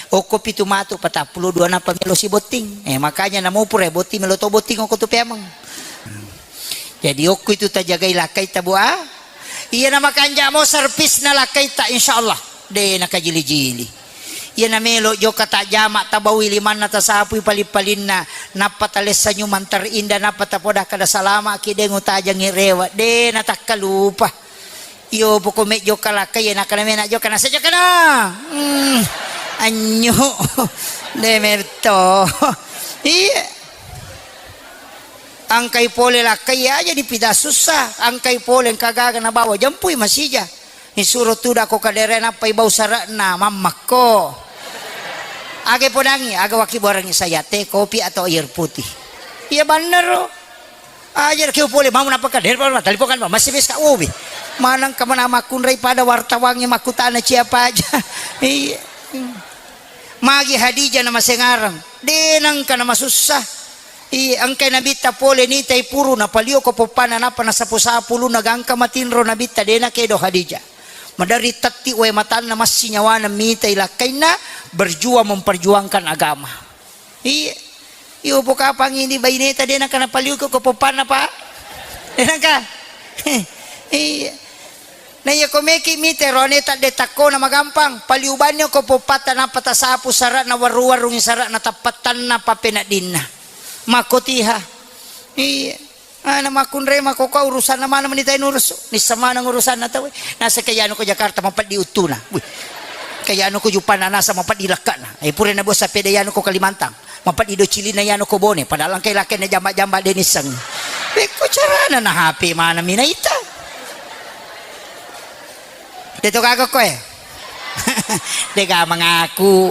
Okko pitu matu patappulo dua nappa melo si botting. Eh, makanya namo pura botting melo to botting okko tu peameng. Jadi okko itu tajagai lakkai tabu a. Iya na makanja mo servisna lakkai ta insyaallah. De na kajili-jili. Iya na melo jokka tajama tabaui limanna tasapui paling-palinna nappa talessa nyumang terindah nappa tapoda kada salama ki de ngutajangi rewa. De na takkalupa. Iyo, poko me jokka lakkai, iya, nakkana mena jokka, nasa jokkana. Hmm, anyu. De merto. Iya. Angkai pole lakkai aja dipida sussa, angkai pole engka gaga nabawa jempui masija. Isuro tuda ko kadere nappai bau sarakna, mammakko. Aga podangi, aga waki borangi saya, teh, kopi atau air putih. Iya, bannero. Aja ke pole mau napa ka, der, pa, talipokan, pa, masih bis ka, ubi. Manang ka mana makkunrai pada wartawangnge makkutana siapa aja. Iya. Magi Hadijah na masengarang. De nangka na masussa. Iya, engkai nabitta pole nitai puru na palio ko poppana napa na sapu-sapu lu na gangka matinro nabitta de na kedo Hadijah. Madari tatti wae matanna massi nyawana mitai lakkainna berjuang memperjuangkan agama. Iya. Iyo pokapang ini baineta de nangka napaliuko ko poppanna, Pak. De nangka. Iya. Na iya ko meki mite rone tadde takkona magampang, paliu banni ko poppatta nappa tasapu sarana warru-warrungi sarana tappattanna pappeneddinna. Makkotiha. Iya. Ah, na makkunrai makkokkoe urusanna maneng meni tai nurusu. Nisseng maneng urusanna tauwe. Nasa ke yanu ko Jakarta mapeddi uttuna. Wih. Ke yanu ko Juppana nasa mapeddi lekkana. Eh, pura na bos sapeda yanu ko Kalimantan. Mapeddi do cilina yanu ko Bone. Padahal engkai lakkainna jamba-jamba de nisseng. Bekko carana na H P mana minaita. De to gaga koe. De ga mengaku.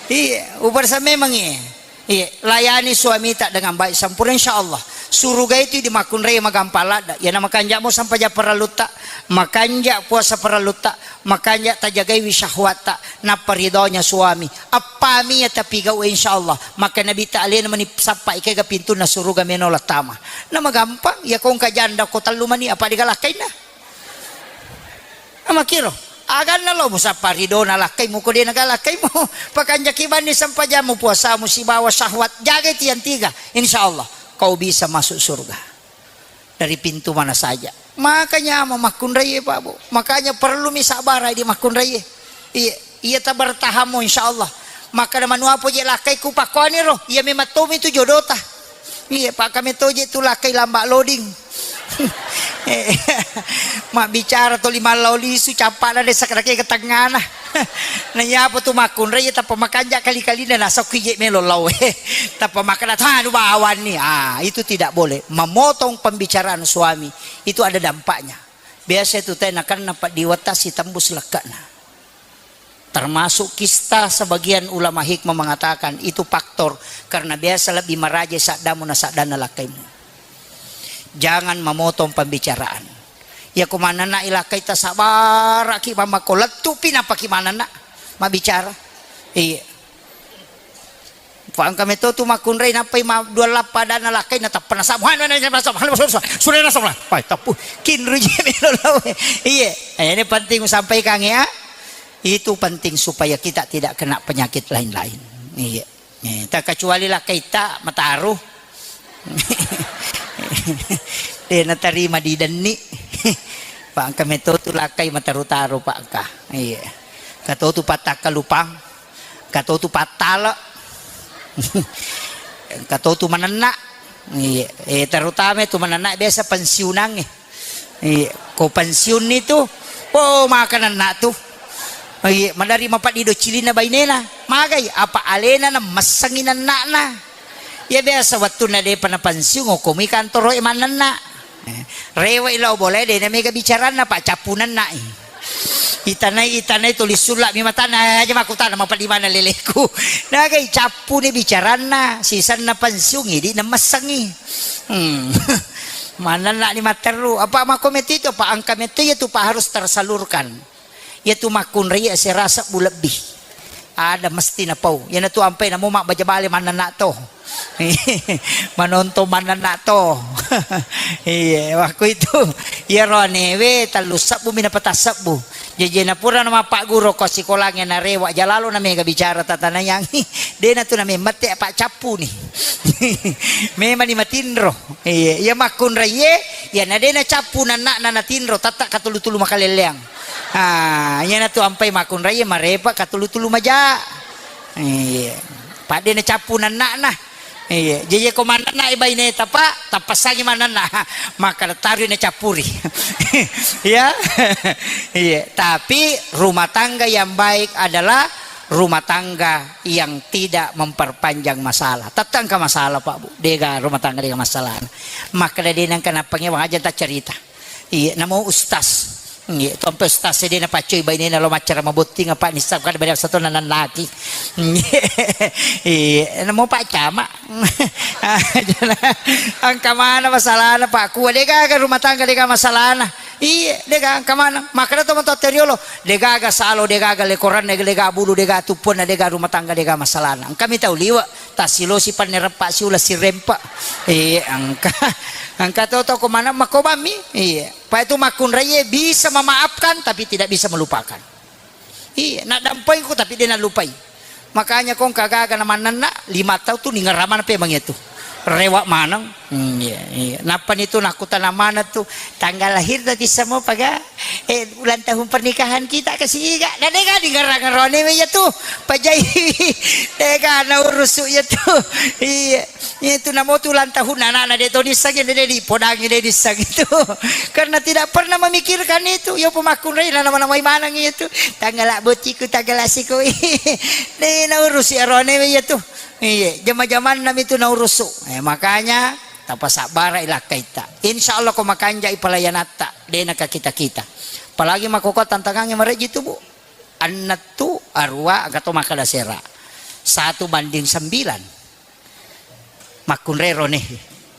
Iya, ubarsa memang iya. Iya, layani suamita dengan baik sempurna, insya Allah. Suruga itu di makkunrai magampang ladda. Iya, na makanja mo sampaja parallutta, makanja puasa parallutta, makanja tajagaiwi syahwatta, nappa ridhonya suami. Appami ya tapi gau, insya Allah. Maka Nabi ta alena meni sappa ikega pintunna suruga meno lattama. Na magampang, ya kongka janda ko tellu mani, apa digalakkainna? Amakkiro, aganna lo musappa ridona lakkaimu ko de naga lakkaimu. Pakanjaki banni sempajammu, puasamu sibawa syahwat. Jagai tiang tiga. Insya Allah kau bisa masuk surga. Dari pintu mana saja. Makanya mau makkunrai, Pak, Bu. Makanya perlu mi sabar di makkunrai. Iya, iya tabartahamu insya Allah. Makkeda, "Manu apa je lakkai ku pakkoani ro?" Iya memang tomi tu jodota. Iya, Pak, kami toje tu lakkai lamba loading. Eh, mabbicara toli mallau lisu, cappana desa kadake ke tengana. Na iya apa tu makkunrai, iya tappa makanja kali-kalina nasokki je melo lao. Tappa makkeda, "Tanu bawanni." Ah, itu tidak boleh. Memotong pembicaraan suami itu ada dampaknya. Biasa itu teh nakenna paddiwetta sitembus lekkana. Termasuk kista, sebagian ulama hikmah mengatakan itu faktor karena biasa lebih maraja saddamu na saddanna lakkaimu. Jangan memotong pembicaraan. Iya ko manenna ilakkai tasabaraki mamako lettupi napaki manenna mabicara. Iya. Fa engka meto tu makkunrai nappai ma dua lappa adanna lakkai na tappa nasab. Hanu na nasab. Hanu nasab. Sudah nasab lah. Pai tappu. Kinru je melo lao. Iya. Eh, ini penting sampaikan ya. Itu penting supaya kita tidak kena penyakit lain-lain. Iya. Eh, tak kecuali lakkai ta mataru. De natarima didenni. Pak engka meto tu lakkai mataru-taru pak engka. Iya. Kato tu pattakkalupang. Kato tu pattale. Kato tu manenna. Iya. Eh, terutama tu manenna biasa pensiunangnge. Iya, ko pensiunni tu, oh, makananna tu. Iya, madari mapaddi do cilinna bainena. Magai, apa alena na messengi nenna'na. Iya biasa wettunna depa na pensiun, okkomi kantoro e manenna. Eh, rewe lao bola de na mega bicaranna, Pak, cappu nenna'i. Itanai, itanai tuli sulla mi matana, aja makkutana mapaddi mana leleku. Nagai cappuni bicaranna, sisanna pensiun idi na messengi. Hmm. Manenna ni matteru, apa makko metti itu, apa engka metti itu, Pak, harus tersalurkan. Iya tu makkunrai asera sebbu lebbi. Ada mesti napau. Iyana tu ampai namo mabbaja bale manenna to. Manontong manenna to. Iya, waktu itu. Iya roanewe tellu sebbu mi napata sebbu. Jajena pura na mappagguru ko sikolangnge narewa jalalo na mega bicara tatanayangi. Dena tu na memmette apa cappu ni. Memang ni matinro. Iya, iya makkunrai ye, iya na dena cappu nanna na natinro tatta katulu-tulu makalelleang. Ah, iyana tu ampai makkunrai ye marepa katulu-tulu maja. Iya. Padde na cappu nanna na. Iya, jaji ko manenna i baineta, Pak, tappassangi manenna. Maka taru na cappuri. Ya. Iya, tapi rumah tangga yang baik adalah rumah tangga yang tidak memperpanjang masalah. Tette engka masalah, Pak, Bu. Dega rumah tangga dega masalah. Maka dena engka nappange waja ta cerita. Iya, namo ustaz. Iya, tompe ustaz e dena paccoi bainena lo maccara mabotting apa nissa kada beda satu nanannaki. Iya, namo Pak Camat. Engka mana masalahna, Pak? Kua degaga rumah tangga dega masalahna. Iya, dega engka mana. Makana to mato teriolo, degaga salo, degaga lekoranna, dega bulu, dega tuppuanna, dega rumah tangga dega masalahna. Engka mi tau liwa. Tassilosi pannereppa siula sirempa. Eh, engka. Engka to toko mana makobammi. Iya. Pa itu makkunraie bisa memaafkan tapi tidak bisa melupakan. Iya, nak dampai ku tapi dia nak lupai. Makanya kong kagaga na manenna lima tahun tu ningeramana pe mangetu. Rewa maneng. Hmm, iya, iya. Nappa ni tu nakutana mana tu tanggal lahir tadi semua paga. Eh, ulang tahun pernikahan kita ke siga. Na dega di ngerang-ngerone iya tu. Pajai. Dega na urusu iya tu. Iya. Iya tu namo tu ulang tahun anak-anak de to disang de di podang de disang itu. Karena tidak pernah memikirkan itu. Yo pemakun rei nama-nama manang itu. Tanggal bociku, tanggal asiku. De na urusu iya rone iya tu. Iya, jama-jamanna mi tu na urusu. Eh, makanya Tapasabbara i lakkaitta. Insya Allah ko makanjai pelayanatta, dena ka kita-kita. Apalagi makkokko tantangangnge marejji tu, Bu. Ennettu, arua, engka to makkeda sera. Satu banding sembilan. Makkunrai rone.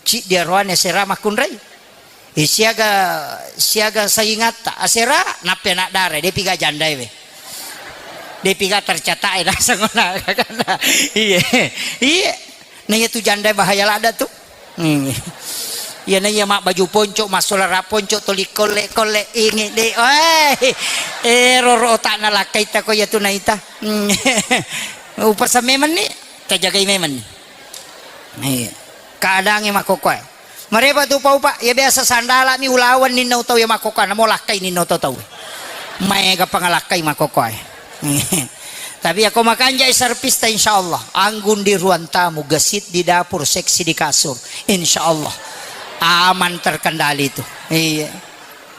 Ciddi aroane sera makkunrai. Eh, siaga, siaga saingatta. Asera, nappi anak dara, depi ga jandai we. Depi ga tercatat e, naseng ona. Iya. Iya. Na iya tu janda bahaya ladda tu. Hmm. Iya na iya mak baju ponco, massolara ponco, toli kolle-kolle, ingi de. Oi. Eh, roro otakna lakkaita ko iya tu naita. Hmm. Upasa memang ni, tajagai memang ni. Iya. Keadaannya mak kokoe. Marepa tu upa-upa, iya biasa sandala mi ulawan ninna utau iya mak kokoe, namo lakkai ninna utau tau. Maega pangalakkai mak kokoe. Tapi yako makanjai servista, insyaallah. Anggun di ruang tamu, gesit di dapur, seksi di kasur. Insyaallah. Aman terkendali itu. Iya.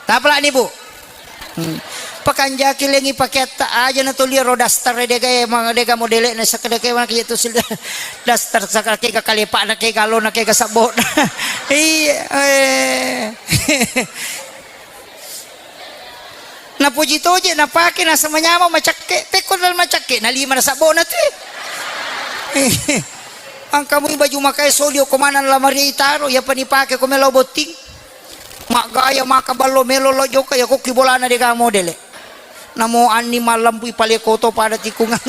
Tapalani, Bu. Hmm. Pakanjaki lengi pakeatta aja na tuli ro daster dega e, ma-, dega modele na sakadeke mana kitu sil-, daster sakadeke ga kalepa na ke galo na ke ga sabbo. Iya. Eh. Napuji toje napake nasa manyameng macakke. Pekko dal macakke na lima na sabbona tu. Angka mui baju makae soli okko maneng lamari taro, iya pani pake ko melo botting. Maggaya maka ballo melo lo jokka ya kokki bolana dega modele. Namo anni malempui pale koto pada tikungang.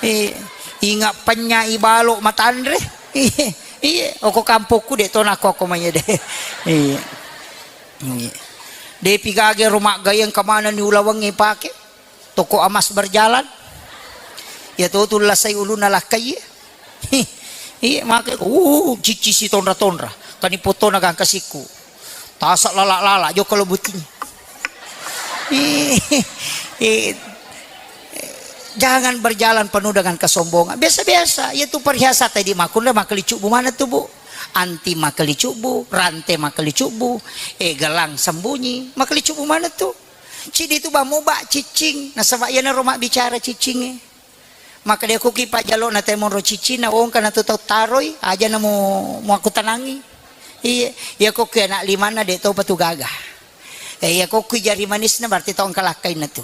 Eh, inga penya ibalo matanre. Iya, oko kampokku de to nako ko manya de. Iya. Iya. Depi gage ro maggayeng kemana ni ulawengnge pake? Toko emas berjalan. Ya to tu lasai uluna lakkai. Iya, make, uh, cicci si tonra-tonra. Kani potona gangka sikku. Tasa lala-lala, jokka lo buting. Eh, eh, jangan berjalan penuh dengan kesombongan. Biasa-biasa, ya tu perhiasan tadi makunda, maka licubbu mana tu, Bu? Anti maka licubbu, rante maka licubbu, eh, gelang sembunyi, maka licubbu mana tu? Cidi tu bamu ba cicing, nasaba iya naro mabbicara cicinge. Maka dia kuki pajalo na temoro cicing, na wongka na tu tau taroi, aja na mu, mu aku tenangi. Iya, iya kuki anak limanna de tau patu gaga. Eh, iya kuki jari manisna berarti tau engka lakkainna tu.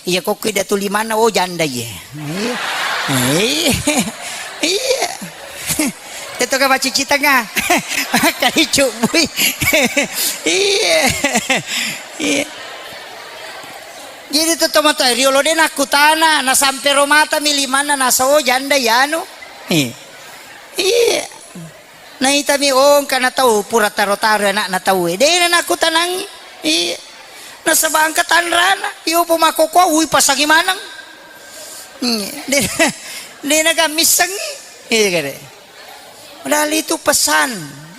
Iya kuki datu limanna, oh janda iya. Iya. Iya. Iya. Itu kan macici tengah. Kali cubui. Iya. Iya. Jadi tu tomatoa riolo de nakkutana, na sampe ro mata mi limanna nasa, oh janda iya anu. Iya. Iya. Naitami, oh, engka na tau pura taro-taro anakna tau e. De na nakkutanangi. Iya. Nasaba engka tanrana. Iyo po makkokkoe, ui pasangi maneng. Iya. De, de na gammissengi. Iya kare. Padahal itu pesan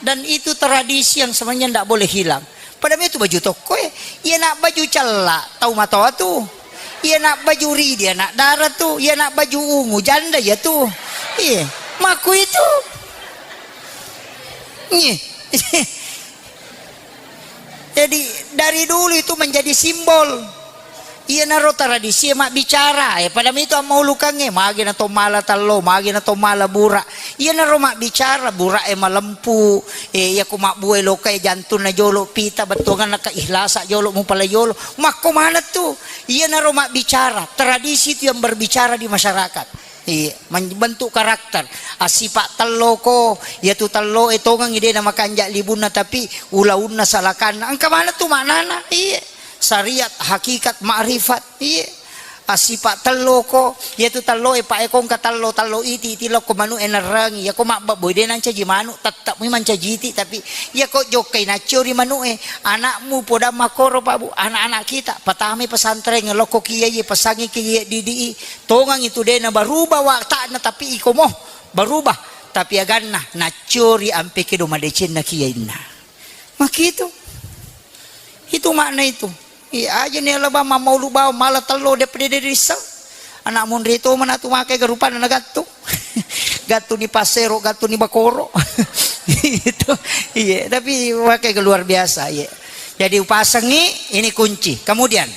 dan itu tradisi yang sebenarnya ndak boleh hilang. Pada itu baju tokko e, iya nak baju cella tau matoa tu. Iya nak baju ridi anak dara tu. Iya nak baju ungu janda iya tu. Iya, maku itu. Iya. Jadi dari dulu itu menjadi simbol. Iyanaro tradisi e mabbicara, eh, pada mitu ammaulukangnge, magi na to mala tallo, magi na to mala bura. Iyanaro mabbicara, bura e malempu, eh, iya ko mabbue loka e jantunna jolo, pita bettuanganna keihlasa jolo, mupala jolo. Makko maneng tu. Iyanaro mabbicara, tradisi itu yang berbicara di masyarakat. Iya, membentuk karakter. Assipa tello ko, iya tu tello e tongengi de na makanja libunna, tapi ulaunna salakanna. Engka maneng tu maknana. Iya. Syariat, hakikat, makrifat. Iya. Assipa tello ko, iya tu tello e pa e ko engka tello, tello iti, iti lokko manu e nerrangi. Iya ko mabbabbo de nancaji manu, tetap mi mancaji iti, tapi iya ko jokkai naccio ri manu e, anakmu podang makkoro, Pak Bu, anak-anak kita patamai pesantren, lokko kiai, pesangi kiai didi i, tongang itu de na berubah watakna, tapi iko mo berubah, tapi aganna naccio ri ampe kedo madecenna kiainna. Makitu. Itu makna itu. Iya, aja ni alaba mammaulu bawang mala tello de pede de risseng. Anak monri to mana tu make garupanna na gattu. Gattu ni pasero, gattu ni bakoro. Itu. Iya, tapi make luar biasa, iya. Jadi upasengi ini kunci. Kemudian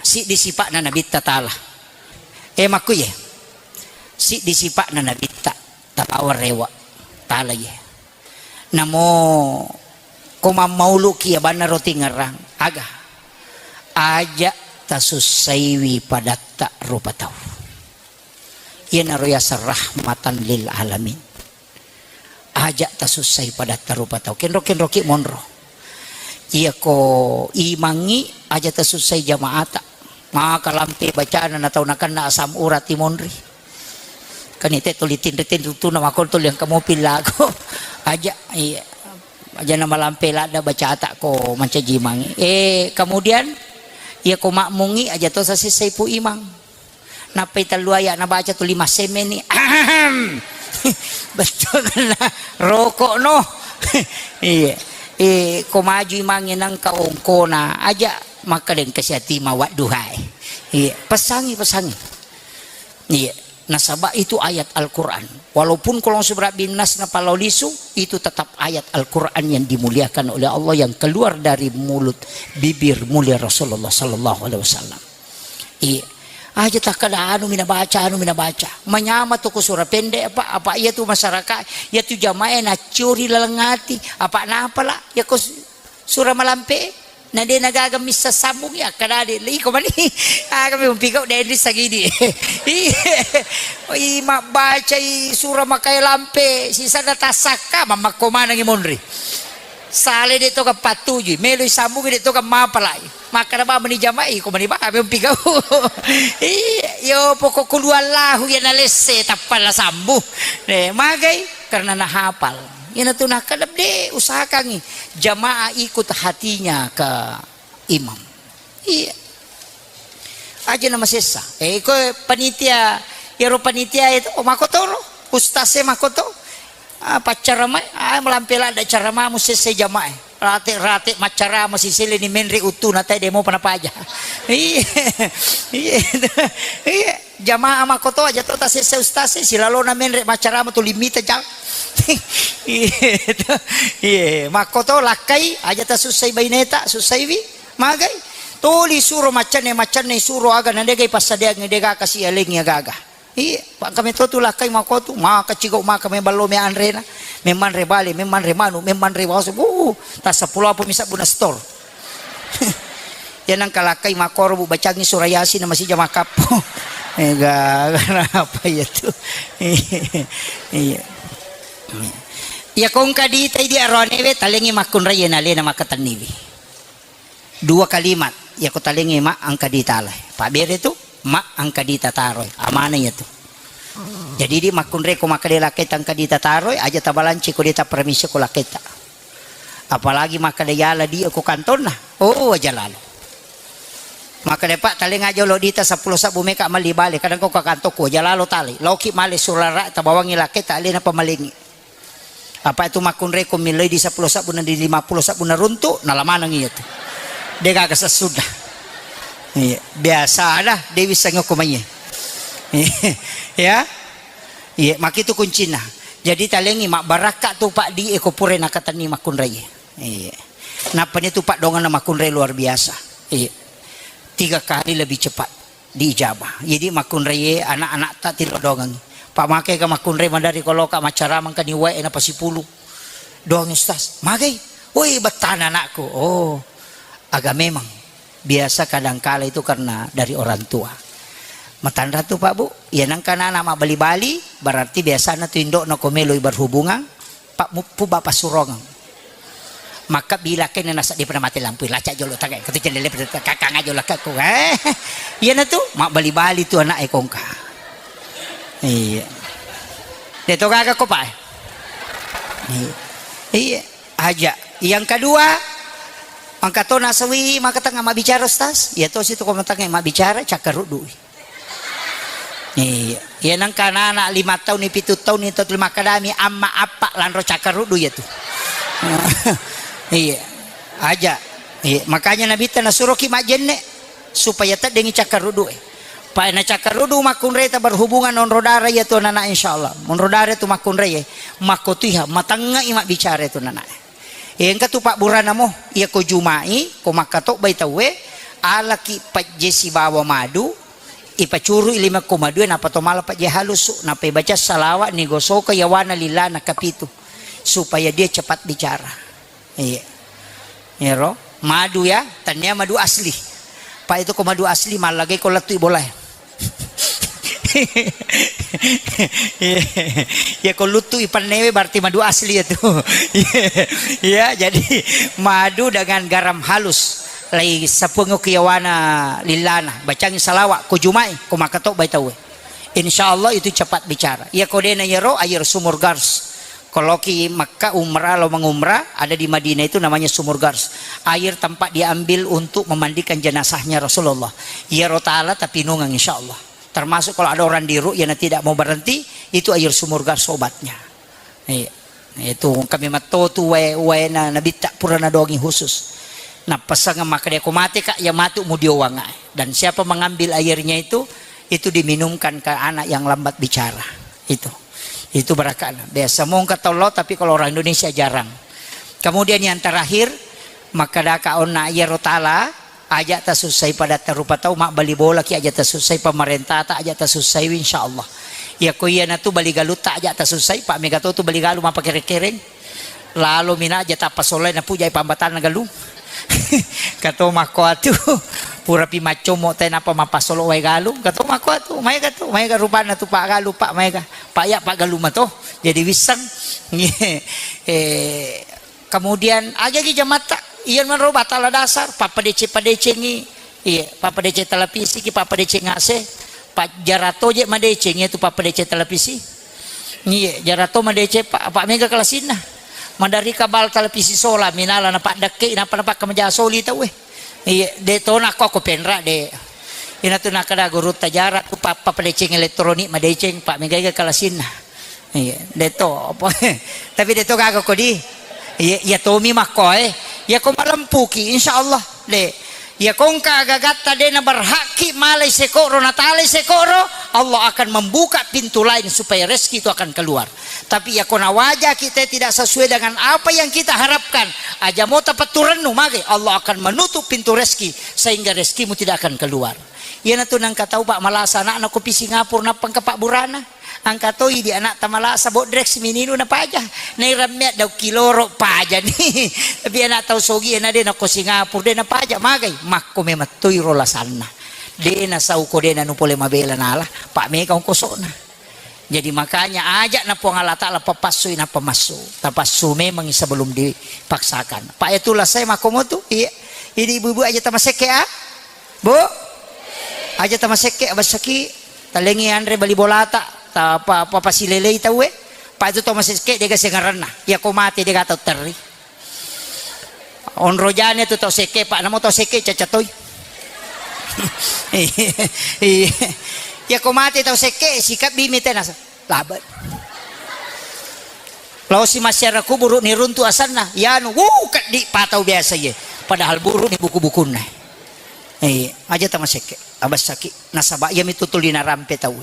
siddi sipa'na Nabitta Taala. Eh, makku ye. Siddi sipa'na Nabitta Taala rewa. Taala ye. Namo ko mammauluki abanna roti ngerang, aga? Aja tasussaiwi padatta rupa tau. Iyanaro yaseng rahmatan lil alamin. Aja tasussai padatta rupa tau. Kenro-kenroki monro. Iyako imangngi aja tasussai jamaata. Maka lampe bacana na tau nakenna asam urat i monri. Kan ite tuli tinri-tinri tu na makon tuli engka mopi lago. Aja, iya. Aja na malampe ladda bacata ko mancaji mangngi. Eh, kemudian iyako makmungngi aja to sasessai pu imang. Nappai tellu ayat nabaca tuli massemmenni. Ahem. Betul na rokok no. Iya. Eh, ko maju imangnge nangka ongkona aja makkadeng kasiati mawat duhae. Iya, pesangi, pesangi. Iya, nasaba itu ayat Al-Quran. Walaupun kolong subrabbi nas na pallao lisu, itu tetap ayat Al-Quran yang dimuliakan oleh Allah, yang keluar dari mulut bibir mulia Rasulullah sallallahu alaihi wasallam. Iya. Aja takkada anu mina baca, anu mina baca. Manyama tu ko sura pendek apa, apa iya tu masyarakat, iya tu jamaah na ciori laleng ati, apa napa lah, ya ko su-, sura malampe, na de na gaga missa sambung ya, kada de, iko mani, aga mi umpigau de di sagidi. Iya. Oi, mabbaca i sura makai lampe, sisa na tasakka, mamakko manangi monri. Sale de to ka pattuju, melo i sambung de to ka mapalai. Makkada ba meni jamaah, iko mani ba, mempi gau. Iya, yo pokok kulu Allahu ya nalesse, tappa la sambu. Eh, magai? Karena nahapal. Ina tu nakkada de, usahakangi jamaah ikut hatinya ke imam. Iya. Aja na masessa. Eh, iko panitia, yaro panitia itu, oh, makotoro. Ustaz e makoto. Ah, paccaramai, ah, malampe ladda caramamu sesse jamae. Rate-rate maccarama sisele ni menre uttuna tae demo pana paja. Iya. Iya. Iya. Jamaah makoto aja to tasesse ustaz e, silalona menre maccarama tu limita jang. Iya. Iya. Makoto lakkai aja tasussai baineta, sussaiwi. Magai. Tuli suro maccanne, maccanne suro aga na degai passadiangi dega kasi alengi aga-aga. Iya, pangka meto tu lakkai makotu, maka cigau maka me ballo me anrena, me manre bale, me manre manu, me manre waso, uh, tassa pulo apa misa buna stor. Ya nang kalakkai makoro bu bacangi surah Yasin na masija makappo. Ega, kenapa ya tu? Iya. Ya kongka di tai di aroanewe talengi makkunrai ya nalena makatenniwi. Dua kalimat, yako talengi ma engka ditalai. Pabbere tu, ma engka ditataroi. Amana iya tu. Jadi di makkunre ko makkeda lakketa engka ditataroi, aja tabalanci ko dita permisi ko lakketa. Apalagi makkeda yala di ko kantonna. Oh, aja lalo. Makkeda pak talenga jolo dita seppulo sabbu meka mali bale, kadang ko ka kantokku aja lalo tali. Loki male surara tabawangi lakketa alena pamalengi. Apa itu makkunreko milloi di seppulo sabbu na di lima puluh sabbu na runtu, nalamaneng iya tu. De gaga sessuda. Iya, biasa ada Dewi sengok kumanya. Ya. Iya, makitu kuncina. Jadi talengi mabbarakka tu pak di eko pure nakatenni makkunrai. Iya. Nappa ni tu pak dongana makkunrai luar biasa. Iya. Tiga kali lebih cepat diijabah. Jadi makkunraie anak-anakta tilodongengi. Pak makeka makkunrai madari koloka maccaramang kani wae na pasipulu. Doang ustaz, magai. Woi bettana anakku. Oh, agak memang biasa kadangkala itu karena dari orang tua. Matanra tu pak bu, ya nangka anak mabbali-bali berarti biasanya tu indokna ko meloi berhubungan. Pak muppu bapak surongeng. Maka bila kene nasa di pernah mati lampu, lacak jolo tagai, katu jendela pernah kakang aja lah kakku. Eh, iya na tu, mak bali-bali tu anak ekongka. Iya. Deto gaga ko pak. Iya. Iya. Aja. Yang kedua, angka to nasawi maka tengah mak bicara ustaz. Ya to situ ko matangga mak bicara, cakar rudu. Iya, iya nangka anak-anak lima tahun ni, pitu tahun ni, tau makadami amma appa lanro cakkaruddu ya tu. Iya, aja. Iya, makanya Nabitta nasuroki majjenne supaya teddengi cakkaruddu e. Pak na cakkaruddu makkunreta berhubungan onro darah ya tu anak insyaallah. Onro darah tu makkunrai e. Makkotuiha matengngai mabbicara tu anak. Engka tu pabburana mo, iya ko jumai, ko makkatobbai tauwe, alaki pajje sibawa madu, ipacurui lima ko madue, nappa to mala pajje halusu, nappa ibaca salawat, nigosoka yawana lilana kapitu, supaya dia cepat bicara. Iya. Iyaro, madu ya, tania madu asli. Pa itu ko madu asli, mallagai ko lettu bolae. Ya ko luttu ipannewe berarti madu asli ya tu. Ya, jadi madu dengan garam halus. Lai sapuang ki yawana lillana, bacangi salawat ko jumai, ko makatobbai tauwe. Insya Allah itu cepat bicara. Ya ko dena yero air sumur Gars. Kalau ki Makkah umrah, lo mengumrah, ada di Madinah itu namanya Sumur Gars. Air tempat diambil untuk memandikan jenazahnya Rasulullah. Iyaro taala tapi nungang insya Allah. Termasuk kalau ada orang di ru'yah yang tidak mau berhenti, itu air Sumur Gars obatnya. Iya. Itu kami matotu wae, wae na nabitta pura nadongi khusus. Napasang maka dia ko mate kak, ya matu mudiowang. Dan siapa mengambil airnya itu, Itu diminumkan ke anak yang lambat bicara. Itu. Itu barakana. Biasa mongka tau lao, tapi kalau orang Indonesia jarang. Kemudian yang terakhir, makkadaka onna iyaro tala, aja tasussai pada tarupa tau, mabbali bolaki aja tasussai, pemerintah ta aja tasussai, insyaallah. Iya ko iya natu bali galutta aja tasussai, pak mega to tu bali galu mappakere-kereng. Lalo mina aja tappa solai napujai pambatanna galung. Kato makko atu, purapi maccommo te napa mappasolo wae galung. Kato makko atu, maega tu, maega rupanna tu pak galu, pak maega. Pak ya pak galung mato. Jadi wisseng. Eh, kemudian agagi jamatta, iya manro batala dasar, pappadece-padecengi. Iya, pappadece televisi ki, pappadece ngase. Pak jarato je madeceng itu pappadece televisi. Iya, jarato madeceng, pak, pak mega kelasinna. Madari kabal televisi sola minala na pak dekke, napa napa kemaja soli tau eh. Iya, de tona ko aku penra de. Ina tu nakada guru tajara tu pappadeceng elektronik madeceng, pak mega kelasinna. Iya, de to apa. Tapi de to gaga ko di. Iya, iya tomi makko eh. Iya ko malempuki, insyaallah. De. Iya ko engka agagatta de na berhakki malai sekoro, natalai sekoro, Allah akan membuka pintu lain supaya rezeki itu akan keluar. Tapi iya ko nawaja kita tidak sesuai dengan apa yang kita harapkan, aja mo tapetturennu mage, Allah akan menutup pintu rezeki sehingga rezekimu tidak akan keluar. Iya natu nangka tau pak malasa anakna ko pi Singapura nappa engka pak burana. Angka toi di anak ta malasa bodrek simininu na paja. Nai rammea dau kiloro paja ni. Tapi anak tau sogi na de na ko Singapura de na paja magai. Makko memang toi ro lasanna. De na sau ko de na nu pole mabela nala. Pak mega ongkosona. Jadi makanya ajak na Puang Allah Ta'ala papassui na pamassu. Tapassu memang sebelum dipaksakan. Pak itu lasai makko motu. Iya. Ini ibu-ibu aja tamasekke ah. Bu, aja tamasekke abessaki, talengi anre bali bolata, ta pa, pa, pasilelei tauwe. Pak itu tau masekke dega sengaranna. Iya ko mate dega tau terri. Onro jane tu tau sekke, pak namo tau sekke caca toi. Iya. Iya ko mate tau sekke sikabbi mi tenasa. Labe. Laosi masyarakat kuburu ni runtu asanna, yanu, wuh, keddi patau biasa ye. Padahal buru ni buku-bukunna. Eh, aja tamasekke, abessaki. Nasaba iya mitu tuli narampe tau.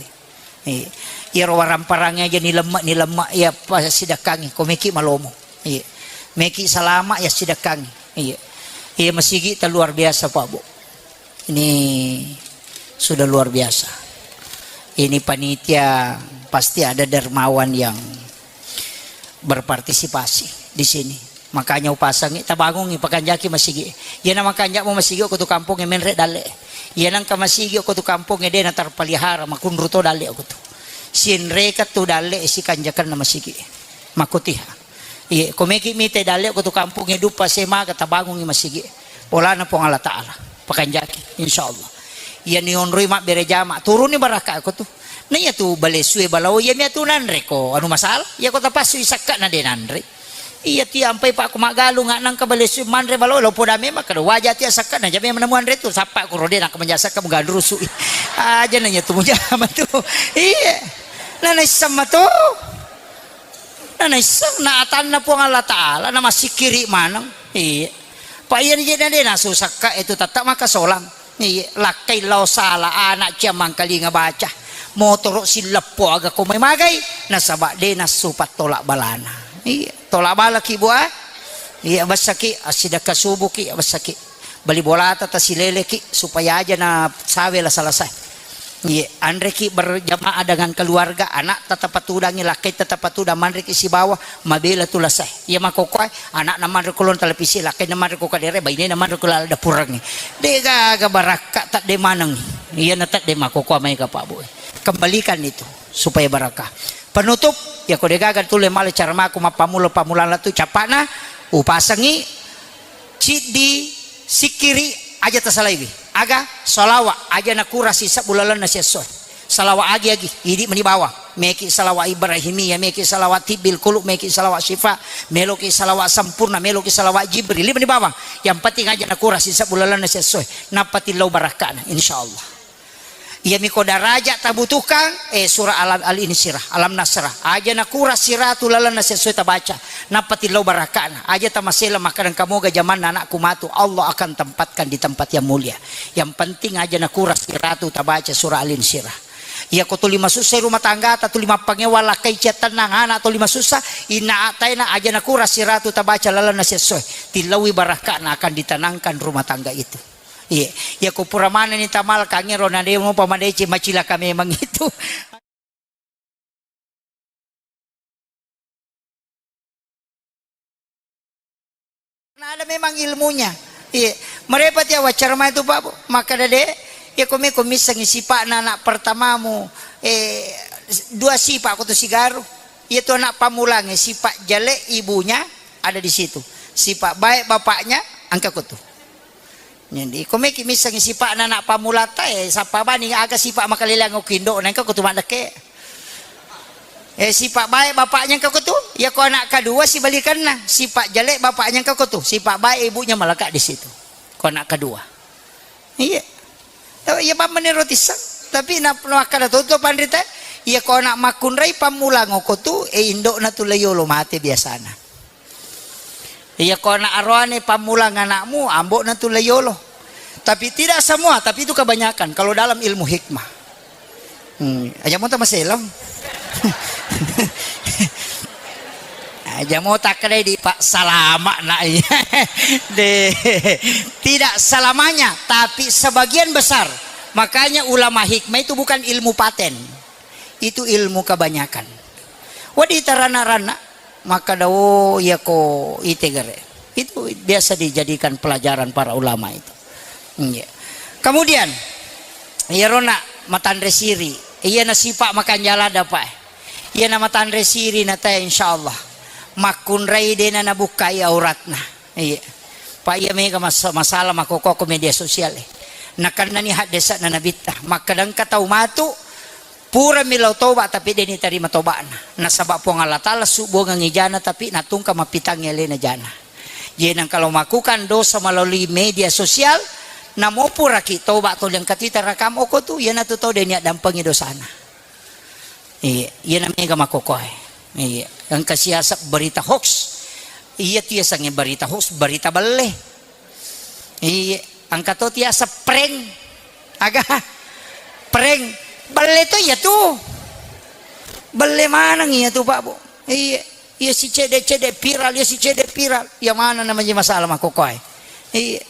Eh, iya ro waramparang aja ni lemma, ni lemma, iya pasidakkangi, ko meki malomo. Iya. Meki salama ya sidakkangi. Iya. Iya masigi ta luar biasa, Pak Bu. Ini sudah luar biasa. Ini panitia pasti ada dermawan yang berpartisipasi di sini. Makanya upasangi, tabangungi, pakanjaki masigi. Iya na makanjak mo masigi ko tu kampung e menre dalle. Iya nangka masigi ko tu kampung e de na terpelihara, makunru to dalle ko tu. Sinreka tu dalle sikanjakan na masigi. Makutiha. Iye, ko meki mite dalle ko tu kampung e duppa semaga tabangungi masigi. Polana Puang Allah Ta'ala. Pakanjaki, insyaallah. Iya ni onroi mabbere jama, turuni barakka ko tu. Na iya tu balessu e balao, iya mi atu nanre ko anu masalah. Iya ko tapassu isakka na de nanre. Iya ti ampai pak ko maggalung nangka balessu manre balao, lo poda memang kada waja ti asakka na jame menemuan re tu. Sappa ko rode nangka menjasakka mengganrusu. Aja na iya tu mujama tu. Iya. Na naisseng matu. Na naisseng na atanna Puang Allah Ta'ala, na massikkiri maneng. Iya. Pa iya ni je na de nasu sakka itu tette maka solang. Iya, lakkai lao sala anak cia mangkalinga baca. Motoro silleppo aga ko mai magai, nasaba de nassu pattolak balana. Iya, tolak bala ki bua. Iya, bessaki assidakka subuki, bessaki. Bali bolata tasileleki supaya aja na sawe lasa-lasa. Iye, anreki berjamaah dengan keluarga, anak tetap patudangi, lakkai tetap patudang, manreki sibawa, mabela tu lasa. Iya makokoe, anak na manre kolon televisi, lakkai na manre ko kadere, baine na manre ko lala dapurangi. De gaga barakka tak de maneng. Iya na tak de makokoe mai ka Pak Bu. Kembalikan itu supaya barakah. Penutup, ya ko de gaga tu le male cara mako mappamula-pamulana tu capana, upasangi, Siddi sikkiri aja tasalaiwi. Aga? Salawa aja nakurasi sebbu lalenna siessoe. Salawa agi-agi, idi meni bawang. Meki salawa Ibrahimiyah, meki salawa tibbil qulub, meki salawa syifa, meloki salawa sempurna, meloki salawa Jibril, idi meni bawang. Yang penting aja nakurasi sebbu lalenna siessoe. Nappa tillau barakkana, insyaallah. Iyami ko daraja tabutuhkan, eh, surah Alam, Al-Insyirah, Alam Nasrah. Aja nakurang siratu lalenna sessoe tabaca. Nappa tillau baraka'na. Aja tamasela makkadang kamoga jamanna anakku matu. Allah akan tempatkan di tempat yang mulia. Yang penting aja nakurang siratu tabaca surah Al-Insyirah. Iyako tuli masussai rumah tanggata, tuli mappangewa lakkai ciattennang anak tuli masussa, inna ataena aja nakurang siratu tabaca lalenna sessoe. Tillaui baraka'na akan ditanangkan rumah tangga itu. Iya, iya ko pura manenni tamalkangngi ro na de' mopa madeceng, macilaka memang itu. Na ada memang ilmunya. Iya, merepati awaccara mai tu, Pak, Bu. Makkada de', iya ko meko missengngi sipa'na anak pertamamu, eh, dua sipa' ko tu sigaru. Iya tu anak pammulangnge, sipa' jale' ibunya ada di situ. Sipa' baik bapaknya, engka ko tu. Jadi, ko meki missengngi sipa'na anak pammulata, eh, sappa bani aga sipa' makaleleang okko indo'na, engka ko tu maddekke. Eh, sipa' baik bapaknya engka ko tu, iya ko anak kedua sibalikanna, sipa' jale' bapaknya engka ko tu, sipa' baik ibunya melekat di situ. Ko anak kedua. Iya. Iya, bammenni ro tisseng. Tapi na, nakkada to, to panrita, iya ko anak makkunrai pammulang okko tu, eh, indo'na tu layolo mate biasana. Iya ko anak aroane pammulang anakmu, ambo'na tu layolo. Tapi tidak semua, tapi itu kebanyakan kalau dalam ilmu hikmah. Hmm, aja mo tamaselong. Aja mo takkadai di Pak salama na iya. De, tidak selamanya, tapi sebagian besar. Makanya ulama hikmah itu bukan ilmu paten. Itu ilmu kebanyakan. Wadi tarana-rana. Makkada, oh, iya ko itegere. Itu biasa dijadikan pelajaran para ulama itu. Iya. Kemudian, iya rona matanre siri. Iya na sipa' makanjala dapat. Iya na matanre siri na teh, insya Allah. Makkunrai dena nabukkai auratna. Iya. Pak, iya mega mas-, masalah makkokko media sosial, eh. Nakennani haddesa na nabitta. Makkadangka tau matu, purami lao toba, tapi de' nitarima toba'na. Nasaba Puang Allah Ta'ala subbuangengngi jana, tapi natungka mappitangngi alena jana. Jadi, nang kalau melakukan dosa melalui media sosial, namo puraki toba, tuli engka tu ita rakam okko tu, iyanatu tau de' niaddampengi dosana. Iya, iyana mega makkokkoe. Iya, engka siaseng berita hoax. Iya tu yasengnge berita hoax, berita belle. Iya, engka to tiaseng prank. Aga? Prank. Belle to iya tu. Belle maneng iya tu, Pak, Bu. Iya. Iya si cede-cede viral, iya si cede viral. Iya mana namanya masalah makkokkoe. Iya.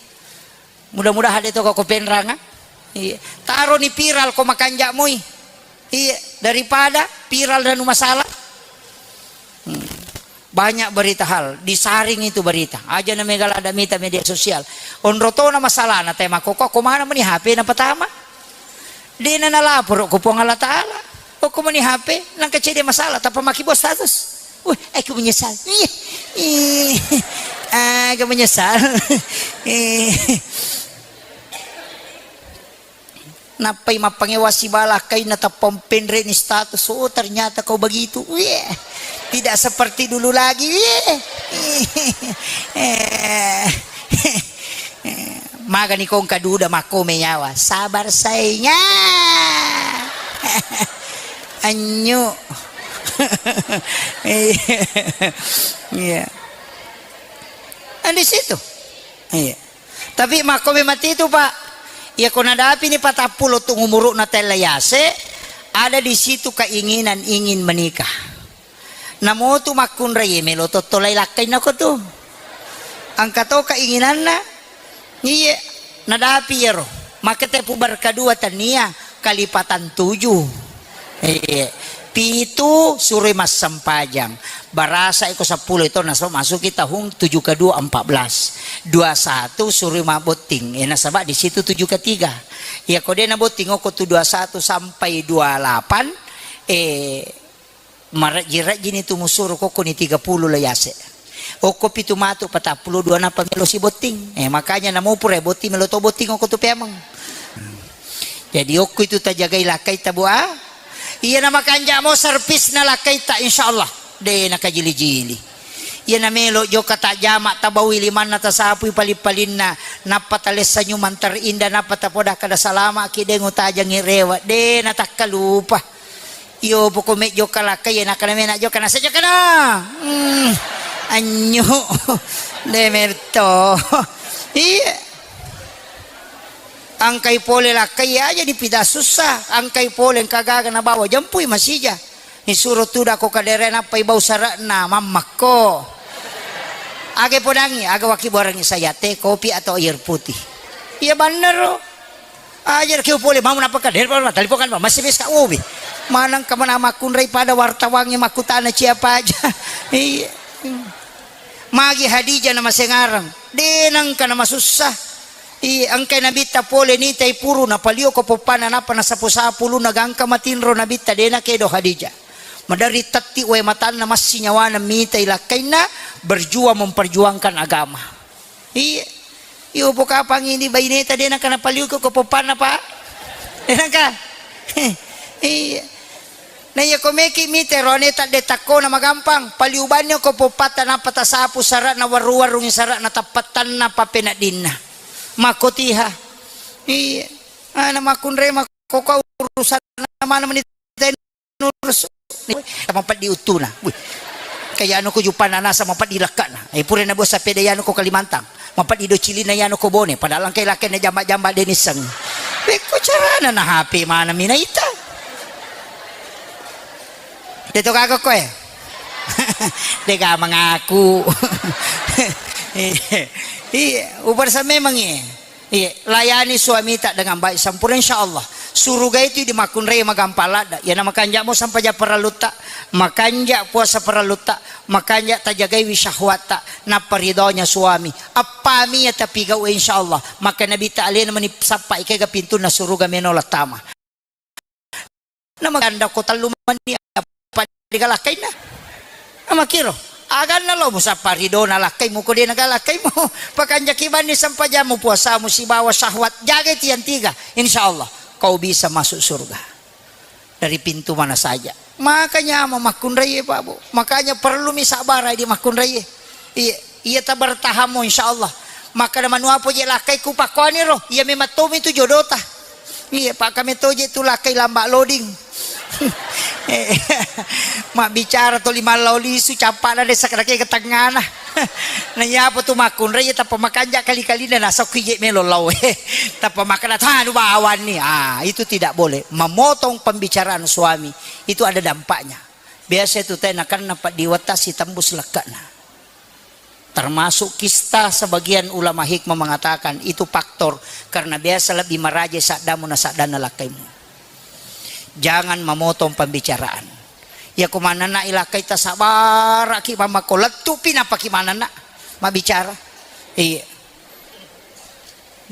Mudah-mudahan de' to ko penranga. Iya. Taroni viral ko makanja' moi. Iya, daripada viral dan masalah. Hmm. Banyak berita hal, disaring itu berita. Aja na mega lada mita media sosial. Onro tona masalahna te makkokko, ko mana meni H P na pertama. De' na nalaporo ko Puang Allah Ta'ala. Okko meni H P, nangka cede masalah, tappa makkibau status. Wih, aku menyesal. Ih, ih, aku menyesal. Eh. Nappai mappangewa sibala kaina tappa penre ni status. Oh, ternyata kau begitu. Wih, tidak seperti dulu lagi. Wih. Eh. Eh, magani kongka duda makkome nyawa. Sabar sainga. Anyu. Iya. Iya. Kan di situ. Iya. Tapi makkome mati itu, Pak. Iya, ko nadapini patappulo tu umuru'na tella yase, ada di situ keinginan ingin menikah. Namotu makkunrai melo tottolai lakkainna ko tu. Engka to keinginanna. Iye, nadapi iyaro. Maka tepu berkedua tania kalipatan tujuh. Iye. Pitu suroi massempajang. Barasa iko seppulo itu nasaba masuki tahun tujuh kedua empat belas. Dua satu suroi mabotting. Eh, nasaba di situ tujuh ketiga. Iya ko de nabotting oko tu dua satu sampai dua lapan, eh, Marejji-rejjini tu musuru kokkoni tiga puluh la yase. Okko pitu matu patappulo dua nappa melo sibotting. Eh, makanya namo pura botting melo to botting okko tu peameng. Jadi okko itu tajagai lakkaita bua. Iya na makanja mo servisna lakkaita, insyaallah. De na kajili-jili. Iya na melo jokka tajama tabaui limanna tasapui paling-palinna Nappa talessa nyumang terindah, nappa tapoda kada salama ki, deng utajangi rewe, de natakkalupa. Iyo poko mejjo kalakkai, nakana mena jokka, nasa jokkana. Hmm, anyu. De merto. Iya. Angkai pole lakkai aja dipida sussa, angkai pole engka gaga nabawa jempui masija. Nisuro tudako kadere nappai bau sare'na mammakko. Aga podangi, aga waki borangi saya teh, kopi atau air putih. Iya bannero. Aja ki pole mau napa kadere pole talipokan masih bes ka ubi. Manang kemana makkunrai pada wartawangi makkutana siapa aja. Iya. Magi Hadijah nama sengarang. De nangka nama sussa. Iya, engkai Nabitta pole nitai puru, napalio ko poppana, nappa nasapu-sapu ulunna, gangka matinro Nabitta, de nakedo Khadijah. Maderri tetti wae matanna, massi nyawana mitai lakkainna, berjuang memperjuangkan agama. Iya. Iyo pokapang ini baineta, de nangka napalio ko, ko poppana, Pak. De nangka. Iya. Na iya ko meki mite rone tadde takkona magampang, paliubanni ko poppatta nappa tasapu sara'na warru-warrungi sara'na tappattanna pappeneddinna. Makkotiha. Iya. Ana makkunrai makkoko urusanna mana menit nurus. Mapeddi uttuna. Wih. Kayanu ko jupanna nasa mapeddi lekkana. Eh pura na bos sapeda yanu ko Kalimantan. Mapeddi do cilina yanu ko Bone, padahal engkai lakkainna jamba-jamba de nisseng. Pekko carana na H P mana minaita. Deto kago koe. Dega mengaku. Iya, ubarsa memang iya. Iya, layani suamita dengan baik sempurna, insya Allah. Suruga itu dimakkunrai magampang ladda. Yana makanja mo sampaja parallutta, makanja puasa parallutta, makanja tajagaiwi syahwatta, nappa ridhonya suami. Appami ya tapi gau insya Allah. Maka Nabi ta alena meni sappa ikega pintunna suruga meno lattama. Namaganda ko tellu mani apa digalakkainna. Amakiro, aganna lo musappa ridona lakkaimu ko dena galakkaimu. Pakanjaki banni sempajamu puasamu sibawa syahwat. Jagai tiang tiga. Insya Allah kau bisa masuk surga. Dari pintu mana saja. Makanya mau makkunraie, Pak Bu. Makanya perlu mi sabarai di makkunraie. Iya, iya tabartahamu insya Allah. Makkada manuapo je lakkai ku pakkoani ro. Iya memang tomi tu jodota. Iya, Pak kami toje tu lakkai lamba loading. Eh, mabbicara to lima lao lisu cappa na desa kadake ke tengana. Na iya apa tu makkunrai tappa makanja kali-kali na nasokki je melo lao. Tappa makkada tanu bawanni. Ah, itu tidak boleh. Memotong pembicaraan suami itu ada dampaknya. Biasa itu teh nakanna paddiwatta sitembus lekkana. Termasuk kista, sebagian ulama hikmah mengatakan itu faktor karena biasa lebih maraja saddamu na saddanna lakkaimu. Jangan memotong pembicaraan. Ya ko manenna ilakkai tasabaraki mamako lettu pi napaki manenna mabicara. Iya.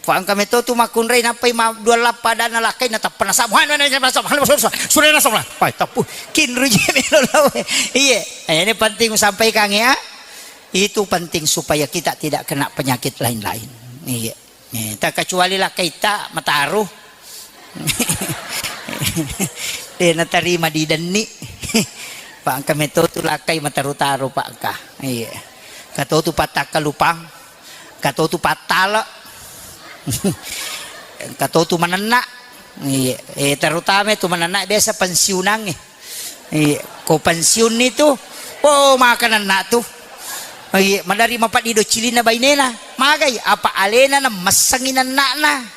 Fa engka metto tu makkunrai nappai ma dua lappa adanna lakkai na tappa nasabu. Hana na nasabu, hana nasabu, sure nasabu. Pai tappu. Kinru je melo lawe. Iye. Eh, ini penting sampaikan ya. Itu penting supaya kita tidak kena penyakit lain-lain. Iye. Eh, tak kecuali lakkai ta mataru. De natarima didenni. Fa engka metto tu lakkai mataru-taru pa engka. Iye. Kato tu pattakkalupang. Kato tu pattale. Kato tu manenna. Iya, eh, terutama tu manenna biasa pensiunan eh. Iya, ko pensiun ni tu, oh makan anak tu. Iya, madari mapaddi do cilinna bainena. Magai apa alena na messengi nennakna.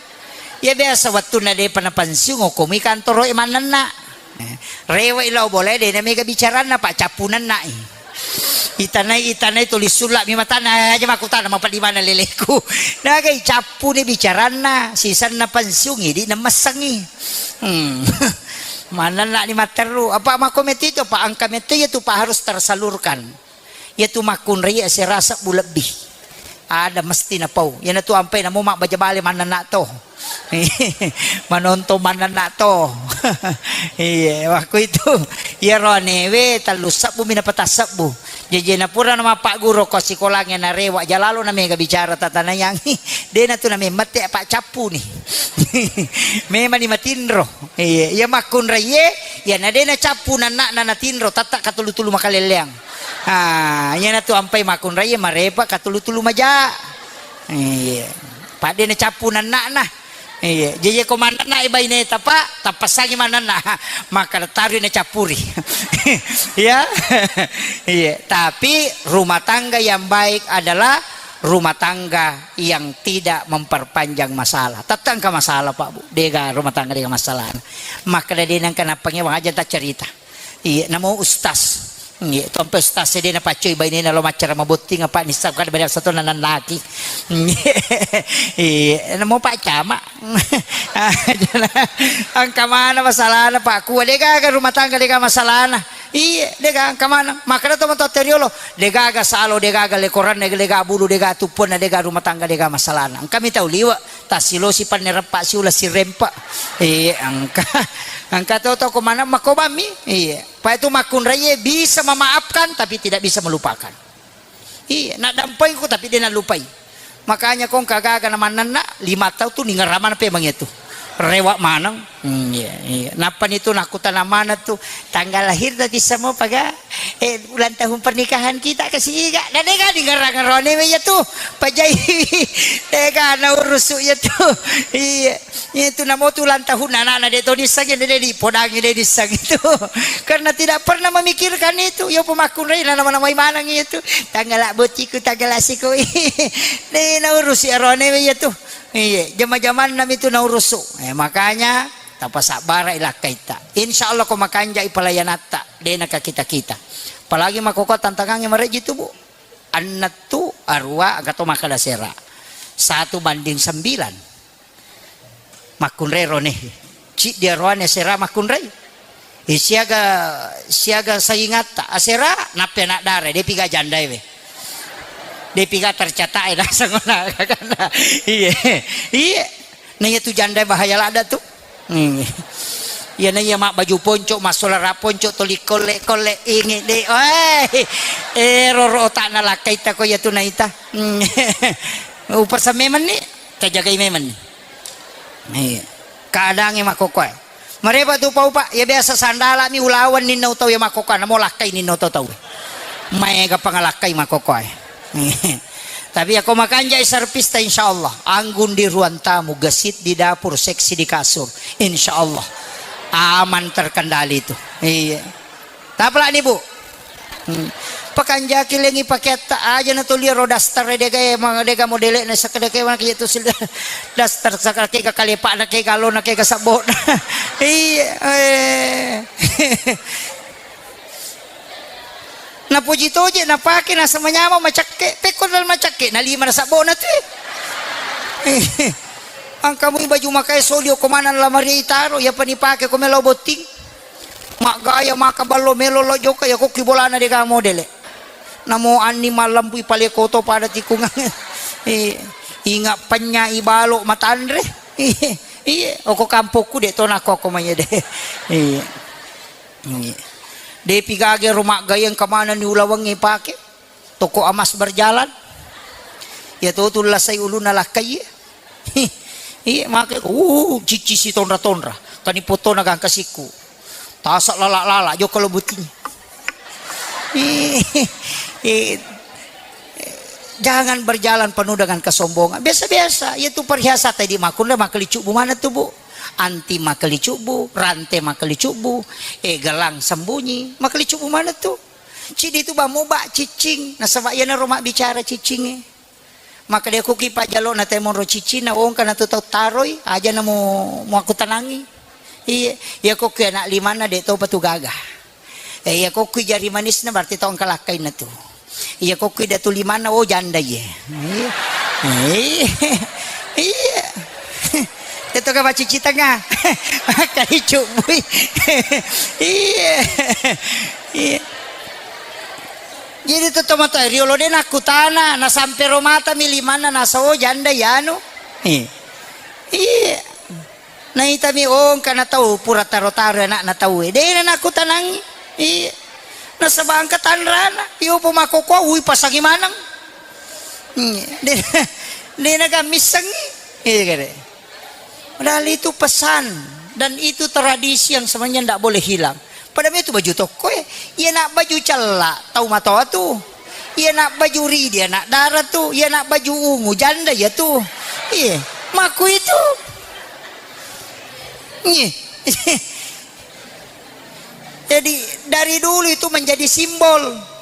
Ya biasa wattunna depa na pensiun, oh komi kantoro e manenna. Eh, rewe lao bola de na mega bicaranna, Pak, cappu nenna'i. Itanai, itanai tulis sulla mi matanna, eh, aja makkutana mapeddi mana leleku. Nagai cappu ni bicaranna, sisanna pensiun idi nemmassengi. Hmm. Manenna ni matteru, apa makko metto itu, Pak, engka metto iya tu, Pak, harus tersalurkan. Iyatu makkunrai asera sebbu lebbi. Ada mesti napau. Iyanatu ampai namo mabbaja bale mannanna to. Manontong mannanna to. Iya, waktu itu. Iyaro anewe tellu sebbu mi napata sebbu. Jaji napura nama Pak Guru ko sikolangnge narewa jalalo na mega bicara tatanayangi. Dena tu na memmette Pak Cappu ni. Memang ni matinro. Iya, iya makkunrai ye, iya na dena cappu nanna na natinro tatta katulu-tulu makalelleang. Ah, iyanatu ampai makkunrai marepa katulu-tulu maja. Iya. Padde na cappu nanna'na. Iya, jaji ko mannanna i baineta, Pak, tappassangi mannanna. Maka tarui na cappuri. Ya. Iya, tapi rumah tangga yang baik adalah rumah tangga yang tidak memperpanjang masalah. Tette engka masalah, Pak, Bu. Dega rumah tangga dega masalah. Maka de nengka nappangi waja ta cerita. Iya, namo ustaz. Iya, tompe ustaz e de napaccoi bainena lo maccara mabotting apa nissa kada beda satu nanannaki. Iya, namo Pak Camat. Engka mana masalahna, Pak? Kua de gaga rumah tangga de gaga masalahna. Iya, de gaga engka mana. Makanya to matoatta riolo, de gaga salo, de gaga lekoranna, de gaga bulu, de gaga tuppuanna, de gaga rumah tangga de gaga masalahna. Engka mi tau liwe, tasilosi panne reppa siula sirempa. Iya, engka. Engka to to ko mana makobami. Iya. Paitu makkunraie bisa memaafkan tapi tidak bisa melupakan. Iya, naddampengku tapi de nallupai. Makanya ko engka gaga na mannanna, lima tau tu ningerang maneng pemeng itu. Rewa maneng. Hmm, iya, iya. Nappa nitu nakkutana maneng tu, tanggal lahir tadi semua paga, eh, ulang tahun pernikahan kita ke siga. Na dega ningerang rone iya tu. Pajai. Dega na urusu iya tu. Iya. Itu namo tu ulang tahun anak-anak de to dissengi, de, de dipodangi, de disseng itu. Karena tidak pernah memikirkan itu. Yo pemakkunrai na nama-namai maneng itu. Tanggal bottiku, tanggal siku. De na urusi arone iya tu. Iya, jama-jamanna mi tu na urusu. Eh, makanya tapasabbara ilakkaitta. Insya Allah ko makanjai pelayanatta, de na ka kita-kita. Apalagi makoko tantangannya mareji tu, Bu. Annettu arua engka to makkeda sera. Satu banding sembilan. Makkunrai rone. Ciddi aroane asera makkunrai. Eh, siaga, siaga saingatta asera nappi anak dara, depi ga jandae we. Depi ga tercatat e naseng ona. Iya. Iya. Na iya tu jandae bahaya ladda tu. Hmm. Iya na iya mabbaju ponco, massolara ponco, toli kolle-kolle ingi de. Weh. Eh, roro otakna lakkaitta ko iya tu naita. Hmm. Upasa memang ni. Tajagai memang ni. Iya. Keadaannya makkokkoe. Marepa tu pau, Pak, ya biasa sandala mi ulawan ninna utau ya makkokkoe, namo lakkai ninna utau tau. Maega pangalakkai makkokkoe. Tapi ya ko makanjai servista insya Allah. Anggun di ruang tamu, gesit di dapur, seksi di kasur. Insya Allah. Aman terkendali itu. Iya. Tapalani, Bu. Hmm. Pakanjaki lengi pakeatta aja na tuli ro daster dega e, ma-, dega modele na sakadeke wana kitu sil-, daster sakadeke ga kalepa na ke galo na ke ga sabbo. Iya, eh. Napuji toje napake nasa manyameng macakke, pekko dal macakke na lima na sabbo na tu. Angka mui baju makae soli okko maneng lamari taro, iya pani pake ko melo botting. Maggaya maka ballo melo lo jokka, iya kokki bolana dega modele. Namo anni mallampui pale koto pada tikungang. Eh, inga penya ibalo matanre. Iya, okko kampokku de to nakko okko manya de. Iya. Iya. Depi gage ro maggaya engka manenni ulawengnge pake. Toko emas berjalan. Iya to tu lasai ulunna lakkai. Iya, make, uh, cicci si tonra-tonra. Kani potona gangka sikku. Tasa lala-lala, jokka lo botting. Eh, jangan berjalan penuh dengan kesombongan. Biasa-biasa, iya tu perhiasan tadi makkunra makkelicubbu mana tu, Bu? Anti makkelicubbu, rante makkelicubbu, eh, gelang sembunyi, makkelicubbu mana tu? Cidi tu bamu ba cicing, nasaba iya naro mabbicara cicinge. Makkeda ko ki pajjalo na temoro ciccinna, oh, engka na tu tau taroi, aja na mu, muakkutanangi. Iya, iya ko ki anak limanna de to patu gaga. Eh, iya ko ki jari manisna berarti to engka lakkainna tu. Iya ko ki datu limanna, oh, janda iya. Iya. Iya. Iya. Itu ka pacici tengah. Makkali cubbui. Iya. Iya. Jadi tu tomatoa riolo de nakkutana, nasampe ro mata mi limanna nasa, oh, janda yanu. Iya. Iya. Naitami, oh, engka na tau pura taro-taro anakna tau e. De na nakkutanangi. Iya. Nasaba engka tanrana. Iyo po makkokkoe, ui pasangi maneng. Iya. De, de na gammissengi. Iya kare. Padahal itu pesan dan itu tradisi yang sebenarnya ndak boleh hilang. Pada itu baju tokko e, iya nak baju cella tau matoa tu. Iya nak baju ridi anak dara tu. Iya nak baju ungu janda iya tu. Iya, makku itu. Iya. Jadi, dari dulu itu menjadi simbol.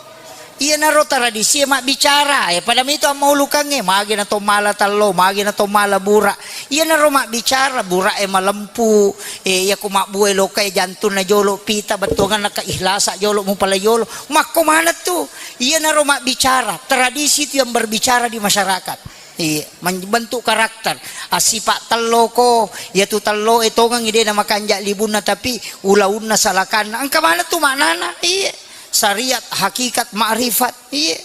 Iyanaro tradisi e mabbicara. Eh, pada mitu ammaulukangnge, magi na to mala tello, magi na to mala bura. Iyanaro mabbicara, bura e malempu. Eh, iya ko mabbue loka e jantunna jolo pita, bettuanganna keihlasa jolo, mupala jolo. Makko maneng tu. Iyanaro mabbicara. Tradisi itu yang berbicara di masyarakat. Iya, membentuk karakter. Assipa telloko, iyatu telloe tongengngi de namakanja libunna, tapi ulaunna salakanna. Engka maneng tu maknana? Iya. Syariat, hakikat, ma'rifat. Iya.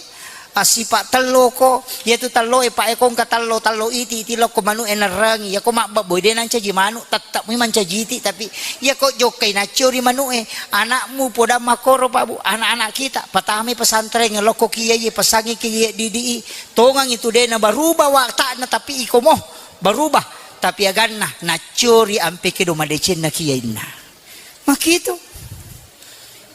Assipa telloko, iyatu telloe pa eko engka tello, tello iti, iti lokko manu'e nerrangi. Iyako mabbabboi de nancaji manu, tette'mi mancaji iti, tapi iyako jokkai naccio ri manu'e, anakmu podang makkoro, Pak Bu, anak-anak kita, patamai pesantren, lokko kiai, pesangi kiai didi i, Tongang itu de na berubah watakna, tapi iko mo berubah. Tapi aganna naccori ampe kedo madecenna kiyainna. Makitu.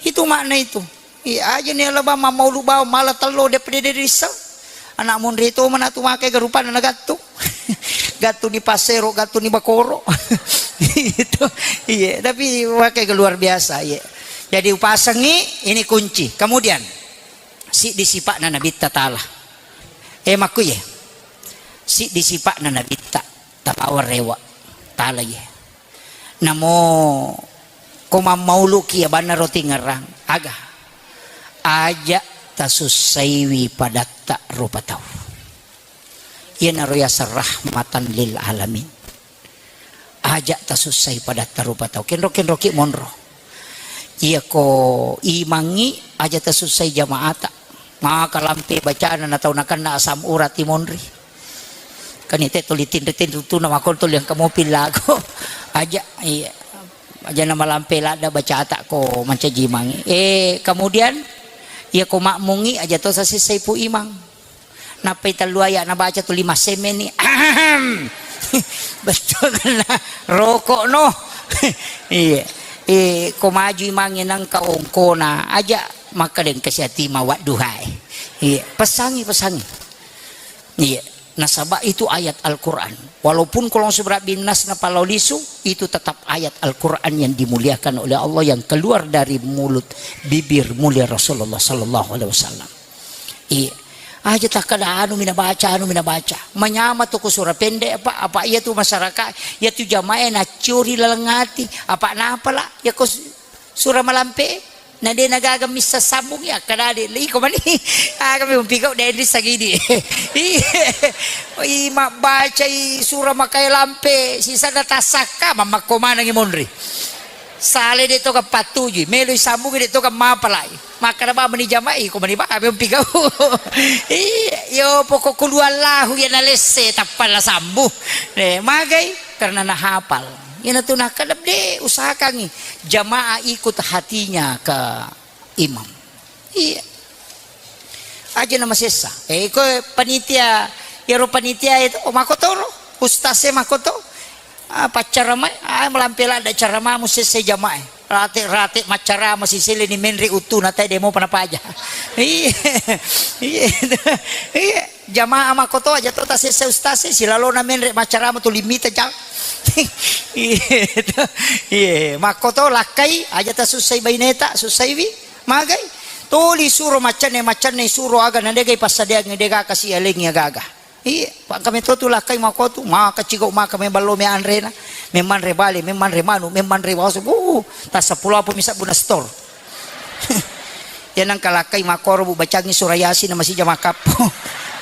Itu makna itu. Iya aja ni alaba mammaulu bawa mala tello de pede de risa. Anak monri to mana tu makai garupana na gattu. Gattu ni pasero, gattu ni bakoro. Itu. Iya, tapi makai luar biasa, iya. Jadi upasengi ini kunci. Kemudian Siddi sipa'na Nabitta Taala. Eh, makkuye. Siddi sipa'na Nabitta, tapawa rewa. Taala ye. Namo ko mammauluki abanna roti ngerang. Aga. Aja tasussaiwi padatta rupa tau. Iyanaro yaseng rahmatan lil alamin. Aja tasussai padatta rupa tau. Kenro-kenroki monro. Iyako imangngi aja tasussai jamaata. Maka lampe bacana na tau nakenna asam urat i monri. Kan ite tuli tinri-tinri tuna makon tuli engka mopi lago. Aja, iya. Aja na malampe ladda bacata ko mancaji imangngi. Eh, kemudian iyako makmungngi aja to sasessai pu imang. Nappai tellu aya nabaca tu lima semeni. Ahem. Betul na rokok no. Iya. Eh, ko maju imangnge nangka ongkona aja maka deng kasiati mawat duhae. Iya, pesangi, pesangi. Iya. Nasaba itu ayat Al-Quran. Walaupun kalau seberat binas na palau lisu, itu tetap ayat Al-Quran yang dimuliakan oleh Allah yang keluar dari mulut bibir mulia Rasulullah sallallahu alaihi wasallam. Iya. Aja takkada anu mina baca, anu mina baca. Manyama tu ku sura pendek apa, apa iya tu masyarakat, iya tu jamae nacuri laleng ati, apa napa la, iya ko su-, sura malampe, na de na gaga missa sambung ya, kada de, iko mani, aga mi umpigau de di sagidi. Iya. I mabbaca i sura makai lampe, sisa na tasakka, mamakko manang i monri. Sale de to ka pattuju, melo i sambung de to ka mapalai. Makkeda ba meni jama'i, ko meni ba, abe umpigau. Iya, yo pokok kulu Allahu ya nalesse, tappa la sambu. Eh, magai, karena nahapal. Iyana tu nakkeda de, usahakangi jamaah ikut hatinya ke imam. Iya. Aja na masessa. Eh, ko panitia, yaro panitia itu, oh, makotoro, ustaz e makoto. Ah, paccaramai, ah, malampe ladda caramamu sessai jamae. Rate-rate maccarama sisele ni menre uttuna tae demo pana paja. Iya. Iya. Iya. Jamaah makkoto aja to tasesse ustaz e, silalona menre maccarama tu limita jang. Iya. Iya. Makkoto lakkai aja tasussai baineta, sussaiwi. Magai. Toli suro maccanne, maccanne suro aga na degai passadiangi dega kasi alengi aga-aga. Iya, pa engka meto tu lakkai makko tu, maka cigau maka me ballo me anrena, me manre bale, me manre manu, me manre waso, uh, tassappulo apa misa buna stor. Ya nangka lakkai makkoro bu bacangi sura Yasin na masija makkappo.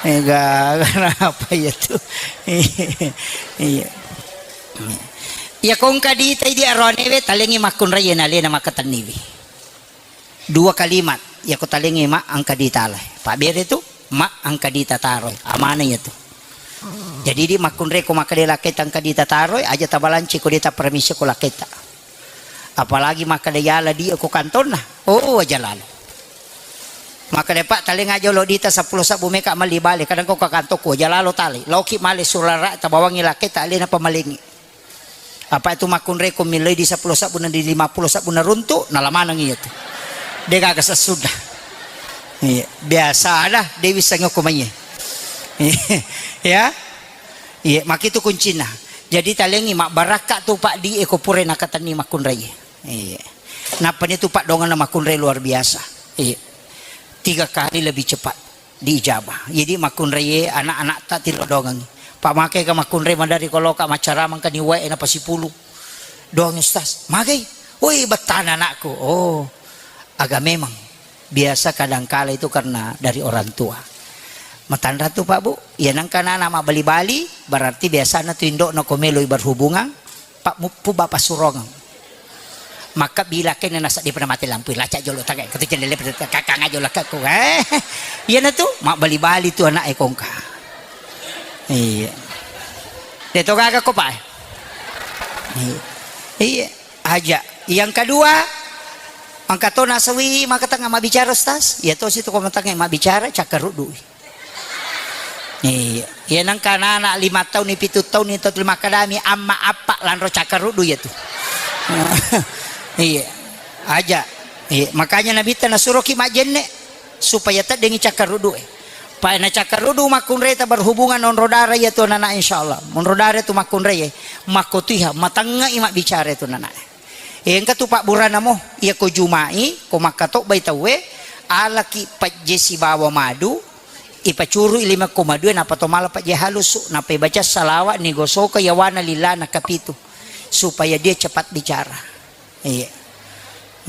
Ega, kenapa iya tu? Iya. Iya kongka dita idi aroanewe talengi makkunrai na lena makatenniwi. Dua kalimat, yako talengi ma engka ditalai. Pabbere tu, ma engka dita taroi. Amana iya tu. Jadi di makkunre ko makkeda lakketa engka dita taroi, aja tabalanci ko dita permisi ko lakketa. Apalagi makkeda yala dia ko kantonna. Oh, aja lalo. Makkeda, "Pak, talenga jolo dita seppulo sabbu meka malli bale, kadang ko ka kanto ko aja lalo tali. Loki male surara tabawangi lakketa alena pamalengi." Apa itu makkunre ko miloi di seppulo sabbu na di lima puluh sabbu na runtu, nala maneng iya tu. De gaga sessuda. Iya, biasa ada Dewi Sengok ko mai. Ya. Iya, makitu kuncinna. Jadi talengi mabbarakka tu Pak di eko pura nakatenni makkunrai. Iya. Nappani tu Pak donganna makkunrai luar biasa. Iya. Tiga kali lebih cepat diijabah. Jadi makkunrai anak-anak tak tilo dongangi. Pak makai ka makkunrai madari koloka macaramang ka ni wae na pasipulu. Doang Ustaz. Magai. Woi, bettana anakku. Oh. Aga memang. Biasa kadangkala itu karena dari orang tua. Matanra tu Pak Bu, iya nengka anak mabbali-bali, berarti biasana tu indokna ko meloi berhubungan, Pak muppu bapak surongeng. Maka bila kene nasa di pernah mati lampu, laca jolo tagai, kata jendela kakang aja lah kakku, eh, iya na tu, mabbali-bali tu anak ekongka. Iya. Deto gaga ko Pak. Iya. Iya. Aja. Yang kedua, angka to nasawi maka tengah mabbicara Ustaz. Ya to situ ko tengah mabbicara cakkaruddu. Iya. Iya nengka anak lima tahun ni, pitu tahun ni, tau lima kadami amma appa lanro cakkaruddu ya tu. Iya. Aja. Iya. Makanya Nabi ta nasuroki majenne supaya teddengi cakkaruddu e. Pae na cakkaruddu makkunrai ta berhubungan onro dara ya tu anak insyaallah. Onro dara tu makkunrai e. Makko tuiha matengngai mabbicara tu anak. Engka tu pabburana mo, iya ko Juma'i, ko makkatobbai tauwe, alaki pajje sibawa madu, ipacurui lima ko madue, napa to mala pajje halusu, napa ibaca salawa, nigosoka yawana lillana kapitu, supaya dia cepat bicara. Iya.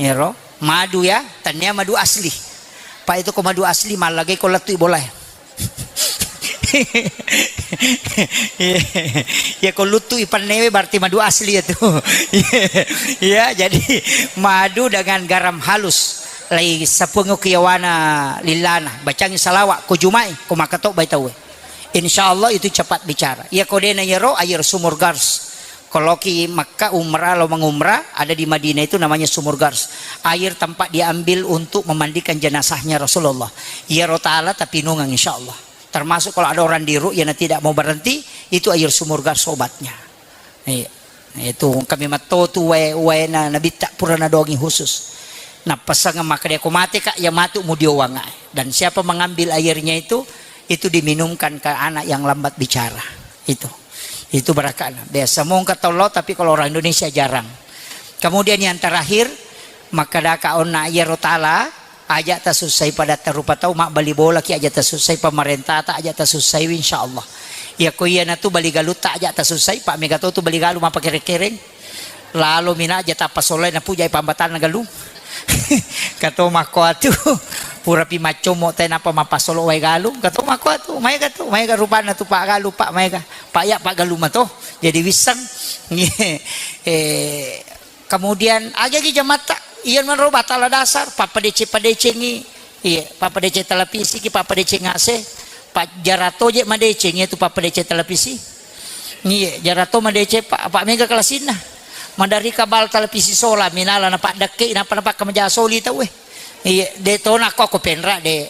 Iyaro, madu ya, tania madu asli. Pak itu ko madu asli, mallagai ko lettu bolae. Iya, ko luttu ipannewe berarti madu asli ya tu. Iya, jadi madu dengan garam halus. Lai sapungo kiyawana lillana, bacangi salawa, ko Juma'i, ko makkatobbai tauwe. Insya Allah itu cepat bicara. Iya ko dena yero air sumur Gars. Kalau ki Makkah umrah, lo mengumrah, ada di Madinah itu namanya Sumur Gars. Air tempat diambil untuk memandikan jenazahnya Rasulullah. Iyaro taala tapi nungang insya Allah. Termasuk kalau ada orang di ru'yah yang tidak mau berhenti, itu air sumur Gars obatnya. Iya. Itu kami matto tu wae, wae na nabitta pura nadongi khusus. Nah, pesangan maka dia ko mati kak, ya matu mudiowang ae. Dan siapa mengambil airnya itu, itu diminumkan ke anak yang lambat bicara. Itu. Itu barakana. Biasa mongka tollo, tapi kalau orang Indonesia jarang. Kemudian yang terakhir, maka daka onna iyaro taala, aja tasussai padatta rupa tau, mabbali bola ki aja tasussai, pemerintah ta aja tasussai, insya Allah. Ya ko iya natu bali galutta aja tasussai, pak mega to tu bali galu mapakere-kereng. Lalo mina aja tappa solai na pujai pambatanna galung. Kato makko atu, pura pi maccommo te napa mapasolo wae galung. Kato makko atu, maega tu, maega rupanna tu pak galu, pak maega. Pak ya pak galu mato. Jadi wisseng. Eh, kemudian aja gi jamatta, iya manro batala dasar, pappadece-padecengi. Iya, pappadeceng televisi ki, pappadeceng A C, pa jarato je madeceng iya tu pappadeceng televisi. Iya, jarato madeceng pa, apa mega kelasinna. Madari kabal televisi sola minala na paddekke napa napakka maja soli tau e. Iya, de to nako ko penra de.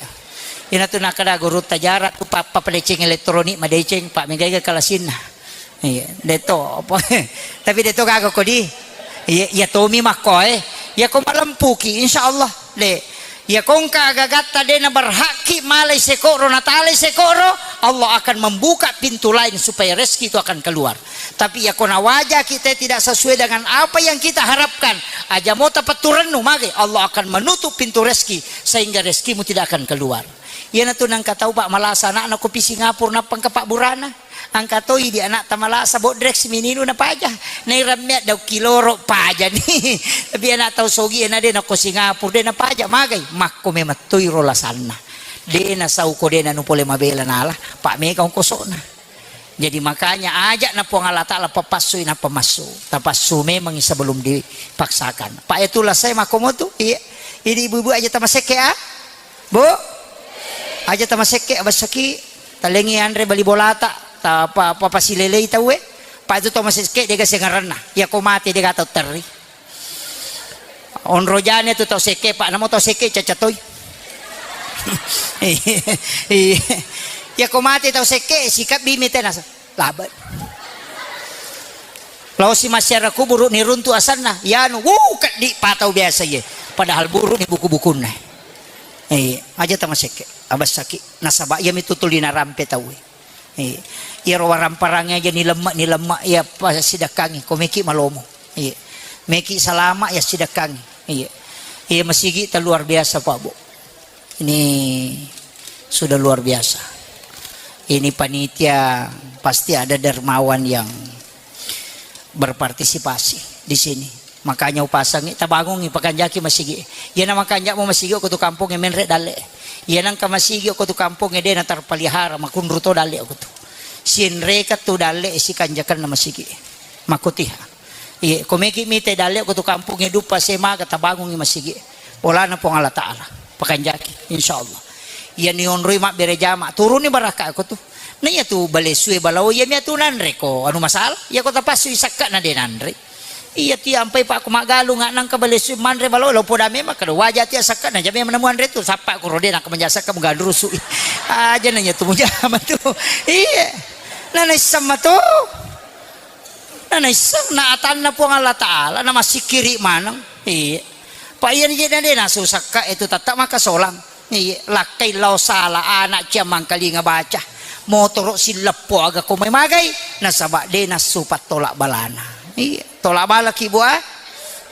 Ina tu nakada guru tajara tu pa, pappadeceng elektronik madeceng pa mega ega kelasinna. Iya, de to apa. Tapi de to gaga ko di. Iya, iya tomi makko e. Iya ko malempuki insyaallah. De. Iya ko engka agagatta de naberhakki malai sekoro natalai sekoro, Allah akan membuka pintu lain supaya rezeki itu akan keluar. Tapi iya ko nawajaki te tidak sesuai dengan apa yang kita harapkan, aja mo tapetturennu mage, Allah akan menutup pintu rezeki sehingga rezekimu tidak akan keluar. Iyanatu nangka tau, Pak, malasa anakna ko pi Singapura nappa engka pabburana. Angka toi di anakta malasa bodrek si mininu napaja. Nairammea daung kiloro pajani. Tapi anak tau sogi na de nako Singapura de napaja magai. Makko memang toi ro lasanna. De nasau ko de nanu pole mabela nala. Pak mega ongkosona. Jadi makanya ajak na Puang Allah Ta'ala papassui nappa massu. Tapassu memang sebelum dipaksakan. Pak, itulah saya makko motu. Iya. Ini ibu-ibu aja tamasekke ah. Bu, aja tamasekke abessaki, talengi anre bali bolata, ta pa, pa, pasilelei tauwe. Pak, itu tau masekke dega sengaranna. Iya ko mate dega tau terri. Onro jane tu tau sekke, Pak, namo tau sekke caca toi. Iya. Iya ko mate tau sekke sikabbi mi tenasa. Labe. Laosi massiara kuburu niruntu asanna, yanu, wuh, keddi patau biasa ye. Padahal buru ni buku-bukunna. Eh, aja tamasekke, abessaki. Nasaba iya mitu tuli narampe tauwe. Iya. Iyaro waramparangnge aja nilemma, nilemma, iya, passidekkangngi, ko meki malomo. Iya. Meki salama, ya sidekkangngi. Iya. Iya, masigi ta luar biasa, Pak Bu. Ini sudah luar biasa. Ini panitia pasti ada dermawan yang berpartisipasi di sini. Makanya upasangi, tabangungi, pakanjaki masigi. Iyana makanjamo masigi ko tu kampongnge menre dalle. Iyana engka masigi ko tu kampongnge de na terpelihara, makunru to dalle ko tu. Sinreka tu dalle sikanjakanna masigi. Makkutiha. Iye, ko meki mite dalle ko tu kampongnge duppa semaga tabangungi masigi. Bolana Puang Allah Ta'ala. Pakanjaki, insyaallah. Iya ni onroi mabbere jama, turuni barakka ko tu. Na iya tu balesue balao, iya mi atu nanre ko anu masalah. Iya ko tapassu isakka na de nanre. Iya ti ampai pak ko maggalung, nangka balesue manre balao, lo poda memang kada waja ti asakka na jame menemuan re tu. Sappa ko rode nangka menjasakka menggadurusu. Aja nanya tu mujama tu. Iya. Na naisseng matu. Na naisseng na atanna Puang Allah Ta'ala, na massikkiri maneng. Iya. Pa iya ni je na de nasusakka itu tetta makasolang. Iya, lakkai lao sala anak cia mangkalinga baca. Motoro silleppo aga ko mai magai, nasaba de nassupa tolak balana. Iya, tolak balaki bua.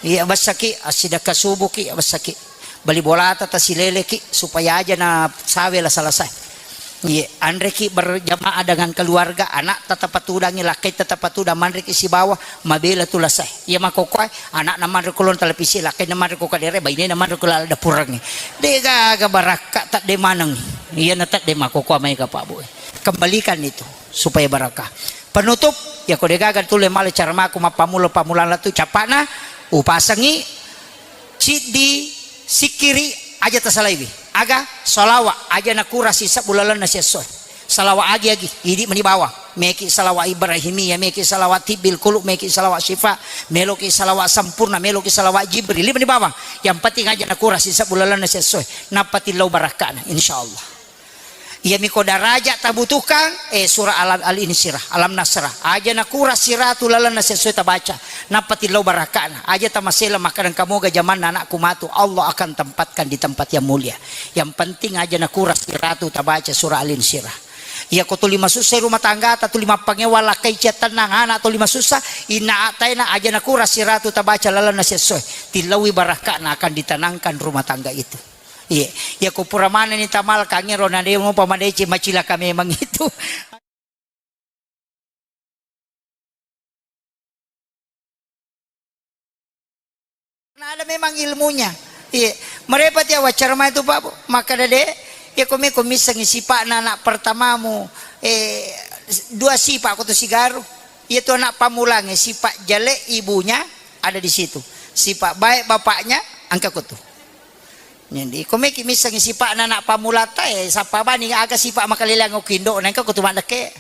Iya, bessaki, assidekka subuki, bessaki. Bali bolata tasileleki supaya aja na sawe lasa-lasae. Iye, anreki berjamaah dengan keluarga, anak tetap patudangi, lakkai tetap patudang, manreki sibawa, mabela tu lasae. Iya makkokkoe, anak na manre ko lon televisi, lakkai na manre ko kadere, baine na manre ko lala dapurangnge. De gaga barakka tadde maneng. Iya na tadde makkokkoe mai ka Pak Bu. Kembalikan itu supaya barakah. Penutup, ya ko de gaga tulle male cara mako mappammula-pammulang latu capana, upasangi, Ciddi, sikkiri, aja tasalaiwi. Aga? Salawa, aja nakura sisebbu lalenna siessoe. Salawa agi-agi, idi meni bawang. Meki salawa Ibrahimiyah, meki salawa tibbil qulub, meki salawa syifa, meloki salawa sempurna, meloki salawa Jibril, idi meni bawang. Yang penting aja nakura sisebbu lalenna siessoe. Nappa tillau barakkana, insyaallah. Iyami ko daraja tabutuhkan, eh, surah Al-, Al-Insyirah, Alam Nasrah. Aja nakura siratu lalenna sesuai tabaca. Nappa tillau barakkana. Aja tamasela makkadang kamoga jamanna anakku matu. Allah akan tempatkan di tempat yang mulia. Yang penting aja nakura siratu tabaca surah Al-Insyirah. Iya ko tuli masussa rumah tangga, ta tuli mappangewa lakkai cia tenang, anak tuli masussa, inna ataina aja nakura siratu tabaca lalenna sesuai. Tillaui barakkana akan ditenangkan rumah tangga itu. Iya, iya ko pura manenni tamalkangngi ro na de mopa madeceng, macilaka memang itu. Nah, ada memang ilmunya. Iya, merepati awaccara mai tu Pak Bu. Makkada de, iya ko meko missengi sipa'na anak pertamamu, eh, dua sipa' ko tu sigaru. Iya tu anak pammulangnge, sipa' jale ibunya ada di situ. Sipa' baik bapaknya engka ko tu. Jadi, ko meki missengi sipa'na anak pammulata, eh, sappa bani aga sipa' makaleleang okko indo'na, engka ko tu maddekke.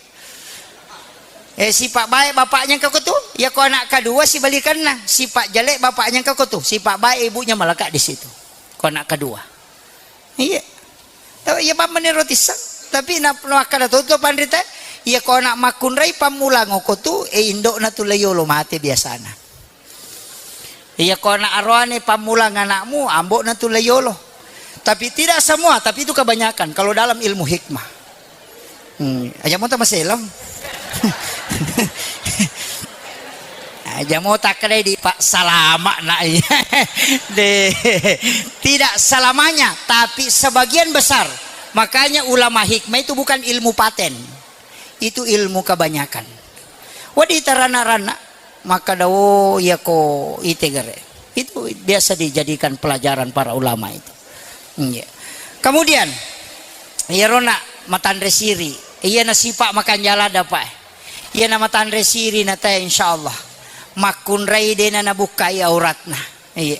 Eh, sipa' baik bapaknya engka ko tu, iya ko anak kedua sibalikanna, sipa' jelek bapaknya engka ko tu, sipa' baik ibunya melekat di situ. Ko anak kedua. Iya. Tapi iya pammeni roti sang. Tapi na, na makkada to, to panrita, iya ko anak makkunrai pammulang okko tu, eh, indo'na tu layolo mate biasana. Iya ko anak aroane pammulang anakmu, ambo'na tu layolo. Tapi tidak semua, tapi itu kebanyakan kalau dalam ilmu hikmah. Hmm, aja mau tambah selam. Aja mau tak kena di Pak salama nak iya. De, tidak selamanya, tapi sebagian besar. Makanya ulama hikmah itu bukan ilmu paten. Itu ilmu kebanyakan. Wadi tarana-rana. Makkada, "Oh, iya ko itegere." Itu biasa dijadikan pelajaran para ulama itu. Iya. Kemudian, iyaro na matanre siri, iya na sipa' makanjala dapae. Iya na matanre siri na tae, insyaallah. Makkunrai dena nabukkai auratna. Iya.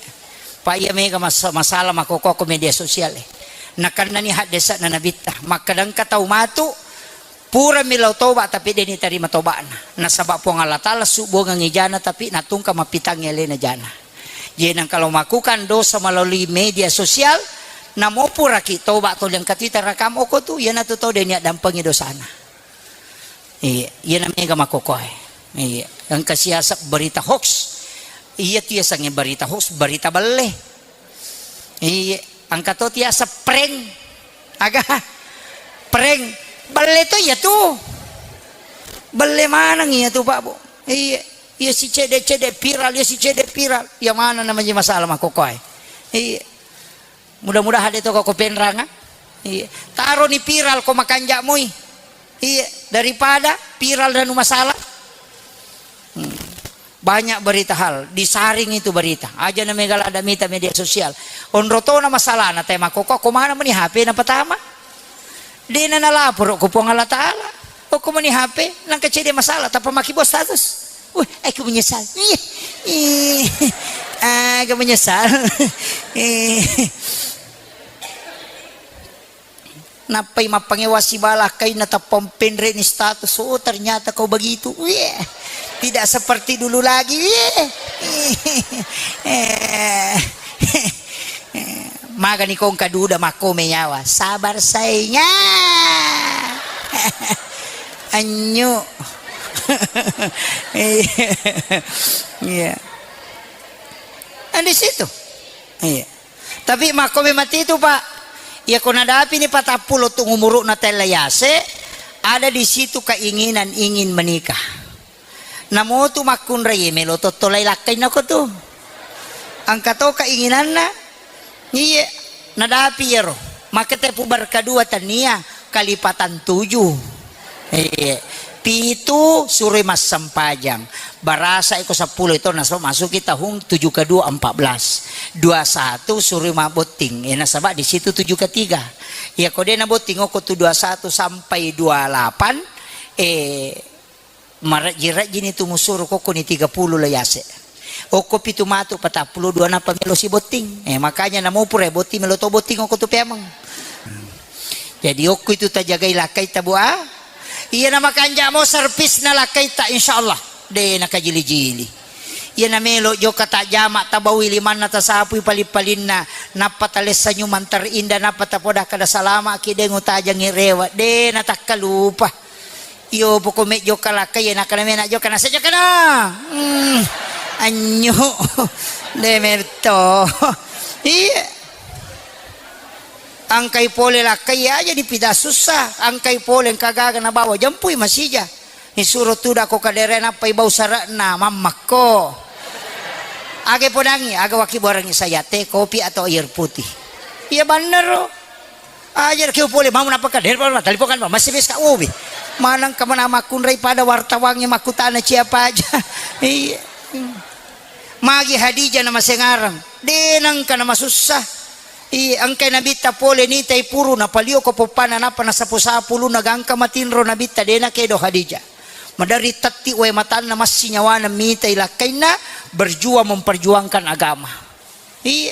Pa iya mega mas-, masalah makkokko ko media sosial e. Nakennani haddesa na nabitta. Makkada engka tau matu, purami lao toba tapi deni tarima tobana. Nasaba Puang Allah Taala subbuangengngi jana tapi natungka mappitangngi alena jana. Jadi nang kalau melakukan dosa melalui media sosial, namo puraki toba to liang katita rakam oko tu, iyanatu tau deni addampengi dosana. Iya, iyana mega makkokkoe. Iya, engka siaseng berita hoax. Iya tu yasengnge berita hoax, berita belle. Iya, engka to tiaseng prank. Aga? Prank. Belle to iya tu. Belle maneng iya tu, Pak, Bu. Iya, iya si cedde-cedde viral, iya si cedde viral. Iya maneng namanya masalah makkokkoe. Iya. Mudah-mudahan de to ko penranga. Iya. Taroni viral ko makanja moi. Iya, daripada viral dan masalah. Hmm. Banyak berita hal, disaring itu berita. Aja na mega lada mita media sosial. Onro tona masalahna te makkokkoe, ko mana meni H P na pertama. Dena nalaporo ko Puang Allah Taala. Okko meni H P, nangka cedde masalah, tappa makkibau status. Wih, aku menyesal. Ih, ih, aku menyesal. Eh. Nappai mappangewa sibala kainna tappa penre ni status. Oh, ternyata kau begitu. Wih, tidak seperti dulu lagi. Wih. Eh. Magani kongka duda makkome nyawa. Sabar sainga. Anyu. Iya. Iya. Kan di situ. Iya. Tapi makkome mati itu, Pak. Iya, ko nadapi ni patappulo tu umuru'na tella yase, ada di situ keinginan ingin menikah. Namotu makkunrai melo tottolai lakkainna ko tu. Engka to keinginanna. Iye, nadapi iyaro. Maka tepu berkedua tania kalipatan tujuh. Iye. Pitu suroi massempajang. Barasa iko seppulo itu nasaba masuki tahun tujuh kedua empat belas. Dua satu suroi mabbotting. Eh, nasaba di situ tujuh ketiga. Iya ko de nabotting oko tu dua satu sampai dua lapan, eh, Marejji-rejjini tu musuru kokkoni tiga puluh la yase. Okko pitu matu patappulo dua nappa melo sibotting. Eh, makanya namo pura botting melo to botting okko tu peameng. Jadi okko itu tajagai lakkai tabua. Iya na makanja mo servisna lakkaita insyaallah. De nakajili-jili. Iya na melo jokka tajama tabaui limanna tasapui paling-palinna nappa talessa nyumang terindah nappa tapoda kada salama ki de ngutajangi rewa. De natakkalupa. Iyo, poko mejjo kalakkai, iya, nakkana mena jokka, nasa jokkana. Hmm, anyo. De merto. Iya. Angkai pole lakkai aja dipida sussa, angkai pole engka gaga nabawa jempui masija. Nisuro tudako kadere nappai bau sarakna, mammakko. Aga podangi, aga waki borangi saya, teh, kopi atau air putih. Iya bannero. Aja keu pole mau napaka der pala telepon kan masih bis ka ubi. Manang kemana makkunrai pada wartawangnge makkutana siapa aja. Iya. Magi Hadijah nama sengarang. De nangka nama susah. Iya, engkai nabitta pole nitai puru napalio ko poppana napa nasapu-sapu lu nagangka matinro nabitta de nakedo Hadijah. Madari tatti wae matanna massi nyawana mitai lakkainna berjuang memperjuangkan agama. Iya.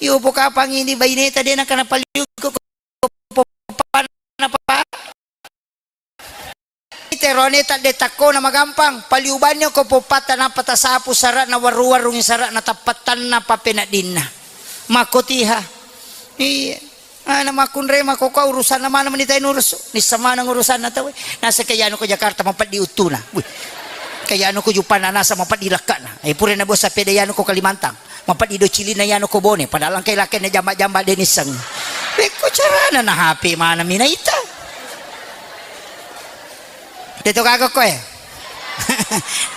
Iyo pokapang ini baineta de nangka napalio ko poppana, Pak. Terone tadde takkona magampang, paliubanni ko poppatta nappa tasapu sara'na warru-warrungi sara'na tappattanna pappeneddinna. Makkotiha. Iya. Ana makkunrai makkokkoe urusanna maneng meni tai nurusu. Nissa maneng urusanna tauwe. Naseke yanu ko Jakarta mapeddi uttuna. Wih. Ke yanu ko Juppana nasa mapeddi lekkana. Eh, pura na bosa pede yanu ko Kalimantan. Mapeddi do cilina yanu ko Bone, padahal engkai lakkainna jamba-jamba de nisseng. Pekko carana na H P maneng mi naita. De to gaga koe.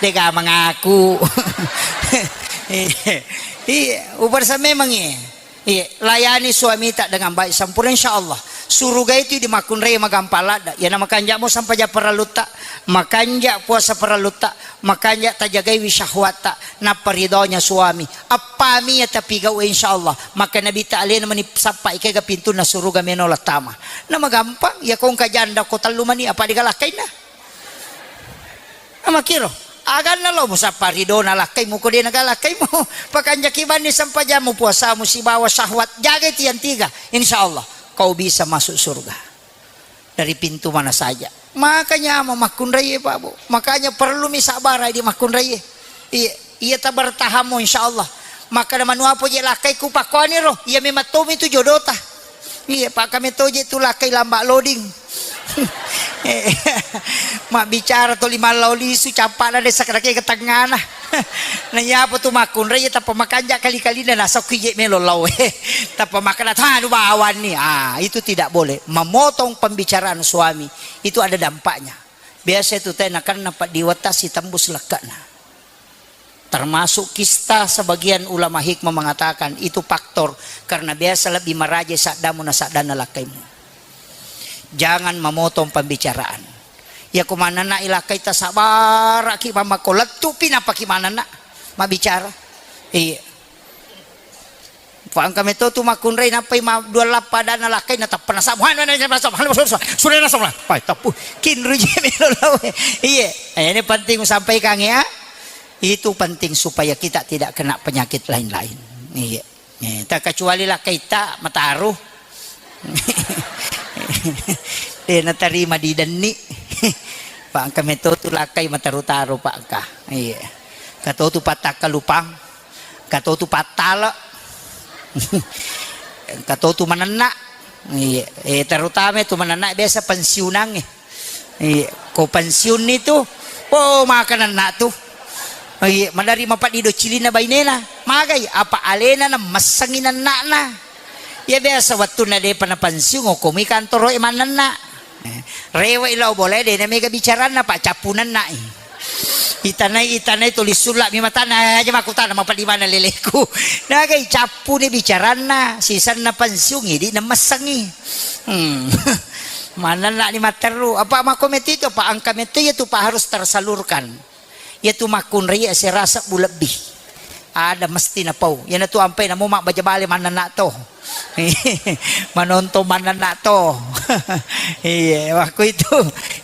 De ga mengaku. Iya, ubarsa memang iya. Iya, layani suamita dengan baik sempurna insyaallah. Suruga itu di makkunrai magampang ladda. Iya na makanja mo sampaja parellutta, makanja puasa parellutta, makanja tajagaiwi syahwatta. Nappa ridhonya suami. Appami iya tapigau insyaallah. Maka Nabitta alena meni sappa ikega pintunna suruga meno lattama. Na magampang, iya ko engka janda ko tellu mani apa digalakkainna. Amakiro. Aganna lo musappa ridhona lakkaimu ko dena galakkaimu. Pakanjaki banni sempajammu puasamu sibawa syahwat. Jagai tiang tiga. Insyaallah kau bisa masuk surga. Dari pintu mana saja. Makanya mau makkunrai, Pak, Bu. Makanya perlu mi sabar di makkunrai. Iya, iya tabertahanmu insyaallah. Maka ada manuapo je lakkaiku pakkoani ro. Iya memang tomi tu jodota. Iya, Pak, kami toje tu lakkai lamba loading. Mabbicara toli mallau lisu cappana desa kadake ke tengana. Naiyapo tu makkunrai tappa makanja kali-kalina nasokki je melo lau. Tappa makkeda tanu bawanni. Ah, itu tidak boleh. Memotong pembicaraan suami itu ada dampaknya. Biasa itu teh nakenna peddi wetta sitembus lekke'na. Termasuk kista, sebagian ulama hikmah mengatakan itu faktor karena biasa lebih maraja saddamu na saddanna lakkaimu. Jangan memotong pembicaraan. Iya ko manenna ilakkai tasabbaraki mammako lettupi napaki manenna mabbicara. Iya. Fa engka meto tu makkunrai nappai ma dua lappa adanna lakkai na tappa nasabbu. Hana na nasabbu. Hana nasabbu. Sure nasabbu. Pai tappu. Kinru je melo lawe. Iya. Eh, ini penting sampaikan ya. Itu penting supaya kita tidak kena penyakit lain-lain. Iya. Eh, tak kecuali lakkai ta mataru. De natarima didenni. Pak engka meto tu lakkai mataru-taru pak engka. Iya. Katotu patakkalupang. Katotu pattale. Katotu manenna. Iya. Eh, terutama tu manenna biasa pensiunangnge. Iya. Ko pensiunni tu, oh, makanenna tu. Iya, madari mapaddi do cilinna bainena. Magai apa alena na messengi nenna'na. Iya biasa wettunna depa na pensiun, okkomi kantoro e manenna. Eh, rewe lao bola de na mega bicaranna pak cappu nenna'i. Itanai, itanai tuli sulla mi matana, eh, aja makkutana mapa di mana leleku. Nagai cappu ni bicaranna, sisanna pensiun idi nemessengi. Hmm. Manenna ni matteru, apa mako metu itu, apa angka metu ya tu pak harus tersalurkan. Iya tu makkunrai asera sebbu lebbi. Ada mesti napau. Iyana tu ampai namo mabbaja bale manenna to. Manonton manenna to. Iya, waktu itu.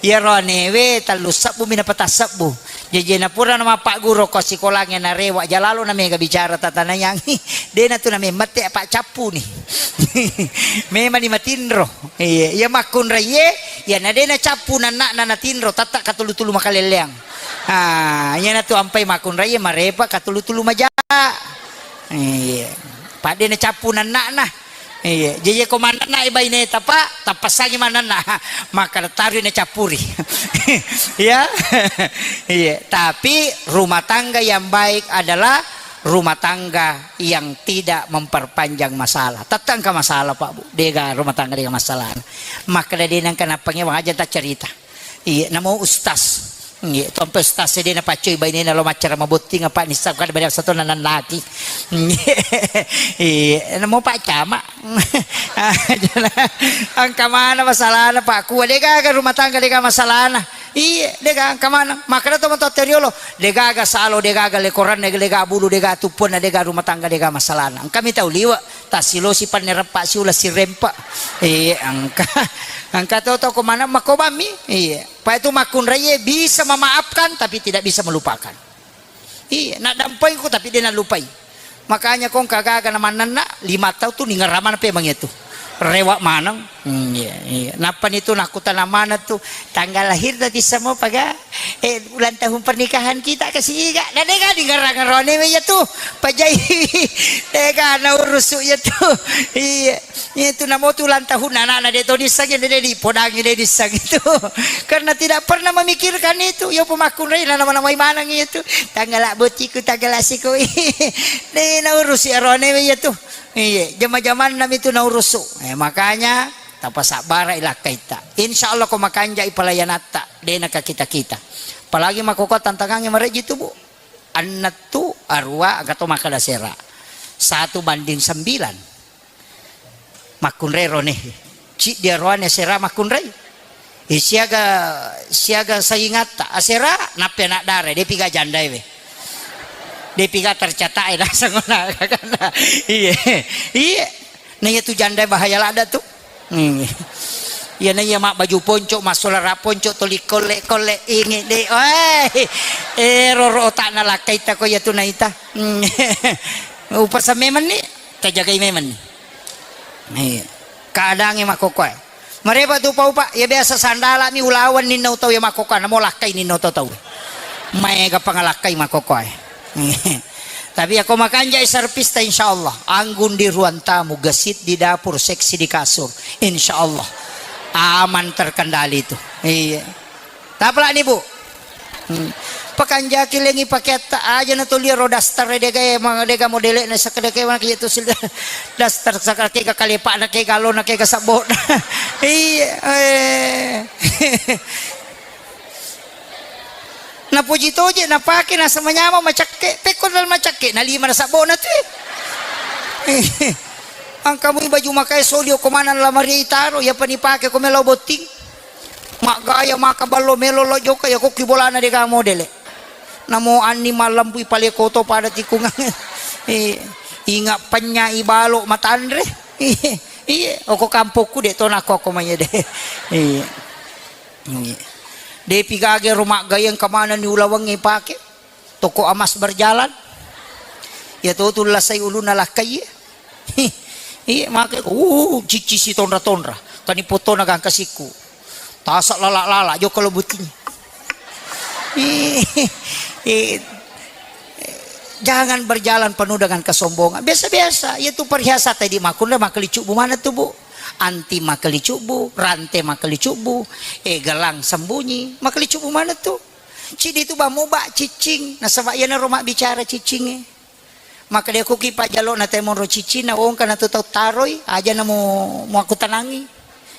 Iya roanewe tellu sebbu mi napata sebbu. Jajena pura na mappagguru ko sikolangnge narewa jalalo na mega bicara tatanayangi. Dena tu na memmette apa cappu ni. Memang ni matinro. Iya, iya makkunrai ye, iya na dena cappu nanna na natinro tatta katulu-tulu makalelleang. Ah, iyana tu ampai makkunrai marepa katulu-tulu maja. Iya. Padde na cappu nanna'na. Iya, jaji ko manenna baineta pak, tappasangi manenna. Maka taru na cappuri. Ya. Iya, tapi rumah tangga yang baik adalah rumah tangga yang tidak memperpanjang masalah. Tatta engka masalah pak bu, dega rumah tangga dega masalah. Maka dena engka nappangewa aja tak cerita. Iya, namo ustaz. Iya, tompe ustaz e dena paccoi bainena lo maccara mabotting apa nissa kada beda satu nanannaki. Iya, namo pak camat. Angka mana masalahna pak kua degaga rumah tangga dega masalahna. Iya, dega angka mana. Makanya to matoa teriolo. Degaga salo, degaga lekoran, dega bulu, dega tuppuanna, dega rumah tangga, dega masalahna. Engka mi tau liwa. Tasilosi pannereppa siula sirempa. Iya, angka. Angka to to ko mana makobami. Iya. Pak itu makkunrai bisa memaafkan tapi tidak bisa melupakan. Iya, nak dampai ku tapi dia nak lupai. Makanya kong kagaga na manenna lima tahun tu ningeramana pe mangetu. Rewa maneng. Hmm, iya, iya. Nappa ni tu nakutana mana tu tanggal lahir tadi semua paga. Eh, ulang tahun pernikahan kita ke siga. Na dega di ngerang-ngerone iya tu. Pajai. Dega na urusu iya tu. Iya. Iya tu namo tu ulang tahun anak-anak de to disang de di podang de disang itu. Karena tidak pernah memikirkan itu. Yo pemakun rei nama-nama manang itu. Tanggal botiku tanggal asiku. De na urusi arone iya tu. Iya, jama-jamanna mi tu na urusu. Eh, makanya tapasabbara ilakkaita. Insya Allah ko makanjai pelayanatta. Dena ka kita-kita. Apalagi makoko tantangannya mareji tu bu. Annettu arua gato makkeda sera. Satu banding sembilan. Makkunrai rone. Ciddi aruane sera makkunrai. Eh, siaga siaga saingatta asera nappe anak dare depiga jandae we. Depiga tercatat e naseng ona. Iya. Iya. Nah iya tu jandae bahaya ladda tu. Hmm. Iya na iya mak baju ponco, masolara ponco, toli kolle-kolle ingi de. Weh. Eh roro otakna lakkaita ko iya tu naita. Hmm. Upasa memang ni, tajagai memang ni. Iya. Keadaannya makkokoe. Marepa tu pau pak, ya biasa sandala mi ulawan ninna utau ya makkokoe, namo lakkai ninna utau tau. Maega pangalakkai makkokoe. Tapi ako makanjai serpista insyaallah, anggun di ruang tamu, gesit di dapur, seksi di kasur, insyaallah aman terkendali itu. Iya. Tapalani bu. Hmm. Pakanjaki lengi pakeatta aja na toli ro daster dega e, ma dega modele na sakade ke mana kitu sil daster sakade ke kalepa na ke galo na ke sabot. Iya. Eh. Napoji toje napake, nasaba manyameng macakke. Pekko dal macakke, nalima nasabbona tu. Engka mui baju makae soli okko maneng lamari taro, iyapa nipake ko melo botting. Maggaya maka ballo melo lo jokka, iya kokki bolana dega modele. Namo anni mallempu ipalekoto pada tikungang. Eh, inga penya ibalo matanre. Iya, oko kampokku de to nakko ko maye de. Iya. Iya. Depi gage ro maggaya engka manenni ulawengnge ipake. Toko emas berjalan. Iya to tu lasai ulunna lakkai. Iya, make, uh, cicci si tonra-tonra. Kani potona gangka sikku. Tasa lala-lala, jokka lo butting. Iya, iya. Jangan berjalan penuh dengan kesombongan. Biasa-biasa, iya tu perhiasan tadi makunna makkelicubbu mana tu, Bu? Anti makkelicubbu, rante makkelicubbu, eh, gelang sembunyi, makkelicubbu mana tu? Cidi tu ba muba ciccing, nasaba iyanaro mabbicara ciccingnge. Makkeda ko ki pajjalo na temonro ciccinna, wongka na tu tau taroi, aja na mu, muakkutanangi.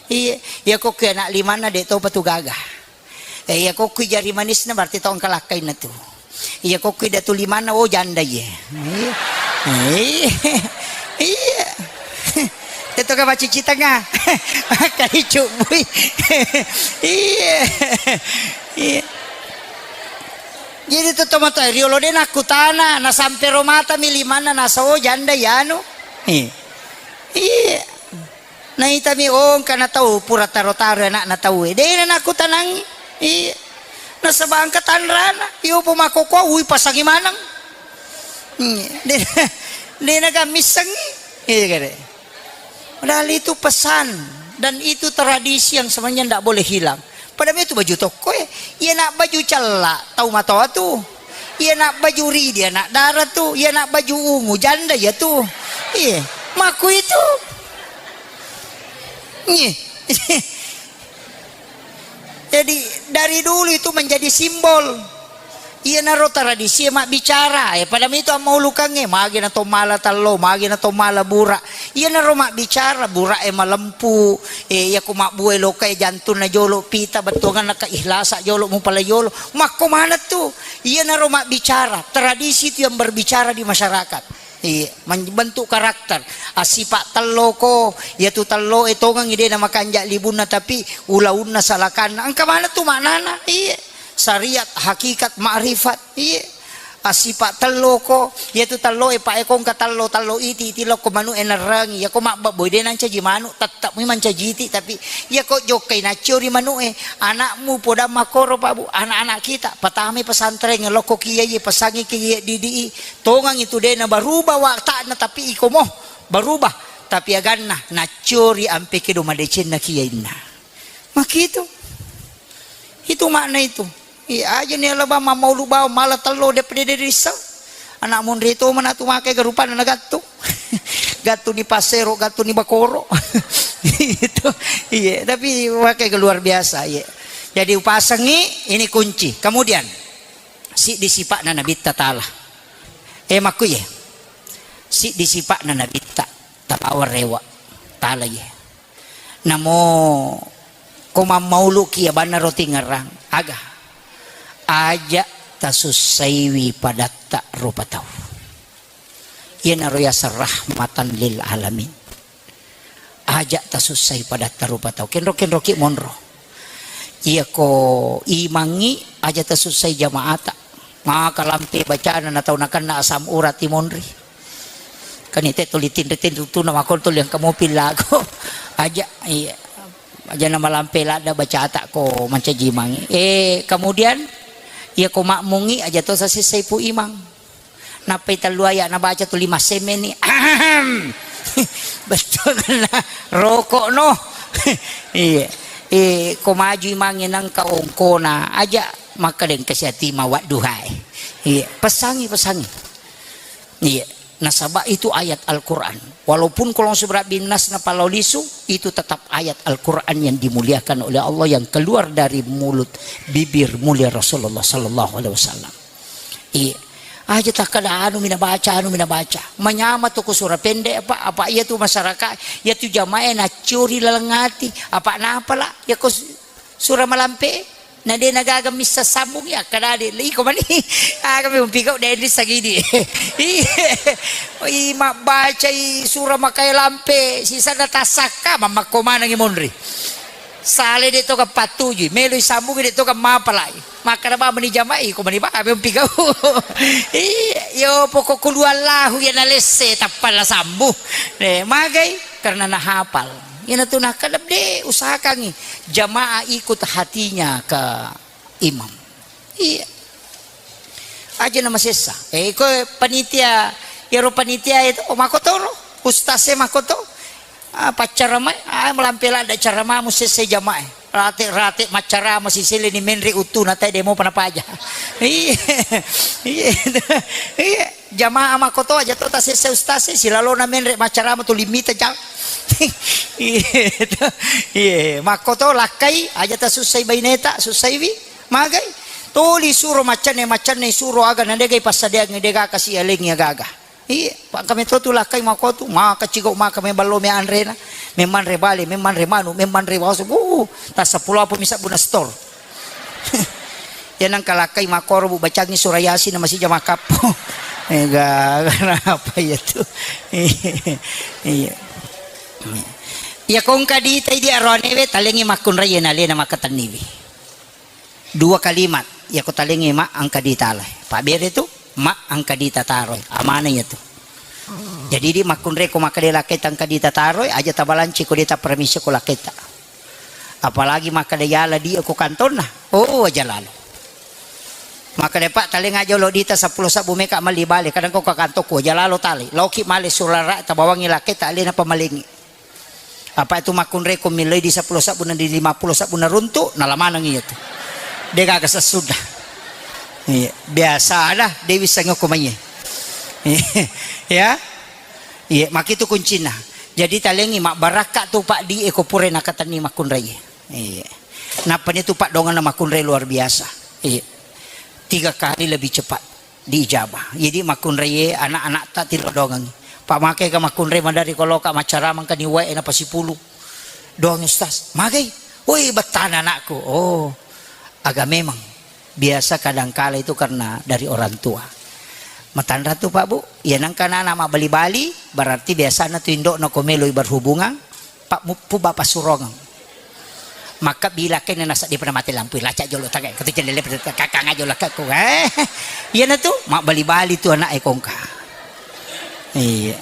Iya, iya ko ki anak limanna de topa tu gaga. Eh, iya ko ki jari manisna berarti tau engka lakkainna tu. Iya ko ki datu limanna, oh janda iye. Iya. Iya. Iya. Itu ka macici tengah. Makkali cubbui. Iya. Iya. Jadi tu tomatoa riolo de nakkutana, nasampe ro mata mi limanna nasa, oh janda iyanu. Iya. Iya. Naitami, oh, engka na tau pura taro-taro anakna tau e. De na nakkutanangi. Iya. Nasaba engka tanrana. Iyo po makkokkoe, ui pasangi maneng. Iya. De, de na gammissengi. Iya kare. Padahal itu pesan dan itu tradisi yang sebenarnya ndak boleh hilang. Pada itu baju tokko e, iya nak baju cella, tau matoa tu. Iya nak baju ridi, anak dara tu. Iya nak baju ungu, janda iya tu. Iya, maku itu. Iya. Jadi dari dulu itu menjadi simbol. Iyanaro tradisi e mabbicara, eh, pada mitu ammaulukangnge, magi na to mala tallo, magi na to mala bura. Iyanaro mabbicara, bura e malempu, eh, iyako mabbue loka e jantunna jolo, pita bettuanganna keihlasa jolo, mupala jolo. Makko maneng tu, iyanaro mabbicara, tradisi itu yang berbicara di masyarakat. Iya, men-, bentuk karakter. Assipa telloko, iyatu tello e tongengi de namakanja libunna, tapi ulaunna salakanna. Engka maneng tu maknana? Iya. Syariat, hakikat, makrifat. Iya. Assipa telloko, iyatu tello e pa e ko engka tello, tello iti, iti lokko manu e nerrengi. Iyako mabbebbo de nancaji manu, tetap mi mancaji iti, tapi iyako jokkai naccio ri manu e, anakmu podang makkoro, Pak Bu, anak-anak kita, patamai pesantren, lokko kiai, pesangi kiai didi i, Tongang itu de na berubah watakna, tapi iko mo berubah. Tapi aganna nacciori ampe kedo madecenna kiyainna. Makitu. Itu makna itu. Iya aja ni alaba mammaulu bawang mala tello de pede de risseng. Anak monri to mana tu make garupanna na gattu. Gattu ni pasero, gattu ni bakoro. Itu. Iya, tapi make luar biasa, iya. Jadi upasengi ini kunci. Kemudian siddi sipa'na Nabitta Taala. Eh, makkuye. Siddi sipa'na Nabitta, tapawa rewa. Taala ye. Namo ko mammauluki abanna roti ngerang, aga? Aja tasussaiwi padatta rupa tau. Iyanaro yaseng rahmatan lil alamin. Aja tasussai padatta rupa tau. Kenro-kenroki monro. Iyako imangngi aja tasussai jamaata. Maka lampe bacana na tau nakenna asam urat i monri. Kan ite tuli tinri-tinri tuna makon tuli engka mopi lago. Aja, iya. Aja na malampe ladda bacata ko mancaji imangngi. Eh, kemudian iyako makmungngi aja to sasessai pu imang. Nappai tellu ayat nabaca tu lima semme ni. Ahem. Betul na rokok no. Iya. Eh, ko maju imangnge nangka ongkona aja makkadeng kasiati mawadduhae. Iya, pesangi, pesangi. Iya. Nasaba itu ayat Al-Quran. Walaupun kalau seberat binas na palau lisu, itu tetap ayat Al-Quran yang dimuliakan oleh Allah, yang keluar dari mulut bibir mulia Rasulullah sallallahu alaihi wasallam. Iya. Aja takkada anu mina baca, anu mina baca. Manyama tu ku sura pendek apa, apa iya tu masyarakat, iya tu jamae nacciori laleng ati, apa napa la, iya ko su-, sura malampe. Na de' na gaga missa sambung ya, akkada de', iko mani. Aga mi umpigau de' ni sagidi. Iya. I mabbacai sura makae lampe, sisana tasakka, mammakko manengi monri. Sale de' to ka pattujui, meloi sambungi de' to ka mapalai. Makkada ba meni jamai, iko mani ba, ami umpigau. Iya, yo pokok kulu Allahu ya nalesse, tappa la sambung. Eh, magai, karena nahapal. Iyana tu nakkada de', usahakangi jamaah ikut hatinya ke imam. Iya. Aja na masessa. Eh, ko panitia, iyaro panitia itu, oh, makkotoro. Ustaz e makkoto. Ah, paccaramai, ah, malampe ladda caramamu sesse jamae. Rate-rate maccarama sisele ni menre uttuna tae demo pana paja. Iya. Iya. Iya. Jamaah makkoto aja to tasessa ustaz e, silalona menre maccarama tu limita jang. Iya. Iya. Makkoto lakkai aja tasussai baineta, sussaiwi. Magai? Tuli suro maccanne, maccanne suro aga na degai passadiangngi, dega kasi alengngi aga-aga. Iya, pa engka meto tu lakkai makkotu, maka cigau maka me ballo me anrena, me manre bale, me manre manu, me manre waso, uh, tassappulo apa misa buna stor. Ya nangka lakkai makkoro bu bacangi surah Yasin na masija makappo. Ega, kenapa ya tu? Iya. Iya kongka ditai di aroanewe talengi makkunrai na lena makatenniwi. Dua kalimat, yako talengi ma engka ditalai. Pabere tu, ma engka ditataroi. Amana iya tu. Jadi di makkunre ko makkeda lakkaita engka ditataroi, aja tabalanci ko dita permisi ko lakkaita. Apalagi makkeda yala di ko kantonna. Oh, aja lalo. Makkeda, "Pak, talenga jolo dita seppulo sabbu meka malli bale, kadang ko ka kantokku, aja lalo tali. Loki male surara tabawangi lakkaita alena pamalengi." Apa itu makkunreko milloi di seppulo sabbu na di lima puluh sabbu na runtu, nala maneng iya tu. De gaga sessuda. Iya, biasa ada Dewi sengoko maiye. Ya. Iya, makitu kuncina. Jadi talengi mabbarakka tu Pak di eko pure nakatenni makkunrai. Iya. Nappa ni tu Pak dongeng na makkunrai luar biasa. Iya. Tiga kali lebih cepat diijabah. Jadi makkunraie anak-anakta tiro dongengi. Pak, makega makkunrai madari koloka maccaramang kani wae na pasipulu. Doang Ustaz. Magai? Woi, bettana anakku. Oh, agak memang biasa kadangkala itu karena dari orang tua. Matanra tu Pak Bu, ya nangka anak mabbali-bali, berarti biasanya tu indokna ko meloi berhubungan, Pak, muppu bapak surongeng. Maka bila kene nasa di pernah mati lampu, lacak jolo tagai. Kata jendela kakang aja lakakku. Eh, iya na tu, mak bali-bali tu anak e kongka. Iya.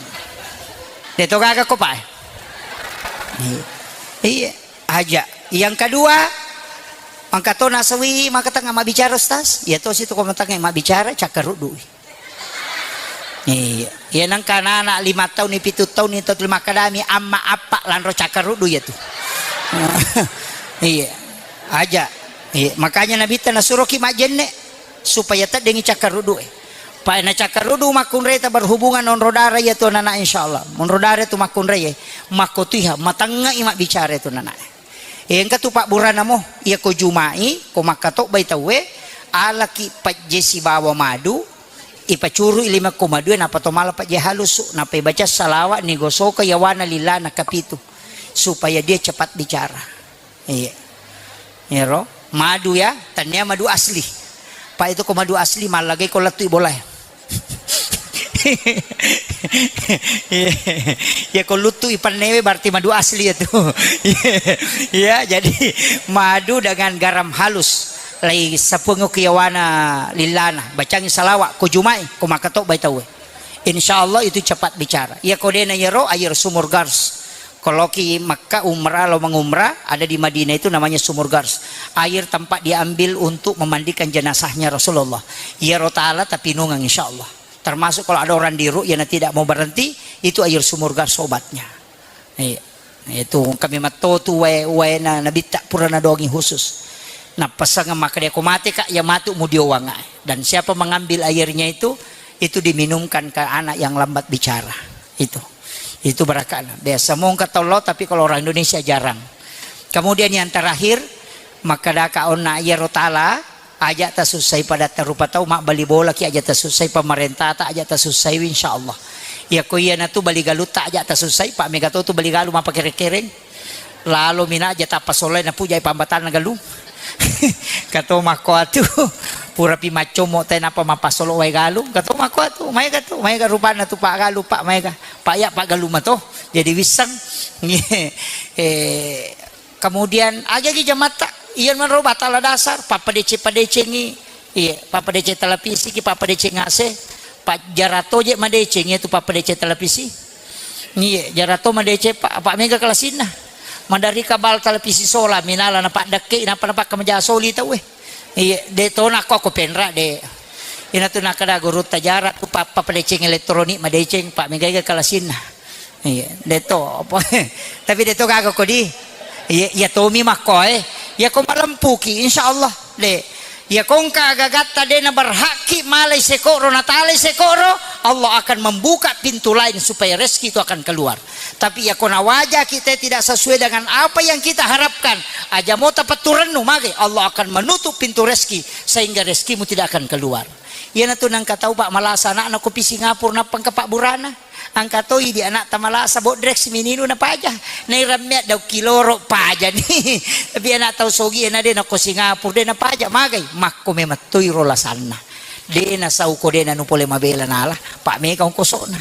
De to gaga ko, Pak? Iya. Iya, aja. Yang kedua, angka to nasawi maka tengah mak bicara, Ustaz. Ya to situ ko tengah mak bicara, cakkarudui. Iya. Iya, nangka anak-anak lima tahun, pitu tahun itu makadami amma apa lanro cakkaruddu ya tu. Iya. Aja. Iya, makanya Nabitta nasuroki majjenne supaya teddengi cakkaruddu e. Pa na cakkaruddu makkunrai ta berhubungan onro dara ya tu anak, insyaallah. Onro dara tu makkunrai e. Makkotuiha, matengngai mabbicara tu anak. Engka tu pabburana mo, iya ko Jumai, ko makkatobbai tauwe, alaki pajje sibawa madu, ipacurui lima ko madue, nappa to mala pajje halusu, nappa ibaca salawat, nigosoka yawana lillana kapitu, supaya dia cepat bicara. Iya. Iyaro, madu ya, tania madu asli. Pa itu ko madu asli, mallagai ko lettui bolae. Ya, ko luttu ipannewe berarti madu asli ya tu. Ya, jadi madu dengan garam halus. Lai sapungu kiyawana lillana, bacangi salawat, ko Jumai, ko makatobbai tauwe. Insya Allah itu cepat bicara. Ya, ko dena yero, air sumur Gars. Kalau ki Makkah umrah, lo mengumrah, ada di Madinah itu namanya Sumur Gars. Air tempat diambil untuk memandikan jenazahnya Rasulullah. Iyaro tala tapinungang, insya Allah. Termasuk kalau ada orang di ru'yah yang tidak mau berhenti, itu air Sumur Gars obatnya. Iya. Itu kami matotu wae, wae na Nabitta pura nadongi khusus. Napasang maka dia ko mate, Kak, ya matu mudiowang. Dan siapa mengambil airnya itu, itu diminumkan ke anak yang lambat bicara. Itu. Itu barakana. Biasa mongka tollo, tapi kalau orang Indonesia jarang. Kemudian yang terakhir, makkadaka onna iyaro tala, aja tasussai padatta rupa tau, mabbali bolaki aja tasussai pamarentata, aja tasussaiwi, insyaallah. Iya ko iya natu bali galutta aja tasussai, pa mega to tu bali galu mapakere-kereng. Lalo mina aja tappa solai napujai pambatanna galung. Kato makko atu, purapi maccommo te napa mappasolo wae galung. Kato makko atu, maega tu, maega rupanna tu Pak Galung, Pak, maega. Pak ya, Pak Galung mato. Jadi wisseng. Eh, kemudian agi-agi jamatta, iya manro batala dasar, pappadeceng-padecengi, iya, pappadeceng televisi ki, pappadeceng A C, Pak jarato je madeceng iya tu pappadeceng televisi. Iya, jarato madeceng, Pak, Pak mega kelasinna. Maderri kabal televisi sola, minala na paddekke, napa napakka maja soli tau, eh. Iya, de to nakko aku penra de. Ina tu nakada guru tajara tu pa-, pappadeceng elektronik madeceng, Pak mega kelasinna. Iya, de to apa. Tapi de to gaga ko di. Iya, iya tomi makko, eh. Iya ko malempuki, insya Allah. De. Iya ko engka agagatta de na berhakki malai sekoro, natalai sekoro, Allah akan membuka pintu lain supaya rezeki itu akan keluar. Tapi iya ko nawaja kita tidak sesuai dengan apa yang kita harapkan, aja mo tapettu rennu mage, Allah akan menutup pintu rezeki sehingga rezekimu tidak akan keluar. Iyanatu nengka tau, Pak, malasa anakna ko pi Singapura nappa engka pabburana. Engka toi di anakta malasa bodrek simininu napaja. Nairammea daukki loro pajani. Tapi anak tau sogi na de nako Singapura de napaja magai. Makko memettoi ro lasanna. De nasau ko de nanu pole mabela nala. Pak mega ongkosona.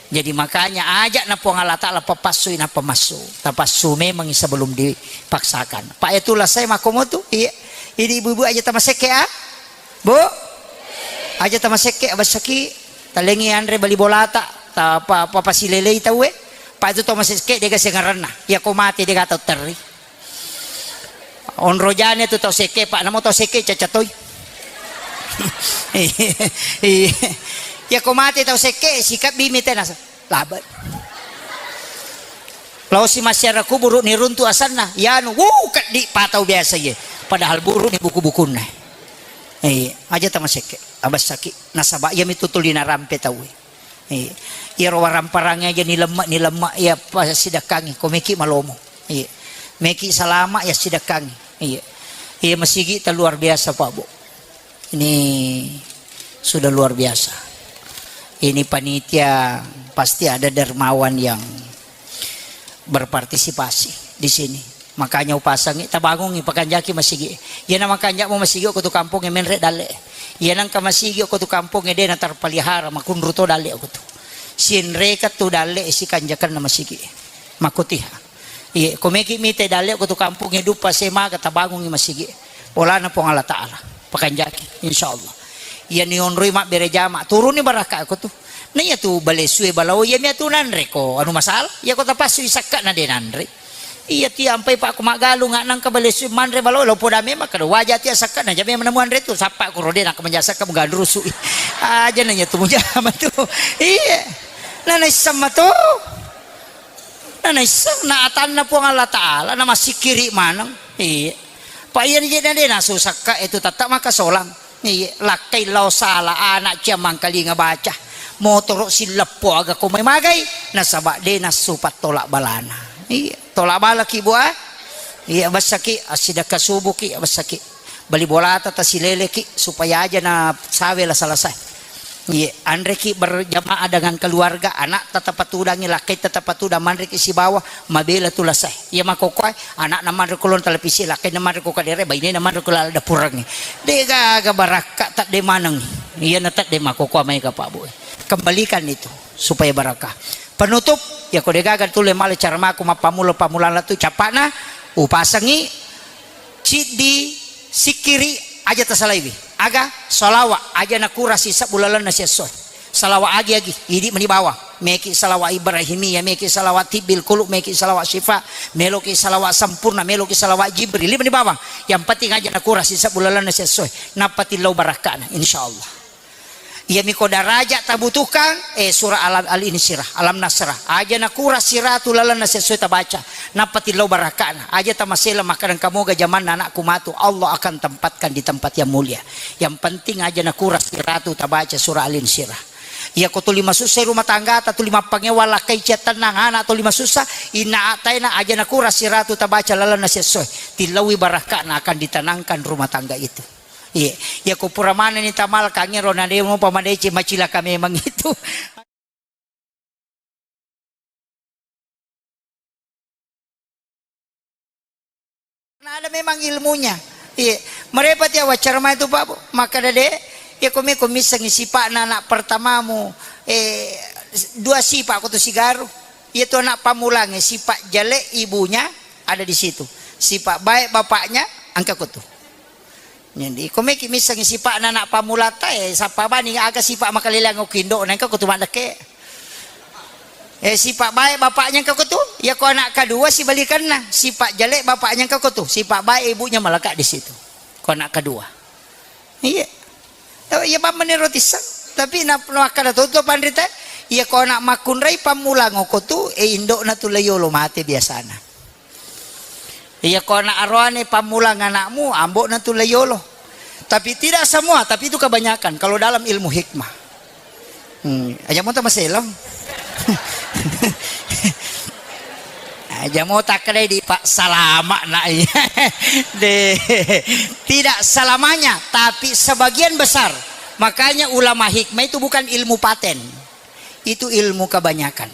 Jadi makanya ajak na Puang Allah Ta'ala papassui nappa massu. Tapassu memang sebelum dipaksakan. Pak itu lasai makko motu. Iya. Ini ibu-ibu aja tamasekke, ah? Bu? Aja tamasekke, abessaki. Talengi anre bali bolata. Ta pa, pa, pasilelei tauwe. Pak itu tamasekke dega sengaranna. Ya ko mate dega tau terri. Onrojane tu tau sekke, Pak, namo tau sekke caca toi. Iya. Ya ko mate tau sekke, sikabbi mitena. Labe. Lao si masyarakat kuburu ni runtu asanna, yanu, wuh, keddi patau biasa ye. Padahal buru ni buku-bukunna. Eh, aja tamasekke, abessaki. Nasaba iya mitu tuli narampe tau. Eh, iyaro waramparang aja ni lemma, ni lemma iya pasidakkangi, ko meki malomo. Eh, meki salama ya sidakkangi. Eh, iya masigi ta luar biasa, Pak, Bu. Ini sudah luar biasa. Ini panitia pasti ada dermawan yang berpartisipasi di sini. Makanya upasangi, tabangungi, pakanjaki masigi. Iyana makanja mo masigi ko tu kampung e menre dalle. Iyana engka masigi ko tu kampung e dena terpelihara, makunru to dalle ko tu. Sinreka tu dalle sikanjakanna masigi. Makotiha. Iye, ko meki mite dalle ko tu kampung e duppa semaga tabangungi masigi. Bolana Puang Allah Ta'ala. Pakanjaki, insyaallah. Iya ni onroi mabbere jama, turuni barakka ko tu. Na iya tu balessu e balao, iya mia tu nanre ko anu masalah. Iya ko tapassu isakka na de nanre. Iya ti ampai Pak ko maggalung, nangka balessu manre balao, lao poda memang kada waja ti asakka na jame namu anre tu. Sappa ko rode nangka manja sakka mugandrusu. Aja nanya tu mujama tu. Iya. Na naisseng mato. Na naisseng na atanna Puang Allah Ta'ala, na massikkiri maneng. Iya. Pa iya ni je na de nasu sakka itu tetta maka solang. Iya, lakkai lao sala anak cia mangkalinga baca. Motoro silleppo aga ko mai magai, nasaba de nasu pattolak balana. Iya, tolak bala ki bua. Iya, bessaki, assidakka subuki, bessaki. Bali bolata tasileleki supaya aja na sawe lasa-lasa. Iye, anreki berjamaah dengan keluarga, anak tetap patudangi, lakkai tetap patudang, manreki sibawa, mabela tu lasai. Iya makokoe, anak na manre kolon televisi, lakkai na manre ko kadere, baine na manre ko lala dapurangi. De gaga barakka tadde maneng. Iya na tadde makokoa mai ka Pak Bu. Kembalikan itu supaya barakah. Penutup, ya ko de gaga tu le male cara mako mappamulo pamulana tu capana, upasangi ciddi sikkiri aja tasalaiwi. Aga? Salawa aja nakurasi sebbu lalenna siessoe. Salawa agi-agi, idi meni bawang. Meki salawa Ibrahimiyah, meki salawa tibbil qulub, meki salawa syifa, meloki salawa sempurna, meloki salawa Jibril, idi meni bawang. Yang penting aja nakurasi sebbu lalenna siessoe. Nappa tillau barakkana, insyaallah. Iyami ko daraja tabutuhkan, eh, surah Alam, Al-Insyirah, Alam Nasrah. Aja nakura siratu lalenna sesuai tabaca. Nappa tillau barakkana. Aja tamasela makkadang kamoga jamanna anakku matu. Allah akan tempatkan di tempat yang mulia. Yang penting aja nakura siratu tabaca surah Al-Insyirah. Iya ko tuli masussa rumah tangga ta, tuli mappangewa lakkai cia tennang anak tuli masussa, inna ataina aja nakura siratu tabaca lalenna sesuai. Tillaui barakkana akan ditenangkan rumah tangga itu. Iya, iya ko pura manenni tamala kangero na de mopa madeceng, macilaka memang itu. Karena ada memang ilmunya. Iya, Merepati awaccara mai tu, Pak, Bu. Makkeda de, iya ko meko missengi sipa'na anak pertamamu, eh, dua sipa' ko tu sigaru. Iya tu anak pammulangnge, sipa' jelek ibunya ada di situ. Sipa' baik bapaknya, engka ko tu. Jadi, ko meki missengi sipa'na anak pammulata, eh, sappa bani aga sipa' makalelang ko indo'na, engka ko tu maddekke. Eh, sipa' baik bapaknya engka ko tu, iya ko anak kedua sibalikanna, sipa' jelek bapaknya engka ko tu, sipa' baik ibunya melekat di situ. Ko anak kedua. Iya. Iya bammenni rotisseng. Tapi na, nakkeda to, to panrita, iya ko anak makkunrai pammulang ko tu, eh, indo'na tu layolo mate biasana. Iya ko anak aroane pammulang anakmu, ambo'na tu layolo. Tapi tidak semua, tapi itu kebanyakan kalau dalam ilmu hikmah. Hmm, aja mo tamaselong. Aja mo takkedai di Pak salama nak iya. De, tidak selamanya, tapi sebagian besar. Makanya ulama hikmah itu bukan ilmu paten. Itu ilmu kebanyakan.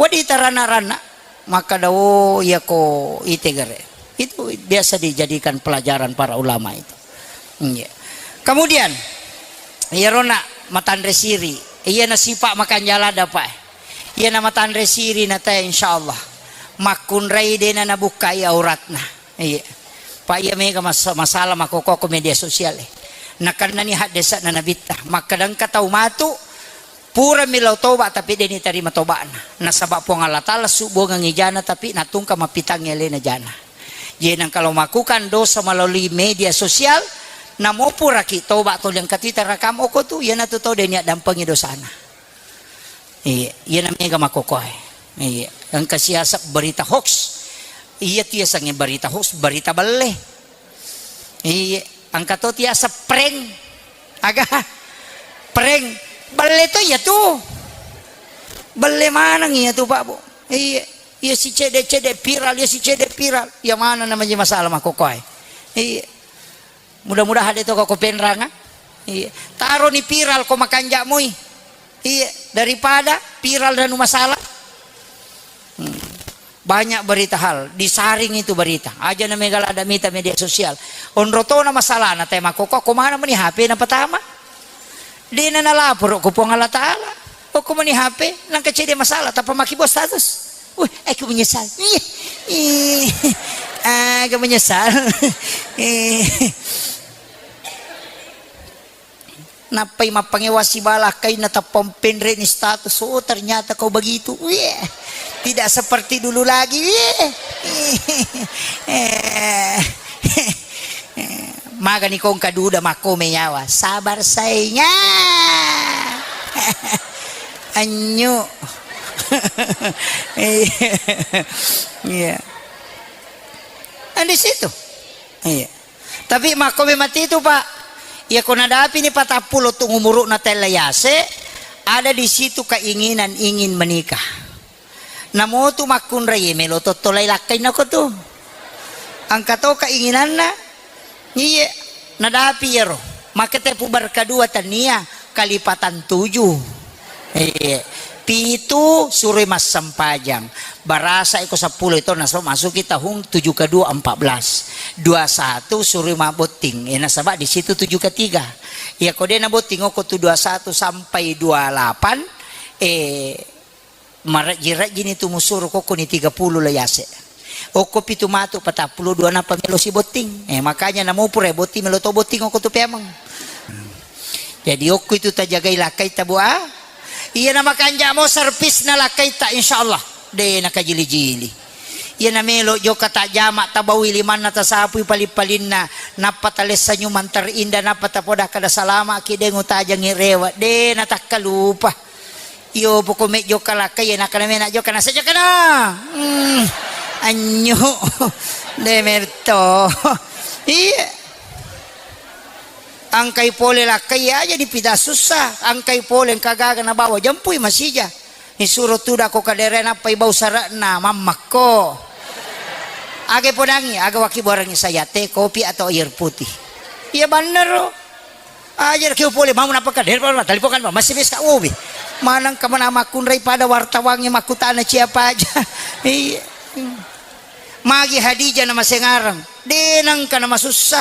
Wadi tarana-rana. Makkeda, "Oh, iya ko itegere." Itu biasa dijadikan pelajaran para ulama itu. Iya. Kemudian, iyarona matanre siri, iyana sipa' makanja lada, Pak. Iyana matanre siri na te, insyaallah. Makkunrai dena nabukkai auratna. Iya. Pak, iya mega mas-, masalah makkokko media sosial, eh. Nakennani haddese'na Nabitta. Makkeda engka tau matu, purami lao toba, tapi de' nitarima toba'na. Nasaba Puang Allah Taala subbuangengngi jana, tapi natungka mappitangngi alena jana. Jadi, nang kalau melakukan dosa melalui media sosial, namo puraki toba, tuli engka tu ita rakam okko tu, iyanatu tau de' niaddampengi dosana. Iya, iyana mega makkokkoe. Iya, engka siaseng berita hoax. Iya tu yasengnge berita hoax, berita belle. Iya, engka to tiaseng prank. Aga? Prank. Belle to iya tu. Belle maneng iya tu, Pak, Bu. Iya, iya si cede-cede viral, iya si cede viral. Iya maneng namanya masalah makkokkoe. Iya. Mudah-mudahan de' to ko penranga. Iya. Taroni viral ko makanja moi. Iya, daripada viral dan masalah. Hmm. Banyak berita hal, disaring itu berita. Aja na mega lada mita media sosial. Onro tona masalahna te makkokko, ko mana meni H P na pertama? De' na nalaporo ko Puang Allah Taala. Okko meni H P, nangka cede masalah, tappa makkibau status. Wih, aku menyesal. Ih, ih, aku menyesal. Eh. Nappai mappangewa sibala kaina tappa penre'ni status. Oh, ternyata kau begitu. Wih, tidak seperti dulu lagi. Wih. Eh. Magani kongka duda makko me nyawa. Sabar sainga. Anyu. Iya. Kan di situ. Iya. Tapi makko me mati itu, Pak. Iya ko nadapini patappulo tu umuru'na tella yase, ada di situ keinginan ingin menikah. Namo tu makkunrai melo tottolai lakkainna ko tu. Engka to keinginanna. Iye, nadapi iyaro. Makkete pubar kedua tania kalipatan tujuh. Iye. Pitu suroi massempajang. Barasa iko seppulo itu nasaba masuki tahun tujuh kedua empat belas. Dua satu suroi mabotting. Eh, nasaba di situ tujuh ketiga. Iya ko de' nabotting oko tu dua satu sampai dua delapan, eh, Marejji-rejjini tu musuro kokkoni tiga puluh la yase. Okko pitu matu patappulo dua nappa melo sibotting. Eh, makanya namo pura botting melo to botting okko tu peameng. Jadi okko itu tajagai lakkaita, Bu, ah. Iya na makanja mo servisna lakkaita, insyaallah. De' nakajili-jili. Iya na melo jokka tajama, tabaui limanna, tasapui paling-palinna, nappa talessa nyumang terindah, nappa tapoda kada salama ki, de' ngutajangi rewe, de' natakkalupa. Iyo, poko me jokka lakkai, iya, nakkana mena jokka, nasa jokkana. Hmm, anyu. De' metto. Iya. Angkai pole lakkai aja dipida sussa. Angkai pole engka gaga nabawa, jempui masija. Nisuro tudako kadere nappai bau sare'na, mammakko. Aga podangi, aga waki borangi saya, teh, kopi atau air putih. Iya bannero. Aja ki pole mau napaka der pole talipokan masih bis ka ubi. Manang kamana makkunrai pada wartawangnge makkutana siapa aja. Iya. Magi Hadijah nama sengarang. De' nangka nama sussa.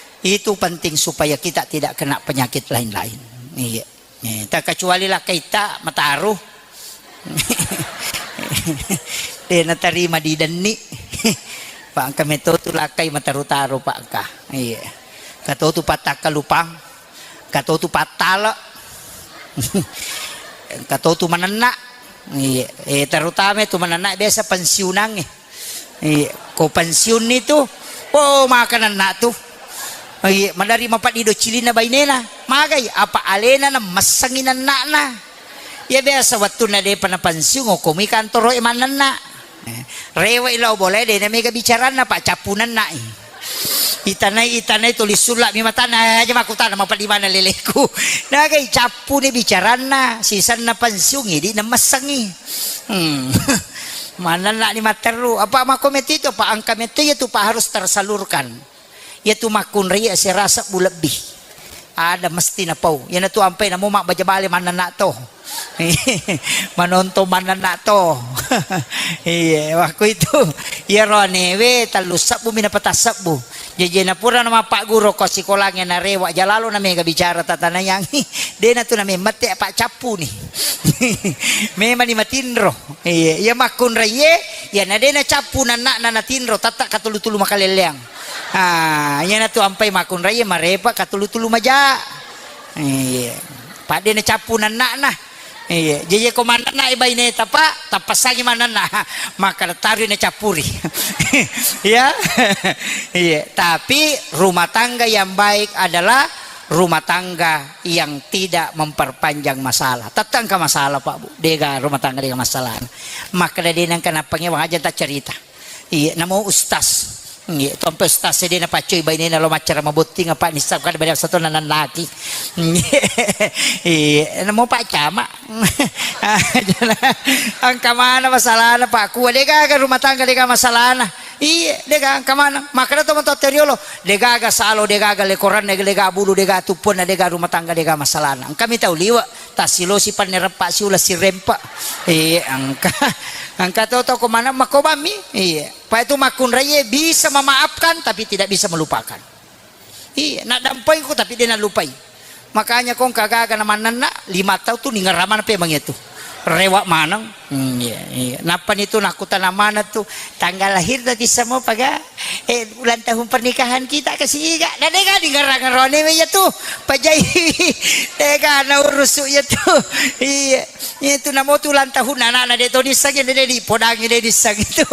Itu penting supaya kita tidak kena penyakit lain-lain. Iya. Eh, terkecuali lakkaita mataru. De natarima didenni. Pak engka meto tu lakkai mataru-taru, Pak engka. Iya. Engka to tu pattakkalupang. Engka to tu pattale. Engka to tu manenna. Iya. Eh, terutama tu manenna biasa pensiunangnge. Iya, ko pensiunni tu, oh, maka nenna tu. Iya, madari mapaddido cilinna bainena. Magai, apa alena na messengi nenna'na. Iya, biasa wettunna depa na pensiun, okkomi kantoro e mannenna. Eh, rewe lao bola e, dena mega bicaranna, Pak, cappu nenna'i. Itanai, itanai tulis sulla mi matanna, aja makkutana mapaddi mana leleku. Nagai cappuni bicaranna, sisenna pensiun, idi na messengi. Hmm. Manenna ni matteru, apa makko metti tu, Pak, engka metto iya tu, Pak, harus tersalurkan. Iya tu makkunrai asera sebbu lebbi. Ada mesti napau. Iyana tu ampai namo mabbaja bale manenna to. Manontong manenna to. Iya, waktu itu. Iya roane we tellu sebbu mi napata sebbu. Jajena pura na mappagguru ko sikolangnge narewa jalalo na mega bicara tatanayang. Dena tu na memmette apa cappu ni. Memang ni matinro. Iya, iya makkunraiye, iya na dena cappu nanna na natinro, tatta katulu-tulu makalelleang. Ah, iya na tu ampai makkunraiye marepa katulu-tulu maja. Iya. Padde na cappu nanna na. Iya, jaje ko manenna e baineta, Pak, tappassangi manenna. Maka tarui na cappuri. Ya. Iya, tapi rumah tangga yang baik adalah rumah tangga yang tidak memperpanjang masalah. Tette engka masalah, Pak, Bu. Dega rumah tangga dega masalah. Maka de nengka nappangewa aja tak cerita. Iya, namo ustaz. Iya, tompe ustaz e de napaccoi bainena lo maccara mabotting apa nissa kada beda satu nanaki. Iya, namo Pak Camat. Engka mana masalahna, Pak? Kua de gaga rumah tangga de gaga masalahna. Iye, dega engka maneng. Makkeda to matoa riolo, degaga salo, degaga lekoranna, dega bulu, dega tuppuanna, dega rumah tangga, dega masalahna. Engka mi tau liwe, tassilosi panne reppa siula sirempe. Iye, engka. Engka to toko maneng makobammi. Iye. Paya tu makkunraie bisa memaafkan tapi tidak bisa melupakan. Iya, naddampengko tapi de nallupai. Makanya ko engka gaga na mannenna, lima tau tu ningerang maneng pemeng itu. Rewa maneng. Hmm, iya, iya. Nappani tu nakkutana maneng tu, tanggal lahir tadi semua paga, eh, ulang tahun pernikahan kita ke siga. Na dega ningerang rone iya tu. Pajai. Dega na urusu iya tu. Iya. Itu namo tu ulang tahun anak-anak de to disseng, de, de dipodangi de disseng itu.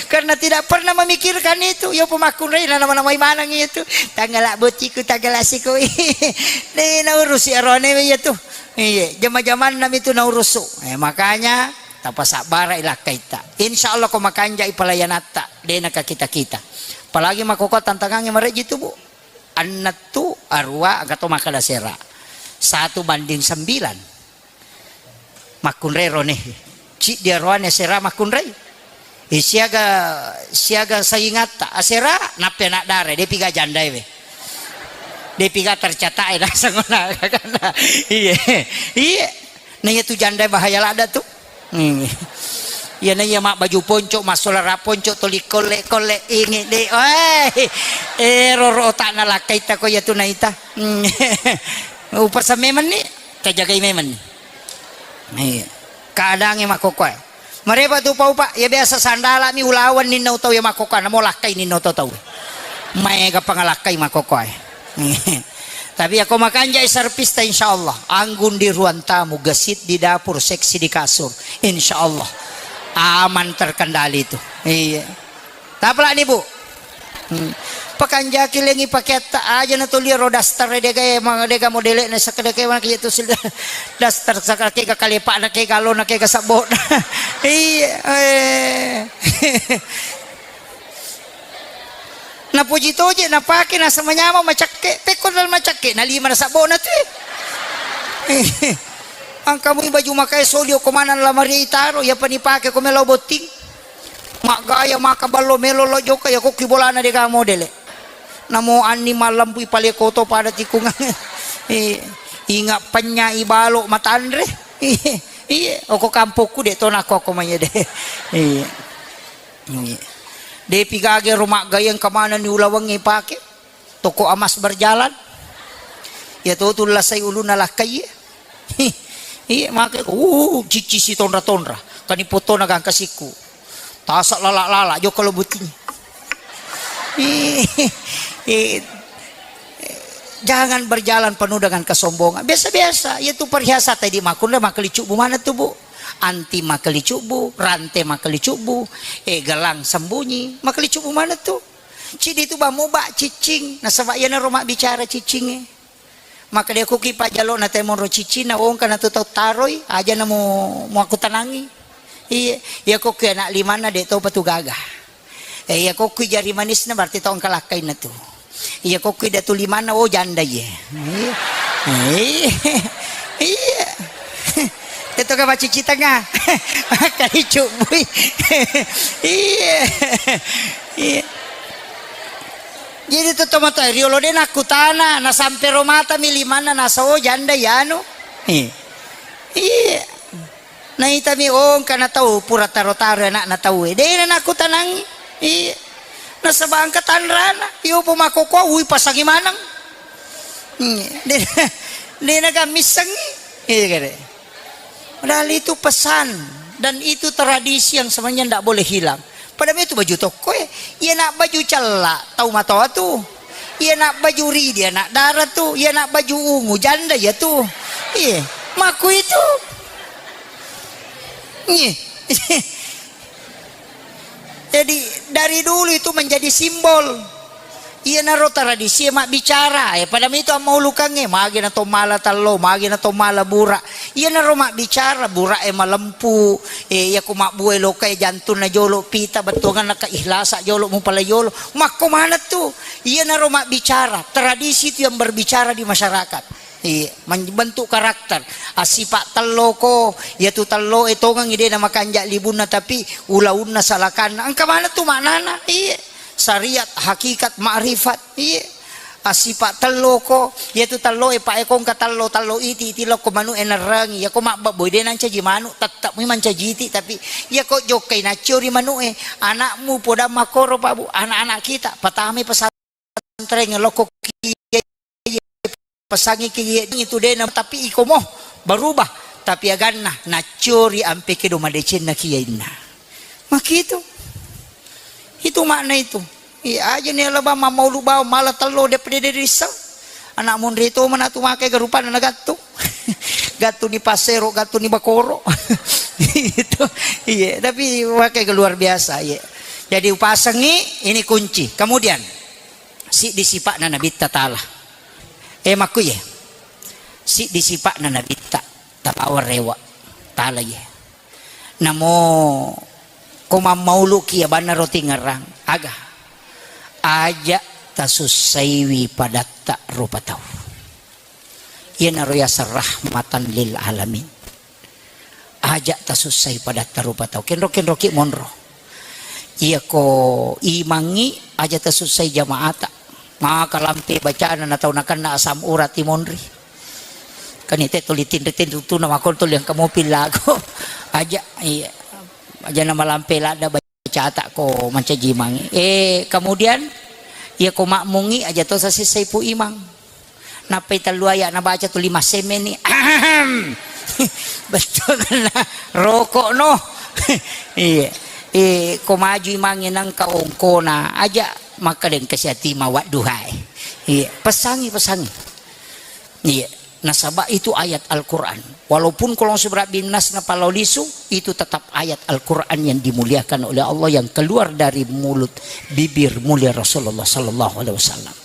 Karena tidak pernah memikirkan itu. Yo pemakkunrai na nama-namai maneng itu. Tanggal bociku, tanggal siku. De na urusi arone iya tu. Iya, jama-jamanna mi tu na urusu. Eh, makanya tapasabbara ilakkaitta. Insya Allah ko makanjai pelayanatta, de na ka kita-kita. Apalagi makkokkoe tantangangnge mareji tu, Bu. Enneng tu arua engka to makkeda sera. Satu banding sembilan. Makkunrai rone. Ciddi aroane asera makkunrai. Eh, siaga, siaga saingatta. Asera nappi anak dara, depi ga jandae we. Depi ga tercatat e naseng ona. Iya. Iya. Nah, iya tu jandae bahaya ladda tu. Hmm. Iya, nah, iya, mak baju ponco, massolara ponco, toli kolle, kolle, ini de. Weh. Eh, roro otakna lakkaita ko iya tu naita. Hmm. Upasa memang ni. Tajagai memang ni. Iya. Keadaangnge makkokkoe. Marepa tu upa-upa, ya biasa sandala mi ulawan ninna utau ya makkokkoe, namo lakkai ninna utau tau. Maega pangalakkai makkokkoe. Tapi ya ko makanjai servis ta, insya Allah. Anggun di ruang tamu, gesit di dapur, seksi di kasur. Insya Allah. Aman terkendali itu. Iya. Tapalani, Bu. Hmm. Pakanjaki lengi pakeatta aja na tuli ro daster dega e, ma-, dega modele na sakadeke wana kitu sil-, daster sakadeke ga kalepa na ke galo na ke ga sabbo. Iya, eh. Napuji toje napake nasa manyameng macakke. Pekko dal macakke na lima na sabbo na tu. Angka mui baju makae soli okko maneng lamari itaro, iya pani pake ko melo botting. Maggaya maka ballo melo lo jokka, iya kokki bolana dega modele. Namo anni mallempu ipaleko to pada tikungang. Eh, inga penya ibalo matanre. Iya, oko kampokku de to nako ko manya de. Iya. Iya. Depi gage ro maggaya engka manenni ulawengnge ipake. Toko emas berjalan. Iya to tu lasai ulunna lakkai. Iya, make, uh, cicci si tonra-tonra. Kani potona gangka sikku. Tasa lala-lala, jokka lo buting. Eh, eh, jangan berjalan penuh dengan kesombongan. Biasa-biasa, iya tu perhiasan tadi makkunre makkelicubbu mana tu, Bu. Anti makkelicubbu, rante makkelicubbu, eh, gelang sembunyi, makkelicubbu mana tu. Cidi tu bamu ba cicing, nasaba iya naro mabbicara cicingnge. Maka dia kuki pajalo na temoro cicina wongka na tu tau taroi, aja na mu, muakkutanangi. Iya, iya kuki anak limanna de topa tu gaga. Eh, iya kuki jari manisna berarti tau engka lakkainna tu. Iya kuki datu limanna, oh, janda iya. Iya. Iya. Iya. Itu kan macici tengah. Makali cubui. Iya. Iya. Jadi tu tomatoa riolo de nakkutana, nasampe ro mata mi limanna nasa, oh, janda iyanu. Iya. Iya. Naitami, oh, engka na tau pura taro-taro anakna tau e. De na nakkutanangi. Iya. Nasaba engka tanrana. Iyo po makkokkoe, ui pasangi maneng. Iya. De, de na gammissengi. Iya kare. Padahal itu pesan dan itu tradisi yang sebenarnya ndak boleh hilang. Pada itu baju tokko e, iya nak baju cella tau matoa tu. Iya nak baju ridi anak dara tu. Iya nak baju ungu janda iya tu. Iya, maku itu. Iya. Jadi, dari dulu itu menjadi simbol. Iyanaro tradisi e mabbicara, eh, pada mitu ammaulukangnge, magi na to mala tallo, magi na to mala bura. Iyanaro mabbicara, bura e malempu, eh, iya ko mabbue loka e jantunna jolo, pita bettuanganna ka ikhlasa jolo, mupala jolo. Makko maneng tu. Iyanaro mabbicara, tradisi itu yang berbicara di masyarakat. Iya, man-, bentuk karakter. Assipa telloko, iyatu telloe tongengngi de' namakanja libunna, tapi ulaunna salakanna. Engka maneng tu maknana. Iya. Syariat, hakikat, ma'rifat. Iya. Assipa telloko, iyatu telloe pa eko engka tello, tello iti, iti lokko manu'e nerrangi. Iyako mabbabboi de' nancaji manu, tette'mi mancaji iti, tapi iyako jokkai naccio ri manu'e, anakmu podang makkoro, Pak Bu, anak-anak kita, patamai pesantren lokko kiye, pesangi kiye itu de' na, tapi iko mo berubah, tapi aganna naccio ri ampe kedo madecenna kiyainna. Makitu. Itu makna itu. Iya, aja ni alaba mammaulu bawang mala tello de' pede de' risseng. Anak monri to mana tu makai garupanna nagattu. Gattu ni pasero, gattu ni bakoro. Itu. Iya, tapi makai luar biasa, iya. Jadi upasengi ini kunci. Kemudian, siddi sipa'na Nabitta Ta'ala. Eh, makkuye. Siddi sipa'na Nabitta. Tapawa rewa. Ta'ala ye. Namo ko mammauluki abanna roti ngerang, aga? Aja tasussaiwi padatta rupa tau. Iyanaro yaseng rahmatan lil alamin. Aja tasussai padatta rupa tau. Kenro-kenroki monro. Iyako imangngi aja tasussai jamaata. Maka lampe bacana na tau nakenna asam urat imonri. Kan ite tuli tinri-tinri tu na makon tuli engka mopi lago. Aja, iya. Aja na malampe ladda bacata ko mancaji imangngi. Eh, kemudian, iyako makmungngi aja to sasessai pu imang. Nappai tellu ayat nabaca tu lima semeni. Ahem. Betul na rokok no. Iya. Eh, ko maju imangnge nangka ongkona aja makkadeng kasiati mawadduhae. Iya, pesangi, pesangi. Iya, nasaba itu ayat Al-Quran. Walaupun kolong seberat binas na palau lisu, itu tetap ayat Al-Quran yang dimuliakan oleh Allah yang keluar dari mulut bibir mulia Rasulullah sallallahu alaihi wasallam.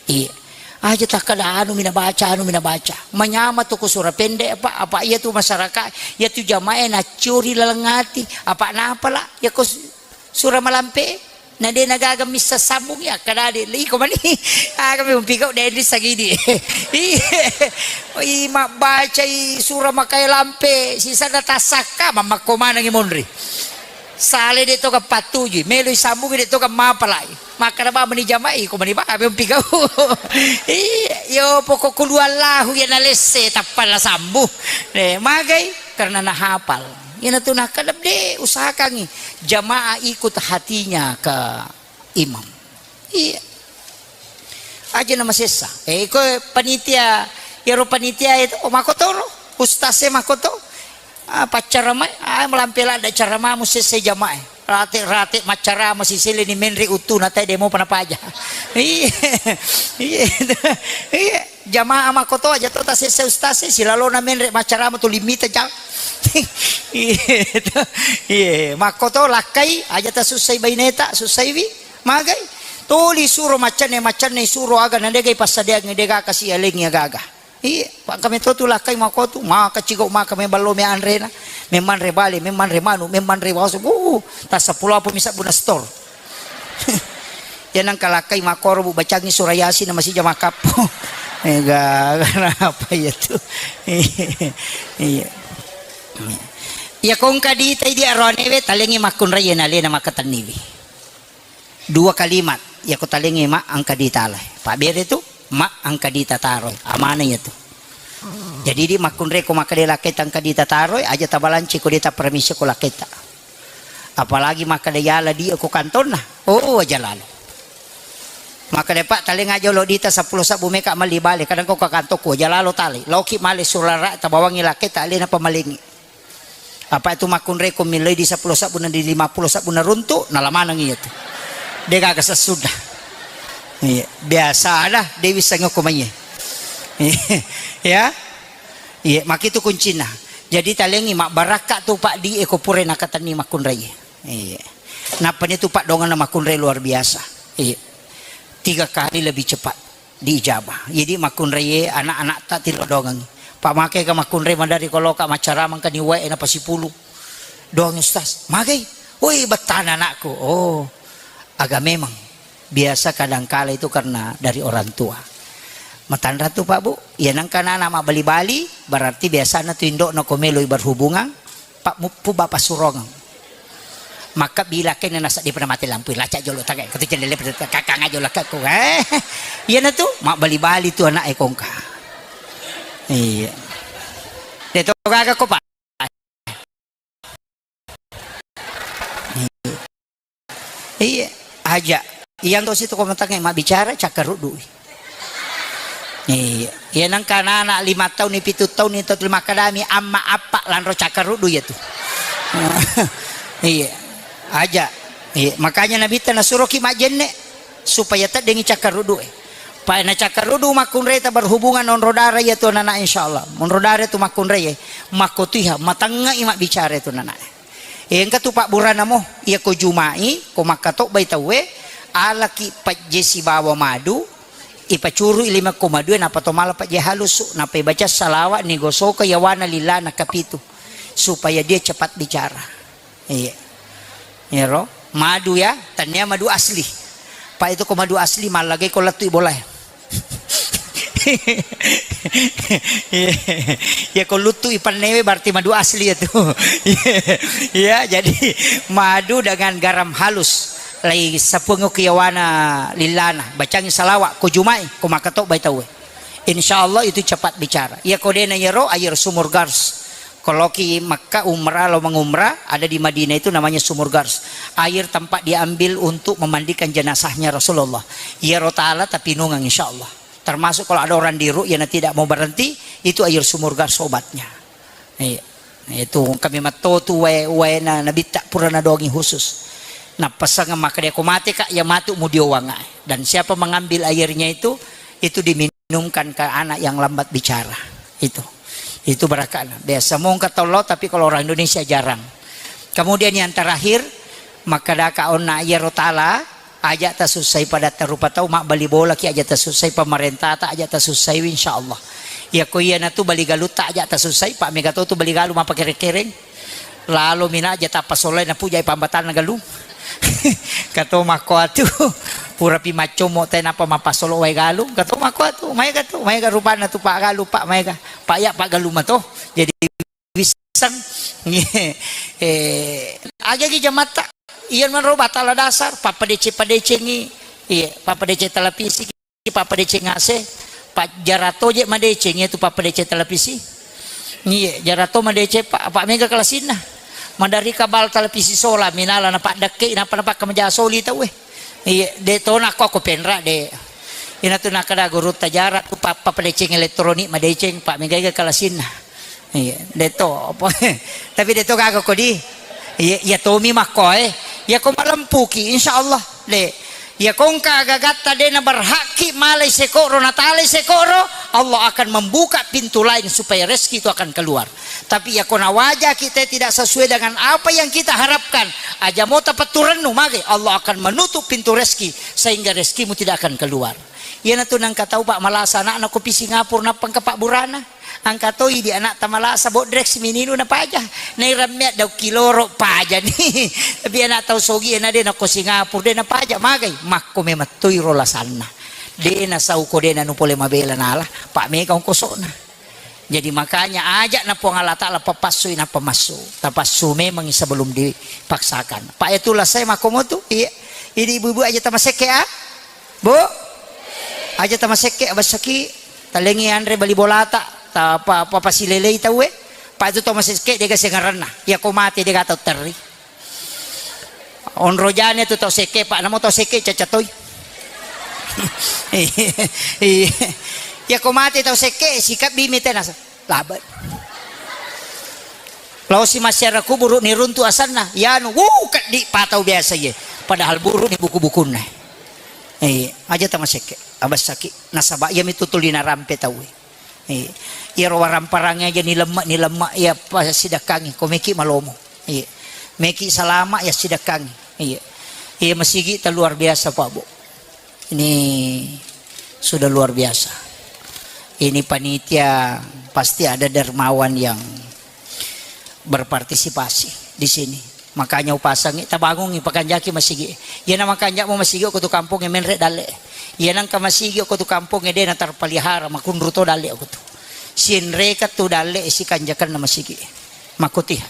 Iya. Aja takkada anu mina baca, anu mina baca. Manyama tu ku sura pendek apa, apa iya tu masyarakat, iya tu jamaah nacuri laleng ati. Apa napa lah? Ya ko su-, sura malampe. Na de nagaga missa sambung ya, kada de iko mani. Aga mi umpigau de di sagidi. Iya. I mabbacai sura makai lampe, sisada tasakka, mammakko manengi monri. Sale de toga pattuju, melo isambungi de toga mapalai. Makkada ba meni jamai, ko meni ba, abe umpigau. Iya, yo pokok kulu Allahu ya nalesse, tappa la sambu. Eh, magai, karena nahapal. Iyana tu nakkada de, usahakangi jamaah ikut hatinya ke imam. Iya. Aja na masessa. Eh, ko panitia, iyaro panitia itu, oh, makotoro. Ustaz e makoto. Ah, paccaramai, ah, malampe ladda caramamu sessa jamaah. Rate-rate maccarama sisele ni menre uttu na tede mo pana paja. Iya. Iya. Iya. Jamaah makkoto aja to tasessa ustaz e, silalona menre maccarama tu limita jang. Iya, iya, makkoto lakkai aja tasussai baineta, sussaiwi, magai. Tuli suro maccanne, maccanne suro aga na degai passadiangngi, dega kasi alengi aga-aga. Iya, pangkame to tu lakkai makkotu, maka cigau maka me ballo me anrena, me manre bale, me manre manu, me manre wasu, uh, tassa pulo apa misa buna stor. Ya nang kalakkai makkoro bu bacangi surah Yasin na masija makkappo. Ega, kenapa ya tu? Iya. Iya kongka dita idi aroanewe talengi makkunrai ya nalena makkatenniwi. Dua kalimat ya ko talengi ma angka dita alai. Pak bere tu ma angka dita taroi. Amana ya tu. Jadi di makkunrai ko makkeda lakketa angka dita taroi, aja tabalanci ko dita permisi ko lakketa. Apalagi makkeda yala di ko kantonna. Oh, aja lalo. Makkeda, "Pak, talenga jolo dita seppulo sabbu meka malli bale, kadang ko ka kantokku, aja lalo tale. Loki male surara tabawangi lakketa alena pamalengi." Apa itu makkunrai ko miloi di seppulo sabbu na di lima puluh sabbu na runtu, nalamaneng iya tu. De gaga sessuda. Iya, biasa ada Dewi sengok ko maiye. Ya. Iya, makitu kuncina. Jadi talengi mabbarakka tu Pak di eko pure nakatenni makkunrai. Iya. Nappa ni tu Pak dongan makkunrai luar biasa. Iya. Tiga kali lebih cepat diijabah. Jadi makkunrai anak-anak tak tilo dongan. Pak make ka makkunrai madari koloka macaramang ka ni wae na pasipulu. Doang Ustaz. Magai. Woi, bettana anakku. Oh. Aga memang biasa kadangkala itu karena dari orang tua. Matanra tu, Pak, Bu. Iya nengka anak mabbali-bali, berarti biasana tu indo'na ko meloi berhubungan, Pak, muppu bapak surongeng. Maka bila kena nasa dia pernah mati lampu, lacak jolo tagai, katu jendela pernah kakang aja lah kakku, eh. Iya na tu, mabbali-bali tu anak ekongka. Iya. Dia tu gaga ko, Pak. Iya, aja. Iyang tosi tu ko matangnge mabbicara, cakkaruddu. Iya. Iya, nengka anak-anak lima tahun ni, pitu tahun ni, tau lima kadami, amma appa lanro cakkaruddu iya tu. Iya. Aja. Iya. Makanya Nabitta nasuroki majjenne supaya teddengi cakkaruddu e. Pa na cakkaruddu makkunrai ta berhubungan onro darah iya tu anak, insyaallah. Onro darah tu makkunrai e. Makkotuiha, matangngai mabbicara tu anak. Engka tu pabburana mo, iya ko jumai, ko makkatobbai tauwe, alaki pajje sibawa madu, ipacurui lima ko madue, nappa to mala pajje halusu, nappa ibaca salawat, nigosoka yawana lillana kapitu, supaya dia cepat bicara. Iya. Iyaro, madu ya, tania madu asli. Pa itu ko madu asli, mallagai ko lettui bolae. Iya, ko luttu ipannewe berarti madu asli ya tu. Iya, jadi madu dengan garam halus. Lai sapuang ke yawana lillana, bacangi salawat, ko jumai, ko makkatobbai tauwe. Insya Allah itu cepat bicara. Iya ko dena yero, air sumur Gars. Kalau ki Makkah umrah, lo mengumrah, ada di Madinah itu namanya Sumur Gars. Air tempat diambil untuk memandikan jenazahnya Rasulullah. Iyaro taala tapinungang, insya Allah. Termasuk kalau ada orang di ru'yah yang tidak mau berhenti, itu air Sumur Gars obatnya. Iya. Itu kami matotu wae, wae na nabitta pura nadongi khusus. Napasang maka dia ko mate, Kak, ya matu mudiowang. Dan siapa mengambil airnya itu, itu diminumkan ke anak yang lambat bicara. Itu. Itu barakana. Biasa mongka tollo, tapi kalau orang Indonesia jarang. Kemudian yang terakhir, makkadaka onna iyaro taala, aja tasussai padatta rupa tau, mabbali bolaki aja tasussai, pemerintata aja tasussai, insya Allah. Ya ko iya natu bali galutta aja tasussai, Pak, mega to tu bali galu mappakereng-kereng. Lalo mina aja tappa solai napujai pambatanna galung. Kato makko atu, purapi maccommo te napa mappasolo wae galung. Kato makko atu, maega tu, maega rupanna tu Pak Galu, Pak, maega. Pak ya, Pak Galu mato. Jadi wisang. Eh, agagi jamatta. Iya menro batala dasar, pappadece-padecengi. Iya, pappadece televisi. Pappadeceng A C, pa jarato je madeceng, iya tu pappadeceng televisi. Iya, jarato madeceng, Pak, Pak, mega kelasinna. Madari kabal televisi sola, minala na paddekke, napa napa kamaja soli tau, eh. Iya, de tona ko aku penra de. Ina tu nakada guru tajara tu pa-, pappadeceng elektronik madeceng, Pak, mega kelasinna. Iya, de to apa. Tapi de to gaga kodi. Iya, iya tomi makko, eh. Iya ko malempuki, insya Allah. De. Iya kongka agagatta de naberhakki malai sekoro, natalai sekoro, Allah akan membuka pintu lain supaya rezeki itu akan keluar. Tapi iya ko nawaja kita tidak sesuai dengan apa yang kita harapkan, aja mo tapetturennu mage, Allah akan menutup pintu rezeki sehingga rezekimu tidak akan keluar. Iya natu nangka tau, Pak, malasa anakna kopi Singapura nappa engka pabburana. Angka toi di anakta malasa bodrek simininu napaja. Nairammea daung kiloro pajani. Tapi anak tau sogi na de nako Singapura de napaja magai. Makko memettoi ro lasanna. De nasau ko de nanu pole mabela nala. Pak mega ongkosona. Jadi makanya ajak na Puang Allah Ta'ala papassui na pamassu. Tapassu memang sebelum dipaksakan. Pak, itu lasai makko motu. Iya. Ini ibu-ibu aja tamasekke, ah. Bu? Aja tamasekke, abassaki, talengi anre bali bolata, ta pa-, pa-, pasilelei tauwe. Pa itu tau masekke dega sengaranna. Iya ko mate dega tau terri. Onrojane tu tau sekke, Pak, namo tau sekke caca toi. Iya. Iya ko mate tau sekke, sikap bimi tenasa. Labat. Laosi masyarakat kuburu niruntu asanna, yanu, wuh, keddi patau biasa ye. Padahal buru ni buku-bukunna. Eh, aja tamasekke, abassaki. Nasaba iya mitu tuli narampe tau. Eh, iya ro waramparang aja ni lemma, ni lemma iya pasidakkangi, ko meki malomo. Iya. Meki salama ya sidakkangi. Iya. Iya masigi ta luar biasa, Pak, Bu. Ini sudah luar biasa. Ini panitia pasti ada dermawan yang berpartisipasi di sini. Makanya upasangi, tabangungi, pakanjaki masigi. Iya na makanja mo masigi ko tu kampung menre dalle. Iya nangka masigi ko tu kampongnge de' natarpalihara, makunru to dalle ko tu. Sienreka tu dalle sikanjakenna masigi. Makotiha.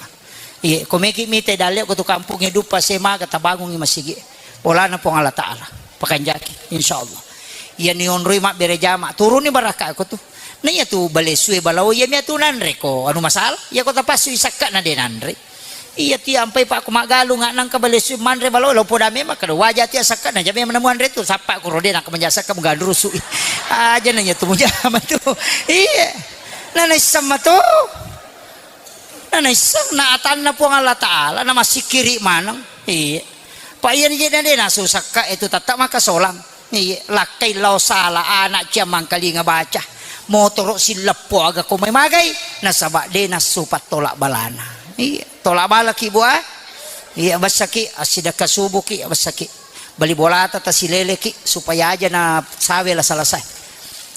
Iye, ko meki mite dalle ko tu kampongnge duppa semaga tabangungi masigi. Bolana Puang Allah Ta'ala. Pakanjaki, insyaallah. Iya ni onroi mabbere jama, turuni barakka ko tu. Na iya tu balesue balao, iya mia tu nanre ko anu masalah. Iya ko tapassu isakka na de' nanre. Iya, tiampai, Pak, ko maggalung, nangka bale su-, manre balo, lo poda memang, kada waja tia sakka, na jame menemuan retu, sappa ko rode, nangka menjasakka, mengganrusu. Aja nanya tu, mujama tu. Iya. Na naisseng mato. Na naisseng, na atanna Puang Allah Ta'ala, na masikiri maneng. Iya. Pak, iya ni je na de' nasu sakka, itu tetap maka solang. Iye, lakkai lao sala, ana' cia mangkalinga baca. Motoro' silleppo aga ko mai magai, nasaba' de' nassu pattolak balana. Iye, tolak balaki, Bu, ah. Iye, bessaki, assidekka subuki, bessaki. Bali bolata tasileleki, supaya aja na sawe la selesai.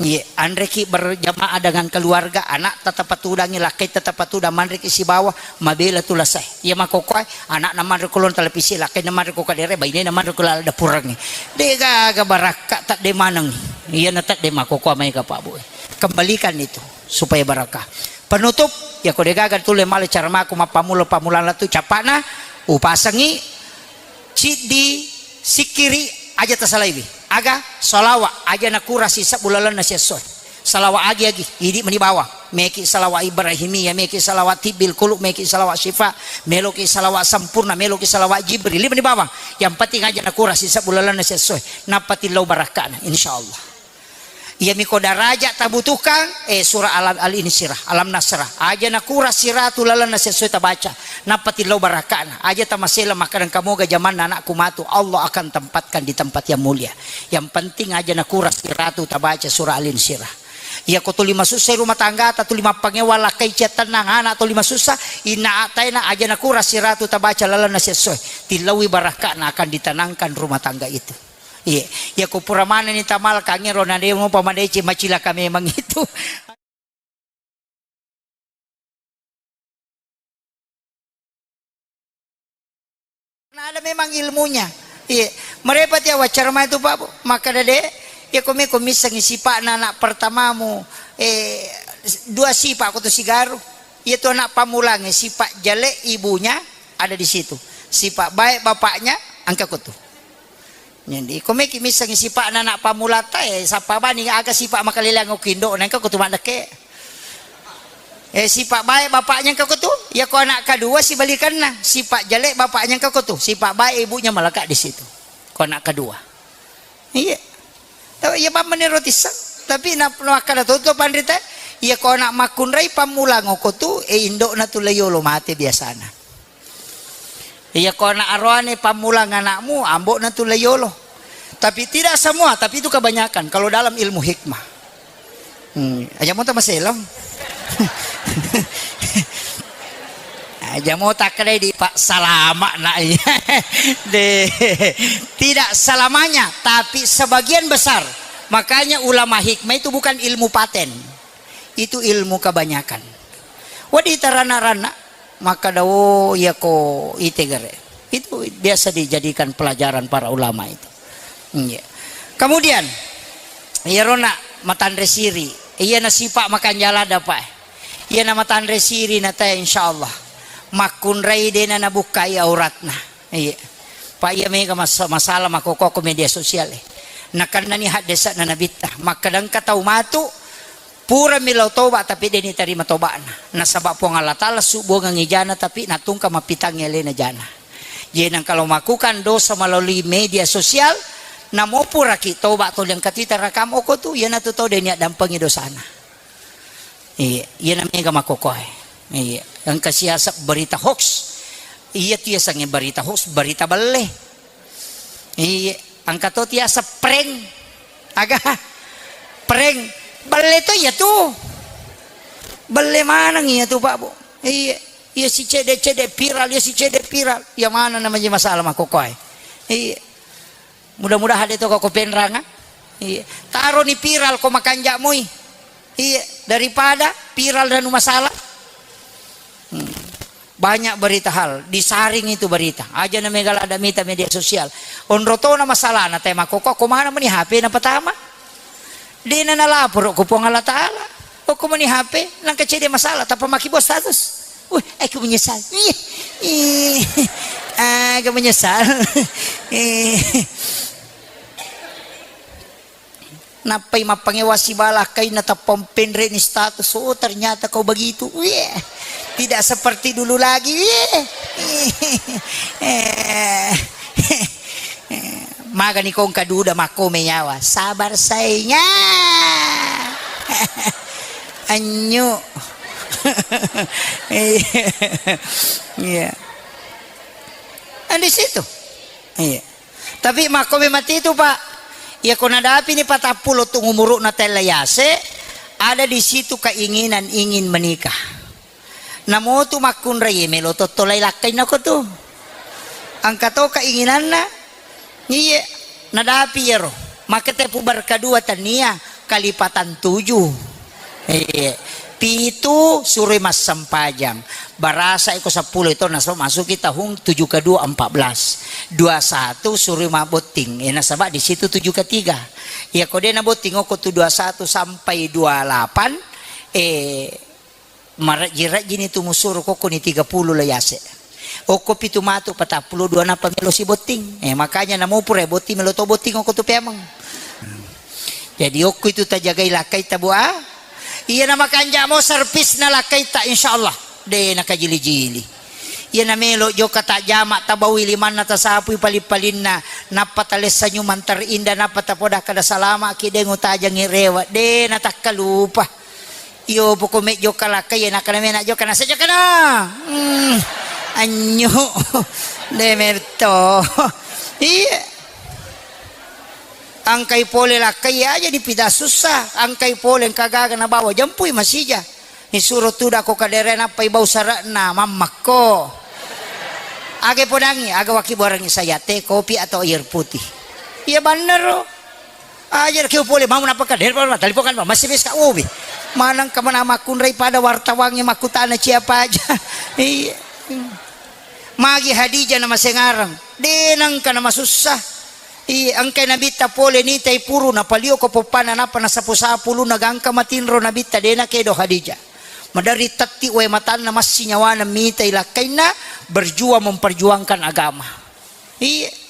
Iye, anreki berjamaah dengan keluarga, ana' tetap patudangi, lakkai tetap patudang, manreki sibawa, mabela tu lasai. Iya makkokkoe, ana'na manre ko lon televisi, lakkainna manre ko kadere, bainena manre ko laleng dapurengnge. De' gaga barakka, tedde maneng. Iyana tedde makkokkoe maega, Pak, Bu. Kembalikan itu supaya barakah. Penutup, ya ko de' gaga tulle male cara mako mappammula-pammulana tu capana, upasengi ciddi sikkiri aja tasalaiwi. Aga salawa aja nakurasi sebbu lalenna siessoe. Salawat agi-agi, idi meni bawang. Meki salawat Ibrahimiyah, meki salawat tibbil qulub, meki salawat syifa, meloki salawat sempurna, meloki salawat Jibril, idi meni bawang. Yang penting aja nakurasi sebbu lalenna siessoe. Nappa tillau barakkana, insyaallah. Iya miko daraja tabutuhkan, eh, surah Alam, Al Insirah, Alam Nasrah. Aja nakurasi ratu lalenna siessoe tabaca. Nappa tillau barakkana. Aja tamasela makkadang kamoga jamanna anakku matu. Allah akan tempatkan di tempat yang mulia. Yang penting aja nakurasi ratu tabaca surah Al Insirah. Iya ko tuli masussa rumah tanggata, tuli mappangewa lakkai cia tennang, anak tuli masussa, inna ataena aja nakurasi ratu tabaca lalenna siessoe. Tillaui barakkana akan ditenangkan rumah tangga itu. Iya, iya ko pura manenni tamalkangngi ro na de' mopa madeceng, macilaka memang itu. Nah, ada memang ilmunya. Iya, merepati awaccara mai tu, Pak, Bu. Makkada de', iya ko meko missengi sipa'na anak pertamamu, eh, dua sipa' ko tu sigaru. Iya tu anak pammulangnge, sipa' jale' ibunya ada di situ. Sipa' baik bapaknya engka ko tu. Jadi, ko meki missengi sipa'na anak pammulata, eh, sappa bani aga sipa' makaleleang okko indo'na, engka ko tu maddekke. Eh, sipa' baik bapaknya engka ko tu, iya ko anak kedua sibalikanna, sipa' jale' bapaknya engka ko tu, sipa' baik ibunya melekat di situ. Ko anak kedua. Iya. Tahu iya bammenni roti sang, tapi na, na makkada to, to panrita, iya ko anak makkunrai pammulang okko tu, eh, indo'na tu la yolo mate biasana. Iya, ko anak aroane pammulang anakmu, ambo'na tu la yolo. Tapi tidak semua, tapi itu kebanyakan kalau dalam ilmu hikmah. Hmm, aja mo tamaselam. Aja mo takkedai di Pak salama nak iya. De, tidak selamanya, tapi sebagian besar. Makanya ulama hikmah itu bukan ilmu paten. Itu ilmu kebanyakan. Wedding tarana-rana, makkada, "Oh, iya ko ite gare." Itu biasa dijadikan pelajaran para ulama itu. Iya. Kemudian, iyaro na matanre siri, iyana sipa' makanjala dapa. Iyana matanre siri na tae, insyaallah. Makkunrai dena nabukkai auratna. Iya. Pak, iya mega mas-, masalah makkokko ko media sosial, eh. Nakennani haddesa'na Nabitta. Makkadangka tau matu, purami lao toba, tapi de' nitarima toba'na. Nasaba Puang Allah Ta'ala subbuangengngi jana, tapi natungka mappitangngi alena jana. Jadi, nang kalau melakukan dosa melalui media sosial, namo puraki toba toli engka tu ita rakam okko tu, iyanatu tau de' niaddampengi dosana. Iya, iyana mega makkokkoe. Iya, engka siaseng berita hoax. Iya tu yasengnge berita hoax, berita belle. Iya, engka to tiaseng prank. Aga? Prank. Belle to iya tu. Belle maneng iya tu, Pak, Bu. Iya, iya si cedde-cedde viral, iya si cedde viral. Iya maneng namanya masalah makkokkoe. Iya. Mudah-mudahan de' to ko penranga. Iya. Taroni viral ko makanja' moi. Iya, daripada viral dan masalah. Hmm. Banyak berita hal, disaring itu berita. Aja na mega lada mita media sosial. Onro tona masalahna, te makkokko, ko mana meni H P na pertama? Dena nalaporo ko Puang Allah Ta'ala. Okko meni H P, nangka cede masalah, tappa maki buat status. Wih, aku menyesal. Ih, ih, aku menyesal. Eh. Nappai mappangewa sibala kainna tappa penre'ni status. Oh, ternyata kau begitu. Wih, tidak seperti dulu lagi. Wih. Eh. Magani kongka duda makkome nyawa. Sabar sainga. Anyu. Iya. Iya. Kan di situ. Iya. Tapi makkome mati itu, Pak. Iya, ko nadapini patappulo tu umuru'na tella yase, ada di situ keinginan ingin menikah. Namotu makkunrai melo tottolai lakkainna ko tu. Engka to keinginanna. Iye, nadapi iyaro. Maka tepu berka dua tania kalipatan tujuh. Iye. Pitu suroi massempajang. Barasa iko seppulo itu nasaba masuki tahun tujuh ke dua empat belas. Dua satu suroi mabotting. Eh, nasaba di situ tujuh ke tiga. Iya ko de nabotting oko tu dua satu sampai dua lapan, eh, Marejji-rejjini tu musuro kokkoni tiga puluh lo yase. Okko pitu matu patappulo dua nappa melo sibotting. Eh, makanya namo pura botting melo to botting okko tu peameng. Jadi okko itu tajagai lakkai tabu a. Iya na makanja mo servisna lakkai ta insyaallah. De na kajili-jili. Iya na melo joka tajama tabaui limanna tasapui paling-palinna nappa talessa nyumang terindah nappa tapoda kada salama ki de ngutajangi rewa de na takkalupa. Iyo, poko me jokka lakkai, iya, nakkana mena jokka, nasa jokkana. Hmm, anyu. De merto. Iya. Angkai pole lakkai aja dipida susah. Angkai pole engka gaga nabawa jempui masija. Nisuro tuda ko kadere nappai bau sarakna mammakko. Aga podangi, aga waki borangi saya teh, kopi atau air putih. Iya bannero. Aja keu pole mau napa ka derpa ma telepon kan masih bis ka ubi. Manang ka mana makkunrai pada wartawangnge makkutana siapa aja. Iya. Magi Hadijah na masengarang. De nangka na masussa. Iya, engkai nabitta pole nitai puru na palio ko poppana napa na sapu-sapu lu na gangka matinro nabitta de na kedo Hadijah. Madari tatti wae matanna massi nyawana mitai lakkainna berjuang memperjuangkan agama. Iya.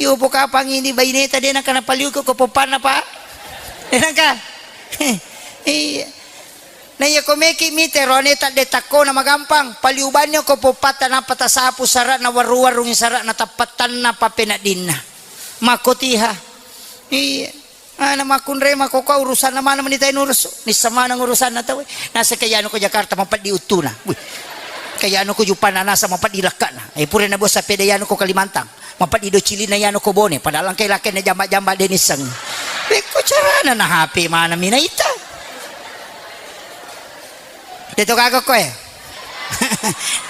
Iyo pokapang ini baineta de nangka napaliuko ko poppanna, Pak. De nangka. Iya. Na iya ko meki mite roane tadde takkona magampang, paliubanni ko poppatta nappa tasapu sarana warru-warrungi sarana tappattanna pappeneddinna. Makkotiha. Iya. Ana makkunrai makkokkoe urusanna mana meni tai nurusu. Nissa maneng urusanna tauwe. Nasa ke yanu ko Jakarta mapeddi uttuna. Wih. Ke yanu ko Juppana nasa mapeddi lekkana. Eh pura na bos sapeda yanu ko Kalimantan. Mapeddi do cilina yanu ko Bone. Padahal engkai lakkainna jamba-jamba de nisseng. Wekko carana na H P mana mina ita. De to gaga koe.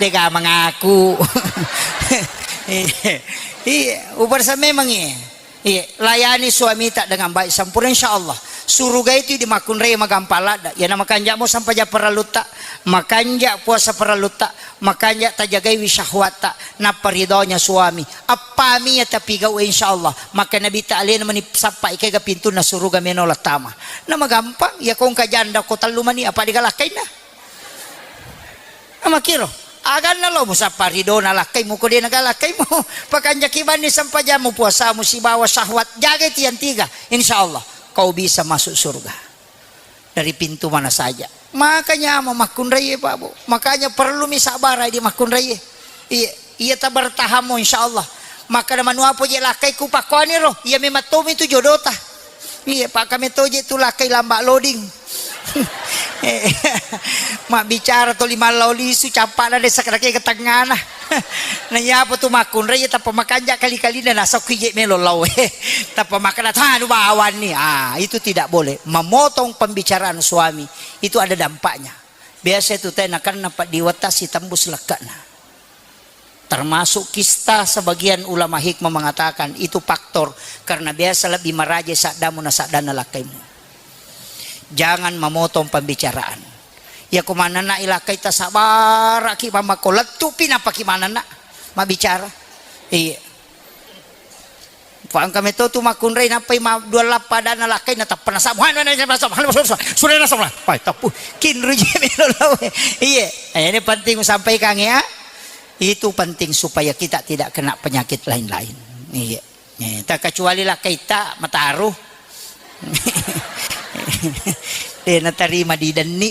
Dega mengaku. Iya, ubarsa memang iya. Iya, layani suamita dengan baik sempurna, insya Allah. Suruga itu di makkunrai magampang ladda. Iya, na makanja mo sampaja parallutta, makanja puasa parallutta, makanja tajagaiwi syahwatta, nappa ridhonya suami. Appami ya tapi gau, insya Allah. Maka Nabi ta alena meni sappa ikega pintunna suruga meno lattama. Na magampang, ya kongka janda ko tellu mani apa digalakkainna. Amakkiro, aganna lo musappa ridona lakkaimu ko de naga lakkaimu. Pakanjaki banni sempajammu, puasamu sibawa syahwat. Jagai tiang tiga, insya Allah kau bisa masuk surga dari pintu mana saja. Makanya mau makkunrai, Pak Bu. Makanya perlu mi sabarai di makkunrai. Iya, iya tabertahammu insya Allah. Makkeda manuapo je lakkaiku pakkoaniro, iya memang tomi tu jodota. Iya, Pak, kami toje tu lakkai lamba loading. Eh, mabbicara toli mallao lisu, cappana desa kadake ke tengana. Na iya apa tu makkunrai, tappa makanja kali-kalina nasokki je melo lao. Tappa makkeda tanu bawanni. Ah, itu tidak boleh. Memotong pembicaraan suami itu ada dampaknya. Biasa itu tena karena pak diwatasi tembus lekkana. Termasuk kista, sebagian ulama hikmah mengatakan itu faktor karena biasa lebih maraja saddamu na saddanna lakkaimu. Jangan memotong pembicaraan. Iya ko manenna ilakkai tasabaraki mammako lettupi nappaki manenna mabbicara. Iya. Fa engka meto tu makkunrai nappai ma-, dua lappa adanna lakkai natappa nasabbu. Hanu, hanu, hanu, hanu, hanu, hanu, hanu, hanu, hanu, hanu, hanu. Wah, tappu. Kinru je melo lawe. Iya. Eh, ini penting sampaikan ya. Itu penting supaya kita tidak kena penyakit lain-lain. Iya. Eh, terkecuali lakkaitta mataru. De natarima didenni.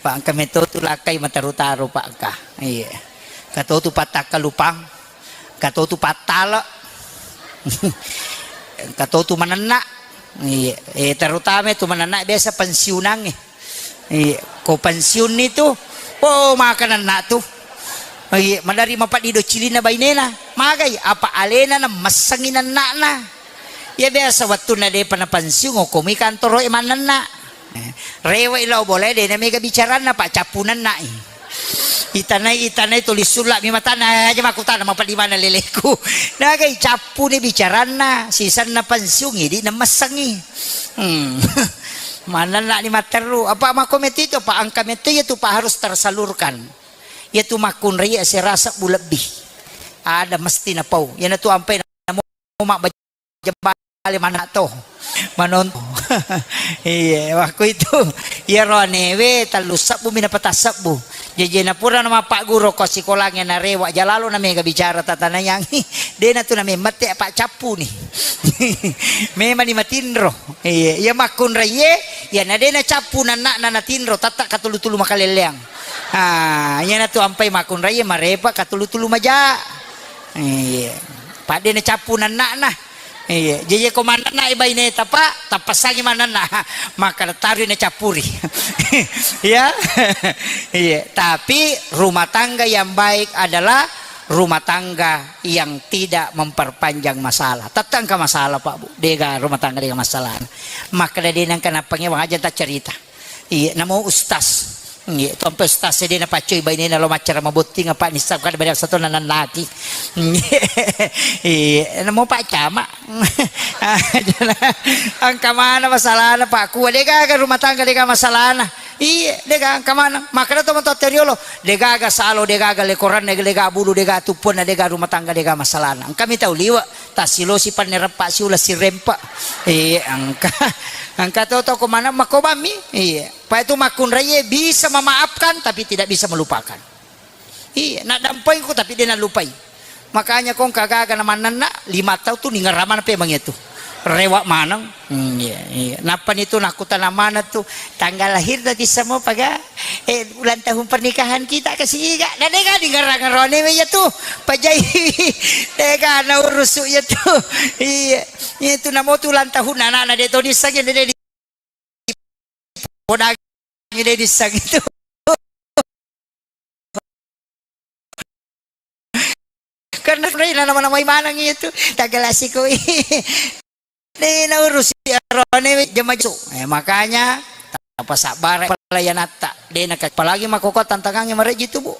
Pa engka meto tu lakkai mataru-taru pa engka. Iya. Engka to tu pattakkalupang. Engka to tu pattale. Engka to tu manenna. Iya. Eh, terutama tu manenna biasa pensiunangnge. Iya, ko pensiunni tu, oh, makananna tu. Iya, madari mapaddi do cilinna bainena. Magai, apa alena na messengi nenna'na. Iya biasa wettunna depa na pensiun, okkomi kantoro e manenna. Eh, rewe lao bole de na mega bicaranna pa cappu nenna'i. Itanai, itanai tuli sulla mi matanna, eh, aja makkutana mapaddi mana leleku. Nagai cappuni bicaranna, sisenna pensiun idi na messengi. Hmm. Manenna ni matteru, apa makko metti itu, apa engka metti itu, Pak, harus tersalurkan. Iya tu makkunrai asera sebbu lebbi. Ada mesti napau. Iyana tu ampai namo mabbaja bale mana to. Manonto. Iya, waktu itu. Iya roanewe tellu sebbu mi napata sebbu. Jejena pura na mappagguru ko sikolangnge narewa jalalo na mega bicara tatanayangi. Dena tu na memmette apa cappu ni. Memang ni matinro. Iya, iya makkunraiye, iya na dena cappu nanna na natinro tatta katulu-tulu makalelleang. Ah, iya na tu ampai makkunraiye marepa katulu-tulu maja. Iya. Padde na cappu nanna na. Iya, jaji ko manenna i baineta, Pak, tappassangi manenna. Maka tarui na cappuri. Ya. Iya, tapi rumah tangga yang baik adalah rumah tangga yang tidak memperpanjang masalah. Tette engka masalah, Pak, Bu. Dega rumah tangga dega masalah. Maka de nengka napangewang aja tak cerita. Iya, namo ustaz. Iya, tompe ustaz e de napaccoi bainena lo maccara mabotting apa nissa kada beda satu nanannaki. Iya, namo Pak Camat. Engka mana masalahna, Pak? Kua de gaga rumah tangga de gaga masalahna. Iya, de gaga engka mana. Makanya to matoa teriolo, de gaga salo, de gaga lekoranna, de gaga bulu, de gaga tuppuanna, de gaga rumah tangga de gaga masalahna. Engka mi tau liwa. Tassilosi pannereppa siula sirempa. Iya, engka. Engka to toko mana makobami. Iya. Pa itu makkunraiye bisa memaafkan tapi tidak bisa melupakan. Iya, nak dampengku tapi dia nak lupai. Makanya kong kagaga na manenna lima tahun tu ningeramana pe mangetu. Rewa maneng. Hmm, iya, iya. Nappa ni tu nakutana mana tu tanggal lahir tadi semua paga. Eh, ulang tahun pernikahan kita ke siga. Na dega di ngerang-ngerone me iya tu. Pajai. Dega na urusu iya tu. Iya. Iya tu namo tu ulang tahun anak-anak de toni sagi de di podang de di sagi tu. Karena sebenarnya nama-nama maneng iya tu. Tanggal asiko. De naurusi arone jama jesu. Eh, makanya tapasabbara pelayanatta. De naka apalagi makkoko tantangangnge mareji tu, Bu.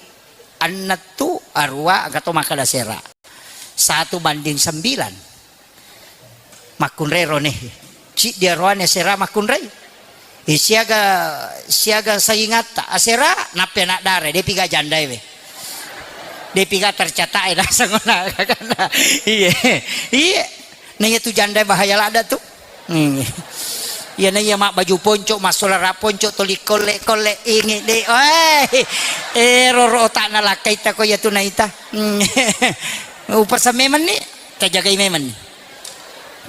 Ennettu arua engka to makkeda sera. Satu banding sembilan. Makkunrai rone. Ciddi aroane sera makkunrai. Eh, siaga, siaga saingatta asera nappi anak dara de piga jandae we. De piga tercatat e naseng ona. Iya. Iya. Na iya tu janda bahaya ladda tu. Hmm. Iya na iya mak baju ponco, massolara ponco, toli kolle-kolle ingi de. Weh. Eh, roro otakna lakkaita ko iya tu naita. Hmm. Upasa memang ni, tajagai memang ni.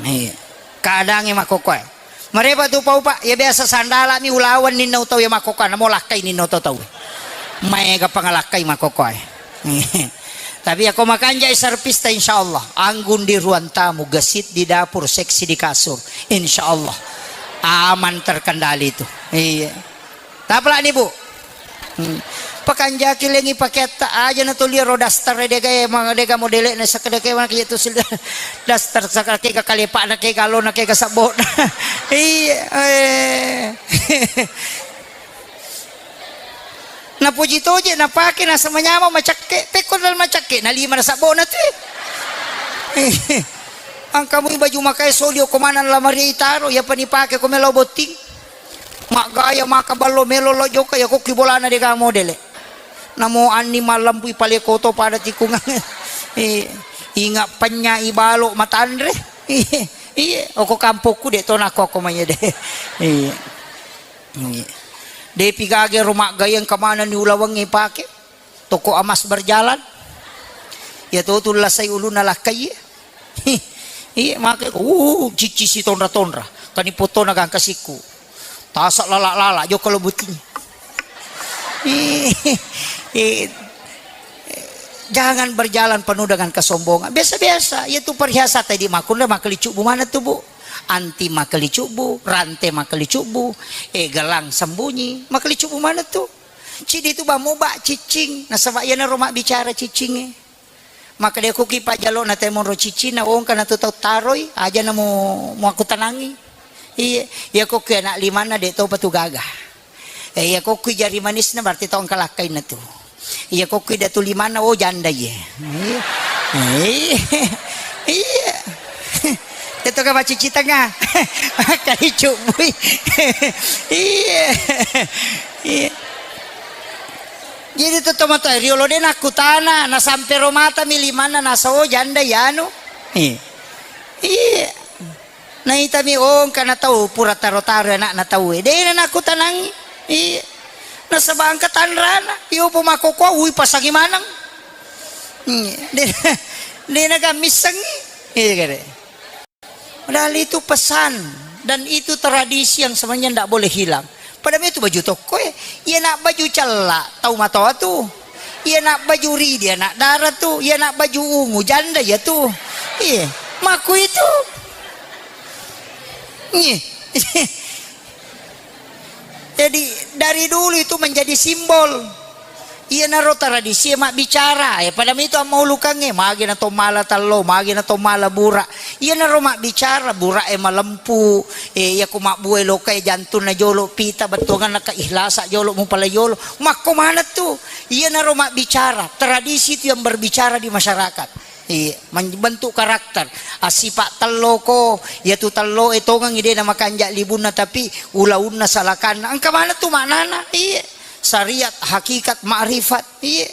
Iya. Keadaannya mak kokoe. Marepa tu pau, Pak, ya biasa sandala mi ulawan ninna utau ya mak kokoe, namo lakkai ninna utau tau. Maega pangalakkai mak kokoe. Tapi ako makanjai servis ta, insya Allah. Anggun di ruang tamu, gesit di dapur, seksi di kasur. Insya Allah. Aman terkendali itu. Iya. Tapalani, Bu. Hmm. Pakanjaki lengi pakeatta aja na tulia ro daster dega e, ma-, dega modele na sakadeke wana kitu sil-, daster sakadeke ga kalepa na ke galo na ke ga sabbo. Iya, eh. Napuji toje, napake, nasaba manyameng macakke, pekko dal macakke, nalima nasabbona tu. Engka mui baju makae soli okko maneng lamari taro, iyapa nipake ko melo botting. Maggaya maka ballo melo lo jokka, ya kokki bolana dega modele. Namo anni malempui pale koto pada tikungang. Eh, inga penya i balo matanre. Iya, iya. Oko kampokku de to nako ako manya de. Iya. Iya. Depi gage ro maggaya engka manenni ulawengnge pake. Toko emas berjalan. Ya to tu lasai uluna lakkai. Iya, make, uh, cicci si tonra-tonra. Kani potona gangka sikku. Tasa lala-lala, jokka lo buting. Eh, eh, jangan berjalan penuh dengan kesombongan. Biasa-biasa, ya tu perhiasan tadi makkunre makelicubu mana tu, Bu? Anti makelicubu, rante makelicubu, eh, gelang sembunyi, makelicubu mana tu? Cidi tu bamu ba cicing, nasaba iyana ro mabbicara cicinge. Maka de kuki pajalo na temonro cicina, wongka na tu tau taroi, aja na mu, muakkutanangi. Iya, iya kokki anak limanna de topa tu gaga. Eh, iya kokki jari manisna berarti tau engka lakkainna tu. Iya kokki datu limanna, oh janda iye. Iya. Iya. Iya. Itu kan macici tengah. Kali cubui. Iya. Iya. Jadi tu tomatoa riolo de nakkutana, nasampe ro mata mi limanna nasa, oh janda iyanu. Iya. Iya. Naitami, oh, engka na tau pura taro-taro anakna tauwe. De na nakkutanangi. Iya. Nasaba engka tanrana. Iyo po makkokkoe, ui pasangi maneng. Iya. De, de na gammissengi. Iya kare. Padahal itu pesan dan itu tradisi yang sebenarnya ndak boleh hilang. Pada itu baju tokko, eh. Iya nak baju cella, tau matoa tu. Iya nak baju ridi, anak dara tu. Iya nak baju ungu, janda ya tu. Iya, maku itu. Iya. Jadi dari dulu itu menjadi simbol. Iyanaro tradisi e mabbicara, eh, pada mitu ammaulukangnge, magi na to mala tallo, magi na to mala bura. Iyanaro mabbicara, bura e malempu, eh, iyako mabbue loka e jantunna jolo, pita bettuanganna keihlasa jolo, mupala jolo. Makko maneng tu, iyanaro mabbicara, tradisi itu yang berbicara di masyarakat. Iya, membentuk karakter. Assipa telloko, iyatu telloe tongengi de namakanja libunna, tapi ulaunna salakanna. Engka maneng tu maknana? Iya. Syariat, hakikat, makrifat. Iya.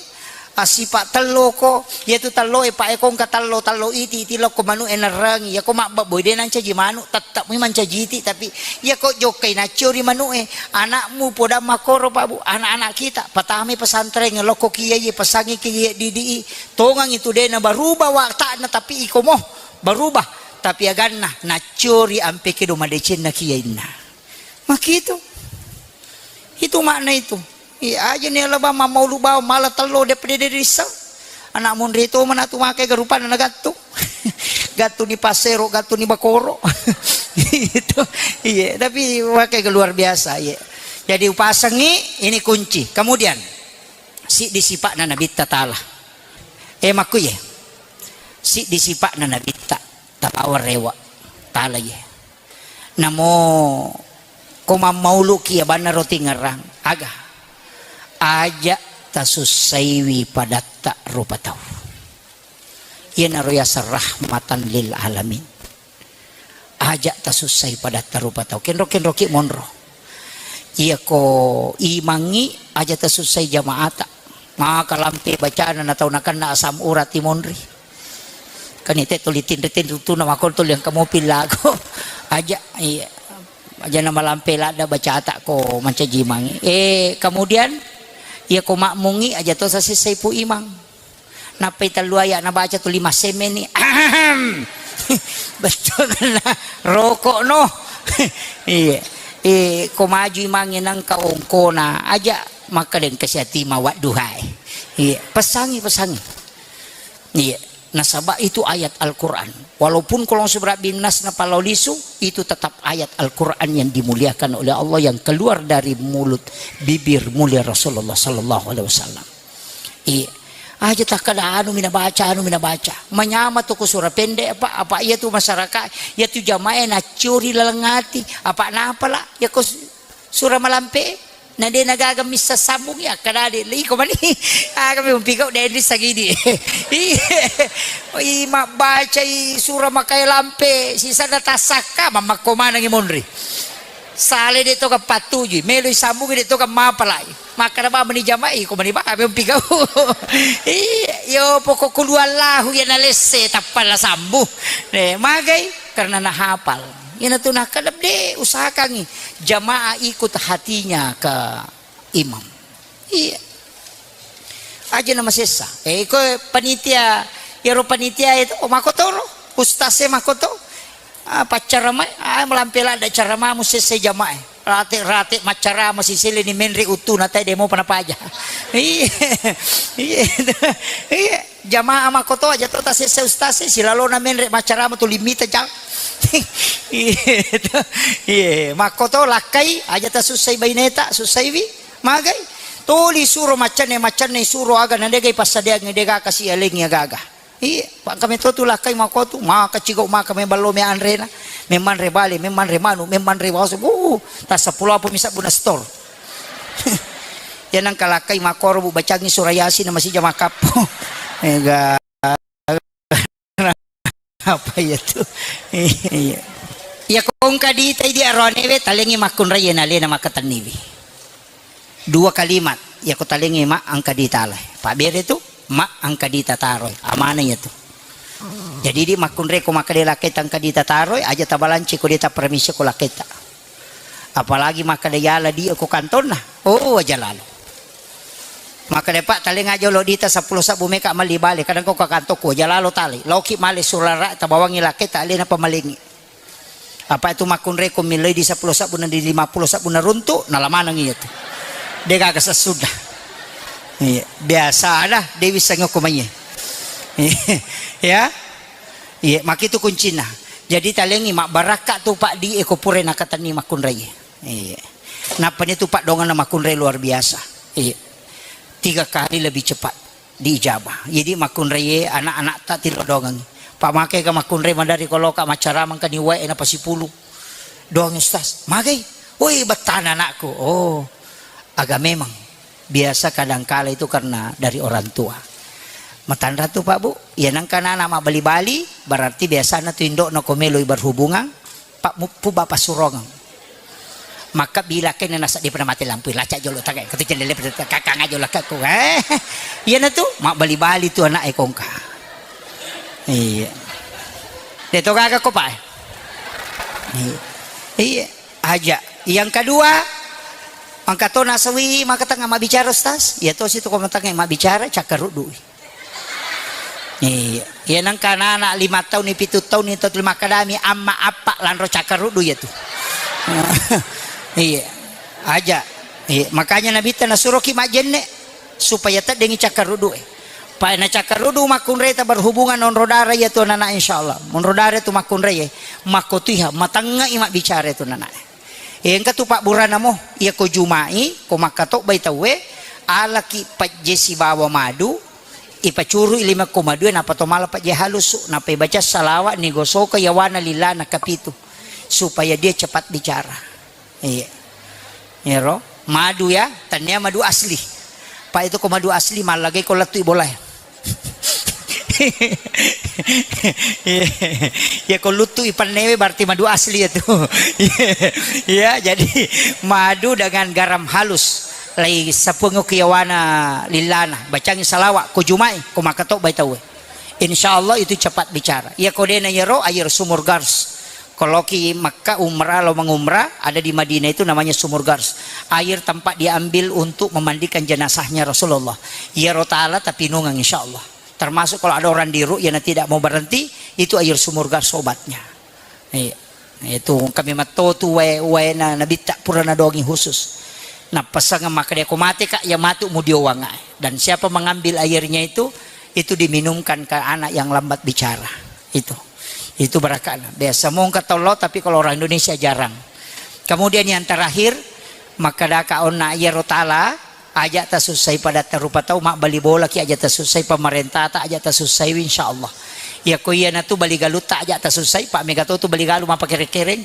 Assipa telloko, iyatu telloe paekongka tello, tello iti, iti lokko manu'e nerrangi. Iyako mabbabboe de nancaji manu, tette'mi mancaji iti, tapi iyako jokkai naccio ri manu'e, anakmu podang makkoro, Pak Bu, anak-anak kita, patamai pesantren, lokko kiai, pesangi kiai didi i, Tongang itu de na berubah watakna, tapi iko mo berubah, tapi aganna nacciori ampe kedo madecenna kiyainna. Makitu. Itu makna itu. Iya, aja ni alaba mammaulu bawa mala tello de pede de risseng. Anak monri to mana tu make garupanna na gattu. Gattu ni pasero, gattu ni bakoro. Itu. Iya, tapi make luar biasa, iya. Jadi upasengi ini kunci. Kemudian siddi sipa'na Nabitta taala. Eh, makkuye, siddi sipa'na Nabitta, tabawa rewa, taala ye. Namo ko mammauluki abanna roti ngerang, aga? Aja tasussaiwi padatta rupa tau. Iyanaro yaseng rahmatan lil alamin. Aja tasussai padatta rupa tau. Kenro-kenroki monro. Iyako imangngi aja tasussai jamaata. Maka lampe bacana na tau nakenna asam urat timonri. Kani te tuli tinri-tinri tuna makon tuli engka mopi lago. Aja, iya. Aja na malampe ladda bacata ko mancaji imangngi. Eh, kemudian iyako makmungngi aja to sasessai pu imang. Nappai tellu ayat nabaca tu lima semeni. Ahem. Betul na rokok no. Iya. Eh, ko maju imangnge nangka ongkona aja makkadeng kasiatima wadduhae. Iya, pesangi, pesangi. Iya. Nasaba itu ayat Al-Quran. Walaupun kolong seberat binas na palau lisu, itu tetap ayat Al-Quran yang dimuliakan oleh Allah yang keluar dari mulut bibir mulia Rasulullah sallallahu alaihi wasallam. Iya. Aja takkada anu mina baca, anu mina baca. Manyama tu ku sura pendek apa, apa iya tu masyarakat, iya tu jamae nacuri laleng ati, apa napa la, ya ko su-, sura malampe, na de na gaga missa sambung ya, kada de, iko mani, aga mi umpigau de di sagidi. Iya. I mabbaca i sura makai lampe, sisa na tasakka, mamakko manangi monri. Sale de' to ka pattujui, meloi sambungi de' to ka mapalai. Makkeda ba meni jama'i, ko meni ba, mempi gau. Iya, yo pokok kulu Allahu ya nalesse, tappa la sambu. Eh, magai? Karena nahapal. Iyana tu nakkeda de', usahakangi jamaah ikut hatinya ke imam. Iya. Aja na masessa. Eh, iko panitia, iyaro panitia itu, oh, makkotoro. Ustaz e makkoto. Ah, paccaramai, ah, malampe ladda caramamu sessai jamae. Rate-rate maccarama sisele ni menre uttuna tae demo pana paja. Iya. Iya. Iya. Jamaah makkoto aja to tasessa ustaz e, silalona menre maccarama tu limita jang. Iya. Iya. Makkoto lakkai aja tasussai baineta, sussaiwi. Magai? Tuli suro maccanne, maccanne suro aga na degai passadiangi dega kasi alengi aga-aga. Iya, pa engka meto tu lakkai makkotu, maka cigau maka memballo me anrena, memanre bale, memanre manu, memanre waso, uh, tassappulo apa misa buna stor. Ya nangka lakkai makkoro bu bacangi surah Yasin na masija makappo. Ega. Apa iya tu? Iya. Iya ko engka dita idi aroanewe talengi makkunrai na lena makatenniwi. Dua kalimat, iya ko talengi ma engka dita alai. Pabbere tu, ma engka dita taroi. Amana iya tu. Jadi di makkunrai ko makkeda lakketa engka dita taroi, aja tabalanci ko dita permisi ko lakketa. Apalagi makkeda yala di ko kantonna. Oh, aja lalo. Makkeda, "Pak, talenga jolo dita seppulo sabbu meka malli bale, kadang ko ka kantokku, aja lalo tali. Laoki male surara tabawangi lakketa alena pamalengi." Apa itu makkunrai ko millai di seppulo sabbu na di lima puluh sabbu na runtu, nala maneng iya tu. De gaga sessuda. Iya, biasa ada Dewi sengok ko maiye. Ya. Iya, makitu kuncina. Jadi talengi mabbarakka tu Pak di eko pura nakatenni makkunrai. Iya. Nappa ni tu Pak donganna makkunrai luar biasa. Iya. Tiga kali lebih cepat diijabah. Jadi makkunrai anak-anak tak tilo dongangi. Pak make ka makkunrai madari koloka macaramang ka ni wae na pasipulu. Doang Ustaz. Magai. Woi, bettana anakku. Oh. Aga memang biasa kadangkala itu karena dari orang tua. Matanra tu Pak Bu, ya nangka anak mabbali-bali, berarti biasana tu indokna ko meloi berhubungan, Pak Muppu Bapak Surongeng. Maka bila kena nasa di pernah mati lampu, lacak jolo tagai, kata jendela kakang aja lah kakku, eh, iya na tu, mabbali-bali tu anak ekongka. Iya. Deto gaga ko Pak. Iya. Iya. Aja. Yang kedua, engka to nasawi maka tengah mabbicara Ustaz, iya to situ ko tengah mabbicara cakkaruddu. Iya, iya nangka anak lima tahun ni pitu tahun ni tau makadami amma appa lanro cakkaruddu iya tu. Iya, aja. Iya, makanya Nabitta nasuroki majjenne supaya teddengi cakkaruddu e. Pa na cakkaruddu makkunreta berhubungan onro dara iya tu anak insyaallah. Onro dara tu makkunrai e. Makkotuiha matengngai mabbicara tu anak. Engka tu pabburana mo, iya ko Juma'i, ko makkatobbai tauwe, alaki pajje sibawa madu, ipacurui lima ko madue, nappa to mala pajje halusu, nappa ibaca salawa, nigosoka yawana lillana kapitu, supaya dia cepat bicara. Iya. Iyaro, madu ya, tania madu asli. Pa itu ko madu asli, mallagai ko lettu bolae. Iya, ko luttu ipennewe berarti madu asli ya tu. Iya, jadi madu dengan garam halus. Lai sapungu kiyawana lillana, bacangi salawa, ko Juma'i, ko makkatobbai tauwe. Insya Allah itu cepat bicara. Iya ko dena yero air sumur Gars. Kalau ki Makkah umrah, lo mengumrah, ada di Madinah itu namanya sumur Gars. Air tempat diambil untuk memandikan jenazahnya Rasulullah. Iyaro tala tapi nungang insya Allah. Termasuk kalau ada orang di ru'yah yang tidak mau berhenti, itu air sumur Gars obatnya. Iya. Itu kami matotu wae, wae na nabitta pura nadongi khusus. Napasang maka dia ko mate kak, ya matu mudiowang. Dan siapa mengambil airnya itu, itu diminumkan ke anak yang lambat bicara. Itu. Itu barakana. Biasa mongka tollo, tapi kalau orang Indonesia jarang. Kemudian yang terakhir, maka daka onna iyaro tala, aja tasussai padatta rupa tau, mabbali bola ki aja tasussai, pemerintah ta aja tasussai, insya Allah. Ya ko iya natu bali galutta aja tasussai, pak mega to tu bali galu mapakere-kereng.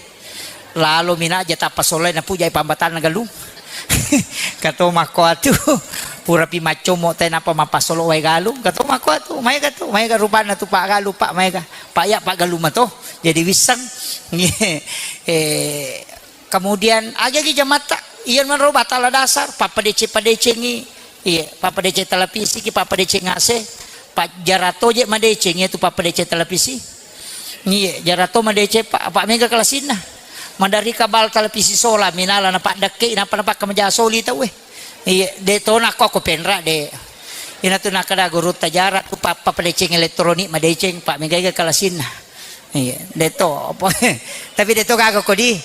Lalo mina aja tappa solai na pujai pambatanna galung. Kato makko atu, pura pi maccomo te napa mapasolo wae galung. Kato makko atu, maega tu, maega rupanna tu pak galu, pak maega. Pak ya pak galu mato. Jadi wisseng. Eh, Kemudian, agi-agi jamatta, iya manro batala dasar, pappadeceng-padecengi, iya, pappadeceng televisi ki, pappadeceng A C, pa-, jarato je madeceng, iya tu pappadeceng televisi. Iya, jarato madeceng, pa-, apa mega kelasinna. Madari kabal televisi sola, minala na paddekke, napa napakka maja soli tau, eh. Iya, de to nakko ko penra de. Ina tu nakada guru tajara tu pa-, pappadeceng elektronik madeceng, pa mega kelasinna. Iya, de to apa. Tapi de to gaga ko di.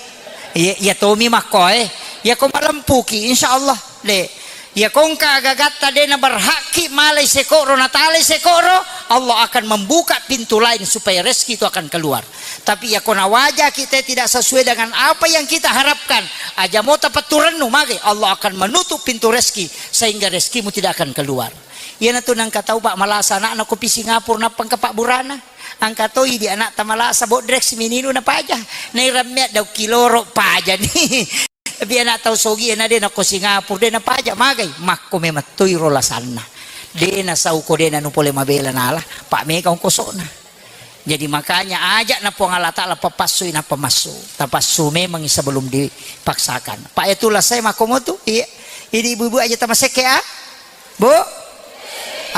Iya, iya tomi makko, eh. Iya ko malempuki, insya Allah. De. Iya ko engka agagatta de na berhakki malai sekoro, natalai sekoro, Allah akan membuka pintu lain supaya rezeki itu akan keluar. Tapi iya ko nawaja kita tidak sesuai dengan apa yang kita harapkan, aja mo tapatturennu mage, Allah akan menutup pintu rezeki sehingga rezekimu tidak akan keluar. Iyana tu nangka tau, Pak, malasa anakna ko pi Singapura nappa engka pabburana. Angka toi di anakta malasa bodrek simininu napaja. Nairammea daukki loro pajani. Tapi anak tau sogi na de nako Singapura de napaja magai. Makko memang toi ro lasanna. De nasau ko de nanu pole mabela nala. Pak mega ongkosokna. Jadi makanya ajak na Puang Allah Ta'ala papassui nappa massu. Tapassu memang sebelum dipaksakan. Pak itu lasai makko motu. Iya. Ini ibu-ibu aja tamasekke ah. Bu,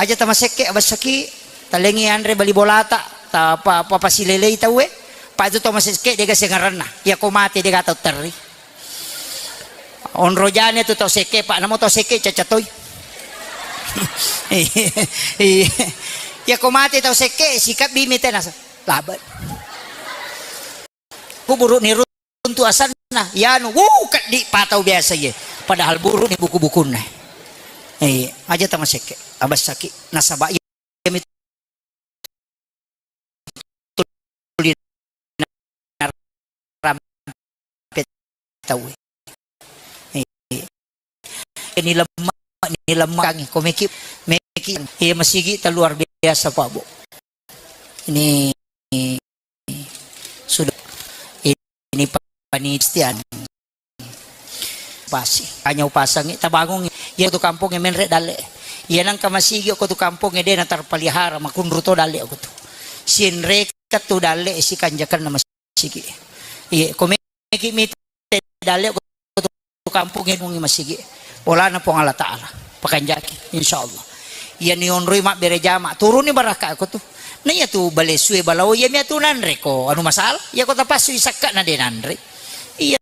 aja tamasekke, abessaki, talengi anre bali bolata, ta pa, pa, pasilelei tauwe. Pa itu tau masekke dega sengaranna. Iya ko mate dega tau terri. Onro jane tu tau sekke, Pak, namo tau sekke caca toi. Iya. Iya ko mate tau sekke, sikabbi mite nasa. Labat. Ku buru ni runtu asanna, yanu, wuh, keddi patau biasa ye. Padahal buru ni buku-bukunna. Eh, aja tamasekke, abessaki, nasaba iya mi tuli narampe tau. Eh, ini lemma, ini lemma kangi, ko meki, meki, eh, masigi ta luar biasa, Pak, Bu. Ini sudah ini panitia pasi hanya upasangi tabangungi. Iya tu kampongnge menre dalle. Iya nangka masigi ko tu kampongnge de na terpelihara, makunru to dalle ko tu. Sinreka tu dalle sikanjakanna masigi. Iya, ko meki mite dalle ko tu kampongnge mungi masigi. Bolana Puang Allah Ta'ala. Pakanjaki, insya Allah. Iya ni onroi mabbere jama, turuni barakka ko tu. Na iya tu balesue balao, iya mi atu nanre ko anu masalah. Iya ko tapassu isakka na de nanre. Iya.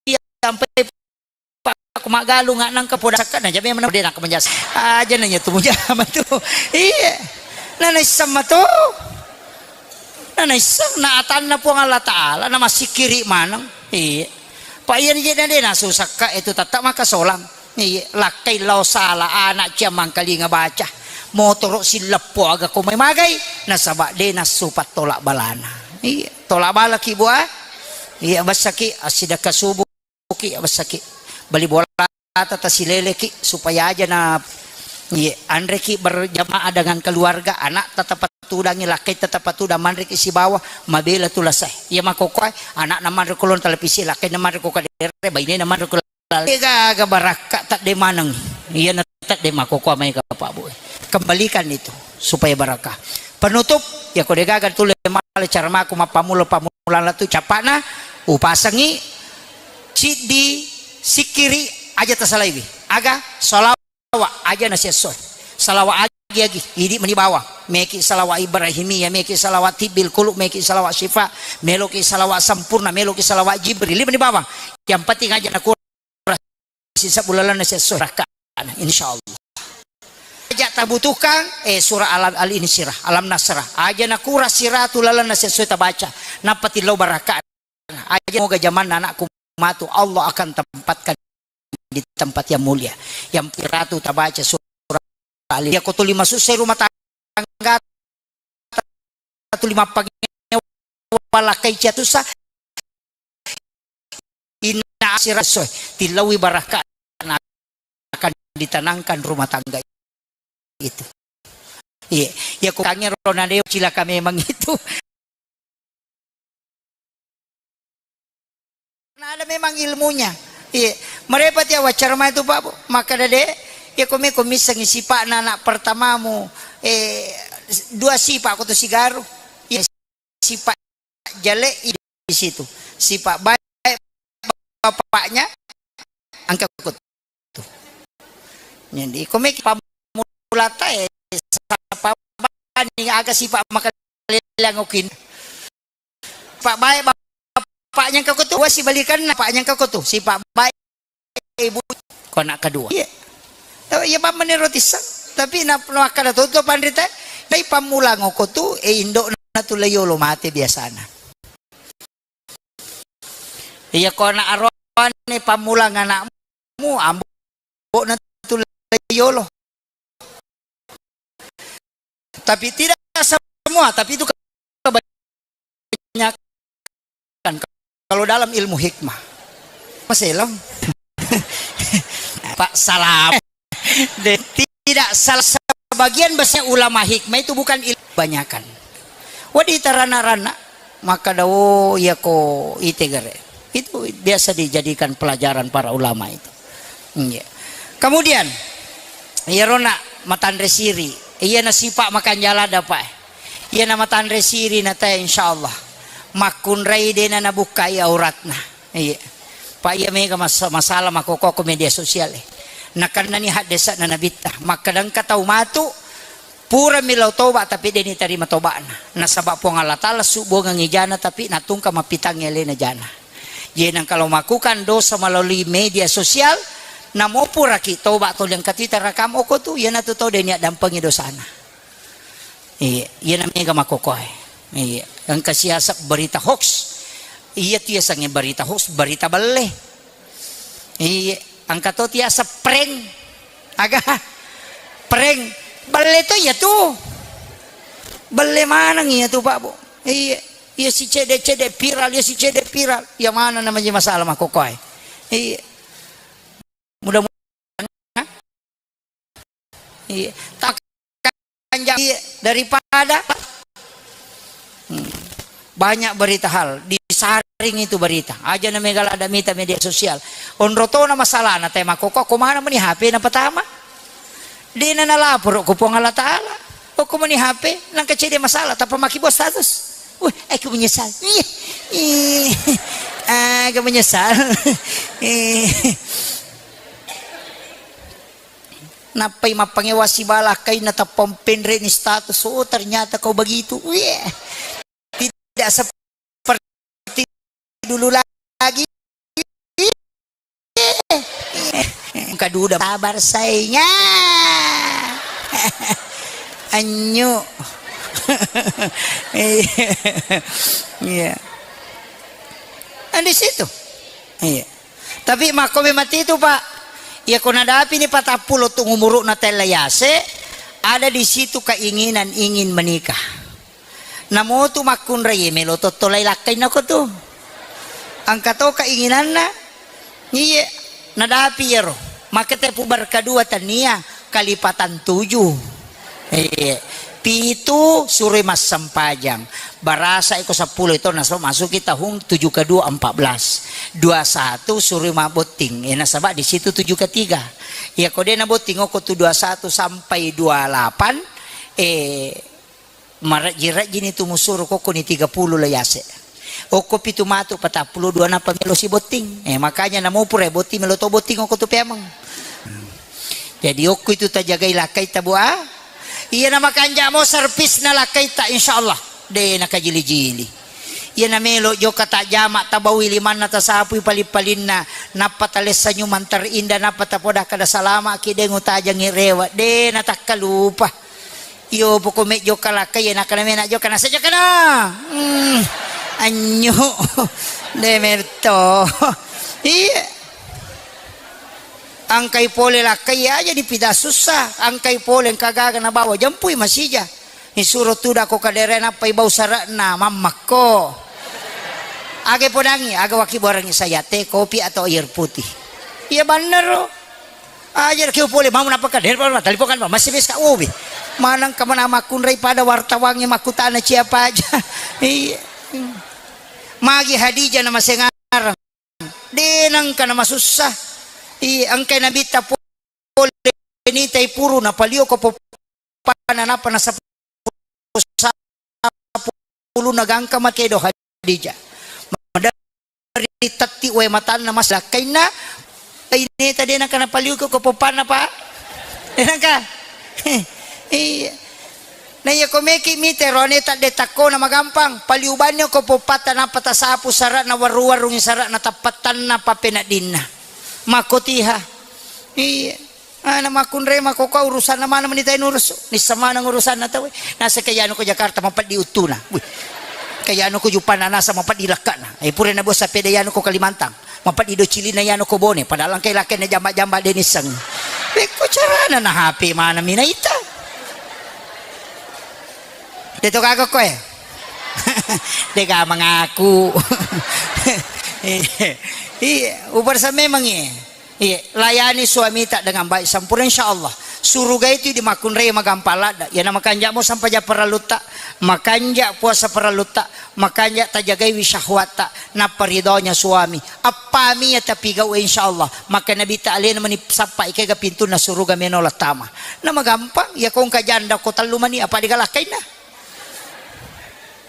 Iya, sampai Pak, aku maggalung, nangka poda sakka na jame mana de nangka menjas. Aja nanya tu mujama tu. Iya. Na naisseng mato. Na naisseng na atanna Puang Allah Ta'ala, na masikiri maneng. Iya. Pak, iya ni je na de nasu sakka itu tetap maka solang. Iya, lakkai lao sala anak cia mangkalinga baca. Motoro silleppo aga ko mai magai, nasaba de nassu pattolak balana. Iya, tolak balaki bua. Iya, bessaki assidakka subuki, bessaki bali bolata tasileleki supaya aja na, iya, anreki berjamaah dengan keluarga, anak tetap tudangi, lakkai tetap tudang manreki sibawa, mabela tu lasai. Iya makokkoe, anak na manre kolon televisi, lakkai na manre ko kadere, baine na manre ko Gaga barakka tadde maneng. Iyana tadde makkokkoe maega Pak Bu. Kembalikan itu supaya barakah. Penutup, ya ko degaga tulle male cara mako mappammula-pammulana tu capana, upasengi siddi sikkiri aja tasalaiwi. Aga salawa aja nasiessoe. Salawa agi-agi, idi meni bawang. Meki salawa Ibrahimiyah, meki salawa tibbil qulub, meki salawa syifa, meloki salawa sempurna, meloki salawa Jibril, idi meni bawang. Yang penting aja naku sisebbu lalenna siesso rakka'na, insyaallah. Aja tabutuhkan, eh, surah Alam, Al-Insyirah, Alam Nasrah. Aja nakura siratu lalenna siesso tabaca, nappa tillau barakka'na. Aja moga jamanna anakku matu, Allah akan tempatkan di tempat yang mulia. Yang ratu tabaca surah Al-, ya ko tuli masussa rumah tangga, tuli mappangewa lakkai cia tusa, inna asira soe, tilaui barakka akan ditanangkan rumah tangga itu. Iya, ya ko kangero na deo cilaka memang itu. Nah, ada memang ilmunya. Iya, merepati awaccara mai tu Pak Bu. Maka dade, ya ko me ko missengi sipa'na anak pertamamu, eh, dua sipa' ko tu sigaru. Iya, sipa' jale di situ. Sipa' baik bapaknya, engka ko tu. Jadi, ko meki pammulata, eh, sapa bani aga sipa' makaleleang okin. Sipa' baik bapaknya engka ko tu, wa sibalikanna bapaknya engka ko tu. Sipa' baik ibu ko anak kedua. Iya. Tapi iya pammene roti sang. Tapi na, na makkada to, to panrita, tapi pammulang oko tu, eh, indokna tu la yolo mate biasana. Iya, ko anak aroane pammulang anakmu, ambo'na tu la yolo. Tapi tidak semua, tapi itu kebanyakan. Kalau dalam ilmu hikmah. Maselang. Pak, salah. Dan tidak salah, sebagian besar ulama hikmah itu bukan ilmu banyakan. Wadi tarana-rana, maka dawo iya ko itegere. Itu biasa dijadikan pelajaran para ulama itu. Iya. Kemudian, iya rona matanre siri. Iya na sipa' makanjala dapat. Iya na matanre siri na te, insyaallah. Makkunrai dena nabukkai auratna. Iya. Pak, iya mega mas-, masalah makkokko ko media sosial, eh. Nakennani haddesa'na Nabitta. Makkadangka tau matu, purami lao toba, tapi deni tarima toba'na. Nasaba Puang Allah Ta'ala subbuangengngi jana, tapi natungka mappitangngi alena jana. Jadi, nang kalau melakukan dosa melalui media sosial, namo puraki toba toli engka tu ita rakam oko tu, iyanatu to deni addampengi dosana. Iya, iya na mega makkokkoe. Iya, engka siaseng berita hoax. Iya tu yasengnge berita hoax, berita belle. Iya, engka to tiasa prank. Aga? Prank. Belle to iya tu. Belle maneng iya tu, Pak, Bu. Iya, iya si cede-cede viral, iya si cede viral. Iya mana namanya masalah makkokkoe. Iya. Mudah-mudahan, iya. Tak, iya, daripada, hmm, banyak berita hal disaring itu berita. Aja na mega lada mita media sosial. Onro tona masalahna te makkokko, ko mana meni H P na pertama? Dena nalaporo ko Puang Allah Ta'ala. Okko meni H P, nangka cede masalah, tappa makkibua status. Wih, aku menyesal. Ih, ih, aku menyesal. Ih. Nappai mappangewa sibala kaina tappa penre ni status. Oh, ternyata kau begitu. Wih. Tidak seperti dulu lagi. Kaduda sabar sainga. Anyu. Iya. Kan di situ. Iya. Tapi makko memang itu, Pak. Ya, ko nadapi ni patappulo tu umuru'na tella yase, ada di situ keinginan ingin menikah. Namotu makkunrai melo tottolai lakkainna ko tu. Engka to keinginanna. Iye, nadapi iyaro. Maka tepu berkedua tania kalipatan tujuh. Iye. Pitu suroi massempajang. Barasa iko seppulo itu nasaba masuki tahun tujuh kedua empat belas. Dua satu suroi mabotting. Eh, nasaba di situ tujuh ketiga. Ya ko de nabotting oko tu dua satu sampai dua lapan, eh, Marejji-rejjini tu musuro kokkoni tiga puluh lo yase. Okko pitu matu patappulo dua nappa melo sibotting. Eh, makanya namo pura botting melo to botting okko tu peameng. Jadi okko itu tajagai lakkaita, Bu, ah. Iya na makanja mo servisna lakkaita, insyaallah. De na kajili-jili. Iya na melo jokka tajama, tabaui limanna, tasapui paling-palinna, nappa talessa nyumang terindah, nappa tapoda kada salama ki, de ngutajangi rewa, de na takkalupa. Iyo, poko me jokka lakkai, iya, nakkana mena jokka, nasa jokkana. Hmm, anyu. De metto. Iya. Angkai pole lakkai aja dipida susah. Angkai pole engka gaga nabawa, jempui masija. Isuro tuda ko kadere nappai bau sarakna, mammakko. Aga podangi, aga waki borangi saya, teh, kopi atau air putih. Iya, bannero. Aja ki pole mau napaka der pa talipokan pa masih bes ka obi. Manang kamana makkunrai pada wartawangnge makkutana siapa aja. Iya. Magi Hadijah na masengarang. De nangka na masussa. Iya, engkai nabitta pole ni tai puru na palio ko popana napa na sepuluh na gangka makedo Hadijah. Mada tetti wae matanna mas lakkainna. Baineta de nangka napaliuki ko poppanna, Pak. De nangka. Iya. Na iya ko meki mite rone tadde takkona magampang. Paliu banni ko poppatta nappa tasapu sara'na warung-warungi sara'na tappattanna pappeneddinna. Makkotiha. Iya. Ana makkunrai makkokkoe urusanna maneng meni tai nurusu. Nisseng maneng urusanna tauwe. Naseng ke yanu ko Jakarta mapeddi uttuna. Wih. Ke yanu ko Juppana nasa mapeddi lekkana. Eh, pura na bos sapeda yanu ko Kalimantan. Mapeddi do cilina yanu ko Bone. Padahal engkai lakkainna jamba-jamba de nisseng. Pekko carana na H P maneng mi naita. De to gaga koe. De ga mengaku. Iya, ubarsa memang iya. Iya, layani suamita dengan baik sempurna, insya Allah. Suruga itu di makkunrai magampang ladda. Yana makanja mo sampaja parellutta, makanja puasa parellutta, makanja tajagaiwi syahwatta, nappa ridhonya suami. Appami ya tapi gau insya Allah. Maka Nabi ta alena meni sappa ikega pintunna suruga meno lattama. Na magampang, ya ko engka janda ko tellu mani apa digalakkainna.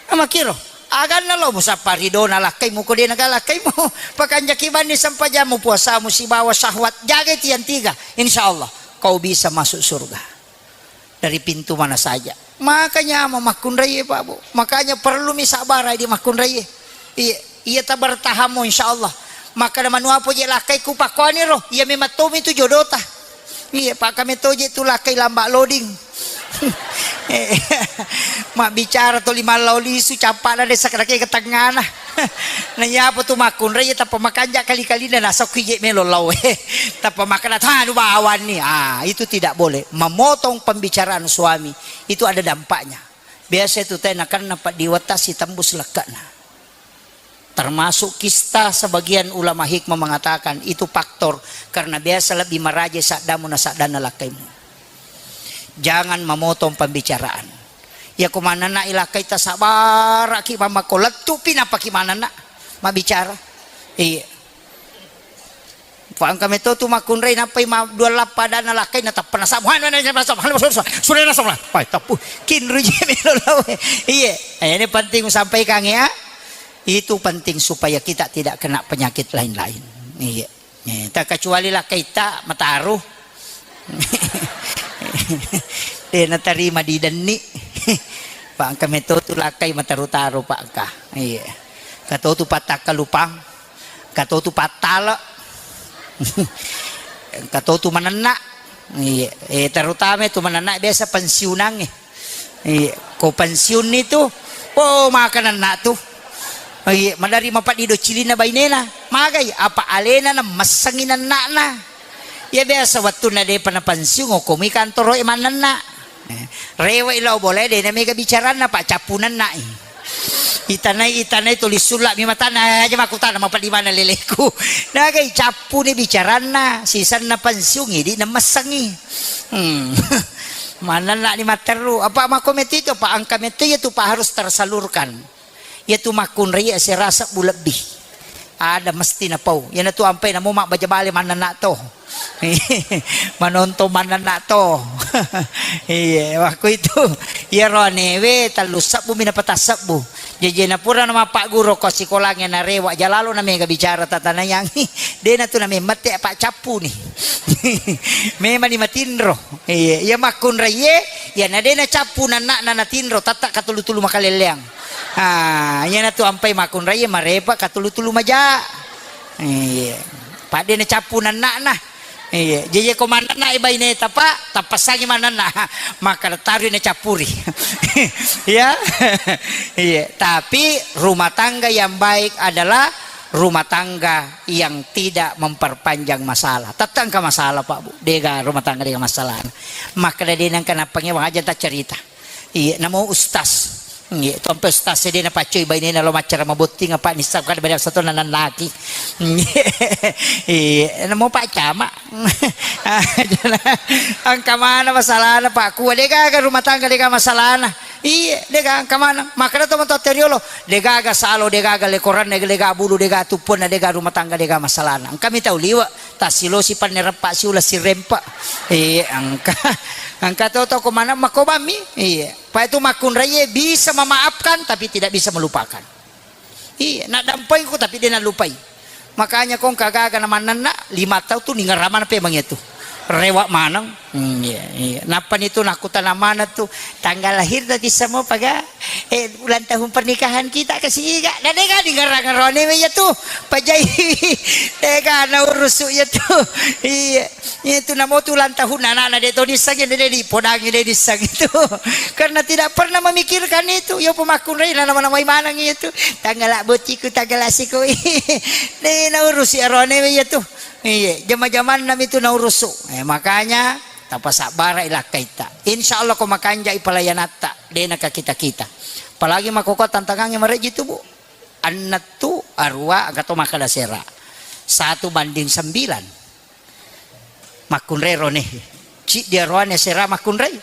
Amakkiro, aganna lo musappa ridona lakkaimu ko de naga lakkaimu. Pakanjaki banni sempajammu, puasamu sibawa syahwat. Jagai tiang tiga. Insya Allah kau bisa masuk surga dari pintu mana saja. Makanya mau makkunrai, Pak Bu. Makanya perlu mi sabarai di makkunrai. Iya, iya tabartahamu insya Allah. Maka manuapo je lakkaiku pakkoani ro. Iya memang tomi tu jodota. Iya, Pak, kami toje tu lakkai lamba loading. Eh, mabbicara toli mallau lisu, cappana desa kadake ke tengana. Na iya apa tu makkunrai, tappa makanja kali-kalina nasokki je melo lau. Tappa makkeda, "Tanu bawanni." Ah, itu tidak boleh. Memotong pembicaraan suami, itu ada dampaknya. Biasa itu teh nakanna paddiwatta sitembus lekkana. Termasuk kista, sebagian ulama hikmah mengatakan itu faktor karena biasa lebih maraja saddamu na saddanna lakkaimu. Jangan memotong pembicaraan. Ya ko manenna ilakkai tasabaraki mamako lettupi napaki manenna mabicara. Iya. Fa engka meto tu makkunrai nappai ma dua lappa adanna lakkai na tappa nasamu. Hanu na nasamu. Hanu na nasamu. Sudah nasamu. Pai tappu. Kinru je melo lawe. Iya. Eh, ini penting sampaikan ya. Itu penting supaya kita tidak kena penyakit lain-lain. Iya. Eh, tak kecuali lakkai ta mataru. De natarima di denni. Pak engka meto tu lakkai mataru-taru pak engka. Iya. Kato tu pattakkalupang. Engka to tu pattale. Engka to tu manenna. Iya, eh, terutama tu manenna biasa pensiunangnge. Iya, ko pensiunni tu, oh, makanenna tu. Iya, madari mapaddi do cilinna bainena. Magai, apa alena na messengi nenna'na. Ya biasa wettunna depa na pensiun, okkomi kantoro e manenna. Eh, rewe'i lao bola e, de na mega bicaranna, Pak, cappu nenna'i. Itanai, itanai tuli sulla mi matanna, aja makkutana, "Mapeddi mana leleku?" Nagai cappuni bicaranna, sisenna pensiun, idi nemessengi. Hmm. Manenna ni matteru, apa makko metti itu, Pak, engka metti itu, Pak, harus tersalurkan. Iyatu makkunrai asera sebbu lebbi. Ada mesti napau. Iyanatu ampai namo mabbaja bale mannanna to. Manontong mannanna to. Iya, waktu itu. Iyaro anewe tellu sebbu mi napata sebbu. Jajena pura namapagguru ko sikolangnge narewa jalalo na mega bicara tatanayangi. Dena tu namemmette apa cappu ni. Memang ni matinro. Iya, iya makkunrai ye, iya na dena cappu nanna na natinro tatta katulu-tulu makalelleang. Ah, iyanatu ampai makkunrai marepa katulu-tulu maja. Iya. Padde na cappu nanna'na. Iya, jeje ko mannanna e baineta, Pak, tappassangi mannanna. Maka tarui na cappuri. Ya. Iya, tapi rumah tangga yang baik adalah rumah tangga yang tidak memperpanjang masalah. Tette engka masalah, Pak, Bu. Dega rumah tangga dega masalah. Maka dena engka nappange waja ta cerita. Iya, namo ustaz. Iya, tu ampe ustaz e de napaccoi bainena lo maccara mabotting apa nissab kada beda satu nanannaki. Iya, namo Pak Camat. Engka mana masalahna Pak Kua, degaga rumah tangga dega masalahna. Iya, dega engka mana. Makanya to matoa teriolo, degaga salo, degaga lekoranna, dega bulu, dega tuppunna, dega rumah tangga dega masalahna. Engka mi tau liwa. Tassilosi panne reppa siula sirempa. Iya, engka. Engka to toko mana makobami. Iya. Pak itu makkunrai bisa memaafkan tapi tidak bisa melupakan. Iya, nak dampai ku tapi dia nak lupai. Makanya kong kagaga na mannenna, lima tau tu ningerra maneng pemeng itu. Rewa maneng. Hmm, iya, iya. Nappa ni tu nakkutana maneng tu, "Tanggal lahir tadi semua paga, eh, ulang tahun pernikahan kita ke siga." Na dega ningerra-ngerrone iya tu. Pajai. Dega na urusu iya tu. Iya. Iya tu namo tu ulang tahun anak-anak de to disseng, de, de, dipodangi de disseng itu. Karena tidak pernah memikirkan itu. Yo pemakkunrai na nama-namai maneng itu. Tanggal bottiku, tanggal asiko. De na urusi arone iya tu. Iya, jama-jamanna mi tu na urusu. Eh, makanya tapasabbara ilakkaitta. Insya Allah ko makanjai pelayanatta, de na ka kita-kita. Apalagi makkoko tantangangnge mareji tu, Bu. Enneng tu arua engka to makkeda sera. Satu banding sembilan. Makkunrai rone. Ciddi aroane asera makkunrai.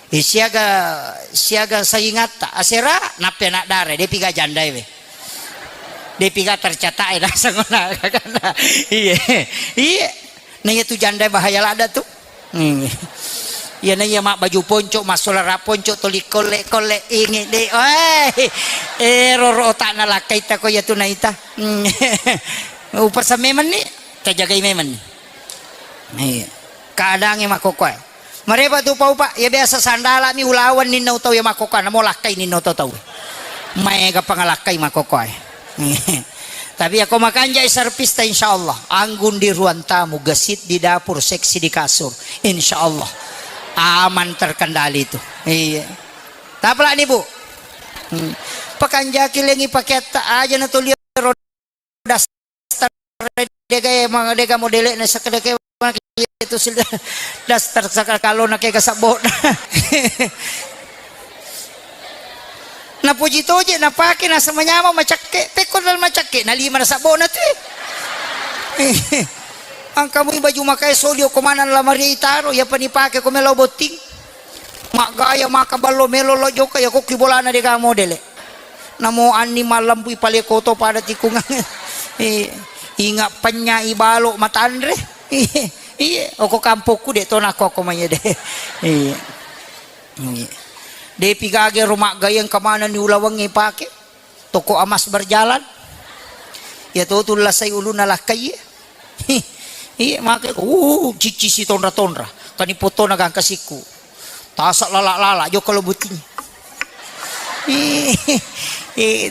Eh, siaga, siaga saingatta. Asera nappi anak dara, depi ga jandae we. Depi ga tercatat e naseng ona. Iya. Iya. Na iya tu jandae bahaya ladda tu. Hmm. Iya na iya mabbaju ponco, massolara ponco, toli kolle-kolle, inge de. Weh. Eh, roro otakna lakkaita ko iya tu naita. Hmm. Upasa memang ni. Tajagai memang ni. Iya. Keadaangnge makkokkoe. Marepa tu upa-upa, ya biasa sandala mi ulawan ninna utau ya makkokkoe, namo lakkai ninna utau tau. Maega pangalakkai makkokkoe. Tapi ya ko makanjai servis ta, insya Allah. Anggun di ruang tamu, gesit di dapur, seksi di kasur. Insya Allah. Aman terkendali tu. Iya. Tapalak ni, Bu. Hmm. Pakanjaki lengi pakeatta aja na toli daster, dega e, ma-, dega modele na sekedeke itu sil-, daster sakal kalo na kega sabbo. Napuji toje napake nasa manyameng macakke, pekko dal macakke na lima na sabbo na tu. Angka mui baju makae soli okko maneng lamari taro, iya pani pake ko melo botting. Maggaya maka ballo melo lo jokka, iya kokki bolana dega modele. Namo anni mallempu ipaleko to pada tikungang. Eh, inga penya ibalo matanre. Iya, okko kampokku de to nakko ko maye de. Iya. Iya. Depi gage ro maggayeng kemana ni ulawengnge pake. Toko emas berjalan. Iya to tullasai ulunna lakkai. Iya, make, uh, cicci si tonra-tonra. Kani potona gangka sikku. Tasa lala-lala, jokka lo buting. Eh, eh,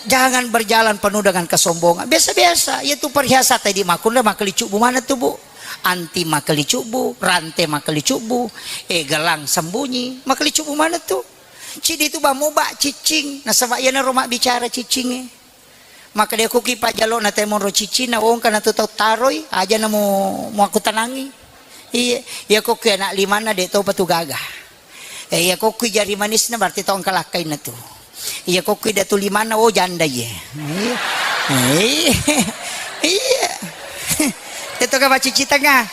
jangan berjalan penuh dengan kesombongan. Biasa-biasa, iya tu perhiasan tadi makkunre makkelicubbu mana tu, Bu? Anti makkelicubbu, rante makkelicubbu, eh, gelang sembunyi, makkelicubbu mana tu? Cidi tu bamu ba cicing, nasaba iya naro mabbicara cicinge. Makkeda ko ki pajalo na temonro ciccinna, wongka na tu tau taroi, aja na mu, muakkutanangi. Iya, iya ko ki anak limanna de topa tu gaga. Eh, iya ko ki jari manisna berarti tau engka lakkainna tu. Iya ko ki datu limanna, oh janda iye. Iya. Iya. Iya. Itu ka macici tengah.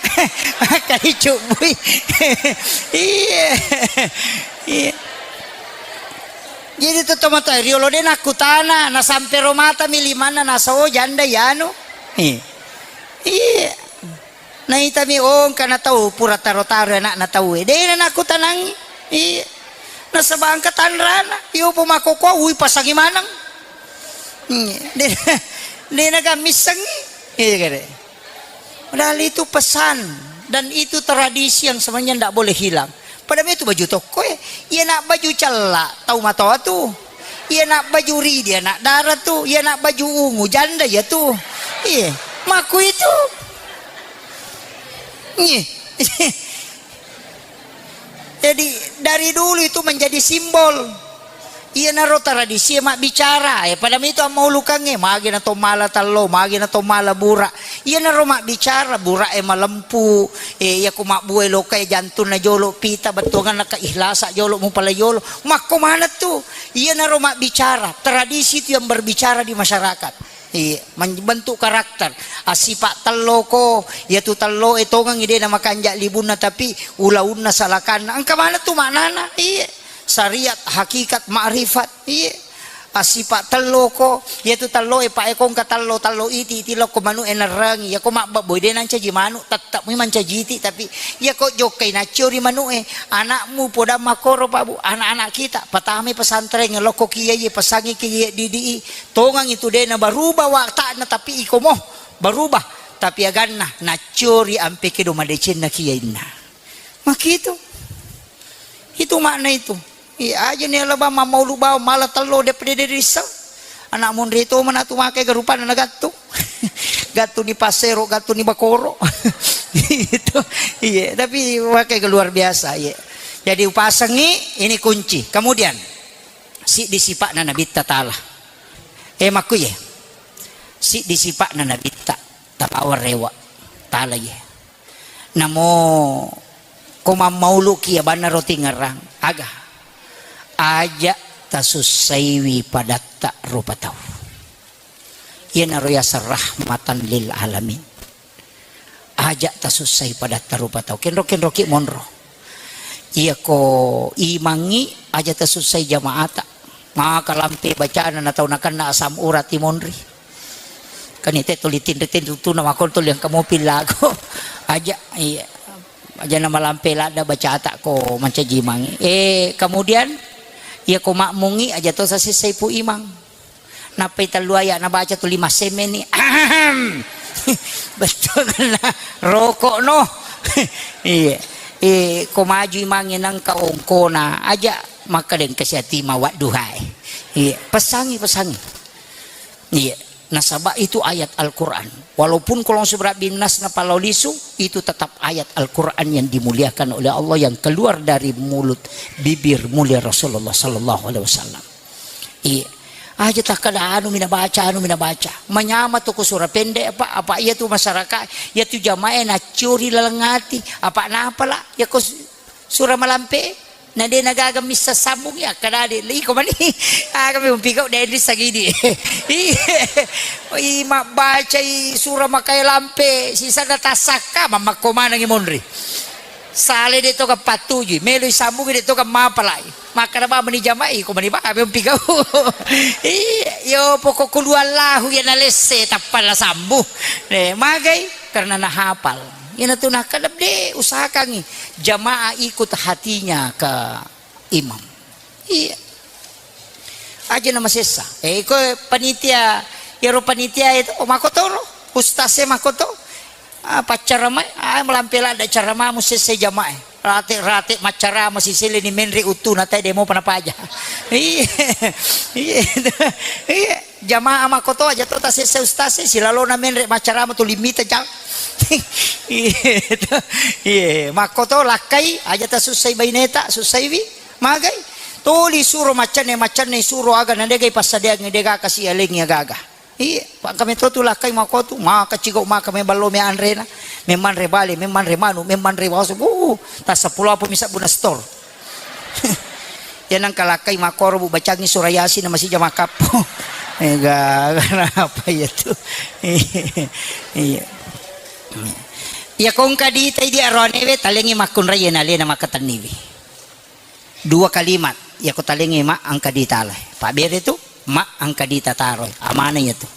Makkali cubbui. Iya. Iya. Jadi tu tomatoa riolo de nakkutana, nasampe ro mata mi limanna nasa, oh janda ianu. Iya. Iya. Naitami, oh engka na tau pura taro-taro anakna tau e. De na nakkutanangi. Iya. Nasaba engka tanrana. Iyo po makkokkoe ui pasangi maneng. Iya. De, de na gammissengi. Iya kare. Padahal itu pesan dan itu tradisi yang sebenarnya ndak boleh hilang. Pada itu baju tokko e, iya nak baju cella tau matoa tu, iya nak baju ridi anak dara tu, iya nak baju ungu janda iya tu. Iya, maku itu. Iya. Jadi dari dulu itu menjadi simbol. Iyanaro tradisi e mabbicara, e pada mitu ammaulukangnge, magi na to mala tallo, magi na to mala bura. Iyanaro mabbicara, bura e malempu, e iya ko mabbue loka e jantunna jolo, pita bettuanganna keihlasa jolo, mupala jolo. Makko maneng tu, iyanaro mabbicara, tradisi itu yang berbicara di masyarakat. Iya, men-, bentuk karakter. Assipa telloko, iyatu telloe tongengngi de namakanja libunna, tapi ulaunna salakanna. Engka maneng tu maknana? Iya. Syariat, hakikat, makrifat. Iya. Assipa telloko, iyatu telloe pa e ko engka tello, tello iti, iti lokko manu'e nerrangi. Iyako mabbabboi de nancaji manu, tette'mi mancaji iti, tapi iyako jokkai nacciori manu'e, anakmu podang makkoro, Pak Bu, anak-anak kita, patamai pesantren, lokko kiai, pesangi kiai didi i, tongang itu de na berubah watakna, tapi iko mo berubah, tapi aganna nacciori ampe kedo madecenna kiainna. Makitu. Itu makna itu. Iya, aja ni alaba mammaulu bawang mala tello de pede de risseng. Anak monri to mana tu make garupana na gattu. Gattu ni pasero, gattu ni bakoro. Itu. Iya, tapi make luar biasa, iya. Jadi upasengi ini kunci. Kemudian siddi sipa'na Nabitta Taala. Eh, makkuye. Siddi sipa'na Nabitta tapawa rewa. Taala ye. Namo ko mammauluki abanna roti ngerang, aga? Aja tasussaiwi padatta rupa tau. Iyanaro yaseng rahmatan lil alamin. Aja tasussai padatta rupa tau. Kenro-kenroki monro. Iyako imangngi aja tasussai jamaata. Maka lampe bacana na tau nakenna asam urat i monri. Kan ite tuli tinri-tinri tutuna makon tuli engka mopi lago. Aja, iya. Aja na malampe ladda bacata ko mancaji imangngi. Eh, kemudian iyako makmungngi aja to sasessai pu imang. Nappai tellu ayat nabaca tu lima semeni. Ahem. Betul na rokok no. Iya. Eh, ko maju imangnge nangka ongkona aja maka deng kasiati mawat duhai. Iya, pesangi, pesangi. Iya. Nasaba itu ayat Al-Quran. Walaupun kolong seberat binas na palau lisu, itu tetap ayat Al-Quran yang dimuliakan oleh Allah yang keluar dari mulut bibir mulia Rasulullah sallallahu alaihi wasallam. Iya. Aja takkada anu mina baca, anu mina baca. Manyama tu ku sura pendek apa, apa iya tu masyarakat, iya tu jamaah nacuri laleng ati, apa napa lah, ya ko su-, sura malampe, na de na gaga missa sambung ya, kada de, iko mani, aga mi umpigau de di sagidi. Iya. I mabbacai sura makai lampe, sisa na tasakka, mamakko manangi monri. Sale de to ka pattuju, melo sambung de to ka mapalai. Makkeda bawang meni jama'i, ko meni bawang pigau. Iya, yo pokok kulu Allahu ya nalesse tappa la sambu. Eh, magai karena nahapal. Ina tu nakkeda de usahakangi jamaah ikut hatinya ke imam. Iya. Aja na masessa. Eh, ko panitia, yaro panitia itu, oh, makotoro. Ustaz e makoto. Ah, paccaramai, ah, malampe ladda caramamu sesse jamae. Rate-rate maccarama sisele ni menre uttuna tae demo pana paja. Iya. Iya. Iya. Jamaah makkoto aja to tasesse ustaz e, silalona menre maccarama tu limita jang. Iya. Iya. Makkoto lakkai aja tasussai baineta, sussaiwi. Magai. Tuli suro maccanne, maccanne suro aga na degai passadiangi dega kasi alengi aga-aga. Iya, pa engka meto tu lakkai makkotu, maka cigau maka me ballo me anrena, memmanre bale, memmanre manu, memmanre waso, uh, tassappulo apa misa buna stor. Ya nangka lakkai makkoro bu bacangi sura Yasin na masija makkappo. Ega, kenapa ya tu? Iya. Iya kongka ditai di aroanewe talengi makkunrai na lena makatenniwi. Dua kalimat, yako talengi ma engka ditalai. Pabbere tu, ma engka ditataroi. Amana iya tu.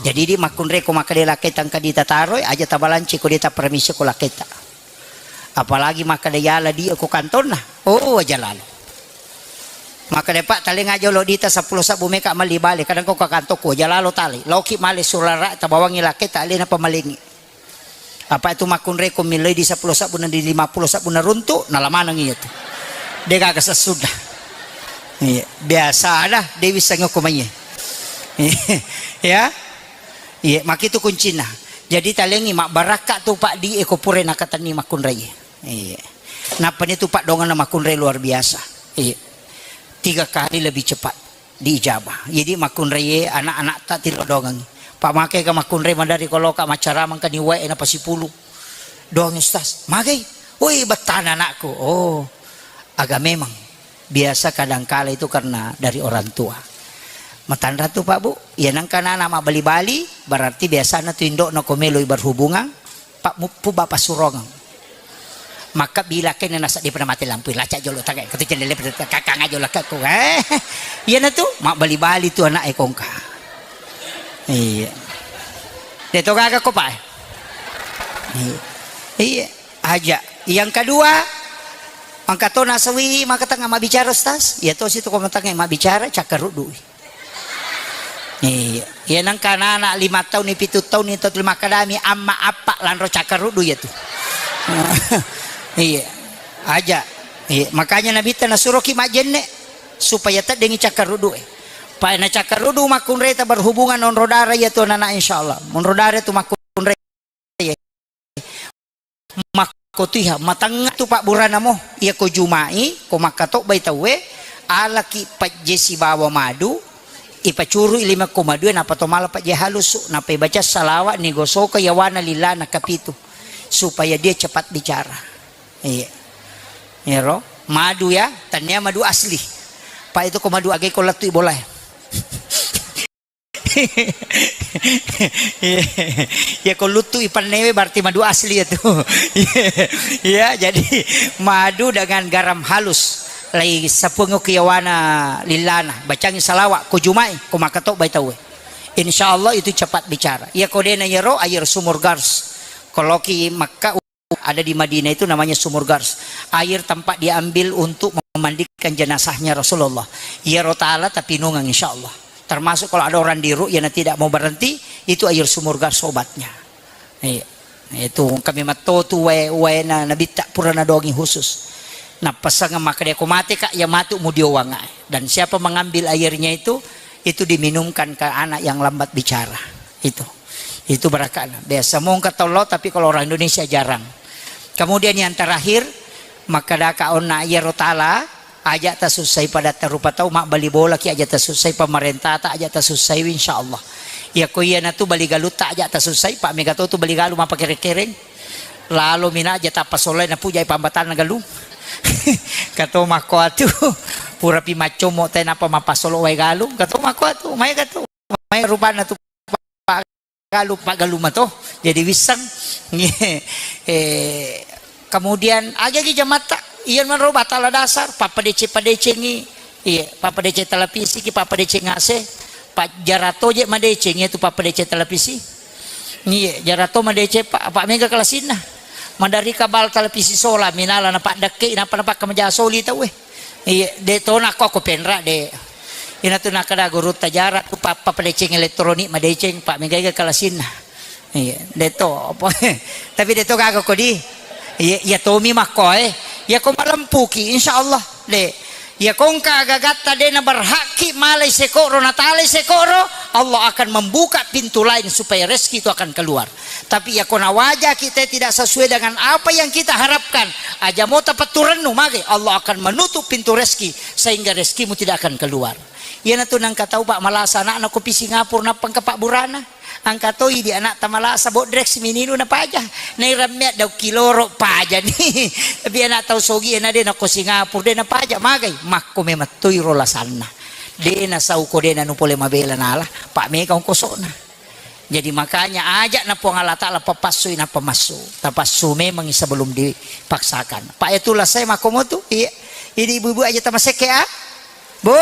Jadi di makkunre ko makkeda lakketa engka ditataroi, aja tabalanci ko dita permisi ko lakketa. Apalagi makkeda yala di ko kantonna. Oh, aja lalo. Makkeda pak talenga jolo dita seppulo sabbu meka malli bale, kadang ko ka kantokku aja lalo tali. Loki male surara tabawangi lakketa alena pamalengi. Apa itu makkunre ko milloi di seppulo sabbu na di lima puluh sabbu na runtu, nala maneng iya tu. De gaga sessuda. Iya, biasa ada de wissengi ko mai. Ya. Iya, makitu kuncina. Jadi talengi mabbarakka tu pak di eko pure nakatenni makkunre. Iya. Nappa ni tu pak dongeng na makkunre luar biasa. Iya. Tiga kali lebih cepat diijabah. Jadi makkunraie anak-anak ta tilo dongengi. Pak make ka makkunrai madari koloka maccaramang ka ni wae na pasipulu. Doang ustaz, magai. Woi, bettana anakku. Oh, agak memang biasa kadangkala itu karena dari orang tua. Matanra tu pak bu, ya nangka anak mabbali-bali, berarti biasana tu indokna ko meloi berhubungan, pak muppu bapak surongeng. Makka bilakka ini nasa di pernah mati lampu, lacak jolo tagai, katu jendela pernah kakang aja jolo kakku, eh. Iya na tu, mak bali-bali tu anak ekongka. Iya. Deto gaga ko, Pak. Iya. Iya, aja. Yang kedua, angka to nasawi maka tengah mak bicara, Ustaz. Iya to situ ko matang mak bicara, cakkarudui. Iya, iya nangka anak-anak lima tahun ni, pitu tahun ni, tau makadami amma appa lanro cakkaruddu iya tu. Iya, aja. Iya, makanya Nabitta nasuroki majjenne supaya teddengi cakkaruddu e. Pa na cakkaruddu makkunreta berhubungan onro darah iya tu anak-anak, insyaallah. Onro darah tu makkunre. Makkotiha, matengnga tu pabburana mo. Iya ko jumai, ko makkatobbai tauwe, alaki pajje sibawa madu, ipacurui lima ko madue, nappa to mala pajje halusu, nappa ibaca salawat, nigosoka yawana lillana kapitu, supaya dia cepat bicara. Iya. Iyaro, madu ya, tania madu asli. Pa itu ko madu agai ko lettu bolae. Iya, iya, ko luttu ipannewe berarti madu asli ya tu. Iya, jadi madu dengan garam halus. Lai sapungo kiyawana lillana, bacangi salawat, ko jumai, ko makatobbai tauwe. Insya Allah itu cepat bicara. Iya ko dena yero air sumur Gars. Kalau ki Makkah ada di Madinah itu namanya Sumur Gars. Air tempat diambil untuk memandikan jenazahnya Rasulullah. Iyaro tala tapi nungang insya Allah. Termasuk kalau ada orang di ru'yah yang tidak mau berhenti, itu air Sumur Gars obatnya. Iya. Itu kami matotu wae, wae na Nabitta pura nadongi khusus. Napasang maka dia ko mate kak, ya matu mudiowang. Dan siapa mengambil airnya itu, itu diminumkan ke anak yang lambat bicara. Itu. Itu barakana. Biasa mongka tollo, tapi kalau orang Indonesia jarang. Kemudian yang terakhir, makkadaka onna iyaro tala, aja tasussai padatta rupa tau, mabbali bola ki aja tasussai, pemerintah ta aja tasussai, insya Allah. Ya ko iya natu bali galutta aja tasussai, pak mega to tu bali galu mapakere-kereng. Lalo mina aja tappa solai na pujai pambatanna galung. Kato makko atu, pura pi maccomo te napa mapasolo wae galung, kato makko atu, mai kato. Mai rupanna tu paggalu, paggalu mato. Jadi wisseng. Eh, kemudian agagi jamatta, iya manro batala dasar, pappadece-padecengi, iya, pappadece televisi ki, pappadece ngase, pa jarato je madeceng iya tu pappadece televisi. Iya, jarato madece pa, apa mega kelasinna. Madari kabal televisi sola, minala na paddekke, napa napa kamaja soli tau eh. Iya, de to nakko ko penra de. Ina tu nakada guru tajara tu pa, pappadeceng elektronik madeceng, pak mega kelasinna. Iya, de to apa. Tapi de to gaga ko di. Iya, iya tomi makko eh. Iya ko malempuki, insya Allah de. Iya ko engka gagatta de na berhakki malai sekoro na talai sekoro, Allah akan membuka pintu lain supaya rezeki itu akan keluar. Tapi iya ko nawaja kita tidak sesuai dengan apa yang kita harapkan, aja mo tapettu rennu mage, Allah akan menutup pintu rezeki sehingga rezekimu tidak akan keluar. Iyanatu nangka tau, Pak, malasa anakna kopi Singapura nappa engka pabburana. Angka toi di anakta malasa bodrek simininu napaja. Nairammea daung kiloro paja ni. Tapi anak tau sogi na de nako Singapura de napaja magai. Makko memang toi ro lasanna. De nasau ko de nanu pole mabela nala. Pak mega ongkosona. Jadi makanya ajak na Puang Allah Ta'ala papassui nappa massu. Tapassu memangi sebelum dipaksakan. Pak, itu lah saya makko motu. Iya. Ini ibu-ibu aja tamasekke, ah. Bu,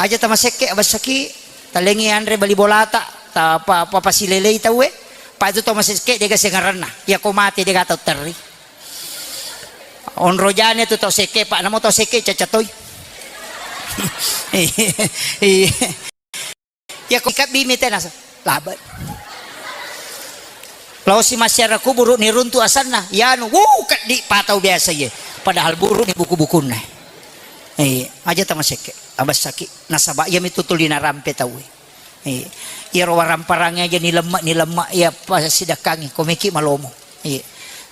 aja tamasekke, abessaki, talengi anre bali bolata, ta pa, pa, pasilelei tauwe. Pak, itu tamasekke dega sengaranna. Ya ko mate dega tau terri. Onro jane tu tau sekke, Pak, namo tau sekke cacatoi. Iya. Ya ko ikabbi mi tena sa-, labe. Lao si masyarakat kuburu ni runtu asanna, yanu, wuh, keddi patau biasa ye. Padahal buru ni buku-bukunna. Eh, aja tamasekke, abessaki. Nasaba iya mi tutuli narampe tau. Eh, iya ro waramparang aja ni lemma, ni lemma, iya pasidakkangi, ko meki malomo. Eh,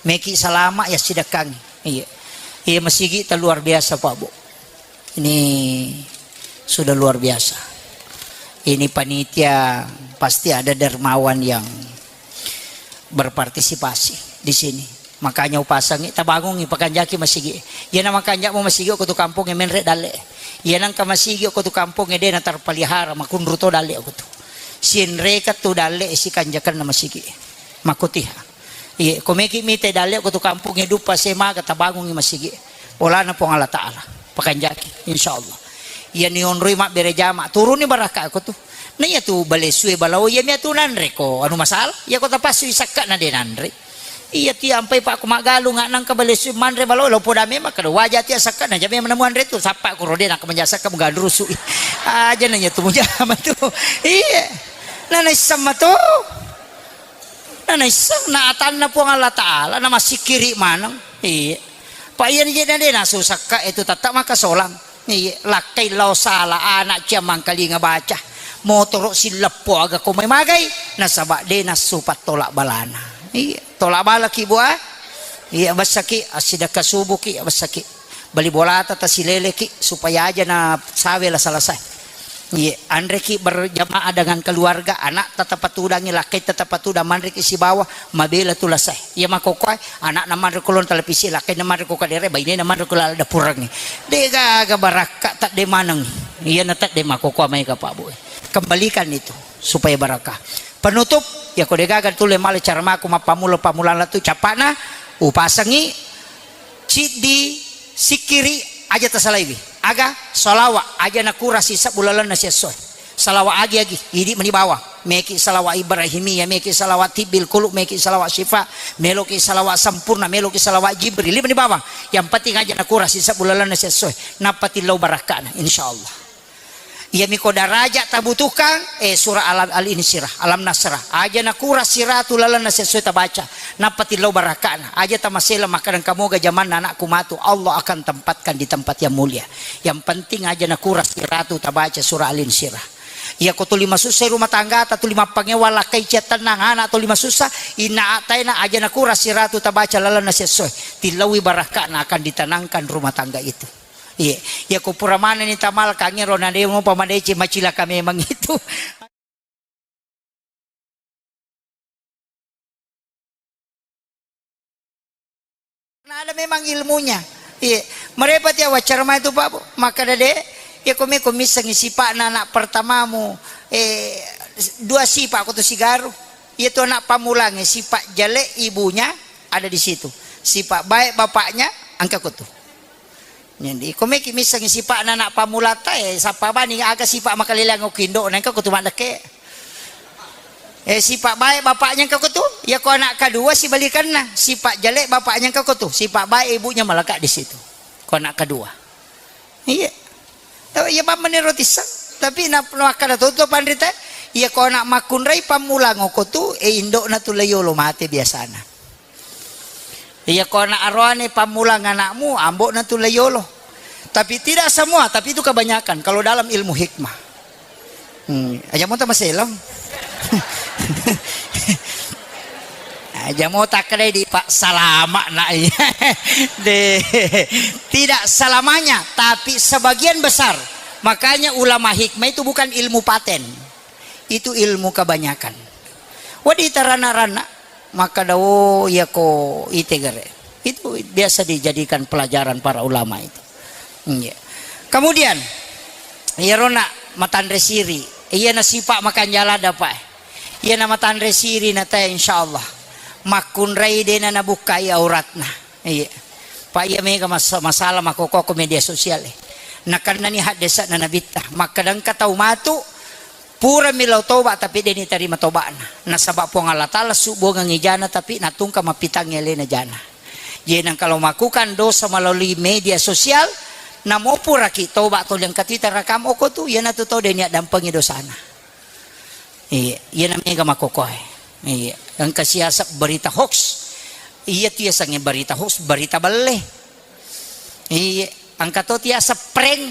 meki salama ya sidakkangi. Iya. Iya masigi ta luar biasa, Pak, Bu. Ini sudah luar biasa. Ini panitia pasti ada dermawan yang berpartisipasi di sini. Makanya upasangi, tabangungi, pakanjaki masigi. Iya na makanjak mo masigi ko tu kampung e menre dalle. Iya nangka masigi ko tu kampung e de na terpelihara, makunru to dalle ko tu. Sienreka tu dalle sikanjakan na masigi. Makutiha. Iya, ko meki mita dalle ko tu kampungnge duppa semaga tabangungi masigi. Bolana Puang Allah Ta'ala. Pakanjaki, insyaallah. Iya ni onroi mabbere jama, turuni barakka ko tu. Na iya tu balesue balao, iya mia tu nanre ko anu masalah. Iya ko tapassu isakka na de nanre. Iya ti ampai pak ko maggalung nangka balesue manre balao, lo poda memang kada waja ti asakka na jame menemuan re tu. Sappa ko rode nangka menjasakka mugandrusu. Aja nanya tu mujama tu. Iya. Na naisseng matu. Na naisseng na atanna Puang Allah Ta'ala, na massikkiri maneng. Iya. Pa iya ni je na de nasusakka itu tetta maka solang. Iya, lakkai lao sala anak cia mangkalinga baca. Motoro silleppo aga ko mai magai, nasaba de nassu pattolak balana. Iya, tolak balaki bua. Iya, bessaki assidakka subuki, bessaki. Bali bolata tasileleki supaya aja na sawe la selesai. Iye, anreki berjamaah dengan keluarga, anak tetap patudangi, lakkai tetap patudang, manreki sibawa, mabela tu lasai. Iya makokoai, anak na manre kolon televisi, lakkai na manre ko kadere, baine na manre ko lala dapurangi. De gaga barakka tadde maneng. Iya na tadde makokoa mai ka Pak Bu. Kembalikan itu supaya barakah. Penutup, ya ko de gaga tulle male cara maku mappamulo pamulang latu capana, upasangi Ciddi sikkiri aja tasalaiwi. Aga? Salawa aja nakura sisebbu lalenna siessoe. Salawa agi-agi, idi meni bawang. Meki salawa Ibrahimiyah, meki salawa tibbil qulub, meki salawa syifa, meloki salawa sempurna, meloki salawa Jibril, idi meni bawang. Yang penting aja nakura sisebbu lalenna siessoe. Nappa tillau barakkana, insyaallah. Iyami ko daraja tabutuhkan, eh, surah Alam, Al-Insyirah, Alam Nasrah. Aja nakura siratu lalenna sesuai tabaca. Nappa tillau barakana. Aja tamasela makkadang kamoga jamanna anakku matu. Allah akan tempatkan di tempat yang mulia. Yang penting aja nakura siratu tabaca surah Al-Insyirah. Iya ko tuli masussa rumah tangga, ta tuli mappangewa lakkai cia tennang anak tuli masussa, inna ataina aja nakura siratu tabaca lalenna sesuai. Tillaui barakana akan ditenangkan rumah tangga itu. Iya, iya ko pura manenni tamalkangngi ro na de mopa madeceng macilaka memang itu. Nah, ada memang ilmunya. Iya, merepati awaccara mai tu Pak Bu. Maka dade, iya ko meko missengi sipakna anak pertamamu, eh, dua sipak ko tu sigaru. Iya tu anak pamulangnge sipak jale ibunya ada di situ. Sipak baik bapaknya angka ko tu. Jadi, ko meki missengi sipakna anak pammulata, eh, sappa bani aga sipak makaleleang okko indo'na, engka ko tu maddekke. Eh, sipak baik bapaknya engka ko tu, ya ko anak kedua sibalikanna, sipak jelek bapaknya engka ko tu, sipak baik ibunya melekat di situ. Ko anak kedua. Iya. Tapi iya pammeni roti sa-, tapi na-, nakkada to tu panrita, iya ko anak makkunrai pammulang okko tu, eh, indo'na tu layolo mate biasana. Iya ko anak aroane pammulang anakmu, ambo'na tu layolo. Tapi tidak semua, tapi itu kebanyakan kalau dalam ilmu hikmah. Hmm, aja mo tamaselong. Aja mo takkedai di Pak salama nak iya. De, tidak selamanya, tapi sebagian besar. Makanya ulama hikmah itu bukan ilmu paten. Itu ilmu kebanyakan. Wadi tarana-rana. Makkada, "Oh, iya ko ite gare." Itu biasa dijadikan pelajaran para ulama itu. Iya. Kemudian, iyaro na matanre siri, iya na sipak makanjala dapat. Iya na matanre siri na teh, insyaallah. Makkunrai dena nabukkai auratna. Iya. Pak iya mega mas-, masalah makkokko ko media sosial e. Nakennani haddesa na nabitta. Makkadangka tau matu, purami lao toba tapi deni tarima tobana. Nasaba Puang Allah Taala subbuangengngi jana tapi natungka mappitangngi alena jana. Jadi nang kalau melakukan dosa melalui media sosial, namo puraki toba toli engka tu ita rakam okko tu, iyanatu tau deni addampengi dosana. Iya, iyana mega makkokkoe. Iya, engka siaseng berita hoax. Iya tu yasengnge berita hoax, berita belle. Iya, engka to tiaseng prank.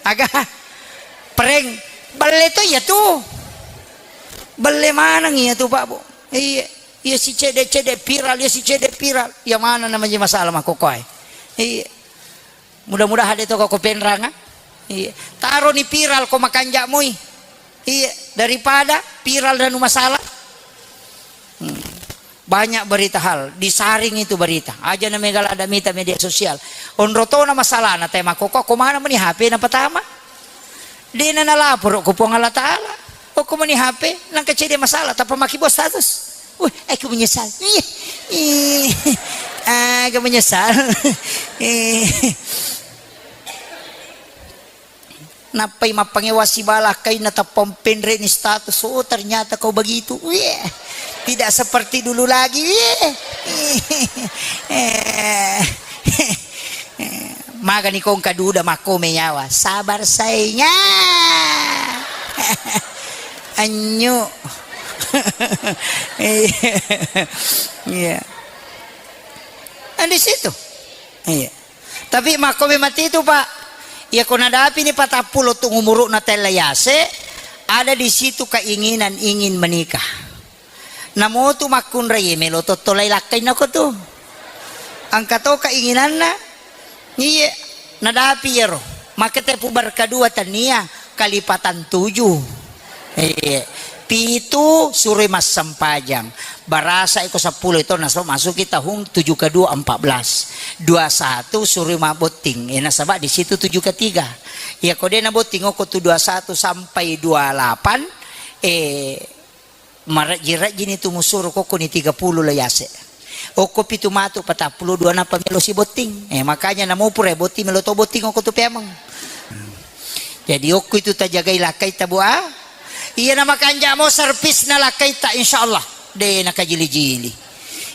Aga? Prank. Belle to iya tu. Belle maneng iya tu, Pak, Bu. Iya, iya si cede-cede viral, iya si cede viral. Iya mana namanya masalah makkokkoe. Iya. Mudah-mudahan de to ko penranga. Iya. Taroni viral ko makanja moi. Iya, daripada viral dan masalah. Hmm. Banyak berita hal, disaring itu berita. Aja na megala ada mita media sosial. Onro tona masalahna te makkokko ko mana meni H P na pertama. Dena nalaporo ko Puang Allah Taala. Okko meni H P, nang kecede masalah, tappa makibo status. Uh, aku menyesal. Ih, ih, aku menyesal. Eh. Nappai mappangewa sibala kainna tappa penre ni status. Oh, ternyata kau begitu. Wih, tidak seperti dulu lagi. Wih. Eh. Magani kong kaduda makko menyawa. Sabar sainga. Anyu. Iya. Kan di situ. Iya. Tapi makko memang itu, Pak. Iya, ko nadapini patappulo tu umuru'na tella yase, ada di situ keinginan ingin menikah. Namotu makkunrai melo tottolai lakkainna ko tu. Engka to keinginanna. Iye, nadapi iyaro. Maka tepu berkedua tania kalipatan tujuh. Iye. Pitu suroi massempajang. Barasa iko seppulo itu nasaba masuki tahun tujuh kedua empat belas. Dua satu suroi mabotting. Eh, nasaba di situ tujuh ketiga. Iya ko de nabotting oko tu dua satu sampai dua lapan, eh, Marejji-rejjini tu musuro kokkoni tiga puluh la yase. Okko pitu matu patappulo dua nappa melo sibotting. Eh, makanya namo pura botting melo to botting okko tu peameng. Jadi okko itu tajagai lakkaita, Bu, ah. Iya na makanja mo servisna lakkaita, insyaallah. De nakajili-jili.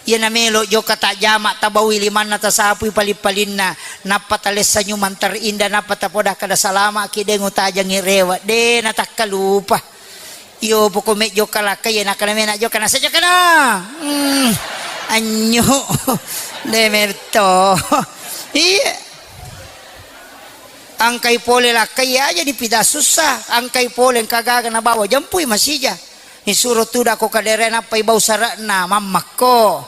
Iya na melo jokka tajama tabaui limanna tasapui paling-palinna nappa talessa nyumang terindah nappa tapoda kada salama ki de ngutajangi rewa de natakkalupa. Iyo, poko mejjo kalakkai, iya, nakkana mena jokka, nasa jokkana. Hmm, anyo. De merto. Iya. Angkai pole lakkai aja dipida susah. Angkai pole engka gaga nabawa jempui masija. Nisuro tudako kadere nappai bau sarakna mammakko.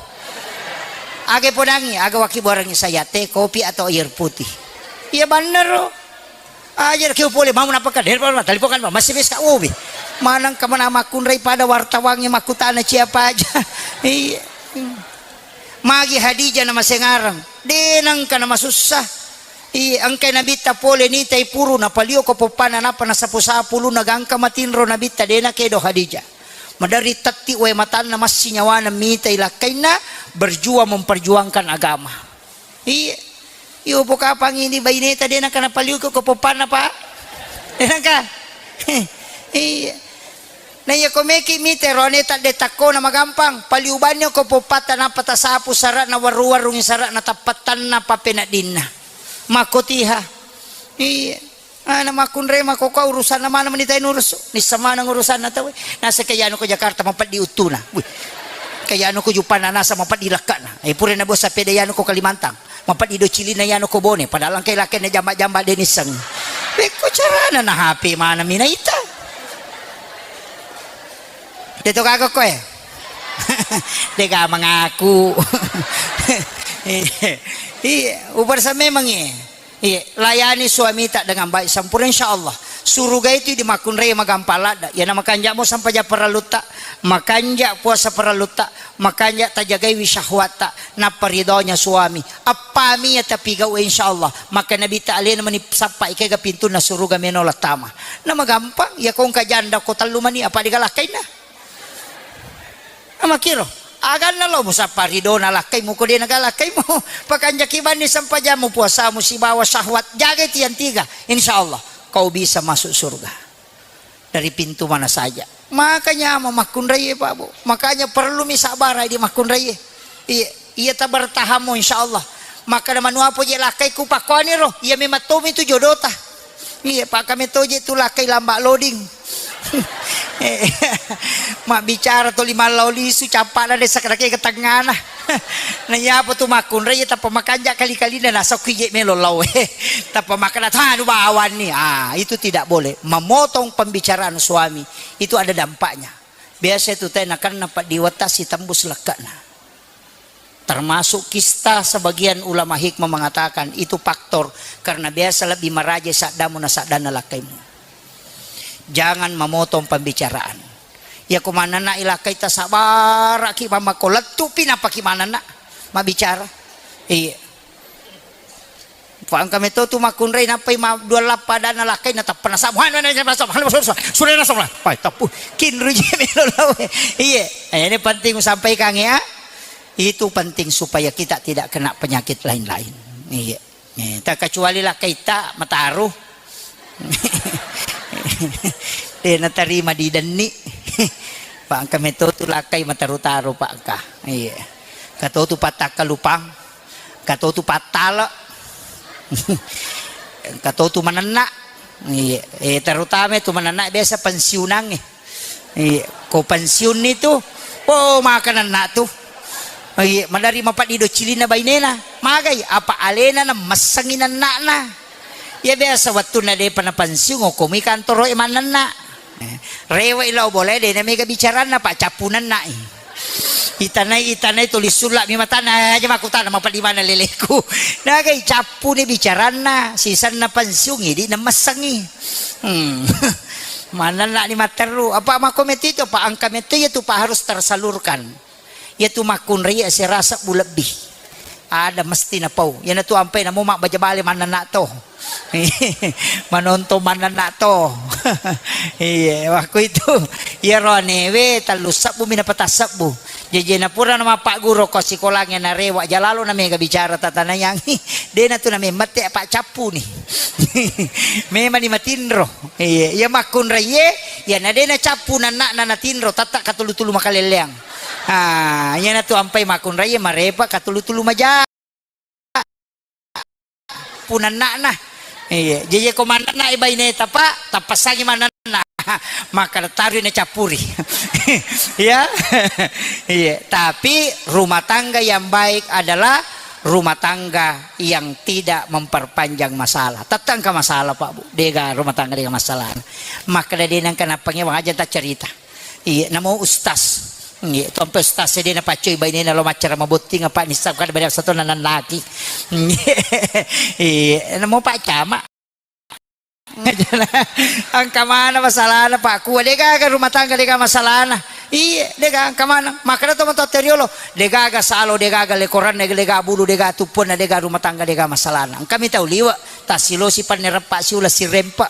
Aga podangi, aga waki borangi saya teh, kopi atau air putih. Iya bannero. Aja ki pole mau napa ka der pale telepon kan masih bes ka ubi. Manang ka mana makkunrai pada wartawangnge makkutana siapa aja. Iya. Magi Hadijah nama sengarang. De nangka nama susah. Iya, engkai nabitta pole nitai puru napalio ko poppana napa nasapu-sapu lu nagangka matinro nabitta de nakedo Hadijah. Madari tatti wae matanna massi nyawana mitai lakkainna berjuang memperjuangkan agama. Iya. Iyo pokapang ini baineta de naka napaliuku ko popanna, Pak. De naka. Iya. Na iya ko meki mite rone tadde takkona magampang, paliu banni ko popatta nappa tasapu sarana warru-warrungi sarana tappattanna papeneddinna. Makkotiha. Iya. Ana makkunrai mako kau urusanna mana menitai nurusu. Nissa maneng urusanna tau. Nasa ke yanu ko Jakarta mapeddi uttuna. Wih. Ke yanu ko Jupana nasa mapeddi lekkana. Eh pura na bosa pede yanu ko Kalimantan. Mapeddi do cilina yanu ko Bone. Padahal engkai lakkainna jamba-jamba de nisseng. Pekko carana na H P mana mina ita. De to gaga koe. De ga mengaku. Iya, ubarsa memang iya. Iya, layani suamita dengan baik sempurna, insya Allah. Suruga itu di makkunrai magampang ladda. Iya, na makanja mo sampaja parallutta, makanja puasa parallutta, makanja tajagaiwi syahwatta, nappa ridhonya suami. Appami ya tapi gau, insya Allah. Maka Nabi ta alena meni sappa ikega pintunna suruga menola tama. Na magampang, ya kongka janda ko tellu mani, apa digalakkainna? Amakkiro, aganna lo musappa ridona lakkaimu ko de naga lakkaimu. Pakanjaki banni sempajammu, puasamu sibawa syahwat, jagai tiang tiga. Insya Allah kau bisa masuk surga dari pintu mana saja. Makanya mau makkunrai, Pak Bu. Makanya perlu mi sabarai di makkunrai. Iya, iya tabertahamu insya Allah. Maka na manuapo je lakkaiku pakkoani ro. Iya memang tomi tu jodota. Iya, pakame toje tu lakkai lamba loading. Eh, mabbicara toli mallau lisu, cappana desa kadake ke tengana. Na iya apa tu makkunrai, iya tappa makanja kali-kalina nasokki je melo lau. Tappa makkeda tanu bawanni. Ah, itu tidak boleh. Memotong pembicaraan suami itu ada dampaknya. Biasa itu teh nakanna paddiwetta sitembus lekkana. Termasuk kista, sebagian ulama hikmah mengatakan itu faktor karena biasa lebih maraja saddamu na saddanna lakkaimu. Jangan memotong pembicaraan. Ya ko manenna ilakkai tasabaraki mamako lettupi napaki manenna mabicara. Iya. Fa engka meto tu makkunrai nappai ma dua lappa adanna lakkai na tappa nasamu. Hana na nasamu, hana nasamu, sure nasamu lah. Pai tappu. Kinru je melo lawe. Iye. Eh, ini penting usampaikan ya. Itu penting supaya kita tidak kena penyakit lain-lain. Iye. Eh, tak kecuali lakkai ta mataru. De natarima di denni. Fa engka meto tu lakkai mataru-taru fa engka. Iye. Engka to tu pattakkalupang. Engka to tu pattale. Engka to tu manenna. Iye. Eh, terutama tu manenna biasa pensiunangnge. Iye. Ko pensiun itu, oh, maka nenna tu. Iye, madari mapaddi do cilinna bainena. Magai, apa alena na messengi nenna'na. Iya biasa wettunna depa napensiun, okkomi kantoro e mannenna. Eh, rewe'i lao bolae, dena mega bicaranna, Pak, cappu nenna'i. Itanai, itanai tuli sulla'mi matanna, aja makkutana mapaddi maneng leleku. Nagai cappuni bicaranna, sisenna pensiun, idi nemessengi. Hmm. Mannenna'ni matteru. Apa makko metto itu, Pak, engka metto iya tu, Pak, harus tersalurkan. Iyatu makkunrai asera sebbu lebbi. Ada mesti napau. Iyanatu ampai namo mabbaja bale mannenna to. Manontong mannenna to. Iya, waktu itu. Iyaro anewe tellu sebbu mi napatassebbu. Jajena pura namapagguru ko sikolangnge narewa jalalo na mega bicara tatanayang. Dena tu namemmette apa cappu ni. Memang ni matinro. Iya, iya makkunrai ye, iya na dena cappu nanna'na natinro, tatta katulu-tulu makalelleang. Ah, iyanatu ampai makkunrai marepa katulu-tulu maja. Punanna'na. Iya, jaji ko mannenna e baineta, Pak, tappassangi mannenna. Maka tarui na cappuri. Ya. Iya, tapi rumah tangga yang baik adalah rumah tangga yang tidak memperpanjang masalah. Tatta engka masalah, Pak, Bu. Dega rumah tangga dega masalah. Maka dena engka nappange waja ta cerita. Iya, namo ustaz. Iya, tompe ustaz e dena paccoi bainena lo maccara mabotting apa nissa kada beda satu nanannaki. Iya, namo Pak Camat. Engka mana masalahna, Pak? Kua degaga rumah tangga dega masalahna. Iya, dega engka mana. Makanya to matoa teriolo, degaga salo, degaga lekoranna, dega bulu, dega tuppuanna, dega rumah tangga dega masalahna. Engka mi tau liwa. Tasilosi panne reppa siula sirempa.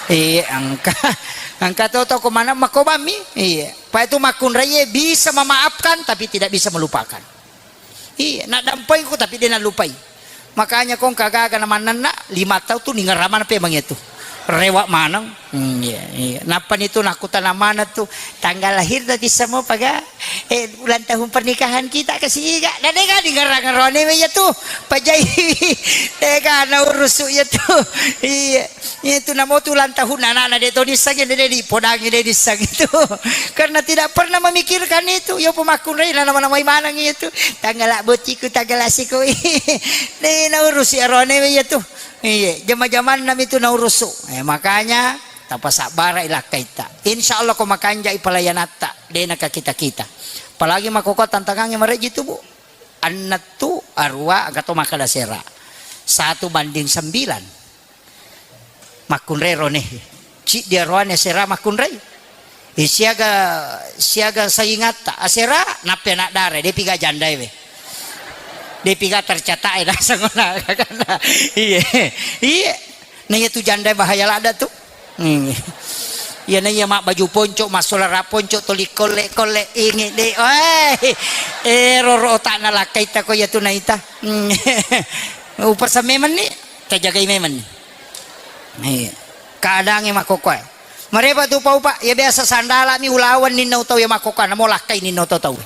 Iya, engka. Engka to toko mana makobami. Iya. Pak itu makkunrai bisa memaafkan tapi tidak bisa melupakan. Iya, nak dampai ku tapi dia nak lupai. Makanya kong kagaga na mannenna lima tahun tu ningerama na pemang itu. Rewa maneng. Hmm, iya, iya. Nappa ni tu nakutana mana tu tanggal lahir tadi semua paga. Eh, ulang tahun pernikahan kita ke siga. Na dega di ngerang-ngerone we iya tu. Pajai. Dega na urusu iya tu. Iya. Iya tu namo tu ulang tahun anak-anak de to disang de di podangi de disang itu. Karena tidak pernah memikirkan itu. Yo pemakkunrai na nama-nama manang iya tu. Tanggal bociku, tanggal asiku. De na urusi arone we iya tu. Iya, jama-jamanna mi tu na urusu. Eh, makanya tapasabbara ilakkaita. Insya Allah ko makanjai pelayanatta. Dena ka kita-kita. Apalagi makoko tantangangnge mareji tu, Bu. Annettu, arua, engka to makkeda sera. Satu banding sembilan. Makkunrai rone. Ciddi aroane sera makkunrai. Eh, siaga, siaga saingatta. Asera, nappi anak dara, depiga janda ewe. Depiga tercatat e, naseng ona, kakana. Iya. Iya. Na iya tu janda bahaya ladda tu. Hmm. Iya na iya mak baju ponco, massolara ponco, toli kolle-kolle, ingi de. Oi. Eh, roro otakna lakkaita ko iya tu naita. Hmm. Upasa memang ni, tajagai memang ni. Iya. Keadaannya makkokoe. Marepa tu pau, Pak, ya biasa sandala mi ulawan ninna utau ya makkokoe, namo lakkai ninna utau tau.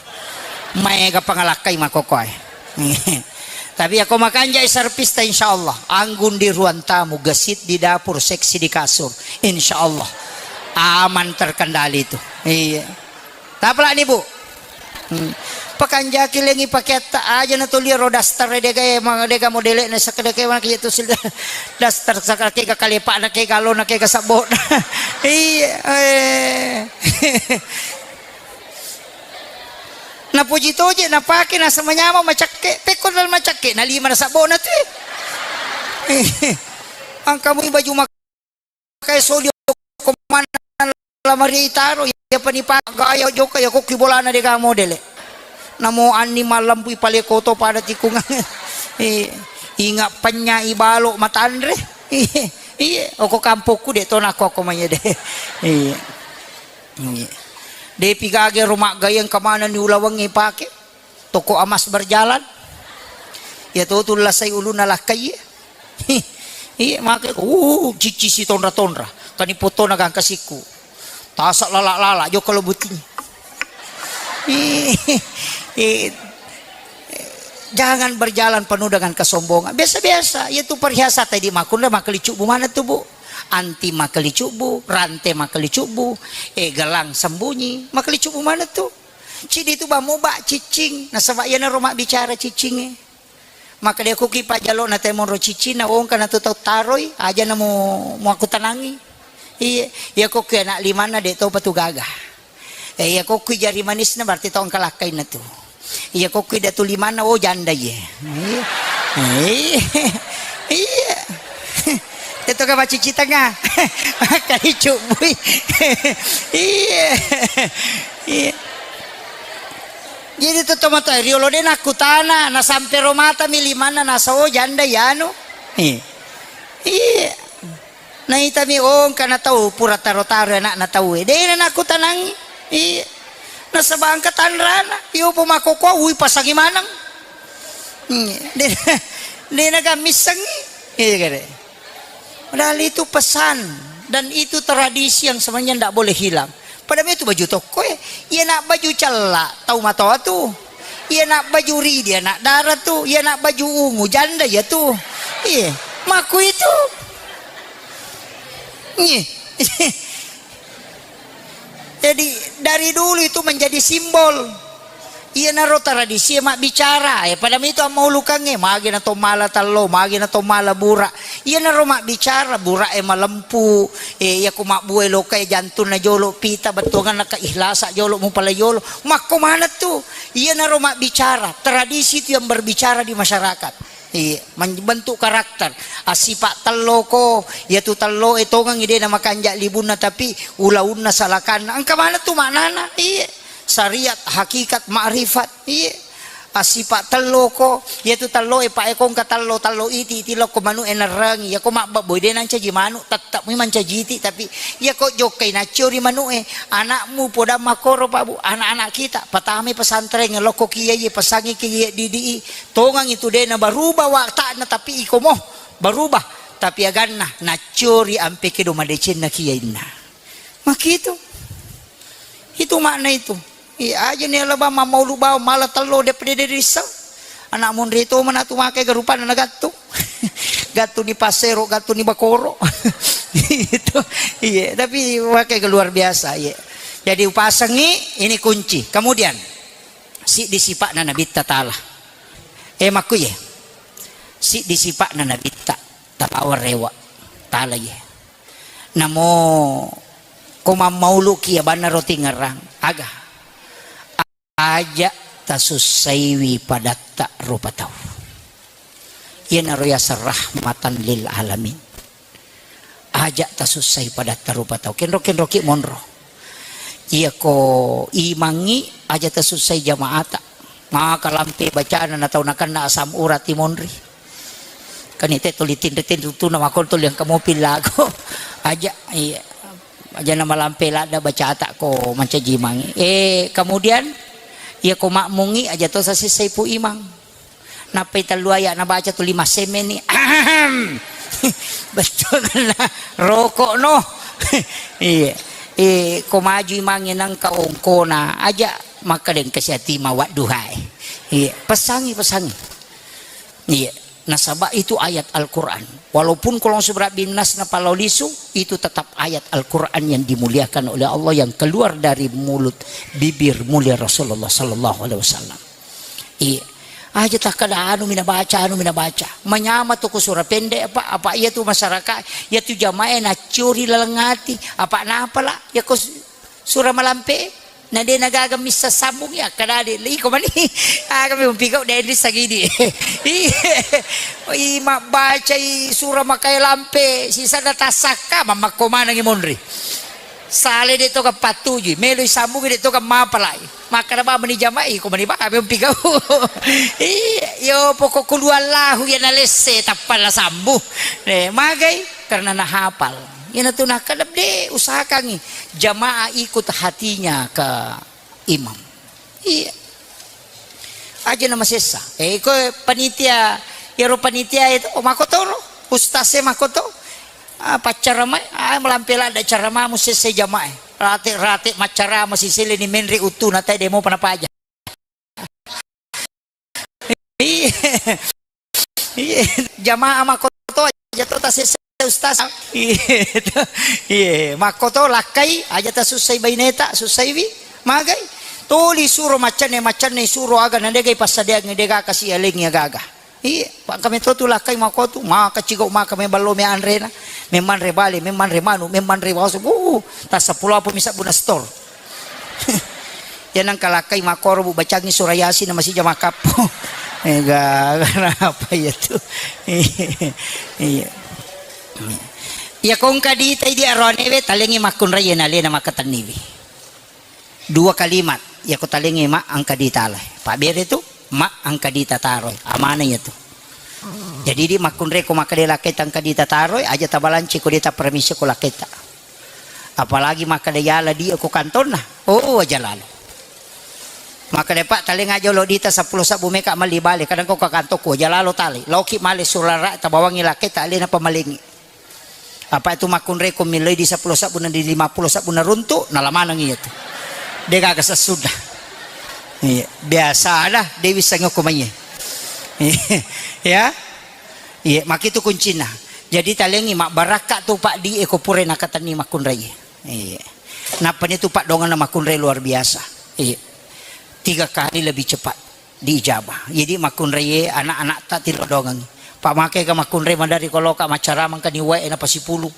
Maega pangalakkai makkokoe. Tapi ako makanjai serpista, insya Allah. Anggun di ruang tamu, gesit di dapur, seksi di kasur. Insya Allah. Aman terkendali itu. Iya. Tapalani, Bu. Hmm. Pakanjaki lengi pakeatta aja na tuli ro daster dega e, ma-, dega modele na sakadeke mana kiye tu sil-, daster sakadeke ga kalepa na ke galo na ke ga sabbo na. Iya, eh. Napuji toje, napake, nasa manyameng, macakke. Pekko dal macakke, na lima na sabbo na tu. Angkamu baju mak-, kai soli ko manna lamari taro, iya pani pa gaya joka, ya kokki bolana dega modele. Namo anni mallampui pale koto pada tikungang. Eh, Inga pennyai balo matanre. Iye, iye, oko kampokku de' to nakko-ko maye de'. Iye. Iye. Depi gage ro maggae engka manenni ulawengnge ipake. Toko emas berjalan. Iya to tu lasai ulunna lakkai. Iye, make, uh, cicci si tonra-tonra. Kani potona gangka sikku. Tasa lala-lala, jokka lo buting. Iye, iye. Jangan berjalan penuh dengan kesombongan. Biasa-biasa, iya tu perhiasan tadi makkunra makkelicubbu mana tu, Bu? Anti makkelicubbu, rante makkelicubbu, eh, gelang sembunyi, makkelicubbu mana tu? Cidi tu bamu ba cicing, nasaba iyanaro mabbicara cicingnge. Makkeda ko ki pajjalo na temonro cicing na wongka na tu tau taroi, aja na mu, muakkutanangi. Iye, iya ko ki anak limanna de' topa tu gaga. Eh, iya ko ki jari manisna berarti tau engka lakkainna tu. Iya ko ki datu limanna, oh, janda iye. Iye. Iye. Iye. Itu ka macici tengah. Makkalicubbui. Iye. Iye. Jadi tu tomatoa riolo de' nakkutana, na sampe ro matami limanna nasa, oh, janda iyanu. Iye. Iye. Naitami, oh, engka na tau pura taro-taro anakna tau e. De' na nakkutanangi. Iye. Nasaba engka tanrana. Iyo po makkokkoe, ui, pasangi maneng. Iye. De', de' na gammissengi. Iya, kere. Padahal itu pesan dan itu tradisi yang sebenarnya ndak boleh hilang. Pada itu baju tokko e, iya nak baju cella, tau matoa tu. Iya nak baju ridi, anak dara tu. Iya nak baju ungu, janda iya tu. Iya, maku itu. Iya. Jadi dari dulu itu menjadi simbol. Iyanaro tradisi e mabbicara, eh, pada mitu ammaulukangnge, magi na to mala tallo, magi na to mala bura. Iyanaro mabbicara, bura e malempu, eh, iya ko mabbue loka e jantunna jolo, pita bettuanganna keihlasa jolo, mupala jolo. Makko maneng tu, iyanaro mabbicara, tradisi itu yang berbicara di masyarakat. Iya, men-, bentuk karakter. Assipa tello ko, iya tu tello e tongengi de' na makanja libunna, tapi ulaunna salakanna. Engka maneng tu maknana? Iya. Syariat, hakikat, makrifat. Iya. Assipa tello ko, iya tu tello e pa e ko engka tello, tello iti, iti lokko manu e nerrangi. Iya ko mabbabbo de' nancaji manu, tetap mi mancaji iti, tapi iya ko jokkai naccio ri manu e. Anakmu podang makkoro, Pak Bu, anak-anak kita, patamai pesantren, lokko kiai, pesangi kiai didi i, Tongang itu de' na berubah watakna, tapi iko mo berubah. Tapi aganna nacciori ampe kedo madecenna kiyainna. Makitu. Itu makna itu. Iya aja ni alaba mammaulu bawang mala tello de' pede de' risseng. Anak monri to mana tu make garupanna na gattu. Gattu ni pasero, gattu ni bakoro. Itu. Iya, tapi make luar biasa, iya. Jadi upasengi ini kunci. Kemudian Siddi sipa'na Nabitta Taala. Eh, makkuye. Siddi sipa'na Nabitta, tapawa rewa. Taala ye. Namo ko mammauluki abanna roti ngerang. Aga. Aja tasussaiwi padatta rupa tau. Iyanaro yaseng rahmatan lil alamin. Aja tasussai padatta rupa tau. Kenro-kenroki monro. Iyako imangngi aja tasussai jamaata. Maka lampe bacana na tau nakenna asam urat i monri. Kani te tuli tinri-tinri tuna makon tuli engka mopi lago. Aja, iya. Aja na malampe ladda bacata ko mancaji imangngi. Eh, kemudian iyako makmungngi aja to sasissai pu imang. Nappai tellu ayat nabaca tu lima semme ni. Ahem. Betul na rokok no. Iya. Eh, ko maju imangnge nangka ongkona aja maka deng kasiati mawadduhae. Iya, pesangi, pesangi. Iya, nasaba itu ayat Al-Quran. Walaupun kolong seberat binas na palau lisu, itu tetap ayat Al-Quran yang dimuliakan oleh Allah yang keluar dari mulut bibir mulia Rasulullah sallallahu alaihi wasallam. Iya. Aja takkada anu mina baca, anu mina baca. Manyama tu ko sura pendek apa, apa iya tu masyarakat, iya tu jamaah na ciori laleng ati, apa napa la, iya ko su-, sura malampe, na de na gaga missa sambung ya, kada de, iko mani, aga mi umpi kau de di sagidi. Iya. I mabbaca i sura makai lampe, sisa na tasakka, mamakko manang i monri. Sale de' to ka pattujui, melo i sambung de' to ka mapalai. Makkada ba meni jama'i, ko meni ba abe umpi gau. Iya, yo pokok kulu Allahu ya nalesse tappa la sambu. Eh, magai karena nahapal. Ina tu nakkada de' usahakangi jamaah ikut hatinya ke imam. Iya. Aja na masessa. Eh, iko panitia, iyaro panitia itu, oh, makkotoro. Ustaz e makkoto. Ah, paccaramai, ah, malampe ladda caramamu sessa jamae. Rate-rate maccarama sisele ni menre uttuna tae demo pana paja. Iya. Iya, jamaah makkoto aja to tasesse ustaz. Iya, iya, makkoto lakkai aja tasussai baineta, sussaiwi. Magai. Tuli suro maccanne, maccanne suro aga na degai passadeangngi dega kasi alengi aga-aga. Iya, pa kami to tu lakkai makkotu, maka cigau maka me ballo me anrena, me manre bale, me manre manu, me manre waso. Uh, tasa pulo apa misa buna store. Ya nang kalakkai makkoro bu bacangi surah Yasin na masija makappo. Ega, kenapa ya tu? Iya. Iya kongka dita idi aroanewe talengi makkunrai ya nalena makatenniwi. Dua kalimat ya ko talengi ma angka dita lai. Pak bere tu ma angka dita taroi. Amana ya tu. Jadi di makkunrai ko makade laketa angka dita taroi aja tabalanci ko dita permisi ko laketa. Apalagi makkeda yala di ko kantonna. Oh, aja lalo. Makkeda, "Pak, talenga jolo dita seppulo sabbu meka malli bale, kadang ko ka kantokku, aja lalo tali. Loki male surara tabawangi laketa alena pamalengi." Apa itu makkunre ko miloi di seppulo sabbu na di lima puluh sabbu na runtu, nalamaneng iya tu. De gaga sessuda. Iya, biasa dah, de wisseng ko maiye. Ya. Iya, makitu kuncina. Jadi talengi mabbarakka tu Pak di eko pure nakatenni makkunrai. Iya. Nappa nitu paddongenna makkunrai luar biasa. Iya. Tiga kali lebih cepat diijabah. Jadi makkunrai anak-anak tak tilo dongengi. Pak make ga makkunrai madari koloka macaramang kani wae na pasipulu.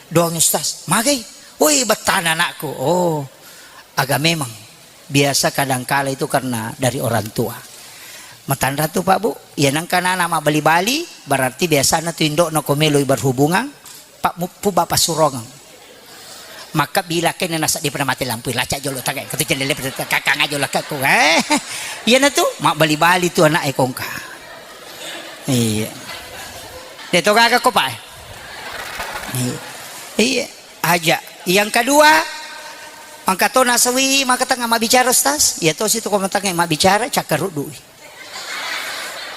Doang ustaz. Magai. Woi bettana anakku. Oh. Aga memang biasa kadangkala itu karena dari orang tua. Matanra tu Pak Bu, ya nangka anak mabbali-bali, berarti biasana tu indokna ko meloi berhubungan, Pak muppu bapak surongeng. Maka bila kene nasa di pernah mati lampu, lacak jolo tagai, katu jendela kakang aja lah kakku, eh. Iya na tu, mabbali-bali tu anak ekongka. Iya. Deto gaga ko Pak, eh. Iya. Iya. Aja. Yang kedua, angka to nasawi maka tengah mabbicara, Ustaz. Ya to situ ko tengah mabbicara, cakkaruddu.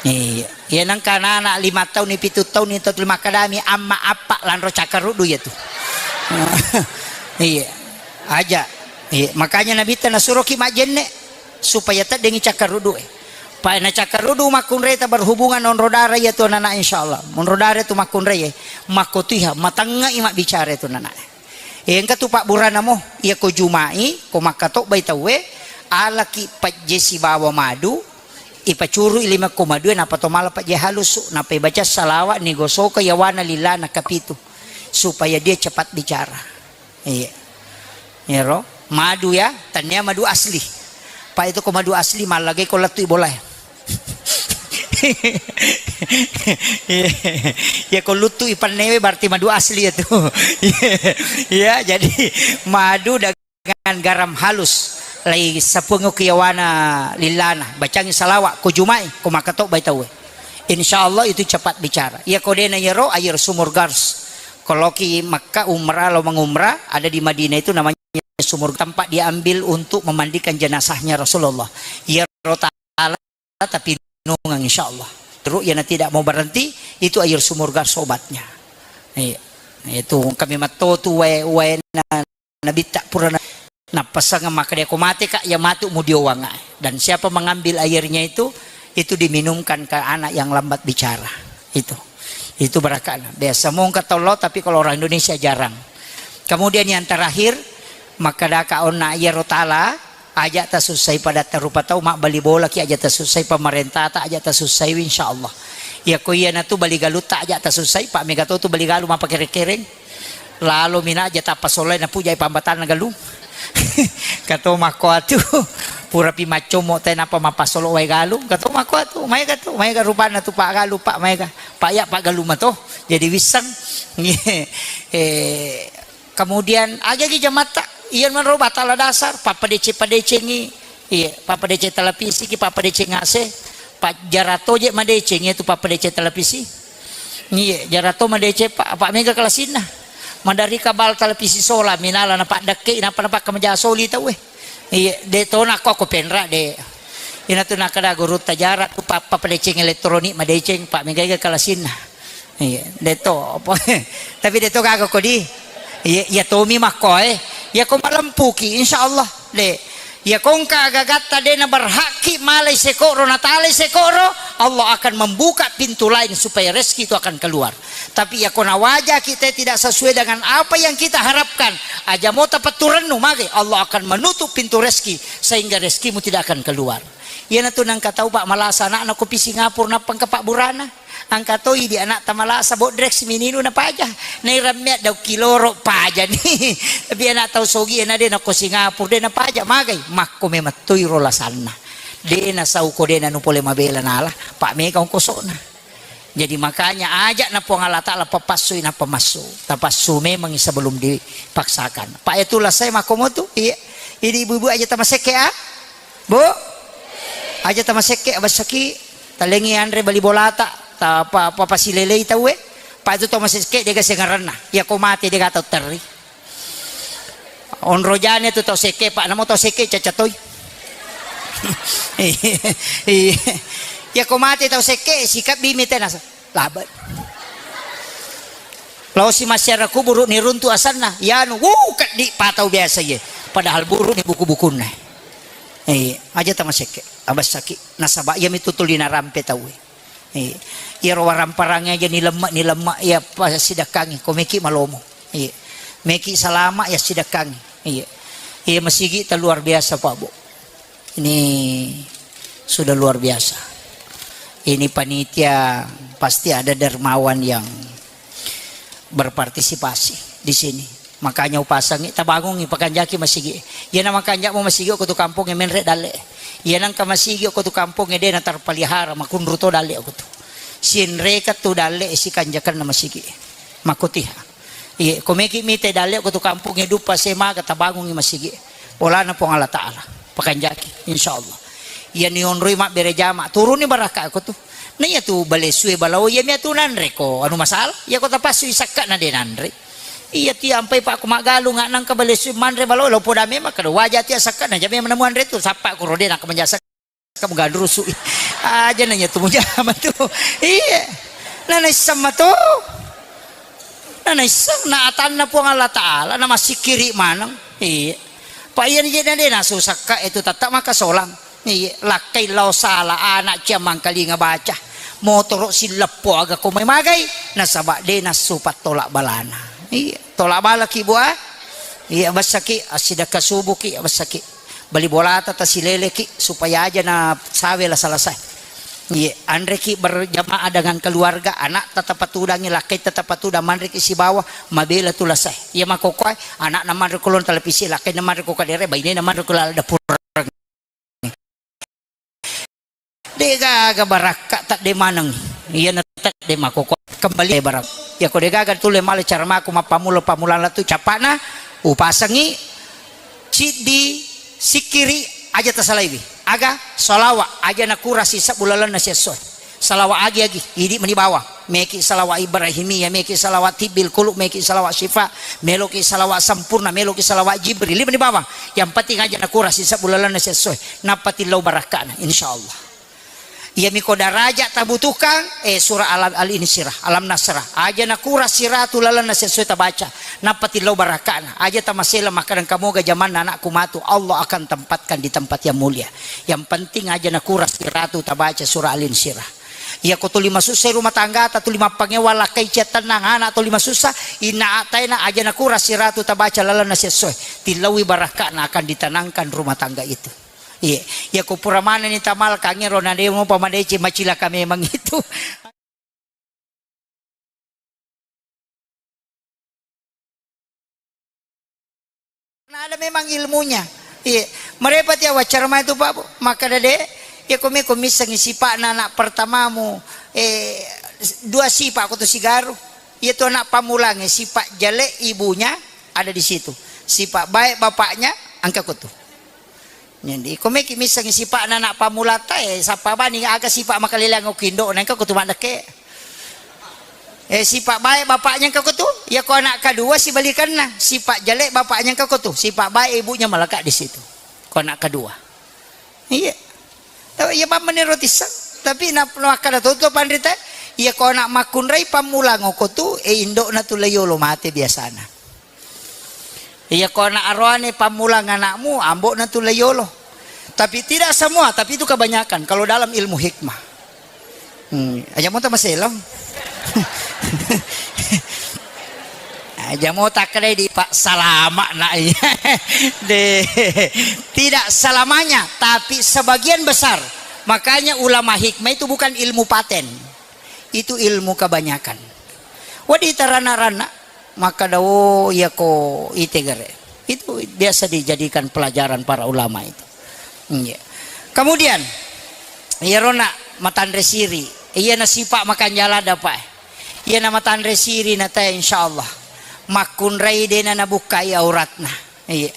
Iya. Iya nangka anak lima tahun ni, pitu tahun ni, tau makadami amma appa lanro cakkaruddu ya tu. Iya. Aja. Iya. Makanya Nabi ta nasuroki majenne supaya teddengi cakkaruddu e. Pa na cakkaruddu makkunreta berhubungan onro dara ya tu anak insyaallah. Onro dara tu makkunre e. Makkotuiha matengngai mabbicara tu anak. Engka tu pabburana mo, iya ko Juma'i, ko makkatobbai tauwe, alaki pajje sibawa madu, ipacurui lima ko madue, nappa to mala pajje halusu, nappa ibaca salawa, nigosoka yawana lillana kapitu, supaya dia cepat bicara. Iya. Iyaro, madu ya, tania madu asli. Pa itu ko madu asli, mallagai ko lettu bolae. Ya ko luttu ipannewe berarti madu asli ya tu. Ya, jadi madu dengan garam halus lai sapungu kiyawana lillana, bacangi salawa ko Juma'i, ko makkatobbai tauwe. Insya Allah itu cepat bicara. Ya ko dena yero air sumur Gars. Koloki Makkah umrah, lo mengumrah, ada di Madinah itu namanya sumur, tempat diambil untuk memandikan jenazahnya Rasulullah. Iyaro tala tapi nungang insyaallah. Terus yana tidak mau berhenti, itu air sumur gas obatnya. Iya. Itu kami matto tu wae, wae na, nabi tak pura na, napasang makkeda ko mate kak ya matu mudiowanga. Dan siapa mengambil airnya itu, itu diminumkan ke anak yang lambat bicara. Itu. Itu barakana. Biasa mungka tollo, tapi kalau orang Indonesia jarang. Kemudian yang terakhir, makkadaka onna iyaro tala, aja tasussai padatta rupa tau, mabbali bolaki aja tasussai, pemerintata aja tasussai, insyaallah. Ya ko iya natu bali galutta aja tasussai, pak mega to tu bali galu mappakere-kereng. Lalo mina aja tappa solai napujai pambatanna galung. Kato makko atu, purapi maccommo te napa mappasolo wae galung. Kato makko atu, maega tu, maega rupanna tu pak galu, pak maega. Pak ya pak galu mato. Jadi wisseng. Eh, Kemudian, agi-agi jamatta, iya manro batala dasar, pappadeceng-padecengi, iya, pappadeceng televisi ki, pappadeceng A C, pa-, jarato je madeceng, iya tu pappadeceng televisi. Iya, jarato madeceng, Pak, apa mega kelasinna. Madari kabal televisi sola, minala na paddekke, napa napakka maja soli tau, eh. Iya, de to nakko ko penra de. Ina tu nakada guru tajara tu pa-, pappadeceng elektronik madeceng, Pak, mega kelasinna. Iya, de to apa. Tapi de to gaga ko di. Iya, iya tomi makko, eh. Iya ko malempuki, insya Allah. De. Iya ko engka agagatta de na berhakki malai sekoro, natalai sekoro, Allah akan membuka pintu lain supaya rezeki itu akan keluar. Tapi iya ko nawaja kita tidak sesuai dengan apa yang kita harapkan, aja mo tapettu rennu mage, Allah akan menutup pintu rezeki sehingga rezekimu tidak akan keluar. Iyanatu nangka tau, Pak, malasa anakna ko pi Singapura nappa engka pabburana. Angka toi di anakta malasa bodrek simininu napaja. Nairammea daukki loro pajani. Tapi anak tau sogi na de nako Singapura de napaja magai. Makko memang toi ro lasanna. De nasau ko de nanu pole mabela nala. Pak mega ongkosona. Jadi makanya ajak na Puang Allah Ta'ala papassui nappa massu. Tapassu memang sebelum dipaksakan. Pak itu lasai makko motu. Iya. Ini ibu-ibu aja tamasekke ah. Bu, aja tamasekke, abessaki, talengi anre bali bolata, ta pa, pa, pasilelei tauwe, pa itu tau masekke dega sengaranna, iya ko mate dega tau terri. Onro jane tu tau sekke, Pak, namo tau sekke caca toi. Iya. Iya ko mate tau sekke, sikabbi mite nasa. Labat. Laosi masyarakat kuburu ni runtu asanna, yanu, wuh, keddi patau biasa ye. Padahal buru ni buku-bukunna. Eh, aja tamasekke, abassaki. Nasaba iya mitu tuli narampe tauwe. Eh, iya ro waramparang aja ni lemma, ni lemma iya pasidakkangi, ko meki malomo. Iya. Meki salama ya sidakkangi. Iya. Iya masigi ta luar biasa, Pak Bu. Ini sudah luar biasa. Ini panitia pasti ada dermawan yang berpartisipasi di sini. Makanya upasangi, tabangungi, pakanjaki masigi. Iya na makanjak mo masigi ko tu kampung e menre dalle. Iya nangka masigi ko tu kampung e de na terpelihara, makunru to dalle ko tu. Sinreka tu dalle sikanjakan na masigi. Makotiha. Iye, ko meki mite dalle ko tu kampung e duppa semaga tabangungi masigi. Bolana Puang Allah Ta'ala. Pakanjaki, insya Allah. Iya ni onroi mabbere jama, turuni barakka ko tu. Na iya tu balesue balao, iya mia tu nanre ko anu masalah. Iya ko tapassu isakka na de nanre. Iya ti ampai pak ko maggalung nangka balesue manre balao, lo poda memang kada waja ti asakka na jame menemuan re tu sappa ko rode nak menjasa. Kamu gandrusu. Aja nanya tu mujama tu. Iya. Na naisseng mato. Na naisseng na atanna Puang Allah Ta'ala na masikiri maneng. Iya. Pa iya ni jena de na susakka itu tetap maka solang. Iya, lakkai lao sala anak cia mangkalinga baca. Motoro sileppo aga ko mai magai nasaba de nassu pattolak balana. Iya, tolak balaki bua. Iya, bassaki asidakka subuki, bassaki. Bali bolata tasileleki supaya aja na sawe lasa-lasa. Iye, anreki berjamaah dengan keluarga, anak tetap patudangi, lakkai tetap patudang, manreki sibawa, mabela tu lasa. Iya makokoe, anak na manre kolon televisi, lakkai na manre ko kadere, baine na manre ko lala dapur. De gaga barakka tadde maneng. Iyana tadde makoko kembali barak. Iya ko de gaga tulle male cara mako mappammula-pammulana tu capana upasengi ciddi sikkiri aja tasalaiwi. Aga salawa aja nakura sisebbu lalenna siessoe. Salawa agi-agi idi meni bawang. Meki salawat Ibrahimiyah, meki salawat tibbil qulub, meki salawat syifa, meloki salawat sempurna, meloki salawat Jibril, lima ni bawang. Yang penting aja nakura sisebbu lalenna siessoe, nappa tillau barakkana, insyaallah. Iyami ko daraja tabutuhkan, eh, surah Alam Al Insyrah, Alam Nasrah. Aja nakura siratu lalenna siessoe tabaca, nappa tillau barakkana. Aja tamasela makkadang kamoga jamanna anakku matu, Allah akan tempatkan di tempat yang mulia. Yang penting aja nakura siratu tabaca surah Al Insyrah. Iyako tuli masussa rumah tanggata, tuli mappangewa lakkai cia tennang, anak tuli masussa, inna ataena aja nakura siratu tabaca lalenna siessoe, tillaui barakka'na akan ditenangkan rumah tangga itu. Iya, iyako pura manenni tamal kangero na demo pamadeceng macilaka memang itu. Karena ada memang ilmunya. Iya, merepati awaccara mai tu Pak, Bu. Maka dade, ya kome ko missengi sipa'na anak pertamamu, eh, dua sipa' ko tu sigaru. Iya tu anak pamulange sipa' jale ibunya, Ada di situ. Sifat baik bapaknya, engka ko tu. Jadi, ko meki missengi sifat anak pammulata, eh, sappa bani aga sifat makaleleang ko indo'na, engka ko tu maddekke. Eh, sifat baik bapaknya engka ko tu, ya ko anak kedua sibalikanna, sifat jelek bapaknya engka ko tu, sifat baik ibunya melekat di situ. Ko anak kedua. Iya. Tapi iya pammeni roti sang. Tapi na, na makkada to tu panrita, iya ko anak makkunrai pammulangoko tu, eh, indo'na tu la yolo mate biasana. Iya ko anak aroane pammulang anakmu, ambo'na tu la yolo. Tapi tidak semua, tapi itu kebanyakan kalau dalam ilmu hikmah. Hmm, aja mo tamaselong. Aja mo takkedai di Pak salama na iya. De, tidak selamanya, tapi sebagian besar. Makanya ulama hikmah itu bukan ilmu paten. Itu ilmu kebanyakan. Wadi tarana-rana, maka dawo iya ko itegere. Itu biasa dijadikan pelajaran para ulama itu. Iya. Kemudian, iyarona matanre siri, iya na sifat makanjala dapat. Iya na matanre siri na teh, insyaallah. Makkunrai dena nabukkai auratna. Iya.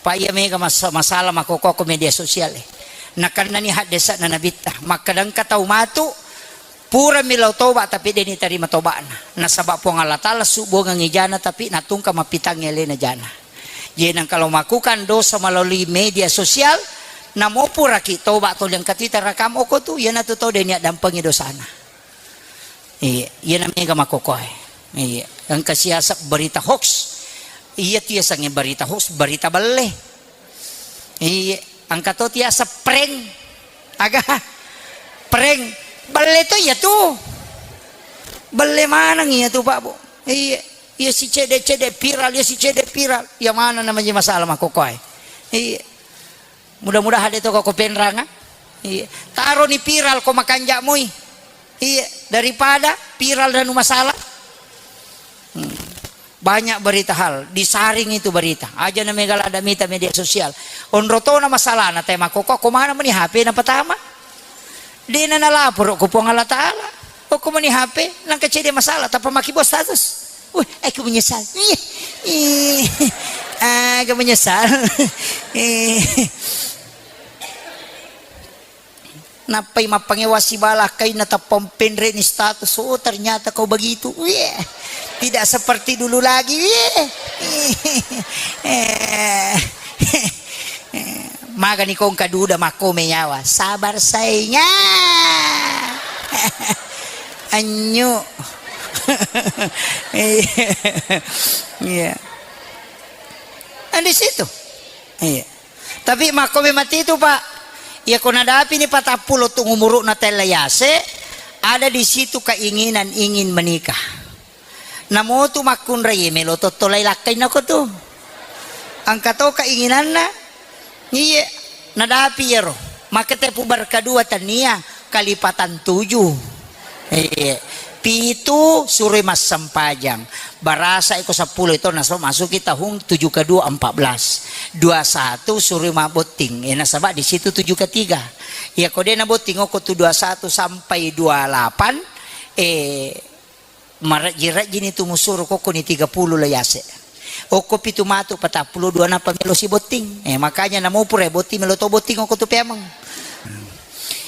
Pak, iya mega mas-, masalah makkokko media sosial, eh. Nakennani haddesa'na nabitta. Makkadangka tau matu, purami lao toba, tapi deni tarima toba'na. Nasaba Puang Allah Ta'ala subbuangengngi jana, tapi natungka mappitangngi alena jana. Jadi, nang kalau melakukan dosa melalui media sosial, namo puraki toba toli engka tu ita rakam oko tu, iyanatu tau deni addampengi dosana. Iya, iyana mega makkokkoe. Iya, engka siaseng berita hoax. Iya tu yasengnge berita hoax, berita belle. Iya, engka to tiaseng prank. Aga? Prank. Belle to iya tu. Belle maneng iya tu, Pak, Bu. Iya, iya si cede-cede viral, iya si cede viral. Iya mana namanya masalah makkokkoe. Iya. Mudah-mudahan de to ko penranga. Iya. Taroni viral ko makanja moi. Iya, daripada viral dan masalah. Hmm. Banyak berita hal, disaring itu berita. Aja na mega lada mita media sosial. Onro tona masalahna, te makkokko ko mana meni H P na pertama. Dena nalaporo ko Puang Allah Ta'ala. Okko meni H P, nangka cede masalah, tappa makkibau status. Wih, aku menyesal. Ih, ih, aku menyesal. Ih. Nappai mappangewa sibala kaina tappa penre ni status. Oh, ternyata kau begitu. Wih, tidak seperti dulu lagi. Wih. Eh. Magani kongka duda makkome nyawa. Sabar sainga. Anyu. Iya. Iya. Kan di situ. Iya. Tapi makkome mati itu, Pak. Iya ko nadapi ni patappulo tu umuru'na tella yase, ada di situ keinginan ingin menikah. Namotu makkunrai melo tottolai lakkainna ko tu. Engka to keinginanna. Iye, nadapi iyaro. Makete pubar kedua tania kalipatan tujuh. Iye. Pitu suroi massempajang. Barasa iko seppulo itu naso masuki tahun tujuh kedua empat belas. Dua satu suroi mabotting. Eh, nasaba di situ tujuh ketiga. Iya ko de nabotting oko tu dua satu sampai dua lapan, eh, Marejji-rejjini tu musuro kokkoni tiga puluh lo yase. Okko pitu matu patappulo dua nappa melo sibotting. Eh, makanya namo pura botting melo to botting okko tu peameng.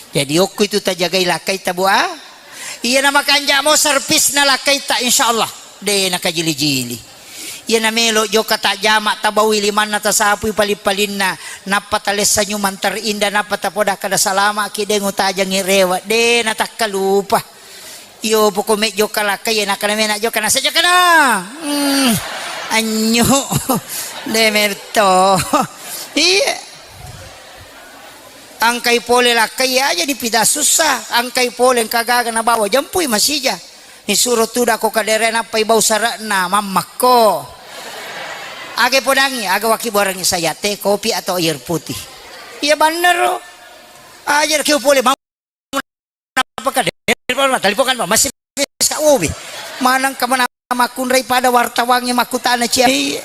Jadi okko itu tajagai lakkai tabu a. Iya na makanja mo servisna lakkai ta, insyaallah. De na kajili-jili. Iya na melo jokka tajama tabaui limanna tasapui paling-palinna. Nappa talessa nyumang terindah nappa tapoda kada salama ki de ngutajangi rewa. De na takkalupa. Iyo, poko me jokka lakkai, nakkana mena jokka, nasa jokkana. Hmm, anyu. De merto. Iya. Angkai pole lakkai aja dipida susah. Angkai pole engka gaga nabawa jempui masija. Nisuro tuda ko kadere nappai bau sarakna mammakko. Aga podangi, aga waki borangi saya teh, kopi atau air putih. Iya bannero. Aja kio pole mau Apa ka, telepon, telepon, masih S K U B. Manang ka mana makkunrai pada wartawangnge makkutana cia. Iya.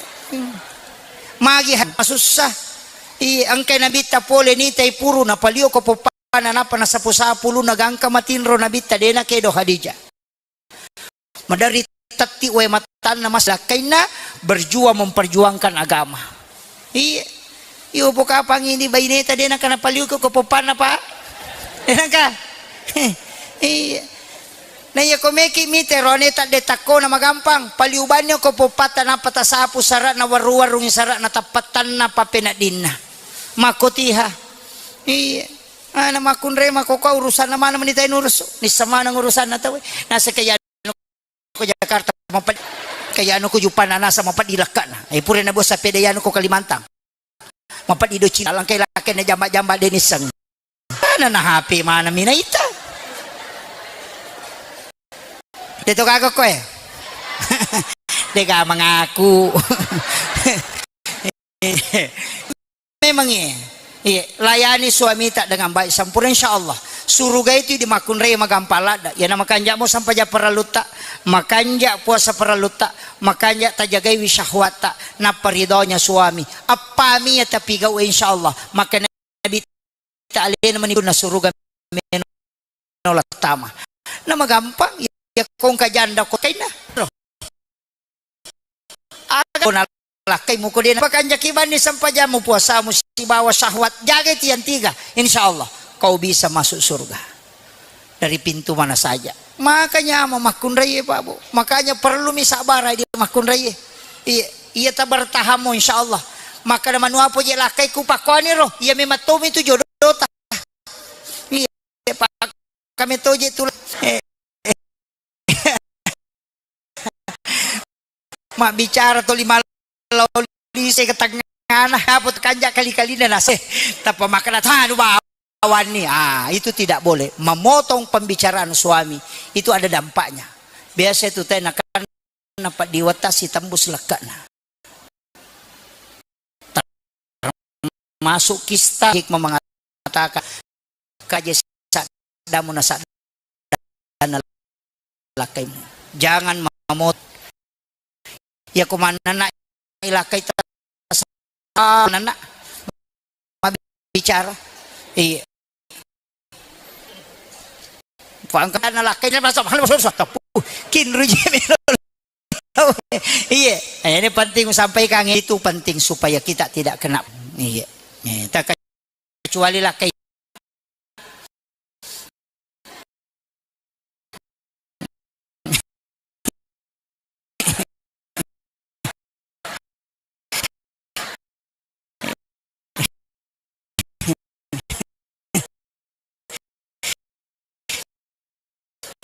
Magi ha-, masussa. Iya, engkai nabitta pole nitai puru napalio ko poppana napa nasapu-sapu luna gangka matinro nabitta dena kedo Hadijah. Maderri tetti wae matanna mas lakkainna berjuang memperjuangkan agama. Iya. Iyo pokapang ini baineta de' nakana paliu ko poppanna, Pak. De' naka. Iya. Na iya ko meki mite rone tadde takko na magampang. Paliu banni ko poppatta nappa tasapu sara'na warru-warrungi sara'na tappattanna pappeneddinna. Makkotiha. Iya. Ana makkunrai makkokko urusanna mana menitai nurusu. Nissa maneng urusanna tauwe. Naseke ya ko Jakarta mapeddi, kayanu ko Jupana nasa mapeddi lekkana. Eh, pura na bos sapeda yanu ko Kalimantan. Mapeddi do Cina langkai lakkai na jamba-jamba de' nisseng. Ana na H P mana mina ita. De' to gaga koe. De' ga mangaku. Memang iya. Iya, layani suamita dengan baik sempurna, insya Allah. Suruga itu di makkunrai magampang ladda. Iya, na makanja' mo sampaja parellutta, makanja' puasa parellutta, makanja' tajagaiwi syahwatta, nappa ridhonya suami. Appami ya tapi gau, insya Allah. Maka Nabi ta alena mani na suruga meno lattama. Na magampang, iya kongka janda ko kaina. Aga ko nalakkai muko de' na pakanjaki banni sempajamu, puasamu sibawa syahwat, jagai tiang tiga, insya Allah kau bisa masuk surga dari pintu mana saja. Makanya mau makkunrai, Pak Bu. Makanya perlu mi sabara di makkunrai. Iya, iya tabartahamu insya Allah. Maka na manuapo je lakkai ku pakkoani ro. Iya memang tomi tu jodoh ta. Iya, Pak. Kami toje tu. Eh, mabbicara toli mallau lise ke tengngana, apa tu kanja kali-kalina nase. Tappa makkeda tanu bawanni. Ah, itu tidak boleh. Memotong pembicaraan suami itu ada dampaknya. Biasa itu teh nakan napa diwatta sitembus lekkana. Termasuk kista hikmah mengatakan kaje saddamu na saddanna lakkaimu. Jangan mamot. Ya ko manenna ilakkai ta-, manenna bicara. Iya. Pangkana lakkaina masa malu susah tepu. Kinru je melo. Iya. Eh, ini penting sampaikan, itu penting supaya kita tidak kena. Iya. Eh, tak kecuali lakkai.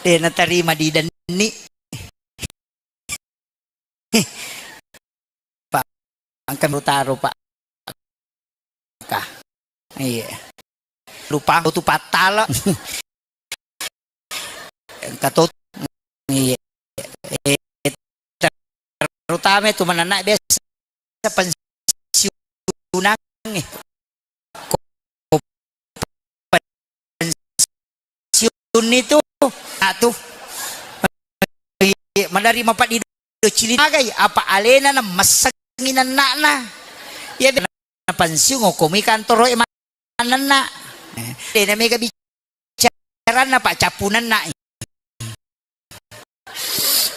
De' natarima di denni. Pak, engka mutaro, Pak. Ka. Iya. Lupa tu patala. Engka to. Iya. Eh, terutama tu manenna biasa pensiunan. Ko pensiun itu, atu. Madari mapadi do cili nagai, apa alena na messengi nenna'na. Ya, na pensiun, okkomi kantoro e manenna. Eh, dena mega bicaranna, Pak, cappu nenna.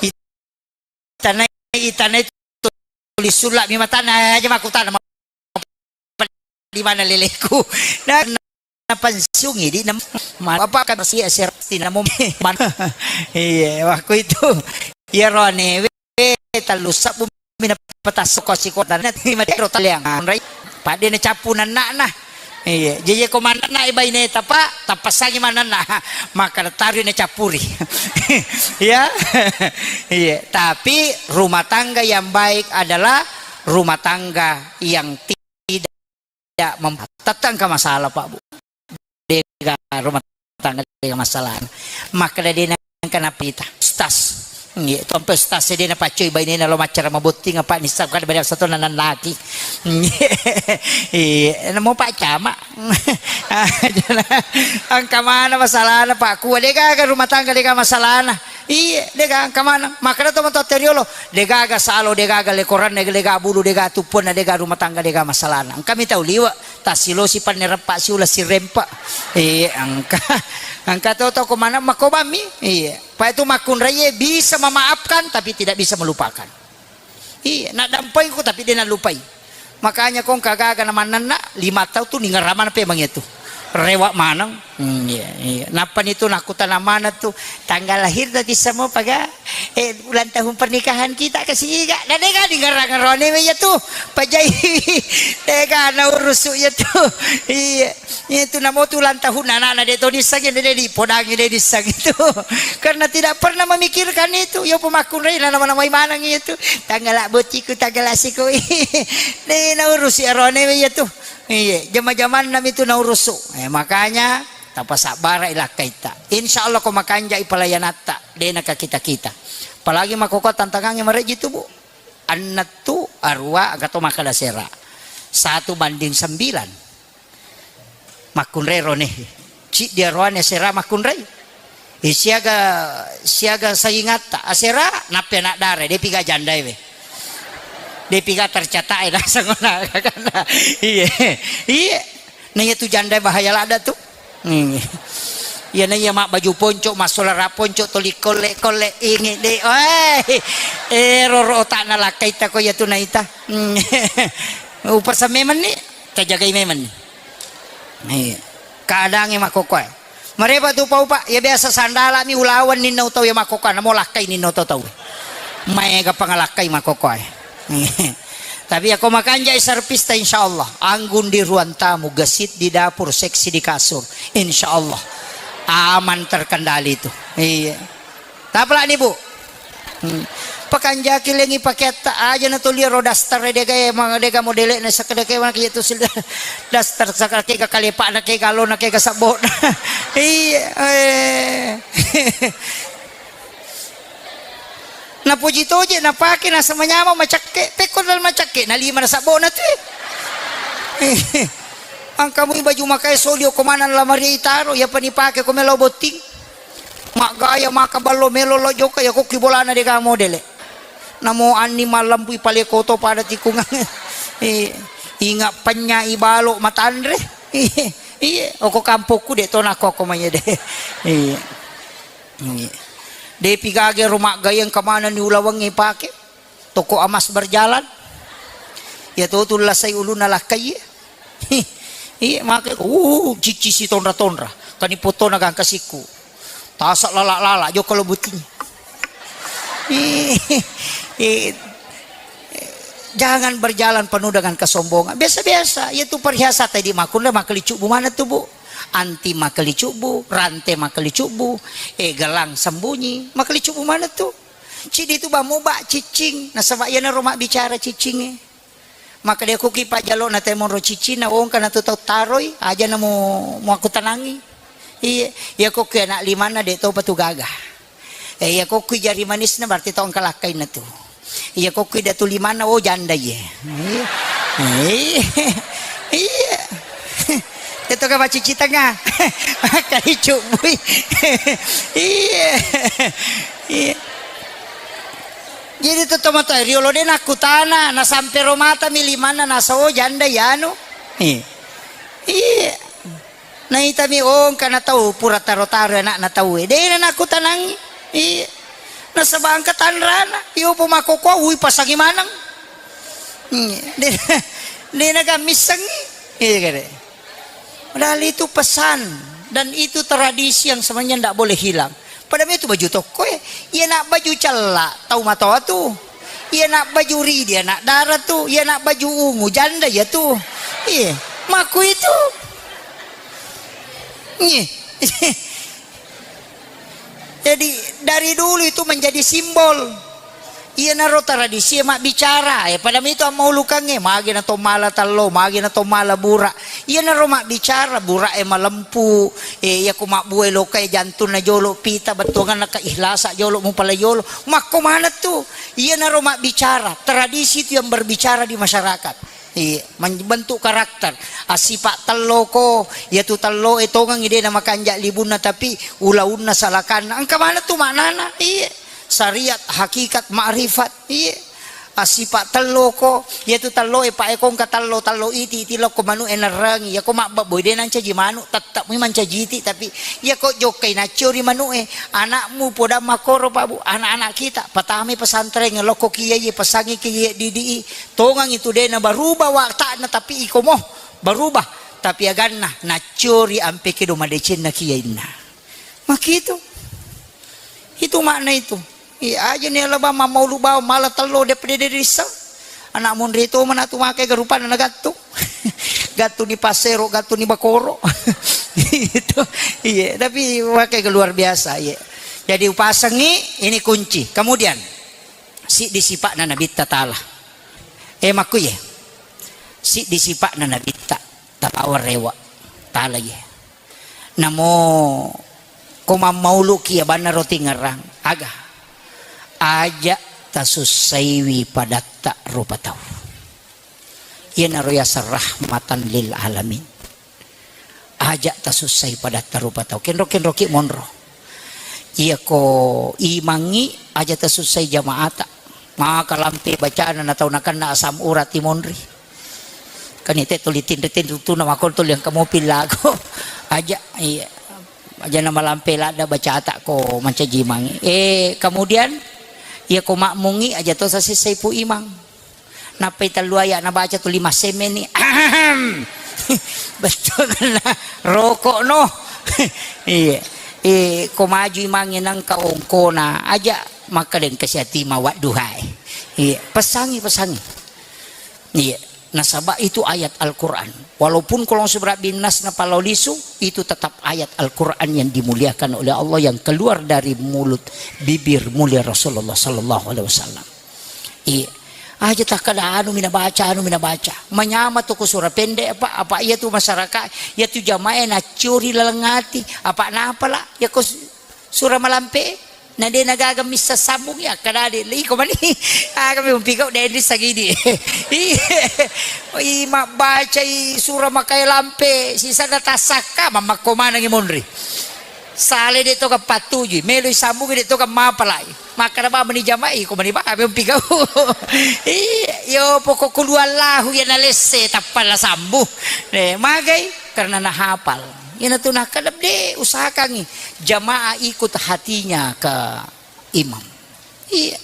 Itanai, itanai tuli sulla mi matanna, aja makkutana, di mana leleku. Na, na pensiun idi, na, ma-, apa kan si serti namo. Iya, waktu itu. Iya, rone, we, tallu sabbu mina patasso ko sikotana, ti matero taleang. Rai, pade na cappu nenna'na. Iya, jeje ko manenna e baineta, Pak, tapassangi manenna. Maka tari na cappuri. Ya. Iya, tapi rumah tangga yang baik adalah rumah tangga yang tidak tidak mem-, tette engka masalah, Pak, Bu. Dega rumah tangga dega masalah. Makkeda dena engka napita. Ustaz. Nggih, tompe ustaz dena paccoi bainena lo maccara mabotting apa nissa kada beda satu nanan laki. Nggih. Iya, namo Pak Camat. Engka mana masalahna, Pak? Kua dega rumah tangga dega masalahna. Iye, dega engka maneng. Makkeda to matoatta riolo, degaga salo, degaga lekoranna, dega bulu, dega tuppuanna, dega rumah tangga, dega masalahna. Engkami tau liwe, tassilosi panne reppa siula sirempa. Iye, engka. Engka to toko maneng makobammi. Iye. Pa itu makkunraie bisa memaafkan tapi tidak bisa melupakan. Iya, naddampengku tapi de' nallupai. Makanya kong kagaga na mannenna, lima tau tu ningerra maneng pemeng itu. Rewa maneng. Hmm, iya, iya. Nappa ni tu nakkutana maneng tu, tanggal lahir tadi semua paga, eh, ulang tahun pernikahan kita ke siga. Na dega ningerra-ngerrone iya tu. Pajai. Dega na urusu iya tu. Iya. Itu namo tu ulang tahun anak-anak de' to nissengi, de' dipodangi, de' nissengi itu. Karena tidak pernah memikirkan itu. Yo pemakkunrai na nama-namai maneng itu. Tanggala botiku, tanggala sikoi. De' naurusi arone iya tu. Iya, jama-jamanna mi tu naurusu. Eh, makanya tapasabbara ilakkaita. Insya Allah ko makanjai pelayanatta, de' naka kita-kita. Apalagi makkokko tantangangi mareji tu, Bu. Enneng tu arua, engka to makkeda sera. Satu banding sembilan. Makkunrai rone. Ciddi aroane asera makkunrai. Eh, siaga, siaga saingatta. Asera, nappi anak dara, depi ga jandai we. Depi ga tercatat e, naseng ona, kakana. Iye. Iye. Na iya tu jandai bahaya ladda tu. Hmm. Iya na iya mabbaju ponco, massolara ponco, toli kolle-kolle, ingi de. Oi. Eh, roro otakna lakkaita ko iya tu naita. Hmm. Upasang memenni. Tajagai memenni. Iya. Keadaangnge makkokkoe. Marepa tu upa-upa, iya biasa sandala mi ulawan ninnau tau iya makkokkoe, namo lakkai ninnau tau tau. Maega pangalakkai makkokkoe. Tapi ako makanjai serpista, insya Allah. Anggun di ruang tamu, gesit di dapur, seksi di kasur. Insya Allah. Aman terkendali itu. Iya. Tapalani, Bu. Hmm. Pakanjaki lengi pakeatta aja na toli ro daster dega e, ma-, dega modele na sakadeke mana kitu sil daster sakadeke ga kalepa na ke galo na ke ga sabbo. Iya, eh. Napuji toje napake na sama nyama macakke. Pekko dal macakke na lima na sabbo na tu. Angka mui baju makae soli ko mana lamari taro, ya pani pake ko melo botting. Maggaya maka ballo melo lo jokka, ya kokki bolana dega modele. Namo anni mallampu ipaleko to pada tikungang. Eh, inga penya ibalo matanre. Iya, oko kampokku de to nako ko maye de. Iya. Iya. De pigage ro maggaya engka manenni ulaweng ipake. Toko emas berjalan. Iya to tu lasai ulunna lakkai. Iya, maka, uh, cicci si tonra-tonra. Kani potona gangka sikku. Tasa lala-lala, jokka lo butting. Eh, eh, jangan berjalan penuh dengan kesombongan. Biasa-biasa, iya tu perhiasan tadi makkunre, makkelicubbu mana tu, Bu? Anti makkelicubbu, rante makkelicubbu, eh, gelang sembunyi, makkelicubbu mana tu? Cidi tu bamu ba ciccing, nasaba iya naro mabbicara ciccingnge. Makkeda, "Iyako ki pajjalona temmoro ciccinna, wongka na tu tau taroi, aja na mu, muakkutanangi." Iye, iyako ki anak limanna de topa tu gaga. Eh, iyako ki jari manisna berarti tau engka lakkainna tu. Iyako ki datu limanna, oh, janda iye. Iye. Iye. Iye. Teto ka macici tengah. Makkali cubbui. Iye. Iye. Jadi tu tomatoa riolo de nakkutana, nasampe ro mata mi limanna nasa, oh, janda iyanu. Iya. Iya. Naitami, oh, engka na tau pura taro-taro anakna tau e. De na nakkutanangi. Iya. Nasaba engka tanrana. Iyo po makkokkoe, ui pasangi maneng. Iya. De, de na gammissengi. Iya kare. Padahal itu pesan dan itu tradisi yang sebenarnya ndak boleh hilang. Pada itu baju tokko e, iya nak baju cella tau matoa tu. Iya nak baju ridi anak dara tu, iya nak baju ungu janda iya tu. Iya, maku itu. Iya. Jadi dari dulu itu menjadi simbol. Iyanaro tradisi e mabbicara, eh, pada mitu ammaulukangnge, magi na to mala tallo, magi na to mala bura. Iyanaro mabbicara, bura e malempu, eh, iya ko mabbue loka e jantunna jolo, pita bettuanganna keihlasa jolo, mupala jolo. Makko maneng tu. Iyanaro mabbicara, tradisi itu yang berbicara di masyarakat. Iya, man-, bentuk karakter. Assipa telloko, iyatu telloe tongengi de namakanja libunna, tapi ulaunna salakanna. Engka maneng tu maknana. Iya. Syariat, hakikat, makrifat. Iya. Assipa telloko, iyatu telloe paekongka tello, tello iti, iti lokko manu'e nerrangi. Iyako mabbabboi de nancaji manu, tette'mi mancaji iti, tapi iyako jokkai naccio ri manu'e, anakmu podang makkoro, Pak Bu, anak-anak kita, patamai pesantren, lokko kiai, pesangi kiai didi i, tongang itu de na berubah watakna, tapi iko mo berubah, tapi aganna naccio ri ampe kedo madecenna kiainna. Makitu. Itu makna itu. Iya, aja ni alaba mammaulu bawang mala tello de pede de rissa. Anak monri to mana tu make garupan na gattu. Gattu ni pasero, gattu ni bakoro. Itu. Iya, tapi make luar biasa, iya. Jadi upasengi ini kunci. Kemudian siddi sipa'na Nabitta Taala. Eh, makkuye. Siddi sipa'na Nabitta Taala rewa. Taala ye. Namo ko mammauluki abanna roti ngerang, aga? Aja tasussaiwi padatta rupa tau. Iyanaro yaseng rahmatan lil alamin. Aja tasussai padatta rupa tau. Kenro-kenroki monro. Iyako imangngi aja tasussai jamaata. Maka lampe bacana na tau nakenna asam urat i monri. Kan ite tuli tinri-tinri tu na makon tuli engka mopi lago. Aja, iya. Aja na malampe ladda bacata ko mancaji imangngi. Eh, kemudian iyako makmungngi aja to sasessai pu imang. Nappai tellu ayat nabaca tuli massemmenni. Ahem. Betul na rokok no. Iya. Eh, ko maju imangnge nangka ongkona aja makkeda engka siatima wadduhae. Iya, pesangi, pesangi. Iya. Nasaba itu ayat Al-Quran. Walaupun kalau seberat binas na palau lisu, itu tetap ayat Al-Quran yang dimuliakan oleh Allah yang keluar dari mulut bibir mulia Rasulullah sallallahu alaihi wasallam. Iya. Aja takkada anu mina baca, anu mina baca. Manyama tu ku sura pendek apa, apa iya tu masyarakat, iya tu jamaah nacciori laleng ati, apa napa la, ya ko su-, sura malampe, na de na gaga missa sambung ya, kada de, iko mani, aga mi umpi kau de di sagidi. Iya. I mabbaca i sura makai lampe, sisa na tasakka, mamakko manangi monri. Sale de to ka pattuju, melo i sambung de to ka mapalai. Makkeda bawang meni jamaah, iko meni bawang meni pigau. Iya, yo pokok kuluallahu ya nalesse tappa la sambu. Eh, magai karena nahapal. Ina tu nakkeda de usahakangi jamaah ikut hatinya ke imam. Iya.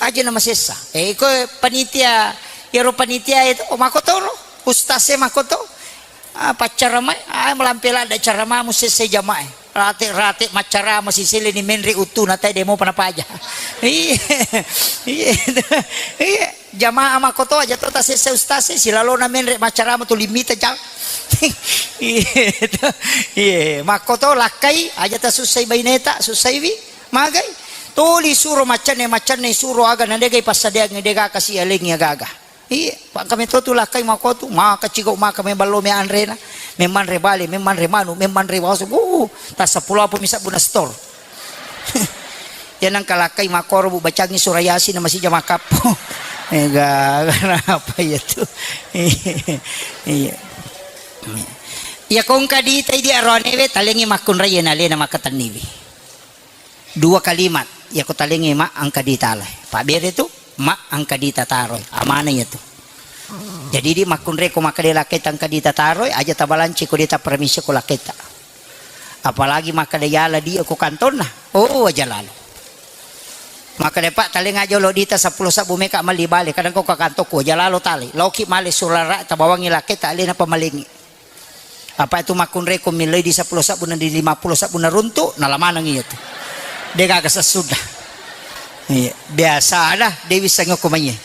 Aja na masessa. Eh, iko panitia, yaro panitia itu, oh, makotoro, ustaz e makoto. Ah, paccaramai, ah, malampe ladda caramamu sessai jamae. Rate-rate maccarama sisele ni menre uttuna tae demo pana paja. Iya. Iya. Iya. Jamaah makoto aja to tasessa ustaz e, silalona menre maccarama tu limita jang. Iya. Iya. Makoto lakkai aja tasussai baineta, sussaiwi. Magai. Tuli suro maccanne, maccanne suro aga na degai passadeangngi dega kasi alengi aga-aga. Iya, pa kami to tu lakkai makotu, maka cigau maka me ballo me anrena, me manre bale, me manre manu, me manre wasu, uh, tasa pulo apa misa buna stor. Ya nang kalakkai makoro bu bacangi surah Yasin na masija makappo. Ega, kenapa ya tu? Iya. Iya kongka dita idi aroane we talengi makkunrai na lena makatenniwi. Dua kalimat, yako talengi ma angka dita alai. Pabbere tu, ma angka dita taroi. Amana iya tu. Jadi di makkunre ko makkeda lakketa angka dita taroi, aja tabalanci ko dita permisi ko lakketa. Apalagi makkeda yala di ko kantonna. Oh, aja lalo. Makkeda pak talenga jolo dita seppulo sabbu meka mali bale, kadang ko ka kantokku aja lalo tali. Loki male surara tabawangi lakketa alena pamalengi. Apa itu makkunre ko miloi di seppulo sabbu na di lima puluh sabbu na runtu, nala maneng iya tu. De gaga sessuda. Iya, biasa ada Dewi sengok ko manye.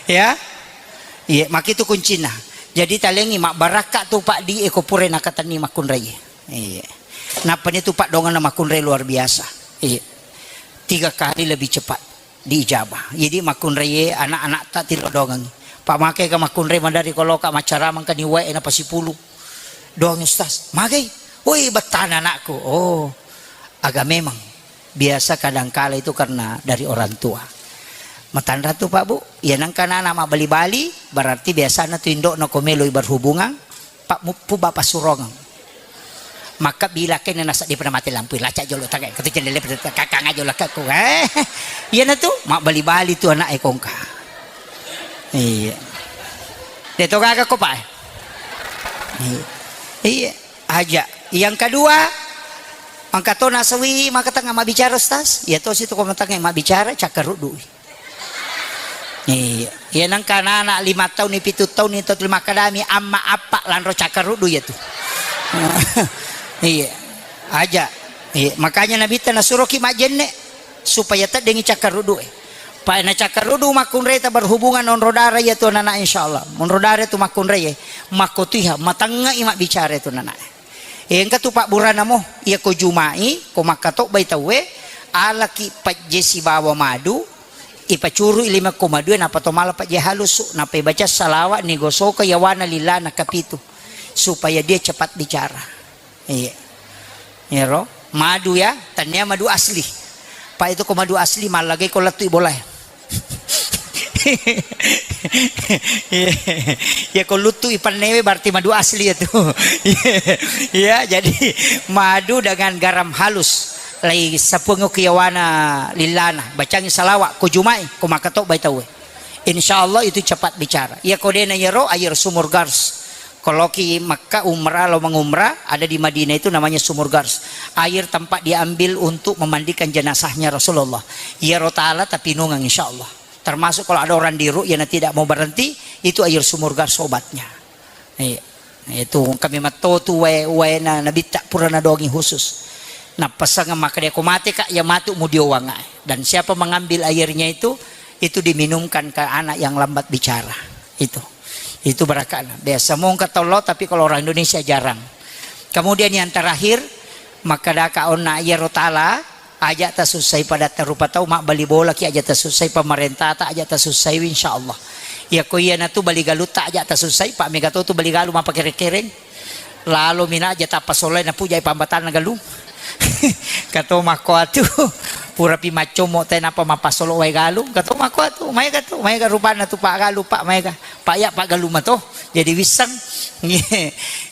Ya. Iya, makitu kuncina. Jadi talengi mabbarakka tu pak di eko pure nakatenni makkunre. Iya. Nappa ni tu pak dongeng na makkunre luar biasa. Iya. Tiga kali lebih cepat diijabah. Jadi makkunraie anak-anakta tilo doangengngi. Pamakeka makkunrai madari koloka maccaramang kani wae na pasipulu. Doang ustaz, magai? Woi, bettana anakku. Oh, aga memang biasa kadangkala itu karena dari orang tua. Matanra tu, Pak, Bu. Iya, nengka nana mabbali-bali, berarti biasana tu indokna ko meloi berhubungan, Pak, mu-, puba pasurongang. Maka bila kene nasa di pernah mati lampu, lacak jolo tangai, kata jendela, kakang aja lah kakku, eh. Iya na tu, mabbali-bali tu anak e kongka. Iya. Dia tu gaga ko, Pak, eh. Iya. Iya, aja. Yang kedua, angka to nasawi maka tengah mabbicara, Ustaz. Iya to situ ko matengah mabbicara, cakkarudui. Iya. Iya, nengka anak-anak lima tahun ni, pitu tahun ni, tau lima kadami, amma appa lanro cakkarudu ya tu. Iya. Aja. Iya, makanya Nabi ta nasuroki majjenne supaya teddengi cakkarudu e. Pa na cakkarudu makkunrai ta berhubungan onro darah ya tu anak, insyaallah. Onro darah tu makkunrai e. Makkotuiha, matengngai mabbicara tu anak. Engka tu pabburana mo, iya ko jumai, ko makkatobbai tauwe, alaki pajje sibawa madu, ipacurui lima ko madue, nappa to mala pajje halusu, nappa ibaca salawat, nigosoka yawana lillana kapitu, supaya dia cepat bicara. Iya. Iyaro, madu ya, tania madu asli. Pa itu ko madu asli, mallagai ko lettu bolae. Iya, ko luttu ipannewe berarti madu asli ya tu. Iya, jadi madu dengan garam halus. Lai sapuang ki yawana lillana, bacangi salawat, ko jumai, ko makkatobbai tauwe. Insya Allah itu cepat bicara. Iya ko dena yero, air sumur Gars. Kalau ki Makkah umrah, lo mengumrah, ada di Madinah itu namanya Sumur Gars. Air tempat diambil untuk memandikan jenazahnya Rasulullah. Iyaro tala tapi nungang, insya Allah. Termasuk kalau ada orang di ru'yah yang tidak mau berhenti, itu air Sumur Gars obatnya. Iya. Itu kami matto tu wae, wae na Nabi tak pura nadongi khusus. Napasang maka dia ko mate kak, ya matu mudiowang. Dan siapa mengambil airnya itu, itu diminumkan ke anak yang lambat bicara. Itu. Itu barakana. Biasa mongka tollo, tapi kalau orang Indonesia jarang. Kemudian yang terakhir, makkadaka onna iyaro tala, aja tasussai padatta rupa tau, mabbali bola ki aja tasussai, pemerintah ta aja tasussai, insya Allah. Ya ko iya natu bali galutta aja tasussai, pak mega to tu bali galu mapakere-kereng. Lalo mina aja tappa solai napujai pambatanna galung. Kato makko atu, purapi maccommo te napa mappasolo wae galung. Kato makko atu, maega tu, maega rupanna tu pak galu, pak maega. Pak ya pak galu mato. Jadi wisseng.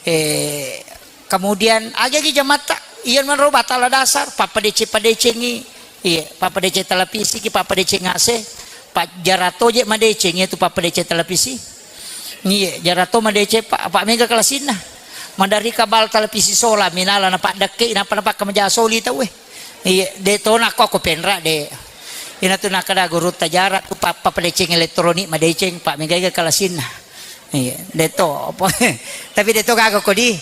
Eh, kemudian agagi jamatta, iya manro batala dasar, pappadece-padecengi. Iya, pappadece televisi ki, pappadece ngase. Pak jarato je madeceng iya tu pappadece televisi. Iya, jarato madeceng pak, pak mega kelasinna. Madari kabal televisi sola minala na pak dekke, napa napa kamaja soli tau eh. Iya, de tona ko aku penra de. Ina tu nakada guru tajara tu pappadeceng elektronik madeceng, pak mega kelasinna. Iya, de to apa. Tapi de to gaga kodi.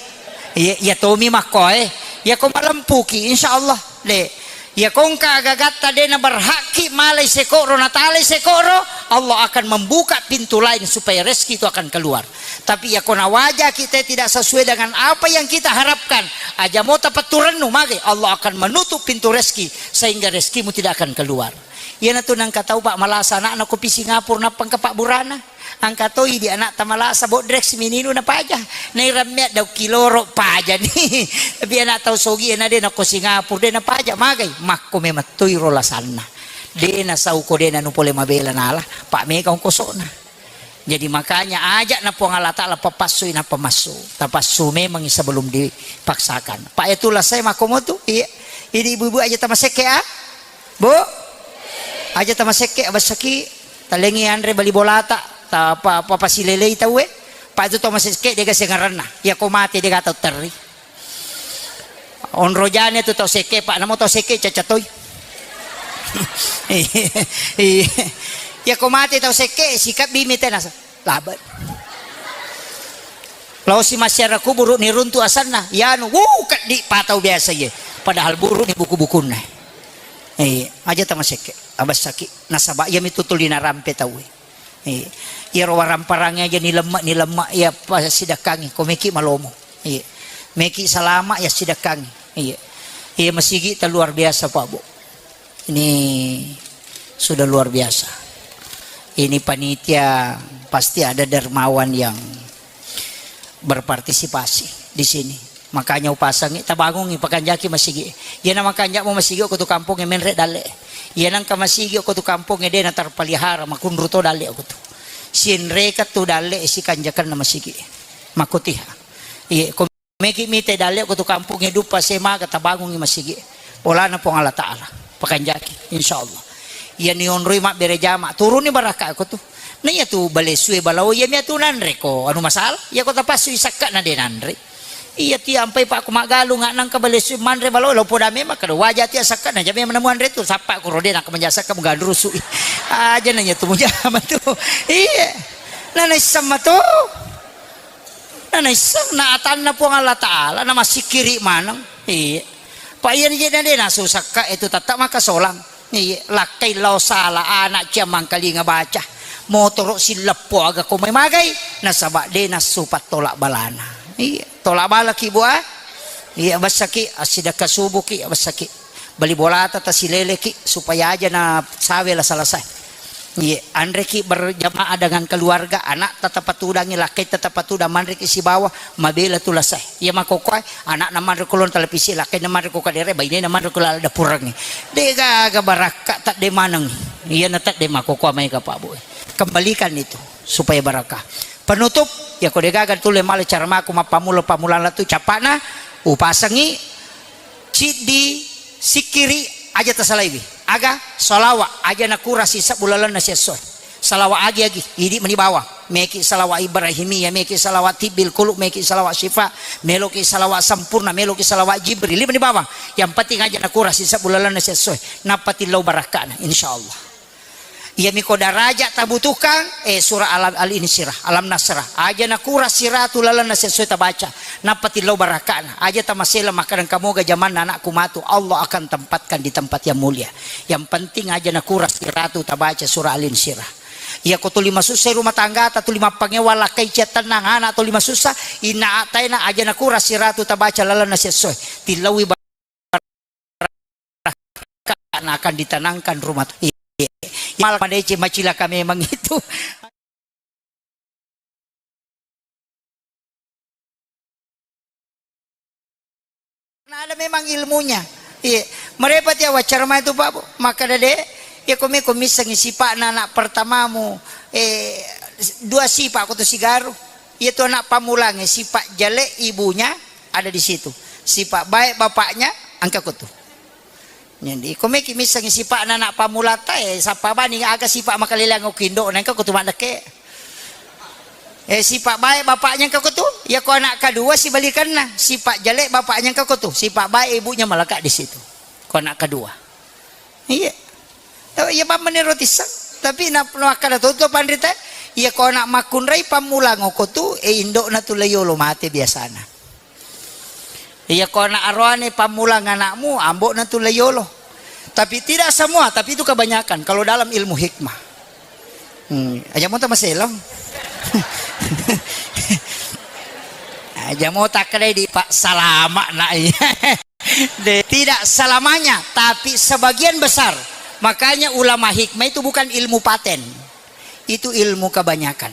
Iya, iya tomi makko eh. Iya ko malempuki, insya Allah. De. Iya kongka agagatta de na berhakki malai sekoro, natalai sekoro, Allah akan membuka pintu lain supaya rezeki itu akan keluar. Tapi iya ko nawaja kita tidak sesuai dengan apa yang kita harapkan, aja mau tapaturannu mage, Allah akan menutup pintu rezeki sehingga rezekimu tidak akan keluar. Iya natu nangka tau pak malasa anakna kopi Singapura nappa engka pak burana. Angka toi di anak tamalasa bodrek simininu na paja. Nai rammea dau kiloro paja ni. Tapi anak tau sogi na de na ko Singapura de na paja magai. Makko memang toi ro lasanna. De na sau ko de na nu pole mabela nala. Pak mega ongkosona. Jadi makanya ajak na Puang Allah Ta'ala papassui na pamassu. Tapassu memang sebelum dipaksakan. Pak itu lah saya makomo tu. Iya. Ini ibu-ibu aja tamasekke ah. Bu, aja tamasekke abassaki, talengi anre bali bolata, ta pa, pa, pasilelei tauwe. Pa itu tau masekke dega sengaranna. Ya ko mate dega tau terri. Onro jane tu tau sekke, pak namo tau sekke caca toi. Iya. Ya ko mate tau sekke sikap bimi tenasa. Labat. Lao si masyarakat kuburu ni runtu asanna, yanu, wuh, keddi patau biasa ye. Padahal buru ni buku-bukunna. Eh, aja tamasekke, abassaki. Nasaba iya mitu tuli narampe tau. Eh, iya ro waramparang aja ni lemma, ni lemma iya pasidakkangi, ko meki malomo. Eh, meki salama ya sidakkangi. Eh, iya masigi ta luar biasa Pak Bu. Ini sudah luar biasa. Ini panitia pasti ada dermawan yang berpartisipasi di sini. Makanya upasangngi, tabangungngi, pakanjaki masigi. Iyana makanja'mo masigi okko tu kampongnge, menre' dalle'. Iyana engka masigi okko tu kampongnge, de' naterpelihara, makunru to dalle' okko tu. Sienreka tu dalle' sikanjakenna masigi. Makkotiha. Iye, ko meki mite dalle' okko tu kampongnge, duppa semaga, tabangungngi masigi. Bolana Puang Allah Ta'ala. Pakanjaki, insyaallah. Iyani onroi mabbere jama, turunni barakka' okko tu. Na iya tu balesue balao, iya mi atu nanre ko anu masalah. Iya ko tapassui sakka' na de' nanre. Iya, tiampai pa' ku maggalung, nangka balessu manre balo, lo poda memang kada waja tia sakka' na jame menemuan retu, sappa' ku rode, nangka menja sakka' muganrusu. Aja nanya tu mujama tu. Iya. Na naisseng matu. Na naisseng, na atanna Puang Allah Ta'ala, na masikiri maneng. Iya. Pa' iya ni je' na de' nasu sakka' itu, tetta' maka solang. Iya, lakkai lao sala, ana' cia mangkalinga baca. Motoro' silleppo aga ko mai magai, nasaba' de' nassu pattola' balana. Iya, tola' balaki, Bu, ah. Iya, bessaki, assidekka subuki, bessaki. Bali bolata tasileleki, supaya aja na sawe la salasai. Iya, anreki berjamaah dengan keluarga, ana'ta tapatudangi, lakkaita tapatudang, manreki sibawa, mabela tu lasai. Iya makkokkoe, ana'na manre ko lon televisi, lakkaina manre ko kadere, bainena manre ko laleng dapurengnge. De' gaga barakka' tedde maneng. Iyana tedde makkokkoe maega, Pak Bu. Kembalikan itu supaya barakah. Penutup, iya ko de' gaga tulle male cara maku mappammula-pammulana tu cappa'na, upasengngi siddi sikkiri' aja tasalaiwi. Aga? Salawa' aja nakurang sisebbu lalenna siessoe. Salawa' agi-agi, idi' meni bawang. Meki salawa' Ibrahimiyah, meki salawa' tibbil qulub, meki salawa' syifa, meloki salawa' sempurna, meloki salawa' Jibril, idi' meni bawang. Yang penting aja nakurang sisebbu lalenna siessoe. Nappa tillau barakka'na, insyaallah. Iyami ko daraja tabutuhkan, eh, surah Alam, Al-Insyirah, Alam Nasrah. Aja nakurang siratu lalenna siessoe tabaca. Nappa tillau barakka'na. Aja tamasela makkadang kamoga jamanna anakku matu. Allah akan tempatkan di tempat yang mulia. Yang penting aja nakurang siratu tabaca surah Al-Insyirah. Iya ko tuli masussa rumah tanggata, tuli mappangewa lakkai cia tennang, anak tuli masussa, inna ataena aja nakurang siratu tabaca lalenna siessoe. Tillaui barakka'na akan ditanamkan rumah. Iya. Malah madeceng macilaka memang itu. Nah, ada memang ilmunya. Iya. Merepati awaccara mai tu, Pak, Bu. Makkada de', iya ko meko missengngi sipa'na anak pertamamu, eh, dua sipa' ko tu sigaru. Iya tu anak pammulangnge, sipa' jale' ibunya ada di situ. Sipa' baik bapaknya engka ko tu. Jadi, ko meki missengngi sipa'na anak pammulata, eh, sappa bani aga sipa' makaleleang okko indo'na, engka ko tu maddekke. Eh, sipa' baik bapaknya engka ko tu, iya ko anak kedua sibalikanna, sipa' jale' bapaknya engka ko tu, sipa' baik ibunya melekat di situ. Ko anak kedua. Iya. Iya bammeniro tisseng. Tapi na, nakkada to tu panrita, iya ko anak makkunrai pammulang okko tu, eh, indo'na tu la yolo mate biasana. Iya ko anak aroane pammulang anakmu, ambo'na tu la yolo. Tapi tidak semua, tapi itu kebanyakan kalau dalam ilmu hikmah. Hmm, aja mo tamaselong. Aja mo takkedai di Pak salama nak iya. De, tidak selamanya, tapi sebagian besar. Makanya ulama hikmah itu bukan ilmu paten. Itu ilmu kebanyakan.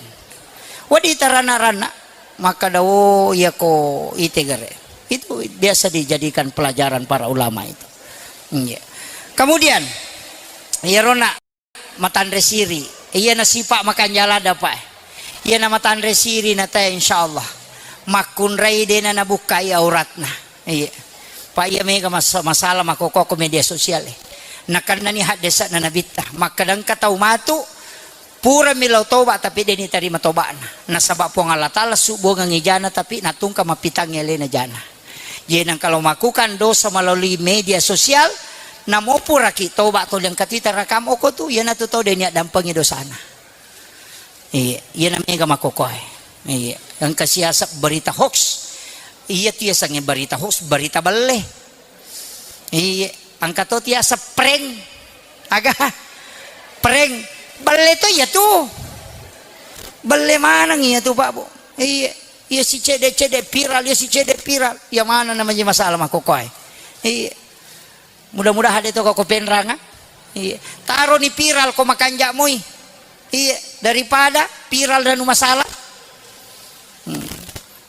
Wadi tarana-rana. Makkada, oh, iya ko ite gare. Itu biasa dijadikan pelajaran para ulama itu. Iya. Kemudian, iyaro na matanre siri. Iyana sipa' makanja' lada, Pak. Iyana matanre siri na tae, insyaallah. Makkunrai dena nabukkai auratna. Iya. Pak, iya mega mas-, masalah makkokko ko media sosial, eh. Nakennani haddese'na Nabitta. Makkada engka tau matu, purami lao toba, tapi deni tarima toba'na. Nasaba Puang Allah Ta'ala subbuangengngi jana, tapi natungka mappitangngi alena jana. Jadi, nengka lao makukan dosa melalui media sosial, namo puraki toba tuli engka tu ita rakam okko tu, iyanatu tau deni addampengi dosana. Iya, iyana mega makkokkoe. Iya, engka siaseng berita hoax. Iya tu yasengnge berita hoax, berita belle. Iya, engka to tiaseng prank. Aga? Prank. Belle to iya tu. Belle maneng iya tu, Pak, Bu. Iya, iya si cedde-cedde viral, iya si cedde viral. Iya maneng namanya masalah makkokkoe. Iya. Mudah-mudahan de to ko penranga. Iya. Taroni viral ko makanja' moi. Iya, daripada viral dan masalah. Hmm.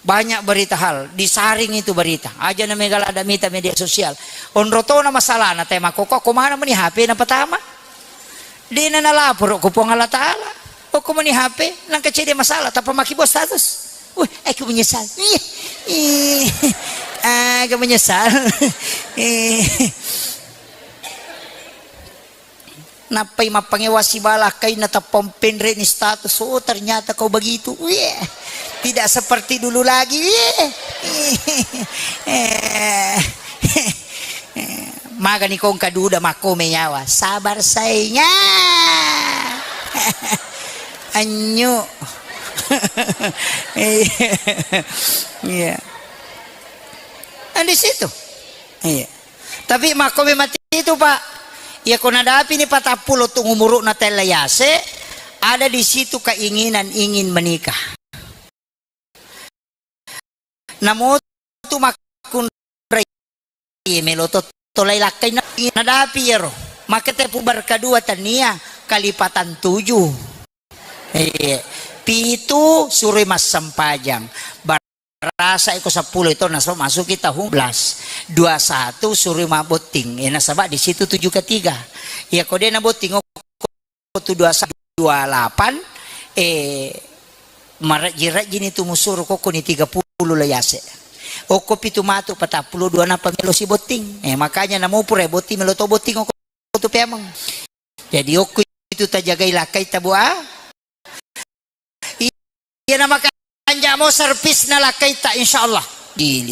Banyak berita hal, disaring itu berita. Aja na mega ladda mita media sosial. Onro tona masalahna, te makkokko, ko mana meni H P na patama? Dena nalaporo ko Puang Allah Ta'ala. Okko meni H P, nangka cede masalah, tappa makkibau status. Wih, aku menyesal. Ih, ih, agak menyesal. Ih. Nappai mappangewa sibala kainna tappa penre ni status. Oh, ternyata kau begitu. Wih, tidak seperti dulu lagi. Wih. Eh. Magani kongka duda makkome nyawa. Sabar sainga. Anyu. Iya. Iya. Kan di situ. Iya. Tapi makkome mati itu, Pak. Ya, ko nadapi ni patappulo tu umuru'na tella yase, ada di situ keinginan ingin menikah. Namo tu makkunrai melo to tolai lakkai na, nadapi yero. Maka tepu berkedua tania kalipatan tujuh. Iya. Pitu suroi massempajang. Barasa iko seppulo itu nasaba masuki tahun belas. Dua satu suroi mabotting. Eh, nasaba di situ tujuh ke tiga. Ya, ko de na botting, oh, tu dua satu, dua delapan, eh, marejji-rejjini tu musuru kokko ni tiga puluh lo yase. Okko pitu matu patappulo dua nappa melo si botting. Eh, makanya namo pura botting melo to botting okko tu peameng. Jadi okko itu tajagai lakkai tabu a. Iya, na makanjamo servisna lakkaita, insyaallah. Dili.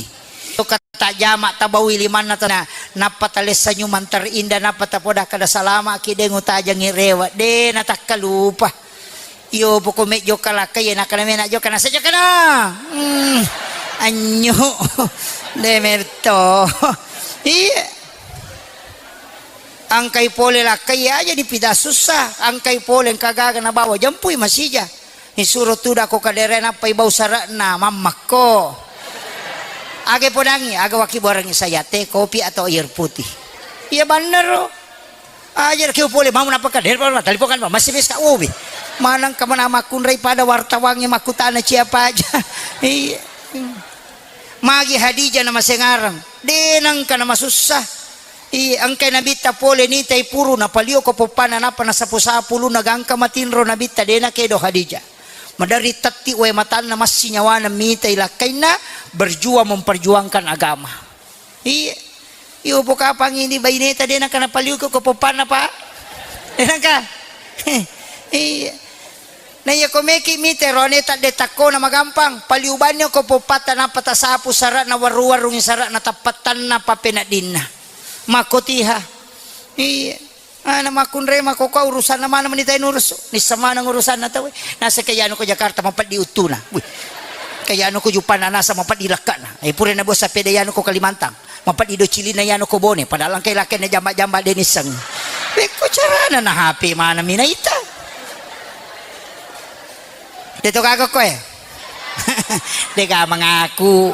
To kata jama tabawi limanna tana, nappa talessa nyumang terindah, nappa tapoda kada salama ki deng utajangi rewa, de natakkalupa. Iyo poko me jokka lakkai, iya nakana mena jokka, nasa jokkana. Hmm, anyu. De merto. Iya. Angkai pole lakkai aja dipida sussa, angkai pole engka gaga nabawa jempui masija. Nisuro tudako kadere nappai bau sare'na mammakko. Aga podangi, aga wakibuarangi saya, teh, kopi atau air putih. Iya bannero. Aja keu pole mau napa kadere, talipokan masih bisa ubi. Manang kemana makunrai pada wartawangi makkutana siapa aja. Iya. Magi Hadijah na masengarang, de nangka na masussa. Iya, engkai Nabitta pole nitai puru, napalio ko poppanna, nappa nasapu-sapu ulunna, gangka matinro Nabitta, de nakedo Hadijah. Maderri tetti wae matanna, massi nyawana mitai lakkainna, berjuang memperjuangkan agama. Iya. Iyo pokapang ini baineta, de nangka napalio ko poppanna, Pak. De nangka. Iya. Na iya ko meki mite rone tadde takkona magampang, paliubanni ko poppatta nappa tasapu sara'na warru-warrungi sara'na tappattanna pappeneddinna. Makkotiha. Iya. Ana makkunrai makoko urusanna mana menitai nurus. Nissa maneng urusanna tawe. Nasa kayanu ko Jakarta mapeddi uttuna. Wih. Kayanu ko Jupanna nasa mapeddi lekkana. Eh, pura na bos sapeda yanu ko Kalimantan. Mapaddi do cilina yano ko Bone, padahal engkai lakkainna jamba-jamba de nisseng. Pekko carana na H P mana minaita. De to gaga koe. De ga mengaku.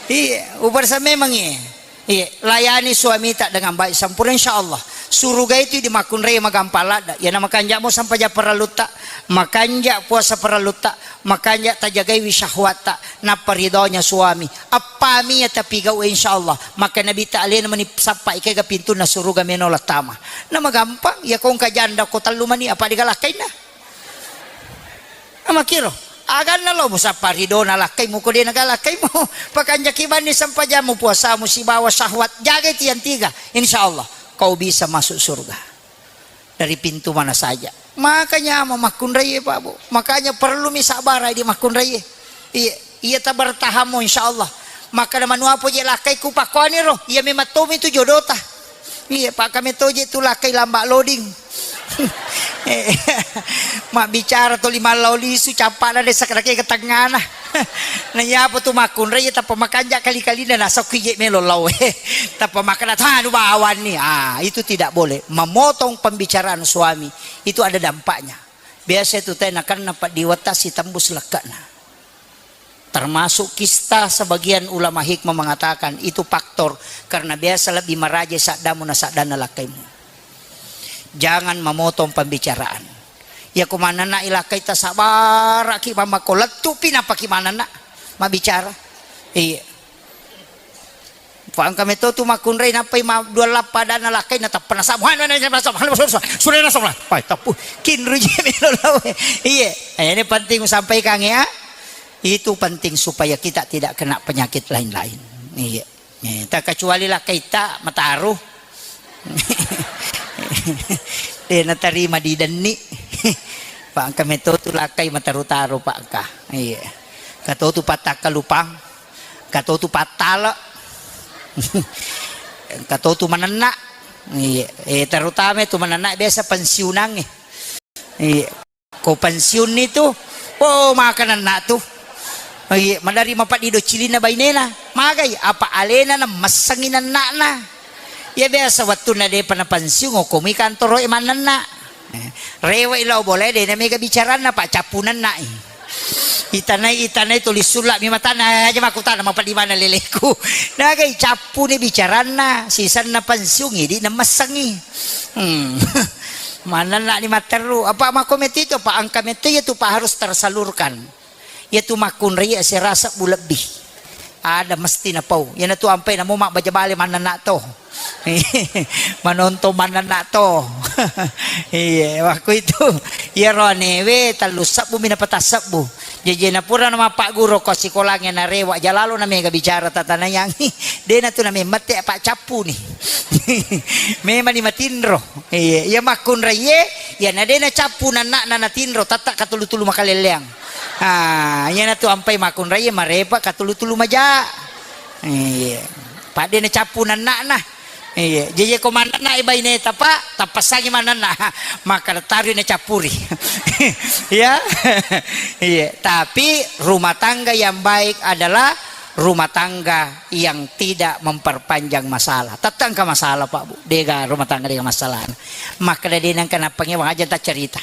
Iya, ubarsa memang iya. Iya, layani suamita dengan baik sempurna, insya Allah. Suruga itu di makkunrai magampang ladda. Iya na makanja mo sampaja parellutta, makanja puasa parellutta, makanja tajagaiwi syahwatta. Nappa ridhonya suami. Appami iya tapigau, insya Allah. Maka Nabitta alena mani sappa ikega pintunna suruga meno lattama. Na magampang, iya ko engka janda ko tellu mani, apa digalakkainna? Na makkiro. Aganna lo musappa ridhona lakkaimu ko de nagalakkaimu. Pakanjaki banni sempajamu, puasamu sibawa syahwat. Jagai tiang tiga. Insya Allah kau bisa masuk surga. Dari pintu mana saja. Makanya mau makkunrai, Pak Bu. Makanya perlu mi sabar di makkunrai. Iya, iya tabertahamu insya Allah. Maka da manuapo je lakkai ku pakkoani ro. Iya memang tomi tu jodota. Iya, Pak, kami toje tu lakkai lamba loading. Mabbicara to lima lao lisu, cappana desa kadake ke tengana. Na iya apa tu makkunrai, iya tappa makanja kali-kalina nasokki je melo lao. Tappa makana tanu bawanni. Ah, itu tidak boleh. Memotong pembicaraan suami itu ada dampaknya. Biasa itu teh nakanna paddiwatta sitembus lekkana. Termasuk kista, sebagian ulama hikmah mengatakan itu faktor karena biasa lebih maraja saddamu na saddanna lakkaimu. Jangan memotong pembicaraan. Iya ko manenna ilakkai tasabaraki mamma ko lettupi nappaki manenna mabbicara. Iya. Fa engka meto tu makkunrai nappai ma dua lappa adanna lakkai na tappa nasamu. Hai, hai, hai, nasamu, hai, nasamu, nasamu, sudah nasamu lah. Pai tappu. Kinru je melo lawe. Iya. Eh, ini penting sampaikan ya. Itu penting supaya kita tidak kena penyakit lain-lain. Iya. Eh, terkecuali lakkaitta mataru. De natarima didenni. Pa engka meto tu lakkai mataru-taru pa engka. Iya. Engka to tu pattakkalupang. Engka to tu pattale. Engka to tu manenna. Iya. Eh, terutama tu manenna biasa pensiunangnge. Iya. Ko pensiunni tu, oh, makananna tu. Iya, madari mapaddi do cilinna bainena. Magai, apa alena na messengi nenna'na. Iya biasa wettunna depa na pensiun, okkomi kantoro e mannenna. Eh, rewe lao bola e, dena mega bicaranna, pa cappu nenna i. Itanai, itanai tulis sulla mi matana, aja makkutana mapaddi mana leleku. Nagai cappuni bicaranna, sisenna pensiun, idi na messengi. Hmm. Manenna ni matteru, apa makko metti tu, apa engka metti ya tu, Pak, harus tersalurkan. Ya tu makkunrai asera sebbu lebbi. Ada mesti napau. Yana tu ampai namo mabbaja bale manenna to. Manontong manenna to. Iya, waktu itu. Iya roane we tellu sebbu mi napata sebbu. Jajena pura na mappagguru ko sikolangnge na rewa jalalo na mega bicara tatanayangi. Dena tu na memmette apa cappu ni. Memang ni matinro. Iya, iya makkunraiye, iya na dena cappu nanna na natinro, tatta katulu-tulu makalelleang. Ah, iya na tu ampai makkunraiye marepa katulu-tulu maja. Iya. Padde na cappu nanna na. Iya, jeje ko manenna e baineta, Pak, tappassangi manenna. Maka tari na cappuri. Ya. Iya, tapi rumah tangga yang baik adalah rumah tangga yang tidak memperpanjang masalah. Tette engka masalah, Pak, Bu. Dega rumah tangga dega masalah. Makkeda de nengka nappangewang aja ta cerita.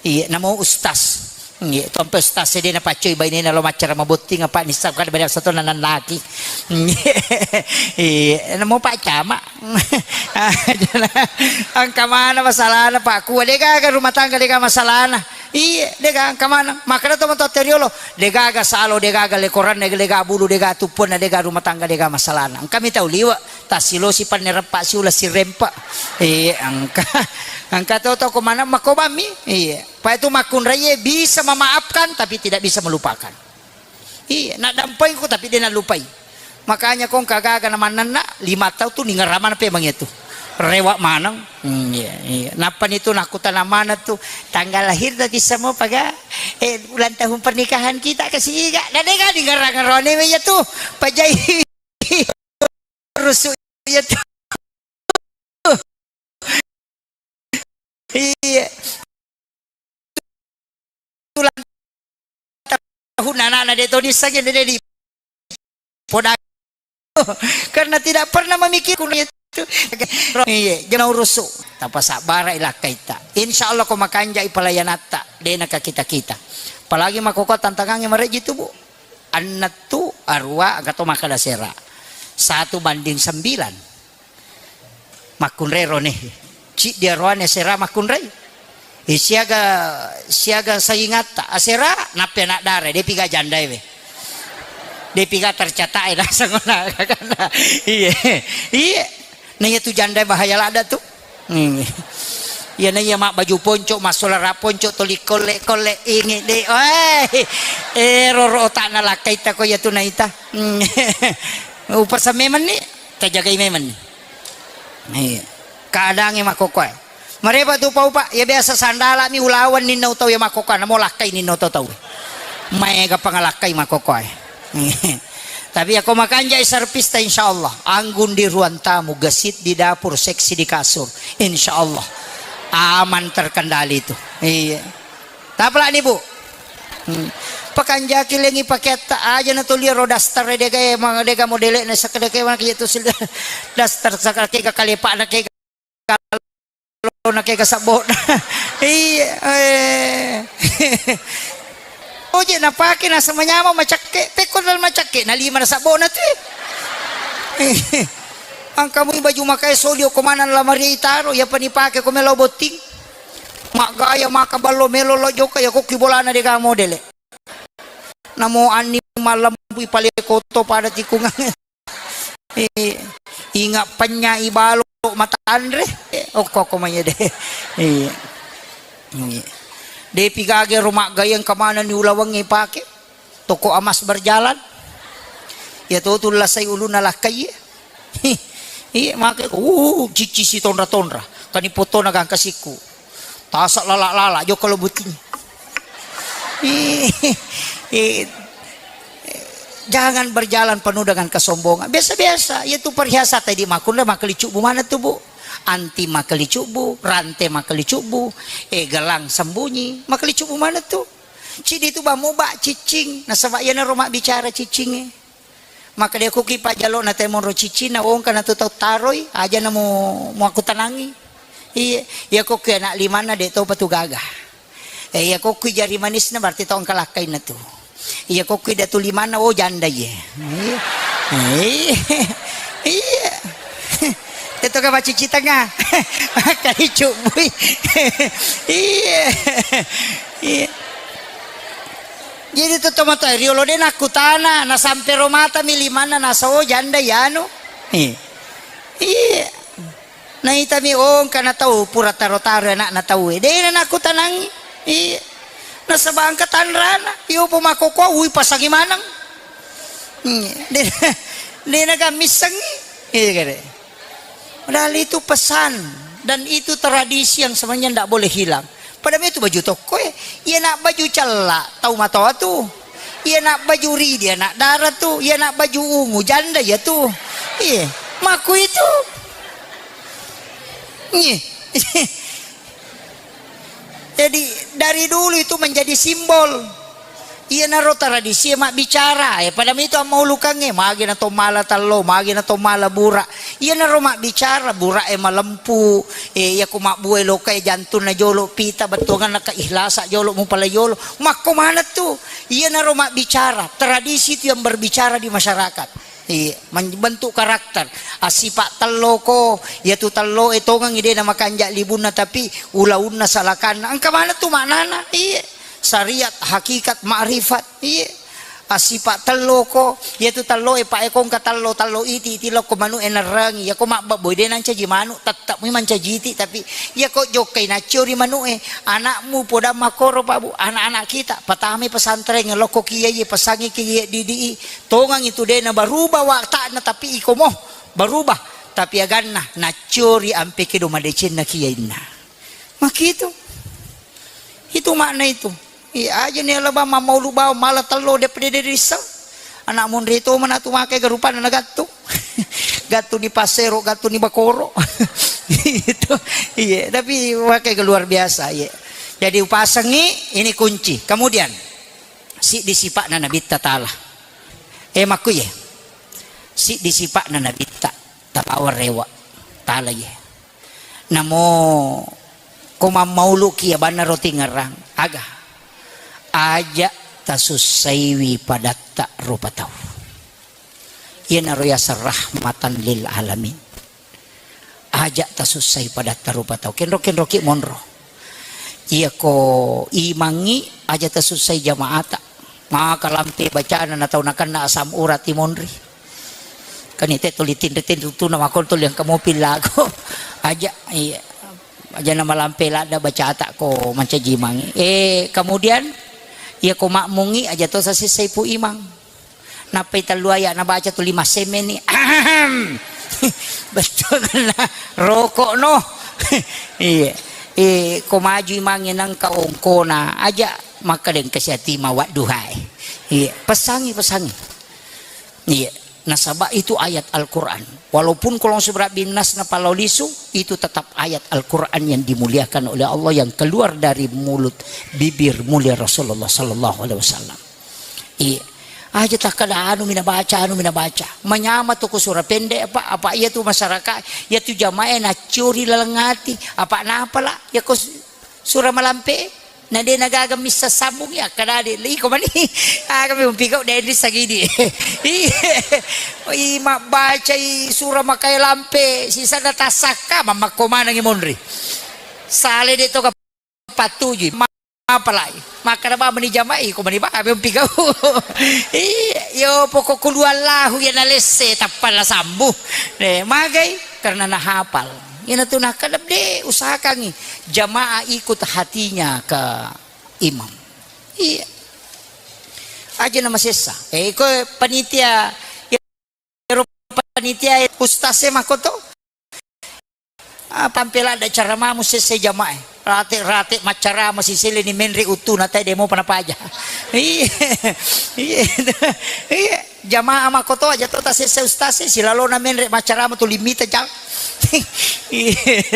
Iya, namo ustaz. Iya, tompe ustaz e de napaccoi bainena lo maccara mabotting apa nissa kada beda satu nanaki. Iya, namo Pak Camat. Engka mana masalahna, Pak? Kua degaga rumah tangga dega masalahna. Iya, dega engka mana. Makkeda to matoa teriolo, degaga salo, degaga lekoranna, dega bulu, dega tuppuanna, dega rumah tangga dega masalahna. Engka mi tau liwe, tasilosi panne reppa siula sirempa. Iya, engka. Engka to to ko mana makobami. Iya. Pak itu makkunraiye bisa memaafkan tapi tidak bisa melupakan. Iya, naddampengi ko tapi de nallupai. Makanya ko engka gaga na mannenna, lima tau tu ningerang maneng pemeng itu. Rewa maneng. Hmm, iya, iya. Nappa ni tu nakkutana maneng tu, tanggal lahir tadi semua paga, eh, ulang tahun pernikahan kita ke siga. Na dega ningerang-ngerang ni iya tu. Pajai rusu iya tu. Iya. Ulang tahun anakna de to nissengi de di poda karena tidak pernah memikirkan itu. Iya, jangan urusu. Tappa sabbara ilakkaitta. Insya Allah ko makanjai pelayanatta, dena ka kita-kita. Apalagi makoko tantangannya mareji tu, Bu. Ennettu arua engka to makkeda sera. Satu banding sembilan. Makkunrai rone. Ciddi aroane asera makkunrai. Eh, siaga, siaga saingatta. Asera nappi anak dara, depi ga janda ewe. Depi ga tercatat e naseng ona. Iya. Iya. Nah, iya tu janda bahaya lada tu. Hmm. Iya, nah, iya, mak baju ponco, mak solara ponco, toli kolle-kolle, ingi de. Weh. Eh, roro otakna lakkaita ko iya tu naita. Hmm. Upasa memang ni, tajagai memang ni. Iya. Keadaannya makkokoe. Mereka tu pau, Pak, ya biasa sandala mi ulawan ninna utau ya makkokoe, namo lakkai ninna utau tau. Maega pangalakkai makkokoe. Tapi ya ko makanjai servis ta, insya Allah. Anggun di ruang tamu, gesit di dapur, seksi di kasur. Insya Allah. Aman terkendali itu. Iya. Tapalani, Bu. Hmm. Pakanjaki lengi pakeatta aja na tulia ro daster dega e, ma-, dega modele na sakadeke wana kitu sil-, daster sakadeke ga kalepa na kega lo na kega sabbo. Iya, eh. Oje napake na sama nyama macakke, pekko dal macakke, na lima na sabbo na tu. Angkamu baju makae solio ko maneng lamari itaro, ya pani pake ko melo botting. Maggaya maka ballo melo lo jokka, ya kokki bolana de' gaga modele. Namo anni malempui pale koto pada tikungang. Eh, inga penya ibalo mata anre. Eh, okko-okko manya de'. Iya. Iya. Depi gaga ro maggaya engka manenni ulawengnge pake. Toko emas berjalan. Ya to tu lasai ulunna lakkai. Iya, make, uh, cicci si tonra-tonra. Kani potona gangka sikku. Tasa lala-lala, jokka lo buting. Eh, eh, jangan berjalan penuh dengan kesombongan. Biasa-biasa, ya tu perhiasan tadi makkunra makali cubbu mana tu, Bu? Anti makali cubbu, rante makali cubbu, eh, gelang sembunyi, makali cubbu mana tu? Cidi tu bamu ba cicing, nasaba iyanaro mabbicara cicingnge. Maka de' kuki pajjalo na temonro cicing na wongka na tu tau taroi, aja na mu, muakkutanangi. Iya, iya kokki anak limanna de' topa tu gaga. Eh, iya kokki jari manisna berarti tau engka lakkainna tu. Iya kokki datu limanna, oh, janda iye. Iya. Iya. Iya. Itu kan macici tengah. Makali cubbui. Iya. Iya. Jadi tu tomatoa riolo de' nakkutana, nasampe ro matami limanna, nasa, oh, janda iyanu. Iya. Iya. Naitami, oh, engka na tau pura taro-taro anakna tau e. De' na nakkutanangi. Iya. Nasaba engka tanrana. Iyo po makkokkoe, ui, pasangi maneng. Iya. De', de' na gammissengi. Iya, kare. Padahal itu pesan dan itu tradisi yang sebenarnya ndak boleh hilang. Pada itu baju tokko e, iya nak baju cella, tau matoa tu. Iya nak baju ridi, anak dara tu. Iya nak baju ungu, janda iya tu. Iya, maku itu. Iya. Jadi dari dulu itu menjadi simbol. Iyanaro tradisi e mabbicara, eh, pada mitu ammaulukangnge, magi na to mala tello, magi na to mala bura. Iyanaro mabbicara, bura e malempu, eh, iya ko mabbue loka e jantunna jolo, pita bettuanganna keihlasa jolo, mupala jolo. Makko maneng tu, iyanaro mabbicara, tradisi itu yang berbicara di masyarakat. Iya, man-, bentuk karakter. Assipa tello ko, iya tu tello e tongengi de' na makanja libunna, tapi ulaunna salakanna. Engka maneng tu maknana? Iya. Syariat, hakikat, makrifat. Iya. Assipa tello ko, iya tu tello e pa e ko engka tello, tello iti, iti lokko manu e nerrangi. Iya ko mabbabbo de' nancaji manu, tetap mi mancaji iti, tapi iya ko jokkai naccio ri manu e. Anakmu podang makkoro, Pak Bu, anak-anak kita, patamai pesantren, lokko kiai, pesangi kiai didi i. Tongang itu de' na berubah watakna, tapi iko mo berubah. Tapi aganna nacciori ampe kedo madecenna kiyainna. Makitu. Itu makna itu. Iya, aja ni alaba mammaulu bawa mala tello de' pede de' risseng. Anak monri to mana tu make garupanna na gattu. Gattu ni pasero, gattu ni bakoro. Itu. Iya, tapi make luar biasa, iya. Jadi upasengi ini kunci. Kemudian siddi sipa'na Nabitta Taala. Eh, makkuye. Siddi sipa'na Nabitta, tapawa rewa. Taala ye. Namo ko mammauluki abanna roti ngerang. Aga. Aja tasussaiwi padatta rupa tau. Iyanaro yaseng rahmatan lil alamin. Aja tasussai padatta rupa tau. Kenro-kenroki monro. Iyako imangngi aja tasussai jamaata. Maka lampe bacana na tau nakenna asam urat i monri. Kani te tuli tinri-tinri tuna makon tuli engka mopi lago. Aja, iya. Aja na malampe ladda bacata ko mancaji imangngi. Eh, kemudian iyako makmungngi aja to sasessai pu imang. Nappai tellu ayat nabaca tu lima semeni. Ahem. Betul na rokok no. Iya. Eh, ko maju imangnge nangka ongkona aja makkadeng kasiati mawat duhai. Iya, pesangi, pesangi. Iya. Nasaba itu ayat Al-Quran. Walaupun kolong seberat binas na palau lisu, itu tetap ayat Al-Quran yang dimuliakan oleh Allah yang keluar dari mulut bibir mulia Rasulullah sallallahu alaihi wasallam. Iya. Aja takkada anu mina baca, anu mina baca. Manyama tu ku sura pendek apa, apa iya tu masyarakat, iya tu jamaah na curi laleng ati, apa napa la, ya ko su-, sura malampe, na de na gaga missa sambung ya, kada de, iko mani, aga mi umpigau de di sagidi. Iya. I mabbaca i sura makai lampe, sisa na tasakka, mamakko manangi monri. Sale de to ka pattujui. Apalai makkeda ba meni jama'i, ko meni ba abe umpigau. Iya, yo pokok kulu Allahu ya nalesse tappa la sambu. Ne, magai karena nahapal. Ina tu nakkeda de usahakangi jamaah ikut hatinya ke imam. Iya. Aja nama sessa. Eh, ko panitia, ya, panitia ustaz e makoto. Ah, pampela ada cara mamu sesse jamae. Rate-rate maccarama sisele ni menre uttuna tae demo pana paja. Iya. Iya. Iya. Jamaah makoto aja to tasesse ustaz e, silalona menre maccarama tu limita jang. Iya.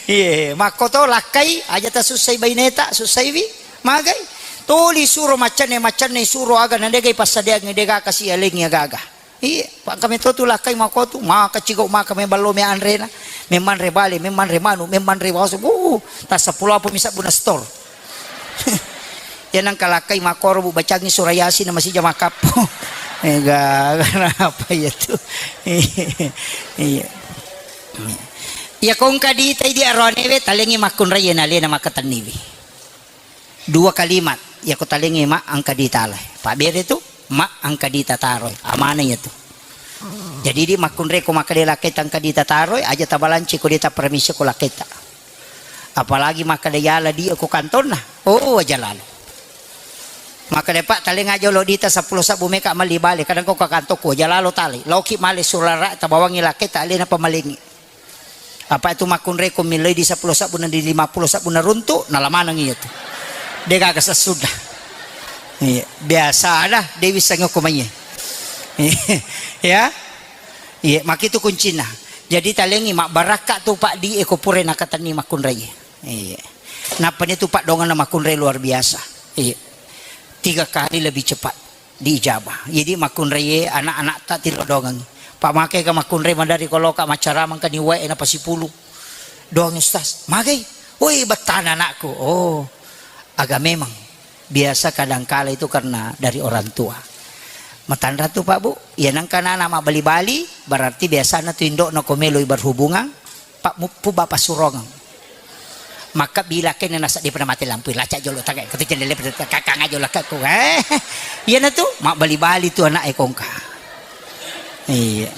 Iya. Makoto lakkai aja tasussai baineta, sussaiwi. Magai. Tuli suro maccanne, maccanne suro aga na degai passadiangi dega kasi alengi aga-aga. Iya, pa kami to tu lakkai makotu, maka cigau maka memballo me anrena, memanre bale, memanre manu, memanre wasu, uh, tasappulo apa misa buna stor. Ya nang kalakkai makoro bu bacangi surah Yasin na masih jama kappo. Ega, kenapa ya tu? Iya. Ya kongka di tai di aroanewe talengi makkunrai ya nalena makatenniwi. Dua kalimat, ya ko talengi ma angka di talai. Pak bere tu, ma angka di tataroi. Amana ya tu. Jadi di makkunre ko makkeda lakkaita angka di tataroi, aja tabalanci ko di taparamisi ko lakkaita. Apalagi makkeda yala di ko kantonna. Oh, aja lalo. Makkeda pak talenga jolo dita seppulo sabbu meka mali bale, kadang ko ka kantokku aja lalo tali. Loki male surara tabawangi lakkaita alena pamalengi. Apa itu makkunreko milloi di seppulo sabbu na di lima puluh sabbu na runtu, nalamaneng iya tu. De gaga sessuda. Iya, biasa ada Dewi sengoko maiye. Ya. Iya, makitu kuncina. Jadi talengi mabbarakka tu Pak di eko pure nakatenni makkunrai. Iya. Nappa ni tu Pak dongeng na makkunrai luar biasa. Iya. Tiga kali lebih cepat diijabah. Jadi makkunraie anak-anak ta tilodongengi. Pak make ka makkunrai madari koloka maccaramang ka ni wae na pasipulu. Doang ustaz, magai. Woi bettana anakku. Oh, agak memang biasa kadangkala itu karena dari orang tua. Matanra tu Pak Bu, ya nangka anak mabbali-bali, berarti biasanya tu indokna ko meloi berhubungan, Pak muppu bapak surongeng. Maka bila kene nasa di pernah mati lampu, lacak jolo tagai, kata jendela pada kakang aja lah kakku, eh. Iya na tu, mak bali-bali tu anak ekongka. Iya.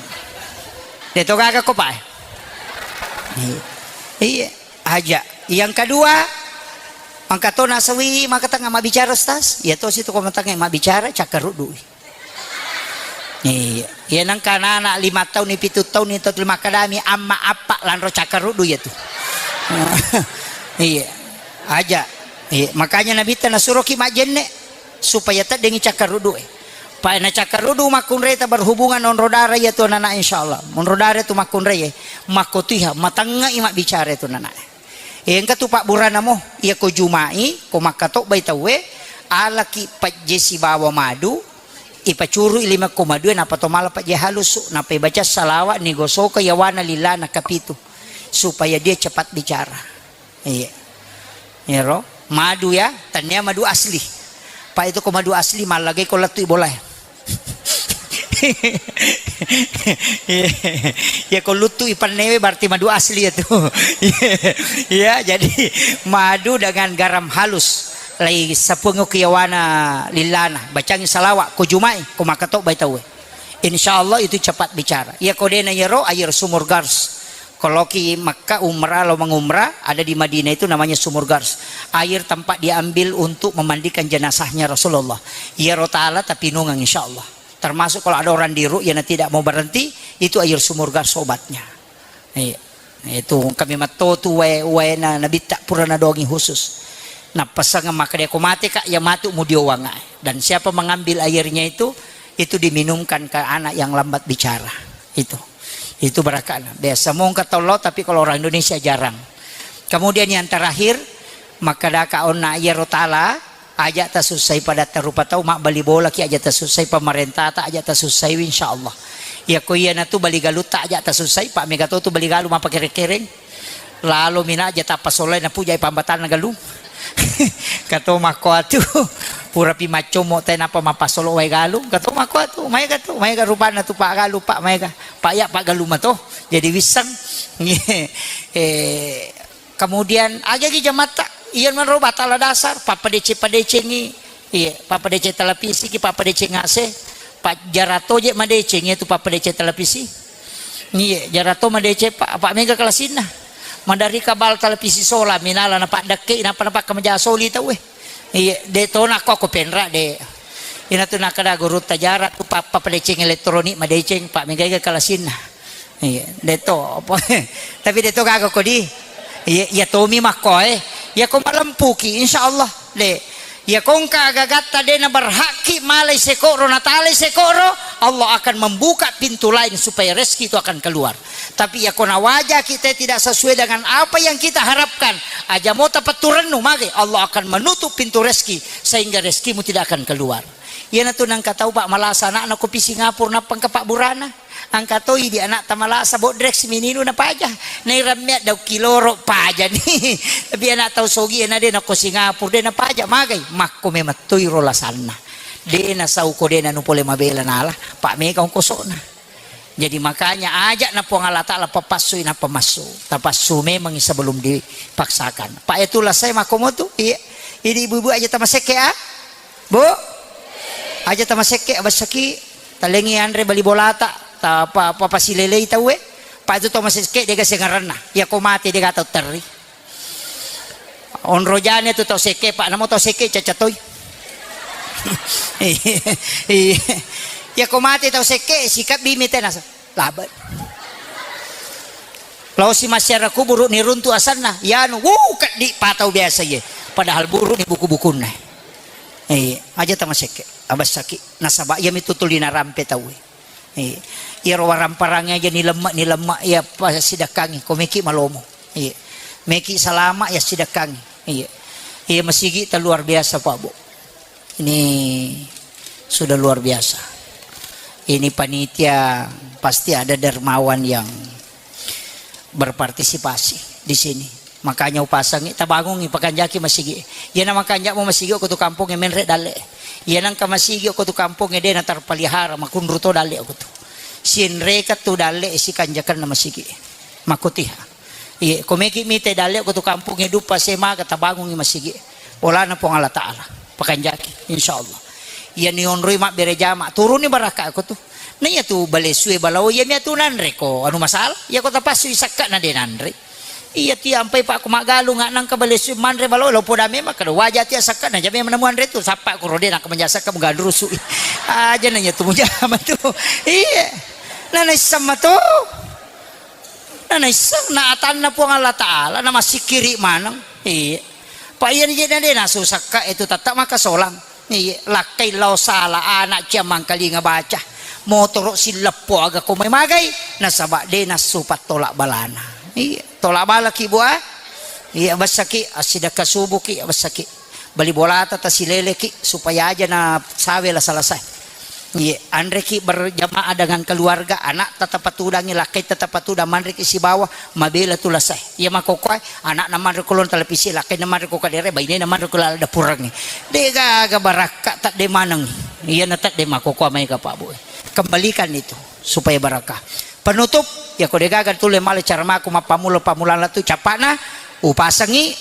Deto gaga ko pak, eh. Iya. Iya. Aja. Yang kedua, angka to nasawi maka tengah mak bicara ustaz. Iya to situ ko matengah mak bicara, cakar rudui. Iya. Iya nangka anak-anak lima tahun ni, pitu tahun ni, tau lima kadami amma appa lanro cakkaruddu iya tu. Iya. Aja. Iya. Makanya Nabitta nasuroki majjenne supaya teddengi cakkaruddu e. Pa na cakkaruddu makkunreta berhubungan onro dara iya tu anak-anak insyaallah. Onro dara tu makkunrai e. Makkotuiha matengngai mabbicara tu anak-anak. Engka tu pabburana mo, iya ko jumai, ko makkatobbai tauwe, alaki pejje sibawa madu, ipacurui lima ko madue, nappa to mala pejje halusu, nappa ibaca salawat, nigosoka yawana lilana kapitu, supaya dia cepat bicara. Iya. Iyaro, madu ya, tania madu asli. Pa itu ko madu asli, mallagai ko lettu bolae. Iya, ko luttu ipannewe berarti madu asli ya tu. Iya, jadi madu dengan garam halus. Lai sapungu kiyawana lillana, bacangi salawat, ko jumai, ko makatobbai tauwe. Insya Allah itu cepat bicara. Iya ko dena yero air sumur Gars. Kalau ki Makkah umrah, lo mengumrah, ada di Madinah itu namanya Sumur Gars. Air tempat diambil untuk memandikan jenazahnya Rasulullah. Iyaro tala tapi nungang insya Allah. Termasuk kalau ada orang di ru'yah yang tidak mau berhenti, itu air Sumur Gars obatnya. Iya. Itu kami matto tu wae, wae na Nabi tak pura nadongi khusus. Napasang maka dia ko mate kak, ya matu mudiowang. Dan siapa mengambil airnya itu, itu diminumkan ke anak yang lambat bicara. Itu. Itu barakana. Biasa mongka tollo, tapi kalau orang Indonesia jarang. Kemudian yang terakhir, maka daka onna iyaro tala, aja tasussai pada tarupa tau, mak bali bola ki aja tasussai, pemerintah ta aja tasussai, insya Allah. Ya ko iya natu bali galutta aja tasussai, pak mega to tu bali galu mapakere-kereng. Lalo mina aja tappa solai na pujai pambatanna galung. Kato makko atu, purapi maccommo te napa mappasolo wae galung. Kato makko atu, maega tu, maega rupanna tu pak galung, pak maega. Pak ya pak galung mato. Jadi wisseng. Eh, kemudian agagi jamatta. Iya manro batala dasar, pappadeceng-padecengi. Iya, pappadeceng televisi ki, pappadeceng A C. Pak jarato je madeceng iya tu pappadeceng televisi. Iya, jarato madeceng, Pak, apa mega kelasinna. Madari kabal televisi sola minala na paddekke, napa napa kamaja soli tau eh. Iya, de to nako aku penra de. Ina tu nakada guru tajara tu pappadeceng elektronik madeceng, Pak, mega kelasinna. Iya, de to apa. Tapi de to gaga kodi. Iya, iya tomi makko eh. Iya ko malempuki, insya Allah. De. Iya kongka agagatta de na berhakki malai sekoro, natalai sekoro, Allah akan membuka pintu lain supaya rezeki itu akan keluar. Tapi iya ko nawaja kita tidak sesuai dengan apa yang kita harapkan, aja mau tapetturennu mage, Allah akan menutup pintu rezeki sehingga rezekimu tidak akan keluar. Iya na tu nangka tau, Pak, malasa anakna ko pi Singapura nappa engka pabburana. Angka toi di anakta malasa bodrek simininu na paja. Nairammea dau kiloro paja ni. Tapi anak tau sogi na de nako Singapura de na paja magai. Makko memettoi ro lasanna. De na sau ko de na nu pole mabela nala. Pak mega ongkosona. Jadi makanya ajak na Puang Allah Ta'ala papassui na pemassu. Tapassu memang sebelum dipaksakan. Pak itu lasai makko motu. Iya. Ini ibu-ibu aja tamasekke ah. Bu? Aja tamasekke, abassaki, talengi anre bali bolata, ta pa, pa, pasilelei tauwe. Pa itu tau masekke dega sengaranna. Iya ko mate dega tau terri. Onrojane tu tau sekke, Pak, namo tau sekke caca toi. Iya. Iya ko mate tau sekke sikap bimi tenasa. Labe. Lao si masyarakat kuburu ni runtu asanna, yanu, wuh, keddi patau biasa ye. Padahal buru ni buku-bukunna. Eh, aja tamasekke, abassaki. Nasaba iya mitu tuli narampe tau. Eh, iya ro waramparang aja ni lemma, ni lemma iya pasidakkangi, ko meki malomo. Iya. Meki salama ya sidakkangi. Iya. Iya masigi ta luar biasa, Pak, Bu. Ini sudah luar biasa. Ini panitia pasti ada dermawan yang berpartisipasi di sini. Makanya upasangi, tabangungi, pakanjaki masigi. Iya na makanja mo masigi ko tu kampung menre dalle. Iya nangka masigi ko tu kampung de na terpelihara, makunru to dalle ko tu. Sinreka tu dalle sikanjakan na masigi. Makutiha. Iye, ko meki mite dalle ko tu kampungnge duppa semaga tabangungi masigi. Olana Puang Allah Ta'ala. Pakanjaki, insyaallah. Iya ni onroi mabbere jama, turuni barakka ko tu. Na iya tu balesue balao iya mia tu nanre ko anu masalah. Iya ko tapassu isakka na de nanre. Iya ti ampai pak ko maggalung nangka balesue manre balao lo poda memang kada waja ti asakka na jame menemuan re tu sappa ko rode nangka menjasakka mengandrusu. Aja nanya tu mujama tu. Iya. Nana issamma tu. Na naisseng na atanna Puang Allah Ta'ala, na massikkiri maneng. Iya. Pa iya ni je na de nasu sakka itu tetta maka solang. Iya, lakkai lao sala anak cia mangkalinga baca. Motoro silleppo aga ko mai magai, nasaba de nassu pattolak balana. Iya, tolak bala ki bua. Iya, bessaki, assidekka subuki, bessaki. Bali bolata tasileleki supaya aja na sawe lasa-lasae. Iye, anreki berjamaah dengan keluarga, anak tetap patudangi, lakkai tetap patudang manreki sibawa mabela tu lasae. Iya makokoe, anak na manre kolon televisi, lakkai na manre ko kadere, baine na manre ko lala dapurangi. De gaga barakka tak de maneng. Iya na tak de makokoe mai ka Pak Bu. Kembalikan itu supaya barakah. Penutup, ya ko de gaga tule male cara maku mappamula-pamulana tu capana, upasangi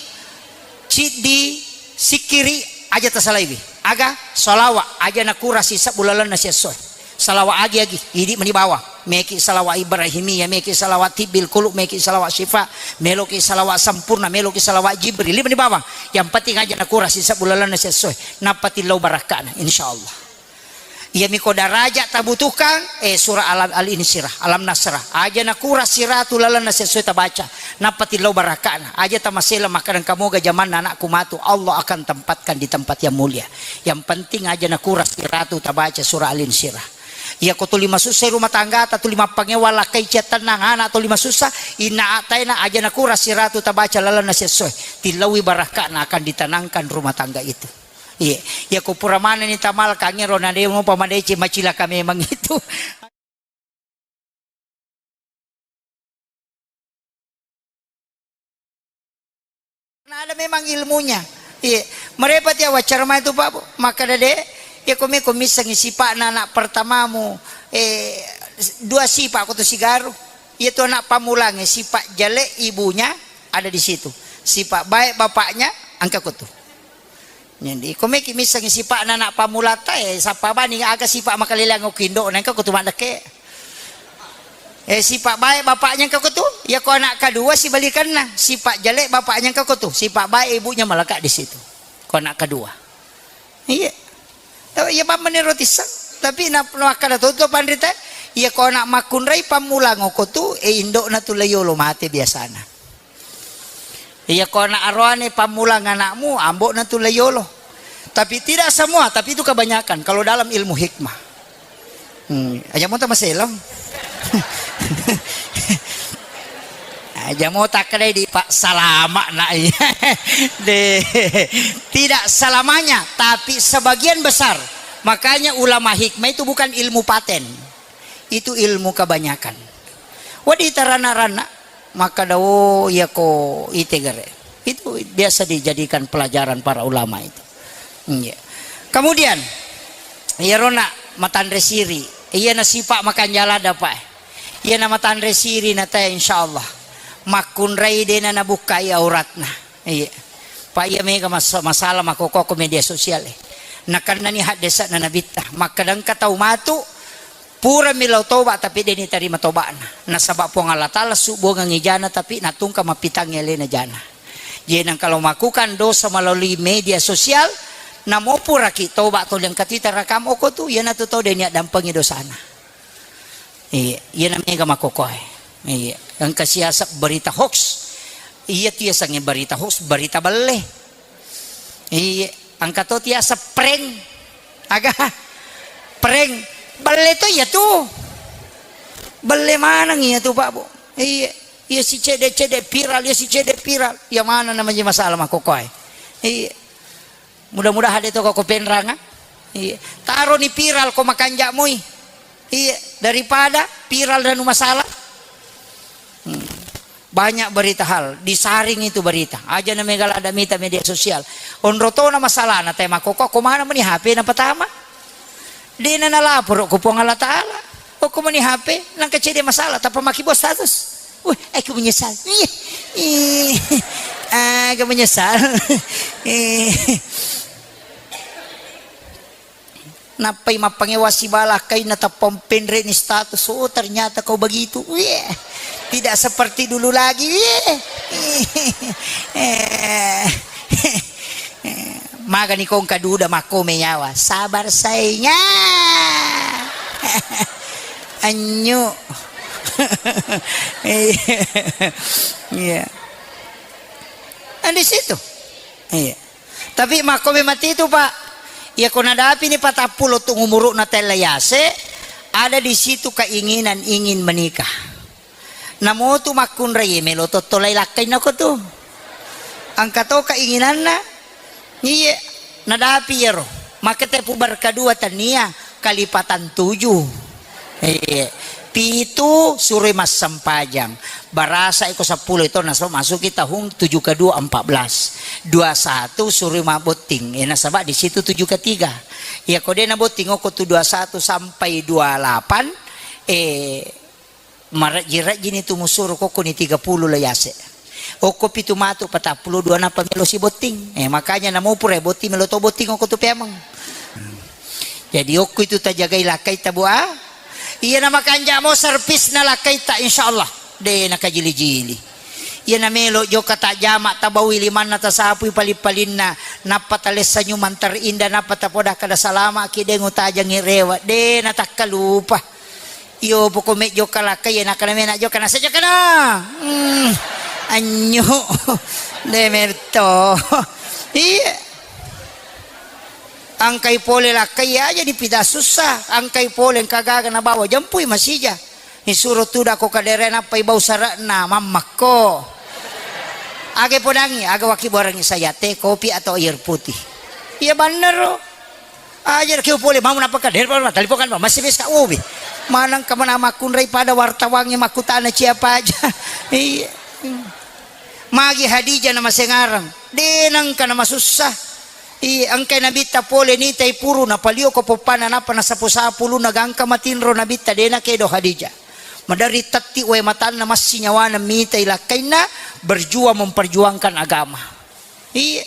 Ciddi sikkiri aja tasalaiwi. Aga? Salawa aja nakura sisebbu lalenna siessoe. Salawa agi-agi, idi meni bawang. Meki salawa Ibrahimiyah, meki salawa tibbil qulub, meki salawa syifa, meloki salawa sempurna, meloki salawa Jibril, meni bawang. Yang penting aja nakura sisebbu lalenna siessoe. Nappa tillau barakkana, insyaallah. Iyami ko daraja tabutuhkan, eh, surah Alam, Al-Insyirah, Alam Nasrah. Aja nakura siratu lalenna sesuai tabaca. Nappa tillau barakana. Aja tamasela makkadang kamoga jamanna anakku matu. Allah akan tempatkan di tempat yang mulia. Yang penting aja nakura siratu tabaca surah Al-Insyirah. Iya ko tuli masussa rumah tanggata, tuli mappangewa lakkai cia tennang anak tuli masussa, inna ataina aja nakura siratu tabaca lalenna sesuai. Tillaui barakana akan ditenangkan rumah tangga itu. Iya, iya ko pura manenni tamalkangngi ro na de mopa madeceng macilaka memang itu. Na ada memang ilmunya. Iya, merepati awaccara mai tu Pak Bu. Makkada de, iya ko me ko missengi sipa'na anak pertamamu, eh, dua sipa' ko tu sigaru. Iya tu anak pamulangnge, sipa' jale ibunya ada di situ. Sipa' baik bapaknya Engka ko tu. Jadi, ko meki missengngi sipa'na anak pammulata, eh, sappa bani aga sipa' makaleleang okko indo'na, engka ko tu maddekke. Eh, sipa' baik bapaknya engka ko tu, ya ko anak kedua sibalikanna, sipa' jelek bapaknya engka ko tu, sipa' baik ibunya melekat di situ. Ko anak kedua. Iya. Tahu iya bang menero tisseng. Tapi na, na makkada to, to panrita, iya ko anak makkunrai pammulang okko tu, eh, indo'na tu la yolo mate biasana. Iya ko anak aroane pammulang anakmu, ambo'na tu la yolo. Tapi tidak semua, tapi itu kebanyakan kalau dalam ilmu hikmah. Hmm, aja mo tamaselong. Aja mo takkedai di Pak salama na iya. De, tidak selamanya, tapi sebagian besar. Makanya ulama hikmah itu bukan ilmu paten. Itu ilmu kebanyakan. Wadi tarana-rana, maka dawo iya ko itegere. Itu biasa dijadikan pelajaran para ulama itu. Iya. Kemudian, iyarona matanre siri, iya na sipa' makanjala dapat. Iya na matanre siri na teh, insya Allah. Makkunrai dena nabukkai auratna. Iya. Pak, iya mega mas-, masalah makkokko ko media sosial, eh. Nakennani haddese'na nabitta. Makkadangka tau matu, purami lao toba tapi de' nitarima toba'na. Nasaba Puang Allah Ta'ala subbuangengngi jana tapi natungka mappitang alena jana. Jadi nang kalau melakukan dosa melalui media sosial, namo puraki toba toli engka tu itarakam okko tu, iyanatu tau de' niaddampengi dosana. Iya, iyana mega makkokkoe. Iya, engka siaseng berita hoax. Iya tu yasengnge berita hoax, berita belle. Iya, engka to tiaseng prank. Aga? Prank. Belle to iya tu. Belle maneng iya tu, Pak, Bu. Iya, iya si cedde-cedde viral, iya si cedde viral. Iya mana namanya masalah makkokkoe. Iya. Mudah-mudahan de' to ko penranga. Iya. Taroni viral ko makanja' moi. Iya, daripada viral dan masalah. Hmm. Banyak berita hal, disaring itu berita. Aja na mega ladda mita media sosial. Onro tona masalahna, te makkokko, ko mana meni H P na patama? De'na nalaporo ko Puang Allah Ta'ala. Okko meni H P, nangka cedde masalah, tappa makkibau status. Wih, aku menyesal. Ih, ih, agak menyesal. Eh. Nappai mappangewa sibala kainna tappa penre'ni status. Oh, ternyata kau begitu. Wih, tidak seperti dulu lagi. Wih. Eh. Magani kongka duda makkome nyawa. Sabar sayangnya. Anyu. Iya. Kan di situ. Iya. Tapi makkome mati itu, Pak. Iya ko nadapini patappulo tu umuru'na tella yase, ada di situ keinginan ingin menikah. Namotu makkunrai melo tottolai lakkainna ko tu. Engka to keinginanna. Iye, nadapi iyaro. Makkete pubar kedua tania kalipatan tujuh. Iye. Pitu suroi massempajang. Barasa iko seppulo itu nasaba masuki tahun tujuh kedua empat belas. Dua satu suroi mabotting. Eh, nasaba di situ tujuh ketiga. Iya ko de' nabotting oko tu dua satu sampai dua lapan, eh, Marejji-rejjini tu musuro kokkoni tiga puluh lo yase. Okko pitu matu patappulo dua nappa melo sibotting. Eh, makanya namo pura botting melo to botting okko tu peameng. Jadi okko itu tajagai lakkaita, Bu, ah. Iya na makanja mo servisna lakkaita, insyaallah. De' na kajili-jili. Iya na melo jokka tajama tabaui limanna tasapui pali-palinna. Nappa talessa nyumang terindah, nappa tapoda kada salama ki de' ngutajangi rewa. De' na takkalupa. Iyo, poko me jokka lakkai, iya, nakkana mena jokka, nasa jokkana. Hmm, anyu. De' merto. Iya. Angkai pole lakkai aja dipida susah. Angkai pole engka gaga nabawa jempui masija. Isuro tudako kadere nappai bau sarakna, mammakko. Aga podangi, aga waki borangi saya teh, kopi atau air putih. Iya, bannero. Aja keu pole mau napa ka, der pole, talipokan, masih bes ka, ubi. Manang ka mana makkunrai pada wartawangnge makkutana siapa aja. Iya. Magi Hadijah na masengarang. De' nangka na masussa. Iya, engkai nabitta pole nitai puru, napalio ko poppana, nappa nasapu-sapu ulunna, gangka matinro nabitta, de' nakedo Hadijah. Maderri tetti wae matanna, massi nyawana mitai lakkainna, berjuang memperjuangkan agama. Iya.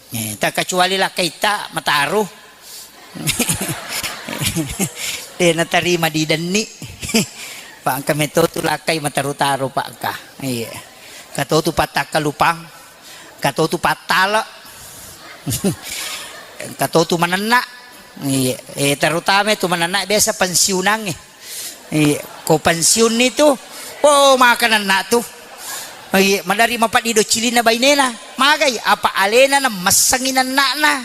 Eh, terkecuali lakkaitta mataru. De' natarima didenni. Pa' engka metto tu lakkai mataru-taru pa' engka. Iya. Engka to tu pattakkalupang. Engka to tu pattale. Engka to tu manenna. Iya. Eh, terutama tu manenna biasa pensiunangnge. Iya, ko pensiunni tu, oh, maka nenna tu. Iya, madari mapaddi do cilinna bainena. Magai, apa alena na messengi nenna'na.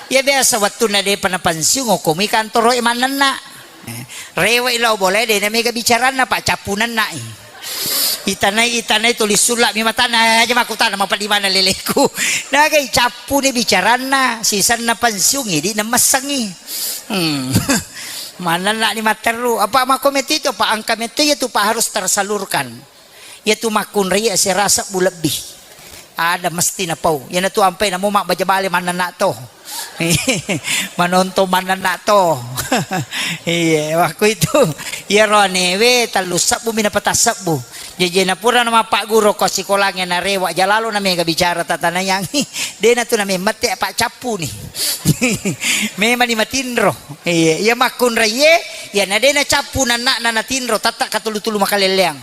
Iya, biasa wettunna depa na pensiun, okkomi kantoro e mannenna. Eh, rewe lao bola, de' na mega bicaranna, pa' cappu nenna'i. Itanai, itanai tulis sulla mi matanna, aja makkutana mapaddi mana leleku. Nagai cappu ni bicaranna, sisenna pensiun, idi na messengi. Hmm. Manenna ni matteru, apa makko metto itu, apa engka metto iya tu, pa' harus tersalurkan. Iya tu makkunrai asera sebbu lebbi. Ada mesti napau. Iyana tu ampai namo mabbaja bale manenna to. Manontong manenna to. Iya, waktu itu. Iya roanewe tellu sebbu mi napata sebbu. Jaji na pura na mappagguru ko sikolangnge na rewa jalalo na mega bicara tatanayang. De' na tu na memmette pa' cappu ni. Memang ni matinro. Iya, iya makkunraiye, iya na de' na cappu nenna na natinro, tatta katulu-tulu makalelleang.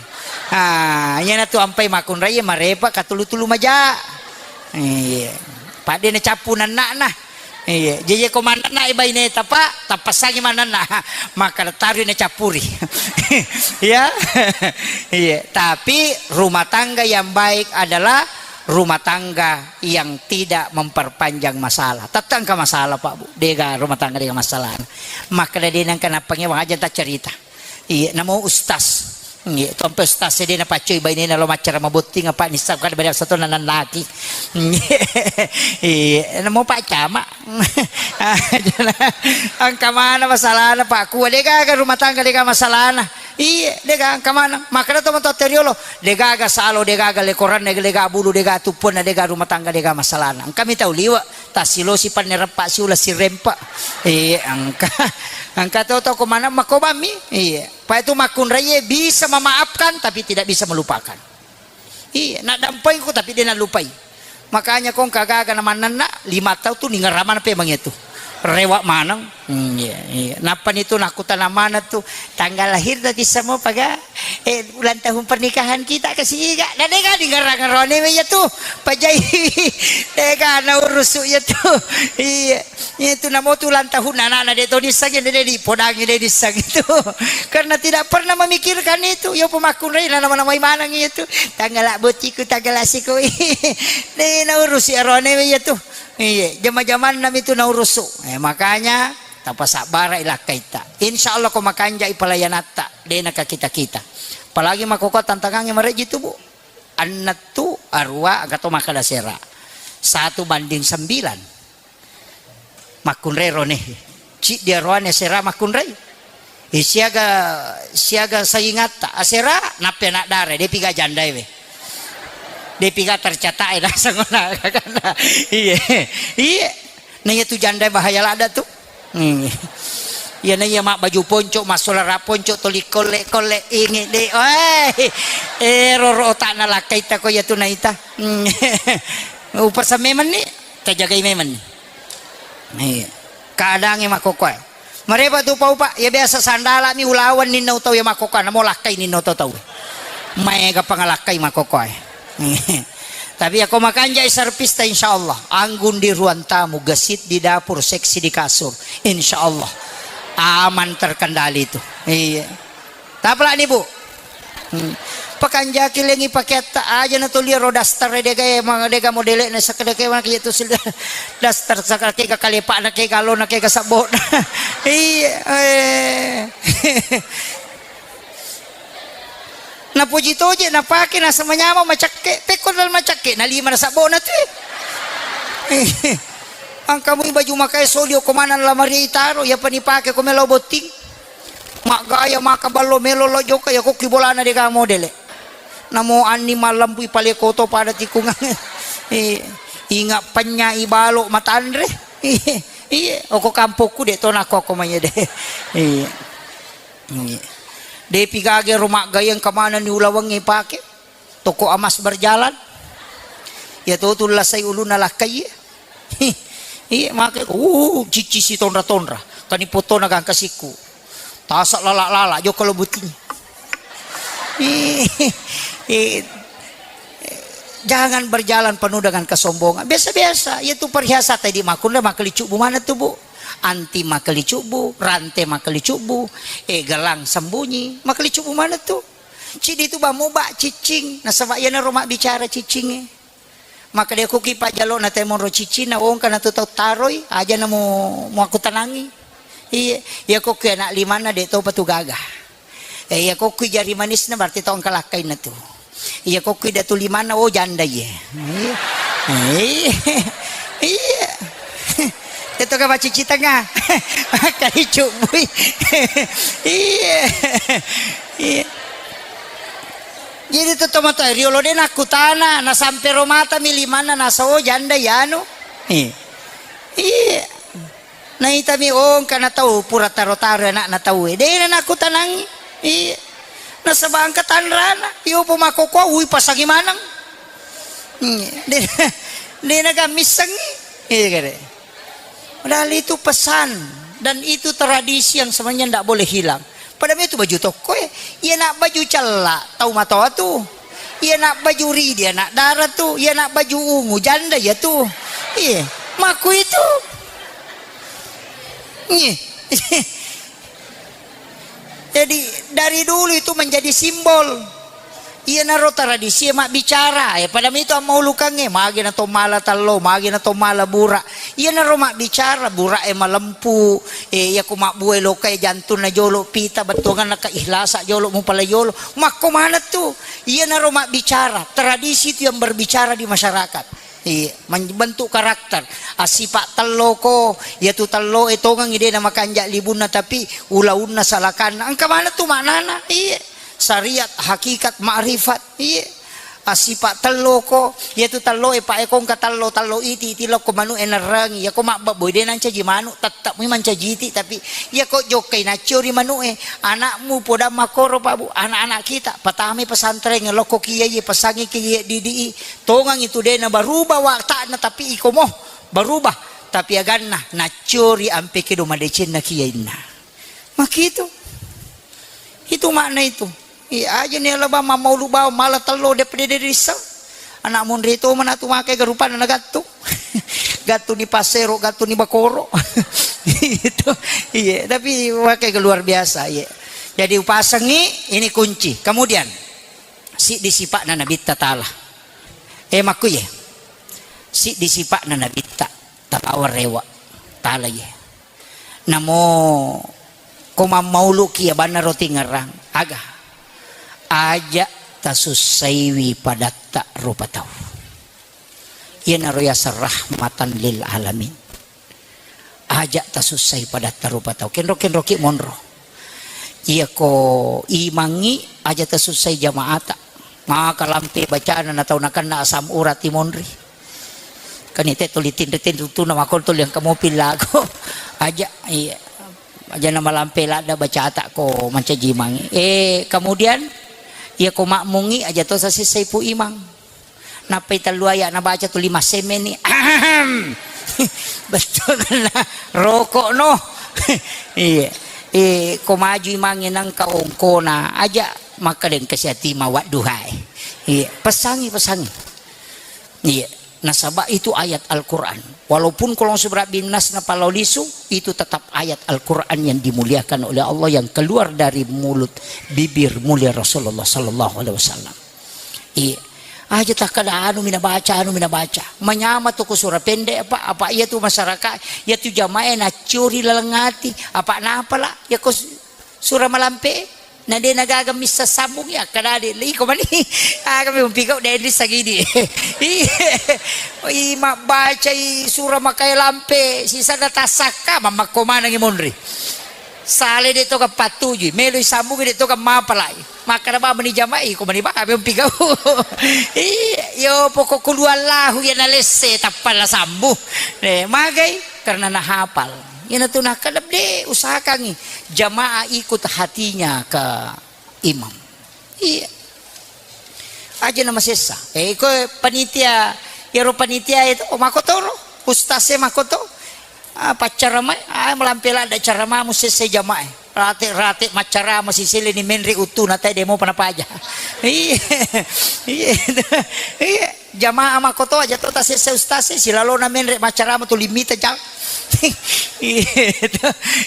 Ah, iya na tu ampai makkunraiye marepa katulu-tulu maja. Iya. Pa' de' na cappu nenna na. Iya, jaji ko manenna i baineta, pa' tappasangi manenna. Maka taru na cappuri. Ya. Iya, tapi rumah tangga yang baik adalah rumah tangga yang tidak memperpanjang masalah. Tette engka masalah, Pak, Bu. De'ga rumah tangga de'ga masalah. Makkeda de' nengka nappangewang aja ta cerita. Iya, namo ustaz. Iya, tompe ustaz e de' napaccoi bainena lo maccara mabotting apa nissa kada beda satu nanannaki. Iya, namo Pak Camat. Engka mana masalahna, Pak? Kua de'gaga rumah tangga de'ga masalahna. Iya, de'ga engka mana. Makkeda to matoa teriolo, de'gaga salo, de'gaga lekoranna, de'ga bulu, de'ga tuppuanna, de'ga rumah tangga, de'ga masalahna. Engka mi tau liwe', tasilosi panne reppa siula sirempa. Iya, engka. Engka to to ko mana makobammi. Iya. Pa' itu makkunraiye bisa memaafkan tapi tidak bisa melupakan. Iya, naddampengku tapi de' nallupai. Makanya kong kagaga na mannenna, lima tau tu ningerramana pemang itu. Rewa maneng. Hmm, iya, iya. Nappa nitu nakkutana maneng tu, "Tanggal lahir tadi semua paga, eh, ulang tahun pernikahan kita ke siga." Na dega ningerra-ngerrone iya tu. Pajai. Dega na urusu iya tu. Iya. Iya tu namo tu ulang tahun anak-anak de to disang, de, de, dipodangi de disang itu. Karena tidak pernah memikirkan itu. Yo pemakkunrai na nama-namai maneng itu. Tanggal bottiku, tanggal asiko. De na urusi arone iya tu. Iya, jama-jamanna mitu naurusu. Eh, makanya tapasabbara ilakkaitta. Insya Allah ko makanjai pelayanatta, de nakakita-kita. Apalagi makkokko tantangangnge mareji tu, Bu. Ennettu, arua, engka to makkeda sera. Satu banding sembilan. Makkunrai rone. Ciddi aroane sera makkunrai. Eh, siaga, siaga saingatta, asera, nappi anak dara, depi ga jandae we. Depi ga tercatat e, naseng ona, kakana. Iya, iya. Na iya tu jandae bahaya ladda tu. Hmm. Iya, na iya mak baju ponco, massolara ponco, toli kolle-kolle, inge de. Weh, eh, roro otakna lakkaita ko iya tu naita. Hmm. Upasa memang ni, tajagai memang ni. Iya. Keadaangnge makkokkoe. Marepa tu upa-upa, ya biasa sandala mi ulawan ninnau tau ya makkokkoe, namo lakkai ninnau tau tau. Maega pangalakkai makkokkoe. Tapi ya ko makanjai servis ta, insya Allah. Anggun di ruang tamu, gesit di dapur, seksi di kasur. Insya Allah. Aman terkendali tu. Iya. Tapalani, Bu. Hmm. Pakanjaki lengi pakeatta aja na tuli ro daster dega e, ma-, dega modele na sakede ke wana kitu sil-, daster sakede kega kalepa na kega lo na kega sabbo. Iya, eh. Napuji toje napake nasa manyameng macakke, pekko dal macakke na lima na sabbo na tu. Angka mui baju makae soli okko maneng lamari taro, iya pani pake ko melo botting. Maggaya maka ballo melo lo jokka, iya kokki bolana dega modele. Namo anni mallempu ipaleko to pada tikungang. Eh, inga penya ibalo matanre. Iya, okko kampokku de to nako okko manya de. Iya. Iya. Depi gage ro maggaya engka manenni ulawengnge ipake. Toko emas berjalan. Iya to tu lasai ulunna lakkai. Iya, make, uh, cicci si tonra-tonra. Kani potona gangka sikku. Tasa lala-lala, jokka lo buting. Eh, eh, jangan berjalan penuh dengan kesombongan. Biasa-biasa, iya tu perhiasan tadi makkunna makkelicubbu mana tu, Bu? Anti makkelicubbu, rante makkelicubbu, eh, gelang sembunyi, makkelicubbu mana tu? Cidi tu bamu ba cicing, nasaba iya naro mabbicara cicinge. Maka de kuki pajalo na temoro cicina wongka na tu tau taroi, aja na mu, muakkutanangi. Iya, iya kokki anak limanna de topa tu gaga. Eh, iya kokki jari manisna berarti tau engka lakkainna tu. Iya kokki datu limanna, oh janda iya. Iya. Iya. Iya. Itu ka macici tengah. Kali cubui. Iya. Iya. Jadi tu tomatoa riolo de nakkutana, nasampe ro mata mi limanna nasa, oh janda yanu. Iya. Iya. Naitami, oh engka na tau pura taro-taro anakna tau e. De na nakkutanangi. Iya. Nasaba engka tanrana. Iyo po makkokkoe ui pasangi maneng. Iya. De, de na gammissengi. Iya kare. Padahal itu pesan dan itu tradisi yang sebenarnya ndak boleh hilang. Pada itu baju tokko e, iya nak baju cella tau matoa tu. Iya nak baju ridi anak dara tu, iya nak baju ungu janda iya tu. Iya, maku itu. Iya. Jadi dari dulu itu menjadi simbol. Iyanaro tradisi e mabbicara, eh, pada mitu ammaulukangnge, magi na to mala tallo, magi na to mala bura. Iyanaro mabbicara, bura e malempu, eh, iya ko mabbue loka e jantunna jolo, pita bettuanganna keihlasa jolo, mupala jolo. Makko maneng tu, iyanaro mabbicara, tradisi itu yang berbicara di masyarakat. Iya, men-, bentuk karakter. Assipa telloko, iyatu telloe tongengngi de namakanja libunna, tapi ulaunna salakanna. Engka maneng tu maknana? Iya. Syariat, hakikat, makrifat. Iya. Assipa telloko, iyatu tello e pa e kongka tello, tello iti, iti lokko manu e nerrangi. Iyako mabbabboi de nancaji manu, tette'mi mancaji iti, tapi iyako jokkai naccio ri manu e, anakmu podang makkoro, Pak Bu, anak-anak kita, patamai pesantren, lokko kiai, pesangi kiai didi i, tongang itu de na berubah watakna, tapi iko mo berubah, tapi aganna naccio ri ampe kedo madecenna kiainna. Makitu. Itu makna itu. Iya, aja ni alaba mammaulu bawang, mala tello de pede de risseng. Anak monri to mana tu makai ga rupanna nagattu. Gattu ni pasero, gattu ni bakoro. Itu. Iya, tapi makai ga luar biasa, iya. Jadi upasengi, ini kunci. Kemudian, siddi sipa'na Nabitta Taala. Eh, makkuye. Siddi sipa'na Nabitta Taala, rewa Taala ye. Namo ko mammauluki abanna roti ngerang, aga? Aja tasussaiwi padatta rupa tau. Iyanaro yaseng rahmatan lil alamin. Aja tasussai padatta rupa tau. Kenro-kenroki monro. Iyako imangngi aja tasussai jamaata. Maka lampe bacana na tau nakenna asam urat i monri. Kan ite tuli tinri-tinri tuna makon tuli engka mopi lago. Aja, iya. Aja na malampe ladda bacata ko mancaji imangngi. Eh, kemudian iyako makmungngi aja to sasessai pu imang. Nappai tellu aya nabaca tuli massemmenni. Ahem. Betul na rokok no. Iya. Eh, ko maju imangnge nangka ongkona aja makkadeng kasiati mawadduhae. Iya, pesangi, pesangi. Iya. Nasaba itu ayat Al-Quran. Walaupun kalau surat Binnas na palau lisu, itu tetap ayat Al-Quran yang dimuliakan oleh Allah yang keluar dari mulut bibir mulia Rasulullah sallallahu alaihi wasallam. Iya. Aja takkada anu mina baca, anu mina baca. Manyama tu ku sura pendek apa, apa iya tu masyarakat, iya tu jamaah nacuri laleng ati, apa napa lah, ya ko su-, sura malampe, na de na gaga missa sambung ya, kada de, iko mani, aga mi umpigau de di sagidi. Iya. I mabbacai sura makai lampe, sisana tasakka, mammakko manangi monri. Sale de to ka pattuju, melo sambung de to ka mapalai. Makkada ba meni jama'i, ko meni ba, abe umpigau. Iya, yo pokok kulu Allahu ya nalesse, tappa la sambu. Eh, magai, karena nahapal. Iyana tu nakkada de, usahakangi jamaah ikut hatinya ke imam. Iya. Aja na masessa. Eh, ko panitia, yaro panitia itu, oh, makotoro. Ustaz e makoto. Ah, paccaramai, ah, malampe ladda caramamu sessai jamae. Rate-rate maccarama sisele ni menre uttuna tae demo pana paja. Iya. Iya. Iya. Jamaah makkoto aja to tasessai ustaz e, silalona menre maccarama tu limita jang. Iya.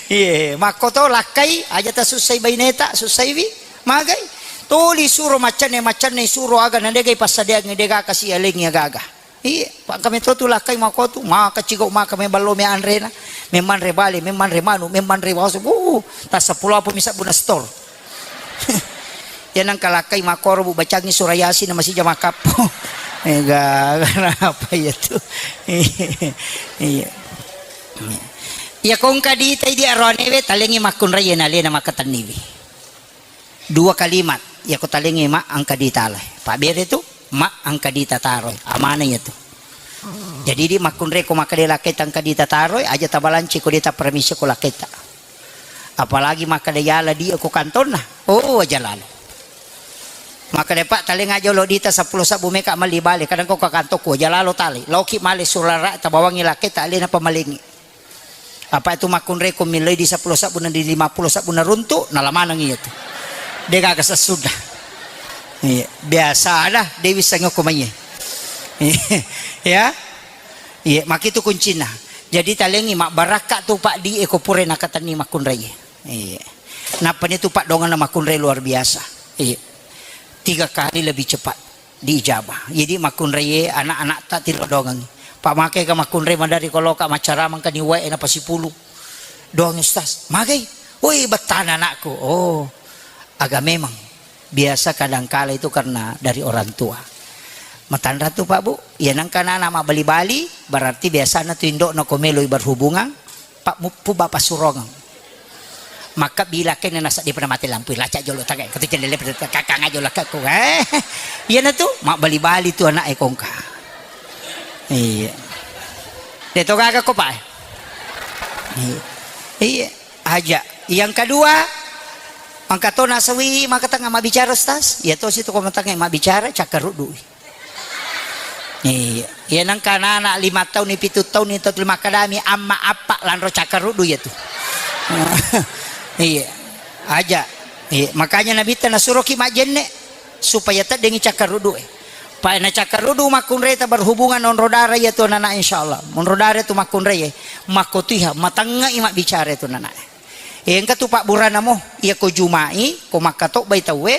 Iya. Makkoto lakkai aja tasussai baineta, sussaiwi. Magai. Tuli suro maccanne, maccanne suro aga na degai passadiangi dega kasi alengi aga-aga. Iya, pa kami to tu lakkai makotu, maka cigau maka me ballo me anrena, me manre bale, me manre manu, me manre waso, uh, tassa pulo apa misa buna stor. Ya nang kalakkai makoro bu bacangi surah Yasin na masija makappo. Ega, kenapa ya tu? Iya. Iya kongka dita idi aroanewe talengi makkunrai na lena makatenniwi. Dua kalimat, yako talengi ma angka ditalai. Pabbere tu, ma angka dita taroi. Amana iya tu. Jadi di makkunre ko makkeda lakketa angka dita taroi, aja tabalanci ko dita permisi ko lakketa. Apalagi makkeda yala di ko kantonna. Oh, aja lalo. Makkeda, "Pak, talenga jolo dita seppulo sabbu meka malli bale, kadang ko ka kantokku, aja lalo tali. Loki male surara tabawangi lakketa alena pamalengi." Apa itu makkunreko milloi di seppulo sabbu na di lima puluh sabbu na runtu, nala maneng iya tu. De gaga sessuda. Iya, biasa ada Dewi sengoko mai. Ya. Iya, makitu kuncinna. Jadi talengi mabbarakka tu Pak di eko pure nakatenni makkunrai. Iya. Nappa ni tu Pak dongeng na makkunrai luar biasa. Iya. Tiga kali lebih cepat diijabah. Jadi makkunraie anak-anak tak tilo dongengi. Pak make ka makkunrai madari koloka maccaramang ka ni wae na pasipulu. Doang Ustaz. Magai. Woi, bettana anakku. Oh. Aga memang biasa kadangkala itu karena dari orang tua. Matanra tu Pak Bu. Ya nangka anak mabbali-bali berarti biasana tu indokna ko meloi berhubungan. Pak muppu bapak surongeng. Maka bila kene nasa di pernah mati lampu laca jolo tagai katu jendela kakang aja lah kakku eh. Iyanatu mabbali-bali tu ana'e kongka. Iya. De' to gaga ko, Pak, eh? Iya. Iya, aja. Yang kedua, engka to nasawi maka tengnga mabbicara, Ustaz. Iya to situ ko matengnga mabbicara, cakkaruddu'i. Iya. Iya, nengka anak-anak lima tahun, pitu tahun itu lima kadami, amma appa lanro cakkaruddu iya tu. Iya. Aja. Iya, makanya Nabitta nasuroki majjenne supaya teddengi cakkaruddu e. Pae na cakkaruddu makkunrai ta berhubungan onro dara iya tu anak, insyaallah. Onro dara tu makkunrai e. Makkotiha, matengngai mabbicara itu anak. Engka tu pabburana mo, iya ko Juma'i, ko makkatobbai tauwe,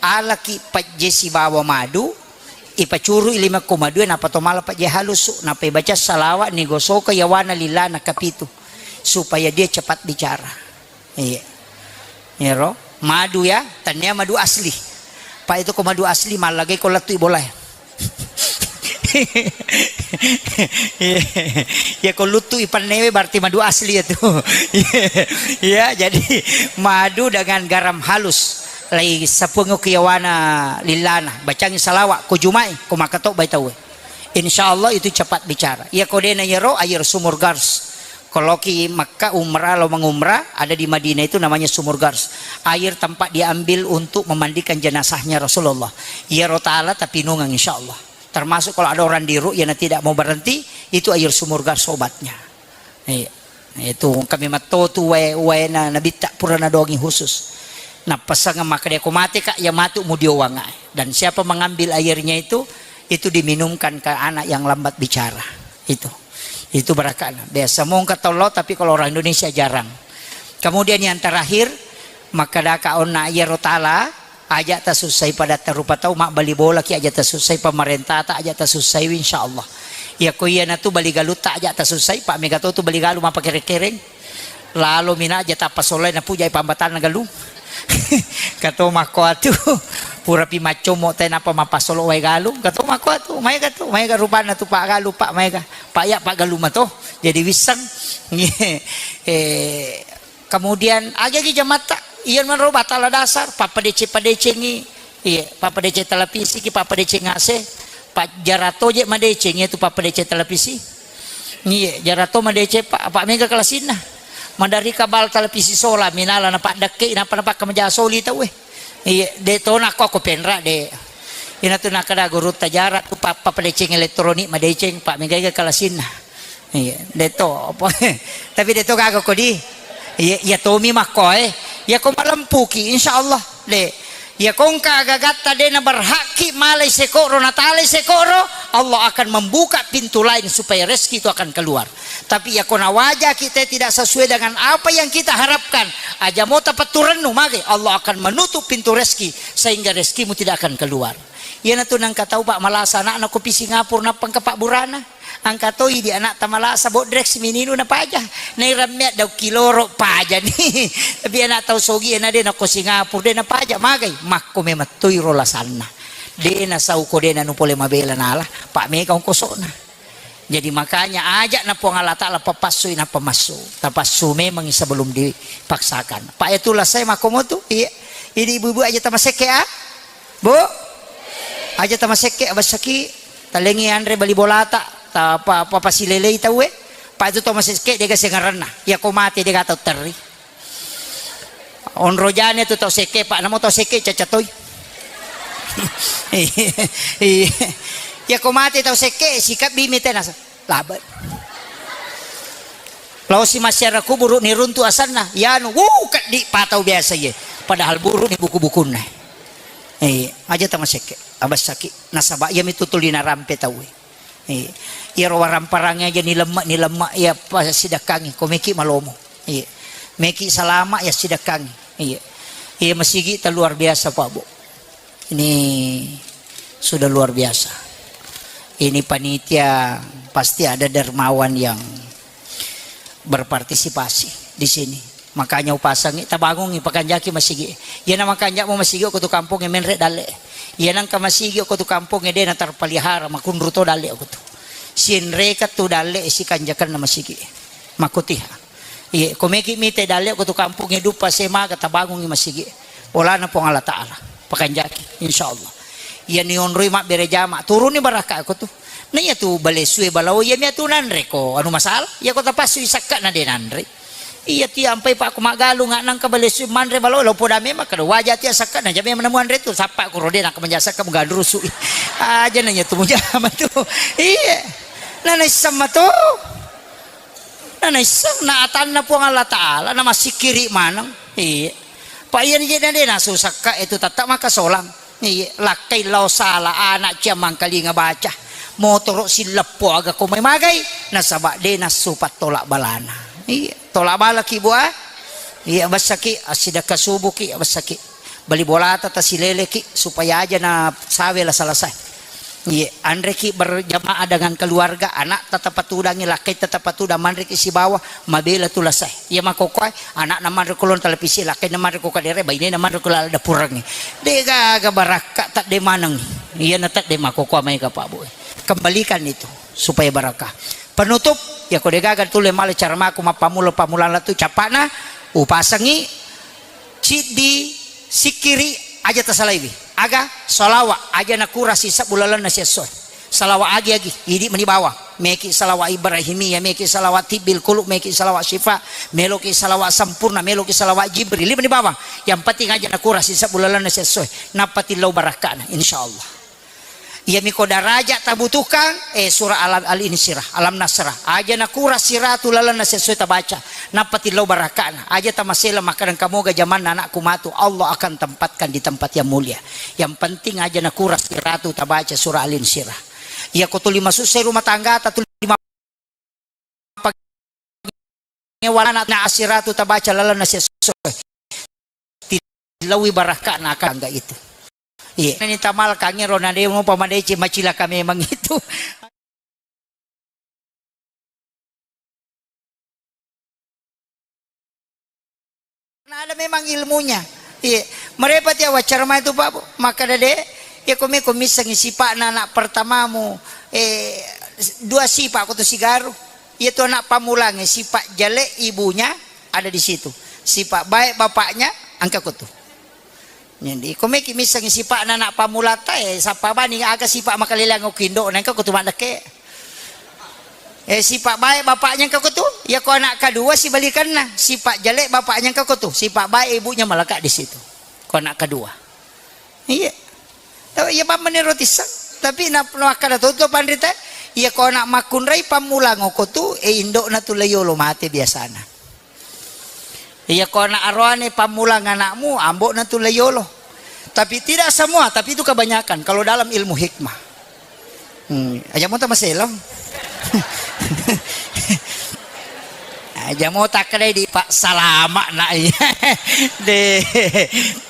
alaki pajje sibawa madu, ipacurui lima ko madue, napa to mala pajje halusu, napa ibaca salawa, nigosoka yawana lillana kapitu, supaya dia cepat bicara. Iya. Iyaro, madu ya, tania madu asli. Pak itu ko madu asli, mallagai ko lettu i bola ya. Iya, ko luttu i pannewe berarti madu asli ya tu. Iya, jadi madu dengan garam halus. Lai sapuang ke yawana lillana, bacangi salawa, ko Juma'i, ko makkatobbai tauwe. Insya Allah itu cepat bicara. Iya ko dena iyaro, air sumur Gars. Kalau ki Makkah umrah, lo mengumrah, ada di Madinah itu namanya Sumur Gars. Air tempat diambil untuk memandikan jenazahnya Rasulullah. Iyaro taala tapi nungang insya Allah. Termasuk kalau ada orang di ru'yah yang tidak mau berhenti, itu air sumur Gars obatnya. Iya. Itu kami mattotu wae, wae na nabitta pura nadongi khusus. Napasang maka dia ko mate kak, ya matu mudiowang ae. Dan siapa mengambil airnya itu, itu diminumkan ke anak yang lambat bicara. Itu. Itu barakana. Biasa mongka tollo, tapi kalau orang Indonesia jarang. Kemudian yang terakhir, maka daka onna iyaro taala, aja tasussai padatta rupa tau, mabbali bolaki aja tasussai, pemerintata aja tasussai, insya Allah. Iya ko iya natu bali galutta aja tasussai, pak mega to tu bali galu mapakere-kereng. Lalo mina aja tappa solai napujai pambatanna galung. Kato makko atu, purapi maccommo te napa mapasolo wae galung. Kato makko atu, maega tu, maega rupanna tu pak galu, pak maega. Pak ya, pak galu mato. Jadi wisseng. Eh, Kemudian, agagi jamatta, iya manro batala dasar, pappadeceng-padecengi, iya, pappadeceng televisi ki, pappadeceng A C, pa-, jarato je madeceng, iya tu pappadeceng televisi. Iya, jarato madeceng, pak, apa mega kelasinna. Madari kabal televisi sola, minala na pak dekke, napa na pak kamaja soli tau, eh. Iya, de to nako aku penra de. Ina tu nakada guru tajara tu pa-, pappadeceng elektronik, madeceng, pak mega kelasinna. Iya, de to apa. Tapi de to gaga ko di. Iya, iya tomi makko, eh. Iya ko malempuki, insya Allah. De. Iya ko engka agagatta de na berhakki malai sekoro, natalai sekoro, Allah akan membuka pintu lain supaya rezeki itu akan keluar. Tapi iya ko nawajaki te tidak sesuai dengan apa yang kita harapkan, aja mo tapetturennu mage, Allah akan menutup pintu rezeki sehingga rezekimu tidak akan keluar. Iya na tu nangka tau pak malasa anakna ko pi Singapura nappa engka pak burana. Engka toi di anak tamalasa bodrek si mininu na paja. Nai rammea daung kiloro paja ni. Tapi anak tau sogi na de na ko Singapura de na paja magai. Makko memang toi ro lasanna. De na sau ko de na nu pole mabela nala. Pak mega ongkosona. Jadi makanya aja na Puang Allah Ta'ala papassui na pamassu. Tapassu memang sebelum dipaksakan. Pak ya tulah saya makko motu. Iya. Ini ibu-ibu aja tamasekke ah. Bu, aja tamasekke, abassaki, talengi anre bali bolata, ta pa-, pa-, pasilelei tauwe. Pak itu tau masekke dega sengaranna. Iya ko mate dega tau terri. Onro jane tu tau sekke, pak namo tau sekke caca toi. Iya. Iya ko mate tau sekke, sikap bimi tenasa. Labe. Laosi massiara kuburu niruntu asanna, yanu, wuh, keddi patau biasa ye. Padahal buru ni buku-bukunna. Eh, aja tamasekke, abassaki. Nasaba iya mitu tuli narampe tau. Eh, iyaro waramparang aja ni lemma, ni lemma ya pasidakkangi, ko meki malomo. Iya. Meki salama ya sidakkangi. Iya. Iya masigi ta luar biasa, Pak Bu. Ini sudah luar biasa. Ini panitia pasti ada dermawan yang berpartisipasi di sini. Makanya upasangi, tabangungi, pakanjaki masigi. Iya na makanjak mo masigi ko tu kampung e menre dalle. Iya nangka masigi ko tu kampung e de na terpelihara, makunru to dalle ko tu. Sinreka tu dalle sikanjakan na masigi. Makotiha. Iye, ko meki mite dalle ko tu kampung e duppa semaga tabangungi masigi. Bolana Puang Allah Ta'ala. Pakanjaki, insyaallah. Iya ni onroi mabbere jama, turuni barakka ko tu. Na iya tu balessu e balao, iya mi atu nanre ko anu masalah. Iya ko tapassu i sakka na de nanre. Iya tu iya ampai pa ko maggalung, nangka balessu manre balao, lo poda memang kada waja tu iya sakka na jame menemuan re tu. Sappa ko rode nangka menjasa ka menggadurusu. Aja na iya tu mujama tu. Iya. Na naisseng matu. Na naisseng na atanna Puang Allah Ta'ala, na massikkiri maneng. Iya. Pa iya ni je na de nasusakka itu tetap maka solang. Iya, lakkai lao sala, anak cia mangkalinga baca. Motoro silleppo aga ko mai magai, nasaba de nassu pattolak balana. Iya, tolak bala ki bua. Iya, bessaki, assidakka subuki, bessaki. Bali bolata tasileleki supaya aja na sawe lasa-lasa. Iya, anreki berjamaah dengan keluarga, anak tetap patudangi, lakkai tetap patudang, manreki sibawa, mabela tu lasa. Iya makokkoe, anakna manre ko lon televisi, lakkaina manre ko kadere, bainena manre ko laleng dapurengnge. De gaga barakka, tak de maneng. Iyana tak de makokkoe mai ka Pak Bu. Kembalikan itu supaya barakah. Penutup, ya ko de gaga tulle male cara mako mappammula-pammulang latu capana, upasengi ciddi sikkiri aja tasalaiwi. Aga? Salawa aja nakura sisebbu lalenna siessoe. Salawa agi-agi, idi meni bawang. Meki salawa Ibrahimiyah, meki salawa tibbil qulub, meki salawa syifa, meloki salawa sempurna, meloki salawa Jibril, lima ni bawang. Yang penting aja nakura sisebbu lalenna siessoe. Nappa tillau barakkana, insyaallah. Iyami ko daraja tabutuhkan, eh, surah Alam Al-Insyirah, Alam Nasrah. Aja nakura siratu lalenna siessoe tabaca. Nappa tillau barakkana. Aja tamasela makkadang kamoga jamanna anakku matu. Allah akan tempatkan di tempat yang mulia. Yang penting aja nakura siratu tabaca surah Al-Insyirah. Iya ko tuli masussai rumah tanggata, tuli mappangewalana na asiratu tabaca lalenna siessoe. Tilaui barakkana akangga itu. Iya. Ini tamal kangero na demo pamadece macilaka memang itu. Nah, ada memang ilmunya. Iya. Merepati awaccara mai tu Pak Bu. Maka dade, ya komi komisangi sipakna anak pertamamu, eh, dua sipak ko tu sigaru. Iya tu anak pamulange sipak jelek ibunya ada di situ. Sipak baik bapaknya angka ko tu. Jadi, ko meki missengi sipa'na anak pammulata, eh, sappa bani aga sipa' makaleleang okko indo'na, engka ko tu maddekke. Eh, sipa' baik bapaknya engka ko tu, ya ko anak kedua sibalikanna, sipa' jelek bapaknya engka ko tu, sipa' baik ibunya melekat di situ. Ko anak kedua. Iya. Tapi iya bammenni roti sang. Tapi na, na makkada to, to panrita, iya ko anak makkunrai pammulang okko tu, eh, indo'na tu layolo mate biasana. Iya ko anak aroane pammulang anakmu, ambo'na tu layolo. Tapi tidak semua, tapi itu kebanyakan kalau dalam ilmu hikmah. Hmm, aja mo tamaselong. Aja mo takkedai di Pak salama nak. De,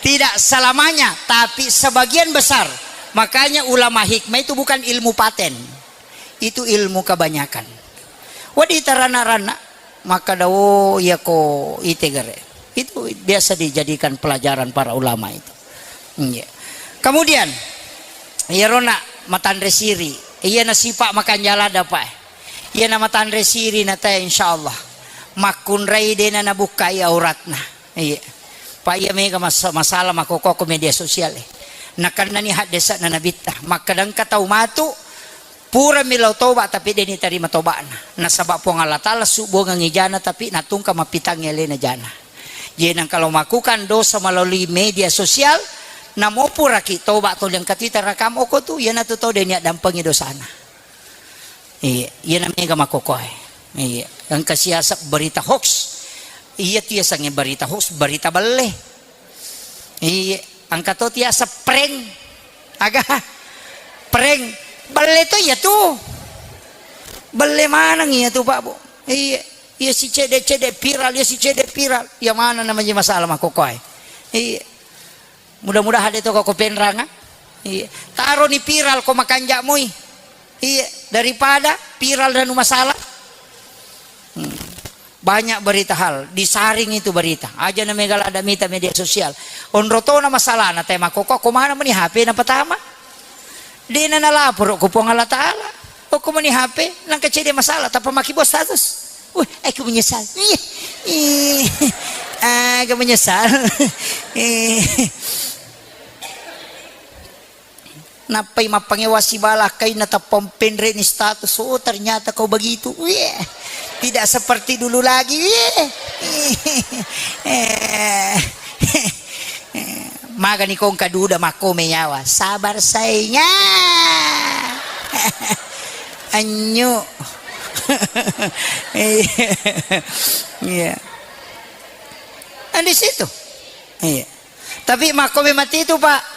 tidak selamanya, tapi sebagian besar. Makanya ulama hikmah itu bukan ilmu paten. Itu ilmu kebanyakan. Wadi tarana-rana. Makkada, "Oh, iya ko itegere." Itu biasa dijadikan pelajaran para ulama itu. Iya. Kemudian, iyaro na matanre siri, iya na sipa' makanjala dapae. Iya na matanre siri na tae, insyaallah. Makkunrai dena nabukkai auratna. Iya. Pa iya mega mas-, masalah makkokko ko media sosial e. Nakennani haddese'na nabitta. Makkadangka tau matu, purami lao toba, tapi de' nitarima toba'na. Nasaba' Puang Allah Ta'ala subbuangengngi jana, tapi natungka mappitangngi alena jana. Jadi, nangka lao makukan dosa melalui media sosial, namo puraki toba tuli engka tu itarakam okko tu, iyanatu tau de' niaddampengi dosana. Iya, iyana mega makkokkoe. Iya, engka siaseng berita hoax. Iya tu yasengnge berita hoax, berita belle. Iya, engka to tiaseng prank. Aga? Prank. Belle to iya tu. Belle maneng iya tu, Pak Bu. Iya. Iya si cede-cede viral, iya si cede viral. Iya maneng namanya masalah makkokkoe. Iya. Mudah-mudahan de' to ko penranga. Iya. Taroni viral ko makanja' moi. Iya, daripada viral dan masalah. Hmm. Banyak berita hal, disaring itu berita. Aja na mega lada mita media sosial. Onro tona masalahna te makkokko, ko mana meni H P na pertama? De' na nalaporo ko Puang Allah Ta'ala. Okko meni H P, nangka cede masalah, tappa makkibua status. Wih, aku menyesal. Ih, ih, ah, aku menyesal. Ih. Nappai mappangewa sibala lakkainna tappa penre'ni status, "Oh, ternyata kau begitu." Wih, tidak seperti dulu lagi. Wih. Eh. Magani kongka duda makko me nyawa. Sabar sainga. Anyu. Iya. Kan di situ. Iya. Tapi makko memang itu, Pak.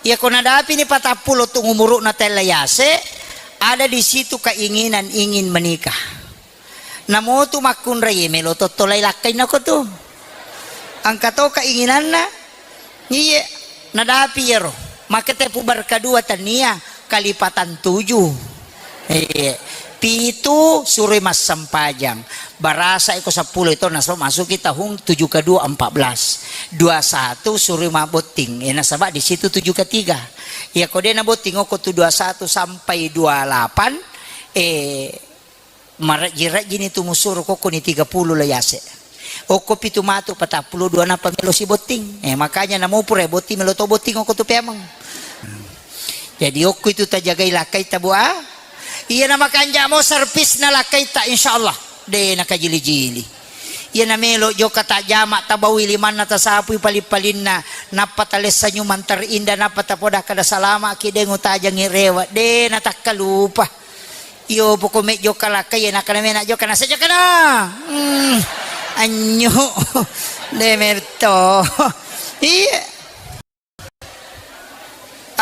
Iya, ko nadapini patappulo tu umuru'na tella yase, ada di situ keinginan ingin menikah. Namotu makkunrai melo tottolai lakkainna ko tu. Engka to keinginanna. Iye, nadapi iyaro. Maka tepu berka dua tania kalipatan tujuh. Iye. Pitu suroi massempajang. Barasa iko seppulo itu nasaba masuki tahun tujuh ke dua empat belas. Dua satu suroi mabotting. Eh, nasaba di situ tujuh ke tiga. Ya ko de nabotting oko tu dua satu sampai dua delapan, eh, marejji-rejjini tu musuro kokko ni tiga puluh la yase. Okko pitu matu patappulo dua nappa melo sibotting. Eh, makanya namo pura botting melo to botting okko tu peameng. Jadi okko itu tajagai lakkaita, Bu, ah. Iya na makanja mo servisna lakkaita, insyaallah. De nakajili-jili. Iya na melo joka tajama tabawi limanna tasapui paling-palinna. Nappa talessa nyumang terindah, nappa tapoda kada salama ki de ngutajangi rewa. De natakkalupa. Iyo, poko me jokka lakkai, iya, nakkana mena jokka, nasa jokka na. Hmm, anyu. De metto. Iya.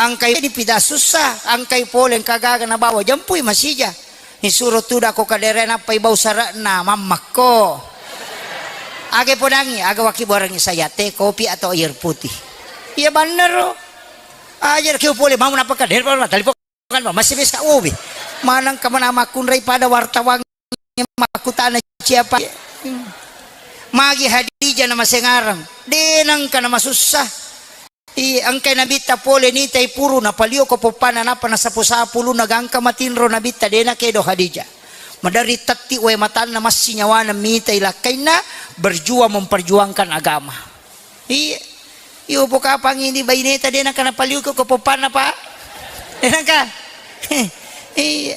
Angkai dipida sussa, angkai pole engka gaga nabawa, jempui masija. Nisuro tuda ko kadere nappai bau sarakna, mammakko. Aga podangi, aga waki borangi saya, teh, kopi atau air putih. Iya bannero. Aja ki pole mau napa kadere, telepon. Kan, Pak, masih bisa ubi. Manang kemana makkunrai pada wartawan makkutana siapa? Magi Hadijah nama sengarang. De nangka nama susah. I engkai nabitta pole nitai puru napalio ko poppana napa nasapu-sapu luna gangka matinro nabitta de nakedo Hadijah. Madari tatti wae matanna massi nyawana mitai lakkainna berjuang memperjuangkan agama. Iya. Iyo pokapangi di baineta de nangka napaliuko ko poppanna, Pak. De nangka. Iya.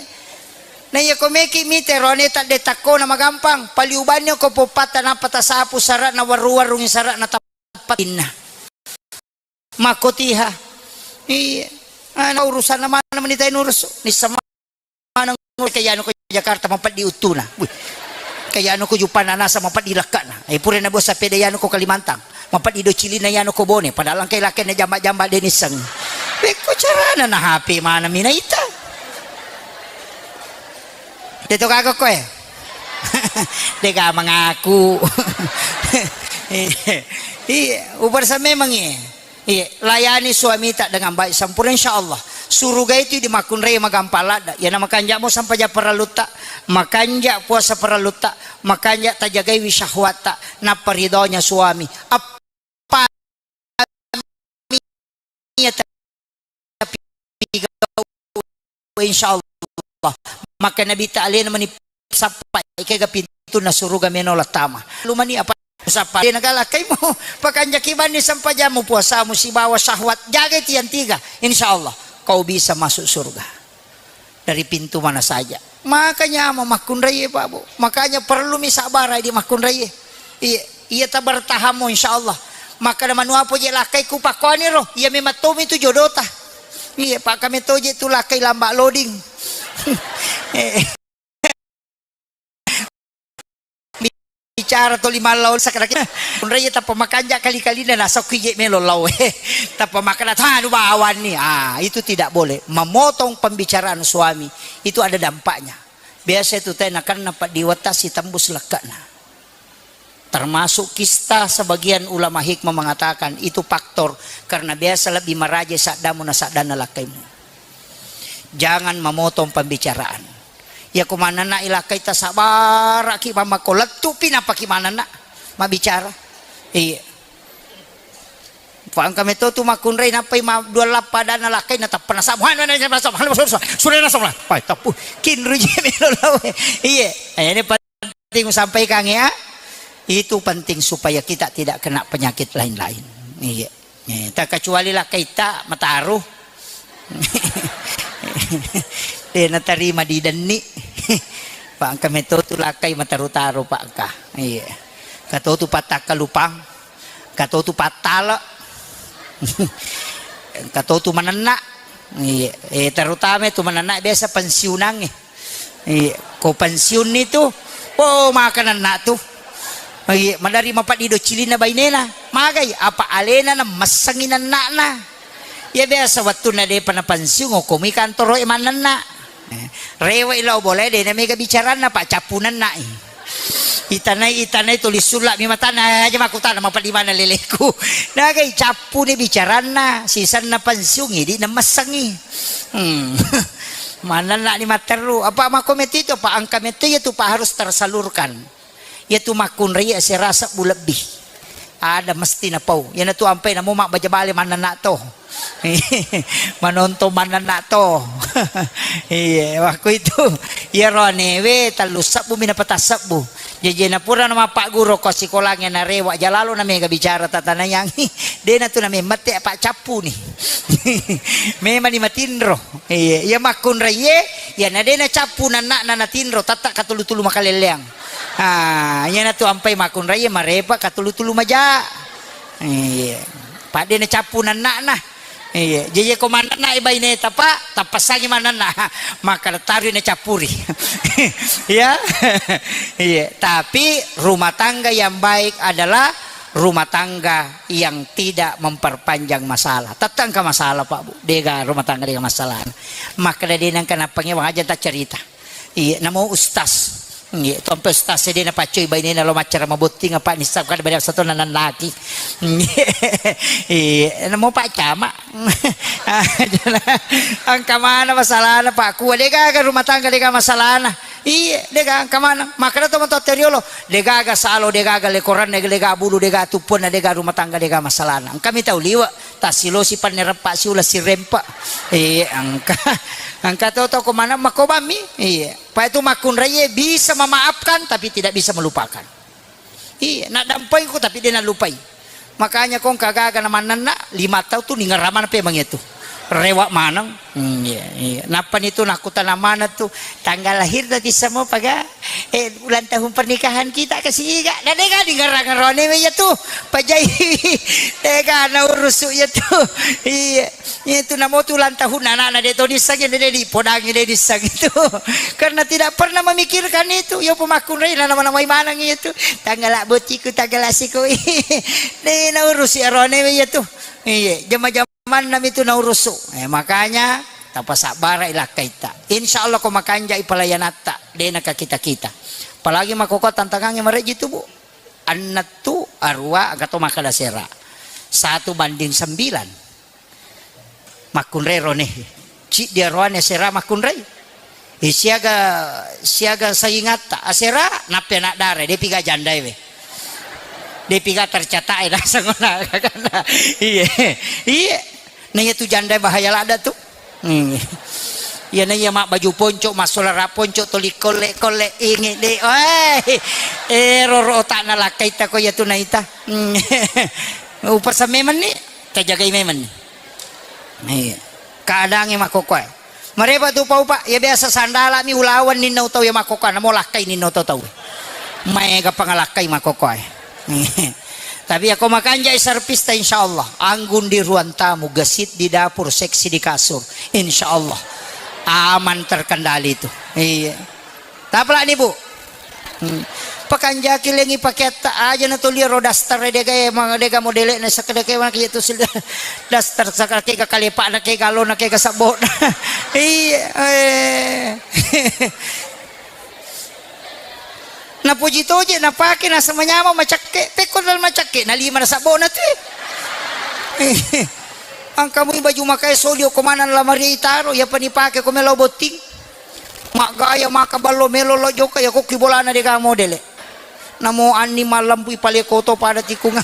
Na iya ko meki mite ro aneta de takkona magampang, paliubanni ko poppatta nappa tasapu sarana warru-warrungi sarana tappatinna. Makkotiha. Iya. Ana urusanna mana menitai nurus. Nissa maneng ke yanu ko Jakarta mapeddi uttuna. Wih. Ke yanu ko Jupana nasa mapeddi lekkana. Eh, pura na bos sapeda yanu ko Kalimantan. Mapeddi do cilina yanu ko Bone. Padahal engkai lakkainna jamba-jamba de nisseng. Pekko carana na H P mana minaita. De to gaga koe. De ga mengaku. Iya, ubarsa memang iya. Iya, layani suamita dengan baik sempurna, insya Allah. Suruga itu di makkunrai magampang ladda. Iya, na makanja mo sampaja parallutta, makanja puasa parallutta, makanja tajagaiwi syahwatta, nappa ridhonya suami. Appa iya tapi insya Allah. Maka Nabi ta alena mani sappa ikega pintunna suruga meno lattama. Lumani apa sappa de nagala kaimo pakanjaki banni sampajamu puasamu sibawa syahwat jagai tiang tiga, insya Allah kau bisa masuk surga dari pintu mana saja. Makanya mau makkunrai Pak Bu. Makanya perlu mi sabarai di makkunrai. Iya, iya tabertahamu insya Allah. Maka manuapo je lakai ku pakkuani ro. Iya memang tomi tu jodota. Iya, Pak, kami toje tu lakai lamba loading. Eh. Bicara toli mallau sakadaki. Unrai tappa makanja kali-kalina nasokki je melo lau. Tappa makana tanu bawanni. Ah, itu tidak boleh. Memotong pembicaraan suami itu ada dampaknya. Biasa itu teh nakan napa diwatasi tembus lekkana. Termasuk kista, sebagian ulama hikmah mengatakan itu faktor karena biasa lebih maraja saddamu na saddanna lakkaimu. Jangan memotong pembicaraan. Ya ko manenna ilakai tasabaraki mamako lettupi napaki manenna mabicara. Iya. Pangka meto tu makkunrai nappai ma dua lappa dana lakkai na tappa nasamu. Hanu na samu. Hanu samu. Sure na samu. Pai tappu. Kinru je melo lawe. Iya. Ini penting sampaikan ya. Itu penting supaya kita tidak kena penyakit lain-lain. Iya. Eh, tak kecuali lakkaita mataru. De' natarima didenni. Pa' engka metto tu lakkai mataru-taru pa' engka. Iya. Engka to tu pattakkalupang. Engka to tu pattale. Engka to tu manenna. Iya. Eh, terutama tu manenna biasa pensiunangnge. Iya, ko pensiunni tu, oh, maka nenna tu. Iya, madari mapaddi do cilinna bainena. Magai, apa alena na messengi nenna'na. Iya, biasa wettunna depa na pensiun, okkomi kantoro e mannenna. Eh, rewe lao bola e, dena mega bicaranna, pa' cappu nenna'i. Itanai, itanai tuli sulla mi matana, aja makkutana, mapaddi mana leleku. Nagai, cappu ni bicaranna, sisenna pensiun, idi na messengi. Hmm. Manenna ni matteru. Apa mako metto itu, apa engka metto iya tu, Pak, harus tersalurkan. Iya tu makkunrai asera sebbu lebbi. Ada mesti napau. Iyana tu ampai namo mabbaja bale manenna to. Manonton manenna to. Iya, waktu itu. Iya roane we tellu sebbu mi napata sebbu. Jaji na purana mappagguru ko sikolangnge narewa jalalo na mega bicara tatanayang. Dena tu na memmette apa cappu ni. Memang ni matinro. Iya, iya makkunraiye, iya na dena cappu nanna na natinro tatta katulu-tulu makalelleang. Ah, iya na tu ampai makkunraiye marepa katulu-tulu maja. Iya. Padde na cappu nanna na. Iya, jaji ko manenna e baineta, Pak, tappasangi manenna. Maka tarui na cappuri. Ya. Iya, tapi rumah tangga yang baik adalah rumah tangga yang tidak memperpanjang masalah. Tatta engka masalah, Pak, Bu. Dega rumah tangga dega masalah. Maka de nengka nappange waja ta cerita. Iya, namo ustaz. Iya, tompe ustaz e de napaccoi bainena lo maccara mabotting apa nissa kada beda satu nanannaki. Iya, namo Pak Camat. Engka mana masalahna, Pak? Kua de gaga rumah tangga de gaga masalahna. Iya, de gaga engka mana. Makanya to matoa teriolo, de gaga salo, de gaga lekoranna, de gaga bulu, de gaga tuppunna, de gaga rumah tangga de gaga masalahna. Engka mi tau liwe. Tasilosi panne reppa siula sirempa. Iya, engka. Engka to to ko mana makobami. Iya. Pa itu makkunraiye bisa memaafkan tapi tidak bisa melupakan. Iya, na dampengku tapi de nalupai. Makanya ko engka gaga na manenna, lima tau tu ningerramana pe mangetu. Rewa maneng. Hmm, iya, iya. Nappa ni tu nakkutana mana tu, tanggal lahir tadi semua paga, eh, ulang tahun pernikahan kita ke siga. Na de gaga ningerra-ngerrone iya tu. Pajai. De gaga na urusu iya tu. Iya. Iya tu namo tu ulang tahun anak-anak de to nissengi, de, de dipodangi, de nissengi tu. Karena tidak pernah memikirkan itu. Iya pemakkunrai na nama-namai maneng iya tu. Tanggal bottingku, tanggal asiko. De na urusi arone iya tu. Iya, jama-jamanna mi tu na urusu. Eh, makanya tapasabbara ilakkaita. Insya Allah ko makanjai pelayanatta, de na ka kita-kita. Apalagi makoko tantangannya mareji tu, Bu. Annettu, arua, engka to makkeda sera. Satu banding sembilan. Makkunrai rone. Ciddi aroane sera makkunrai. Eh, siaga, siaga saingatta. Asera, nappe anak dara, de piga jandai we. De piga tercatat e, naseng ona, kakana. Iya. Iya. Na iya tu jandai bahaya ladda tu. Hmm. Iya na iya mabbaju ponco, massolara ponco, toli kolle-kolle, ingi de. Oi. Eh, roro otakna lakkaita ko iya tu naita. Hmm. Upasang memenni, tajagai memenni. Iya. Keadaannya makkokoe. Marepa tu pau, Pak, ya biasa sandala mi ulawan ninna utau ya makkokoe, namo lakkai ninna utau tau. Maega pangalakkai makkokoe. Tapi ya ko makanjai serpista, insya Allah. Anggun di ruang tamu, gesit di dapur, seksi di kasur. Insya Allah. Aman terkendali itu. Iya. Tapalani, Bu. Hmm. Pakanjaki lengi pakeatta aja na tolia ro daster dega e, ma-, dega modele na sakadake ma kitu sil-, daster sakadake ga kalepa na ke galo na ke ga sabbo. Iya, eh. Napuji toje napake na sama nyama macakke. Pekko dal macakke na lima na sabbo na tu. Angkamui baju makae soli okko maneng lamari taro, iya pani pake ko melo botting. Maggaya maka ballo melo lo jokka, ya kokki bolana dega modele. Namo anni mallampu ipale koto pada tikungang.